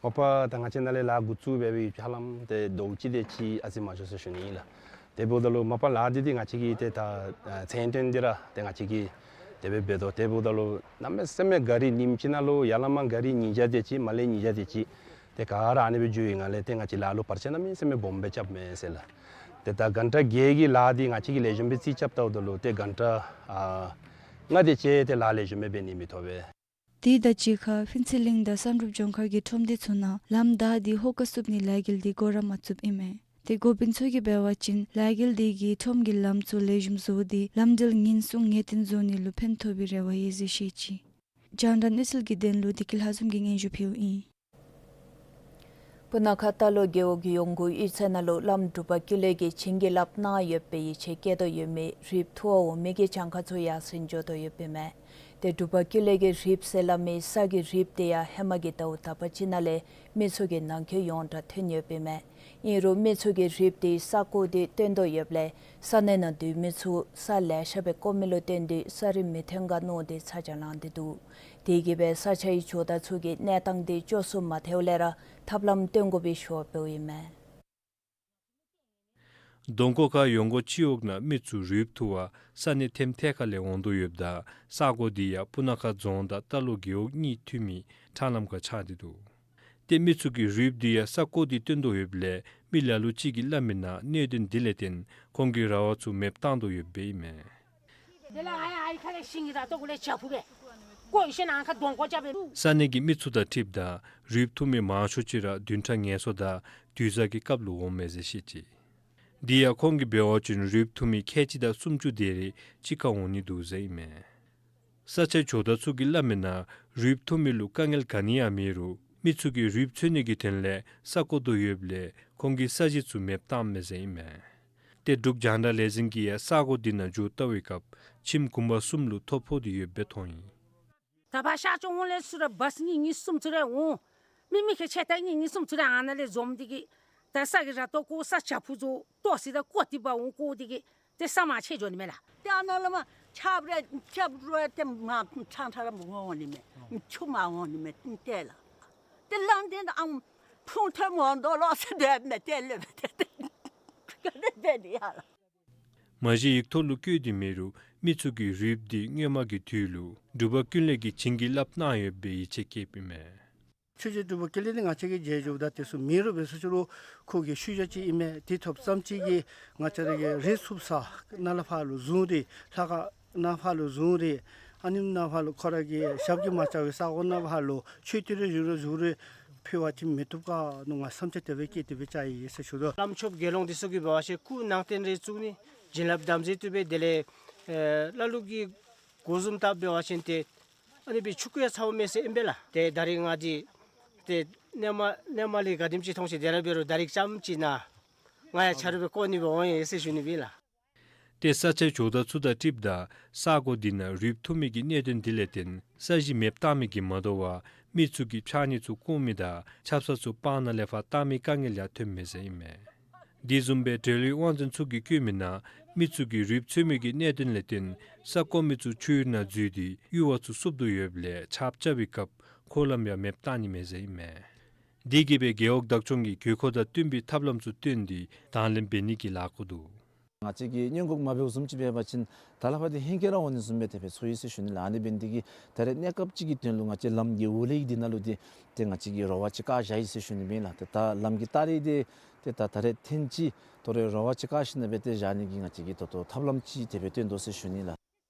མ་པ་ད་ང་བཅས་ནཱ་ལས་ལཱ་འགོ་བཙུགས་འབད་བའི་ཧ་ལམ་ཏེ་ཟླཝ་གཅིག་དེ་ཅིག་ཨ་ཙི་མ་འགྱོ་ཟེར་ཞུ་ནི་ཨིན་ལགས། དེ་འབདཝ་ད་ལུ་མ་པ་ལཱ་འདི་འདི་ང་བཅས་ཀྱིས་ཏེ་ད་ཨ་མཚན་དོན་འདི་ར་ཏེ་ང་བཅས་ཀྱིས་དེ་སྦེ་འབད་དོ། དེ་འབདཝ་ད་ལུ་གནམ་མེད་ས་མེད་གཱ་རི་ཉིནམ་གཅིག་ནང་ལུ་ཡར་ལས་མར་གཱ་རི་ཉིས་བརྒྱ་དེ་ཅིག་མར་ལས་ཉིས་བརྒྱ་དེ་ཅིག་ཏེ་ག་ར་ཨ་ནི་སྦེ་འགྱོ་ཡི། ང་ལས་ཏེ་ང་བཅས་ལཱ་ལུ་བར་ཆད་གནམ་མེད་ས་མེད་སྦོམ་སྦེ་རྐྱབ་མས་ཟེར་ལགས། ཏེ་ད་གྷན་ཊ་བརྒྱད་ཀྱི་ལཱ་འདི་ང་བཅས་ཀྱིས་ལེགས་ཤོམ་སྦེ་རྩིས་རྐྱབ་བལྟཝ་ད་ལུ་ཏེ་གྷན་ཊ་ཨ་ལྔ་དེ་ཅིག་ཏེ་ལཱ་ལེགས་ཤོམ་སྦེ་འབད་ནི་མི་ཐོབ་པས། དེ་དང་གཅིག་ཁར་ཕུན་ཚོགས་གླིང་དང་བསམ་གྲུབ་ལྗོངས་མཁར་གྱི་ཁྲོམ་སྡེ་ཚུ་ནང་ལམ་བདའ་སྟེ་ཧོ་ཀ་བསུབ་ནིའི་ལས་འགུལ་འདི་འགོ་ར་མ་བཙུགསཔ་ཨིན་མས། ཏེ་འགོ་དཔོན་ཚུ་གིས་འབད་བ་ཅིན་ལས་འགུལ་འདི་གིས་ཁྲོམ་གྱི་ལམ་ཚུ་ལེགས་ཤོམ་བཟོ་སྟེ་ལམ་འགྲུལ་ཉེན་སྲུང་ངེས་བརྟན་བཟོ་ནི་ལུ་ཕན་ཐོགས་པའི་རེ་བ་ཡོད་ཟེར་བཤད་ཅི། རྒྱང་བསྒྲགས་གནས་ཚུལ་གྱི་དོན་ལུ་བདེ་སྐྱིད་ལྷ་འཛོམས་ཀྱིས་སྙན་ཞུ་ཕུལཝ་ཨིན། སྤུ་ན་ཁ་རྟ་ལོག་རྒེད་འོག་གི་ཡོང་སྒོ་གཡུས་ཚན་ནང་ལུ་བླམ་འབྲུག་པ་ཀུན་ལེགས་ཀྱིས་བྱིན་གྱིས་བརླབས་གནང་ཡོད་པའི་ཡིད་ཆེས་བསྐྱེད་དོ་ཡོད་མི་རིགཔ་འཐུ་བར་འོང་མི་གི་གྱངས་ཁ་ཚུ་ཡར་སེང་འགྱོ་དོ་ཡོདཔ་ཨིན་མས། ཏེ་འབྲུག་པ་ཀུན་ལེགས་ཀྱིས་རིགཔ་ཟེར་སླབ་མི་ས་གི་རིགཔ་དེ་ཡང་ཧེ་མ་གི་ཟླཝ་དག་པ་ཅིག་ནང་ལས་མི་ཚུ་གི་ནང་འཁོད་ཡོངས་གྲགས་ཐོན་ཡོདཔ་ཨིན་མས། ཨིན་རུང་མི་ཚུ་གིས་རིགཔ་དེ་ས་བརྐོ་སྟེ་བཏོན་དོ་ཡོདཔ་ལས་ས་གནས་ནང་སྡོད་མི་ཚུ་ས་ལེ་ཤ་སྦེ་བརྐོ་མི་ལུ་བརྟེན་ཏེ་ས་རིན་མི་ཐོན་ག་མནོ་སྟེ་ཚ་གྱང་ལང་སྟེ་འདུག། དེ་གིས་སྦེ་ས་ཆའི་ཇོ་བདག་ཚུ་གིས་གནས་སྟངས་དེ་བཅོས་སུ་མ་ཐལཝ་ལས་ར་ཐབས་ལམ་སྟོན་དགོ་པའི་ཞུ་བ་འབདཝ་ཨིན་མས། རྡོ་འགོ་ཁ་ཡོང་སྒོ་སྤྱི་འོག་ནང་མི་ཚུ་རིགཔ་འཐུ་བར་ས་གནས་ཐེམ་ཐེ་ཁ་ལས་འོང་དོ་ཡོདཔ་ད་ས་གོ་འདི་ཡང་སྤུ་ན་ཁ་རྫོང་དང་རྟ་ལོག་རྒེད་འོག་གཉིས་མཐུད་མི་ཁྲང་ལམ་ཁར་ཆགས་ཏེ་འདུག། ཏེ་མི་ཚུ་གིས་རིགཔ་འདི་ཡང་ས་བརྐོ་སྟེ་བཏོན་དོ་ཡོདཔ་ལས་མི་ལ་ལུ་ཅིག་གིས་སླབ་མི་ནང་གནད་དོན་འདི་ལས་བརྟེན་ཁོང་གི་ར་བ་ཚུ་མེདཔ་བཏང་དོ་ཡོདཔ་ཨིན་མས། ས་གནས་ཀྱི་མི་ཚུ་དང་འཁྲིལཝ་ད་རིགཔ་འཐུ་མི་མང་ཤོས་ཅིག་ར་བདུན་ཕྲག་ངལ་གསོ་དང་དུས་བཟང་གི་སྐབས་ལུ་འོངམ་མས་ཟེར་བཤད་ཅི། འདི་ཡང་ཁོང་གིས་འབད་བ་ཅིན་རིགཔ་འཐུ་མི་ཁལ་གཅིག་དང་སུམ་ཅུ་དེ་རེ་གཅིག་ཁར་འོང་ནི་འདུག་ཟེར་ཨིན་མས། ས་ཆའི་ཇོ་བདག་ཚུ་གིས་སླབ་མི་ནང་རིགཔ་འཐུ་མི་ལུ་དཀའ་ངལ་ག་ནི་ཡང་མེད་རུང་མི་ཚུ་གིས་རིགཔ་འཚོལ་ནི་གི་དོན་ལས་ས་བརྐོ་དོ་ཡོདཔ་ལས་ཁོང་གི་ས་གཞི་ཚུ་མེདཔ་བཏངམ་མས་ཟེར་ཨིན་མས། ཏེ་འབྲུག་རྒྱང་བསྒྲགས་ལས་འཛིན་གྱིས་ཡང་ས་གོ་འདི་ནང་འགྱོ་བལྟ་བའི་སྐབས་ཁྱིམ་གུང་པ་གསུམ་ལུ་ཐོ་ཕོག་སྟེ་ཡོདཔ་སྦེ་མཐོང་ཡི། ད་ཕར་ཤར་ཕྱོགས་ཧོང་ལས་ཚུར་ར་བཱས་གཉིས་གཉིས་གསུམ་ཚུར་ར་འོང་། མི་མི་ཁལ་ཆེ་ཏོག་ཏོ་གཉིས་གཉིས་གསུམ་ཚུར་ར་ཨ་ནཱ་ལས་འཛོམས་ཏེ་གིས་ད་ས་གི་ར་ཏོ་བརྐོ་ས་བྱག་ཕུག་བཟོ་ལྟོ་ཟེར་ད་བརྐོ་སྟེ་འབག་འོང་བརྐོ་སྟེ་གིས་ཏེ་ས་མར་ཆད་འགྱོ་ནི་མས་ལགས། ཏེ་ཨ་ནཱ་ལས་མར་ཆརཔ་རེ་ཆརཔ་རོ་ཡ་ཏེ་མར་ཚང་ཚང་ར་འོང་ནི་མས། ཆུ་མར་འོང་ནི་མས་ཏེ་ལགས། ཏེ་ལམ་འདི་ནང་ཨམ་ཕུང་ཐོན་མོ་འདོ་ལོ་ཟེར་དེ་མེད་དེ་ལེ་མེད་དེ་དེ་ག་དེ་འབད་དེ་ཡ་ལགས། མ་གཞི་ཡིག་ཐོག་ལུ་བཀོད་དེ་མེད་རུང་མི་ཚུ་གིས་རུདཔ་འདི་སྔོན་མ་གི་དུས་ལུ་འབྲུག་པ་ཀུན་ལེགས་ཀྱིས་བྱིན་གྱིས་བརླབས་གནང་ཡོདཔ་སྦེ་ཡིད་ཆེས་བསྐྱེདཔ་ཨིན་མས། ཆོས་རྗེ་འབྲུག་པ་ཀུན་ལེགས་འདི་ང་བཅས་ཀྱིས་མཇལ་འགྱོཝ་ད་དེ་ཚུ་མེད་རུང་འབད་ས་ཅི་རུང་ཁོ་གི་ཤུལ་བཞག་ཅིག་ཨིན་མས། དེ་ཐོབ་ཙམ་ཅིག་གིས་ང་བཅས་ར་གི་རིགས་ཚུགས་ས་ནཱ་ལས་ཕར་ལུ་བཟུང་སྟེ་ལྷ་ཁང་ནང་ཕར་ལུ་བཟུང་སྟེ་ཨ་ནི་ནང་ཕར་ལུ་ཁོ་ར་གི་ཞབས་ཀྱིས་མ་བཅགས་པའི་ས་གོ་ནང་ཕར་ལུ་མཆོད་རྟེན་རེ་བཞེངས་རུང་བཞེངས་རུང་ཕུལ་བ་ཅིན་མི་བཏུབ་ག་མནོ་ང་བསམ་འཆར་དེ་སྦེ་བསྐྱེད་དེ་སྦེ་བཅར་ཡི་ཟེར་ཞུ་དོ། བླམ་ཆོསཔ་དགེ་སློང་འདི་ཚུ་གིས་འབད་བ་ཅིན་སྐུ་ནང་རྟེན་རེ་བཙུགས་ནི་བྱིན་རླབས་དམ་རྫས་བཏུབ་པས། དེ་ལས་ཨེ་ལ་ལུ་གིས་སྒོ་བཟུམ་བཏབ་འབད་བ་ཅིན་ཏེ་ཨ་ནི་སྦེ་ཆུང་ཀུ་ཡང་ཚཝ་མས་ཟེར་ཨིན་པས་ལགས། ཏེ་ད་རིས་ང་འདི་ཏེ་གནས་མ་གནས་མ་ལས་ག་དེམ་ཅིག་མཐོང་ཅི། དེ་ར་འབད་རུང་ད་རིས་ཙམ་ཅིག་ནཱ་ང་ཡང་ཆ་རོགས་སྦེ་བསྐོར་ནི་སྦེ་འོང་ཡི་ཟེར་ཞུ་ནི་སྦེ་ལགས། ཏེ་ས་ཆའི་ཇོ་བདག་ཚུ་དང་འཁྲིལཝ་ད་ས་གོ་འདི་ནང་རུདཔ་འཐུ་མི་གི་གནད་དོན་འདི་ལས་བརྟེན་ས་གཞི་མེདཔ་བཏང་མི་གིས་མ་དོ་བར་མི་ཚུ་གིས་ཕྱགས་སྙིགས་ཚུ་བཀོ་མི་དང་ཆབ་གསང་ཚུ་སྤང་ནང་ལས་ཕར་བཏང་མི་དཀའ་ངལ་ཡང་ཐོན་མས་ཟེར་ཨིན་མས། དེ་བཟུམ་སྦེ་འབྲེལ་ཡོད་དབང་འཛིན་ཚུ་གིས་བཀོད་མི་ནང་མི་ཚུ་གིས་རུདཔ་འཚོལ་མི་གི་གནད་དོན་ལས་བརྟེན་ས་བརྐོ་མི་ཚུ་ཆུའི་ནང་འཛུལ་ཏེ་ཡུར་བ་ཚུ་བསུབ་དོ་ཡོདཔ་ལས་ཆརཔ་རྐྱབ་པའི་སྐབས་འཁོར་ལམ་ཡང་མེདཔ་བཏང་ནི་མས་ཟེར་ཨིན་མས། དེ་གིས་སྦེ་རྒེད་འོག་བདག་སྐྱོང་གིས་དགོས་མཁོ་དང་བསྟུན་པའི་ཐབས་ལམ་ཚུ་བཏོན་ཏེ་དང་ལེན་འབད་ནི་གི་ལཱ་བཀོད་འདུག། ང་བཅས་ཀྱིས་སྔོན་འགོག་མ་འབདཝ་བཟུམ་ཅིག་འབད་བ་ཅིན་ད་ལས་ཕར་འདི་ཧེང་སྐལ་ར་འོང་ནི་བཟུམ་སྦེ་དེ་སྦེ་ཚོར་ཡི་ཟེར་ཞུ་ནི་ལགས། ཨ་ནི་འབད་ནི་འདི་གིས་ད་རེས་གནས་སྐབས་ཅིག་གི་དོན་ལུ་ང་བཅས་ལམ་གྱི་འོག་ལས་ཀྱི་འདི་ནང་ལུ་འདི་ཏེ་ང་བཅས་ཀྱིས་རོགས་པ་ཅིག་བཀག་བཞག་ཡི་ཟེར་ཞུ་ནི་མས་ལགས། ཏེ་ད་ལམ་གྱི་སྟ་རེ་འདི་ཏེ་ད་ད་རེས་ཐེངས་ཅིག་དོ་རེ་རོགས་པ་ཅིག་བཀག་ཞིནམ་ལས་སྦེ་ཏེ་བཞག་ནི་གི་ང་བཅས་ཀྱིས་ད་ལྟོ་ཐབས་ལམ་ཅིག་དེ་སྦེ་བཏོན་དོ་ཟེར་ཞུ་ནི་ལགས།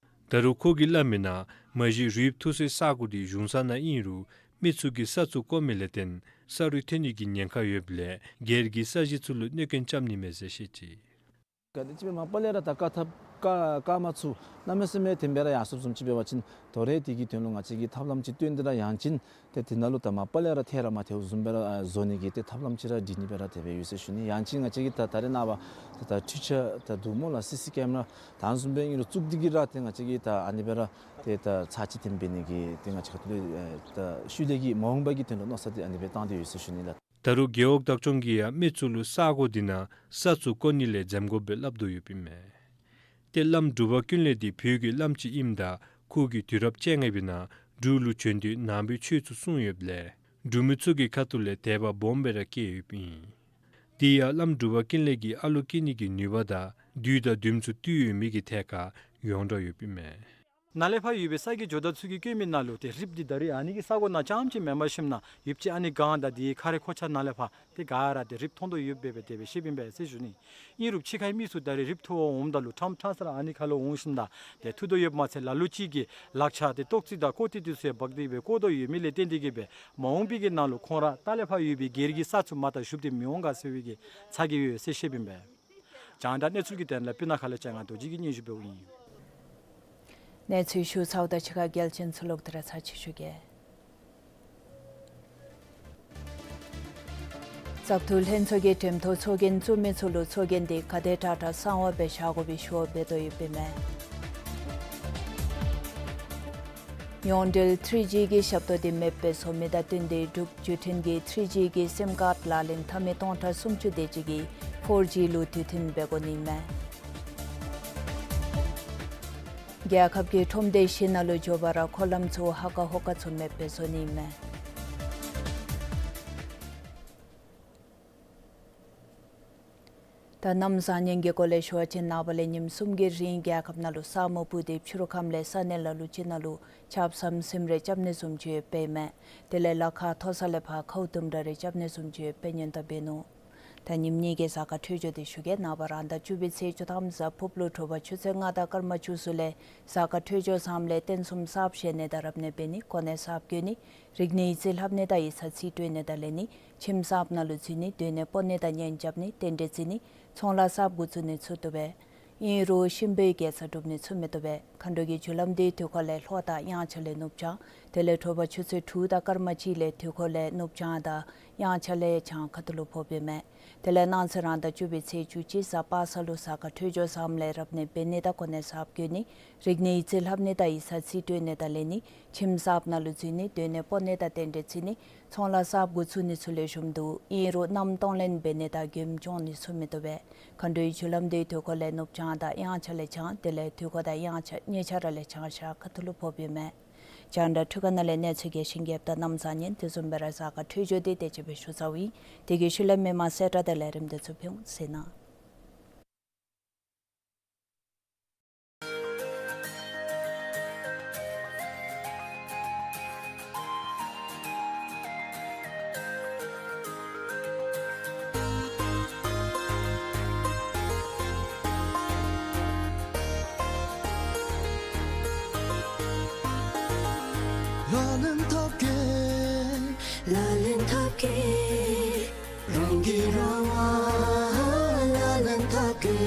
ད་རུང་ཁོ་གིས་སླབ་མི་ནང་མ་གཞི་རུདཔ་འཐུ་སའི་ས་གོ་འདི་གཞུང་ས་ནང་ཨིན་རུང་མི་ཚུ་གིས་ས་ཚུ་བརྐོ་མི་ལས་བརྟེན་ས་རུད་ཐོན་ནི་གི་ཉེན་ཁ་ཡོདཔ་ལས་སྒེར་གྱི་ས་གཞི་ཚུ་ལུ་གནོད་སྐྱོན་རྐྱབ་ནི་མས་ཟེར་བཤད་ཅི། ག་དེམ་ཅིག་སྦེ་མ་པ་ལས་ར་ད་བཀག་ཐབས་བཀག་བཀག་མ་ཚུགས་གནམ་མེད་ས་མེད་དེམ་སྦེ་ར་ཡར་སོངམ་བཟུམ་ཅིག་འབད་བ་ཅིན་དོ་རེ་དེ་གི་དོན་ལུ་ང་བཅས་ཀྱིས་ཐབས་ལམ་ཅིག་བཏོན་ཏེ་ར་ཡང་ཅིན་ཏེ་དེ་ནང་ལུ་ད་མ་པ་ལས་ར་ཐལ་ར་མ་ཐལཝ་བཟུམ་སྦེ་ར་ཨ་བཟོ་ནི་གི་ཏེ་ཐབས་ལམ་ཅིག་ར་སྒྲིག་ནི་སྦེ་ར་དེ་སྦེ་ཡོད་ཟེར་ཞུ་ནི། ཡང་ཅིན་ང་བཅས་ཀྱིས་ད་ད་རེས་ནངས་པ་ད་ད་འཕྲུལ་ཆས་ད་འདུག་སྨོ་ལགས། སི་སི་ཀེམ་ར་ད་བཟུམ་སྦེ་ཨིན་རུང་བཙུགས་ཏེ་གིས་ར་ཏེ་ང་བཅས་ཀྱིས་ད་ཨ་ནི་སྦེ་ར་ཏེ་ད་ཚར་གཅིག་དེམ་འབད་ནི་གི་ཏེ་ང་བཅས་ཁ་ཐུག་ལས་ཨེ་ད་ཤུལ་ལས་ཀྱི་མ་འོངས་པ་གི་དོན་ལུ་མནོ་བསམ་འདི་ཨ་ནི་སྦེ་བཏང་སྟེ་ཡོད་ཟེར་ཞུ་ནི་ལགས། ད་རུང་རྒེད་འོག་བདག་སྐྱོང་གིས་ཡང་མི་ཚུ་ལུ་ས་གོ་འདི་ནང་ས་ཚུ་བརྐོ་ནི་ལས་འཛེམ་དགོ་པའི་སླབ་དོ་ཡོདཔ་ཨིན་མས། ཏེ་བླམ་འབྲུག་པ་ཀུན་ལེགས་འདི་བོད་ཀྱི་བླམ་ཅིག་ཨིནམ་ད་ཁོ་གིས་དུས་རབས་བཅོ་ལྔ་པའི་ནང་འབྲུག་ལུ་བྱོན་ཏེ་ནང་པའི་ཆོས་ཚུ་གསུངས་ཡོདཔ་ལས་འབྲུག་མི་ཚུ་གི་ཁ་ཐུག་ལས་དད་པ་སྦོམ་སྦེ་ར་བསྐྱེད་ཡོདཔ་ཨིན། དེ་ཡང་བླམ་འབྲུག་པ་ཀུན་ལེགས་ཀྱིས་ཨ་ལོ་བསྐྱེད་ནི་གི་ནུས་པ་དང་བདུད་དང་བདུདམོ་ཚུ་བཏུལ་ཡོད་མི་གི་ཐད་ཁར་ཡོངས་གྲགས་ཡོདཔ་ཨིན་མས། ནཱ་ལས་ཕར་ཡོད་པའི་ས་གི་ཇོ་བདག་ཚུ་གིས་བཀོད་མི་ནང་ལུ་ཏེ་རུདཔ་འདི་ད་རེས་ཨ་ནི་གི་ས་གོ་ནང་རྐྱངམ་ཅིག་མེན་པར་ཞིནམ་ན་ཡུདཔ་ཅིག་ཨ་ནི་སྒང་དང་དེའི་ཁ་རས་ཁོག་ཆ་ནང་ལས་ཕར་ཏེ་ག་ར་ཏེ་རུདཔ་མཐོང་དོ་ཡོདཔ་སྦེ་སྦེ་དེ་སྦེ་བཤདཔ་ཨིན་པས་ཟེར་ཞུ་ནི། ཨིན་རུང་ཕྱི་ཁའི་མི་ཚུ་ད་རེས་རུདཔ་འཐུ་བར་འོངམ་ད་ལུ་ཕྲངམ་ཕྲང་ས་ར་ཨ་ནི་ཁ་ལུ་འོང་ཞིནམ་ད་ཏེ་འཐུ་དོ་ཡོདཔ་མ་ཚད་ལ་ལུ་ཅིག་གིས་ལག་ཆ་ཏེ་ཏོག་ཙི་དང་ཀོ་ཏི་འདི་ཚུ་ཡང་འབག་སྟེ་སྦེ་བཀོ་དོ་ཡོད་མི་ལས་བརྟེན་ཏེ་གིས་སྦེ་མ་འོངས་པའི་གི་ནང་ལུ་ཁོང་ར་ད་ལས་ཕར་ཡོད་པའི་སྒེར་གྱི་ས་ཚུ་མར་ད་ཞུབ་སྟེ་མི་འོང་ག་ཟེར་བའི་གི་ཚ་གྱང་ཡོད་ཟེར་བཤདཔ་ཨིན་པས། རྒྱང་བསྒྲགས་གནས་ཚུལ་གྱི་དོན་ལས་སྤུ་ན་ཁ་ལས་ཀྱང་ང་རྡོ་རྗེ་གིས་སྙན་ཞུ་འབདཝ་ཨིན། གནས་ཚུལ་ཞུ་ཚརཝ་ད་ཕྱི་ཁའི་གལ་ཆེན་ཚུ་ལོག་སྟེ་ར་ཚར་ཅིག་ཞུ་གེ། བཙག་འཐུ་ལྷན་ཚོགས་ཀྱིས་གྲོས་ཐོག་ཚོགས་རྒྱན་བཙུགས་མི་ཚུ་ལུ་ཚོགས་རྒྱན་འདི་ག་དེ་དྲག་དྲག་གསང་བ་སྦེ་བཞག་དགོ་པའི་ཞུ་བ་འབད་དོ་ཡོདཔ་ཨིན་མས། ཡོངས་འབྲེལ་ཐྲི་ཇི་གི་ཞབས་ཏོག་འདི་མེདཔ་སྦེ་བཟོ་མི་དང་བསྟུན་ཏེ་འབྲུག་བརྒྱུད་འཕྲིན་གྱིས་ཐྲི་ཇི་གི་སིམ་ཀཱརཌ་ལག་ལེན་འཐབ་མི་སྟོང་ཕྲག་སུམ་ཅུ་དེ་ཅིག་གིས་ཕོར་ཇི་ལུ་དུས་མཐུན་འབད་དགོ་ནི་མས། རྒྱལ་ཁབ་ཀྱི་ཁྲོམ་སྡེ་བཞི་ནང་ལུ་འགྱོ་བར་ར་འཁོར་ལམ་ཚུ་ཧ་ཀ་ཧོ་ཀ་ཚུ་མེདཔ་སྦེ་བཟོ་ནི་མས། ད་གནམ་བཟང་ངན་གྱི་སྐོར་ལས་ཞུ་བ་ཅིན་ནངས་པ་ལས་ཉིནམ་གསུམ་གྱི་རིང་རྒྱལ་ཁབ་ནང་ལུ་ས་སྨུག་སྤུབས་ཏེ་ཕྱི་རུ་ཁམས་ལས་ས་གནས་ལ་ལུ་ཅིག་ནང་ལུ་ཆརཔ་ཟམ་ཟིམ་རེ་རྐྱབ་ནི་བཟུམ་ཅིག་ཡོདཔ་ཨིན་མས། དེ་ལས་ལ་ཁ་མཐོ་ས་ལས་ཕར་ཁཝ་དུམ་གྲ་རེ་རྐྱབ་ནི་བཟུམ་ཅིག་ཡོདཔ་སྦེ་སྙན་ཐོ་འབད་ནུག། ད་ཉིནམ་གཉིས་ཀྱི་གཟའ་སྐར་འཕྲོད་སྦྱོར་འདི་ཞུ་གེ། ནངས་པ་རང་ཟླ་བཅུ་པའི་ཚེས་བཅུ་ཐམ་གཟའ་ཕུརཔ་ལུ་དྲོ་པ་ཆུ་ཚོད་ལྔ་དང་སྐར་མ་བཅུ་གསུམ་ལས་གཟའ་སྐར་འཕྲོད་སྦྱོར་ཟམ་ལས་རྟེན་གསུམ་གསརཔ་བཞེངས་ནི་དང་རབ་གནས་འབད་ནི་གོ་གནས་གསརཔ་བསྐོ་ནི་རིག་གནས་ཡིག་རྩིས་ལྷབ་ནི་དང་ཡིག་ཚང་རྩིས་སྤྲོད་ནི་དང་ལེན་ནི་ཁྱིམ་གསརཔ་ནང་ལུ་འཛུལ་ནི་སྡོད་གནས་སྤོ་ནི་དང་གཉེན་རྐྱབ་ནི་རྟེན་འབྲེལ་བརྩི་ནི་ཚོང་ལཱ་གསརཔ་འགོ་བཙུགས་ནི་ཚུ་བཏུབ་པས། ཨིན་རུང་གཤིན་པོའི་དགེ་རྩ་སྒྲུབ་ནི་ཚུ་མི་བཏུབ་པས། མཁའ་འགྲོ་གི་རྒྱུ་ལམ་འདི་དུས་འཁོར་ལས་ལྷོ་དང་དབྱངས་འཆར་ལས་ནུབ་བྱང་། དེ་ལས་དྲོ་པ་ཆུ་ཚོད་དྲུག་དང་སྐར་མ་གཅིག་ལས་དུས་འཁོར་ལས་ནུབ་བྱང་དང་དབྱངས་འཆར་ལས་བྱང་ཁ་ཐུག་ལུ་ཕོགཔ་ཨིན་མས། དེ་ལས་གནངས་ཚེ་རང་ཟླ་བཅུ་པའི་ཚེས་བཅུ་གཅིག་གཟའ་པ་སངས་ལུ་གཟའ་སྐར་འཕྲོད་སྦྱོར་ཟམ་ལས་རབ་གནས་འབད་ནི་དང་གོ་གནས་གསརཔ་བསྐོ་ནི་རིག་གནས་ཡིག་རྩིས་ལྷབ་ནི་དང་ཡིག་ཚང་རྩིས་སྤྲོད་ནི་དང་ལེན་ནི་ཁྱིམ་གསརཔ་ནང་ལུ་འཛུལ་ནི་སྡོད་གནས་སྤོ་ནི་དང་རྟེན་འབྲེལ་བརྩི་ནི་ཚོང་ལཱ་གསརཔ་འགོ་བཙུགས་ནི་ཚུ་ལེགས་ཤོམ་འདུག། ཨིན་རུང་གནམ་གཏོང་ལེན་འབད་ནི་དང་མགྱོནམ་སྐྱོང་ནི་ཚུ་མི་བཏུབ་པས། མཁའ་འགྲོའི་རྒྱུ་ལམ་འདི་དུས་འཁོར་ལས་ནུབ་བྱང་དང་དབྱངས་འཆར་ལས་བྱང་། དེ་ལས་དུས་འཁོར་དང་དབྱངས་འཆར་གཉིས་ཆ་ར་ལས་བྱང་ཤར་ཁ་ཐུག་ལུ་ཕོགཔ་ཨིན་མས། རྒྱང་བསྒྲགས་འཕྲུལ་ཁང་ནང་ལས་གནས་ཚུལ་རྒྱས་ཤིང་རྒྱསཔ་དང་གནམ་བཟང་ཉིན་དེ་བཟུམ་སྦེ་ར་གཟའ་སྐར་འཕྲོད་སྦྱོར་དེ་དེ་ཅིག་སྦེ་ཞུ་ཚརཝ་ཨིན། དེ་གི་ཤུལ་ལས་མི་མང་གསལ་བསྒྲགས་དེ་ལས་རིམ་དེ་ཚུ་ཕུལ་ཟེར་ན། ལག་ལེན་འཐབ་གེ། ལག་ལེན་འཐབ་གེ། རང་གིས་རང་དབང་ལག་ལེན་འཐབ་གེ།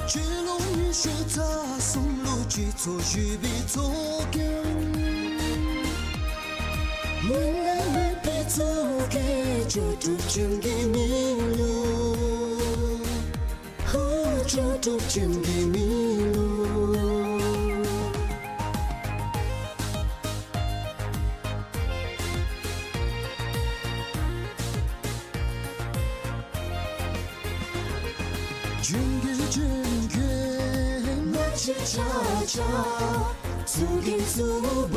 སྤྱི་ལོ་ཉི་ཤུ་རྩ་གསུམ་ལུ་སྤྱི་ཚོགས་ཞི་བའི་ཚོགས་རྒྱན། མི་ལས་མེད་པའི་གཙུག་གི་ལྕོགས་གྲུབ་ཅན་གྱི་མི་ལུས། ཧུ་ལྕོགས་གྲུབ་ཅན་གྱི་མི་ལུས། ལྗོན་གེ་ལྗོན་གེ་ང་བཅས་ཆ་ཁྱབ། གཙུག་རྒྱན་གཙུག་པ་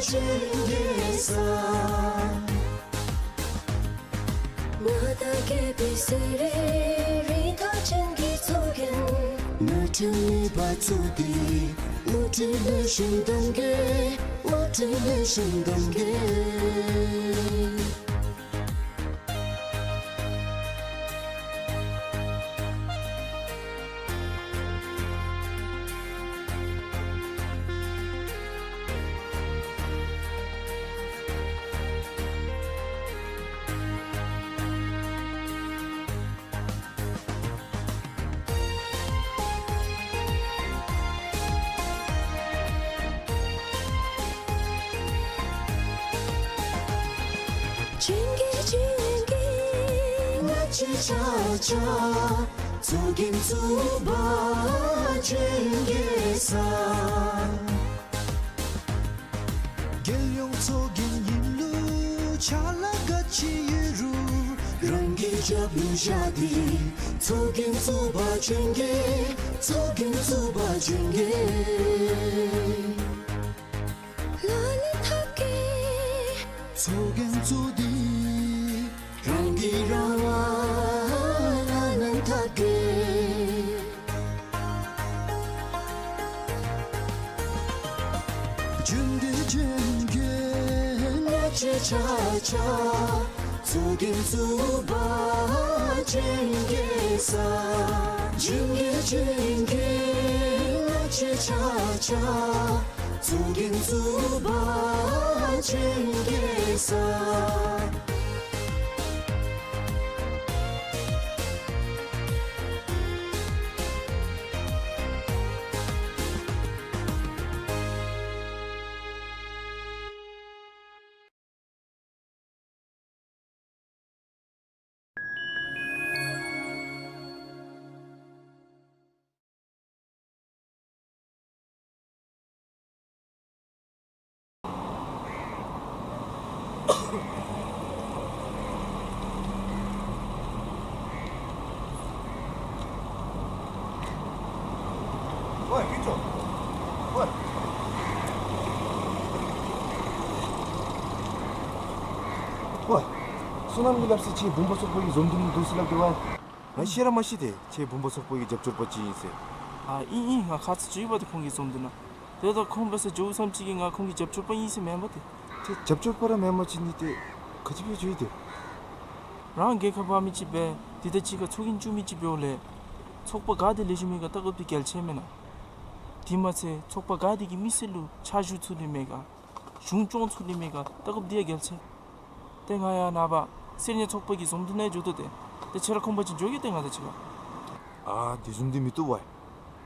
ལྗོན་གེ་ས། མངའ་བདག་རྒྱལ་པོའི་སྲས་རེ་རེ་རིན་ཐང་ཅན་གྱི་ཚོགས་རྒྱན། ནོར་འཁྲུལ་མེད་པར་བཙུགས་ཏེ། དངུལ་འབྲེལ་ལེགས་ཤོམ་གཏང་གེ། དངུལ་འབྲེལ་ལེགས་ཤོམ་གཏང་གེ། ལྗོན་གེ་ལྗོན་གེ་ང་བཅས་ཆ་ཁྱབ། གཙུག་རྒྱན་གཙུག་པ་ལྗོན་གེ་ས། རྒྱལ་ཡོངས་ཚོགས་རྒྱན་ཨིན་རུང་ཕྱག་ལཱ་ག་ཅི་ཡོད་རུང་རང་གི་རྒྱབ་ལུ་བཞག་སྟེ། གཙུག་རྒྱན་གཙུག་པ་ལྗོན་གེ། གཙུག་རྒྱན་གཙུག་པ་ལྗོན་གེ། ལག་ལེན་འཐབ་གེ། ཚོགས་རྒྱན་བཙུགས་ཏེ། རང་གི་རང་དབང་ལག་ལེན་འཐབ་གེ། ལྗོན་གེ་ལྗོན་གེ་ང་བཅས་ཆ་ཁྱབ། གཙུག་རྒྱན་གཙུག་པ་ལྗོན་གེ་ས། ལྗོན་གེ་ལྗོན་གེ་ང་བཅས་ཆ་ཁྱབ། གཙུག་རྒྱན་གཙུག་པ་ལྗོན་གེ་ས། ཝའེ་ཀུན་ཇོ། ཝའེ། ཝའེ། བསོད་ནམས་ཀྱིས་སླབ་ཟེར་ཁྱེད་བུམ་པ་ཚོགས་པ་གི་འཛོམས་འདུ་ནང་འདུག་ཟེར་སླབ་དེ་ཝའེ། ང་ཤེས་ར་མ་ཤེས་ཏེ་ཁྱེད་བུམ་པ་ཚོགས་པ་གི་རྒྱབ་སྐྱོར་པ་ཅིག་ཨིན་ཟེར། ཨ་ཨིན་ཨིན། ང་ཁ་ཙ་འགྱོ་ཡི་པ་ཏེ་ཁོང་གི་འཛོམས་འདུ་ནང་། ཏེ་ད་ཁོང་འབད་སར་འགྱོཝ་ཙམ་ཅིག་གིས་ང་ཁོང་གི་རྒྱབ་སྐྱོར་པ་ཨིན་ཟེར་མེན་པ་ཏེ། ཏེ་རྒྱབ་སྐྱོར་པ་ར་མེན་པ་ཅིན་ཏེ་ག་ཅི་སྦེ་འགྱོ་ཡི་ཏེ། རང་རྒྱལ་ཁབ་འབག་མི་ཅིག་འབད་དེ་ད་ཅི་ཁར་ཚོགས་རྒྱན་བཙུགས་མི་ཅིག་འབདཝ་ལས་ཚོགས་པ་ག་དེ་ལེགས་ཤོམ་ཨིན་ག་བལྟ་དགོཔ་འདི་གལ་ཆེ་མེན་ན། དེ་མ་ཚད་ཚོགས་པ་ག་དེ་གིས་མི་སེར་ལུ་ཕྱག་ཞུ་ཚུགས་ནི་མེད་ག། གཞུང་སྐྱོང་ཚུགས་ནི་མེད་ག་བལྟ་དགོཔ་འདི་ཡང་གལ་ཆེ། ཏེ་ང་ཡང་ནངས་པ་གསེར་ཉ་ཚོགས་པ་གི་འཛོམས་འདུ་ནང་འགྱོ་དོ་ཏེ། ཏེ་ཁྱེད་ར་ཁོང་པ་ཅིན་འགྱོ་གེ་ཏེ་ང་དང་གཅིག་ཁར། ཨ་དེ་བཟུམ་འདི་མི་བཏུབ་ཝའེ།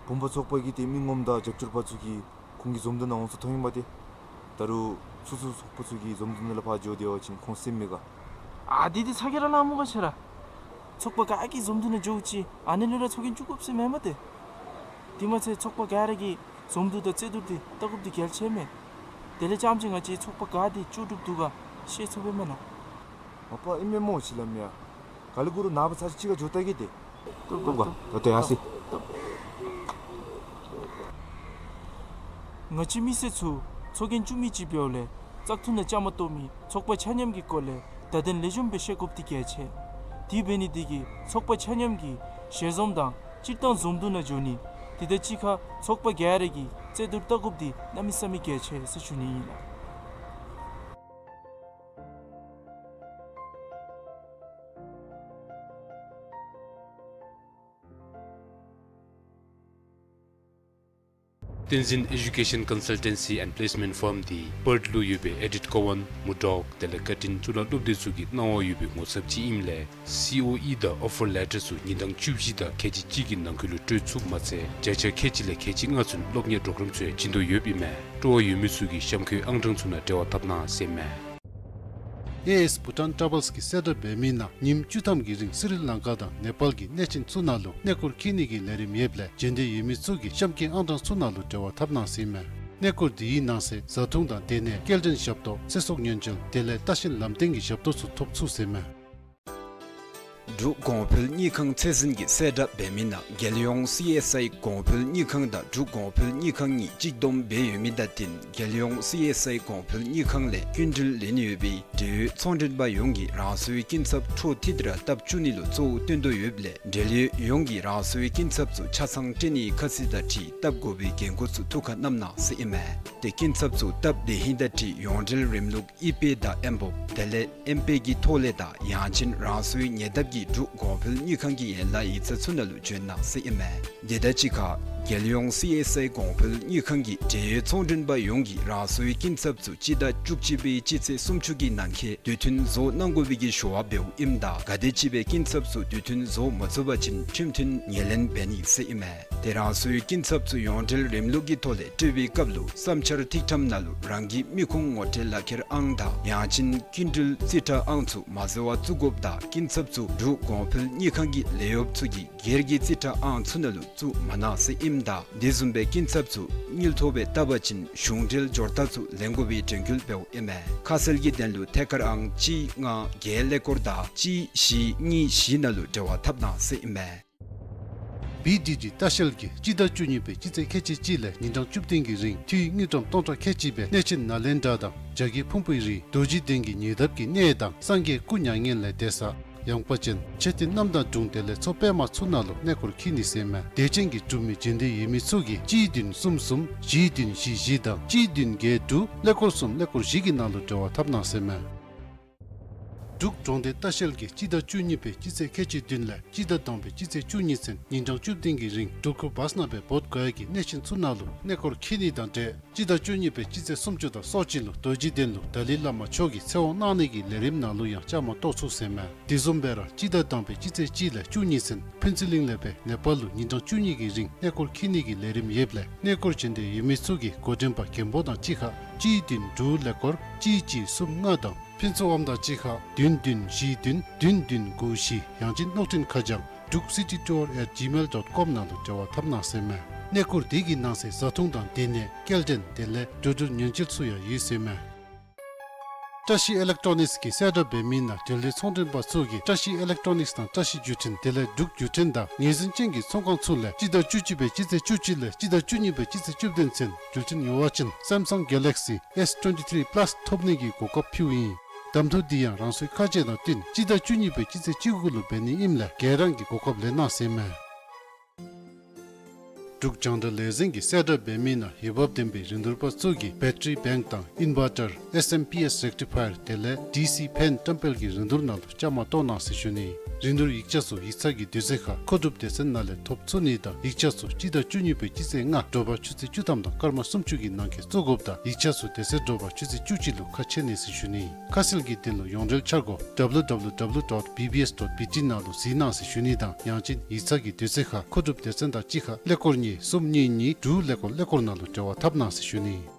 བུམ་པ་ཚོགས་པ་གི་ཏེ་མི་ངོམ་དང་རྒྱབ་སྐྱོར་པ་ཚུ་གིས་ཁོང་གི་འཛོམས་འདུ་ནང་འོང་ས་མཐོང་ཡི་པ་ཏེ། ད་རུང་སོ་སོ་ཚོགས་པ་ཚུ་གི་འཛོམས་འདུ་ནང་ལས་ཕར་འགྱོ་སྡོད་པ་ཅིན་ཁོང་སེམས་མི་དགའ། ཨ་དེ་འདི་ཚ་གྱང་ར་ལང་མི་དགོ་ཁྱེད་ར། ཚོགས་པ་ག་གི་འཛོམས་འདུ་ནང་འགྱོཝ་ཅིག་ཨ་ནི་ལུ་ར་ཚོགས་རྒྱན་བཙུགས་དགོཔ་ཟེར་མེན་པ་ཏེ། དེ་མ་ཚད་ཚོགས་པ་ག་ར་གི་འཛོམས་འདུ་དང་རྩོད་བསྡུར་འདི་བལྟ་དགོཔ་འདི་གལ་ཆེ་མས། དེ་ལས་རྐྱངམ་ཅིག་ང་བཅས་ཚོགས་པ་ག་འདི་ལྕོགས་གྲུབ་འདུག་ག་ཤེས་ཚུགས་པས་མེན་ན། མ་པ་ཨིན་མས་སྨོ་ཤི་ལམ་ཡ། ག་ལས་འགོར་རུང་ནངས་པ་ཚར་ཅིག་གཅིག་ཁར་འགྱོ་བལྟ་གེ་ཏེ། བཏུབ་བཏུབ་ག། ད་ལྟོ་ཡར་སོང་། བཏུབ་བཏུབ། ང་བཅས་མི་སེར་ཚུ་ཚོགས་རྒྱན་བཙུགས་མི་ཅིག་འབདཝ་ལས་བཙག་འཐུ་ནང་བཅའ་མར་གཏོགས་མི་ཚོགས་པ་ཆ་མཉམ་གྱི་སྐོར་ལས་བརྡ་དོན་ལེགས་ཤོམ་སྦེ་ཤེས་དགོཔ་འདི་གལ་ཆེ། དེ་འབད་ནི་འདི་གིས་ཚོགས་པ་ཆ་མཉམ་གྱིས་ཞལ་འཛོམས་དང་སྤྱིར་བཏང་འཛོམས་འདུ་ནང་འབྱོན་ནི་དེ་དང་གཅིག་ཁར་ཚོགས་པ་ག་ར་གིས་རྩོད་བསྡུར་བལྟ་དགོཔ་འདི་གནམ་མེད་ས་མེད་གལ་ཆེ་ཟེར་ཞུ་ནི་ཨིན་ལགས། བསྟན་འཛིན་Education Consultancy and Placement Firm འདི་པརཐ་ལུ་ཡོད་པའི་ཨེ་ཌིཐ་ཀོ་ཝན་མུར་ཌོག་དེ་ལས་ཀར་ཊིན་གཙུག་ལག་སློབ་སྡེ་ཚུ་གི་གནང་བ་ཡོད་པའི་ངོ་ཚབ་ཅིག་ཨིནམ་ལས་སི་ཨོ་ཨི་དང་ཨོ་ཕར་ལེ་ཊར་ཚུ་ཉིན་གྲངས་བཅུ་བཞི་དང་ཁལ་གཅིག་གཅིག་གི་ནང་འཁོད་ལུ་སྤྲོད་ཚུགསཔ་མ་ཚད་བརྒྱ་ཆ་ཁལ་གཅིག་ལས་ཁལ་གཅིག་ལྔ་ཚུན་སློབ་གཉེར་པོརོ་གརམ་ཚུ་ཡང་བྱིན་དོ་ཡོདཔ་ཨིན་མས། སྤྲོ་བ་ཡོད་མི་ཚུ་གིས་གཤམ་འཁོད་ཨང་གྲངས་ཚུ་ནང་འབྲེལ་བ་འཐབ་གནང་ཟེར་ཨིན་མས། ཨེ་ཨེས་བྷུ་ཊཱན་ཊྲ་བེལསི་གིས་གསལ་བསྒྲགས་འབད་མི་ནང་ཉིནམ་བཅུ་ཐམ་གྱི་རིང་སི་རི་ལང་ཀ་དང་ནེ་པཱལ་གྱི་གནས་ཆེན་ཚུ་ནང་ལུ་གནས་སྐོར་འཁྱིད་ནི་གི་ལས་རིམ་ཡོདཔ་ལས་འབྱོན་འདོད་ཡོད་མི་ཚུ་གིས་གཤམ་འཁོད་ཨང་གྲངས་ཚུ་ནང་ལུ་འབྲེལ་བ་འཐབ་གནང་ཟེར་ཨིན་མས། གནས་སྐོར་འདི་གི་ནང་གསེས་བཟའ་འཐུང་དང་སྡོད་གནས་སྐྱེལ་འདྲེན་ཞབས་ཏོག་ཚེ་སྲོག་ཉེན་བཅོལ་དེ་ལས་ལྟ་བཤལ་ལམ་སྟོན་གྱི་ཞབས་ཏོག་ཚུ་ཐོབ་ཚུགས་ཟེར་ཨིན་མས། འབྲུག་གོང་འཕེལ་དངུལ་ཁང་ཚད་འཛིན་གྱིས་གསལ་བསྒྲགས་འབད་མི་ནང་རྒྱལ་ཡོངས་སི་ཨེསི་ཨའི་གོང་འཕེལ་དངུལ་ཁང་དང་འབྲུག་གོང་འཕེལ་དངུལ་ཁང་གཉིས་གཅིག་བསྡོམས་འབད་ཡོད་མི་དང་བསྟུན་རྒྱལ་ཡོངས་སི་ཨེསི་ཨའི་གོང་འཕེལ་དངུལ་ཁང་ལས་སྐྱིན་འགྲུལ་ལེན་ཡོད་པའི་འབྲེལ་ཡོད་ཚོང་མགྲོན་པ་ཡོངས་ཀྱིས་རང་སོའི་སྐྱིན་ཚབ་འཕྲོ་མཐུད་དེ་ར་བཏབ་བཅུག་ནི་ལུ་གཙོ་བོ་བཏོན་དོ་ཡོདཔ་ལས་འབྲེལ་ཡོད་ཡོངས་ཀྱིས་རང་སོའི་སྐྱིན་ཚབ་ཚུ་ཆ་ཚང་སྤྲོད་ནིའི་ཁ་གསལ་དང་འཁྲིལ་བཏབ་དགོ་པའི་འགན་ཁུར་ཚུ་ཐུགས་ཁར་བསྣམ་གནང་ཟེར་ཨིན་མས། ཏེ་སྐྱིན་ཚབ་ཚུ་བཏབ་སྡོད་ཧིང་དང་འཁྲིལ་ཡོངས་འབྲེལ་རིམ་ལུགས་ཨི་པེ་དང་ཨེམ་བོབ་དེ་ལས་ཨེམ་པེ་གི་ཐོག་ལས་དང་ཡང་ཅིན་རང་སོའི་ཉེ་འདབས་ཀྱི་འབྲུག་གོང་འཕེལ་དངུལ་ཁང་གི་ཡན་ལག་ཡིག་ཚང་ཚུ་ནང་ལུ་བྱོན་གནང་ཟེར་ཨིན་མས། དེ་དང་གཅིག་ཁར་རྒྱལ་ཡོངས་སི་ཨེསི་ཨའི་གོང་འཕེལ་དངུལ་ཁང་གིས་འབྲེལ་ཡོད་ཚོང་མགྲོན་པ་ཡོངས་ཀྱིས་རང་སོའི་སྐྱིན་ཚབ་ཚུ་སྤྱི་ཟླ་བཅུ་གཅིག་པའི་སྤྱི་ཚེས་སུམ་ཅུ་གི་ནང་འཁོད་དུས་མཐུན་བཟོ་གནང་དགོ་པའི་གི་ཞུ་བ་འབདཝ་ཨིནམ་ད་ག་དེམ་ཅིག་སྦེ་སྐྱིན་ཚབ་ཚུ་དུས་མཐུན་བཟོ་མ་ཚུགས་པ་ཅིན་ཁྲིམས་མཐུན་ངོས་ལེན་འབད་ནི་ཟེར་ཨིན་མས། ཏེ་རང་སོའི་སྐྱིན་ཚབ་ཚུ་ཡོངས་འབྲེལ་རིམ་ལུགས་ཀྱི་ཐོག་ལས་སྤྲོད་པའི་སྐབས་ལུ་བསམ་འཆར་ཐིག་ཁྲམ་ནང་ལུ་རང་གི་མི་ཁུངས་ངོ་སྤྲོད་ལག་ཁྱེར་ཨང་དང་ཡང་ཅིན་སྐྱིན་འགྲུལ་རྩིས་ཁྲ་ཨང་ཚུ་མ་བཟོ་བར་བཙུགས་དགོཔ་དང་སྐྱིན་ཚབ་ཚུ་འབྲུག་གོང་འཕེལ་དངུལ་ཁང་གི་ལས་གཡོགཔ་ཚུ་གི་སྒེར་གྱི་རྩིས་ཁྲ་ཨང་ཚུ་ནང་ལུ་བཙུགས་མ་གནང་ཟེར་ཨིནམ་ད་དེ་བཟུམ་སྦེ་སྐྱིན་ཚབ་ཚུ་དངུལ་ཐོག་སྦེ་བཏབ་པ་ཅིན་གཞུང་འབྲེལ་འབྱོར་རྟགས་ཚུ་ལེན་དགོ་པའི་དྲན་སྐུལ་འབདཝ་ཨིན་མས། ཁ་གསལ་གྱི་དོན་ལུ་ཐད་ཀར་ཨང་གཅིག་ལྔ་བརྒྱད་ཀླད་ཀོར་དང་གཅིག་བཞི་གཉིས་བཞི་ནང་ལུ་འབྲེལ་བ་འཐབ་གནང་ཟེར་ཨིན་མས། བི་ཌི་ཌི་ལྟ་བཤལ་གྱིས་སྤྱི་ཟླ་བཅུ་གཉིས་པའི་སྤྱི་ཚེས་ཁལ་གཅིག་གཅིག་ལས་ཉིན་གྲངས་བཅུ་བདུན་གྱི་རིང་འཐུས་དངུལ་ཀྲམ་སྟོང་ཕྲག་ཁལ་གཅིག་སྦེ་གནས་ཆེན་ནཱ་ལེནྡྲ་དང་བྱ་རྒོད་ཕུང་པོའི་རི་རྡོ་རྗེ་གདན་གྱི་ཉེ་འདབས་ཀྱི་གནས་དང་སངས་རྒྱས་སྐུ་མྱ་ངན་ལས་འདས་ས་ཡངས་པ་ཅན་མཆོད་རྟེན་རྣམ་དག་སྒྲུང་དེ་ལས་མཚོ་པདྨ་ཚུ་ནང་ལུ་གནས་སྐོར་འཁྱིད་ནི་ཟེར་ཨིན་མས། དད་ཅན་གྱི་འབྲུག་མི་འབྱོན་འདོད་ཡོད་མི་ཚུ་གིས་གཅིག་བདུན་གསུམ་གསུམ་བཞི་བདུན་བཞི་བཞི་དང་གཅིག་བདུན་བརྒྱད་དྲུག་ཀླད་ཀོར་གསུམ་ཀླད་ཀོར་བཞི་གི་ནང་ལུ་འབྲེལ་བ་འཐབ་གནང་ཟེར་ཨིན་མས། འབྲུག་གྲོང་སྡེ་ལྟ་བཤལ་གྱིས་སྤྱི་ཟླ་བཅུ་གཉིས་པའི་སྤྱི་ཚེས་ཁལ་གཅིག་བདུན་ལས་སྤྱི་ཟླ་དང་པའི་སྤྱི་ཚེས་བཅུ་གཉིས་ཚུན་ཉིན་གྲངས་བཅུ་བདུན་གྱི་རིང་འབྲུག་ཁུལ་བཱས་ནང་སྦེ་བོདྷ་ག་ཡ་གི་གནས་ཆེན་ཚུ་ནང་ལུ་གནས་སྐོར་འཁྱིད་ནི་དང་འབྲེལ་སྤྱི་ཟླ་བཅུ་གཉིས་པའི་སྤྱི་ཚེས་སུམ་ཅུ་དང་སོ་གཅིག་ལུ་རྡོ་རྗེ་གདན་ལུ་ཏཱ་ལའི་བླ་མ་མཆོག་གི་ཚེ་དབང་གནང་ནི་གི་ལས་རིམ་ནང་ལུ་ཡང་བཅའ་མར་གཏོགས་ཚུགས་ཟེར་ཨིན་མས། དེ་བཟུམ་སྦེ་ར་སྤྱི་ཟླ་དང་པའི་སྤྱི་ཚེས་གཅིག་ལས་བཅུ་གཉིས་ཚུན་ཕུན་ཚོགས་གླིང་ལས་སྦེ་ནེ་པཱལ་ལུ་ཉིན་གྲངས་བཅུ་གཉིས་ཀྱི་རིང་གནས་སྐོར་འཁྱིད་ནི་གི་ལས་རིམ་ཡོདཔ་ལས་གནས་སྐོར་འབྱོན་འདོད་ཡོད་མི་ཚུ་གིས་འགོ་འདྲེན་པ་མགོན་པོ་དང་གཅིག་ཁར་གཅིག་བདུན་དྲུག་ཀླད་ཀོར་གཅིག་གཅིག་གསུམ་ལྔ་དང་ཕུན་ཚོགས་དབང་དང་གཅིག་ཁར་བདུན་བདུན་བཞི་བདུན་བདུན་བདུན་དགུ་བཞི་ཡང་ཅིན་གློག་འཕྲིན་ཁ་བྱང་འབྲུག་སི་ཊི་ཊུར་ཨེཊ་ཇི་མེལ་ཌོཊ་ཀོམ་ནང་ལུ་འབྲེལ་བ་འཐབ་གནང་ཟེར་ཨིན་མས། གནས་སྐོར་དེ་གི་ནང་གསེས་བཟའ་འཐུང་དང་སྡོད་གནས་སྐྱེལ་འདྲེན་དེ་ལས་འགྲོ་འགྲུལ་ཉེན་བཅོལ་ཚུ་ཡང་ཡོད་ཟེར་ཨིན་མས། བཀྲ་ཤིས་ཨི་ལེག་ཊོ་ནིགསི་གིས་གསལ་བསྒྲགས་འབད་མི་ནང་འབྲེལ་ཡོད་ཚོང་མགྲོན་པ་ཚུ་གིས་བཀྲ་ཤིས་ཨི་ལེག་ཊོ་ནིགསི་དང་བཀྲ་ཤིས་བརྒྱུད་འཕྲིན་དེ་ལས་འབྲུག་བརྒྱུད་འཕྲིན་དང་ངོས་འཛིན་ཅན་གྱི་ཚོང་ཁང་ཚུ་ལས་སྤྱི་ཟླ་བཅུ་གཅིག་པའི་སྤྱི་ཚེས་བཅུ་གཅིག་ལས་སྤྱི་ཟླ་བཅུ་གཉིས་པའི་སྤྱི་ཚེས་བཅུ་བདུན་ཚུན་བརྒྱུད་འཕྲིན་ཉོ་བ་ཅིན་སེམ་སང་གེ་ལེག་སི་ཨེསི་ཊུ་ཝེན་ཊི་ཐིརི་པ་ལཱསི་ཐོབ་ནི་གི་གོ་སྐབས་ཕུལཝ་ཨིན། གདམ་འཐུ་འདི་ཡང་རང་སོའི་ཁ་རྗེ་དང་བསྟུན་སྤྱི་ཟླ་བཅུ་གཉིས་པའི་སྤྱི་ཚེས་བཅུ་དགུ་ལུ་འབད་ནི་ཨིནམ་ལས་ག་ར་གིས་གོ་སྐབས་ལེན་གནང་ཟེར་ཨིན་མས། འབྲུག་རྒྱང་བསྒྲགས་ལས་འཛིན་གྱིས་གསལ་བསྒྲགས་འབད་མི་ནང་འོས་འབབ་ལྡན་པའི་རིན་བསྡུར་པ་ཚུ་གིས་བེ་ཊ་རི་བེངཀ་དང་ཨིན་བར་ཊར་ཨེསི་ཨེམ་པི་ཨེསི་རེག་ཊི་ཕ་ཡར་དེ་ལས་ཌི་སི་ཕེན་བཀྲམ་སྤེལ་གྱི་རིན་བསྡུར་ནང་ལུ་བཅའ་མར་གཏོགས་གནང་ཟེར་ཞུ་ནི། རིན་བསྡུར་ཡིག་ཆ་ཚུ་ཡིག་ཚང་གི་དུས་ཚོད་ཁར་མཁོ་སྒྲུབ་སྡེ་ཚན་ནང་ལས་ཐོབ་ཚུགས་ནི་དང་ཡིག་ཆ་ཚུ་སྤྱི་ཟླ་བཅུ་གཉིས་པའི་སྤྱི་ཚེས་ལྔ་དྲོ་པ་ཆུ་ཚོད་བཅུ་ཐམ་དང་སྐར་མ་སུམ་ཅུ་གི་ནང་འཁོད་བཙུགས་དགོཔ་དང་ཡིག་ཆ་ཚུ་དེ་ཚེ་དྲོ་པ་ཆུ་ཚོད་བཅུ་གཅིག་ལུ་ཁ་ཕྱེ་ནི་ཟེར་ཞུ་ནི། ཁ་གསལ་གྱི་དོན་ལུ་ཡོངས་འབྲེལ་འཆར་སྒོ་ཌབ་ལུ་ཌབ་ལུ་ཌབ་ལུ་ཌོཊ་བི་བི་ཨེསི་ཌོཊ་བི་ཊི་ནང་ལུ་གཟིགས་གནང་ཟེར་ཞུ་ནི་དང་ཡང་ཅིན་ཡིག་ཚང་གི་དུས་ཚོད་ཁར་མཁོ་སྒྲུབ་སྡེ་ཚན་དང་གཅིག་ཁར་ཀླད་ཀོར་གཉིས་གསུམ་གཉིས་གཉིས་དྲུག་ཀླད་ཀོར་ཀླད་ཀོར་ནང་ལུ་འབྲེལ་བ་འཐབ་གནང་ཟེར་ཞུ་ནི།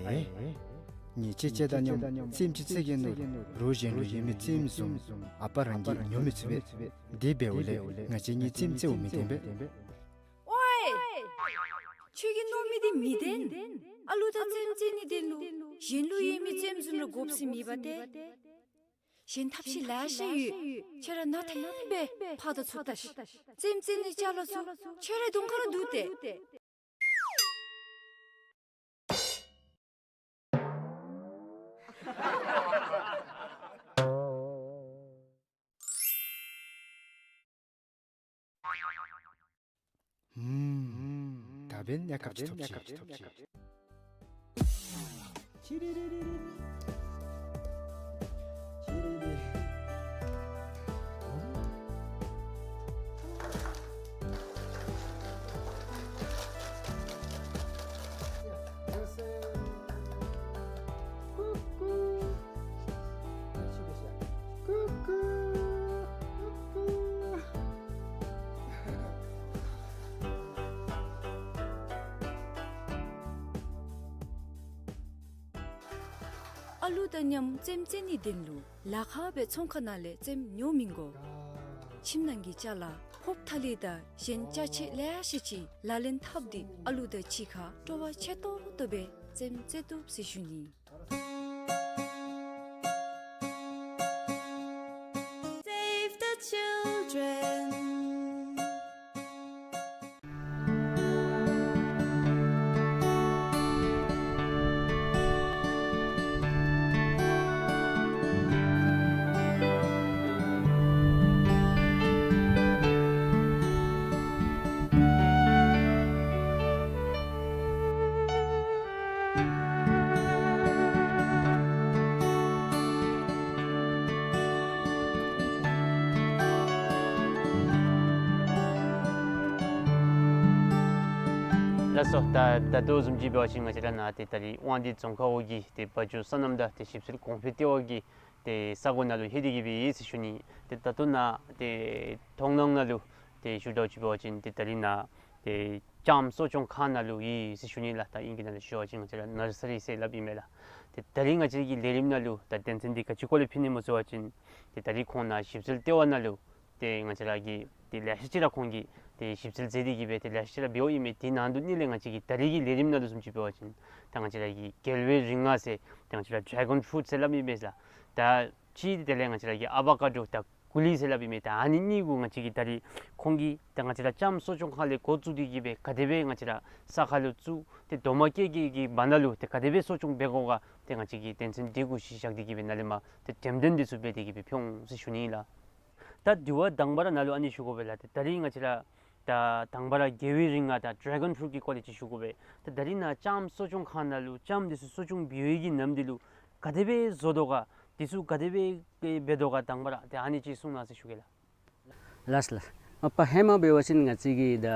ཨེ། ངེའི་ཁྱེད་ཅག་དང་མཉམ་རྩེདམོ་ཅིག་རྩེ་གེ་མནོ། རོགས་གཞན་ལུ་ཡོད་མི་རྩེདམོ་བཟུམ་ཨ་པ་རང་གིས་ཉོ་མི་ཚུགས་པས། དེ་འབདཝ་ལས་ང་བཅས་གཉིས་རྩེདམོ་རྩེཝ་མི་བཏུབ་པས། ཝའེ། ཁྱོད་ཀྱིས་མནོ་མི་དེ་མི་བདེན། ཨ་ལུ་དང་རྩེདམོ་རྩེ་ནི་དོན་ལུ་གཞན་ལུ་ཡོད་མི་རྩེདམོ་བཟུམ་ར་དགོཔ་ཟེར་མེད་པ་ཏེ། གཞན་ཐབས་ཤེས་ལེ་ཤ་ཡོད། ཁྱོད་ར་ནཱ་ཐོན་སྦེ་ཕར་དང་ཚུར་ལྟ་ཤིག། རྩེདམོ་རྩེ་ནི་ཅ་ལ་ཚུ་ཁྱོད་རའི་གདོང་ཁར་འདུག་སྟེ། ཧུམ། ད་འབདན་གནས་སྐབས་ཅིག་ཐོབ་ཅི། ཨ་ལུ་དང་མཉམ་རྩེདམོ་རྩེ་ནི་དོན་ལུ་ལཱ་ཁག་སྦེ་ཚོང་ཁང་ནང་ལས་རྩེདམོ་ཉོ་མི་དགོ། ཁྱིམ་ནང་གི་ཅ་ལ་ཕོརཔ་ཐ་ལི་དང་གཞན་ཅ་ཆས་ལེ་ཤ་ཅིག་ལག་ལེན་འཐབ་སྟེ་ཨ་ལུ་དང་གཅིག་ཁར་སྤྲོ་བ་ཆེ་ཏོག་ཏོ་སྦེ་རྩེདམོ་རྩེ་བཏུབ་ཟེར་ཞུ་ནི། Save the children. ལགས་སོ། ད་ད་ལྟོ་བཟུམ་ཅིག་འབད་བ་ཅིན་ང་བཅས་ར་ནཱ་ཏེ་ད་རིས་དབང་འདུས་རྫོང་ཁག་འོག་གི་ཏེ་བ་འཇོ་སོ་ནམ་དང་ཏེ་ཞིབ་འཚོལ་གོང་འཕེལ་ལྟེ་བ་གི་ཏེ་ས་གོ་ནང་ལུ་ལྷོད་དེ་གི་སྦེ་ཡོད་ཟེར་ཞུ་ནི། ཏེ་ད་ལྟོ་ནཱ་ཏེ་མཐོང་སྣང་ནང་ལུ་ཏེ་ཞུ་དགོཔ་ཅིག་འབད་བ་ཅིན་ཏེ་ད་རིས་ནཱ་ཏེ་ལྕངམ་གསོ་སྐྱོང་ཁང་ནང་ལུ་ཡོད་ཟེར་ཞུ་ནི་ལགས། ད་ཨིང་སྐད་ནང་ལུ་ཞུ་བ་ཅིན་ང་བཅས་ར་ནར་སི་རི་ཟེར་སླབ་ཨིན་མས་ལགས། ཏེ་ད་རིས་ང་བཅས་ཀྱི་ལས་རིམ་ནང་ལུ་ད་དོན་ཚན་འདི་ག་ཅི་སྐོར་ལས་ཕུལ་ནི་སྨོ་ཟེར་བ་ཅིན་ཏེ་ད་རིས་ཁོང་ནཱ་ཞིབ་འཚོལ་ལྟེ་བ་ནང་ལུ་ཏེ་ང་བཅས་ར་གིས་ཏེ་ལེ་ཤ་ཅིག་ར་ཁོང་གིས་ཏེ་ཞིབ་འཚོལ་མཛད་དེ་གི་སྦེ་ཏེ་ལེ་ཤ་ཅིག་ར་འབདཝ་ཨིན་མས། དེ་ནང་དོག་ལས་ང་བཅས་ཀྱི་ད་རིས་ཀྱི་ལས་རིམ་ནང་ལུ་བཟུམ་ཅིག་འབད་བ་ཅིན་ད་ང་བཅས་ར་གི་རྒྱལ་བའི་རིགས་ལྔ་ཟེར་ད་ང་བཅས་ར་ཌེ་གཱོན་ཕུ་རུཊ་ཟེར་སླབ་ཨིན་མས་ལགས། ད་ཅི་དེ་ལས་ང་བཅས་ར་གི་ཨ་བ་ཀ་ཌོ་དང་ཀུ་ལི་ཟེར་སླབ་ཨིན་མས། ད་ཨ་ནི་གཉིས་ཀུ་ང་བཅས་ཀྱིས་ད་རིས་ཁོང་གིས་ད་ང་བཅས་ར་ལྕངམ་གསོ་སྐྱོང་ཁང་ལས་འགོ་བཙུགས་ཏེ་གི་སྦེ་ག་དེ་སྦེ་ང་བཅས་ར་ས་ཁར་ལུ་བཙུགས་ཏེ་རྡོག་མ་བཀལ་གི་གི་བར་ན་ལུ་ཏེ་ག་དེ་སྦེ་གསོ་སྐྱོང་འབད་དགོ་ག་ཏེ་ང་བཅས་ཀྱིས་དོན་ཚན་འདི་གུ་གཞི་བཞག་སྟེ་གི་སྦེ་ནཱ་ལས་མར་ཏེ་འགྲེམས་སྟོན་འདི་ཚུ་འབད་དེ་གི་སྦེ་ཕུལ་འོང་ཟེར་ཞུ་ནི་ཨིན་ལགས། ད་དྲི་བ་དང་པ་ར་ནཱ་ལུ་ཨ་ནི་ཞུ་དགོ་པས་ལགས། ཏེ་ད་རིས་ང་བཅས་ར་ད་དང་པ་ར་རྒྱལ་བའི་རིགས་ལྔ་དང་ཌེ་གཱོན་ཕུ་རུཊ་ཀྱི་སྐོར་ལས་ཅིག་ཞུ་དགོ་པས། ད་ད་རིས་ནཱ་ལྕངམ་གསོ་སྐྱོང་ཁང་ནང་ལུ་ལྕངམ་འདི་ཚུ་གསོ་སྐྱོང་འབད་བའི་གི་ནམ་དུས་ལུ་ག་དེ་སྦེ་བཟོ་དོ་ག་འདི་ཚུ་ག་དེ་སྦེ་འབད་དོ་ག་དང་པ་ར་ཏེ་ཨ་ནི་ཅིག་གསུང་གནང་ཟེར་ཞུ་གེ་ལགས། ལགས་ལགས། མ་པ་ཧེ་མ་འབད་བ་ཅིན་ང་བཅས་ཀྱིས་ད་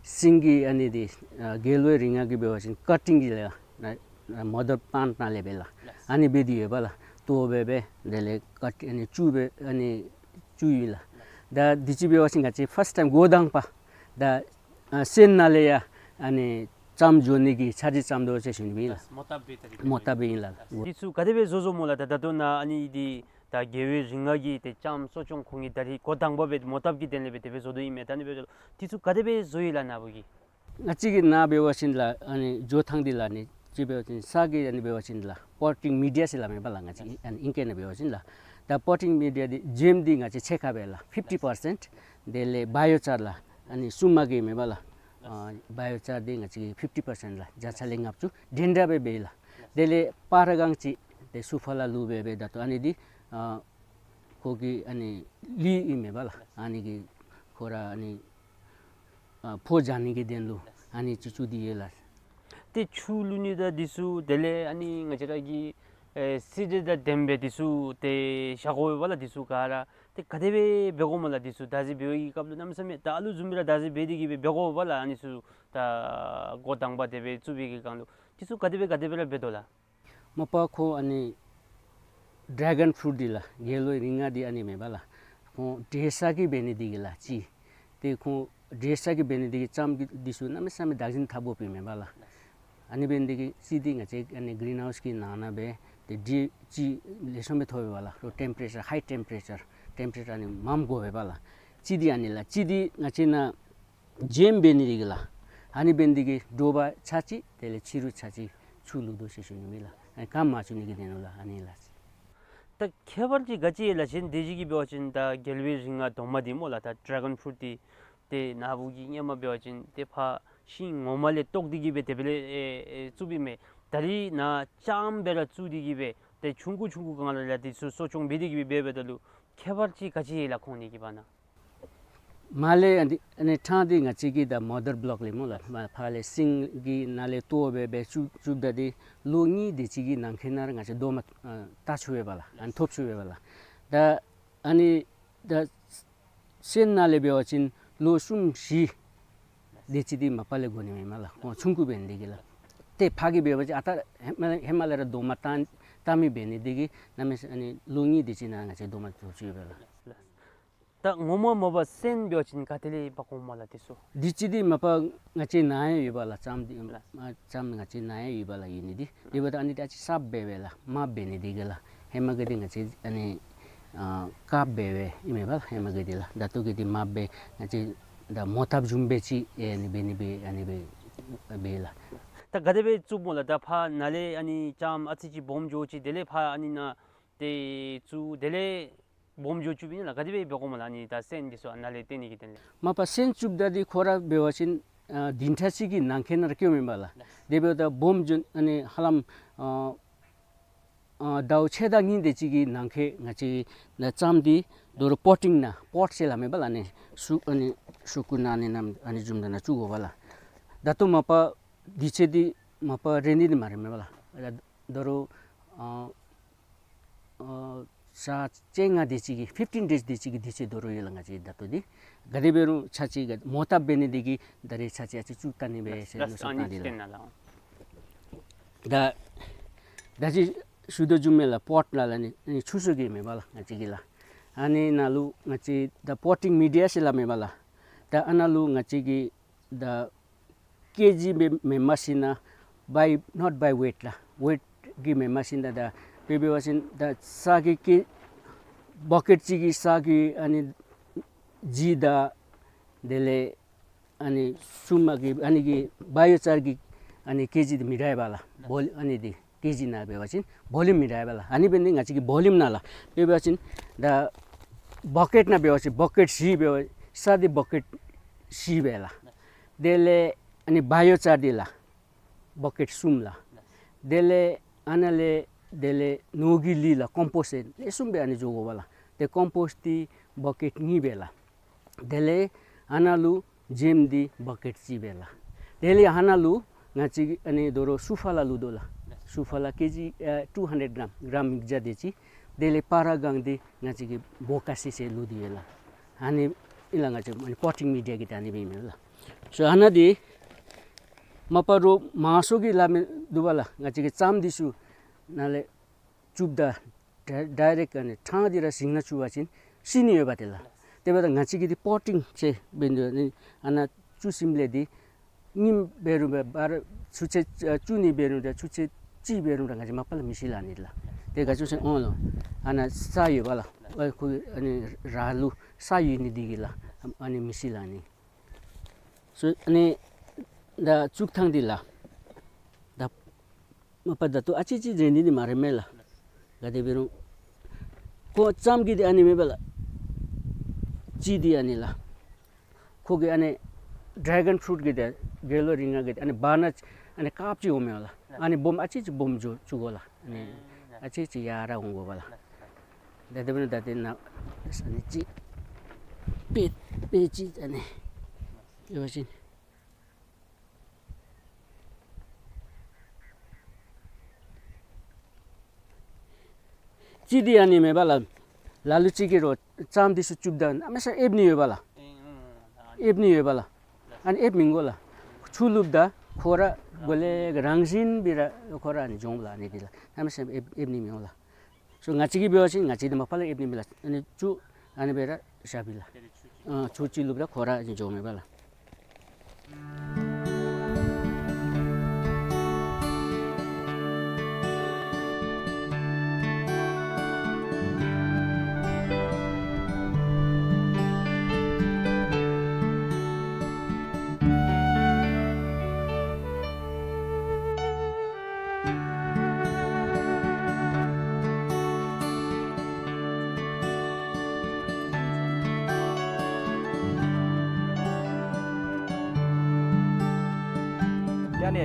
ཤིང་གི་ཨ་ནི་འདི་ཨ་རྒྱལ་བའི་རིགས་ལྔ་གི་འབད་བ་ཅིན་ཀ་ཊིང་གི་ལགས་ན་མ་དར་པེ་ལེནཊ་ནང་ལས་འབད་ལགས། ཨ་ནི་འབད་དེ་ཡོད་པ་ལགས། ལྟོ་འབད་འབད་དེ་ལས་ཀཊ་ཨ་ནི་བཙུགས་འབད་ཨ་ནི་བཙུགས་ཡི་ལགས། ད་འདི་ཅིག་འབད་བ་ཅིན་ང་བཅས་ཕཱསཊ་ཊའིམ་འགོ་དང་པ་ད་ཨ་སོན་ནང་ལས་ཡང་ཨ་ནི་ལྕངམ་འགྱོ་ནི་གི་འཆར་གཞི་བརྩམ་དོ་ཟེར་ཞུ་ནི་ཨིན་ལགས། མོ་བཏབ་འབད་ད་རིས་མོ་བཏབ་འབད་ཨིན་ལགས། འདི་ཚུ་ག་དེ་སྦེ་བཟོ་བཟོཝ་སྨོ་ལགས། ད་ད་ལྟོ་ནཱ་ཨ་ནི་འདི་ད་རྒྱལ་བའི་རིགས་ལྔ་གི་ཏེ་ལྕངམ་གསོ་སྐྱོང་ཁོང་གིས་ད་རིས་འགོ་དང་པ་སྦེ་མོ་བཏབ་ཀྱི་དོན་ལས་སྦེ་དེ་སྦེ་བཟོ་དོ་ཨིན་མས། ད་ཨ་ནི་སྦེ་འདི་ཚུ་ག་དེ་སྦེ་བཟོ་ཡི་ལགས་ནཱ་བུ་གིས། ང་བཅས་ཀྱི་ནཱ་འབད་བ་ཅིན་ལགས་ཨ་ནི་འགྱོ་ཐངས་འདི་ལགས་ཨ་ནི་ཅིག་འབད་བ་ཅིན་ས་གི་ཨ་ནི་འབད་བ་ཅིན་ལགས་པོ་ཊིང་མི་ཌི་ཡ་ཟེར་སླབ་མས་པ་ལགས། ང་བཅས་ཨ་ནི་ཨིང་སྐད་ནང་འབད་བ་ཅིན་ལགས། ད་པོ་ཊིང་མི་ཌི་ཡ་འདི་བྱེམ་འདི་ང་བཅས་ཕྱེད་ཀ་སྦེ་ལགས་ཕིཕ་ཊི་པར་སེནཊ། དེ་ལས་བཱ་ཡོ་ཅར་ལགས་ཨ་ནི་སྲུངམ་གི་མས་པ་ལགས། ཨ་བཱ་ཡོ་ཅར་འདི་ང་བཅས་ཕིཕ་ཊི་པར་སེནཊ་ལགས། བརྒྱ་ཆ་ལས་ལྔ་བཅུ་འདྲན་འདྲ་སྦེ་འབད་ལགས། དེ་ལས་སྤར་གང་ཅིག་ཏེ་སུ་ཕ་ལ་ལུ་སྦེ་འབད་ད་ལྟོ་ཨ་ནི་འདི་ཨ་ཁོ་གི་ཨ་ནི་ལུད་ཨིན་མས་པ་ལགས། ཨ་ནི་གི་ཁོ་ར་ཨ་ནི་ཨ་ཕོ་བྱང་ནི་གི་དོན་ལུ་ཨ་ནི་ཅིག་བཙུགས་ཏེ་ཡོད་ལགས། ཏེ་ཆུ་བླུག་ནི་དང་འདི་ཚུ་དེ་ལས་ཨ་ནི་ང་བཅས་ར་གི་ཨེ་སི་ཌི་དང་ལྡནམ་སྦེ་འདི་ཚུ་ཏེ་བཞག་དགོ་པས་པ་ལགས། འདི་ཚུ་ག་ར་ཏེ་ག་དེ་སྦེ་འབད་དགོ་སྨོ་ལགས། འདི་ཚུ་བདག་འཛིན་འབད་བའི་སྐབས་ལུ་གནམ་མེད་ས་མེད་ད་ཨ་ལུ་བཟུམ་སྦེ་ར་བདག་འཛིན་འབད་དེ་གི་སྦེ་འབད་དགོ་པས་པ་ལགས། ཨ་ནི་ཚུ་ད་འགོ་དང་པ་དེ་སྦེ་བཙུགས་པའི་གི་སྒང་ལུ་འདི་ཚུ་ག་དེ་སྦེ་ག་དེ་སྦེ་ར་འབད་དོ་ལགས། མ་པ་ཁོ་ཨ་ནི་ཌེ་གཱོན་ཕུ་རུཊ་འདི་ལགས་རྒྱལ་བའི་རིགས་ལྔ་འདི་ཨ་ནི་མས་པ་ལགས། ཁོང་འབྲས་ས་གི་འབད་ནི་འདི་གིས་ལགས་ཅིག་ཏེ་ཁོང་འབྲས་ས་གི་འབད་ནི་འདི་གིས་ལྕངམ་གི་འདི་ཚུ་གནམ་མེད་ས་མེད་བདག་འཛིན་འཐབ་དགོཔ་ཨིན་མས་པ་ལགས། ཨ་ནི་འབད་ནི་འདི་གིས་གཅིག་འདི་ང་བཅས་ཨ་ནི་གི་རིན་ཧའུསི་གི་ནང་ན་སྦེ་ཏེ་དྲོད་ཅིག་ལེགས་ཤོམ་སྦེ་ཐོབ་པས་ལགས། ལོ་ཊེམ་པ་རེ་ཅར་ཧའི་ཊེམ་པ་རེ་ཅར་ཊེམ་པ་རེ་ཅར་ཨ་ནི་མངམ་དགོ་པས་ལགས། གཅིག་འདི་ཨ་ནི་ལགས། གཅིག་འདི་ང་བཅས་ནཱ་ཇེམ་འབད་ནི་འདི་གིས་ལགས། ཨ་ནི་འབད་ནི་འདི་གིས་དྲོ་པ་ཚར་གཅིག་དེ་ལས་ཕྱི་རུ་ཚར་གཅིག་ཆུ་བླུག་དོ་ཟེར་ཞུ་ནི་མས་ལགས། ཨ་ནི་སྐམ་མ་བཅུག་ནི་གི་དོན་ལུ་ལགས། ཨ་ནི་ལགས། ད་ཁྱད་པར་ཅིག་ག་ཅི་ཡོད་ལགས། གཞན་དེ་ཅིག་གིས་འབད་བ་ཅིན་ད་རྒྱལ་བའི་རིགས་ལྔ་རྡོག་མ་འདི་སྨོ་ལགས། ད་ཌེ་གཱོན་ཕུ་རུཊ་འདི་ཏེ་ནཱ་བུ་གིས་སྔོན་མ་འབད་བ་ཅིན་ཏེ་ཕར་ཤིང་ངོ་མ་ལས་བཏོག་སྟེ་གིས་སྦེ་དེ་སྦེ་ལས་ཨེ་ཨེ་བཙུགསཔ་ཨིན་མས། ད་རིས་ནཱ་ལྕངམ་སྦེ་ར་བཙུགས་ཏེ་གིས་སྦེ་ཏེ་ཆུང་ཀུ་ཆུང་ཀུ་སྒང་ལས་ར་འདི་ཚུ་གསོ་སྐྱོང་འབད་དེ་གིས་སྦེ་འབད་འབདཝ་ད་ལུ་ཁྱད་པར་ཅིག་ག་ཅི་ཡོད་ལགས་ཁོང་གཉིས་ཀྱི་བར་ན། མར་ལས་ཨ་ནི་ཨ་ནི་ཐང་འདི་ང་བཅས་ཀྱི་ད་མོ་ཌར་བོ་ལོཀ་ལས་སྨོ་ལགས། མར་ཕར་ལས་སིང་གི་ནང་ལས་བཏོག་སྦེ་སྦེ་བཙུགས་བཙུགསཔ་ད་འདི་ལོ་གཉིས་དེ་ཅིག་གི་ནང་འཁོད་ནང་ར་ང་བཅས་རྡོག་མ་ཨ་བཏགས་ཚུགས་པས་པ་ལགས། ཨ་ནི་ཐོབ་ཚུགས་པས་པ་ལགས། ད་ཨ་ནི་ད་སོན་ནང་ལས་འབད་བ་ཅིན་ལོ་གསུམ་བཞི་དེ་ཅིག་འདི་མ་པ་ལས་འགོར་ནི་མས་ལགས། ཁོང་ཆུང་ཀུ་འབད་ནི་འདི་གིས་ལགས། ཏེ་ཕར་གྱི་འབད་བ་ཅིན་ཨ་རྟག་ཧེ་མ་ཧེ་མ་ལས་ར་རྡོག་མ་བཏགས་བཏགས་མི་འབད་ནི་འདི་གིས་གནམ་མེད་ས་མེད་ཨ་ནི་ལོ་གཉིས་དེ་ཅིག་ནང་ང་བཅས་རྡོག་མ་ཐོབ་ཚུགས་པས་ལགས། ད་ངོ་མ་མ་པ་སོན་འབད་བ་ཅིན་ག་ཏེ་ལས་འབག་འོངམ་སྨོ་ལགས་དེ་ཚུ། དེ་ཅིག་འདི་མ་པ་ང་བཅས་ནཱ་ཡང་ཡོད་པ་ལགས། ལྕངམ་འདི་ལགས། ཨ་ལྕངམ་ང་བཅས་ནཱ་ཡང་ཡོད་པ་ལགས། ཡོད་ནི་འདི་དེ་འབདཝ་ད་ཨ་ནི་ད་ཅིག་སྲབ་སྦེ་སྦེ་ལགས། མར་འབད་ནི་འདི་གིས་ལགས། ཧེ་མ་གི་འདི་ང་བཅས་ཨ་ནི་ཨ་དཀརཔོ་སྦེ་སྦེ་ཨིན་མས་པ་ལགས། ཧེ་མ་གི་འདི་ལགས། ད་ལྟོ་གི་འདི་མར་སྦེ་ང་བཅས་ད་མོ་བཏབ་བཟུམ་སྦེ་ཅིག་ཨེ་ཨ་ནི་འབད་ནི་སྦེ་ཨ་ནི་སྦེ་སྦེ་ལགས། ད་ག་དེ་སྦེ་བཙུགསཔ་སྨོ་ལགས། ད་ཕར་ནཱ་ལས་ཨ་ནི་ལྕངམ་ཨ་ཙི་ཅིག་སྦོམ་འགྱོ་ཅི། དེ་ལས་ཕར་ཨ་ནི་ནཱ་ཏེ་བཙུགས་དེ་ལས་སྦོམ་འགྱོ་བཅུགཔ་ཨིན་ལགས། ག་དེ་སྦེ་འབད་དགོཔ་སྨོ་ལགས། ཨ་ནི་ད་སོན་འདི་ཚུ་ནཱ་ལས་བཏོན་ནི་གི་དོན་ལས། མ་པ་སོན་བཙུགསཔ་ད་འདི་ཁོ་ར་འབད་བ་ཅིན་ཨ་བདུན་ཕྲག་གཅིག་གི་ནང་འཁོད་ནང་ར་སྐྱེཝ་མས་པ་ལགས། དེ་འབདཝ་ད་སྦོམ་འགྱོ་ཨ་ནི་ཧ་ལམ་ཨ་ཨ་ཟླཝ་ཕྱེད་དང་གཉིས་དེ་ཅིག་གི་ནང་འཁོད་ང་བཅས་ནཱ་ལྕངམ་འདི་དོ་རུང་པོ་ཊིང་ནང་པོཊ་ཟེར་སླབ་མས་པ་ལགས། ཨ་ནི་ཤུ་ཨ་ནི་ཤུ་གུ་ནང་ཨ་ནི་ནམ་ཨ་ནི་བཟུམ་ད་ནང་བཙུགས་དགོ་པ་ལགས། ད་ལྟོ་མ་པ་དུས་ཚོད་འདི་མ་པ་རན་ནི་འདི་མ་རན་མས་པ་ལགས། དོ་རུང་ཨ་ཨ་ཞག་བཅོ་ལྔ་དེ་ཅིག་གི་ཕིཕ་ཊིན་ཌེསི་དེ་ཅིག་གི་དུས་ཚོད་དོ་རུང་ཡོད་ལགས། ང་བཅས་ད་ལྟོ་འདི་ག་དེ་འབད་རུང་ཚར་གཅིག་ག་མོ་བཏབ་འབད་ནི་འདི་གིས་ད་རེས་ཚར་གཅིག་ཨ་ཙི་བཙུགས་བལྟ་ནི་སྦེ་ཟེར་ལགས། ལོ་གསུམ་ཨ་ནི་བཏང་སྟེ་ལགས། ད་ད་ཅི་ཞུ་དོ་བཟུམ་སྦེ་ལགས། པོཊ་ནང་ལགས་ཨ་ནི་ཨ་ནི་ཆུ་བཟོ་གི་མས་པ་ལགས། ང་བཅས་ཀྱིས་ལགས་ཨ་ནི་ནང་ལུ་ང་བཅས་ད་པོ་ཊིང་མི་ཌི་ཡ་ཟེར་སླབ་མས་པ་ལགས། ད་ཨ་ནཱ་ལུ་ང་བཅས་ཀྱིས་ད་ཀེ་ཇི་སྦེ་མེན་མ་ཤེས་ན་བའི་ནོཊ་བའི་ཝེཊ་ལགས། ཝེཊ་ཀྱི་མེན་མ་ཤེས་ན་ད་དཔེ་འབད་བ་ཅིན་ད་ས་གི་ཀེ་བཀེཊ་གཅིག་གི་ས་གི་ཨ་ནི་ལྗིད་དང་དེ་ལས་ཨ་ནི་སུ་མ་གི་ཨ་ནི་གི་བའི་ཡོ་ཅར་གྱི་ཨ་ནི་ཀེ་ཇི་འདི་མི་འདྲཝ་ལགས། བོ་ལི་ཨ་ནི་འདི་ཀེ་ཇི་ནང་འབད་བ་ཅིན་བོ་ལུམ་མི་འདྲཝ་ལགས། ཨ་ནི་འབད་ནི་ང་བཅས་ཀྱིས་བོ་ལུམ་ནང་ལགས། དཔེ་འབད་བ་ཅིན་ད་བཀེཊ་ནང་འབད་བ་ཅིན་བཀེཊ་བཞི་འབད་བ་ས་འདི་བཀེཊ་བཞི་སྦེ་ལགས། དེ་ལས་ཨ་ནི་བའི་ཡོ་ཅར་འདི་ལགས་བཀེཊ་གསུམ་ལགས། དེ་ལས་ཨ་ནཱ་ལས་དེ་ལས་ནོར་གྱི་ལུད་ལགས་ཀོམ་པོསཊ་ཟེར་ལེགས་ཤོམ་སྦེ་ཨ་ནི་འགྱོ་དགོ་པ་ལགས། ཏེ་ཀོམ་པོསཊ་འདི་བཀེཊ་གཉིས་སྦེ་ལགས། དེ་ལས་ཨ་ནཱ་ལུ་ཇེམ་འདི་བཀེཊ་གཅིག་སྦེ་ལགས། དེ་ལས་ཨ་ནཱ་ལུ་ང་བཅས་ཨ་ནི་དོ་རུང་སུ་ཕ་ལ་བླུག་དོ་ལགས། སུ་ཕ་ལ་ཀེ་ཇི་ཨ་ཊུ་ཧན་ཌེཌ་གྲམ་གྲམ་ཉིས་བརྒྱ་དེ་ཅིག། དེ་ལས་སྤར་གང་འདི་ང་བཅས་ཀྱིས་བོ་ཀ་སི་ཟེར་བླུག་སྟེ་ཡོད་ལགས། ཨ་ནི་ཨིན་ལགས། ང་བཅས་ཨ་ནི་པོ་ཊིང་མི་ཌི་ཡ་གི་ད་ཨ་ནི་སྦེ་ཨིན་མས་ལགས། སོ་ཨ་ནཱ་འདི་མ་པ་རོགས་མང་ཤོས་ཀྱིས་སླབ་མི་འདུག་པ་ལགས། ང་བཅས་ཀྱིས་ལྕངམ་འདི་ཚུ་ནཱ་ལས་བཙུགསཔ་ད་ཌའི་རེཀཊ་ཨ་ནི་ཐང་འདི་ར་ཞིང་ནང་བཙུགས་པ་ཅིན་ཤི་ནི་ཡོདཔ་དེ་ལགས། དེ་འབདཝ་ད་ང་བཅས་ཀྱིས་འདི་པོ་ཊིང་ཟེར་འབད་ནི་འདི་ཨ་ནཱ་བཙུགས་ཞིནམ་ལས་འདི་ཉིནམ་འབད་རུང་འབད་བར་ཆུ་ཚོད་ཨ་བཅུ་གཉིས་འབད་རུང་འདྲ་ཆུ་ཚོད་གཅིག་འབད་རུང་འདྲ་ང་བཅས་མ་པ་ལས་མི་ཤི་ལགས་ཨ་ནི་ལགས། དེ་ག་ཅི་སྨོ་ཟེར་ཨོང་ལོ་ཨ་ནཱ་ས་ཡོད་པ་ལགས། ཨ་ཁོ་ཨ་ནི་ར་ལུ་ས་ཡོད་ནི་འདི་གིས་ལགས་ཨ་ནི་མི་ཤི་ལགས་ཨ་ནི། སོ་ཨ་ནི་ད་བཙུགས་ཐངས་འདི་ལགས། ད་མ་པ་ད་ལྟོ་ཨ་ཙི་ཅིག་རན་ནི་འདི་མ་རན་མས་ལགས། ག་དེ་འབད་རུང་ཁོ་ལྕངམ་གྱི་འདི་ཨ་ནི་མེན་པ་ལགས། གཅིག་འདི་ཨ་ནི་ལགས། ཁོ་གི་ཨ་ནི་ཌེ་གཱོན་ཕུ་རུཊ་གི་འདི་རྒྱལ་བའི་རིགས་ལྔ་གི་ཨ་ནི་བར་ན་ཨ་ནི་དཀརཔོ་ཅིག་འོང་མས་ལགས། ཨ་ནི་སྦོམ་ཨ་ཙི་ཅིག་སྦོམ་འགྱོ་བཅུག་དགོ་ལགས། ཨ་ནི་ཨ་ཙི་ཅིག་ཡར་ར་འོང་དགོ་པ་ལགས། ད་དེ་འབདཝ་ད་ད་དེ་ནང་ཨ་ནི་ཅིག་དཔེ་དཔེ་ཅིག་ཨ་ནི་ཡོད་པ་ཅིན། གཅིག་འདི་ཨ་ནི་མེན་པ་ལགས། ལ་ལུ་ཅིག་གིས་རོགས་ལྕངམ་འདི་ཚུ་བཙུགསཔ་ད་གནམ་མེད་ས་མེད་ཨེབ་ནི་ཡོད་པ་ལགས། ཨེབ་ནི་ཡོད་པ་ལགས། ཨ་ནི་ཨེབ་མི་དགོ་ལགས། ཆུ་བླུགསཔ་ད་ཁོ་ར་གོ་ལེ་རང་བཞིན་སྦེ་ར་ཁོ་ར་ཨ་ནི་འགྱོ་འོང་ལགས། ཨ་ནི་འདི་ལགས་གནམ་མེད་ས་མེད་ཨེབ་ཨེབ་ནི་མི་འོང་ལགས། སོ་ང་བཅས་ཀྱིས་འབད་བ་ཅིན་ང་བཅས་འདི་མ་པ་ལས་ཨེབ་ནི་མེད་ལགས། ཨ་ནི་ཆུ་ཨ་ནི་སྦེ་ར་བཞག་པས་ལགས། ཨ་ཆུ་ཅིག་བླུགསཔ་ད་ཁོ་ར་ཨ་ནི་འགྱོཝ་མས་པ་ལགས། ཨ་ནི་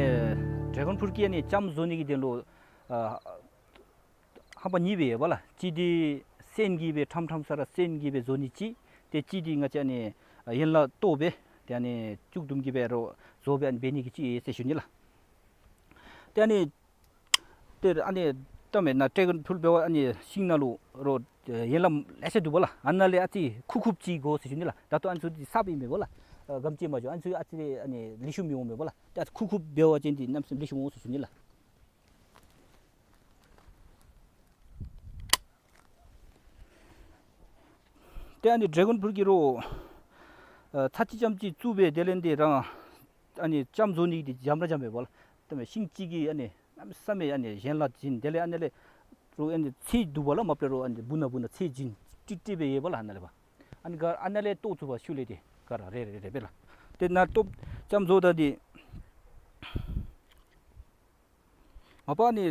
ཌེ་གཱོན་ཕུརུཊ་ཀྱི་ཨ་ནི་ལྕངམ་བཟོ་ནི་གི་དོན་ལུ་ཨ་རྣམ་པ་གཉིས་སྦེ་ཡོད་པ་ལགས། གཅིག་འདི་སོན་གྱིས་སྦེ་ཕྲང་ཕྲང་ས་ར་སོན་གྱིས་སྦེ་བཟོ་ནི་གཅིག། ཏེ་གཅིག་འདི་ང་བཅས་ཨ་ནི་ཡན་ལག་བཏོག་སྦེ་ཏེ་ཨ་ནི་བཅུད་བསྡོམས་ཀྱིས་སྦེ་རོགས་བཟོ་སྦེ་ཨ་ནི་འབད་ནི་གི་གཅིག་ཡོད་ཟེར་ཞུ་ནི་ལགས། ཏེ་ཨ་ནི་ཏེ་ཨ་ནི་ད་མེན་ན་ཌེ་གཱོན་ཕུརུཊ་འབད་བ་ཨ་ནི་ཤིང་ནང་ལུ་རོགས་ཡན་ལག་ལེ་ཤ་འདུག་པ་ལགས། ཨ་ནཱ་ལས་ཨ་ཙི་ཁུག་ཁུགཔ་ཅིག་དགོ་ཟེར་ཞུ་ནི་ལགས། ད་ལྟོ་ཨ་ནི་ཚུ་འདི་གསརཔ་ཨིན་མས་པ་ལགས། ཨ་གམ་ཅིག་མ་འགྱོ། ཨ་ནི་ཚུ་ཨ་ཙི་ཨ་ནི་ལེགས་ཤོམ་མི་འོང་མས་པ་ལགས། ཏེ་ཨ་ཙི་ཁུག་ཁུགཔ་འབད་བ་ཅིན་འདི་གནམ་མེད་ས་མེད་ལེགས་ཤོམ་འོང་ཟེར་ཞུ་ནི་ལགས། ཏེ་ཨ་ནི་ཌེ་གཱོན་ཕུརུཊ་ཀྱི་རོགས་ཨ་ཚར་གཅིག་རྐྱངམ་ཅིག་བཙུགས་སྦེ་དེ་ལས་འདི་རང་ཨ་ནི་ལྕངམ་བཟོ་ནི་འདི་འཇམ་ར་འཇམ་མས་པ་ལགས། ད་མེན་ཤིང་གཅིག་གིས་ཨ་ནི་གནམ་མེད་ས་མེད་ཨ་ནི་ཡན་ལག་བྱིན། དེ་ལས་ཨ་ནི་ལས་རོགས་ཨ་ནི་ཚད་འདུག་པ་ལགས། མ་པ་ལས་རོགས་ཨ་ནི་སྦུག་ན་སྦུག་ན་ཚད་བྱིན་ཀྲིག་ཀྲི་སྦེ་ཡོད་པ་ལགས། ཨ་ནཱ་ལས་ཕར་ཨ་ནི་ག་ཨ་ནཱ་ལས་བཏོག་ཚུགས་པ་ཤུལ་ལས་འདི་ག་ར་རེ་རེ་རེ་སྦེ་ལགས། ཏེ་ནཱ་བཏོག་ལྕངམ་བཟོཝ་ད་འདི་མ་པ་ཨ་ནི་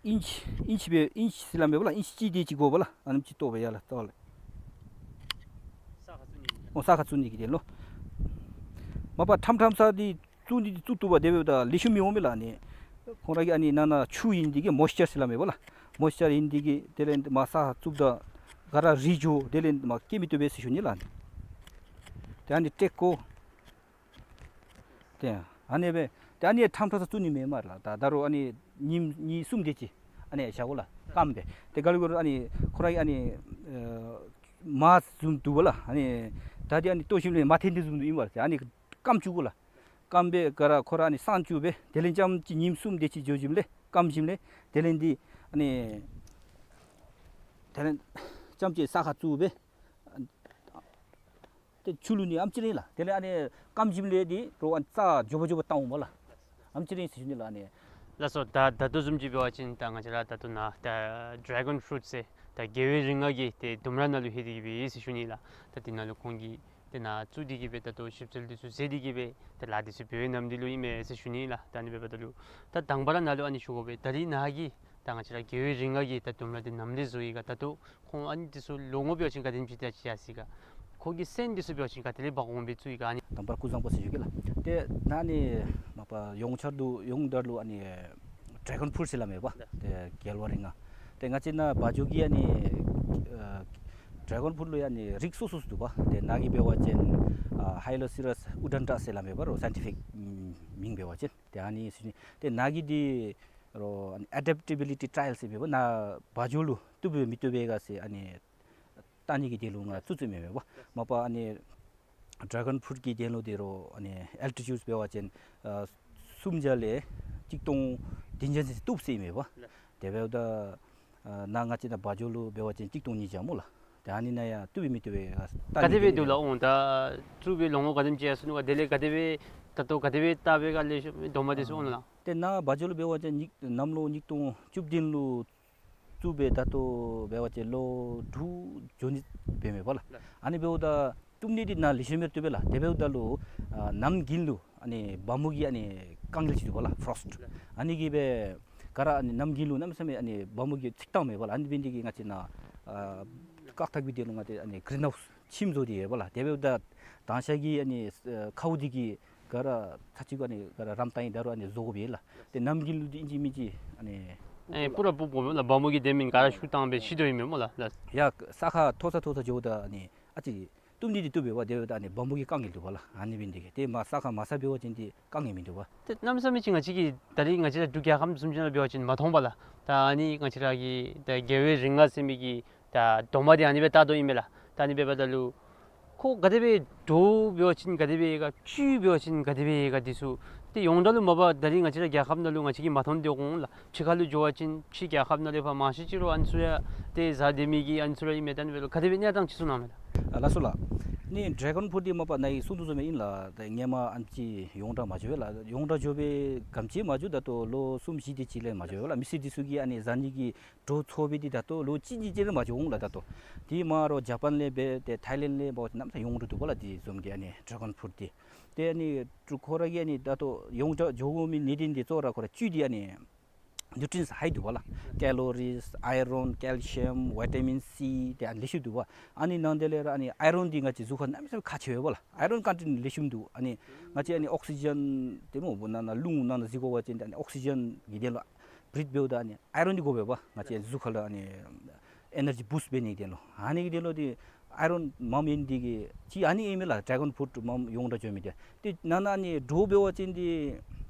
ཨིན་ཅི་ཨིན་ཅི་སྦེ་ཨིན་ཅི་ཟེར་སླབ་མས་པ་ལགས། ཨིན་ཅི་གཅིག་དེ་ཅིག་དགོ་པ་ལགས། ཨ་ནེམ་ཅིག་བཏོག་སྦེ་ཡར་ལས་བཏོག་ལས། ཨོ་ས་ཁར་བཙུགས་ནི་གི་དོན་ལུ། མ་པ་ཕྲང་ཕྲང་ས་འདི་བཙུགས་ནི་འདི་བཙུགས་བཏུབ་པ། དེ་འབདཝ་ད་ལེགས་ཤོམ་མི་འོང་མས་ལགས། ཨ་ནི་ཁོང་ར་གི་ཨ་ནི་ནང་ན་ཆུ་ཨིན་འདི་གིས་མོའིསི་ཅར་ཟེར་སླབ་མས་པ་ལགས། མོའིསི་ཅར་ཨིན་འདི་གིས་དེ་ལས་མར་ས་ཁར་བཙུགསཔ་ད་ག་ར་རིལ་འགྱོ། དེ་ལས་མར་སྐྱེ་མི་བཏུབ་པས་ཟེར་ཞུ་ནི་ལགས། ཨ་ནི་ཏེ་ཨ་ནི་ཏེ་ཁོ་ཏེ་ཨ་ནི་སྦེ་ཏེ་ཨ་ནི་ཕྲང་ཕྲང་ས་བཙུགས་ནི་མེན་མས་ལགས། ད་ད་རུང་ཨ་ནི་ཉིནམ་གཉིས་གསུམ་དེ་ཅིག་ཨ་ནི་བཞག་དགོ་ལགས། སྐམ་སྦེ། ཏེ་ག་ལུ་གུ་རུ་ཨ་ནི་ཁོ་ར་གི་ཨ་ནི་ཨ་མར་བཟུམ་འདུག་པ་ལགས། ཨ་ནི་ད་འདི་ཨ་ནི་བཏོག་ཞིནམ་ལས་མར་ཐོན་ཏེ་བཟུམ་འདུག་ཨིན་པས། ཏེ་ཨ་ནི་སྐམ་བཅུག་དགོ་ལགས། སྐམ་སྦེ་ག་ར་ཁོ་ར་ཨ་ནི་སངས་བཅུག་སྦེ་དེ་ལས་རྐྱངམ་ཅིག་ཉིནམ་གསུམ་དེ་ཅིག་འགྱོ་ཞིནམ་ལས་སྐམ་ཞིནམ་ལས་དེ་ལས་འདི་ཨ་ནི་དེ་ལས་རྐྱངམ་ཅིག་ས་ཁར་བཙུགས་སྦེ་ཏེ་ཆུ་བླུག་ནི་ཨ་ནེམ་ཅིག་ར་ཨིན་ལགས། དེ་ལས་ཨ་ནི་སྐམ་ཞིནམ་ལས་འདི་རོགས་ཨ་ནི་རྩ་མགྱོགས་པ་མགྱོགས་པ་བཏང་འོང་པ་ལགས། ཨ་ནེམ་ཅིག་ར་ཨིན་ཟེར་ཞུ་ནི་ལགས། ཨ་ནི་ལགས་སོ། ད་ད་ལྟོ་བཟུམ་ཅིག་འབད་བ་ཅིན་ད་ང་བཅས་ར་ད་ལྟོ་ནཱ་ད་ཌེ་གཱོན་ཕུརུཊ་ཟེར་ད་རྒྱལ་བའི་རིགས་ལྔ་གི་ཏེ་ལྡུམ་ར་ནང་ལུ་ལྷོད་དེ་གི་སྦེ་ཡོད་ཟེར་ཞུ་ནི་ལགས། ད་འདི་ནང་ལུ་ཁོང་གིས་ཏེ་ནཱ་བཙུགས་ཏེ་གི་སྦེ་ད་ལྟོ་ཞིབ་འཚོལ་འདི་ཚུ་མཛད་དེ་གི་སྦེ་ཏེ་ལཱ་འདི་ཚུ་འབད་བའི་ནམ་དུས་ལུ་ཨིན་མས་ཟེར་ཞུ་ནི་ལགས། ད་ཨ་ནི་འབདཝ་ད་ལུ་ད་དང་པ་ར་ནཱ་ལུ་ཨ་ནི་ཞུ་དགོ་པས། ད་རིས་ནཱ་གིས་ད་ང་བཅས་ར་རྒྱལ་བའི་རིགས་ལྔ་གི་ད་ལྡུམ་ར་འདི་ནམ་ལས་བཟོ་ཡི་ག། ད་ལྟོ་ཁོང་ཨ་ནི་འདི་ཚུ་ལོ་ངོ་འབད་བ་ཅིན་ག་དེམ་ཅིག་ད་ཅིག་ཡར་སོ་ཡི་ག། ཁོང་གི་སོན་འདི་ཚུ་འབད་བ་ཅིན་ག་ཏེ་ལས་འབག་འོང་སྦེ་བཙུགས་ཡི་ག། ཨ་ནི་དང་པ་ར་ཀུན་བཟང་པོ་ཟེར་ཞུ་གེ་ལགས། ཏེ་ནཱ་ཨ་ནི་མ་པ་ཡོངས་ཁྱབ་ཏུ་ཡོངས་གྲགས་ལུ་ཨ་ནི་ཌེ་གཱོན་ཕུརུཊ་ཟེར་སླབ་མས་པ། ཏེ་རྒྱལ་བའི་རིགས་ལྔ། ཏེ་ང་བཅས་ནཱ་བ་འཇོ་གི་ཨ་ནི་ཨ་ཌེ་གཱོན་ཕུརུཊ་ལུ་ཨ་ནི་རིགས་སོ་སོ་འདུག་པ། ཏེ་ནཱ་གི་འབད་བ་ཅིན་ཨ་ཧའི་ལོ་སི་རཱས་ཨུ་ཌེན་ཊ་ཟེར་སླབ་མས་པ་རོགས། སའིན་ཊི་ཕིག་མིང་འབད་བ་ཅིན། ཏེ་ཨ་ནི་ཟེར་ཞུ་ནི། ཏེ་ནཱ་གི་འདི་རོགས་ཨ་ནི་ཨེ་ཌེབ་ཊི་བི་ལི་ཊི་ཊ་ར་ཡལ་ཟེར་མས་པ། ནཱ་བ་འཇོ་ལུ་བཏུབ་པས་མི་བཏུབ་པས་ག་ཟེར་ཨ་ནི་བལྟ་ནི་གི་དོན་ལུ་ང་བཙུགས་བཙུགསཔ་མས་པ། མ་པ་ཨ་ནི་ཌེ་གཱོན་ཕུརུཊ་ཀྱི་དོན་ལུ་འདི་རོགས་ཨ་ནི་ཨེལ་ཊི་ཊིའུཌ་འབད་བ་ཅིན་ཨ་སུམ་བརྒྱ་ལས་གཅིག་སྟོང་བདུན་བརྒྱ་ཟེར་བཏུབ་ཟེར་མས་པ། དེ་འབདཝ་ད་ཨ་ནཱ་ང་བཅས་ནཱ་བ་འཇོ་ལུ་འབད་བ་ཅིན་གཅིག་སྟོང་ཉིས་བརྒྱ་སྨོ་ལགས། ཏེ་ཨ་ནི་ནང་ཡང་བཏུབ་པས་མི་བཏུབ་པས་ག་བལྟ་ནི་ག་དེ་སྦེ་འདུག་ལགས། འོང་ད་བཙུགས་སྦེ་ལོ་ངོ་ག་དེམ་ཅིག་ཡར་སོ་ནུག་ག། དེ་ལས་ག་དེ་སྦེ་ད་ལྟོ་ག་དེ་སྦེ་བལྟ་བས་ག་ལེགས་ཤོམ་སྦེ་སྡོམ་པ་འདི་ཚུ་འོང་ལགས། ཏེ་ནཱ་བ་འཇོ་ལུ་འབད་བ་ཅིན་ཉིས་གནམ་ལོ་ཉིས་སྟོང་བཅུ་བདུན་ལུ་བཙུགས་སྦེ་ད་ལྟོ་འབད་བ་ཅིན་ལོ་དྲུག་འགྱོ་ནི་འབད་མས་པ་ལགས། ཨ་ནི་འབདཝ་ད་བཏུབ་ནི་འདི་ནཱ་ལེགས་ཤོམ་སྦེ་བཏུབ་པས་ལགས། དེ་འབདཝ་ད་ལུ་ཨ་གནམ་དགུན་ལུ་ཨ་ནི་བ་མོ་གི་ཨ་ནི་དཀའ་ངལ་ཅིག་འདུག་པ་ལགས། ཕོ་རོསིཊ། ཨ་ནི་གིས་སྦེ་ག་ར་ཨ་ནི་གནམ་དགུན་ལུ་གནམ་མེད་ས་མེད་ཨ་ནི་བ་མོ་གིས་ཚིག་བཏངམ་མས་པ་ལགས། ཨ་ནི་འབད་ནི་འདི་གིས་ང་བཅས་ནཱ་ཨ་ཀག་ཐག་པའི་དོན་ལུ་ང་བཅས་ཨ་ནི་གིརིན་ཧའུསི་ཁྱིམ་བཟོ་སྟེ་ཡོད་པ་ལགས། དེ་འབདཝ་ད་དང་ཤ་གི་ཨ་ནི་ཨ་ཁཝ་འདི་གིས་ག་ར་ཚར་གཅིག་ཨ་ནི་ག་ར་རམ་བཏང་ཡི། ད་རུང་ཨ་ནི་བཟོ་དགོ་པས་ལགས། ཏེ་གནམ་དགུན་ལུ་འདི་ཨིན་ཅི་མིན་ཅི་ཨ་ནི་ཨེ་སྤུ་ར་སྤུ་སྤུ་སྨོ་ལགས། བ་མོ་གིས་དེ་མེན་ག་ར་ཤུགས་བཏང་སྦེ་ཤི་དོ་ཨིན་མས་སྨོ་ལགས། ལགས། ཡ་ས་ཁར་མཐོ་ས་མཐོ་ས་འགྱོཝ་ད་ཨ་ནི་ཨ་ཙི་བཏུབ་ནི་འདི་བཏུབ་པས་པ། དེ་འབདཝ་ད་ཨ་ནི་བ་མོ་གི་དཀའ་ངལ་འདུག་པ་ལགས། ཨ་ནི་འབད་ནི་འདི་གིས་ཏེ་མར་ས་ཁར་མར་ས་འབད་བ་ཅིན་འདི་དཀའ་ངལ་མིན་འདུག་པ། ཏེ་གནམ་མེད་ས་མེད་ཅིག་ང་བཅས་ཀྱིས་ད་རིས་ང་བཅས་ར་འབྲུག་རྒྱལ་ཁབ་བཟུམ་ཅིག་ནང་འབད་བ་ཅིན་མ་མཐོང་པ་ལགས། ད་ཨ་ནི་ང་བཅས་ར་གི་ད་རྒྱལ་བའི་རིགས་ལྔ་ཟེར་མི་གི་ད་སྡོམ་པ་འདི་ཨ་ནི་སྦེ་བཏགས་དོ་ཨིན་མས་ལགས། ད་ཨ་ནི་འབདཝ་ད་ལུ་ཁོ་ག་དེ་སྦེ་འདྲོག་འབད་བ་ཅིན་ག་དེ་སྦེ་ཡོད་ག། བཅུད་འབད་བ་ཅིན་ག་དེ་སྦེ་ཡོད་ག། འདི་ཚུ་ཏེ་ཡོངས་གྲགས་ལུ་མ་པ་ད་རིས་ང་བཅས་ར་རྒྱལ་ཁབ་ནང་ལུ་ང་བཅས་ཀྱིས་མ་མཐོང་དེ་འོང་ལགས། ཕྱི་ཁ་ལུ་འགྱོ་བ་ཅིན་ཕྱི་རྒྱལ་ཁབ་ནང་ལས་ཕར་མང་ཤོས་ཅིག་རོགས་ཨ་ནི་ཚུ་ཡང་ཏེ་བཟའ་སྡོད་མི་གི་ཨ་ནི་ཚུ་ར་ཨིན་མས། ད་ཨ་ནི་འབདཝ་ལུ་ག་དེ་སྦེ་གནས་སྟངས་ཅིག་གསུང་གནང་མས་ལགས། ཨ་ལགས་སོ་ལགས། ཨ་ནི་ཌེ་གཱོན་ཕུརུཊ་འདི་མ་པ་ནཱ་གིས་གསུང་དོ་བཟུམ་སྦེ་ཨིན་ལགས། ད་སྔོན་མ་ཨ་ནེམ་ཅིག་ཡོངས་གྲགས་མ་འགྱོ་བས་ལགས། ཡོངས་གྲགས་འགྱོ་སྦེ་ག་དེམ་ཅིག་མ་འགྱོ། ད་ལྟོ་ལོ་གསུམ་བཞི་དེ་ཅིག་ལས་མ་འགྱོ་བས་ལགས། མི་སེར་འདི་ཚུ་གིས་ཨ་ནི་བཟའ་ནི་གི་འདྲོག་ཚོར་སྦེ་འདི་ད་ལྟོ་ལོ་གཅིག་གཉིས་ཅིག་ར་མ་འགྱོ་འོང་ལགས། ད་ལྟོ་འདི་མ་རོགས་ཇ་པཱན་ལས་འབད་དེ་ཐའི་ལེནཌ་ལས་འབད་གནམ་མེད་ས་མེད་ཡོང་དོ་འདུག་པ་ལགས། འདི་བཟུམ་གྱི་ཨ་ནི་ཌེ་གཱོན་ཕུརུཊ་འདི། ཏེ་ཨ་ནི་ཁོ་ར་གི་ཨ་ནི་ད་ལྟོ་ཡོངས་གྲགས་འགྱོ་དགོ་མི་གནད་དོན་འདི་གཙོ་བོ་ར་ཁོ་ར་བཅུད་འདི་ཨ་ནི་ ནིའུ་ཊི་རིནསི་ཧའི་འདུག་པ་ལགས། ཀེ་ལོ་རིསི་ཨའི་རཱོན་ཀེལ་ཤི་ཡམ་བི་ཊ་མིན་སི་ཏེ་ཨ་ནི་ལེ་ཤ་འདུག་པ། ཨ་ནི་ནང་དེ་ལས་ར་ཨ་ནི་ཨའི་རཱོན་འདི་ང་བཅས་གཟུགས་ཁར་གནམ་མེད་ས་མེད་ཁག་ཆེ་བས་པ་ལགས། ཨའི་རཱོན་ཀོན་ཊེནཊ་ལེ་ཤ་འདུག། ཨ་ནི་ང་བཅས་ཨ་ནི་ཨོག་སི་ཇེན་དེ་སྨོ་ནང་ན་རླུང་ནང་ན་འཛུལ་དགོ་པ་ཅིན་ཨ་ནི་ཨོག་སི་ཇེན་གྱི་དོན་ལུ་བི་རིཐ་འབདཝ་ད་ཨ་ནི་ཨའི་རཱོན་འདི་དགོ་པས་པ། ང་བཅས་གཟུགས་ཁར་ལུ་ཨ་ནི་ཨེ་ནར་ཇི་བུསཊ་འབད་ནི་གི་དོན་ལུ། ཨ་ནི་གི་དོན་ལུ་འདི་ཨའི་རཱོན་མངམ་ཨིན་འདི་གིས་ཅིག་ཨ་ནི་ཨིན་མས་ལགས། ཌྲེ་གཱོན་ཕུརུཊ་མངམ་ཡོངས་གྲགས་བྱོན་མི་འདི། ཏེ་ནང་ན་ཨ་ནི་འདྲོག་འབད་བ་ཅིན་འདི་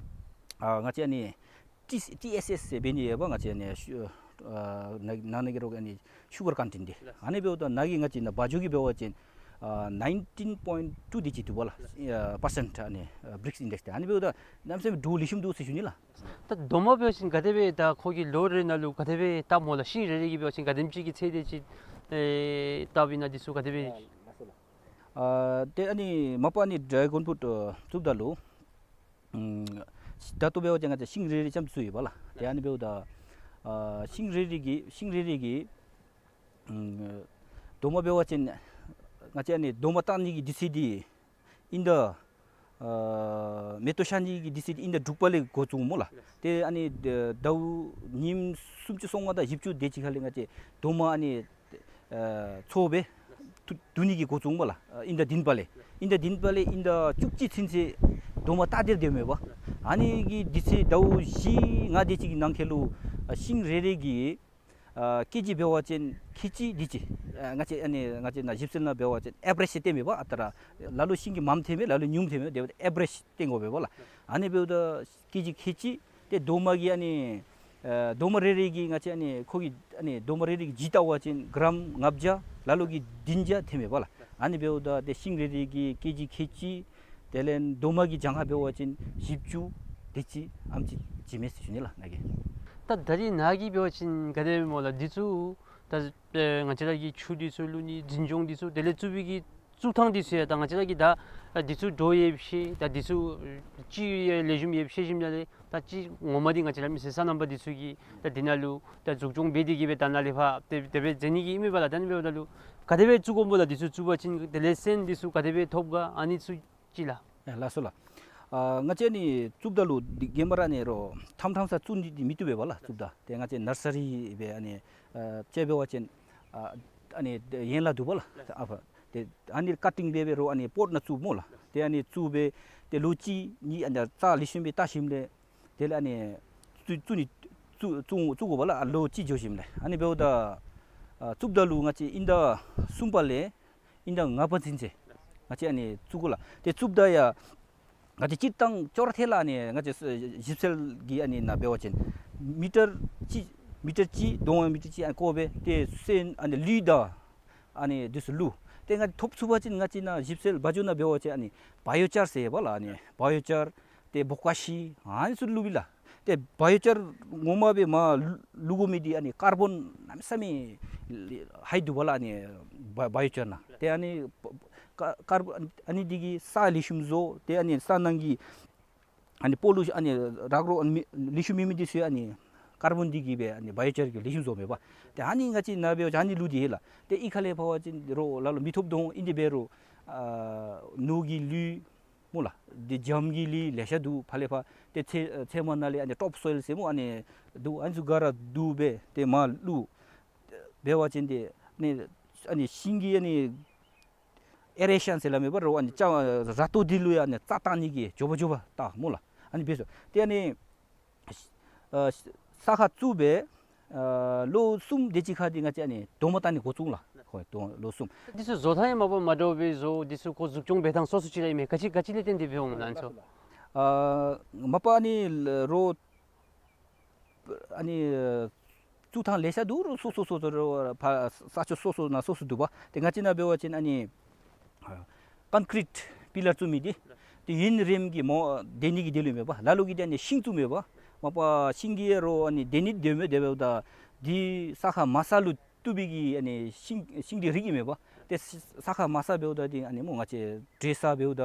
ཨ་ང་བཅས་ཨ་ནི་ཊི་ཊི་ཨེསི་ཨེསི་ཟེར་འབད་ནི་ཡོད་པ། ང་བཅས་ཨ་ནི་ཤུ་ཨ་ནང་ན་གི་རོགས་ཨ་ནི་ཤུ་གར་ཀོན་ཊེནཊ་འདི། ལགས། ཨ་ནི་འབདཝ་ད་ནཱ་གི་ང་བཅས་ནཱ་བ་ཇོ་གི་འབད་བ་ཅིན་ཨ་ནའིན་ཊིན་པོའིནཊ་ཊུ་དེ་ཅིག་འདུག་པ་ལགས། ཨ་པར་སེནཊ་ཨ་ནི་ཨ་བི་རིཀསི་ཨིན་ཌེགསི་འདི། ཨ་ནི་འབདཝ་ད་གནམ་མེད་ས་མེད་འདྲོག་ལེ་ཤ་འདུག་ཟེར་ཞུ་ནི་ལགས། ད་རྡོག་མ་འབད་བ་ཅིན་ག་དེ་སྦེ་ད་ཁོ་གི་ལོ་རེ་ནང་ལུ་ག་དེ་སྦེ་བཏབ་སྨོ་ལགས། ཤིང་རེ་རེ་གིས་འབད་བ་ཅིན་ག་དེམ་ཅིག་གི་ཚད་དེ་ཅིག་ཨེ་བཏབ་ཨིན་ན་འདི་ཚུ་ག་དེ་སྦེ། ཨ་ཏེ་ཨ་ནི་མ་པ་ཨ་ནི་ཌྲེ་གཱོན་ཕུརུཊ་ཨ་བཙུགསཔ་ད་ལུ་ཨམ་ད་ལྟོ་འབད་བ་ཅིན་ང་བཅས་ཤིང་རེ་རེ་ཙམ་བཙུགས་ཡོད་པ་ལགས། ཏེ་ཨ་ནི་འབདཝ་ད་ཨ་ཤིང་རེ་རེ་གིས་ཤིང་རེ་རེ་གིས་ཨམ་རྡོག་མ་འབད་བ་ཅིན་ང་བཅས་ཨ་ནི་རྡོག་མ་བཏགས་ནི་གི་དུས་ཚོད་འདི་ཨིན་ཟླ་ཨ་མེ་ཏོག་ཤར་ནི་གི་དུས་ཚོད་འདི་ཨིན་ཟླ་དྲུག་པ་ལས་འགོ་བཙུགས་སྨོ་ལགས། ཏེ་ཨ་ནི་ཟླཝ་ཉིནམ་སུམ་ཅུ་སོ་ལྔ་དང་བཞི་བཅུ་དེ་ཅིག་ཁར་ལས་ང་བཅས་རྡོག་མ་ཨ་ནི་ཨ་ཚོ་སྦེ་བསྡུ་བསྡུ་ནི་གི་འགོ་བཙུགས་སྨོ་ལགས། ཨ་ཨིན་ཟླ་བདུན་པ་ལས་ཨིན་ཟླ་བདུན་པ་ལས་ཨིན་ཟླ་བཅུ་གཅིག་ཚུན་ཚོད་རྡོག་མ་བཏགས་ཏེ་སྡོདཔ་མས་པ། ཨ་ནི་གི་དུས་ཚོད་ཟླཝ་བཞི་ལྔ་དེ་ཅིག་གི་ནང་འཁོད་ལུ་ཨ་ཤིང་རེ་རེ་གི་ཨ་ཀེ་ཇི་འབད་བ་ཅིན་ཁལ་གཅིག་དེ་ཅིག་ཨ་ང་བཅས་ཨ་ནི་ང་བཅས་ནཱ་ཞིབ་འཚོལ་ནང་འབད་བ་ཅིན་ཨེ་བི་རེཇ་ཅིག་སྟོནམ་མས་པ། ཨ་རྟག་ར་ལ་ལུ་ཤིང་གིས་མངམ་ཐོནམ་མས། ལ་ལུ་ཉུངམ་ཐོནམ་མས། དེ་འབདཝ་ད་ཨེ་བི་རེཇ་སྟོན་དགོ་པས་པ་ལགས། ཨ་ནི་འབདཝ་ད་ཀེ་ཇི་ཁལ་གཅིག། ཏེ་རྡོག་མ་གི་ཨ་ནི་ཨ་རྡོག་མ་རེ་རེ་གི་ང་བཅས་ཨ་ནི་ཁོ་གི་ཨ་ནི་རྡོག་མ་རེ་རེ་གི་ལྗིད་བལྟ་བ་ཅིན་གྲམ་ལྔ་བརྒྱ་ལ་ལུ་གིས་བདུན་བརྒྱ་ཐོནམ་མས་པ་ལགས། ཨ་ནི་འབདཝ་ད་ཏེ་ཤིང་རེ་རེ་གི་ཀེ་ཇི་ཁལ་གཅིག། དེ་ལས་རྡོག་མ་གི་གྱངས་ཁ་འབད་བ་ཅིན་བཞི་བཅུ་དེ་ཅིག་ཨ་ནེམ་ཅིག་ཅིག་མས་ཟེར་ཞུ་ནི་ལགས་ནཱ་གི། ད་ད་རིས་ནཱ་གིས་འབད་བ་ཅིན་ག་དེ་སྨོ་ལགས། འདི་ཚུ་ད་ཨེ་ང་བཅས་ར་གི་ཆུ་འདི་ཚུ་བླུག་ནི་འཛིན་སྐྱོང་འདི་ཚུ་དེ་ལས་བཙུགས་པའི་གི་བཙུགས་ཐངས་འདི་ཚུ་ཡང་ད་ང་བཅས་ར་གིས་ད་ཨ་འདི་ཚུ་འདྲོག་ཡོདཔ་ཤེས། ད་འདི་ཚུ་ཅིག་ཡང་ལེགས་ཤོམ་ཡོདཔ་ཤེས་ཞིནམ་ལས་ད་ཅིག་ངོ་མ་འདི་ང་བཅས་ར་མི་སེར་སོ་ནམ་པ་འདི་ཚུ་གིས་ད་འདི་ནང་ལུ་ད་འཛུགས་སྐྱོང་འབད་དེ་གིས་སྦེ་ད་ནཱ་ལས་ཕར་དེ་དེ་སྦེ་མཛད་ནི་གི་ཨིན་མས་པ་ལགས། ད་ཨ་ནི་འབདཝ་ད་ལུ་ག་དེ་སྦེ་བཙུགས་དགོཔ་སྨོ་ལགས། འདི་ཚུ་བཙུགས་པ་ཅིན་དེ་ལས་སོན་འདི་ཚུ་ག་དེ་སྦེ་ཐོབ་ག་ཨ་ནི་ཚུ་ཅིག་ལགས། ཨེ་ལགས་སོ་ལགས། ཨ་ང་བཅས་ཨ་ནི་བཙུགསཔ་ད་ལུ་འདི་ག་མ་ར་ཨ་ནི་རོགས་ཐམ་ཐམ་ས་བཙུགས་ནི་འདི་མི་བཏུབ་པས་པ་ལགས། བཙུགསཔ་ད་ཏེ་ང་བཅས་ནར་སི་རི་སྦེ་ཨ་ནི་ཨ་ཅིག་འབད་བ་ཅིན་ཨ་ཨ་ནི་ཡན་ལག་འདུག་པ་ལགས། ཨ་ཕར་ཏེ་ཨ་ནི་ཀ་ཊིང་འབད་སྦེ་རོགས་ཨ་ནི་པོཊ་ནང་བཙུགས་སྨོ་ལགས། ཏེ་ཨ་ནི་བཙུགས་སྦེ་ཏེ་ལོ་གཅིག་གཉིས་ཨ་ནི་རྩ་ལེགས་ཤོམ་སྦེ་བལྟ་ཞིནམ་ལས་དེ་ལས་ཨ་ནི་བཙུགས་བཙུགས་ནི་བཙུགས་བཙུགས་བཙུགས་དགོ་པ་ལགས། ཨ་ལོ་གཅིག་འགྱོ་ཞིནམ་ལས། ཨ་ནི་འབདཝ་ད་ཨ་བཙུགསཔ་ད་ལུ་ང་བཅས་ཨིན་ཟླ་གསུམ་པ་ལས་ཨིན་ཟླ་ལྔ་པ་ཚུན་ཚོད་ང་བཅས་ཨ་ནི་བཙུགས་དགོ་ལགས། ཏེ་བཙུགསཔ་ད་ཡང་ང་བཅས་སྤྱིར་བཏང་ཅོག་ར་འཐད་ལགས། ཨ་ནི་ང་བཅས་ཞིབ་འཚོལ་གྱི་ཨ་ནི་ནང་འབད་བ་ཅིན་མི་ཊར་གཅིག་མི་ཊར་གཅིག་རྡོག་མ་མི་ཊར་གཅིག་ཨ་ནི་བརྐོ་སྦེ་ཏེ་སོན་ཨ་ནི་ལུད་དང་ཨ་ནི་འདི་ཚུ་བླུགས། ཏེ་ང་བཅས་ཐོབ་ཚུགས་པ་ཅིན་ང་བཅས་ནཱ་ཞིབ་འཚོལ་བ་འཇོ་ནང་འབད་བ་ཅིན་ཨ་ནི་བ་ཡོ་ཅར་ཟེར་བ་ལགས། ཨ་ནི་བ་ཡོ་ཅར་ཏེ་བོ་ཀ་ཤི་ཨ་ནི་ཚུ་བླུགས་པས་ལགས། ཏེ་བ་ཡོ་ཅར་ངོ་མ་སྦེ་མར་བླུགས་དགོ་མི་འདི་ཨ་ནི་ཀར་བོན་གནམ་མེད་ས་མེད་ཧའི་འདུག་པ་ལགས། ཨ་ནི་བ་བ་ཡོ་ཅར་ནང་ཏེ་ཨ་ནི་ཀ་ཀར་ཨ་ནི་འདི་གིས་ས་ལེགས་ཤོམ་བཟོ། ཏེ་ཨ་ནི་ས་ནང་གི་ཨ་ནི་སྤོ་ལོ་ཨ་ནི་རག་རོ་ཨ་ནི་མི་ལེགས་ཤོམ་མེད་མི་འདི་ཚུ་ཨ་ནི་ཀར་བོན་འདི་གིས་སྦེ་ཨ་ནི་བ་ཡོ་ཅར་གྱིས་ལེགས་ཤོམ་བཟོཝ་མས་པ། ཏེ་ཨ་ནི་ང་བཅས་ནཱ་འབད་བ་ཅིན་ཨ་ནི་བླུགས་ཏེ་ཡོད་ལགས། ཏེ་གཡུས་ཁ་ལས་ཕར་འབད་བ་ཅིན་རོགས་ལ་ལུ་མི་ཐོབ་དོ་ཨིན། དེ་འབད་རུང་ཨ་ནོར་གྱི་ལུད་སྨོ་ལགས། འདི་འཇམ་གྱི་ལུད་ལེ་ཤ་འདུག། ཕར་ལས་ཕར་ཏེ་ཚལ་ཚལ་མ་ནང་ལས་ཨ་ནི་ཊོཔ་སོའིལ་ཟེར་སྨོ་ཨ་ནི་འདུག། ཨ་ནི་ཚུ་ག་ར་བསྡུ་སྦེ་ཏེ་མར་བླུགས་འབད་བ་ཅིན་ཏེ་ཨ་ནི་ཨ་ནི་ཤིང་གི་ཨ་ནི་ཨེ་རེ་ཤཱན་ཟེར་སླབ་མས་པ་རོགས། ཨ་ནི་ཅ་ར་ཏོ་འདི་ལུ་ཡང་ཨ་ནི་རྩ་བཏང་ནི་གི་མགྱོགས་པ་མགྱོགས་པ་བཏང་སྨོ་ལགས། ཨ་ནི་འབད་ཚུགས། ཏེ་ཨ་ནི་ཨ་ས་ཁར་བཙུགས་སྦེ་ཨ་ལོ་གསུམ་དེ་ཅིག་ཁར་འདི་ང་བཅས་ཨ་ནི་རྡོག་མ་བཏགས་ནི་འགོ་བཙུགས་ལགས། ཧོ་རྡོག་ལོ་གསུམ། འདི་ཚུ་བཟོ་ཐངས་ཡང་མ་པ་མ་འདྲཝ་སྦེ་བཟོ། འདི་ཚུ་ཁོ་འཛུགས་སྐྱོང་འབད་ཐངས་སོ་སོ་ཅིག་ར་ཨིན་མས། ག་ཅི་ག་ཅི་ལས་བརྟེན་ཏེ་འབད་འོང་ལགས་ཨ་ནི་ཚུ། ཨ་མ་པ་ཨ་ནི་རོགས་ཨ་ནི་བཙུགས་ཐངས་ལེ་ཤ་འདུག། རོགས་སོ་སོ་སོ་སོ་རོགས་ཕར་ས་ཆ་སོ་སོ་ནང་སོ་སོ་འདུག་པ། ཏེ་ང་བཅས་ནཱ་འབད་བ་ཅིན་ཨ་ནི་ཨ་ཀོན་ཀྲིཊ་པི་ལར་བཙུགས་མི་འདི་ཏེ་ཡུན་རིངམོ་གི་མོ་སྡོད་ནི་གི་དོན་ལུ་མས་པ། ལ་ལུ་གིས་ཏེ་ཨ་ནི་ཤིང་བཙུགསཔ་མས་པ། མ་པ་ཤིང་གིས་རོགས་ཨ་ནི་སྡོད་ནི་སྡོདཔ་མས། དེ་འབདཝ་ད་འདི་ས་ཁ་མ་སྲ་ལུ་བཏུབ་པའི་གི་ཨ་ནི་ཤིང་ཤིང་འདི་རིགས་ཨིན་མས་པ། ཏེ་ས་ས་ཁ་མ་སྲ་འབདཝ་ད་འདི་ཨ་ནི་སྨོ་ང་བཅས་དྲོད་ས་འབདཝ་ད་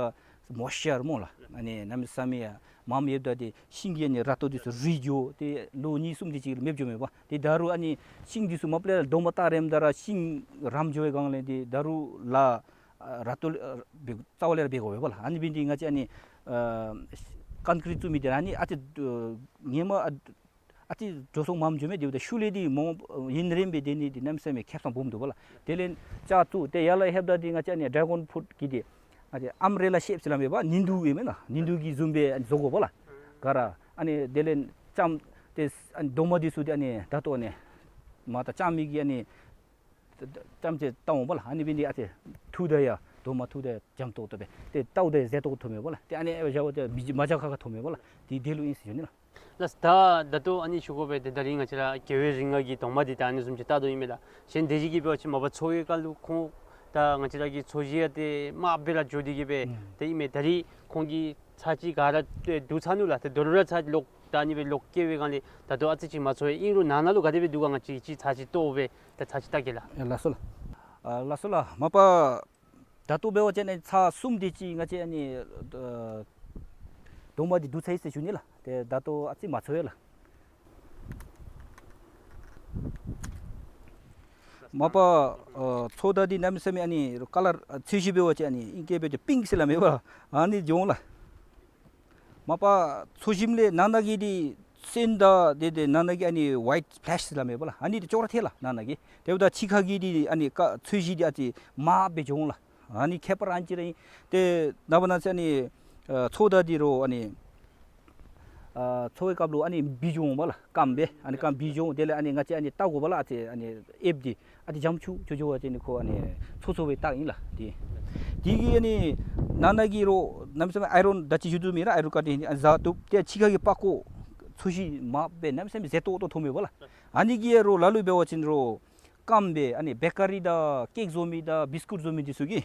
མོའིས་ཅར་སྨོ་ལགས། ཨ་ནི་གནམ་མེད་ས་མེད་ཡང་མངམ་ཡོདཔ་ད་ཏེ་ཤིང་གི་ཨ་ནི་ར་ཏོ་འདི་ཚུ་རུལ་འགྱོ། ཏེ་ལོ་གཉིས་གསུམ་དེ་ཅིག་ལུ་མེདཔ་འགྱོཝ་མས་པ། ཏེ་ད་རུང་ཨ་ནི་ཤིང་འདི་ཚུ་མ་པ་ལས་རྡོག་མ་བཏགས་རནམ་ད་ར་ཤིང་རམ་འགྱོ་བའི་སྒང་ལས་ཏེ་ད་རུང་ལག་ཨ་ར་ཏོ་ཨ་འབད་རྩ་བ་ལས་ར་འབད་དགོ་པས་པ་ལགས། ཨ་ནི་འབད་ནི་འདི་ང་བཅས་ཨ་ནི་ཨ་ཀོན་ཀྲིཊ་བཙུགས་མི་འདི་ར་ཨ་ནི་ཨ་ཙི་ཨ་ཧེ་མ་ཨ་ ཨ་ཙི་འགྱོ་སོང་མངམ་འགྱོ་མས། དེ་འབདཝ་ད་ཤུལ་ལས་འདི་མོ་ཡུན་རིངམོ་སྦེ་སྡོད་ནི་འདི་གནམ་མེད་ས་མེད་ཁེ་སང་སྦོམ་འདུག་པ་ལགས། དེ་ལས་ལྕགས་བཙུགས་ཏེ་ཡར་ལས་ལྷོདཔ་ད་འདི་ང་བཅས་ཨ་ནི་ཌེ་གོན་ཕུརུཊ་གི་འདི་ཨ་ཙི་ཨམ་བྷེ་རེ་ལ་ཤེབ་ཟེར་སླབ་མས་པ། ནི་འདུ་ཨིན་མས་ན། ནི་འདུ་གི་བཟུམ་སྦེ་ཨ་ནི་བཟོ་དགོ་པ་ལགས། ག་ར་ཨ་ནི་དེ་ལས་ལྕངམ་ཏེ་ཨ་ནི་རྡོག་མ་འདི་ཚུ་འདི་ཨ་ནི་ད་ལྟོ་ཨ་ནི་མར་ད་ལྕངམ་གི་ཨ་ནི་ལྕངམ་ཅིག་བཏང་འོང་པ་ལགས། ཨ་ནི་འབད་ནི་འདི་ཨ་ཙི་འཐུཝ་ད་ཡང་རྡོག་མ་འཐུཝ་ད་ཡང་འཇམ་ཏོག་ཏོ་སྦེ་ཏེ་བལྟཝ་ད་ཡང་མཛེས་ཏོག་ཏོ་མཐོངམ་མས་པ་ལགས། ཏེ་ཨ་ནི་ཨེ་བཞག་པ་ཅིན་མི་མ་བཞག་ཁ་ཁ་མཐོངམ་མས་པ་ལགས། དེ་དེ་ལུ་ཨིན་ཟེར་ཞུ་ནི་ལགས། ལགས། ད་ད་ལྟོ་ཨ་ནི་ཞུ་དགོ་པས། ཏེ་ད་རིས་ང་བཅས་ར་རྒྱལ་བའི་རིགས་ལྔ་གི་རྡོག་མ་འདི་ད་ཨ་ནི་བཟུམ་ཅིག་བཏགས་དོ་ཨིན་མས་ལགས། གཞན་དེ་ཅིག་གིས་འབད་བ་ཅིན་མ་པ་འཚོ་བའི་སྐབས་ལུ་ཁོང་ད་ང་བཅས་ར་གི་འཚོ་གཞི་ཡང་ཏེ་དམའ་སྦེ་ར་འགྱོ་སྟེ་གི་སྦེ་ཨུམ་ཏེ་ཨིན་མས། ད་རིས་ཁོང་གིས་ཚར་གཅིག་ག་ར་ཏེ་བསྡུ་ཚར་ནུག་ལགས། ཏེ་དོ་རུང་ར་ཚར་གཅིག་ལོག་ད་ཨ་ནི་སྦེ་ལོག་བསྐྱལ་བའི་སྒང་ལས་ད་ལྟོ་ཨ་ཙི་ཅིག་མ་འཚོ་བས། ཨིན་རུང་ནང་ན་ལུ་ག་དེ་སྦེ་འདུག་ག་ང་བཅས་ཅིག་ཚར་གཅིག་བལྟ་སྦེ་ད་ཚར་གཅིག་བལྟ་གེ་ལགས། ཨེ་ལགས་སོ་ལགས། ཨ་ལགས་སོ་ལགས། མ་པ་ད་ལྟོ་འབད་བ་ཅིན་ཨ་ནི་ཚར་གསུམ་དེ་ཅིག་ང་བཅས་ཨ་ནི་ཨ་རྡོག་མ་འདི་བསྡུ་ཚར་ཡི་ཟེར་ཞུ་ནི་ལགས། ཏེ་ད་ལྟོ་ཨ་ཙི་མ་འཚོ་བས་ལགས། མ་པ་ཨ་འཚོཝ་ད་འདི་གནམ་མེད་ས་མེད་ཨ་ནི་རོ་ཀ་ལར་ཨ་ཚོས་གཞི་འབད་བ་ཅིན་ཨ་ནི་ཨིང་སྐད་འབད་བ་ཅིན་པིངཀ་ཟེར་སླབ་མས་པ། ཨ་ནི་འགྱོ་འོང་ལགས། མ་པ་འཚོ་ཞིནམ་ལས་ནང་ན་གི་འདི་སོན་དང་དེ་དེ་ནང་ན་གི་ཨ་ནི་ཝའིཊ་སི་པེ་ལེཤ་ཟེར་སླབ་མས་པ་ལགས། ཨ་ནི་འདི་ཅོག་ར་འཐད་ལགས་ནང་ན་གི། དེ་འབདཝ་ད་ཕྱི་ཁ་གི་འདི་ཨ་ནི་ཀ་ཚོས་གཞི་འདི་ཨ་ཙི་དམར་སྦེ་འགྱོ་འོང་ལགས། ཨ་ནི་ཁྱད་པར་ཨ་ནི་ཅིག་ར་ཨིན། ཏེ་ནངས་པ་གནངས་ཚེ་ཨ་ནི་ཨ་འཚོཝ་ད་འདི་རོ་ཨ་ནི་ཨ་འཚོ་བའི་སྐབས་ལུ་ཨ་ནི་འབིགས་འགྱོ་འོང་པ་ལགས། སྐམ་སྦེ་ཨ་ནི་སྐམ་འབིགས་འགྱོ་འོང་། དེ་ལས་ཨ་ནི་ང་བཅས་ཨ་ནི་བལྟ་དགོ་པ་ལགས། ཨ་ཙི་ཨ་ནི་ཨེབ་འདི་ཨ་ཙི་འཇམ་ཅུག་ཅུ་འགྱོ་བ་ཅིན་ཨ་ནི་ཁོ་ཨ་ནི་འཚོ་ཚུགས་པའི་རྟགས་ཨིན་ལགས། དེ་དེ་གིས་ཨ་ནི་ནང་ན་གི་རོ་གནམ་མེད་ས་མེད་ཨའི་རོན་ད་ཅི་ཞུ་དོ་མེན་ན། ཨའི་རོན་ཀར་ཊིང་ཨ་ནི་བཟའ་བཏུབ། ཏེ་ཕྱི་ཁ་གི་པགས་ཀོ་འཚོ་གཞི་དམརཔོ་སྦེ་གནམ་མེད་ས་མེད་མཛེས་ཏོག་ཏོ་མཐོངམ་མས་པ་ལགས། ཨ་ནི་གིས་རོ་ལ་ལུ་འབད་བ་ཅིན་རོ་སྐམ་སྦེ་ཨ་ནི་བེ་ཀ་རི་དང་ཀེཀ་བཟོ་མི་དང་བིསི་ཀུཊ་བཟོ་མི་འདི་ཚུ་གིས་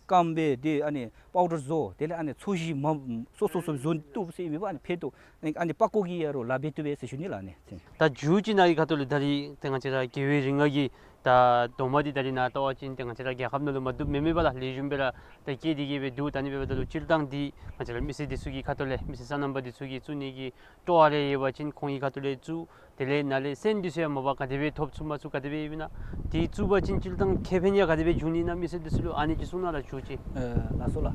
སྐམ་སྦེ་ཏེ་ཨ་ནི་པའུ་ཌར་བཟོ། དེ་ལས་ཨ་ནི་འཚོ་གཞི་མ་སོ་སོ་སོ་བཟོ་བཏུབ་ཟེར་ཨིན་མས་པ། ཨ་ནི་ཕན་ཐོགས་ཨ་ནི་པགས་ཀོ་གིས་ཡང་རོ་ལཱ་འབད་བཏུབ་པས་ཟེར་ཞུ་ནི་ལགས། ཨ་ནི་ད་མཇུག་ཅིག་ནང་གི་ཁ་ཐུག་ལུ་ད་རིས་ཏེ་ང་བཅས་ར་རྒྱལ་བའི་རིགས་ལྔ་གི་ད་རྡོག་མ་འདི་ད་རིས་ནཱ་བལྟ་བ་ཅིན་ཏེ་ང་བཅས་ར་རྒྱལ་ཁབ་ནང་ལུ་མ་འདུག་མེན་མེན་པ་ལགས། ལེགས་ཤོམ་སྦེ་ར་ཏེ་སྐྱེས་ཏེ་གི་སྦེ་འདུག། ད་ཨ་ནི་འབདཝ་ད་ལུ་སྤྱིར་བཏང་འདི་ང་བཅས་ར་མི་སེར་འདི་ཚུ་གི་ཁ་ཐུག་ལས་མི་སེར་སོ་ནམ་པ་འདི་ཚུ་གིས་བཙུགས་ནི་གི་སྤྲོ་བ་རེ་ཡོད་པ་ཅིན་ཁོང་གི་ཁ་ཐུག་ལས་བཙུགས། དེ་ལས་ནཱ་ལས་སོན་འདི་ཚུ་ཡང་མ་པ་ག་དེ་སྦེ་ཐོབ་ཚུགས་མ་ཚུགས་ག་དེ་སྦེ་ཡོདཔ་ཨིན་ན། དེ་བཙུགས་པ་ཅིན་སྤྱིར་བཏང་ཁེ་ཕན་ཡང་ག་དེ་སྦེ་འབྱུང་ནི་ཨིན་ན་མི་སེར་འདི་ཚུ་ལུ། ཨ་ནི་ཅིག་གསུང་གནང་ལགས་མཇུག་ཅིག། ཨེ་ལགས་སོ་ལགས།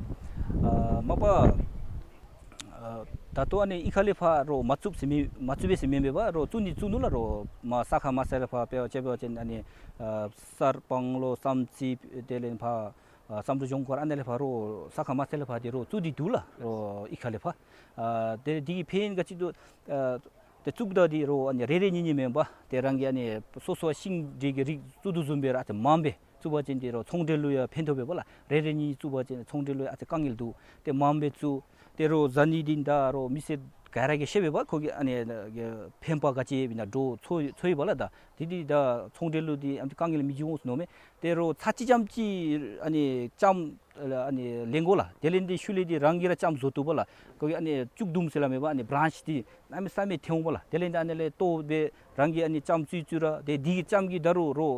ཨ་མ་པ་ཨ་ད་ལྟོ་ཨ་ནི་གཡུས་ཁ་ལས་ཕར་རོ་མ་བཙུགས་ཟེར་མི་མ་བཙུགས་པས་ཟེར་མེན་མས་པ། རོ་བཙུགས་ནི་བཙུགས་ནུག་ལགས། རོ་མར་ས་ཁ་དམར་ཚ་ལས་ཕར་འབད་བ་ཅིན་འབད་བ་ཅིན་ཨ་ནི་ཨ་གསར་སྤང་ལོ་བསམ་རྩེ་དེ་ལས་ཕར་ཨ་བསམ་གྲུབ་ལྗོངས་མཁར་ཨ་ནཱ་ལས་ཕར་རོ་ས་ཁ་དམར་ཚ་ལས་ཕར་འདི་རོ་བཙུགས་ཏེ་འདུག་ལགས། རོ་གཡུས་ཁ་ལས་ཕར་ཨ་དེ་འདི་གིས་ཕན་ག་ཅི་འདུག། ཨ་ཏེ་བཙུགསཔ་ད་འདི་རོ་ཨ་ནི་རེ་རེ་གཉིས་གཉིས་མེན་པར་ཏེ་རང་གི་ཨ་ནི་སོ་སོ་ཤིང་འབྲས་ཀྱི་རིགས་བཙུགས་དོ་བཟུམ་སྦེ་ར་ཨ་ཙི་མངམ་སྦེ་བཙུགས་པ་ཅིན་འདི་རོ་ཚོང་འབྲེལ་ལུ་ཡང་ཕན་ཐོགས་པས་པ་ལགས། རེ་རེ་གཉིས་བཙུགས་པ་ཅིན་ཚོང་འབྲེལ་ལུ་ཡང་ཨ་ཙི་དཀའ་ངལ་འདུག། ཏེ་མངམ་སྦེ་བཙུགས། ཏེ་རོ་བཟའ་ནི་འདི་ད་རོ་མི་སེར་ག་ར་གིས་ཤེས་པས་པ། ཁོ་གི་ཨ་ནི་ཕན་པ་ག་ཅི་ཨིན་ན་འདྲོག་ཚོར་ཚོར་ཡི་པ་ལགས། ད་འདི་འདི་ད་ཚོང་འབྲེལ་ལུ་འདི་ཨ་ཙི་དཀའ་ངལ་མི་འབྱུང་ཟེར་མནོཝ་མས། ཏེ་རོ་ཚར་གཅིག་ཙམ་ཅིག་ཨ་ནི་ལྕངམ་ཨ་ནི་ལེན་དགོ་ལགས། དེ་ལས་འདི་ཤུལ་ལས་འདི་རང་གིས་ར་ལྕངམ་བཟོ་བཏུབ་པ་ལགས། ཁོ་གི་ཨ་ནི་ལྕུག་དུམ་ཟེར་སླབ་མས་པ། ཨ་ནི་བི་རཱནཆ་འདི་གནམ་མེད་ས་མེད་ཐོན་འོང་པ་ལགས། དེ་ལས་འདི་ཨ་ནི་ལས་བཏོག་སྦེ་རང་གིས་ཨ་ནི་ལྕངམ་བཙུགས་བཙུགས་ར་ཏེ་འདི་གི་ལྕངམ་གྱིས་ད་རུང་རོ་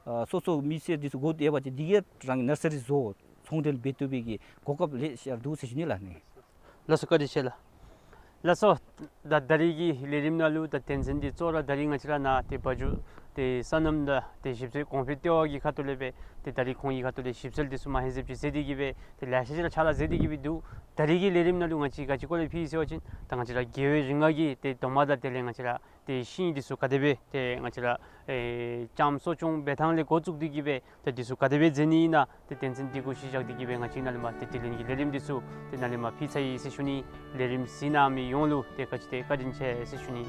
ཨ་སོ་སོ་མི་སེར་འདི་ཚུ་དགོ་འདོད་ཡོད་པ་ཅིན་འདི་གིས་རང་གི་ནར་སི་རི་བཟོ་ཚོང་འབྲེལ་འབད་བཏུབ་པའི་གི་གོ་སྐབས་ལེ་ཤ་ར་འདུག་ཟེར་ཞུ་ནི་ལགས། ཨ་ནི་ལགས་སོ། བཀའ་དྲིན་ཆེ་ལགས། ལགས་སོ། ད་ད་རིས་ཀྱི་ལས་རིམ་ནང་ལུ་ད་དོན་ཚན་འདི་གཙོ་བོ་ར་ད་རིས་ང་བཅས་ར་ནཱ་ཏེ་བ་ཇུ་ཏེ་སོ་ནམ་དང་ཏེ་ཞིབ་འཚོལ་གོང་འཕེལ་ལྟེ་བ་གི་ཁ་ཐུག་ལས་སྦེ་ཏེ་ད་རིས་ཁོང་གི་ཁ་ཐུག་ལས་ཞིབ་འཚོལ་འདི་ཚུ་མ་ཧེ་ཟེབ་ཅིག་མཛད་དེ་གི་སྦེ་ཏེ་ལེ་ཤ་ཅིག་ར་ཕྱག་ལཱ་མཛད་དེ་གི་སྦེ་འདུག། ད་རིས་ཀྱི་ལས་རིམ་ནང་ལུ་ང་བཅས་ག་ཅི་སྐོར་ལས་ཕུལ་ཡི་ཟེར་བ་ཅིན་ད་ང་བཅས་ར་རྒྱལ་བའི་རིགས་ལྔ་གི་ཏེ་རྡོག་མ་དང་དེ་ལས་ང་བཅས་ར་ཏེ་ཤིང་འདི་ཚུ་ག་དེ་སྦེ་ཏེ་ང་བཅས་ར་ཨེ་ལྕངམ་གསོ་སྐྱོང་འབད་ཐངས་ལས་འགོ་བཙུགས་ཏེ་གི་སྦེ་ཏེ་འདི་ཚུ་ག་དེ་སྦེ་མཛད་ནི་ཨིན་ན་ཏེ་དོན་ཚན་འདི་གུ་གཞི་བཞག་སྟེ་གི་སྦེ་ང་བཅས་ནཱ་ལས་མར་ཏེ་དྲི་ལན་གྱི་ལས་རིམ་འདི་ཚུ་ཏེ་ནཱ་ལས་མར་ཕུལ་ཚར་ཡི་ཟེར་ཞུ་ནི། ལས་རིམ་གཟིགས་གནང་མི་ཡོངས་ལུ་ཏེ་ག་ཅི་ཏེ་བཀའ་དྲིན་ཆེ་ཟེར་ཞུ་ནི།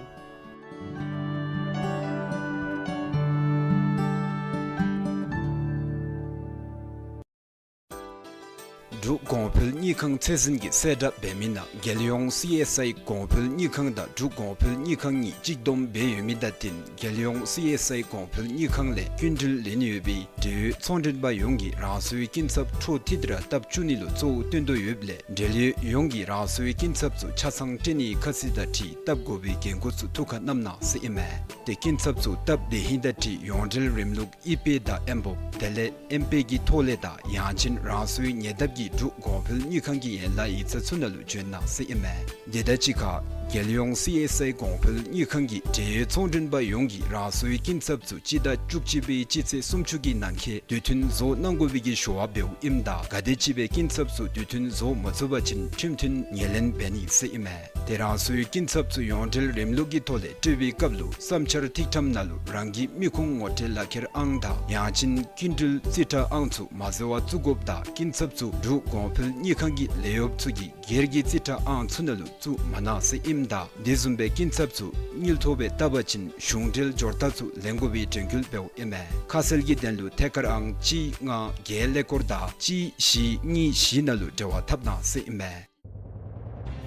འབྲུག་གོང་འཕེལ་དངུལ་ཁང་ཚད་འཛིན་གྱིས་གསལ་བསྒྲགས་འབད་མི་ནང་རྒྱལ་ཡོངས་སི་ཨེསི་ཨའི་གོང་འཕེལ་དངུལ་ཁང་དང་འབྲུག་གོང་འཕེལ་དངུལ་ཁང་གཉིས་གཅིག་བསྡོམས་འབད་ཡོད་མི་དང་བསྟུན་རྒྱལ་ཡོངས་སི་ཨེསི་ཨའི་གོང་འཕེལ་དངུལ་ཁང་ལས་སྐྱིན་འགྲུལ་ལེན་ནི་ཡོད་པའི་འབྲེལ་ཡོད་ཚོང་མགྲོན་པ་ཡོངས་ཀྱིས་རང་སོའི་སྐྱིན་ཚབ་འཕྲོ་མཐུད་དེ་ར་བཏབ་བཅུག་ནི་ལུ་གཙོ་བོ་བཏོན་དོ་ཡོདཔ་ལས་འབྲེལ་ཡོད་ཡོངས་ཀྱིས་རང་སོའི་སྐྱིན་ཚབ་ཚུ་ཆ་ཚང་སྤྲོད་ནིའི་ཁ་ཚིག་དང་འཁྲིལ་བཏབ་དགོ་པའི་འགན་ཁུར་ཚུ་ཐུགས་ཁར་བསྣམ་གནང་ཟེར་ཨིན་མས། ཏེ་སྐྱིན་ཚབ་ཚུ་བཏབ་སྡོད་ཧིང་དང་འཁྲིལ་ཡོངས་འབྲེལ་རིམ་ལུགས་ཨི་པེ་དང་ཨེམ་བོབ་དེ་ལས་ཨེམ་པེ་གི་ཐོག་ལས་དང་ཡང་ཅིན་རང་སོའི་ཉེ་འདབས་ཀྱི་འབྲུག་གོང་འཕེལ་དངུལ་ཁང་གི་ཡན་ལག་ཡིག་ཚང་ཚུ་ནང་ལུ་འབྱོན་གནང་ཟེར་ཨིན་མས། དེ་དང་གཅིག་ཁར་ རྒྱལ་ཡོངས་སི་ཨེསི་ཨའི་གོང་འཕེལ་དངུལ་ཁང་གིས་འབྲེལ་ཡོད་ཚོང་མགྲོན་པ་ཡོངས་ཀྱིས་རང་སོའི་སྐྱིན་ཚབ་ཚུ་སྤྱི་ཟླ་བཅུ་གཅིག་པའི་སྤྱི་ཚེས་སུམ་ཅུ་གི་ནང་འཁོད་དུས་མཐུན་བཟོ་གནང་དགོ་པའི་གི་ཞུ་བ་འབདཝ་ཨིནམ་ད་ག་དེམ་ཅིག་སྦེ་སྐྱིན་ཚབ་ཚུ་དུས་མཐུན་བཟོ་མ་ཚུགས་པ་ཅིན་ཁྲིམས་མཐུན་ངོས་ལེན་འབད་ནི་ཟེར་ཨིན་མས། ཏེ་རང་སོའི་སྐྱིན་ཚབ་ཚུ་ཡོངས་འབྲེལ་རིམ་ལུགས་ཀྱི་ཐོག་ལས་སྤྲོད་པའི་སྐབས་ལུ་བསམ་འཆར་ཐིག་ཁྲམ་ནང་ལུ་རང་གི་མི་ཁུངས་ངོ་སྤྲོད་ལག་ཁྱེར་ཨང་དང་ཡང་ཅིན་སྐྱིན་འགྲུལ་རྩིས་ཁྲ་ཨང་ཚུ་མ་འཛོལ་བར་བཙུགས་དགོཔ་དང་སྐྱིན་ཚབ་ཚུ་འབྲུག་གོང་འཕེལ་དངུལ་ཁང་གི་ལས་གཡོགཔ་ཚུ་གི་སྒེར་གྱི་རྩིས་ཁྲ་ཨང་ཚུ་ནང་ལུ་བཙུགས་མ་གནང་ཟེར་ཨིནམ་ད་དེ་བཟུམ་སྦེ་སྐྱིན་ཚབ་ཚུ་དངུལ་ཐོག་སྦེ་བཏབ་པ་ཅིན་གཞུང་འབྲེལ་འབྱོར་རྟགས་ཚུ་ལེན་དགོ་པའི་དྲན་སྐུལ་འབདཝ་ཨིན་མས། ཁ་གསལ་གྱི་དོན་ལུ་ཐད་ཀར་ཨང་གཅིག་ལྔ་བརྒྱད་ཀླད་ཀོར་དང་གཅིག་བཞི་གཉིས་བཞི་ནང་ལུ་འབྲེལ་བ་འཐབ་གནང་ཟེར་ཨིན་མས།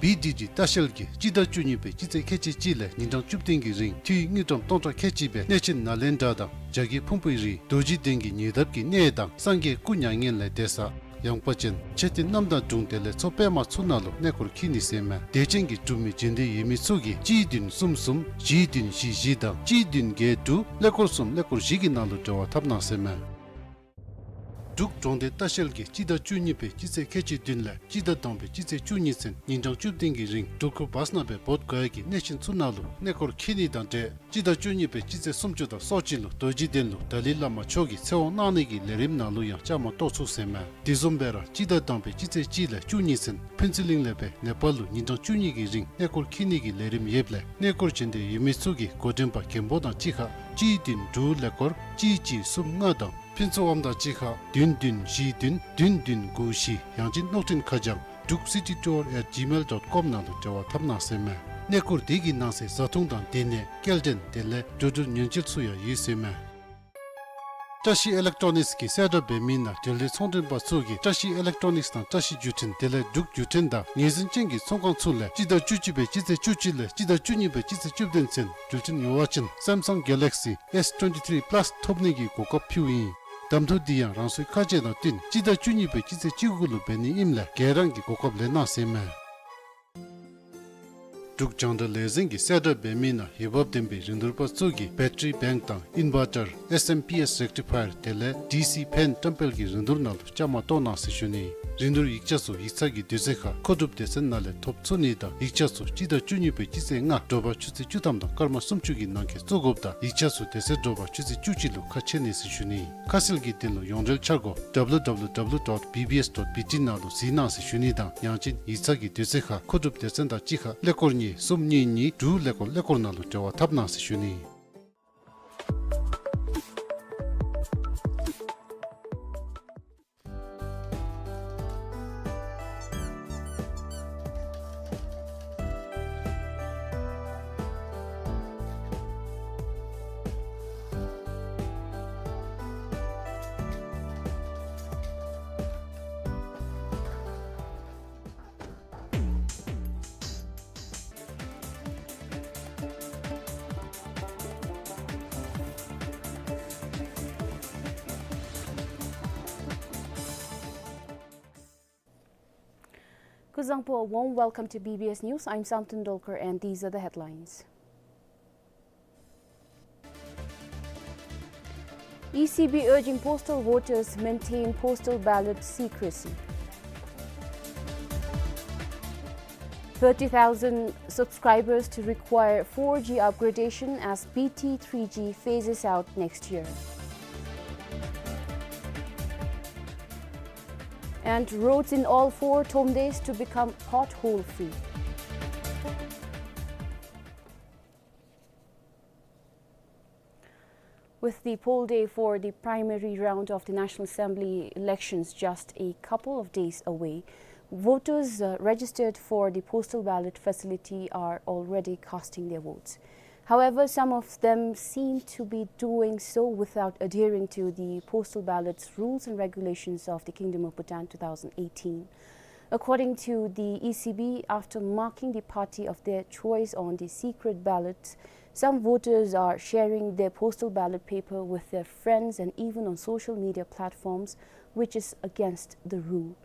བི་ཌི་ཇི་ལྟ་བཤལ་གྱིས་སྤྱི་ཟླ་བཅུ་གཉིས་པའི་སྤྱི་ཚེས་ཁལ་གཅིག་གཅིག་ལས་ཉིན་གྲངས་བཅུ་བདུན་གྱི་རིང་འཐུས་དངུལ་ཀྲམ་སྟོང་ཕྲག་ཁལ་གཅིག་སྦེ་གནས་ཆེན་ནཱ་ལེནྡྲ་དང་རྒྱ་བསྐྱེད་ཕུང་པོའི་རི་རྡོ་རྗེ་གདན་གྱི་ཉེ་འདབས་ཀྱི་གནས་དང་སངས་རྒྱས་སྐུ་མྱ་ངན་ལས་འདས་ས་ཡངས་པ་ཅན་མཆོད་རྟེན་རྣམ་དག་སྒྲུང་དེ་ལས་མཚོ་པདྨ་ཚུ་ནང་ལུ་གནས་སྐོར་འཁྱིད་ནི་ཟེར་མས། དད་ཅན་གྱི་འབྲུག་མི་བྱོན་འདོད་ཡོད་མི་ཚུ་གིས་གཅིག་བདུན་གསུམ་གསུམ་བཞི་བདུན་བཞི་བཞི་དང་གཅིག་བདུན་བརྒྱད་དྲུག་ཀླད་ཀོར་གསུམ་ཀླད་ཀོར་བཞི་གི་ནང་ལུ་འབྲེལ་བ་འཐབ་གནང་ཟེར་མས། འབྲུག་གྲོང་སྡེ་ལྟ་བཤལ་གྱིས་སྤྱི་ཟླ་བཅུ་གཉིས་པའི་སྤྱི་ཚེས་ཁལ་གཅིག་བདུན་ལས་སྤྱི་ཟླ་དང་པའི་སྤྱི་ཚེས་བཅུ་གཉིས་ཚུན་ཉིན་གྲངས་བཅུ་བདུན་གྱི་རིང་འབྲུག་སྐོར་བཱས་ནང་སྦེ་བོད་ག་ཡ་གི་གནས་ཆེན་ཚུ་ནང་ལུ་གནས་སྐོར་འཁྱིད་ནི་དང་འབྲེལ་སྤྱི་ཟླ་བཅུ་གཉིས་པའི་སྤྱི་ཚེས་སུམ་ཅུ་དང་སོ་གཅིག་ལུ་རྡོ་རྗེ་གདན་ལུ་ཏཱ་ལའི་བླ་མ་མཆོག་གི་ཚེ་དབང་གནང་ནི་གི་ལས་རིམ་ནང་ལུ་ཡང་བཅའ་མར་གཏོགས་ཚུགས་ཟེར་མས། དེ་བཟུམ་སྦེ་ར་སྤྱི་ཟླ་དང་པའི་སྤྱི་ཚེས་གཅིག་ལས་བཅུ་གཉིས་ཚུན་ཕུན་ཚོགས་གླིང་ལས་སྦེ་ནེ་པཱལ་ལུ་ཉིན་གྲངས་བཅུ་གཉིས་ཀྱི་རིང་གནས་སྐོར་འཁྱིད་ནི་གི་ལས་རིམ་ཡོདཔ་ལས་གནས་སྐོར་བྱོན་འདོད་ཡོད་མི་ཚུ་གིས་འགོ་འདྲེན་པ་མགོན་པོ་དང་གཅིག་ཁར་གཅིག་བདུན་དྲུག་ཀླད་ཀོར་གཅིག་གཅིག་གསུམ་ལྔ་དང་ཕུན་ཚོགས་དབང་དང་གཅིག་ཁར་བདུན་བདུན་བཞི་བདུན་བདུན་བདུན་དགུ་བཞི་ཡང་ཅིན་གློག་འཕྲིན་ཁ་བྱང་druk city tour at gmail dot com ནང་ལུ་འབྲེལ་བ་འཐབ་གནང་ཟེར་མས། གནས་སྐོར་དེ་གི་ནང་གསེས་བཟའ་འཐུང་དང་སྡོད་གནས་སྐྱེལ་འདྲེན་དེ་ལས་འགྲོ་འགྲུལ་ཉེན་བཅོལ་ཚུ་ཡང་ཡོད་ཟེར་མས། བཀྲ་ཤིས་ཨི་ལེག་ཊོ་ནིགསི་གིས་གསལ་བསྒྲགས་འབད་མི་ནང་འབྲེལ་ཡོད་ཚོང་མགྲོན་པ་ཚུ་གིས་བཀྲ་ཤིས་ཨི་ལེག་ཊོ་ནིགསི་དང་བཀྲ་ཤིས་བརྒྱུད་འཕྲིན་དེ་ལས་འབྲུག་བརྒྱུད་འཕྲིན་དང་ངོས་འཛིན་ཅན་གྱི་ཚོང་ཁང་ཚུ་ལས་སྤྱི་ཟླ་བཅུ་གཅིག་པའི་སྤྱི་ཚེས་བཅུ་གཅིག་ལས་སྤྱི་ཟླ་བཅུ་གཉིས་པའི་སྤྱི་ཚེས་བཅུ་བདུན་ཚུན་འགྲུལ་འཕྲིན་ཉོ་བ་ཅིན་Samsung Galaxy S twenty-three Plus ཐོབ་ནི་གི་གོ་སྐབས་ཕུལཝ་ཨིན། གདམ་འཐུ་འདི་ཡང་རང་སོའི་ཁ་ཆེ་དང་བསྟུན་སྤྱི་ཟླ་བཅུ་གཉིས་པའི་སྤྱི་ཚེས་བཅུ་དགུ་ལུ་འབད་ནི་ཨིནམ་ལས་ག་ར་གིས་གོ་སྐབས་ལེན་གནང་ཟེར་མས། འབྲུག་རྒྱང་བསྒྲགས་ལས་འཛིན་གྱིས་གསལ་བསྒྲགས་འབད་མི་ནང་འོས་འབབ་ལྡན་པའི་རིན་བསྡུར་པ་ཚུ་གིས་battery bank དང་inverter, S M P S rectifier དེ་ལས་D C fan བཀྲམ་སྤེལ་གྱི་རིན་བསྡུར་ནང་ལུ་བཅའ་མར་གཏོགས་གནང་ཟེར་ཞུ་ནི། རིན་བསྡུར་ཡིག་ཆ་ཚུ་ཡིག་ཚང་གི་དུས་ཚོད་ཁར་མཁོ་སྒྲུབ་སྡེ་ཚན་ནང་ལས་ཐོབ་ཚུགས་ནི་དང་ཡིག་ཆ་ཚུ་སྤྱི་ཟླ་བཅུ་གཉིས་པའི་སྤྱི་ཚེས་ལྔ་དྲོ་པ་ཆུ་ཚོད་བཅུ་ཐམ་དང་སྐར་མ་སུམ་ཅུ་གི་ནང་འཁོད་བཙུགས་དགོཔ་དང་ཡིག་ཆ་ཚུ་དེ་ཚེ་དྲོ་པ་ཆུ་ཚོད་བཅུ་གཅིག་ལུ་ཁ་ཕྱེ་ནི་ཟེར་ཞུ་ནི། ཁ་གསལ་གྱི་དོན་ལུ་ཡོངས་འབྲེལ་འཆར་སྒོ་W W W dot B B S dot B T ནང་ལུ་གཟིགས་གནང་ཟེར་ཞུ་ནི་དང་ཡང་ཅིན་ཡིག་ཚང་གི་དུས་ཚོད་ཁར་མཁོ་སྒྲུབ་སྡེ་ཚན་དང་གཅིག་ཁར་ཀླད་ཀོར་གཉིས་གསུམ་གཉིས་གཉིས་དྲུག་ཀླད་ཀོར་ཀླད་ཀོར་ནང་ལུ་འབྲེལ་བ་འཐབ་གནང་ཟེར་ཞུ་ནི། Kuzuzangpo, a warm welcome to B B S News. I'm Samten Dolkar and these are the headlines. E C B urging postal voters maintain postal ballot secrecy. Thirty thousand subscribers to require four G upgradation as B T three G phases out next year. And roads in all four Tongdis to become pothole free. With the poll day for the primary round of the National Assembly elections just a couple of days away, voters, uh, registered for the postal ballot facility are already casting their votes. However, some of them seem to be doing so without adhering to the postal ballot's rules and regulations of the Kingdom of Bhutan two thousand eighteen. According to the E C B, after marking the party of their choice on the secret ballot, some voters are sharing their postal ballot paper with their friends and even on social media platforms, which is against the rule.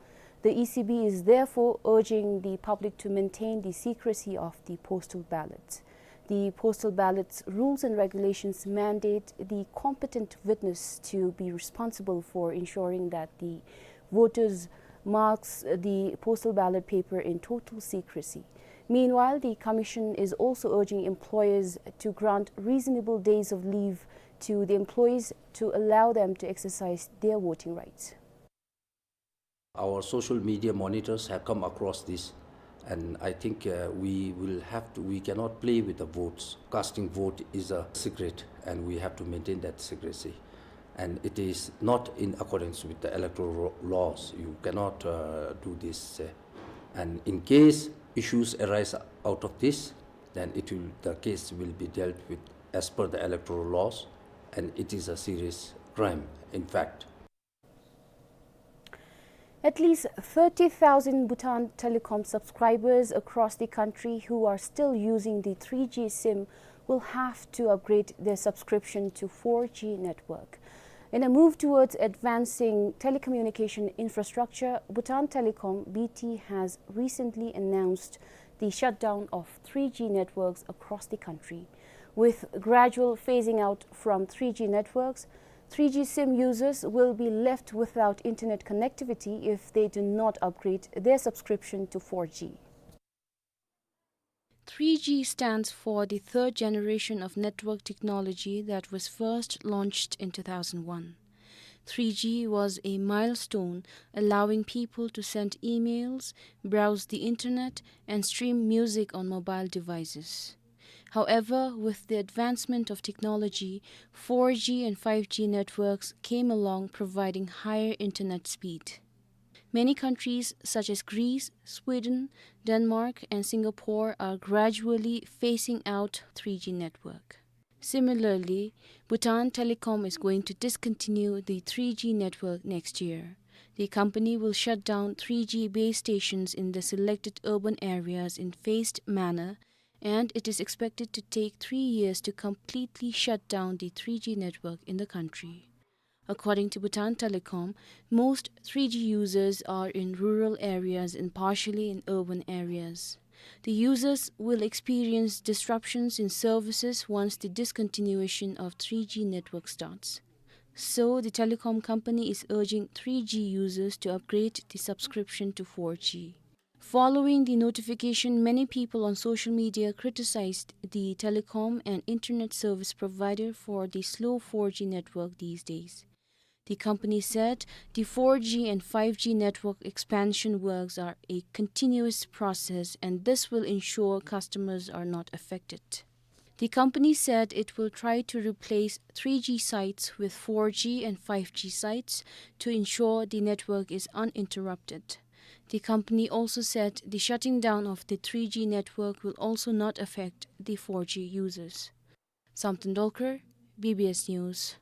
The E C B is therefore urging the public to maintain the secrecy of the postal ballots. The postal ballots rules and regulations mandate the competent witness to be responsible for ensuring that the voters marks the postal ballot paper in total secrecy. Meanwhile, the commission is also urging employers to grant reasonable days of leave to the employees to allow them to exercise their voting rights. Our social media monitors have come across this, and I think, uh, we will have to, we cannot play with the votes. Casting vote is a secret, and we have to maintain that secrecy. And it is not in accordance with the electoral ro-, laws. You cannot, uh, do this, uh, and in case issues arise out of this, then it will, the case will be dealt with as per the electoral laws, and it is a serious crime, in fact. At least thirty thousand Bhutan Telecom subscribers across the country who are still using the three G SIM will have to upgrade their subscription to four G network. In a move towards advancing telecommunication infrastructure, Bhutan Telecom, B T, has recently announced the shutdown of three G networks across the country. With gradual phasing out from three G networks, three G SIM users will be left without internet connectivity if they do not upgrade their subscription to four G. Three G stands for the third generation of network technology that was first launched in two thousand one. Three G was a milestone, allowing people to send emails, browse the internet, and stream music on mobile devices. However, with the advancement of technology, four G and five G networks came along, providing higher internet speed. Many countries such as Greece, Sweden, Denmark, and Singapore are gradually phasing out three G network. Similarly, Bhutan Telecom is going to discontinue the three G network next year. The company will shut down three G base stations in the selected urban areas in phased manner, and it is expected to take three years to completely shut down the three G network in the country. According to Bhutan Telecom, most three G users are in rural areas and partially in urban areas. The users will experience disruptions in services once the discontinuation of three G network starts. So, the telecom company is urging three G users to upgrade the subscription to four G. Following the notification, many people on social media criticized the telecom and internet service provider for the slow four G network these days. The company said the four G and five G network expansion works are a continuous process, and this will ensure customers are not affected. The company said it will try to replace three G sites with four G and five G sites to ensure the network is uninterrupted. The company also said the shutting down of the three G network will also not affect the four G users. Samten Dolkar, B B S News.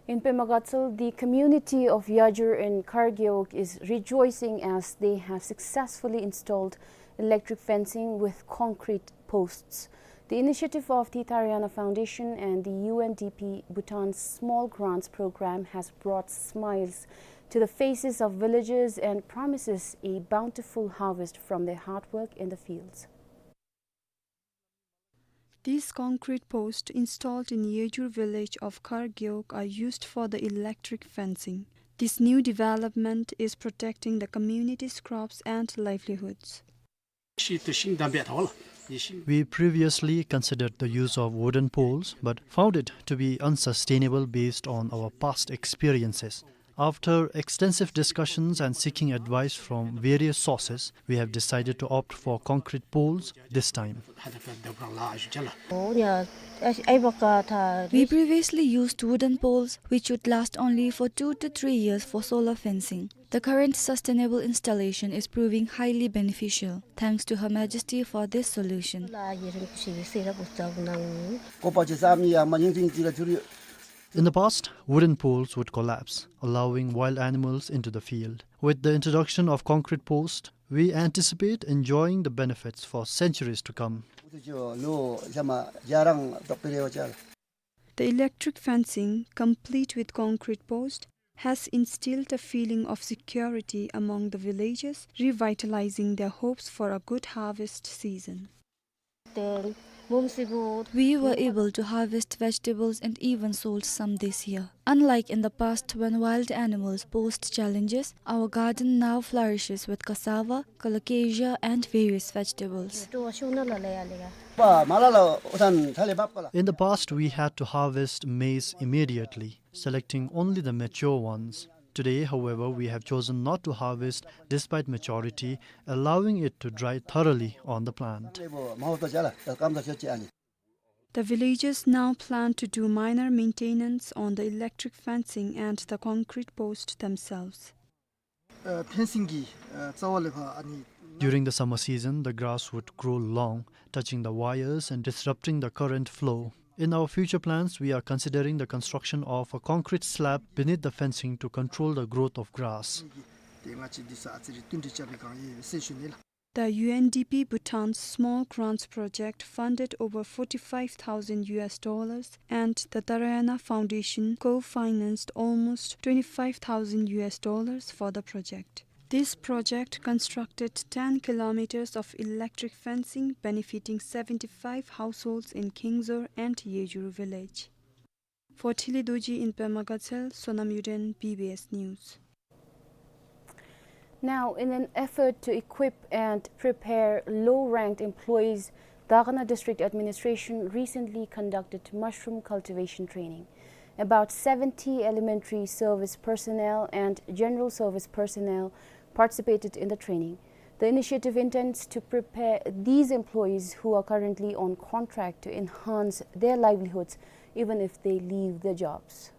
In Pema Gatshel, the community of Yajur in Kargewog is rejoicing as they have successfully installed electric fencing with concrete posts. The initiative of the Tharayana Foundation and the U N D P Bhutan's Small Grants Program has brought smiles to the faces of villagers and promises a bountiful harvest from their hard work in the fields. These concrete posts installed in Yajur village of Kargewog are used for the electric fencing. This new development is protecting the community's crops and livelihoods. We previously considered the use of wooden poles, but found it to be unsustainable based on our past experiences. After extensive discussions and seeking advice from various sources, we have decided to opt for concrete poles this time. We previously used wooden poles, which would last only for two to three years for solar fencing. The current sustainable installation is proving highly beneficial. Thanks to Her Majesty for this solution. In the past, wooden poles would collapse, allowing wild animals into the field. With the introduction of concrete posts, we anticipate enjoying the benefits for centuries to come. The electric fencing, complete with concrete posts, has instilled a feeling of security among the villagers, revitalizing their hopes for a good harvest season. We were able to harvest vegetables and even sold some this year. Unlike in the past, when wild animals posed challenges, our garden now flourishes with cassava, colocasia, and various vegetables. In the past, we had to harvest maize immediately, selecting only the mature ones. Today, however, we have chosen not to harvest despite maturity, allowing it to dry thoroughly on the plant. The villagers now plan to do minor maintenance on the electric fencing and the concrete post themselves. ཨ་ཕེན་སིང་གི་ཨ་རྩ་བ་ལས་ཕར་ཨ་ནི། During the summer season, the grass would grow long, touching the wires and disrupting the current flow. In our future plans, we are considering the construction of a concrete slab beneath the fencing to control the growth of grass. ཏེ་ང་བཅས་འདི་ས་ཨ་ཙི་རེ་བསྟུན་གྲོས་རྐྱབ་པའི་སྒང་ཨིན་ཟེར་ཞུ་ནི་ལགས། The U N D P Bhutan's Small Grants Project funded over forty-five thousand U S dollars, and the Dharayana Foundation co-financed almost twenty-five thousand U S dollars for the project. This project constructed ten kilometers of electric fencing benefiting seventy-five households in Kengzor and Yejuru village. For Thili Dorji in Pema Gatshel, Sonam Yuden, B B S News. Now, in an effort to equip and prepare low-ranked employees, Dagana District Administration recently conducted mushroom cultivation training. About seventy elementary service personnel and general service personnel participated in the training. The initiative intends to prepare these employees who are currently on contract to enhance their livelihoods even if they leave their jobs.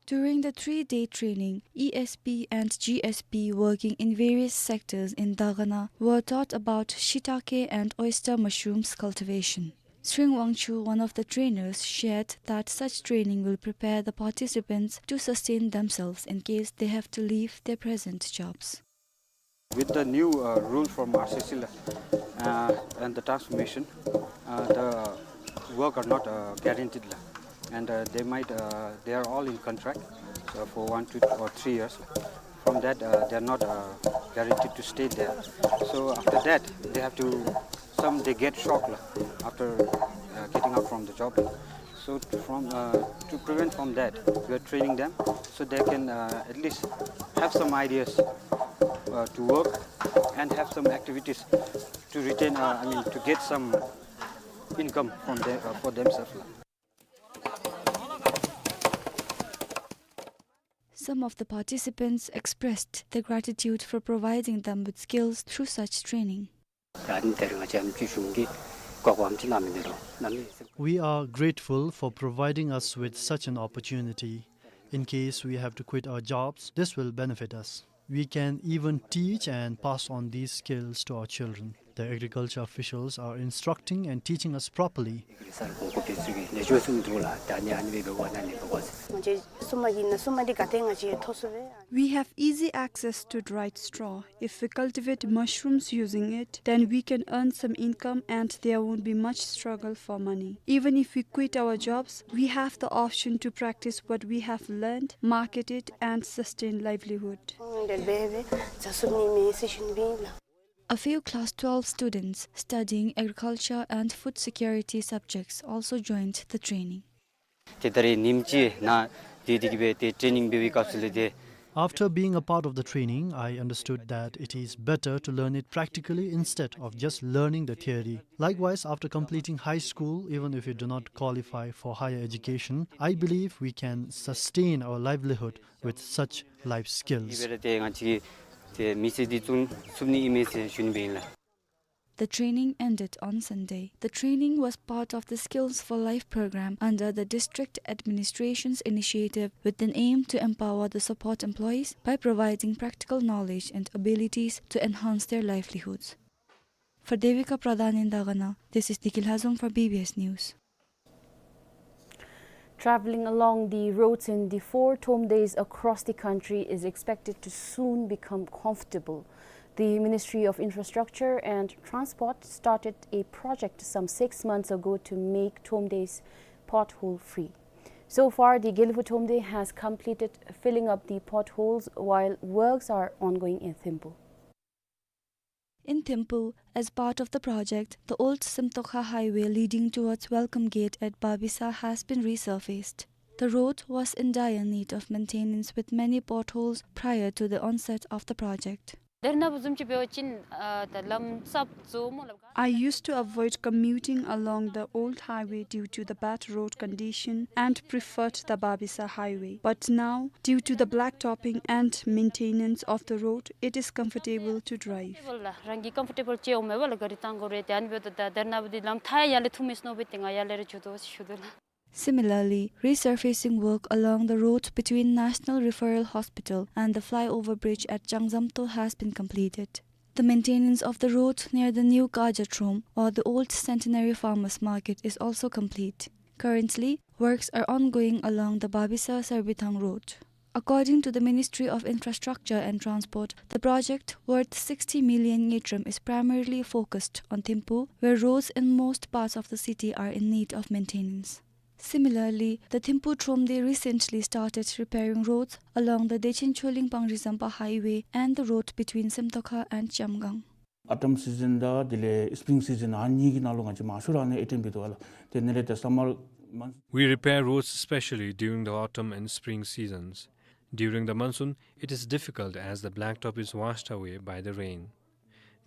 During the three-day training, E S P and G S P working in various sectors in Dagana were taught about shiitake and oyster mushrooms cultivation. Sring Wangchuk, one of the trainers, shared that such training will prepare the participants to sustain themselves in case they have to leave their present jobs. With the new, uh, rule from R C C la, uh, and the transformation, uh, the work are not, uh, guaranteed la, and, uh, they might, uh, they are all in contract, so for one, two, or three years. From that, uh, they are not, uh, guaranteed to stay there. So after that, they have to, some they get shock la, after, uh, getting out from the job. So to, from, uh, to prevent from that, we are training them so they can, uh, at least have some ideas, uh, to work and have some activities to retain, uh, I mean, to get some income from them, uh, for themselves la. Some of the participants expressed their gratitude for providing them with skills through such training. ད་ཨ་ནི་དེ་རིང་ང་བཅས་ཨེམ་ཆི་གཞུང་གིས་གོ་སྐབས་ཅིག་གནང་མི་འདི་ལུ་གནམ་མེད་ས་མེད། We are grateful for providing us with such an opportunity. In case we have to quit our jobs, this will benefit us. We can even teach and pass on these skills to our children. The agriculture officials are instructing and teaching us properly. ས་རུ་གོང་བཀོད་འབད་ཚུགས་ཀྱི་ལེགས་ཤོམ་གསུངས་འདུག་ལགས། ད་ཨ་ནི་ཨ་ནི་སྦེ་འབད་དགོ་ན་ཨ་ནི་འབད་དགོ་ཟེར། ང་བཅས་སྲུང་མ་གི་ནང་སྲུང་མ་འདི་ག་དེ་ང་བཅས་ཐོབ་ཚུགས་པས། We have easy access to dried straw. If we cultivate mushrooms using it, then we can earn some income and there won't be much struggle for money. Even if we quit our jobs, we have the option to practice what we have learned, market it, and sustain livelihood. འདི་འབད་སྦེ་བྱ་སྲུང་ནི་མེད་ཟེར་ཞུ་ནི་ཨིན་ལགས། A few class twelve students studying agriculture and food security subjects also joined the training. ཏེ་ད་རེས་ཉིནམ་གཅིག་ནང་འདི་འདི་གི་སྦེ་ཏེ་ཊེ་ནིང་འབད་བའི་སྐབས་སུ་ལས་ཏེ། After being a part of the training, I understood that it is better to learn it practically instead of just learning the theory. Likewise, after completing high school, even if we do not qualify for higher education, I believe we can sustain our livelihood with such life skills. འདི་སྦེ་ར་ཏེ་ང་བཅས་ཀྱིས་ཏེ་མི་ཚེ་འདི་བཙུགས་ཚུགས་ནི་ཨིན་མས་ཟེར་ཞུ་ནི་སྦེ་ཨིན་ལགས། The training ended on Sunday. The training was part of the Skills for Life program under the district administration's initiative with an aim to empower the support employees by providing practical knowledge and abilities to enhance their livelihoods. For Devika Pradhan in Dagana, this is Diki Lhazom for B B S News. Traveling along the roads in the four Thomdeis across the country is expected to soon become comfortable. The Ministry of Infrastructure and Transport started a project some six months ago to make Thomdeis pothole-free. So far, the Gelephu Thomde has completed filling up the potholes while works are ongoing in Thimphu. In Thimphu, as part of the project, the old Simtokha highway leading towards Welcome Gate at Babisa has been resurfaced. The road was in dire need of maintenance, with many potholes prior to the onset of the project. དེ་རིང་ནངས་པ་བཟུམ་ཅིག་འབད་བ་ཅིན་ཨ་ད་ལམ་གསརཔ་བཟོ་མི་ལགས། I used to avoid commuting along the old highway due to the bad road condition and preferred the Babisa highway. But now, due to the blacktopping and maintenance of the road, it is comfortable to drive. རང་གི་ཀམ་ཕོར་ཊེ་བཱལ་ཅིག་འོང་མས་པ་ལགས། ག་རི་བཏང་དགོ་རུང་། དེ་ཨ་ནི་འབདཝ་ད་ད་དེ་རིང་ནངས་པ་འདི་ལམ་ཐག་ཡང་ཡར་ལས་ཐུང་མི་སྨོ་སྦེ་ཏེ་ང་ཡར་ལས་ར་འགྱོ་དོ་ཟེར་ཞུ་དོ་ལགས། Similarly, resurfacing work along the road between National Referral Hospital and the flyover bridge at Changzamto has been completed. The maintenance of the road near the new Kaja Trom or the old Centenary Farmers Market is also complete. Currently, works are ongoing along the Babisa Sarbithang Road. According to the Ministry of Infrastructure and Transport, the project, worth sixty million ngultrum, is primarily focused on Thimphu, where roads in most parts of the city are in need of maintenance. Similarly, the Thimphu Thromde recently started repairing roads along the Dechen Choling Pangri Zampa Highway and the road between Simtokha and Chamgang. Autumn season དང་དེ་ལས་spring season ཨ་ནི་གཉིས་ཀྱི་ནང་ལུ་ང་བཅས་མང་ཤོས་ར་ཨ་ནི་ཨེ་ཊེནཌ་འབད་དོ་ལགས། དེ་ནང་ལས་ད་summer months. We repair roads especially during the autumn and spring seasons. During the monsoon, it is difficult as the blacktop is washed away by the rain.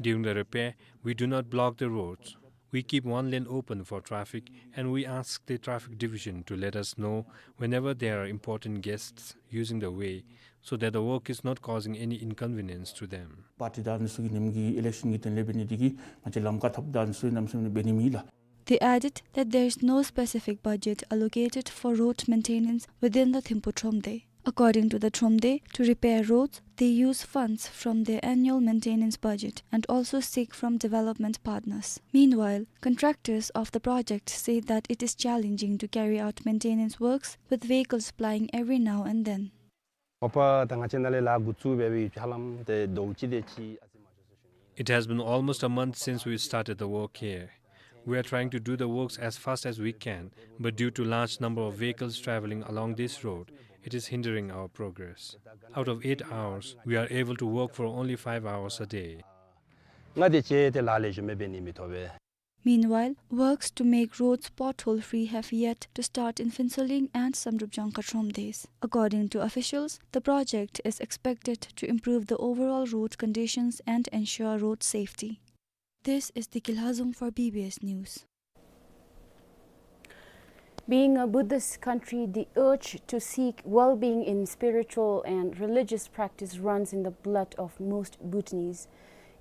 During the repair, we do not block the roads. We keep one lane open for traffic and we ask the traffic division to let us know whenever there are important guests using the way, so that the work is not causing any inconvenience to them. པར་ཊི་དང་ཨ་ནི་ཚུ་གི་ཉིནམ་གི་ཨི་ལེཀ་ཤཱན་གྱི་དོན་ལས་འབད་ནི་དེ་གིས་ང་བཅས་ལམ་ཁ་འཐབ་དང་ཨ་ནི་ཚུ་གནམ་མེད་ས་མེད་འབད་ནི་མེད་ལགས། They added that there is no specific budget allocated for road maintenance within the Thimphu Thromde. According to the Thromde, to repair roads, they use funds from their annual maintenance budget and also seek from development partners. Meanwhile, contractors of the project say that it is challenging to carry out maintenance works, with vehicles plying every now and then. མ་པ་ད་ང་བཅས་ནཱ་ལས་ལཱ་འགོ་བཙུགས་འབད་བའི་ཧ་ལམ་ཏེ་ཟླཝ་གཅིག་དེ་ཅིག་ཨ་ཙི་མ་འགྱོ་ས་ཞུ་ནི་ཨིན། It has been almost a month since we started the work here. We are trying to do the works as fast as we can, but due to large number of vehicles traveling along this road, it is hindering our progress. Out of eight hours, we are able to work for only five hours a day. ང་དེ་ཅིག་ཏེ་ལཱ་ལེགས་ཤོམ་སྦེ་འབད་ནི་མི་ཐོབ་པས། Meanwhile, works to make roads pothole-free have yet to start in Phuntsholing and Samdrup Jangkha Thromdes. According to officials, the project is expected to improve the overall road conditions and ensure road safety. This is Diki Lhazom for B B S News. Being a Buddhist country, the urge to seek well-being in spiritual and religious practice runs in the blood of most Bhutanese.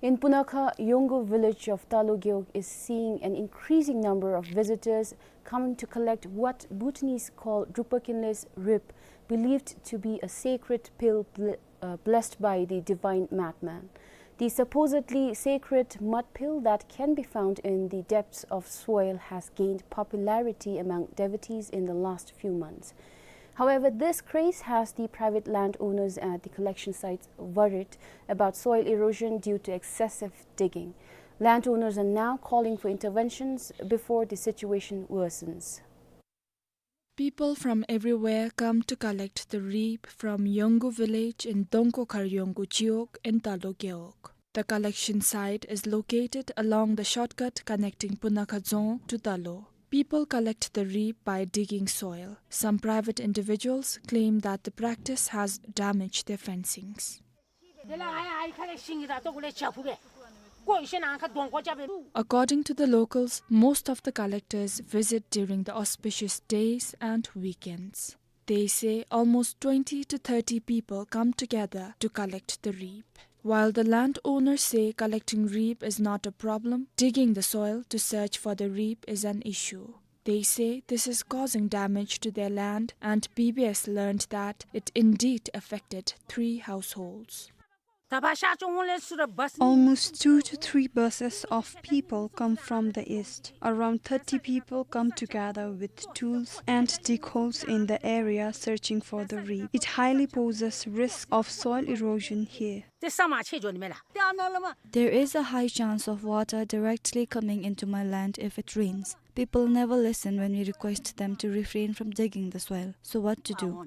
In Punakha, Yonggu village of Talo Gewog is seeing an increasing number of visitors coming to collect what Bhutanese call Drukpa Kinley's rib, believed to be a sacred pill bl- uh, blessed by the divine madman. The supposedly sacred mud pill that can be found in the depths of soil has gained popularity among devotees in the last few months. However, this craze has the private landowners at the collection sites worried about soil erosion due to excessive digging. Landowners are now calling for interventions before the situation worsens. People from everywhere come to collect the rib from Yonggu village in Dongkokhar Yonggu Chiwog in Talo Gewog. The collection site is located along the shortcut connecting Punakha Dzong to Talo. People collect the rib by digging soil. Some private individuals claim that the practice has damaged their fencings. According to the locals, most of the collectors visit during the auspicious days and weekends. They say almost twenty to thirty people come together to collect the rib. While the landowners say collecting rib is not a problem, digging the soil to search for the rib is an issue. They say this is causing damage to their land, and B B S learned that it indeed affected three households. Almost two to three buses of people come from the east. Around thirty people come together with tools and dig holes in the area searching for the rib. It highly poses risk of soil erosion here. There is a high chance of water directly coming into my land if it rains. People never listen when we request them to refrain from digging the soil. So what to do?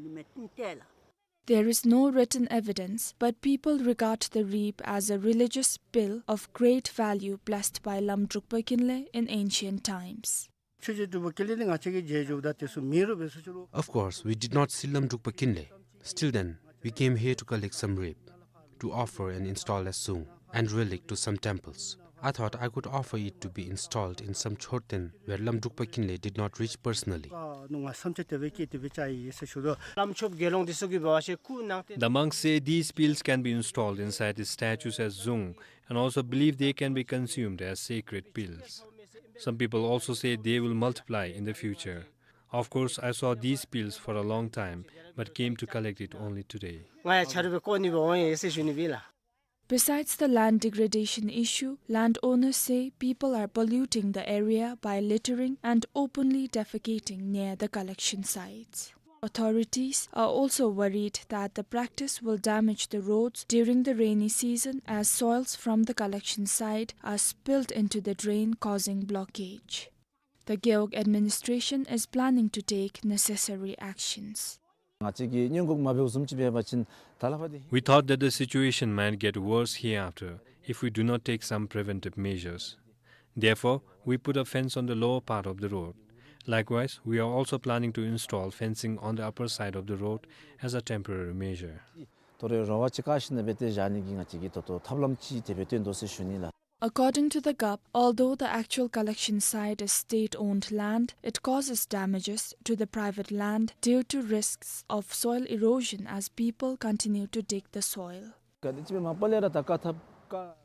There is no written evidence, but people regard the reap as a religious pill of great value blessed by Lam Drukpa Kinley in ancient times. ཆོས་རྗེ་དྲུག་པ་ཀིན་ལེ་ལས་ང་བཅས་ཀྱིས་མཇལ་རྒྱུ་ད་དེ་ཚུ་མེད་རུང་སྦེ་ཟེར་ཞུ་རུང་། Of course, we did not see Lam Drukpa Kinley. Still then, we came here to collect some reap, to offer and install as zung and relic to some temples. I thought I could offer it to be installed in some Chorten where Lam Drukpa Kinley did not reach personally. ཨ་ནི་ང་བསམ་འཆར་དེ་སྦེ་བསྐྱེད་དེ་སྦེ་བཅར་ཡི་ཟེར་ཞུ་རུང་། བླམ་ཆོསཔ་དགེ་སློང་འདི་ཚུ་གིས་འབད་བ་ཅིན་སྐུ་ནང་རྟེན། The monks say these pills can be installed inside the statues as zung and also believe they can be consumed as sacred pills. Some people also say they will multiply in the future. Of course, I saw these pills for a long time, but came to collect it only today. ང་ཡང་ཆ་རོགས་སྦེ་བཀོ་ནི་སྦེ་འོང་ཡི་ཟེར་ཞུ་ནི་སྦེ་ལགས། Besides the land degradation issue, landowners say people are polluting the area by littering and openly defecating near the collection sites. Authorities are also worried that the practice will damage the roads during the rainy season, as soils from the collection site are spilled into the drain, causing blockage. The Gewog administration is planning to take necessary actions. ང་བཅས་ཀྱིས་སྔོན་འགོག་མ་འབདཝ་བཟུམ་ཅིག་འབད་བ་ཅིན་ད་ལས་ཕར་འདི། We thought that the situation might get worse hereafter if we do not take some preventive measures. Therefore, we put a fence on the lower part of the road. Likewise, we are also planning to install fencing on the upper side of the road as a temporary measure. ད་རུང་རོགས་ཅིག་བཀག་ཞིནམ་ལས་འབད་དེ་བཞག་ནི་གི་ང་བཅས་ཀྱིས་ད་ལྟོ་ཐབས་ལམ་ཅིག་དེ་སྦེ་བཏོན་དོ་ཟེར་ཞུ་ནི་ལགས། According to the Gup, although the actual collection site is state-owned land, it causes damages to the private land due to risks of soil erosion as people continue to dig the soil. ག་དེ་ཅིག་སྦེ་མ་པ་ལས་ར་ད་བཀག་ཐབས་བཀག།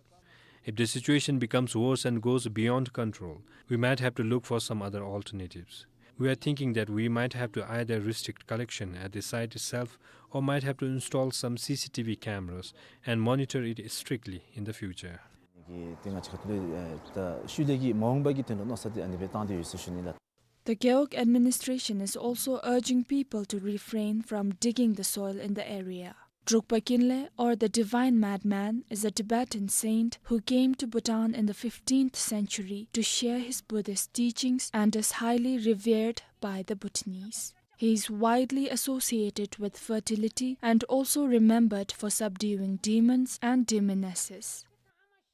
If the situation becomes worse and goes beyond control, we might have to look for some other alternatives. We are thinking that we might have to either restrict collection at the site itself or might have to install some C C T V cameras and monitor it strictly in the future. གི་དེ་ང་བཅས་ཁ་ཐུག་ལས་ད་ཤུལ་ལས་ཀྱི་མ་འོངས་པ་གི་དོན་ལུ་མནོ་བསམ་དེ་ཨ་ནི་སྦེ་བཏང་སྟེ་ཡོད་ཟེར་ཞུ་ནི་ལགས། The Gewog administration is also urging people to refrain from digging the soil in the area. Drukpa Kinley, or the Divine Madman, is a Tibetan saint who came to Bhutan in the fifteenth century to share his Buddhist teachings and is highly revered by the Bhutanese. He is widely associated with fertility and also remembered for subduing demons and demonesses.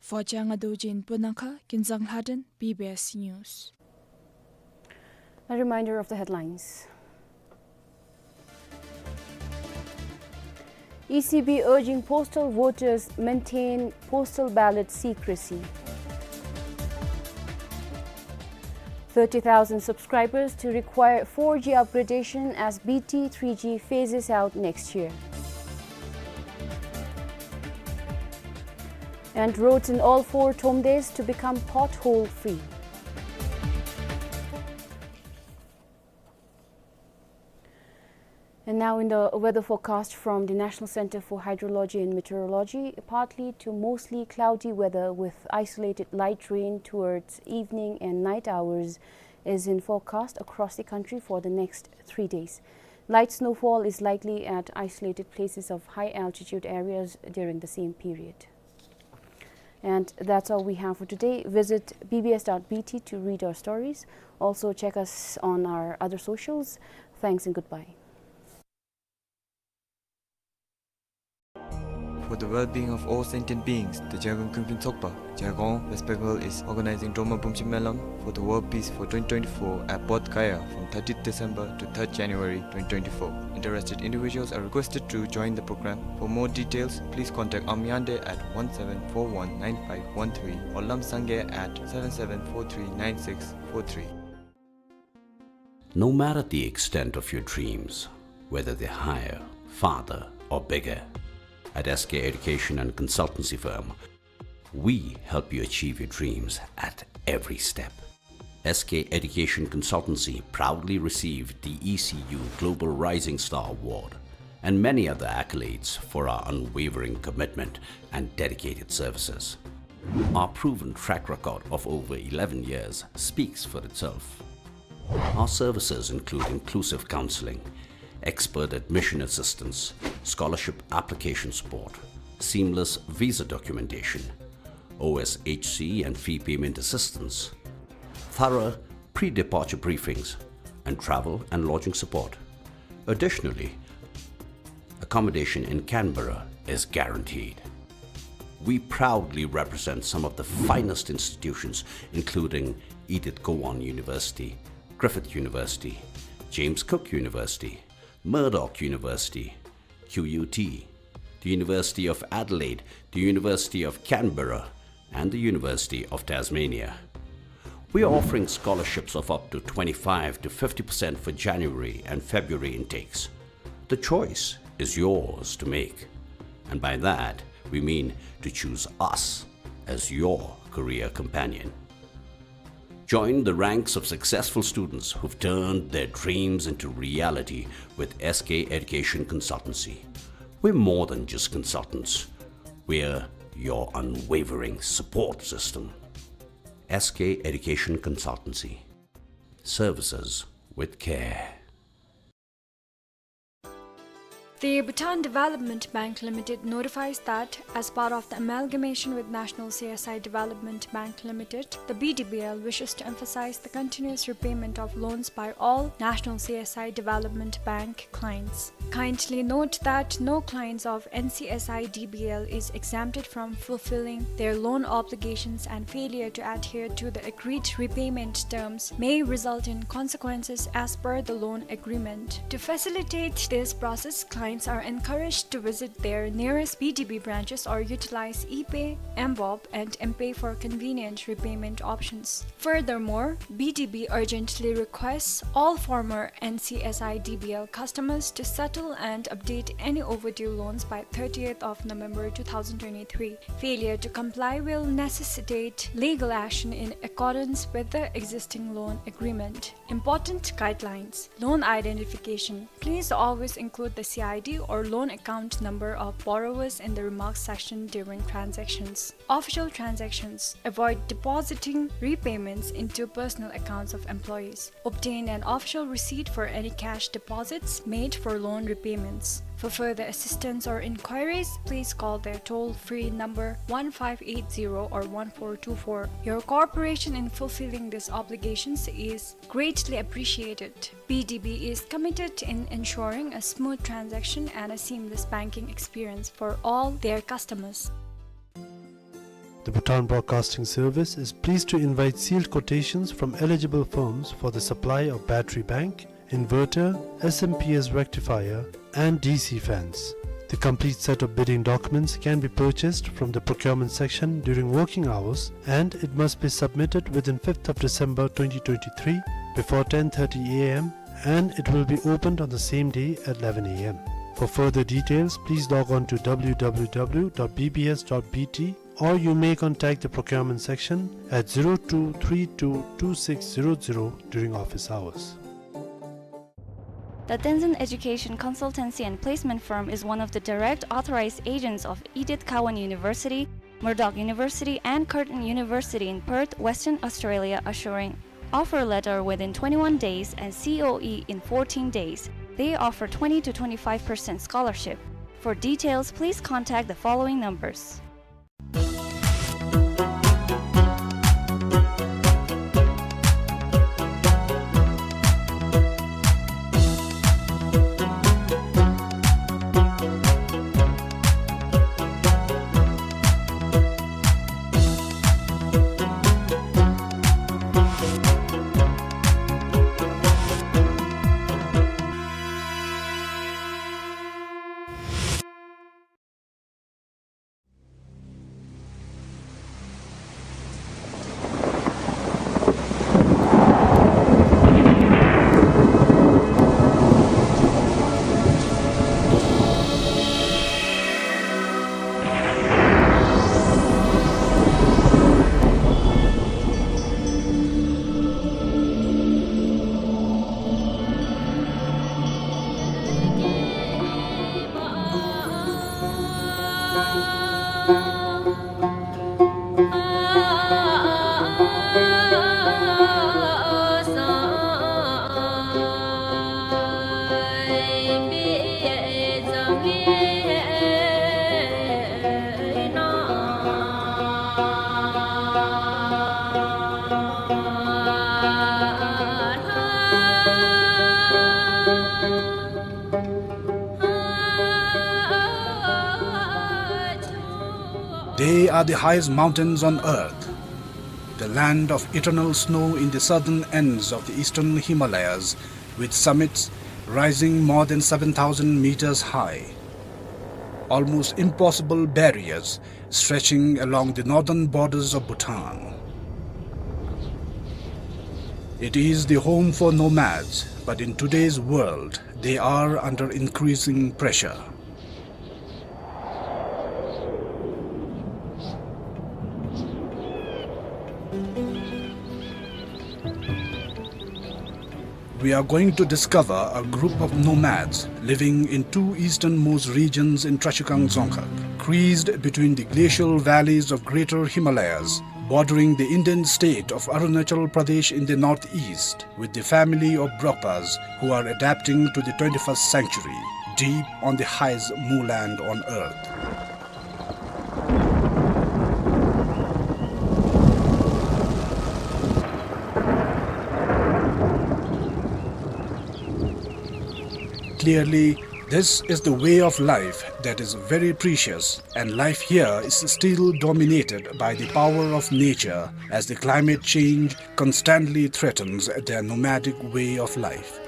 For Changa Dorji in Punakha, Kinzang Lhaden, B B S News. A reminder of the headlines. E C B urging postal voters maintain postal ballot secrecy. Thirty thousand subscribers to require four G upgradation as B T three G phases out next year. And roads in all four Thromdes to become pothole free. And now in the weather forecast from the National Center for Hydrology and Meteorology, partly to mostly cloudy weather with isolated light rain towards evening and night hours is in forecast across the country for the next three days. Light snowfall is likely at isolated places of high altitude areas during the same period. And that's all we have for today. Visit B B S dot B T to read our stories. Also check us on our other socials. Thanks and goodbye. For the well-being of all sentient beings, the Zirngreb Khyingpin Tsokpa, Zirngreb Festival is organizing Dromar Bumshi Melam for the World Peace for twenty twenty-four at Bodh Gaya from thirtieth December to third January twenty twenty-four. Interested individuals are requested to join the program. For more details, please contact Amyande at one seven four one nine five one three or Lam Sangay at seven seven four three nine six four three. No matter the extent of your dreams, whether they're higher, farther, or bigger, at S K Education and Consultancy Firm, we help you achieve your dreams at every step. S K Education Consultancy proudly received the E C U Global Rising Star Award and many other accolades for our unwavering commitment and dedicated services. Our proven track record of over eleven years speaks for itself. Our services include inclusive counseling, expert admission assistance, scholarship application support, seamless visa documentation, O S H C and fee payment assistance, thorough pre-departure briefings, and travel and lodging support. Additionally, Accommodation in Canberra is guaranteed. We proudly represent some of the finest institutions, including Edith Cowan University, Griffith University, James Cook University, Murdoch University, Q U T, the University of Adelaide, the University of Canberra, and the University of Tasmania. We are offering scholarships of up to twenty-five to fifty percent for January and February intakes. The choice is yours to make, and by that we mean to choose us as your career companion. Join the ranks of successful students who've turned their dreams into reality with S K Education Consultancy. We're more than just consultants. We're your unwavering support system. S K Education Consultancy. Services with care. The Bhutan Development Bank Limited notifies that, as part of the amalgamation with National C S I Development Bank Limited, the B D B L wishes to emphasize the continuous repayment of loans by all National C S I Development Bank clients. Kindly note that no clients of N C S I D B L is exempted from fulfilling their loan obligations, and failure to adhere to the agreed repayment terms may result in consequences as per the loan agreement. To facilitate this process, clients are encouraged to visit their nearest B D B branches or utilize ePay, mVob, and mPay for convenient repayment options. Furthermore, B D B urgently requests all former N C S I D B L customers to settle and update any overdue loans by thirtieth of November two thousand twenty-three. Failure to comply will necessitate legal action in accordance with the existing loan agreement. Important guidelines. Loan identification. Please always include the C I D or loan account number of borrowers in the remarks section during transactions. Official transactions. Avoid depositing repayments into personal accounts of employees. Obtain an official receipt for any cash deposits made for loan repayments. For further assistance or inquiries, please call their toll-free number one five eight zero or one four two four. Your cooperation in fulfilling these obligations is greatly appreciated. B D B is committed in ensuring a smooth transaction and a seamless banking experience for all their customers. The Bhutan Broadcasting Service is pleased to invite sealed quotations from eligible firms for the supply of battery bank, inverter, S M P S rectifier, and D C fans. The complete set of bidding documents can be purchased from the procurement section during working hours, and it must be submitted within fifth of December twenty twenty-three before ten thirty A M, and it will be opened on the same day at eleven A M. For further details, please log on to W W W dot B B S dot B T, or you may contact the procurement section at zero two three two two six zero zero during office hours. The Tenzin Education Consultancy and Placement Firm is one of the direct authorized agents of Edith Cowan University, Murdoch University, and Curtin University in Perth, Western Australia, assuring offer letter within twenty-one days and C O E in fourteen days. They offer twenty to twenty-five percent scholarship. For details, please contact the following numbers. They are the highest mountains on earth, the land of eternal snow in the southern ends of the eastern Himalayas, with summits rising more than seven thousand meters high, almost impossible barriers stretching along the northern borders of Bhutan. It is the home for nomads, but in today's world, they are under increasing pressure. We are going to discover a group of nomads living in two easternmost regions in Trashigang Dzongkhag, creased between the glacial valleys of Greater Himalayas, bordering the Indian state of Arunachal Pradesh in the northeast, with the family of Brokpas who are adapting to the twenty-first century, deep on the highest moorland on earth. Clearly, this is the way of life that is very precious, and life here is still dominated by the power of nature, as the climate change constantly threatens their nomadic way of life.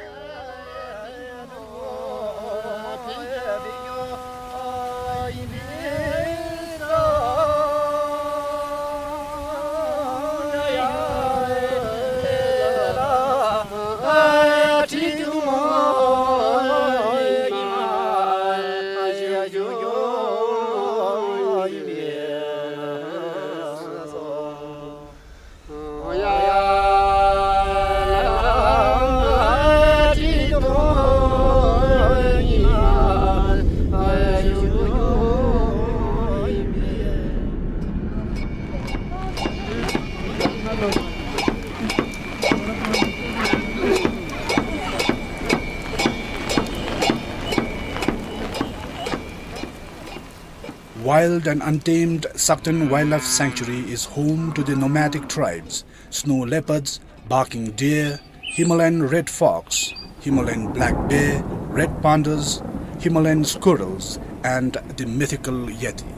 Wild and untamed Sakten Wildlife Sanctuary is home to the nomadic tribes, snow leopards, barking deer, Himalayan red fox, Himalayan black bear, red pandas, Himalayan squirrels, and the mythical yeti.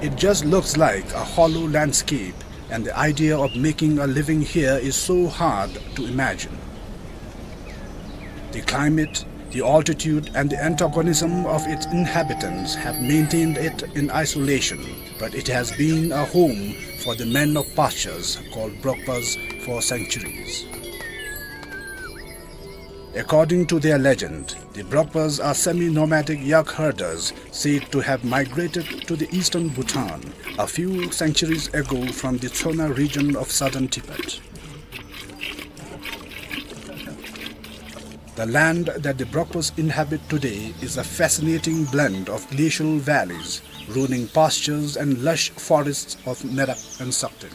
It just looks like a hollow landscape, and the idea of making a living here is so hard to imagine. The climate, the altitude, and the antagonism of its inhabitants have maintained it in isolation, but it has been a home for the men of pastures called Brokpas for centuries. According to their legend, the Brokpas are semi-nomadic yak herders said to have migrated to the eastern Bhutan a few centuries ago from the Tsona region of southern Tibet. The land that the Brokpas inhabit today is a fascinating blend of glacial valleys, rolling pastures and lush forests of Merak and Sakten.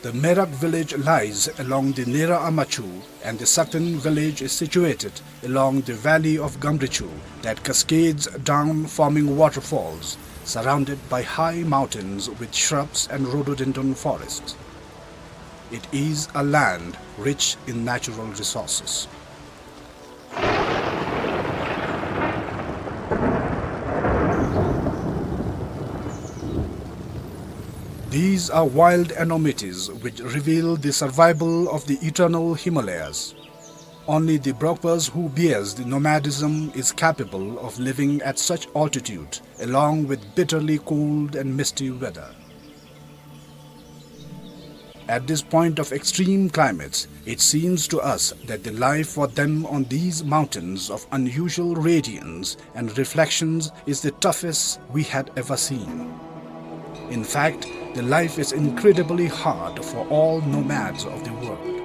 The Merak village lies along the Nera Amachu, and the Sakten village is situated along the valley of Gamrichu that cascades down, forming waterfalls, surrounded by high mountains with shrubs and rhododendron forests. It is a land rich in natural resources. These are wild enormities which reveal the survival of the eternal Himalayas. Only the Brokpas who bears the nomadism is capable of living at such altitude, along with bitterly cold and misty weather. At this point of extreme climates, it seems to us that the life for them on these mountains of unusual radiance and reflections is the toughest we had ever seen. In fact, the life is incredibly hard for all nomads of the world.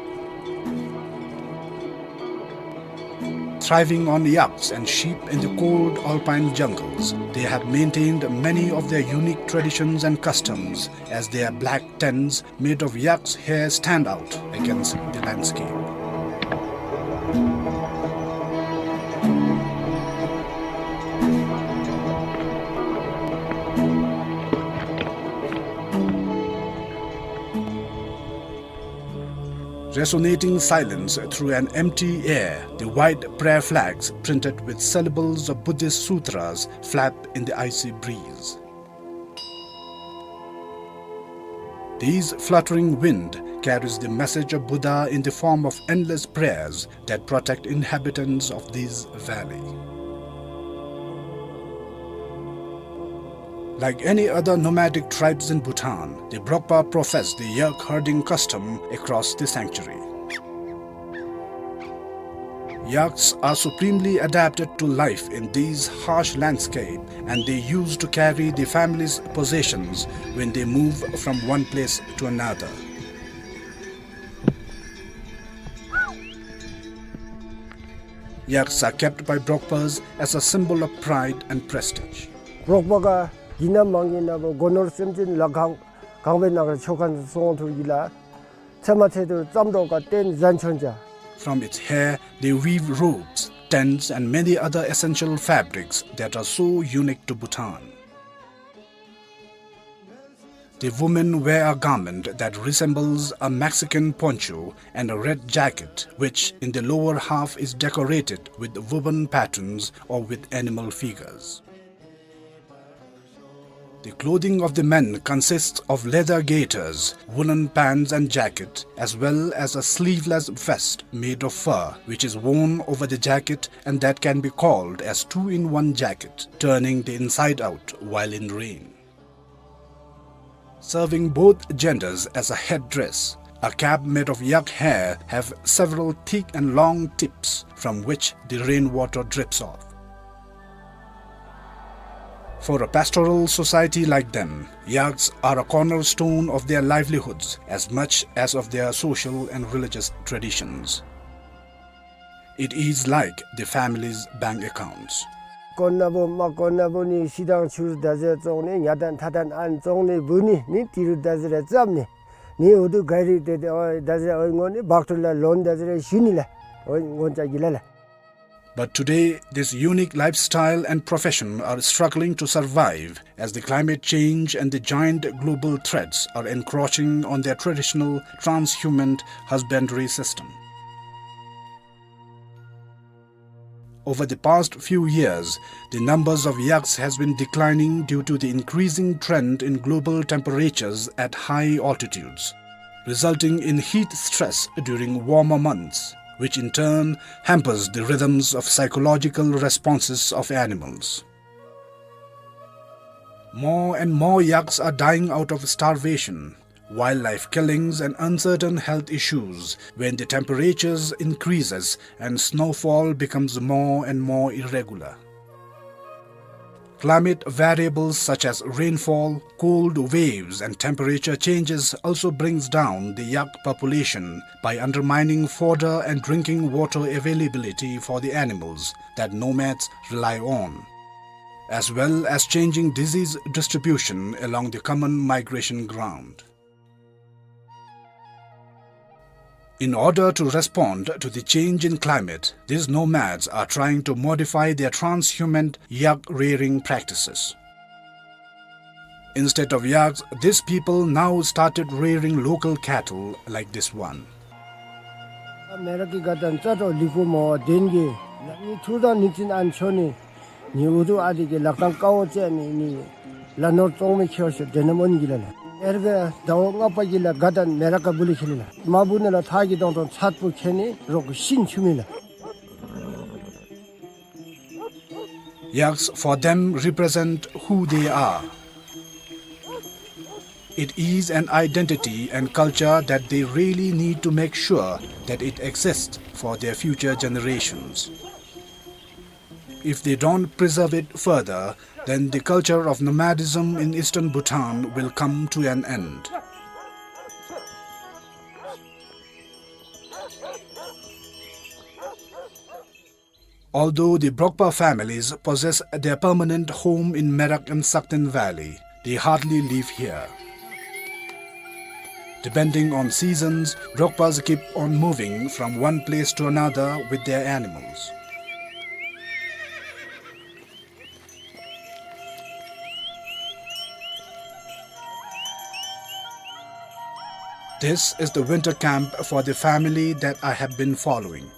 Thriving on yaks and sheep in the cold alpine jungles, they have maintained many of their unique traditions and customs, as their black tents made of yak's hair stand out against the landscape. Resonating silence through an empty air, the white prayer flags printed with syllables of Buddhist sutras flap in the icy breeze. These fluttering wind carries the message of Buddha in the form of endless prayers that protect inhabitants of this valley. Like any other nomadic tribes in Bhutan, the Brokpa profess the yak herding custom across the sanctuary. Yaks are supremely adapted to life in these harsh landscape, and they used to carry the family's possessions when they move from one place to another. Yaks are kept by Brokpas as a symbol of pride and prestige. རོགས་པ་ག་གི་ན་མང་གི་ན་བོ་སྒོ་ནོར་སེམས་ཅན་ལ་གང་གང་བའི་ནང་ར་ཆོ་ག་སོང་ཐུར་གི་ལ། ཚེ་མ་ཚེ་དུར་ཙམ་རོགས་ག་བརྟེན་ཟན་ཆོན་ཅ། From its hair, they weave robes, tents, and many other essential fabrics that are so unique to Bhutan. The women wear a garment that resembles a Mexican poncho and a red jacket, which in the lower half is decorated with woven patterns or with animal figures. The clothing of the men consists of leather gaiters, woolen pants and jacket, as well as a sleeveless vest made of fur, which is worn over the jacket and that can be called as two-in-one jacket, turning the inside out while in rain. Serving both genders as a headdress, a cap made of yak hair have several thick and long tips from which the rainwater drips off. For a pastoral society like them, yaks are a cornerstone of their livelihoods as much as of their social and religious traditions. It is like the family's bank accounts. དཀོན་ན་བོ་མ་དཀོན་ན་བོ་ནི་ཤི་དང་ཆུར་ད་ཟེར་བཙོང་ནི་ཉ་དང་ཐ་དང་ཨན་བཙོང་ནི་བུ་ནི་ནི་ཏི་རུ་ད་ཟེར་རེ་ཙམ་ནི་ནི་འུ་དུ་ག་རི་ཏེ་ཏེ་འོ་ད་ཟེར་འོ་ངོ་ནི་བག་ཏུ་ལ་ལོན་ད་ཟེར་རེ་ཞུ་ནི་ལ་འོ་ངོ་ཅ་གི་ལ་ལ། But today, this unique lifestyle and profession are struggling to survive as the climate change and the giant global threats are encroaching on their traditional transhumant husbandry system. Over the past few years, the numbers of yaks has been declining due to the increasing trend in global temperatures at high altitudes, resulting in heat stress during warmer months, which in turn hampers the rhythms of psychological responses of animals. More and more yaks are dying out of starvation, wildlife killings and uncertain health issues when the temperatures increases and snowfall becomes more and more irregular. Climate variables such as rainfall, cold waves and temperature changes also brings down the yak population by undermining fodder and drinking water availability for the animals that nomads rely on, as well as changing disease distribution along the common migration ground. In order to respond to the change in climate, these nomads are trying to modify their transhumant yak rearing practices. Instead of yaks, these people now started rearing local cattle like this one. མེ་རག་གི་ག་དང་རྩ་དྲོ་ལི་ཕུ་མོ་བ་དེན་གི་ནི་ཐུར་དང་ནི་ཙིན་ཨན་ཆོ་ནི། ནི་འུ་དུ་ཨ་དི་གི་ལག་ཏང་ཀ་བོ་ཙེ་ནི་ནི་ལ་ནོར་བཙོང་མི་ཁྱེར་ཤོ་དེ་ནམ་འོན་གི་ལ་ལ། ཨེར་གི་ཟླ་བ་ལྔ་པ་གི་ལ་ག་དང་མེ་རག་ག་བུ་ལི་ཁྱེར་ལ་མ་བུ་ནི་ལ་ཐག་གི་དོང་དོང་ཚད་པོ་ཁྱེར་ནི་རོག་གི་ཤིན་ཆུ་མི་ལ། Yaks for them represent who they are. It is an identity and culture that they really need to make sure that it exists for their future generations. If they don't preserve it further, then the culture of nomadism in eastern Bhutan will come to an end. Although the Brokpa families possess their permanent home in Merak and Sakten Valley, they hardly live here. Depending on seasons, Brokpas keep on moving from one place to another with their animals. This is the winter camp for the family that I have been following.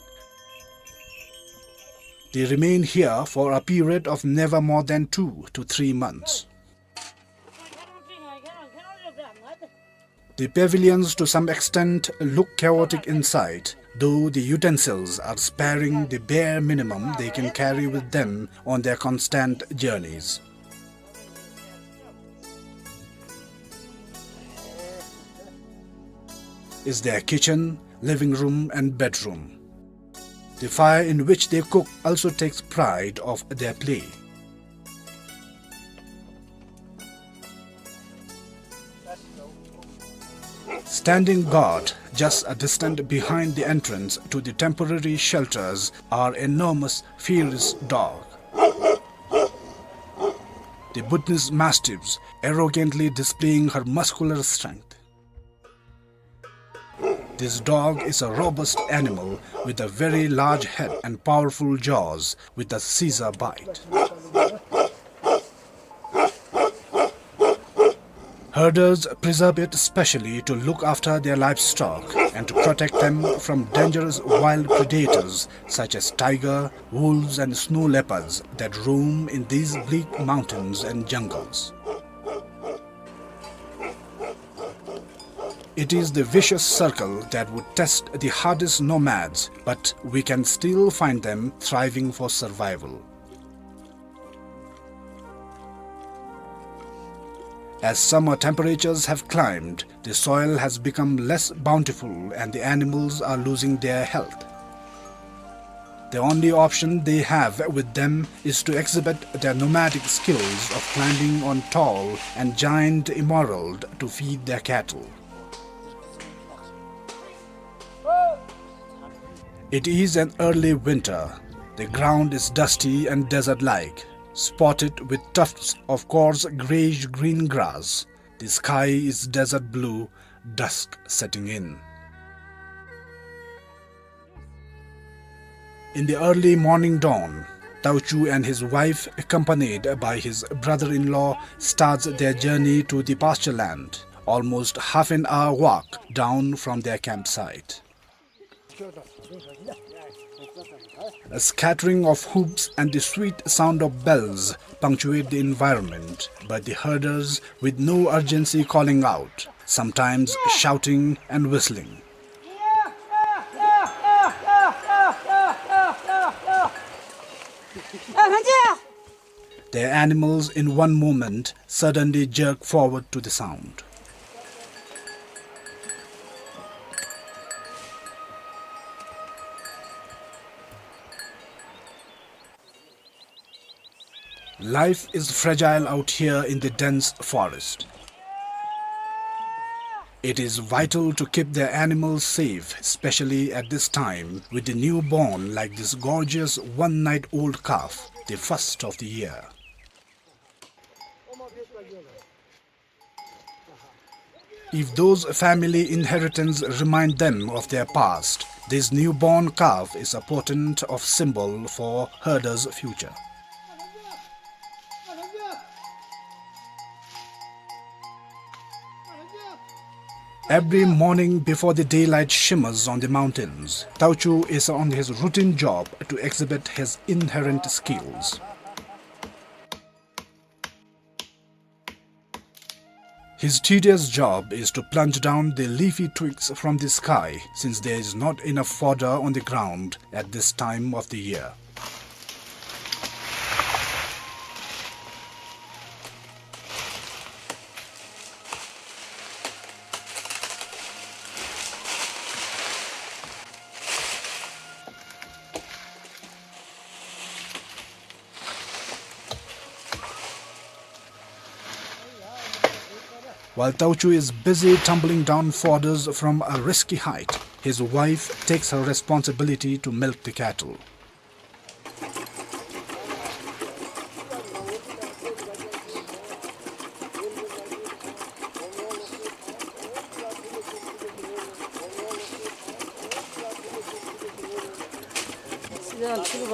They remain here for a period of never more than two to three months. The pavilions to some extent look chaotic inside, though the utensils are sparing the bare minimum they can carry with them on their constant journeys. Is their kitchen, living room and bedroom. The fire in which they cook also takes pride of their play. Standing guard just a distance behind the entrance to the temporary shelters are enormous, fierce dog. The Bhutanese mastiffs arrogantly displaying her muscular strength. This dog is a robust animal with a very large head and powerful jaws with a scissor bite. Herders preserve it specially to look after their livestock and to protect them from dangerous wild predators such as tiger, wolves and snow leopards that roam in these bleak mountains and jungles. It is the vicious circle that would test the hardest nomads, but we can still find them thriving for survival. As summer temperatures have climbed, the soil has become less bountiful and the animals are losing their health. The only option they have with them is to exhibit their nomadic skills of climbing on tall and giant emerald to feed their cattle. It is an early winter. The ground is dusty and desert-like, spotted with tufts of coarse grayish-green grass. The sky is desert blue, dusk setting in. In the early morning dawn, Tauchu and his wife, accompanied by his brother-in-law, starts their journey to the pasture land, almost half an hour walk down from their campsite. A scattering of hoofs and the sweet sound of bells punctuate the environment, but the herders with no urgency calling out, sometimes shouting and whistling. Their animals in one moment suddenly jerk forward to the sound. Life is fragile out here in the dense forest. It is vital to keep their animals safe, especially at this time, with the newborn like this gorgeous one-night-old calf, the first of the year. If those family inheritance remind them of their past, this newborn calf is a portent of symbol for herders' future. Every morning before the daylight shimmers on the mountains, Tauchu is on his routine job to exhibit his inherent skills. His tedious job is to plunge down the leafy twigs from the sky, since there is not enough fodder on the ground at this time of the year. While Tauchu is busy tumbling down fodders from a risky height, his wife takes her responsibility to milk the cattle. སི་ཁ་ཆུ་བ་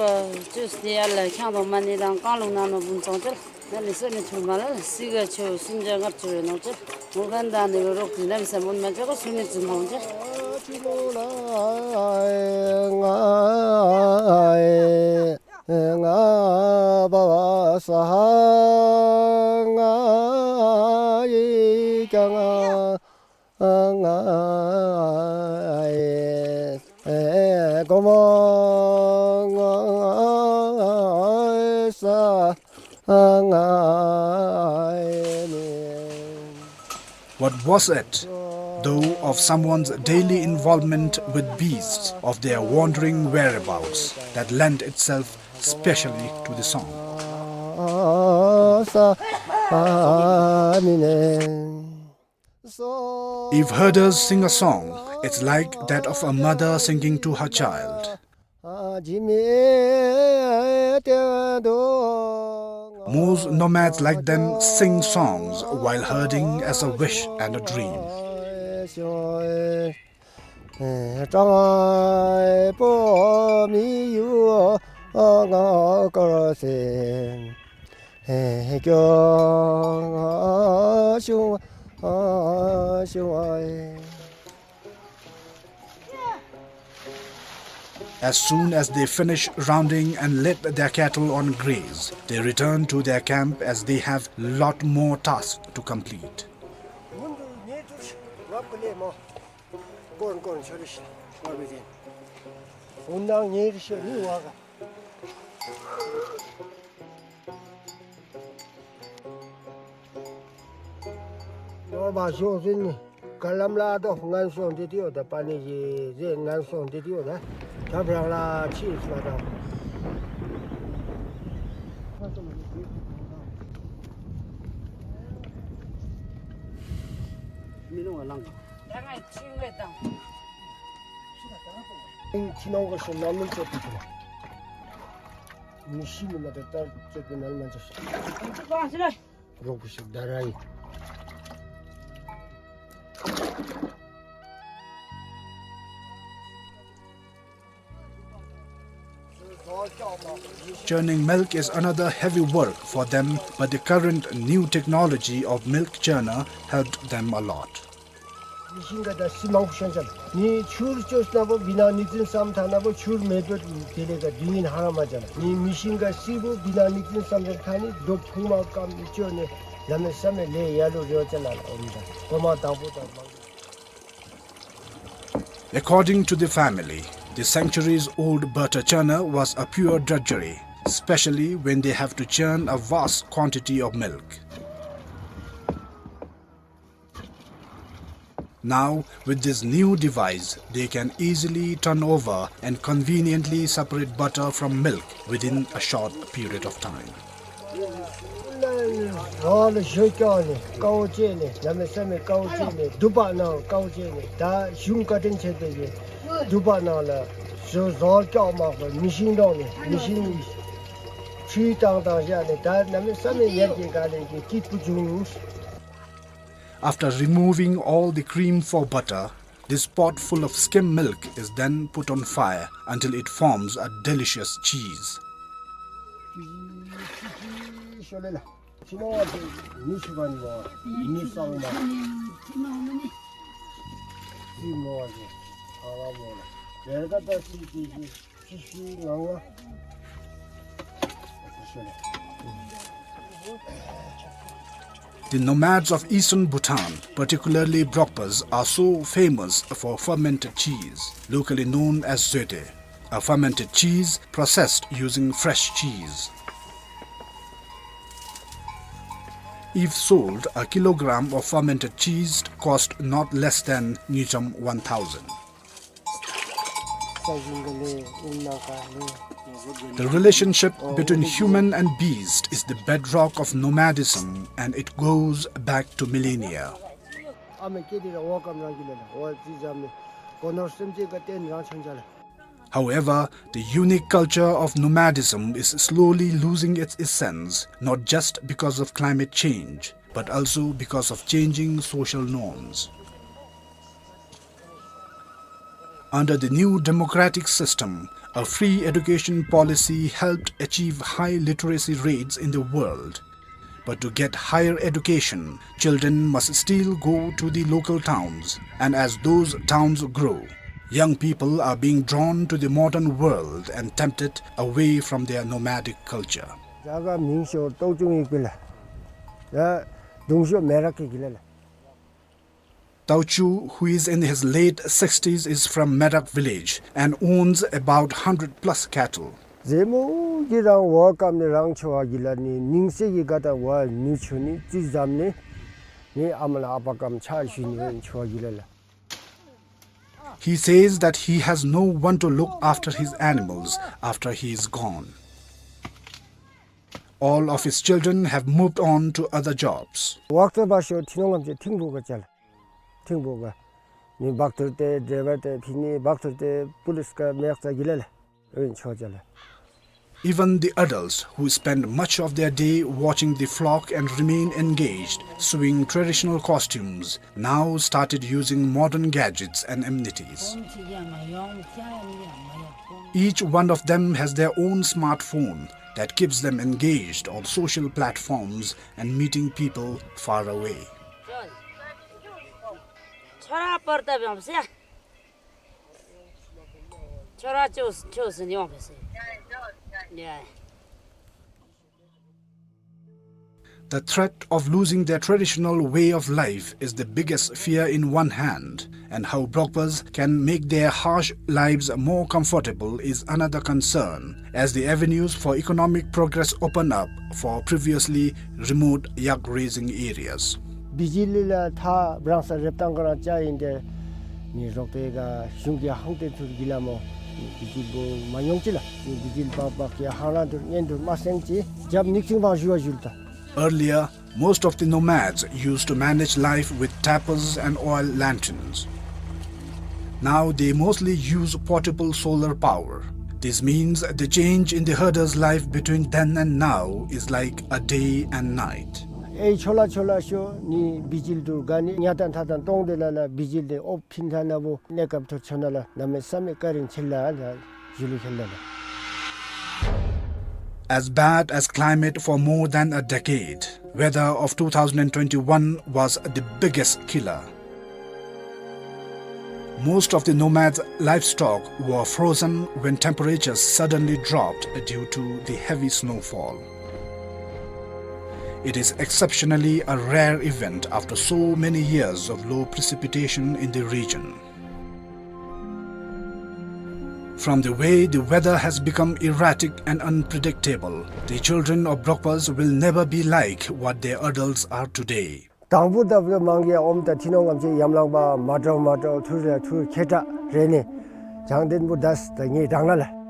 ཅོས་ཏེ་ཡར་ལས་ཁྱང་དང་མ་ཎི་དང་རྐང་ལུག་ནང་ནོ་བུམ་ཚང་ཅིག་ལ་ནི་སོ་ནི་ཐུར་མ་ལ་སི་ཁ་ཆུ་སུམ་བརྒྱ་ལྔ་བཅུ་ཡོད་ནོ་ཅིག། ངོ་གན་དང་ནི་རོགས་ཀྱི་ནམ་ས་མུན་མ་ཅོག་སུ་ནི་ཙུམ་ཧོང་ཅ། What was it, though, of someone's daily involvement with beasts, of their wandering whereabouts, that lent itself specially to the song? If herders sing a song, it's like that of a mother singing to her child. Most nomads like them sing songs while herding as a wish and a dream. As soon as they finish rounding and let their cattle on graze, they return to their camp as they have lot more tasks to complete. ནོར་བ་ཤོག་ཟིན་ནི། ག་ལམ་ལ་ཏོ་ངན་སོང་འདི་ཏི་ཡོད་ད་པ་ནི་ཡི་ཟེ་ངན་སོང་འདི་ཏི་ཡོད་ད། ཁྱབ་རང་ལ་ཕྱིས་སོ་ད། མི་ནོ་ང་ལང་། ད་ང་ཕྱིན་བས་དང་། ཕྱི་ནང་ག་ཤོ་ན་མིན་ཅོ་ཏི་ཏི་ན། མི་ཤི་ནི་མ་ད་ད་ཅོ་ཏི་ན་མ་ཅོ་ཤོ། རོགས་པོ་ཞིག་ད་ར་ཡི། Churning milk is another heavy work for them, but the current new technology of milk churner helped them a lot. མི་ཤིང་ག་ད་སི་མང་པོ་ཤོན་ཅན། ནི་ཆུར་ཅོས་ན་བོ་བི་ན་ནིག་ཙིན་སམ་ཐ་ན་བོ་ཆུར་མེ་པེ་དེ་ལེ་ག་དུས་ཡིན་ཧ་ར་མ་ཅན། ནི་མི་ཤིང་ག་སི་བོ་བི་ན་ནིག་ཙིན་སམ་ཅན་ཐ་ནི་རྡོ་ཕུང་མ་ཀམ་ནི་ཅོ་ནི་ལ་མེ་ས་མེ་ལེ་ཡ་ལུ་རེ་བ་ཅན་ལ་ཨོམ་ད་གོ་མ་དང་པོ་དང་མང་། According to the family, the centuries-old butter churner was a pure drudgery, especially when they have to churn a vast quantity of milk. Now, with this new device, they can easily turn over and conveniently separate butter from milk within a short period of time. ཟོ་ལ་ཞོ་སྐྱོ་ནི་ཀའོ་ཅེ་ནི་ལ་མེ་ས་མེ་ཀའོ་ཅེ་ནི་དུ་པ་ནང་ཀའོ་ཅེ་ནི་ད་གཞུང་བཀའ་དྲིན་ཆེ་དེ་གི་དུ་པ་ནང་ལ་ཟོ་ཟོ་སྐྱོ་མ་གོ་མི་ཤིང་དོང་ནི་མི་ཤིང་ཆུའི་བཏང་བཏང་བཞག་ནི་ད་ལ་མེ་ས་མེ་ཡར་གྱི་ག་ལེ་གི་སྐྱིད་པོ་བྱུང་། After removing all the cream for butter, this pot full of skim milk is then put on fire until it forms a delicious cheese. The nomads of eastern Bhutan, particularly Brokpas, are so famous for fermented cheese, locally known as zoete, a fermented cheese processed using fresh cheese. If sold, a kilogram of fermented cheese cost not less than ngultrum one thousand. The relationship between human and beast is the bedrock of nomadism, and it goes back to millennia. However, the unique culture of nomadism is slowly losing its essence, not just because of climate change, but also because of changing social norms. Under the new democratic system, a free education policy helped achieve high literacy rates in the world. But to get higher education, children must still go to the local towns, and as those towns grow, young people are being drawn to the modern world and tempted away from their nomadic culture. ཇ་ག་མིང་ཤོ་ཏོའུ་ཅུང་ཡིག་པི་ལ། ཡ་དུང་ཤོ་མེ་རག་གི་གི་ལ་ལ། Tao Chu, who is in his late sixties, is from Merak village and owns about hundred plus cattle. ཟེ་མོ་གི་རང་བ་ཀམ་ནི་རང་ཆོ་བ་གི་ལ་ནི་ནིང་སེ་གི་ག་ད་བ་ནུ་ཆུ་ནི་ཙི་ཛམ་ནི་ནི་ཨ་མ་ལ་ཨ་པ་ཀམ་ཆ་ཞུ་ནི་ཆོ་བ་གི་ལ་ལ། He says that he has no one to look after his animals after he is gone. All of his children have moved on to other jobs. ཝག་ཏོ་བ་ཤོ་ཐི་ནོ་ངམ་ཅེ་ཐིང་བུ་ག་ཅལ། ཐིང་བུ་ག་ནི་བག་ཐུར་ཏེ་ཌ་རའི་བར་ཏེ་ཕི་ནི་བག་ཐུར་ཏེ་པུ་ལིས་ག་མེག་ཙ་གི་ལ་ལ་ཨིན་ཆོ་ཅལ། Even the adults who spend much of their day watching the flock and remain engaged, sewing traditional costumes, now started using modern gadgets and amenities. Each one of them has their own smartphone that keeps them engaged on social platforms and meeting people far away. छोरा पढ्दा भ्याउँछ या। छोरा च्योस, च्योस नि आउँछ। या। The threat of losing their traditional way of life is the biggest fear in one hand, and how Brokpas can make their harsh lives more comfortable is another concern, as the avenues for economic progress open up for previously remote yak raising areas. བི་ཇི་ལི་ལ་ཐ་བྲང་ས་རེབ་ཏང་ག་རང་ཅ་ཡིན་ཏེ་ནི་རོགས་པའི་ག་གཞུང་གི་ཧང་ཏེ་ཐུར་གི་ལ་མོ་ནི་བི་ཇི་ལི་བོ་མ་ཡོང་ཅི་ལ་ནི་བི་ཇི་ལི་པག་པག་གི་ཧང་རང་ཐུར་ཉན་ཐུར་མ་སེང་ཅི་རྒྱབ་ནིག་ཅིང་བང་ཞུ་བ་ཞུལ་ད། Earlier, most of the nomads used to manage life with tapas and oil lanterns. Now they mostly use portable solar power. This means the change in the herder's life between then and now is like a day and night. ཨེ་ཆོ་ལ་ཆོ་ལ་ཤོ་ནི་བི་ཇི་ལི་དུར་ག་ནི་ཉ་ཏན་ཐ་ཏན་ཏོང་ཏེ་ལ་ལ་བི་ཇི་ལི་ཨོབ་ཕིན་ཐ་ན་བོ་ནེ་ཀབ་ཐུར་ཆོ་ན་ལ་ན་མེ་ས་མེ་ཀ་རིན་ཆེ་ལ་ལ། As bad as climate for more than a decade, weather of two thousand twenty-one was the biggest killer. Most of the nomads' livestock were frozen when temperatures suddenly dropped due to the heavy snowfall. It is exceptionally a rare event after so many years of low precipitation in the region. From the way the weather has become erratic and unpredictable, the children of Brokpas will never be like what their adults are today. དང་པོ་ད་བུ་མང་གི་ཨོམ་ད་ཐི་ནོང་ངམ་ཅིག་ཡམ་ལང་པ་མ་འདྲཝ་མ་འདྲཝ་ཐུར་རེ་ཐུར་ཁེ་ཏྲ་རེ་ནི་བྱང་ལྡན་པོ་དས་ད་ངེ་དང་ན་ལ།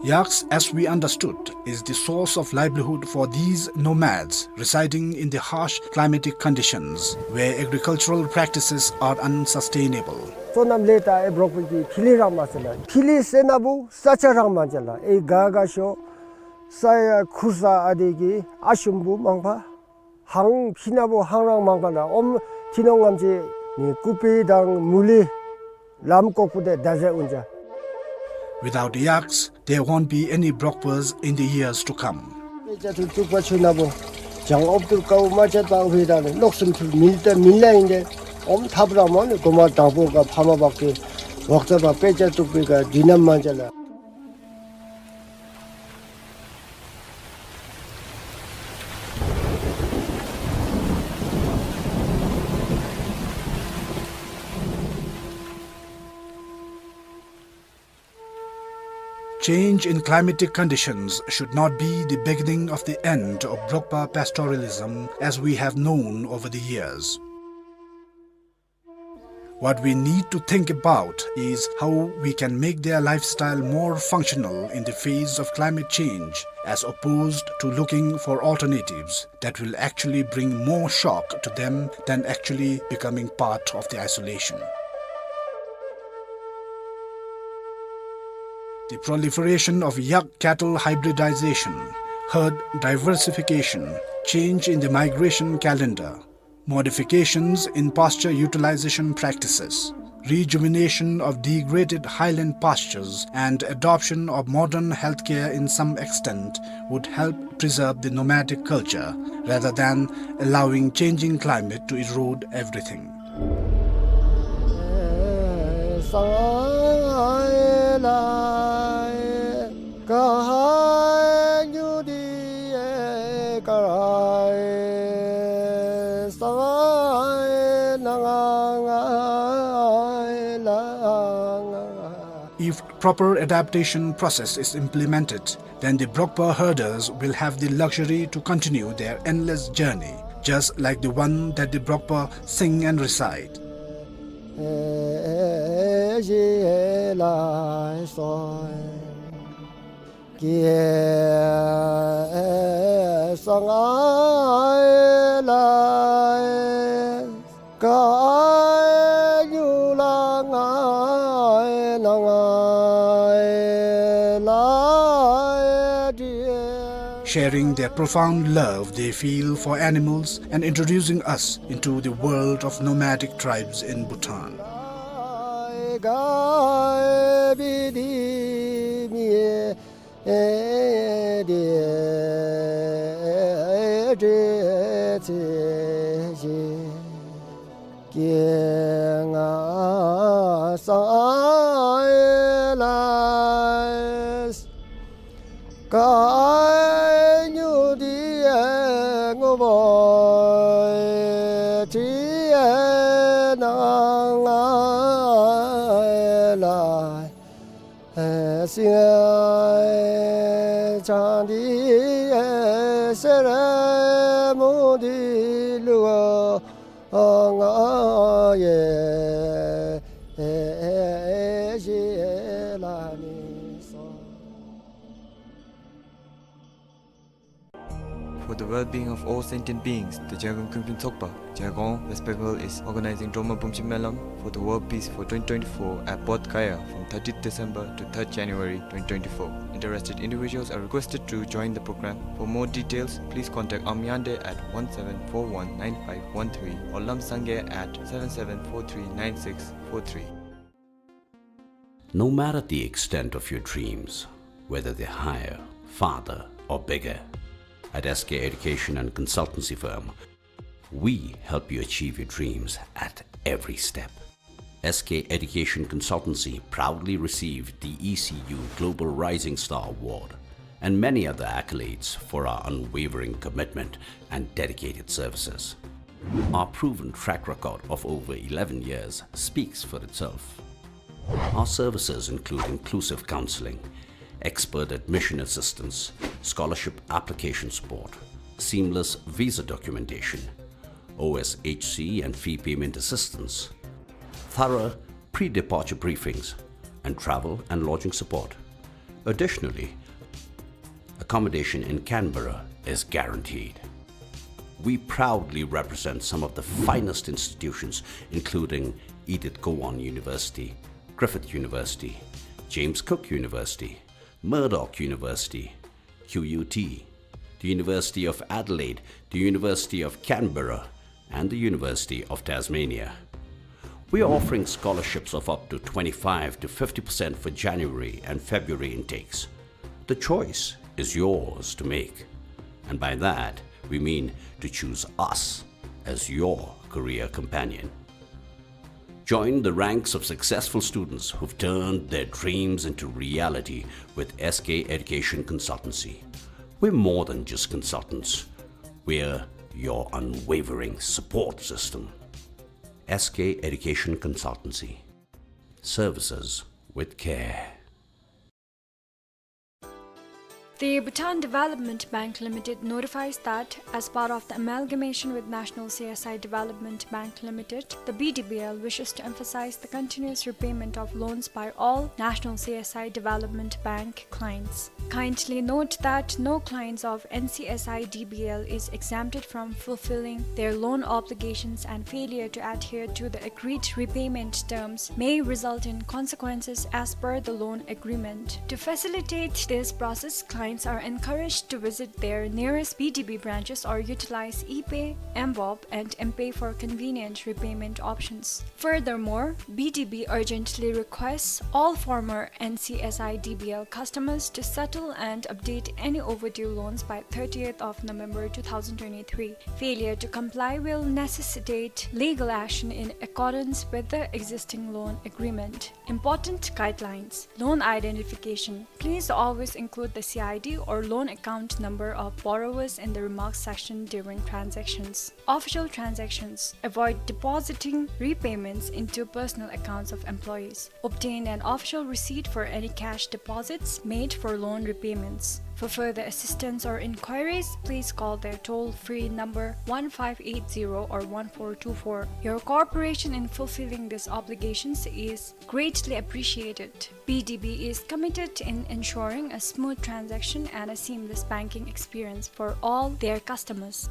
Yaks, as we understood, is the source of livelihood for these nomads residing in the harsh climatic conditions where agricultural practices are unsustainable. སོ་ནམ་ལས་ད་ཨེ་བྲོག་པའི་གི་ཐི་ལི་རང་མ་ཟེར་ལ། ཐི་ལི་ཟེར་ན་བུ་ས་ཆ་རང་མ་ཅ་ལ། ཨེ་ག་ག་ཤོ་ས་ཡ་ཁུར་ས་ཨ་དེ་གི་ཨ་ཤུམ་བུ་མང་པ། ཧང་ཕི་ན་བོ་ཧང་རང་མང་པ་ལ་ཨོམ་ཐི་ནོང་ངམ་ཅིག་ནི་ཀུ་པི་དང་མུ་ལི་ལམ་ཀོག་པུ་དེ་ད་ཟེ་ཨུན་ཅ། Without yaks, there won't be any Brokpas in the years to come. དཔེ་ཆ་ཐུར་བཙུགས་པ་ཆུ་ན་བོ་བྱང་ཨོབ་ཐུར་ཀའུ་མ་ཆད་པ་ཧུའི་དང་ནི་ལོག་སུམ་ཐུར་མིལ་ཏེ་མིལ་ལ་ཡིན་ཏེ་ཨོམ་ཐབ་རང་མོ་ནི་གོ་མ་དང་པོ་ག་ཕ་མ་བག་གི་ཝག་ཙ་བ་དཔེ་ཆ་བཙུགས་པའི་ག་དུས་ནམ་མ་ཅ་ལ། Change in climatic conditions should not be the beginning of the end of Brokpa pastoralism as we have known over the years. What we need to think about is how we can make their lifestyle more functional in the face of climate change, as opposed to looking for alternatives that will actually bring more shock to them than actually becoming part of the isolation. The proliferation of yak cattle hybridization, Herd diversification, change in the migration calendar, modifications in pasture utilization practices, rejuvenation of degraded highland pastures, and adoption of modern healthcare in some extent would help preserve the nomadic culture rather than allowing changing climate to erode everything. If proper adaptation process is implemented, then the Brokpa herders will have the luxury to continue their endless journey, just like the one that the Brokpa sing and recite. Sharing their profound love they feel for animals and introducing us into the world of nomadic tribes in Bhutan. For the well-being of all sentient beings, the Zhaigong Kungpin Tsokpa, Zhaigong West Bengal, is organizing Dromar Bumchib Melam for the World Peace for twenty twenty-four at Bodh Gaya from thirtieth December to third January twenty twenty-four. Interested individuals are requested to join the program. For more details, please contact Amyande at one seven four one nine five one three or Lamsangye at seven seven four three nine six four three. No matter the extent of your dreams, whether they're higher, farther, or bigger, at S K Education and Consultancy Firm, we help you achieve your dreams at every step. S K Education Consultancy proudly received the E C U Global Rising Star Award and many other accolades for our unwavering commitment and dedicated services. Our proven track record of over eleven years speaks for itself. Our services include inclusive counseling, expert admission assistance, scholarship application support, seamless visa documentation, O S H C and fee payment assistance, thorough pre-departure briefings, and travel and lodging support. Additionally, accommodation in Canberra is guaranteed. We proudly represent some of the finest institutions, including Edith Cowan University, Griffith University, James Cook University, Murdoch University, Q U T, the University of Adelaide, the University of Canberra, and the University of Tasmania. We are offering scholarships of up to twenty-five to fifty percent for January and February intakes. The choice is yours to make, and by that we mean to choose us as your career companion. Join the ranks of successful students who've turned their dreams into reality with S K Education Consultancy. We're more than just consultants. We're your unwavering support system. S K Education Consultancy. Services with care. The Bhutan Development Bank Limited notifies that, as part of the amalgamation with National C S I Development Bank Limited, the B D B L wishes to emphasize the continuous repayment of loans by all National C S I Development Bank clients. Kindly note that no clients of N C S I D B L is exempted from fulfilling their loan obligations, and failure to adhere to the agreed repayment terms may result in consequences as per the loan agreement. To facilitate this process, clients Clients are encouraged to visit their nearest B D B branches or utilize ePay, mBoB, and mPay for convenient repayment options. Furthermore, B D B urgently requests all former N C S I D B L customers to settle and update any overdue loans by thirtieth of November two thousand twenty-three. Failure to comply will necessitate legal action in accordance with the existing loan agreement. Important guidelines. Loan identification. Please always include the C I D or loan account number of borrowers in the remarks section during transactions. Official transactions. Avoid depositing repayments into personal accounts of employees. Obtain an official receipt for any cash deposits made for loan repayments. For further assistance or inquiries, please call their toll-free number one five eight zero or one four two four. Your cooperation in fulfilling these obligations is greatly appreciated. B D B is committed in ensuring a smooth transaction and a seamless banking experience for all their customers.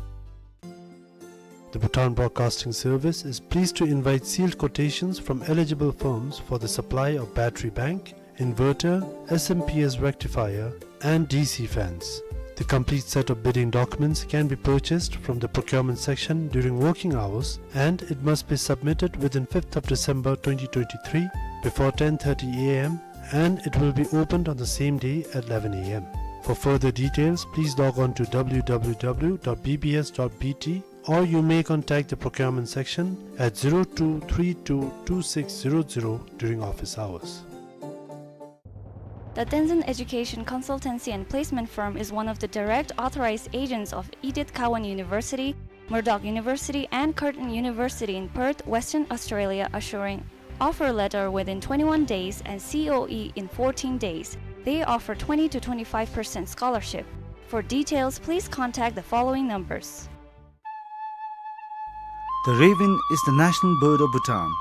The Bhutan Broadcasting Service is pleased to invite sealed quotations from eligible firms for the supply of battery bank, inverter, S M P S rectifier, and D C fans. The complete set of bidding documents can be purchased from the procurement section during working hours, and it must be submitted within fifth of December twenty twenty-three before ten thirty A M, and it will be opened on the same day at eleven A M. For further details, please log on to W W W dot B B S dot B T, or you may contact the procurement section at zero two three two two six zero zero during office hours. The Tenzin Education Consultancy and Placement Firm is one of the direct authorized agents of Edith Cowan University, Murdoch University, and Curtin University in Perth, Western Australia, assuring offer letter within twenty-one days and C O E in fourteen days. They offer twenty to twenty-five percent scholarship. For details, please contact the following numbers. The raven is the national bird of Bhutan.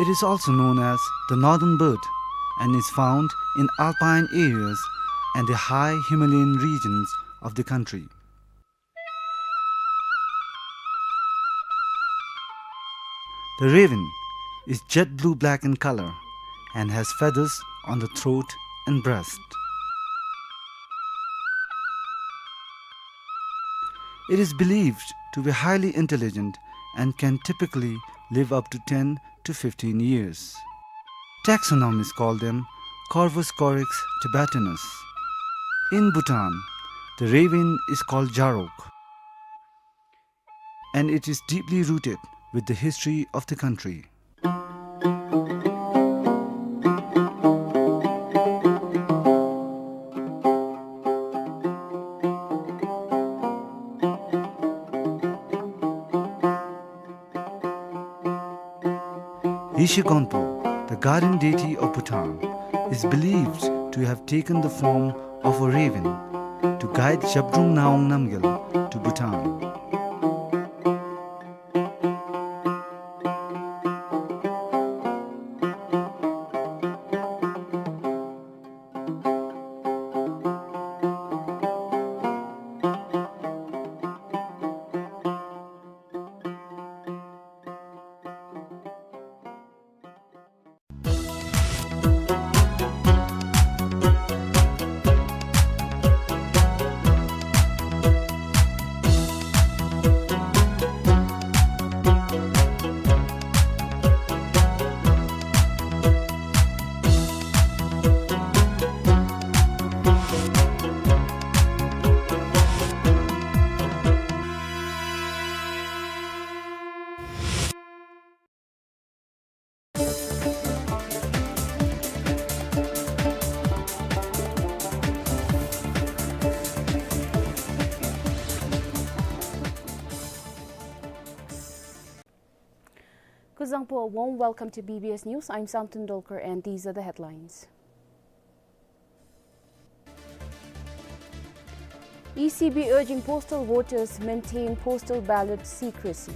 It is also known as the northern bird and is found in alpine areas and the high Himalayan regions of the country. The raven is jet blue-black in color and has feathers on the throat and breast. It is believed to be highly intelligent and can typically live up to ten to fifteen years. Taxonomists call them Corvus corax tibetanus. In Bhutan, the raven is called jarok, and it is deeply rooted with the history of the country. Yeshe Gonpo, the guardian deity of Bhutan, is believed to have taken the form of a raven to guide Zhabdrung Ngawang Namgyal to Bhutan. Kuzuzangpo, a warm welcome to B B S News. I'm Samten Dolkar, and these are the headlines. E C B urging postal voters maintain postal ballot secrecy.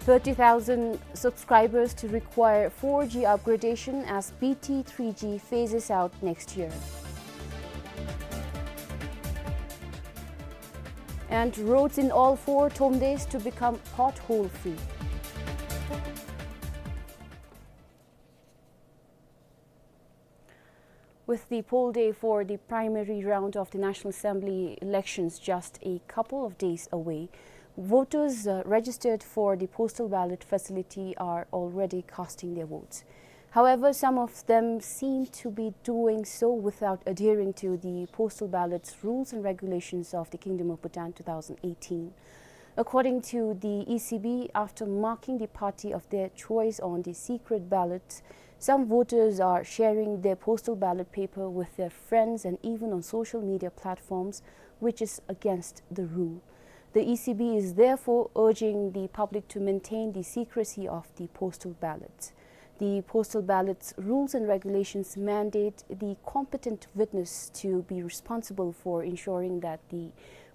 Thirty thousand subscribers to require four G upgradation as B T three G phases out next year. And roads in all four Thromdeys to become pothole free. With the poll day for the primary round of the National Assembly elections just a couple of days away, voters, uh, registered for the postal ballot facility are already casting their votes. However, some of them seem to be doing so without adhering to the postal ballot's rules and regulations of the Kingdom of Bhutan two thousand eighteen. According to the E C B, after marking the party of their choice on the secret ballot, some voters are sharing their postal ballot paper with their friends and even on social media platforms, which is against the rule. The E C B is therefore urging the public to maintain the secrecy of the postal ballot. The postal ballot's rules and regulations mandate the competent witness to be responsible for ensuring that the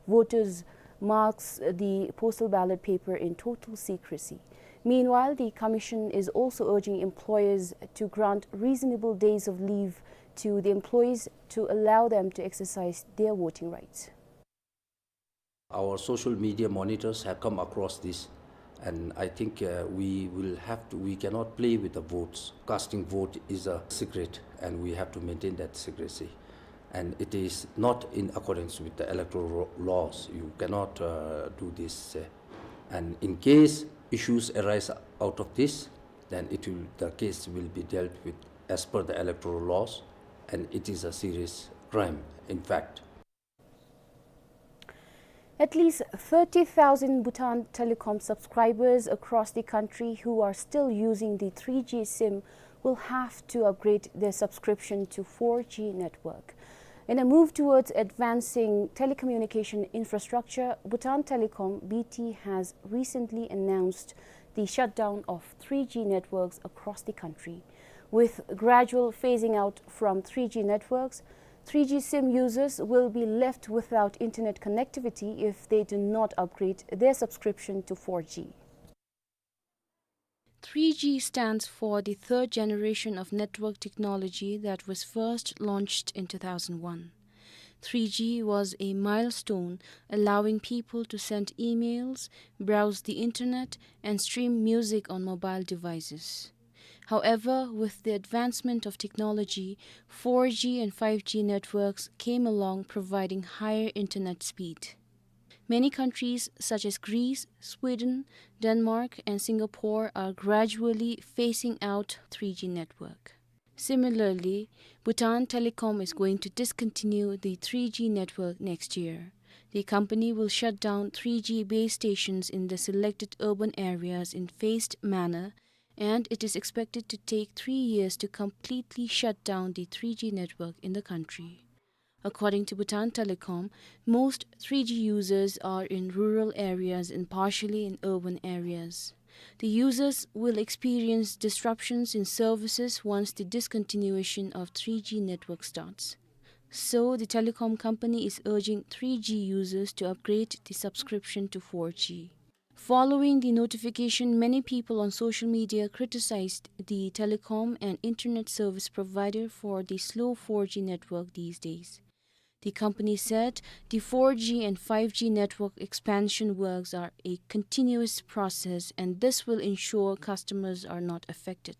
voters marks the postal ballot paper in total secrecy. Meanwhile, the commission is also urging employers to grant reasonable days of leave to the employees to allow them to exercise their voting rights. Our social media monitors have come across this, and I think, uh, we will have to, we cannot play with the votes. Casting vote is a secret, and we have to maintain that secrecy. And it is not in accordance with the electoral ro-, laws. You cannot, uh, do this, uh, and in case issues arise out of this, then it will, the case will be dealt with as per the electoral laws, and it is a serious crime, in fact. At least thirty thousand Bhutan Telecom subscribers across the country who are still using the three G SIM will have to upgrade their subscription to four G network. In a move towards advancing telecommunication infrastructure, Bhutan Telecom, B T, has recently announced the shutdown of three G networks across the country. With gradual phasing out from three G networks, three G SIM users will be left without internet connectivity if they do not upgrade their subscription to four G. Three G stands for the third generation of network technology that was first launched in two thousand one. Three G was a milestone, allowing people to send emails, browse the internet, and stream music on mobile devices. However, with the advancement of technology, four G and five G networks came along, providing higher internet speed. Many countries such as Greece, Sweden, Denmark, and Singapore are gradually phasing out three G network. Similarly, Bhutan Telecom is going to discontinue the three G network next year. The company will shut down three G base stations in the selected urban areas in phased manner, and it is expected to take three years to completely shut down the three G network in the country. According to Bhutan Telecom, most three G users are in rural areas and partially in urban areas. The users will experience disruptions in services once the discontinuation of three G network starts. So, the telecom company is urging three G users to upgrade the subscription to four G. Following the notification, many people on social media criticized the telecom and internet service provider for the slow four G network these days. The company said the four G and five G network expansion works are a continuous process, and this will ensure customers are not affected.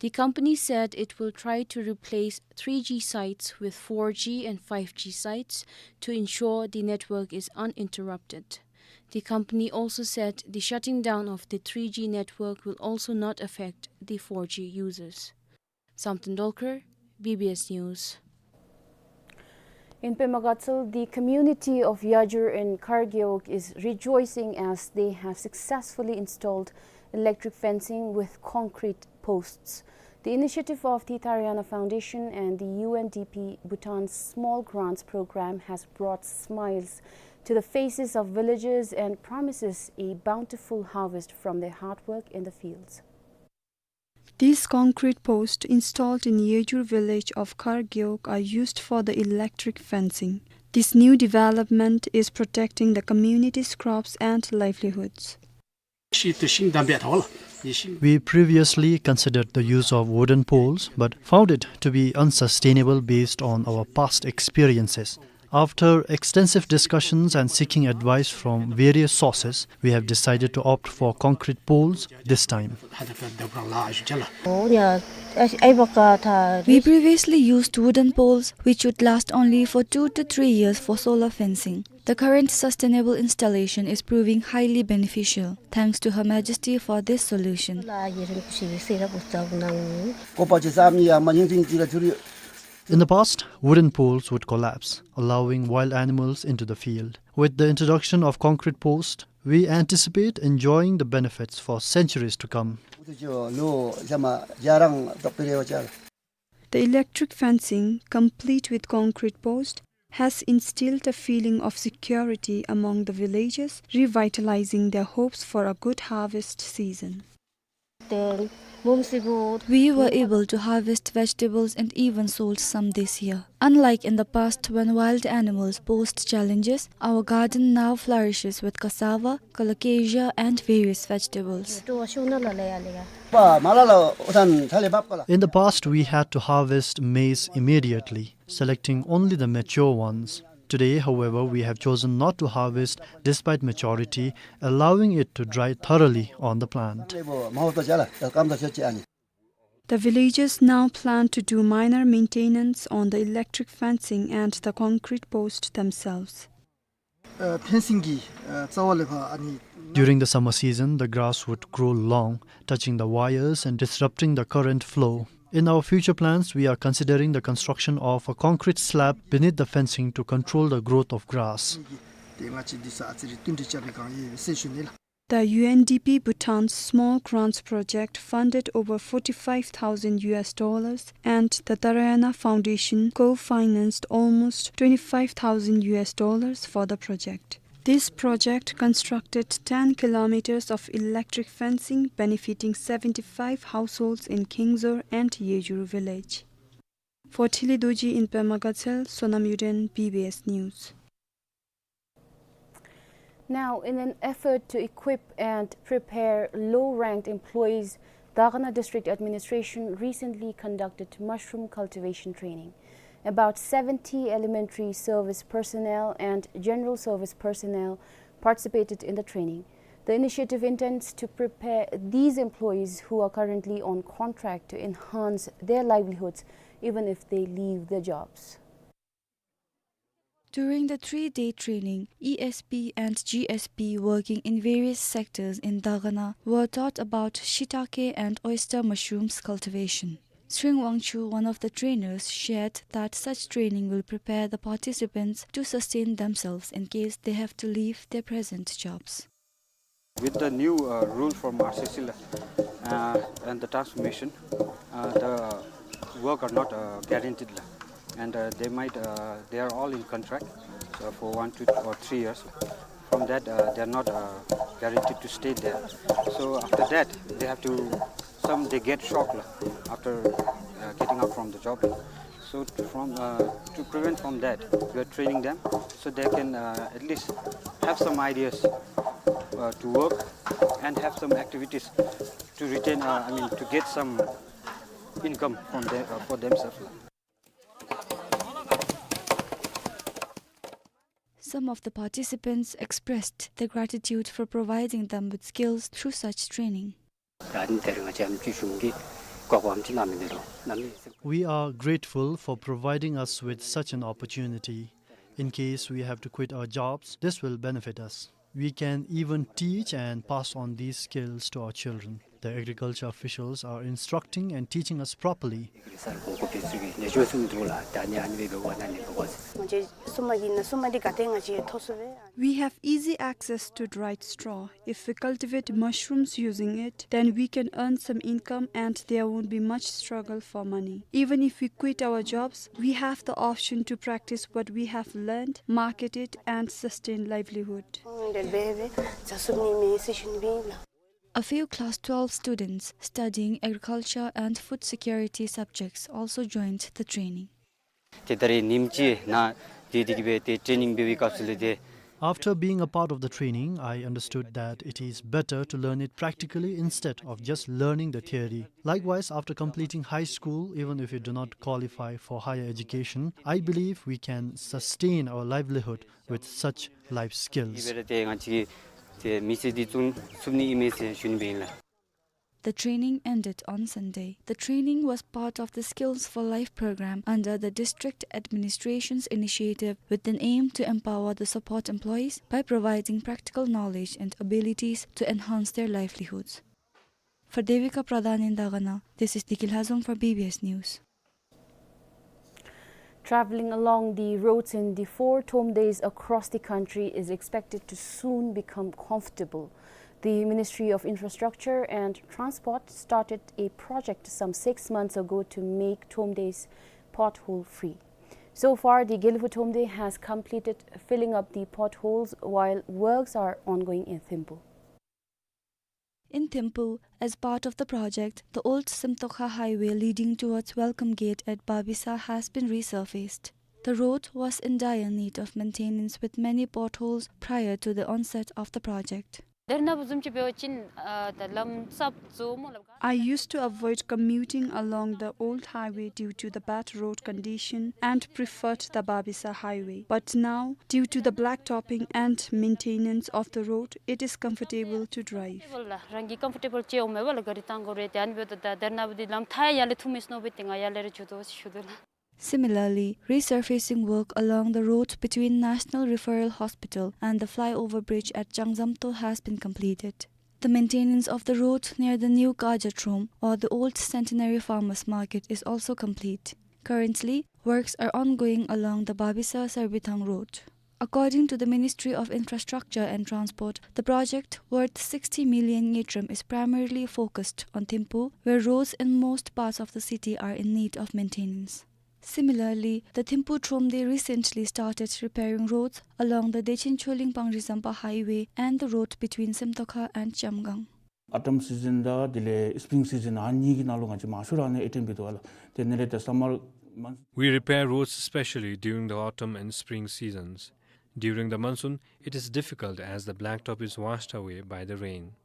The company said it will try to replace three G sites with four G and five G sites to ensure the network is uninterrupted. The company also said the shutting down of the three G network will also not affect the four G users. Samten Dolkar, B B S News. In Pema Gatshel, the community of Yajur in Kargewog is rejoicing as they have successfully installed electric fencing with concrete posts. The initiative of the Tariana Foundation and the U N D P Bhutan's Small Grants Program has brought smiles to the faces of villagers and promises a bountiful harvest from their hard work in the fields. These concrete posts installed in Yejur village of Kargewog are used for the electric fencing. This new development is protecting the community's crops and livelihoods. We previously considered the use of wooden poles, but found it to be unsustainable based on our past experiences. After extensive discussions and seeking advice from various sources, we have decided to opt for concrete poles this time. We previously used wooden poles, which would last only for two to three years for solar fencing. The current sustainable installation is proving highly beneficial, thanks to Her Majesty for this solution. In the past, wooden poles would collapse, allowing wild animals into the field. With the introduction of concrete posts, we anticipate enjoying the benefits for centuries to come. The electric fencing, complete with concrete posts, has instilled a feeling of security among the villagers, revitalizing their hopes for a good harvest season. We were able to harvest vegetables and even sold some this year. Unlike in the past, when wild animals posed challenges, our garden now flourishes with cassava, colocasia, and various vegetables. In the past, we had to harvest maize immediately, selecting only the mature ones. Today, however, we have chosen not to harvest despite maturity, allowing it to dry thoroughly on the plant. The villagers now plan to do minor maintenance on the electric fencing and the concrete post themselves. ཨ་ཕེན་སིང་གི་ཨ་རྩ་བ་ལས་ཕར་ཨ་ནི། During the summer season, the grass would grow long, touching the wires and disrupting the current flow. In our future plans, we are considering the construction of a concrete slab beneath the fencing to control the growth of grass. ཏེ་ང་བཅས་འདི་ས་ཨ་ཙི་རེ་བསྟུན་གྲོས་རྐྱབ་པའི་སྒང་ཡོད་ཟེར་ཞུ་ནི་ལགས། The U N D P Bhutan's small grants project funded over forty-five thousand U S dollars, and the Tarayana Foundation co-financed almost twenty-five thousand U S dollars for the project. This project constructed ten kilometers of electric fencing, benefiting seventy-five households in Kengzor and Yejuru village. For Thili Dorji in Pema Gatshel, Sonam Yuden, B B S News. Now, in an effort to equip and prepare low-ranked employees, Dagana District Administration recently conducted mushroom cultivation training. About seventy elementary service personnel and general service personnel participated in the training. The initiative intends to prepare these employees who are currently on contract to enhance their livelihoods even if they leave their jobs. During the three-day training, E S P and G S P working in various sectors in Dagana were taught about shiitake and oyster mushrooms cultivation. Sring Wangchuk, one of the trainers, shared that such training will prepare the participants to sustain themselves in case they have to leave their present jobs. With the new, uh, rule from R C C, uh, and the transformation, uh, the work are not, uh, guaranteed, and, uh, they might, uh, they are all in contract, uh, for one, two, or three years. From that, uh, they are not, uh, guaranteed to stay there. So after that, they have to, some they get shocked, la, after, uh, getting out from the job. So to, from, uh, to prevent from that, we are training them so they can, uh, at least have some ideas, uh, to work and have some activities to retain, uh, I mean, to get some income from them, uh, for themselves. Some of the participants expressed their gratitude for providing them with skills through such training. We are grateful for providing us with such an opportunity. In case we have to quit our jobs, this will benefit us. We can even teach and pass on these skills to our children. The agriculture officials are instructing and teaching us properly. We have easy access to dried straw. If we cultivate mushrooms using it, then we can earn some income and there won't be much struggle for money. Even if we quit our jobs, we have the option to practice what we have learned, market it, and sustain livelihood. A few class twelve students studying agriculture and food security subjects also joined the training. ཏེ་ད་རེས་ཉིནམ་གཅིག་ནང་ཏེ་དེ་གི་སྦེ་ཏེ་ཊེ་ནིང་འབད་བའི་སྐབས་སུ་ལས་ཏེ་ After being a part of the training, I understood that it is better to learn it practically instead of just learning the theory. Likewise, after completing high school, even if you do not qualify for higher education, I believe we can sustain our livelihood with such life skills. The training ended on Sunday. The training was part of the Skills for Life program under the district administration's initiative with an aim to empower the support employees by providing practical knowledge and abilities to enhance their livelihoods. For Devika Pradhan in Dagana, this is Diki Lhazom for B B S News. Traveling along the roads in the four Thromdeys across the country is expected to soon become comfortable. The Ministry of Infrastructure and Transport started a project some six months ago to make Thromdeys pothole-free. So far, the Gelephu Thromde has completed filling up the potholes while works are ongoing in Thimphu. In Thimphu, as part of the project, the old Simtokha highway leading towards Welcome Gate at Babisa has been resurfaced. The road was in dire need of maintenance with many potholes prior to the onset of the project. I used to avoid commuting along the old highway due to the bad road condition and preferred the Babisa highway. But now, due to the blacktopping and maintenance of the road, it is comfortable to drive. Similarly, resurfacing work along the road between National Referral Hospital and the flyover bridge at Changzamto has been completed. The maintenance of the road near the new Kaja Throm or the old Centenary Farmers Market is also complete. Currently, works are ongoing along the Babisa Sarbithang Road. According to the Ministry of Infrastructure and Transport, the project worth sixty million ngultrum is primarily focused on Thimphu, where roads in most parts of the city are in need of maintenance. Similarly, the Thimphu Thromde recently started repairing roads along the Dechen Choling Pangri Zampa Highway and the road between Simtokha and Chamgang. Autumn season དང་དེ་ལས་spring season ཨ་གཉིས་ཀྱི་ནང་ལུ་ང་བཅས་མང་ཤོས་ར་ཨ་ནི་ཨེ་ཊེམ་འབད་དོ་ལགས། དེ་ནང་ལས་ད་summer monsoon. We repair roads specially during the autumn and spring seasons. During the monsoon, it is difficult as the blacktop is washed away by the rain.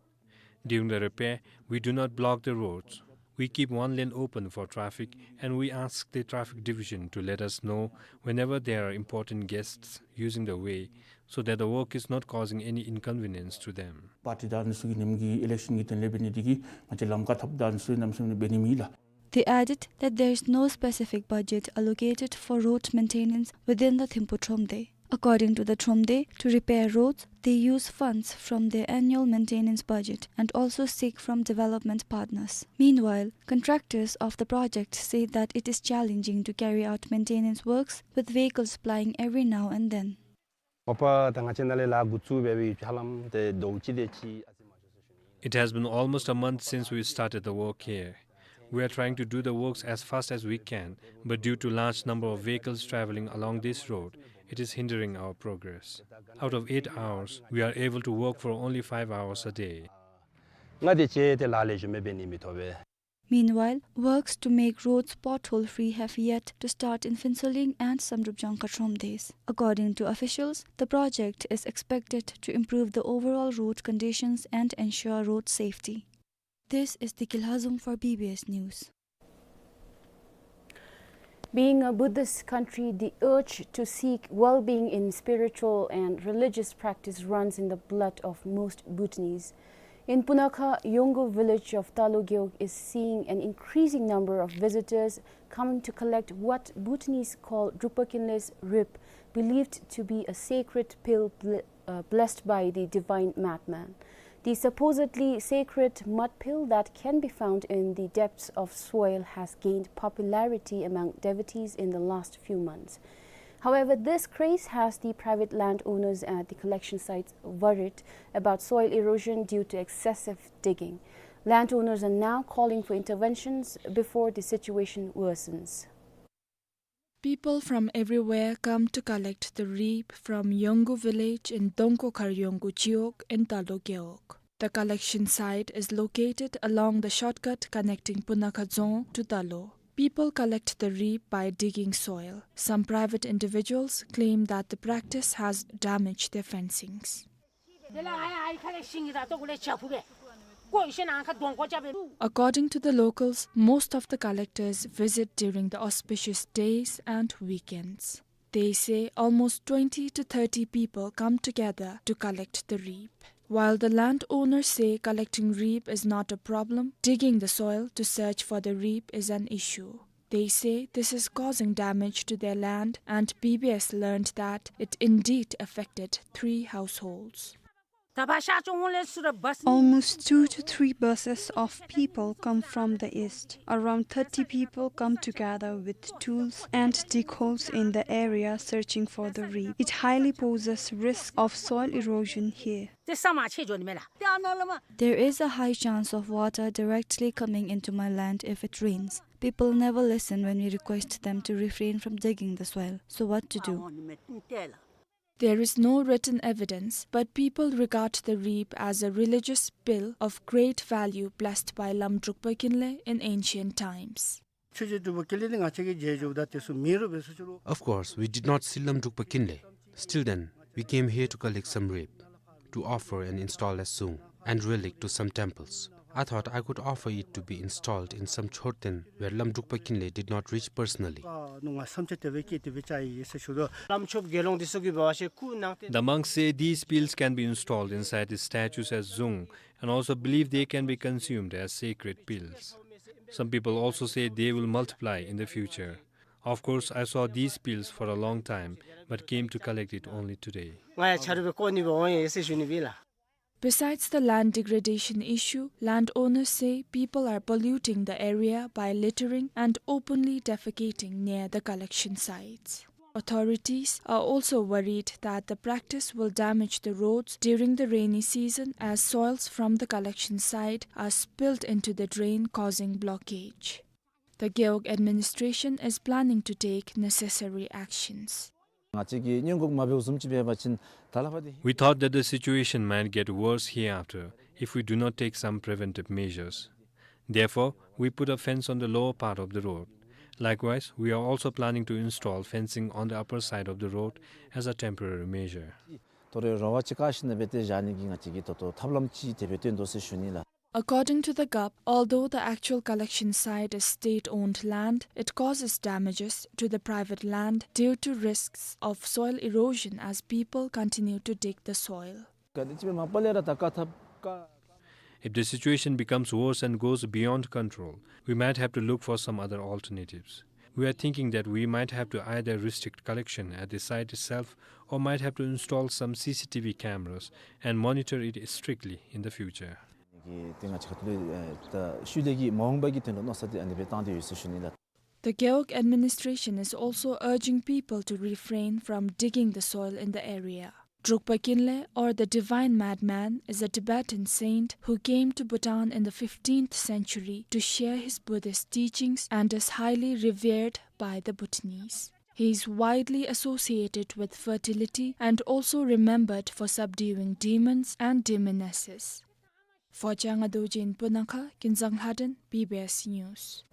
During the repair, we do not block the roads. We keep one lane open for traffic and we ask the traffic division to let us know whenever there are important guests using the way, so that the work is not causing any inconvenience to them. Party དང་ཨ་ནི་ཚུ་གི་ཉིནམ་གི་election གི་དོན་ལས་འབད་ནི་དེ་གིས་ང་བཅས་ལམ་ཁ་འཐབ་དང་ཨ་ནི་ཚུ་གནམ་མེད་ས་མེད་འབད་ནི་མེད་ལགས། They added that there is no specific budget allocated for road maintenance within the Thimphu Thromde. According to the Thromde, to repair roads, they use funds from their annual maintenance budget and also seek from development partners. Meanwhile, contractors of the project say that it is challenging to carry out maintenance works, with vehicles plying every now and then. འོ་པ་ད་ང་བཅས་ནཱ་ལས་ལཱ་འགོ་བཙུགས་འབད་བའི་ཧ་ལམ་ཏེ་ཟླཝ་གཅིག་དེ་ཅིག་It has been almost a month since we started the work here. We are trying to do the works as fast as we can, but due to large number of vehicles traveling along this road, it is hindering our progress. Out of eight hours, we are able to work for only five hours a day. ང་དེ་ཅིག་ཏེ་ལཱ་ལེགས་ཤོམ་སྦེ་འབད་ནི་མི་ཐོབ་པས། Meanwhile, works to make roads pothole-free have yet to start in Phuentsholing and Samdrup Jangkha Thromdeys. According to officials, the project is expected to improve the overall road conditions and ensure road safety. This is Diki Lhazom for B B S News. Being a Buddhist country, the urge to seek well-being in spiritual and religious practice runs in the blood of most Bhutanese. In Punakha, Yonggu village of Talo Gewog is seeing an increasing number of visitors coming to collect what Bhutanese call Drupa Kinley's rib, believed to be a sacred pill bl- uh, blessed by the divine madman. The supposedly sacred mud pill that can be found in the depths of soil has gained popularity among devotees in the last few months. However, this craze has the private landowners at the collection sites worried about soil erosion due to excessive digging. Landowners are now calling for interventions before the situation worsens. People from everywhere come to collect the rib from Yonggu village in Dongkokhar Yonggu Chiwog in Talo Gewog. The collection site is located along the shortcut connecting Punakha Dzong to Talo. people collect the reap by digging soil. Some private individuals claim that the practice has damaged their fencings. According to the locals, most of the collectors visit during the auspicious days and weekends. They say almost twenty to thirty people come together to collect the reap. While the landowners say collecting reap is not a problem, digging the soil to search for the reap is an issue. They say this is causing damage to their land, and B B S learned that it indeed affected three households. Almost two to three buses of people come from the east. Around thirty people come together with tools and dig holes in the area searching for the reap. It highly poses risk of soil erosion here. There is a high chance of water directly coming into my land if it rains. People never listen when we request them to refrain from digging the soil. So what to do? There is no written evidence, but people regard the reap as a religious pill of great value blessed by Lam Drukpa Kinley in ancient times. Of course, we did not see Lam Drukpa Kinley. Still then, we came here to collect some reap to offer and install as zung and relic to some temples. I thought I could offer it to be installed in some chorten where Lam Drukpa Kinley did not reach personally. The monks say these pills can be installed inside the statues as zung and also believe they can be consumed as sacred pills. Some people also say they will multiply in the future. Of course, I saw these pills for a long time, but came to collect it only today. Besides the land degradation issue, landowners say people are polluting the area by littering and openly defecating near the collection sites. Authorities are also worried that the practice will damage the roads during the rainy season, as soils from the collection site are spilled into the drain, causing blockage. The Gewog administration is planning to take necessary actions. We thought that the situation might get worse hereafter if we do not take some preventive measures. Therefore, we put a fence on the lower part of the road. Likewise, we are also planning to install fencing on the upper side of the road as a temporary measure. According to the gup, although the actual collection site is state-owned land, it causes damages to the private land due to risks of soil erosion as people continue to dig the soil. If the situation becomes worse and goes beyond control, we might have to look for some other alternatives. We are thinking that we might have to either restrict collection at the site itself or might have to install some C C T V cameras and monitor it strictly in the future. The Gewog administration is also urging people to refrain from digging the soil in the area. Drukpa Kinley, or the Divine Madman, is a Tibetan saint who came to Bhutan in the fifteenth century to share his Buddhist teachings and is highly revered by the Bhutanese. He is widely associated with fertility and also remembered for subduing demons and demonesses. Phochang Adojin Punakha, Kinzang Lhaden, B B S News.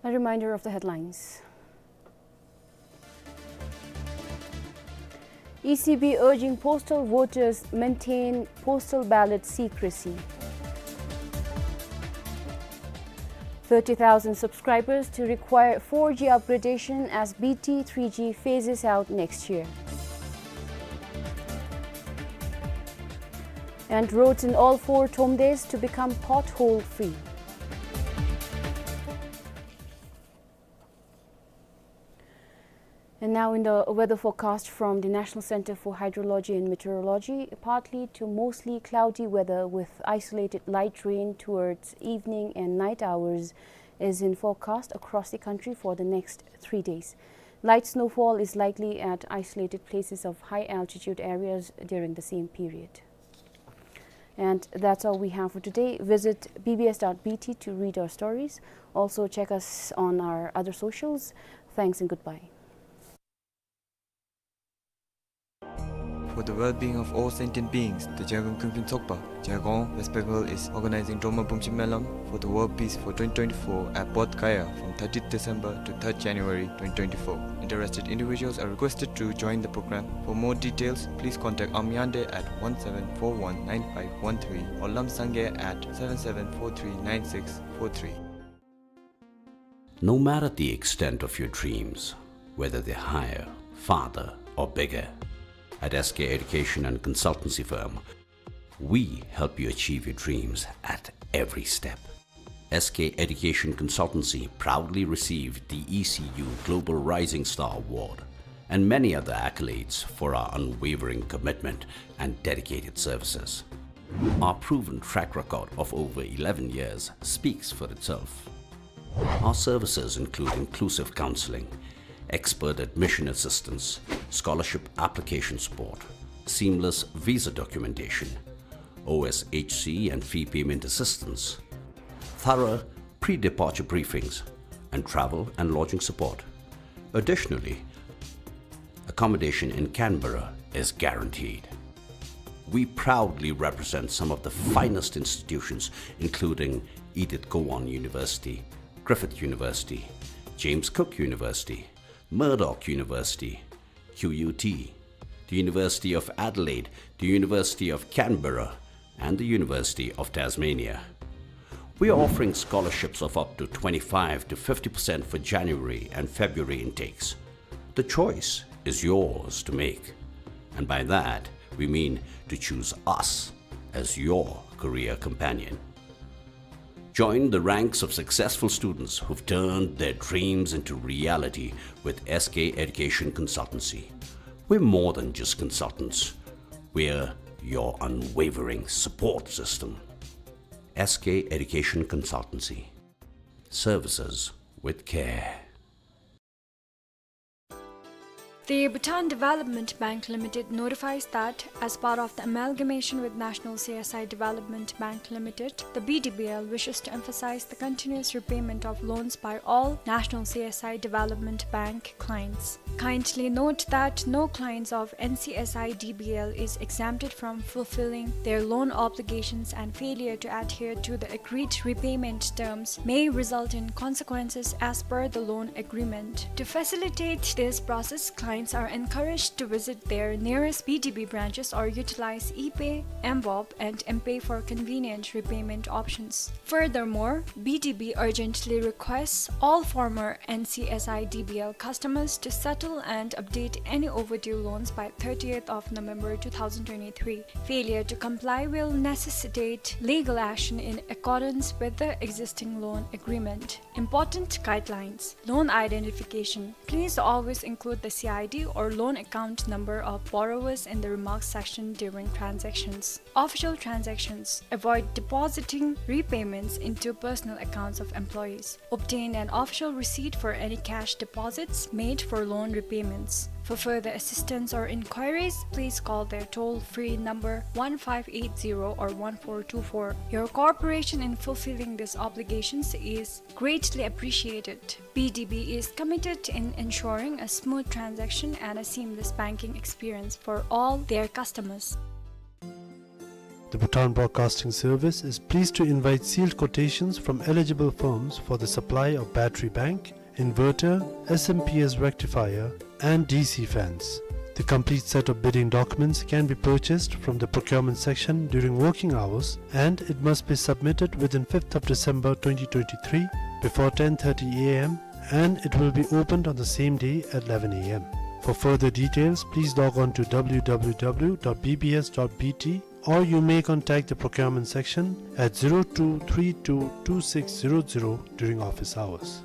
A reminder of the headlines. E C B urging postal voters maintain postal ballot secrecy. Thirty thousand subscribers to require four G upgradation as B T three G phases out next year. And roads in all four Thromdes to become pothole free. And now in the weather forecast from the National Center for Hydrology and Meteorology, partly to mostly cloudy weather with isolated light rain towards evening and night hours is in forecast across the country for the next three days. Light snowfall is likely at isolated places of high altitude areas during the same period. And that's all we have for today. Visit B B S dot B T to read our stories. Also check us on our other socials. Thanks and goodbye. for the well-being of all sentient beings, the Zhaigong Kungpin Tsokpa, Zhaigong West Bengal is organizing Dromar Bumtshi Melam for the World Peace for twenty twenty-four at Bodh Gaya from thirtieth December to third January twenty twenty-four. Interested individuals are requested to join the program. For more details, please contact Amyande at one seven four one nine five one three or Lamsangye at seven seven four three nine six four three. No matter the extent of your dreams, whether they're higher, farther, or bigger, at S K Education and Consultancy Firm, we help you achieve your dreams at every step. S K Education Consultancy proudly received the E C U Global Rising Star Award and many other accolades for our unwavering commitment and dedicated services. Our proven track record of over eleven years speaks for itself. Our services include inclusive counseling, expert admission assistance, scholarship application support, seamless visa documentation, O S H C and fee payment assistance, thorough pre-departure briefings, and travel and lodging support. Additionally, accommodation in Canberra is guaranteed. We proudly represent some of the finest institutions, including Edith Cowan University, Griffith University, James Cook University, Murdoch University, Q U T, the University of Adelaide, the University of Canberra, and the University of Tasmania. We are offering scholarships of up to twenty-five to fifty percent for January and February intakes. The choice is yours to make, and by that, we mean to choose us as your career companion. Join the ranks of successful students who've turned their dreams into reality with S K Education Consultancy. We're more than just consultants. We're your unwavering support system. S K Education Consultancy. Services with care. The Bhutan Development Bank Limited notifies that, as part of the amalgamation with National C S I Development Bank Limited, the B D B L wishes to emphasize the continuous repayment of loans by all National C S I Development Bank clients. Kindly note that no clients of N C S I D B L is exempted from fulfilling their loan obligations, and failure to adhere to the agreed repayment terms may result in consequences as per the loan agreement. To facilitate this process, clients are encouraged to visit their nearest B D B branches or utilize ePay, mVob, and mPay for convenient repayment options. Furthermore, B D B urgently requests all former N C S I D B L customers to settle and update any overdue loans by thirtieth of November two thousand twenty-three. Failure to comply will necessitate legal action in accordance with the existing loan agreement. Important guidelines. Loan identification. Please always include the C I D or loan account number of borrowers in the remarks section during transactions. Official transactions. Avoid depositing repayments into personal accounts of employees. Obtain an official receipt for any cash deposits made for loan repayments. For further assistance or inquiries, please call their toll-free number one five eight zero or one four two four. Your cooperation in fulfilling these obligations is greatly appreciated. B D B is committed in ensuring a smooth transaction and a seamless banking experience for all their customers. The Bhutan Broadcasting Service is pleased to invite sealed quotations from eligible firms for the supply of battery bank, inverter, S M P S rectifier, and D C fans. The complete set of bidding documents can be purchased from the procurement section during working hours, and it must be submitted within fifth of December twenty twenty-three before ten thirty A M, and it will be opened on the same day at eleven A M. For further details, please log on to W W W dot B B S dot B T, or you may contact the procurement section at zero two three two two six zero zero during office hours.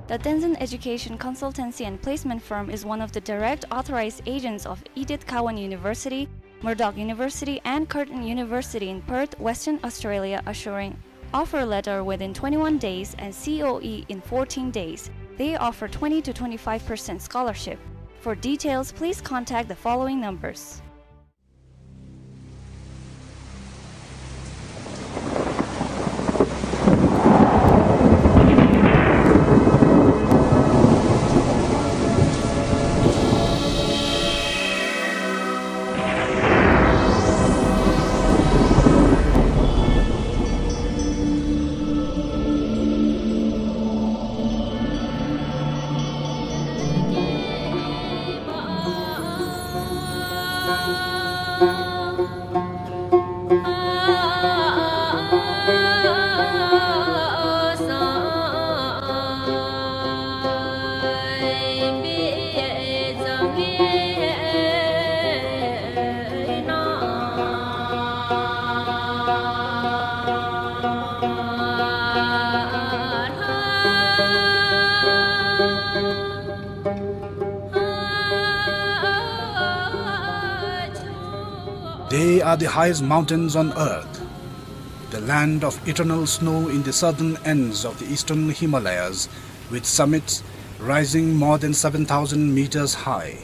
The Tenzin Education Consultancy and Placement Firm is one of the direct authorized agents of Edith Cowan University, Murdoch University, and Curtin University in Perth, Western Australia, assuring offer letter within twenty-one days and C O E in fourteen days. They offer twenty to twenty-five percent scholarship. For details, please contact the following numbers. are the highest mountains on earth, the land of eternal snow in the southern ends of the eastern Himalayas, with summits rising more than seven thousand meters high.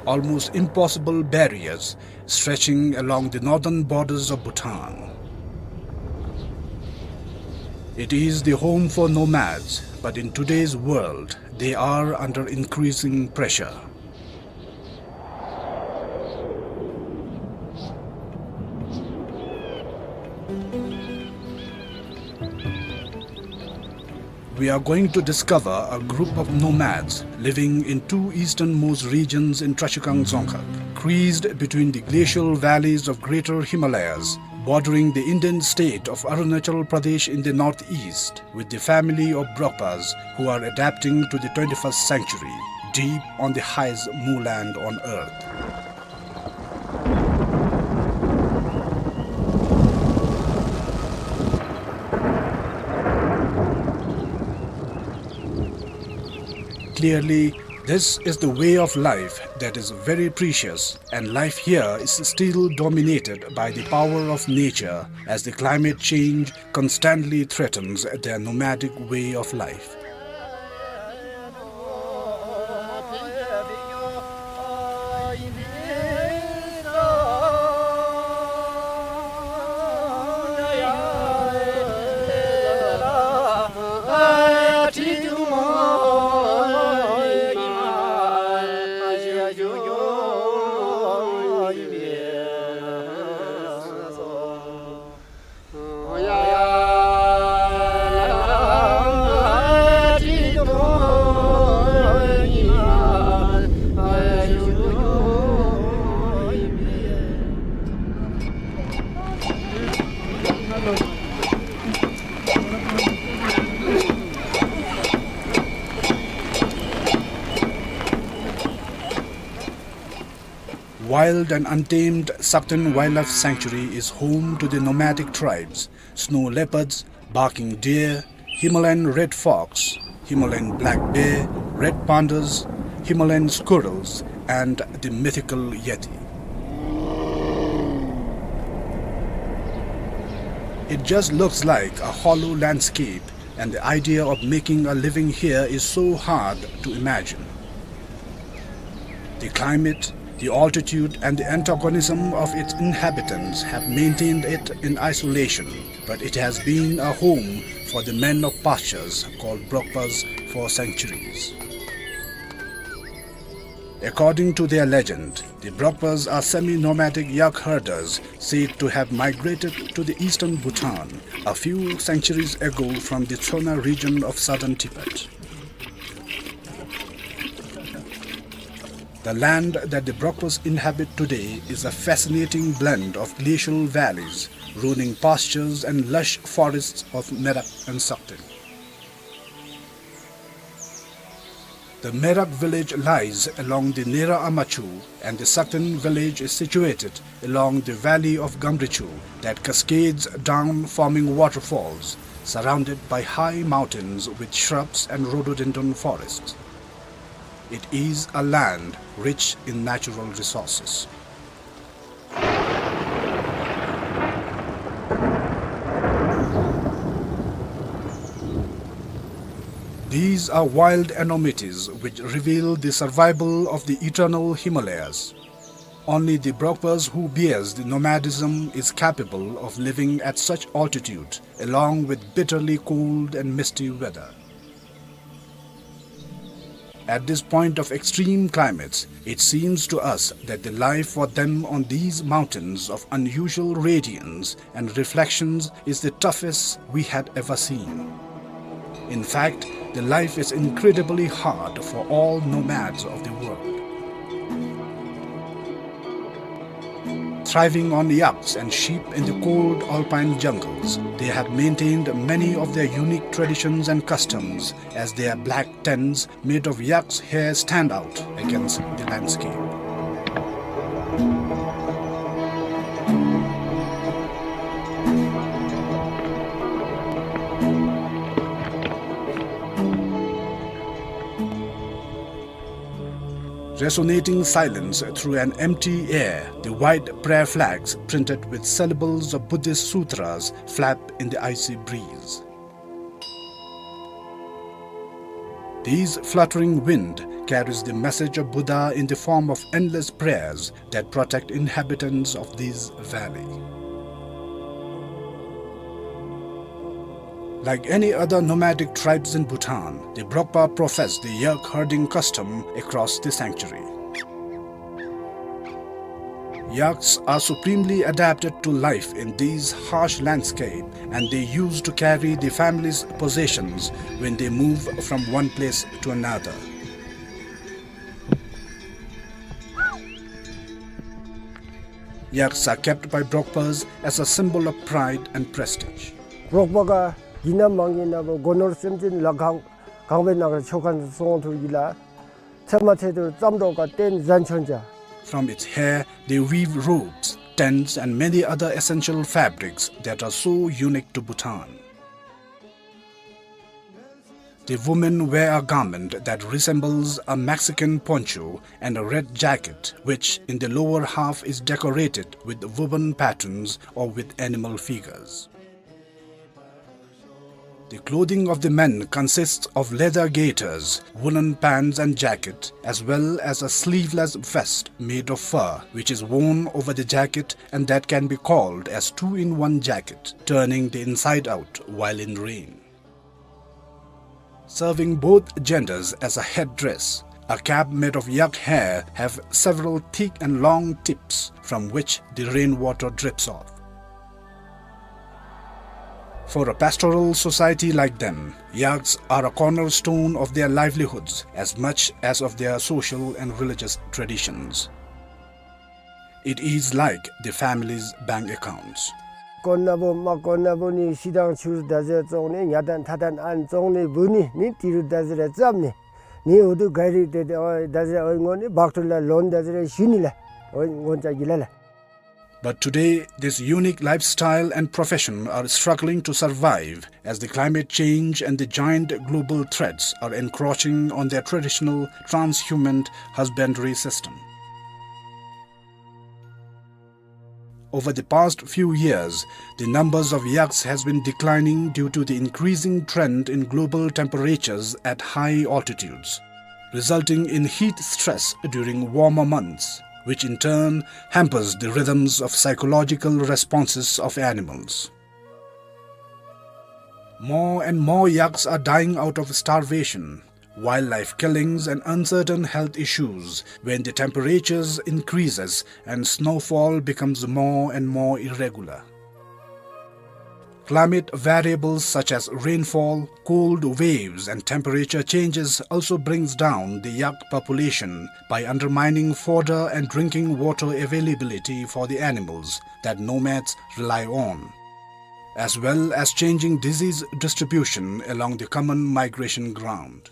Almost impossible barriers stretching along the northern borders of Bhutan. It is the home for nomads, but in today's world, they are under increasing pressure. We are going to discover a group of nomads living in two easternmost regions in Trashigang Dzongkhag, creased between the glacial valleys of Greater Himalayas, bordering the Indian state of Arunachal Pradesh in the northeast, with the family of Brokpas who are adapting to the twenty-first century, deep on the highest moorland on earth. Clearly, this is the way of life that is very precious, and life here is still dominated by the power of nature, as the climate change constantly threatens their nomadic way of life. Wild and untamed Sakten Wildlife Sanctuary is home to the nomadic tribes, snow leopards, barking deer, Himalayan red fox, Himalayan black bear, red pandas, Himalayan squirrels, and the mythical yeti. It just looks like a hollow landscape, and the idea of making a living here is so hard to imagine. The climate, the altitude, and the antagonism of its inhabitants have maintained it in isolation, but it has been a home for the men of pastures called Brokpas for centuries. According to their legend, the Brokpas are semi-nomadic yak herders said to have migrated to the eastern Bhutan a few centuries ago from the Tsona region of southern Tibet. The land that the Brokpas inhabit today is a fascinating blend of glacial valleys, rolling pastures, and lush forests of Merak and Sakten. The Merak village lies along the Nera Ama Chu, and the Sakten village is situated along the valley of Gamrichu that cascades down, forming waterfalls, surrounded by high mountains with shrubs and rhododendron forests. It is a land rich in natural resources. These are wild enormities which reveal the survival of the eternal Himalayas. Only the Brokpas who bears the nomadism is capable of living at such altitude, along with bitterly cold and misty weather. At this point of extreme climates, it seems to us that the life for them on these mountains of unusual radiance and reflections is the toughest we had ever seen. In fact, the life is incredibly hard for all nomads of the world. Thriving on yaks and sheep in the cold alpine jungles, they have maintained many of their unique traditions and customs, as their black tents made of yak's hair stand out against the landscape. Resonating silence through an empty air, the white prayer flags printed with syllables of Buddhist sutras flap in the icy breeze. These fluttering wind carries the message of Buddha in the form of endless prayers that protect inhabitants of this valley. Like any other nomadic tribes in Bhutan, the Brokpa profess the yak herding custom across the sanctuary. Yaks are supremely adapted to life in these harsh landscape, and they used to carry the family's possessions when they move from one place to another. Yaks are kept by Brokpas as a symbol of pride and prestige. Brokpa ག་ཡིན་ན་མ་ཡིན་ན་བོ་སྒོ་ནོར་སེམས་ཅན་ལ་གང་གང་བའི་ནང་ལ་ཆོ་ག་སོང་ཐུག་གི་ལ། ཚེ་མ་ཚེ་དུར་ཙམ་རོགས་ཀ་རྟེན་གཟན་ཆོན་ཅ། From its hair, they weave robes, tents, and many other essential fabrics that are so unique to Bhutan. The women wear a garment that resembles a Mexican poncho and a red jacket, which in the lower half is decorated with woven patterns or with animal figures. The clothing of the men consists of leather gaiters, woolen pants and jacket, as well as a sleeveless vest made of fur, which is worn over the jacket and that can be called as two-in-one jacket, turning the inside out while in rain. Serving both genders as a headdress, a cap made of yak hair have several thick and long tips from which the rainwater drips off. For a pastoral society like them, yaks are a cornerstone of their livelihoods as much as of their social and religious traditions. It is like the family's bank accounts. དཀོན་ན་བུ་མ་དཀོན་ན་བུ་ནི་ཤི་དང་ཆུར་ད་ཟེར་བཙོང་ནི་ཉ་དང་ཐ་དང་ཨན་བཙོང་ནི་བུ་ནི་ནི་ཏི་རུ་ད་ཟེར་རེ་ཙམ་ནི་ནི་འུ་དུ་ག་རི་ཏེ་ཏེ་འོ་ད་ཟེར་འོ་ངོ་ནི་བག་ཏུ་ལ་ལོན་ད་ཟེར་རེ་ཞུ་ནི་ལ་འོ་ངོ་ཅ་གི་ལ་ལ། But today, this unique lifestyle and profession are struggling to survive as the climate change and the giant global threats are encroaching on their traditional transhumant husbandry system. Over the past few years, the numbers of yaks has been declining due to the increasing trend in global temperatures at high altitudes, resulting in heat stress during warmer months, which in turn hampers the rhythms of psychological responses of animals. More and more yaks are dying out of starvation, wildlife killings and uncertain health issues when the temperatures increases and snowfall becomes more and more irregular. Climate variables such as rainfall, cold waves and temperature changes also brings down the yak population by undermining fodder and drinking water availability for the animals that nomads rely on, as well as changing disease distribution along the common migration ground.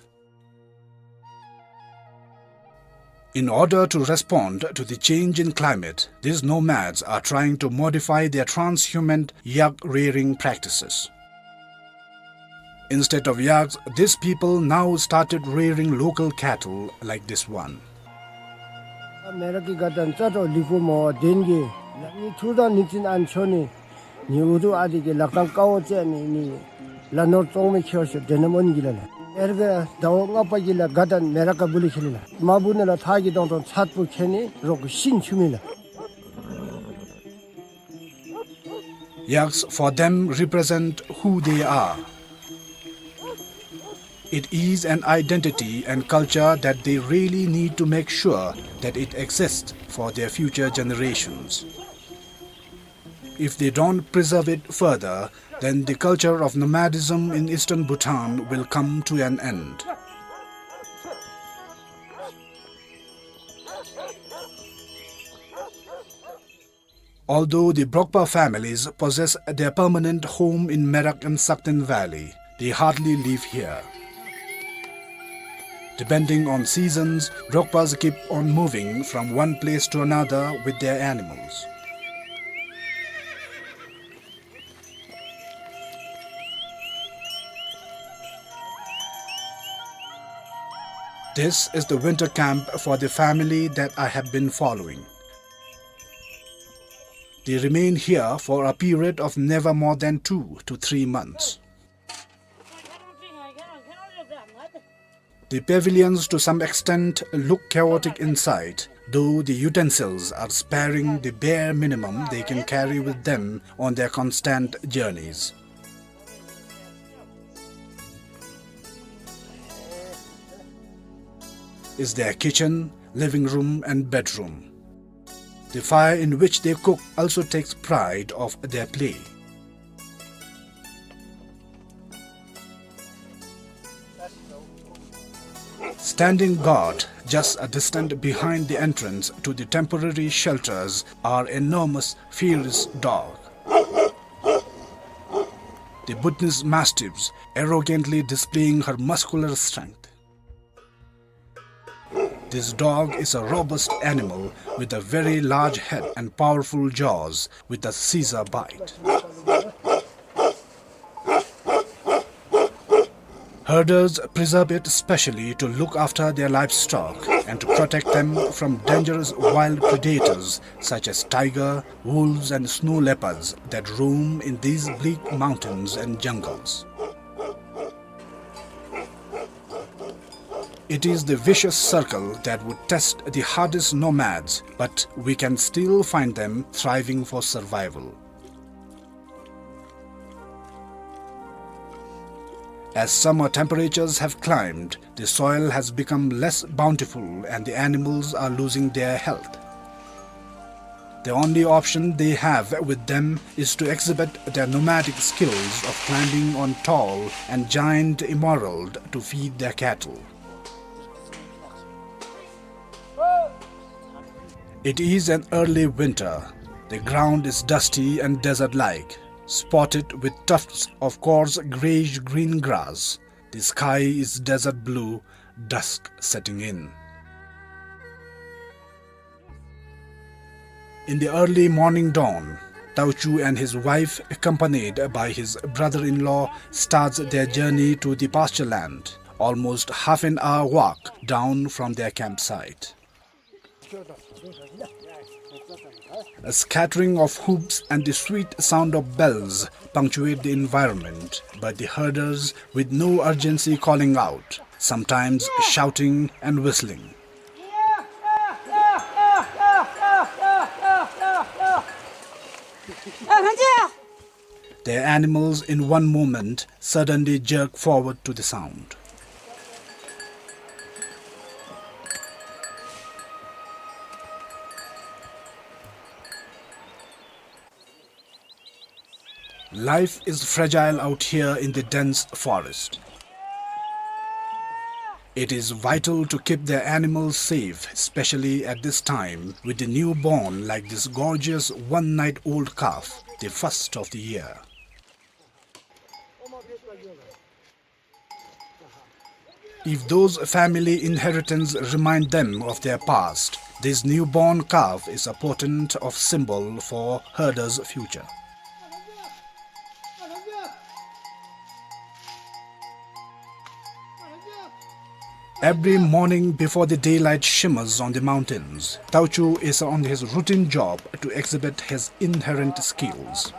In order to respond to the change in climate, these nomads are trying to modify their transhumant yak rearing practices. Instead of yaks, these people now started rearing local cattle like this one. མེ་རག་གི་ག་དན་ཙ་ཏོ་ལི་པོ་མོ་བ་དེན་གི་ནི་ཐུར་དང་ནི་ཙིན་ཨན་ཆོ་ནི་ནི་འུ་དུ་ཨ་དི་གི་ལག་ཏང་ཀ་བོ་ཙེ་ནི་ནི་ལ་ནོར་ཙོང་མི་ཁྱེར་ཤོ་དེ་ནམ་འོན་གི་ལ་ལ། ཨེར་གི་ཟླ་བ་ལྔ་པ་གི་ལ་ག་དན་མེ་རག་ག་བུ་ལི་ཁྱེར་ལ་མ་བུ་ནི་ལ་ཐག་གི་དོང་དོང་ཚད་པོ་ཁྱེར་ནི་རོག་གི་ཤིན་ཆུ་མི་ལ། Yaks for them represent who they are. It is an identity and culture that they really need to make sure that it exists for their future generations. If they don't preserve it further, then the culture of nomadism in eastern Bhutan will come to an end. Although the Brokpa families possess their permanent home in Merak and Sakten Valley, they hardly live here. Depending on seasons, Brokpas keep on moving from one place to another with their animals. This is the winter camp for the family that I have been following. They remain here for a period of never more than two to three months. The pavilions to some extent look chaotic inside, though the utensils are sparing the bare minimum they can carry with them on their constant journeys. Is their kitchen, living room and bedroom. The fire in which they cook also takes pride of their play. Standing guard just a distance behind the entrance to the temporary shelters are enormous, fierce dogs. The Bhutanese mastiffs arrogantly displaying her muscular strength. This dog is a robust animal with a very large head and powerful jaws with a scissor bite. Herders preserve it specially to look after their livestock and to protect them from dangerous wild predators such as tiger, wolves and snow leopards that roam in these bleak mountains and jungles. It is the vicious circle that would test the hardest nomads, but we can still find them thriving for survival. As summer temperatures have climbed, the soil has become less bountiful and the animals are losing their health. The only option they have with them is to exhibit their nomadic skills of climbing on tall and giant emerald to feed their cattle. It is an early winter. The ground is dusty and desert-like, spotted with tufts of coarse grayish-green grass. The sky is desert blue, dusk setting in. In the early morning dawn, Tauchu and his wife, accompanied by his brother-in-law, starts their journey to the pasture land, almost half an hour walk down from their campsite. A scattering of hoofs and the sweet sound of bells punctuate the environment, but the herders with no urgency calling out, sometimes shouting and whistling. Their animals in one moment suddenly jerk forward to the sound. Life is fragile out here in the dense forest. It is vital to keep their animals safe, especially at this time, with the newborn like this gorgeous one-night-old calf, the first of the year. If those family inheritance remind them of their past, this newborn calf is a portent of symbol for herders' future. Every morning before the daylight shimmers on the mountains, Tauchu is on his routine job to exhibit his inherent skills.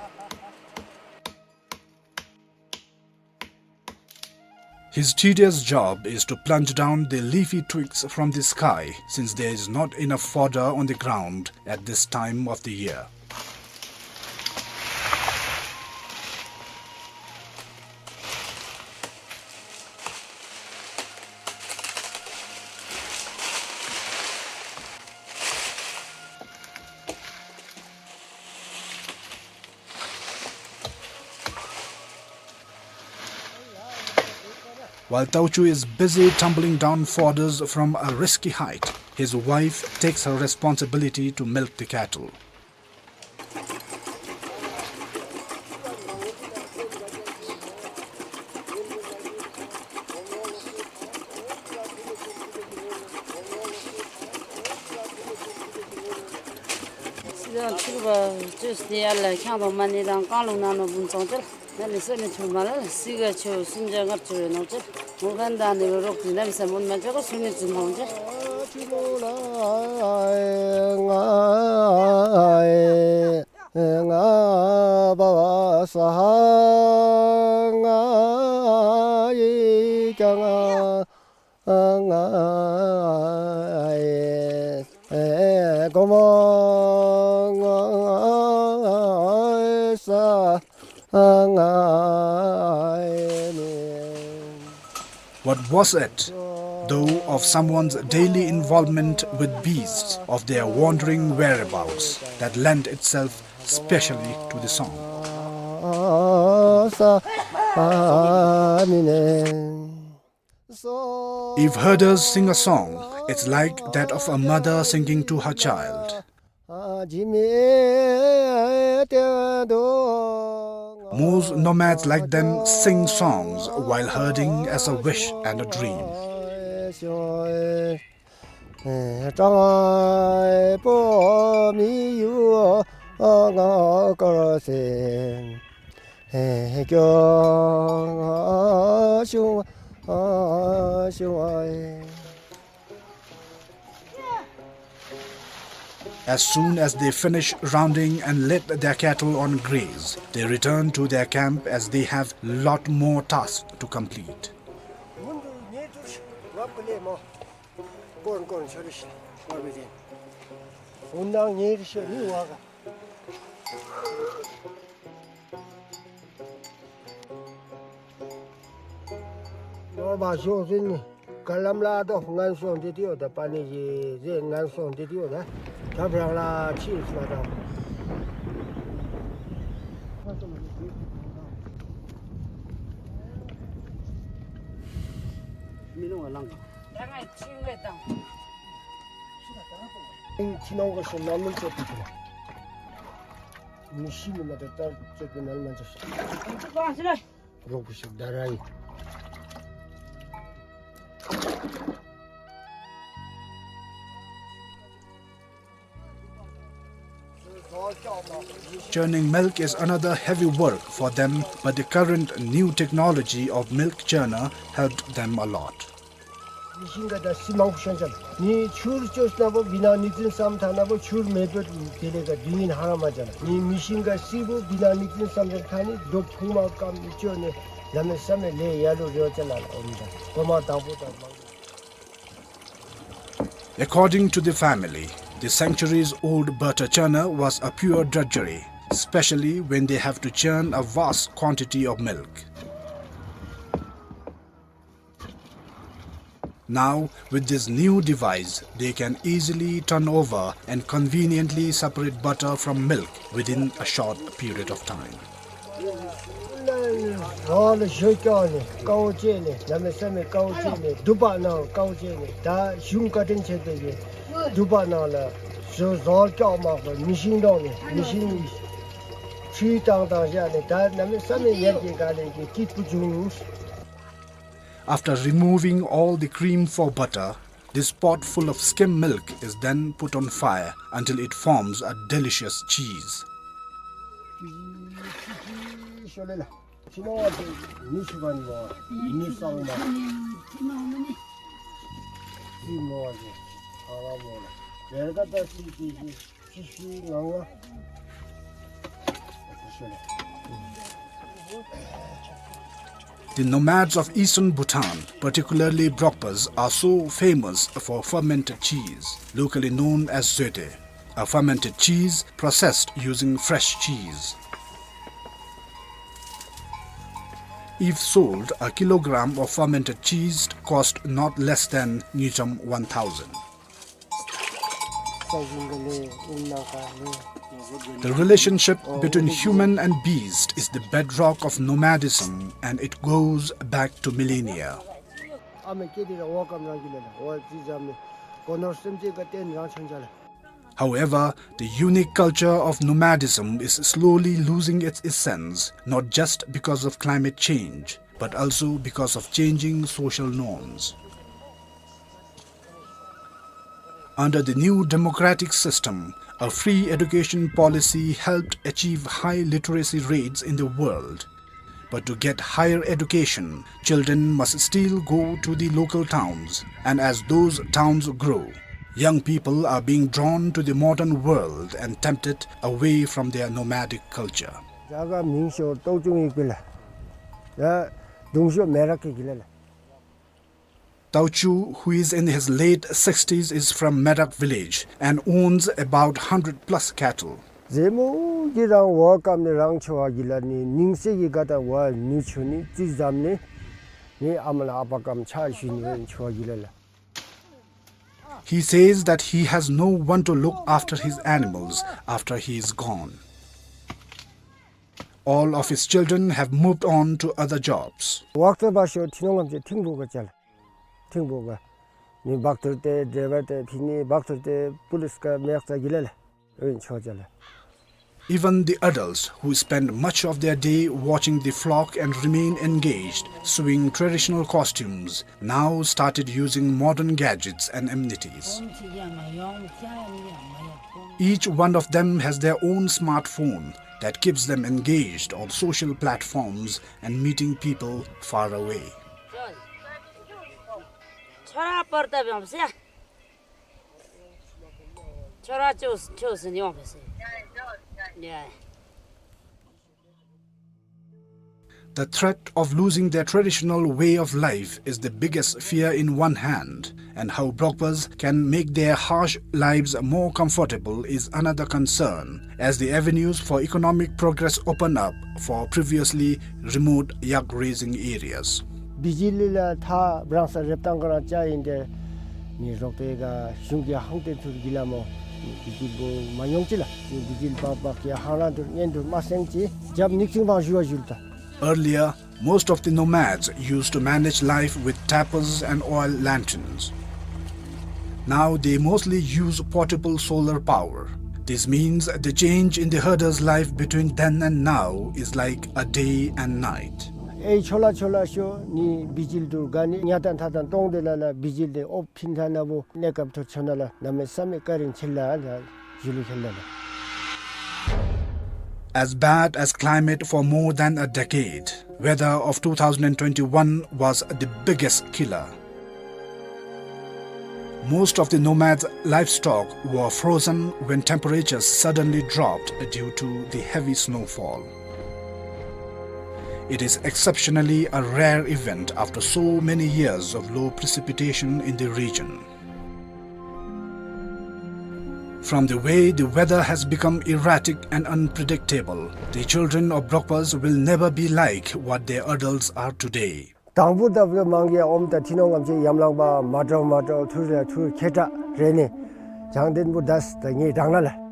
His tedious job is to plunge down the leafy twigs from the sky, since there is not enough fodder on the ground at this time of the year. While Tauchu is busy tumbling down fodders from a risky height, his wife takes her responsibility to milk the cattle. སི་ཛོན་ཚུ་པ་ཅོས་ཏེ་ཡར་ལས་ཁྱང་དང་མ་ཎི་དང་རྐང་ལུག་ནང་ལུ་བུམ་ཚང་ཅིག། ང་ནི་སོ་ནི་ཆུ་མ་ལ་སི་ག་ཆུ་སུན་ཇ་ངར་ཆུ་རེ་ནོ་ཆུ་མོ་གན་ད་ནི་རོག་ཏི་ནམ་ས་མུན་མ་ཆོ་ག་སུ་ནི་ཆུ་མ་འོང་ཆུ། What was it, though, of someone's daily involvement with beasts, of their wandering whereabouts, that lent itself specially to the song? If herders sing a song, it's like that of a mother singing to her child. Most nomads like them sing songs while herding as a wish and a dream. As soon as they finish rounding and let their cattle on graze, they return to their camp as they have lot more tasks to complete. ནོར་བ་ཤོག་ཟིན་ནི། ག་ལམ་ལ་དོ་ངན་སོང་འདི་དེའོ་ད་པ་ནི་ཡི་ཟེ་ངན་སོང་འདི་དེའོ་ད། ད་བྲང་ལ་ཕྱིས་སོ་ད། མི་ནོ་ལང་། ད་ང་ཕྱིས་ངེ་དང་། ཕྱི་ནང་གི་སོ་ནམ་ལུགས་ཚོ་དེ་དེ་ལ། མི་ཤི་མི་མ་དེ་ལྟར་ཚོད་པའི་ནང་མ་འཇོག་ཤིག། རོགས་པོ་ཞིག་ད་ར་ཡིན། Churning milk is another heavy work for them, but the current new technology of milk churner helped them a lot. མི་ཤིང་ག་ད་སི་མང་ཤོན་ཅན། ནི་ཆུར་ཅོས་ན་བོ་བི་ན་ནི་ཙིན་སམ་ཐ་ན་བོ་ཆུར་མེ་བོད་དེ་ལས་ག་དུས་ཡིན་ཧ་ར་མ་ཅན། ནི་མི་ཤིང་ག་སི་བོ་བི་ན་ནི་ཙིན་སམ་ཐ་ནི་རྡོ་ཕུང་མ་ཀམ་ཅོ་ནི་ལ་མེ་ས་མེ་ལེ་ཡ་ལུ་རེ་བ་ཅན་ལ་ཨོམ་ད་གོ་མ་དང་པོ་དང་མང་། According to the family, the centuries-old butter churner was a pure drudgery, especially when they have to churn a vast quantity of milk. Now, with this new device, they can easily turn over and conveniently separate butter from milk within a short period of time. རོ་ལ་ཞོ་སྐྱོ་ནི་ཀའོ་ཅེ་ནི་ལ་མེ་ས་མེ་ཀའོ་ཅེ་ནི་དུ་པ་ནང་ཀའོ་ཅེ་ནི་ད་གཞུང་བཀའ་དྲིན་ཆེ་དེ་གི་དུ་པ་ནང་ལ་ཞོ་ཟོར་སྐྱོ་མ་གོ་མི་ཤིང་དོང་ནི་མི་ཤིང་ཆུའི་བཏང་བཏང་བཞག་ནི་ད་ལ་མེ་ས་མེ་ཡར་གྱི་ག་ལེ་གི་སྐྱིད་པོ་བྱུང་། After removing all the cream for butter, this pot full of skim milk is then put on fire until it forms a delicious cheese. The nomads of eastern Bhutan, particularly Brokpas, are so famous for fermented cheese, locally known as zoete. A fermented cheese processed using fresh cheese. If sold, a kilogram of fermented cheese cost not less than ngultrum one thousand. The relationship between human and beast is the bedrock of nomadism, and it goes back to millennia. However, the unique culture of nomadism is slowly losing its essence, not just because of climate change, but also because of changing social norms. Under the new democratic system, a free education policy helped achieve high literacy rates in the world. But to get higher education, children must still go to the local towns, and as those towns grow, young people are being drawn to the modern world and tempted away from their nomadic culture. རྒྱ་གར་མིང་ཤོ་ཏོའུ་ཅུང་ཡིག་པི་ལ། ཡ་དུང་ཤོ་མེ་རག་གི་གི་ལ་ལ། Tao Chu, who is in his late sixties, is from Merak village and owns about hundred plus cattle. ཟེ་མོ་གི་རང་བ་ཀམ་ནི་རང་ཆོ་བ་གི་ལ་ནི་ནིང་སེ་གི་ག་ད་བ་ནུ་ཆོ་ནི་ཙི་ཛམ་ནི་ནི་ཨ་མ་ལ་ཨ་པ་ཀམ་ཆ་ཞུ་ནི་བ་ཆོ་བ་གི་ལ་ལ། He says that he has no one to look after his animals after he is gone. All of his children have moved on to other jobs. ཝག་ཏ་བ་ཤོ་ཐི་ནོང་ངམ་ཅེ་ཐིང་བོ་ག་ཅལ། ཐིང་བོ་ག། ནི་བག་ཐུར་ཏེ་ཌའི་བར་ཏེ་ཕི་ནི་བག་ཐུར་ཏེ་པུ་ལིས་ཀ་མེག་ཙ་གི་ལ་ལ། ཨིན་ཆོ་ཅལ། Even the adults who spend much of their day watching the flock and remain engaged, sewing traditional costumes, now started using modern gadgets and amenities. Each one of them has their own smartphone that keeps them engaged on social platforms and meeting people far away. ཁྱོད་ར་པར་ཏ་བྱོངས་ཟེར། ཁྱོད་ར་ཅོ་ཅོ་ཟེར་ཡོང་བས་ཟེར། ཡ། The threat of losing their traditional way of life is the biggest fear in one hand, and how Brokpas can make their harsh lives more comfortable is another concern, as the avenues for economic progress open up for previously remote yak raising areas. བི་ཇི་ལི་ལ་ཐ་བྲང་ས་རེབ་ཏང་ག་རང་ཅ་ཡིན་ཏེ། ནི་རོགས་པའི་ག་གཞུང་གི་ཧང་ཏེ་ཐུར་གི་ལ་མོ། ནི་བི་ཇི་ལི་བོ་མ་ཡོང་ཅི་ལ། ནི་བི་ཇི་ལི་བག་བག་གི་ཧང་རང་ཐུར་ཉན་ཐུར་མ་སེང་ཅི། རྒྱབ་ནིག་ཅིང་བང་ཞུ་བ་ཞུལ་ཏ། Earlier, most of the nomads used to manage life with tapers and oil lanterns. Now they mostly use portable solar power. This means the change in the herder's life between then and now is like a day and night. ཨེ་ཆོ་ལ་ཆོ་ལ་ཤོ་ནི་བི་ཇི་ལི་ཐུར་ག་ནི་ཉ་ཏན་ཐ་ཏན་ཏོང་ཏེ་ལ་ལ་བི་ཇི་ལི་ཨོབ་ཕིན་ཐ་ན་བོ་ནེ་ཀབ་ཐུར་ཆོ་ན་ལ་ན་མེ་ས་མེ་ཀ་རིན་ཆེ་ལ་ལ། As bad as climate for more than a decade, weather of two thousand and twenty-one was the biggest killer. Most of the nomads' livestock were frozen when temperatures suddenly dropped due to the heavy snowfall. It is exceptionally a rare event after so many years of low precipitation in the region. From the way the weather has become erratic and unpredictable, the children of Brokpas will never be like what their adults are today. དང་པོ་ད་བུ་མང་གི་ཨོམ་ད་ཐི་ནོང་ངམ་ཅིག་ཡམ་ལང་པ་མ་འདྲཝ་མ་འདྲཝ་ཐུར་རེ་ཐུར་ཁེ་ཏྲ་རེ་ནི་བྱང་ལྡན་པོ་དས་ད་ངེ་དྲང་ན་ལ།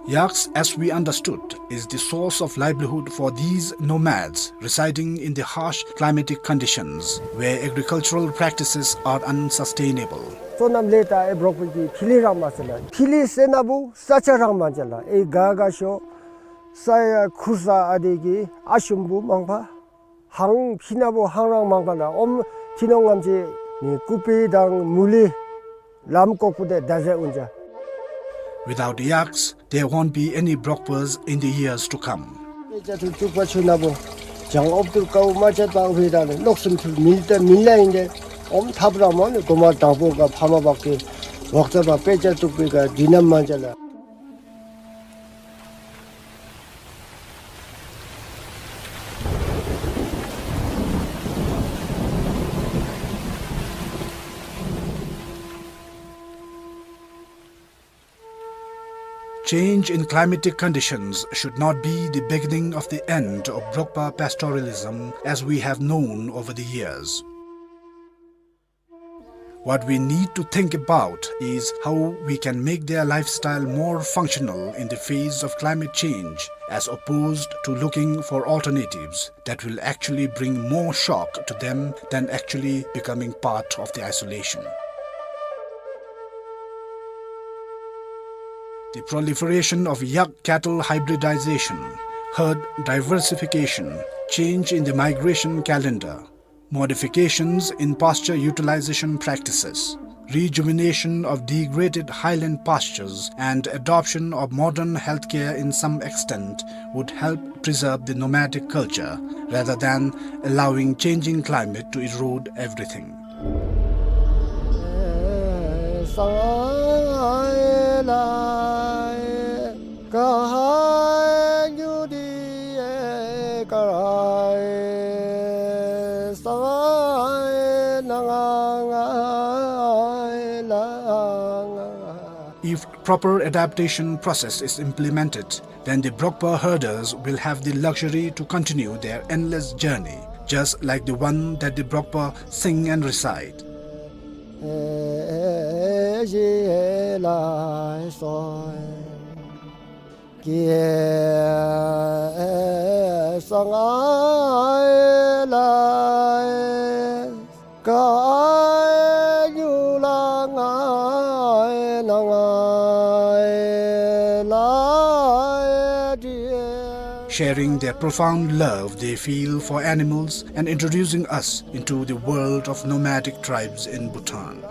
Yaks, as we understood, is the source of livelihood for these nomads residing in the harsh climatic conditions where agricultural practices are unsustainable. སོ་ནམ་ལས་ད་ཨེ་འབྲོག་པའི་གི་ཐི་ལི་རང་མ་ཟེར་ལ། ཐི་ལི་ཟེར་ན་བུ་ས་ཆ་རང་མ་ཅ་ལ། ཨེ་ག་ག་ཤོ་ས་ཡ་ཁུར་ས་ཨ་དེ་གི་ཨ་ཤུམ་བུ་མང་པ། ཧང་ཕི་ན་བོ་ཧང་རང་མང་པ་ལ་ཨོམ་ཐི་ནོང་ངམ་ཅིག་ནི་ཀུ་པི་དང་མུ་ལི་ལམ་ཀོག་པུ་དེ་ད་ཟེ་ཨུན་ཅ། Without yaks, there won't be any Brokpas in the years to come. ཨེ་ཅ་ཐུ་ཅུག་པ་ཆུ་ན་བོ་བྱང་ཨོབ་ཏུར་ཀའུ་མ་ཅ་པང་བི་དང་ནི་ནོག་སུམ་ཐུར་མིལ་ཏེ་མིལ་ལ་ཨིན་ཏེ་ཨོམ་ཐབ་ར་མོ་ནི་གོ་མ་དང་པོ་ག་ཕ་མ་བག་གི་ཝག་ཙ་བ་པེ་ཅ་ཏུག་པི་ག་དི་ནམ་མ་ཅ་ལ། Change in climatic conditions should not be the beginning of the end of Brokpa pastoralism as we have known over the years. What we need to think about is how we can make their lifestyle more functional in the face of climate change, as opposed to looking for alternatives that will actually bring more shock to them than actually becoming part of the isolation. The proliferation of yak cattle hybridization, Herd diversification, change in the migration calendar, modifications in pasture utilization practices, rejuvenation of degraded highland pastures, and adoption of modern healthcare in some extent would help preserve the nomadic culture rather than allowing changing climate to erode everything. If proper adaptation process is implemented, then the Brokpa herders will have the luxury to continue their endless journey, just like the one that the Brokpa sing and recite. Sharing their profound love they feel for animals and introducing us into the world of nomadic tribes in Bhutan.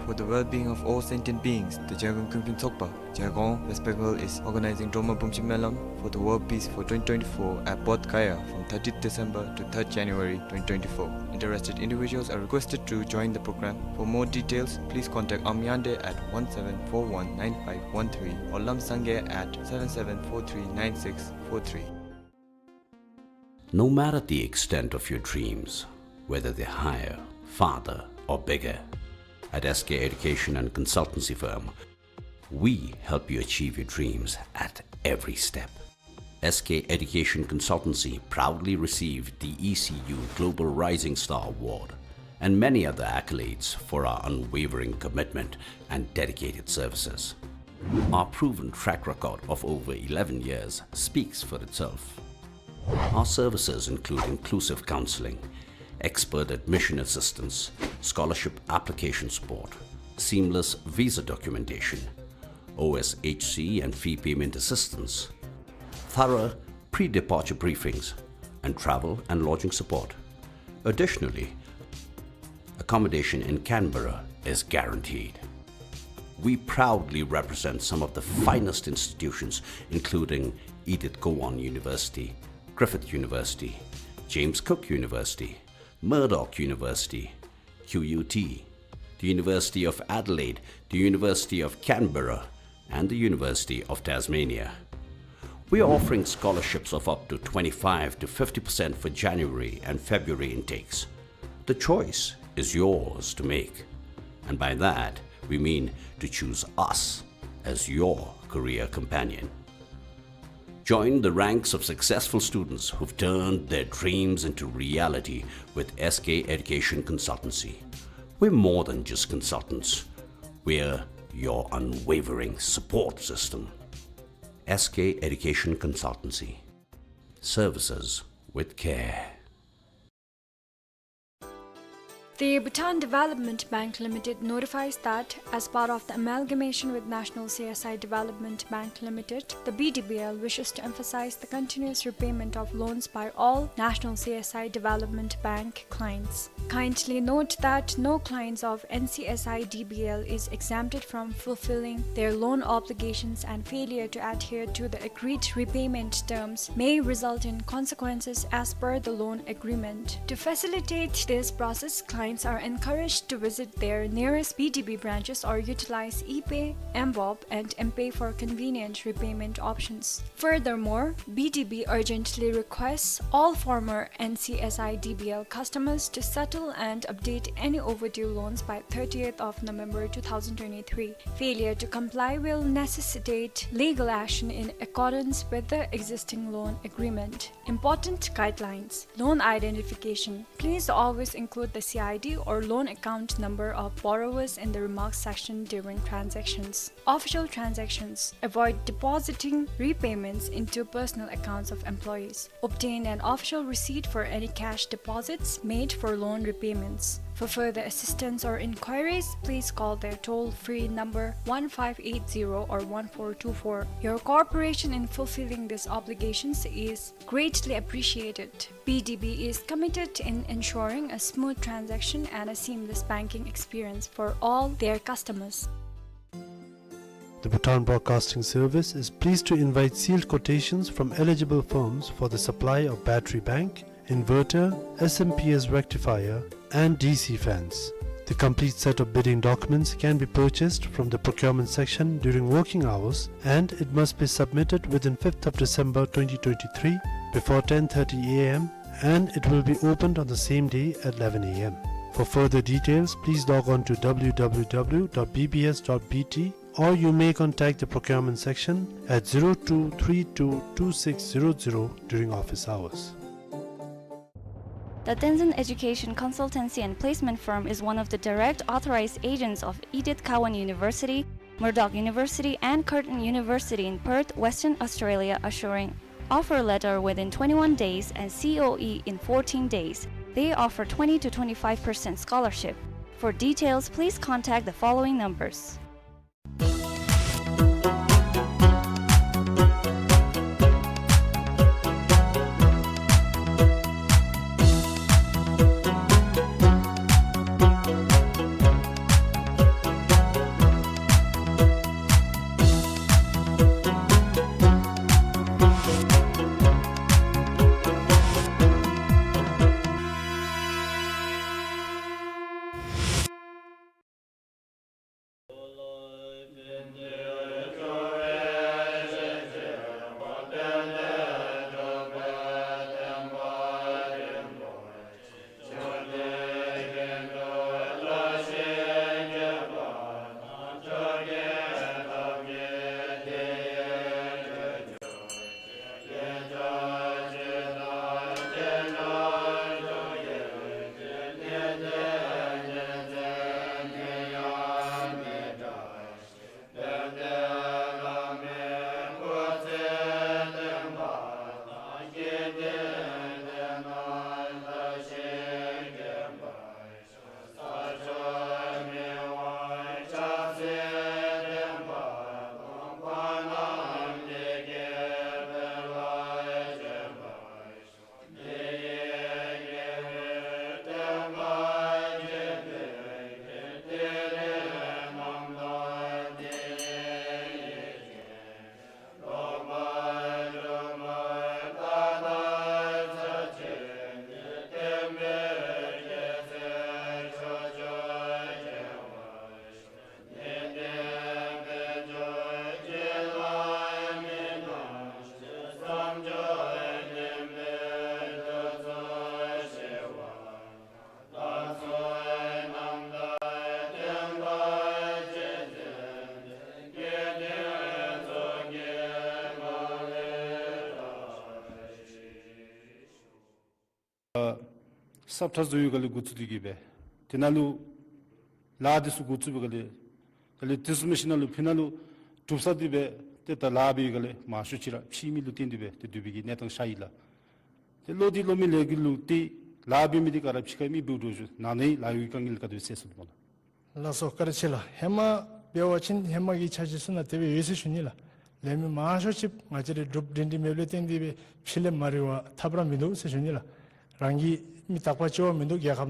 For the well-being of all sentient beings, the Zhaigong Kyungpin Tsokpa, Zhaigong West Bengal, is organizing Dromar Bumshi Melam for the World Peace for twenty twenty-four at Bodh Gaya from thirtieth December to third January twenty twenty-four. Interested individuals are requested to join the program. For more details, please contact Amyande at one seven four one nine five one three or Lamsangye at seven seven four three nine six four three. No matter the extent of your dreams, whether they're higher, farther, or bigger, at S K Education and Consultancy Firm, we help you achieve your dreams at every step. S K Education Consultancy proudly received the E C U Global Rising Star Award and many other accolades for our unwavering commitment and dedicated services. Our proven track record of over eleven years speaks for itself. Our services include inclusive counseling, expert admission assistance, scholarship application support, seamless visa documentation, O S H C and fee payment assistance, thorough pre-departure briefings, and travel and lodging support. Additionally, accommodation in Canberra is guaranteed. We proudly represent some of the finest institutions, including Edith Cowan University, Griffith University, James Cook University, Murdoch University, Q U T, the University of Adelaide, the University of Canberra, and the University of Tasmania. We are offering scholarships of up to twenty-five to fifty percent for January and February intakes. The choice is yours to make, and by that we mean to choose us as your career companion. Join the ranks of successful students who've turned their dreams into reality with S K Education Consultancy. We're more than just consultants. We're your unwavering support system. S K Education Consultancy. Services with care. The Bhutan Development Bank Limited notifies that, as part of the amalgamation with National C S I Development Bank Limited, the B D B L wishes to emphasize the continuous repayment of loans by all National C S I Development Bank clients. Kindly note that no clients of N C S I D B L is exempted from fulfilling their loan obligations, and failure to adhere to the agreed repayment terms may result in consequences as per the loan agreement. To facilitate this process, clients are encouraged to visit their nearest B D B branches or utilize ePay, mVob, and mPay for convenient repayment options. Furthermore, B D B urgently requests all former N C S I D B L customers to settle and update any overdue loans by thirtieth of November two thousand twenty-three. Failure to comply will necessitate legal action in accordance with the existing loan agreement. Important guidelines. Loan identification. Please always include the C I D or loan account number of borrowers in the remarks section during transactions. Official transactions. Avoid depositing repayments into personal accounts of employees. Obtain an official receipt for any cash deposits made for loan repayments. For further assistance or inquiries, please call their toll-free number one five eight zero or one four two four. Your cooperation in fulfilling these obligations is greatly appreciated. B D B is committed in ensuring a smooth transaction and a seamless banking experience for all their customers. The Bhutan Broadcasting Service is pleased to invite sealed quotations from eligible firms for the supply of battery bank, inverter, S M P S rectifier, and D C fans. The complete set of bidding documents can be purchased from the procurement section during working hours, and it must be submitted within fifth of December twenty twenty-three before ten thirty A M, and it will be opened on the same day at eleven A M. For further details, please log on to W W W dot B B S dot B T, or you may contact the procurement section at zero two three two two six zero zero during office hours. The Tenzin Education Consultancy and Placement Firm is one of the direct authorized agents of Edith Cowan University, Murdoch University, and Curtin University in Perth, Western Australia, assuring offer letter within twenty-one days and C O E in fourteen days. They offer twenty to twenty-five percent scholarship. For details, please contact the following numbers. ཨ་སབ་ཁྲ་བཟོ་བའི་སྒང་ལས་འགོ་བཙུགས་ཏེ་གིས་སྦེ་དེ་ནང་ལུ་ལཱ་འདི་ཚུ་འགོ་བཙུགས་པའི་སྒང་ལས་དེ་ལས་དེ་ཚུ་མི་ཤེས་ནང་ལུ་ཕི་ནང་ལུ་གྲུབ་ས་འདི་སྦེ་ཏེ་ད་ལཱ་འབད་བའི་སྒང་ལས་མང་ཤོས་ཅིག་ར་ཕྱི་མི་ལུ་བརྟེན་ཏེ་སྦེ་ཏེ་སྡོད་པའི་གི་གནས་སྟངས་ཤར་ཡི་ལགས། ཏེ་ལོག་སྟེ་ལོག་མི་ལས་འགུལ་ལུ་ཏེ་ལཱ་འབད་མི་འདི་ག་ར་ཕྱི་ཁའི་མི་འབདཝ་འདྲཝ་ཅིག་ནང་ནའི་ལཱ་གཡོག་དཀའ་ངལ་ག་དེ་སྦེ་སེལ་ཚུགས་དོ་སྨོ་ལགས། ལགས་སོ། བཀའ་དྲིན་ཆེ་ལགས། ཧེ་མ་འབད་བ་ཅིན་ཧེ་མ་གི་འཆར་གཞི་ཚུ་ནང་དེ་སྦེ་ཡོད་ཟེར་ཞུ་ནི་ལགས། ལས་མི་མང་ཤོས་ཅིག་ང་བཅས་རའི་གྲུབ་འབྲས་འདི་མེདཔ་ལས་བརྟེན་ཏེ་སྦེ་ཕྱི་ལས་མ་རེད་པ་ཐབས་ར་མིན་འདུག་ཟེར་ཞུ་ནི་ལགས། རང་གི་མི་རྟག་པ་ཅིག་བ་མིན་འདུག། རྒྱལ་ཁབ་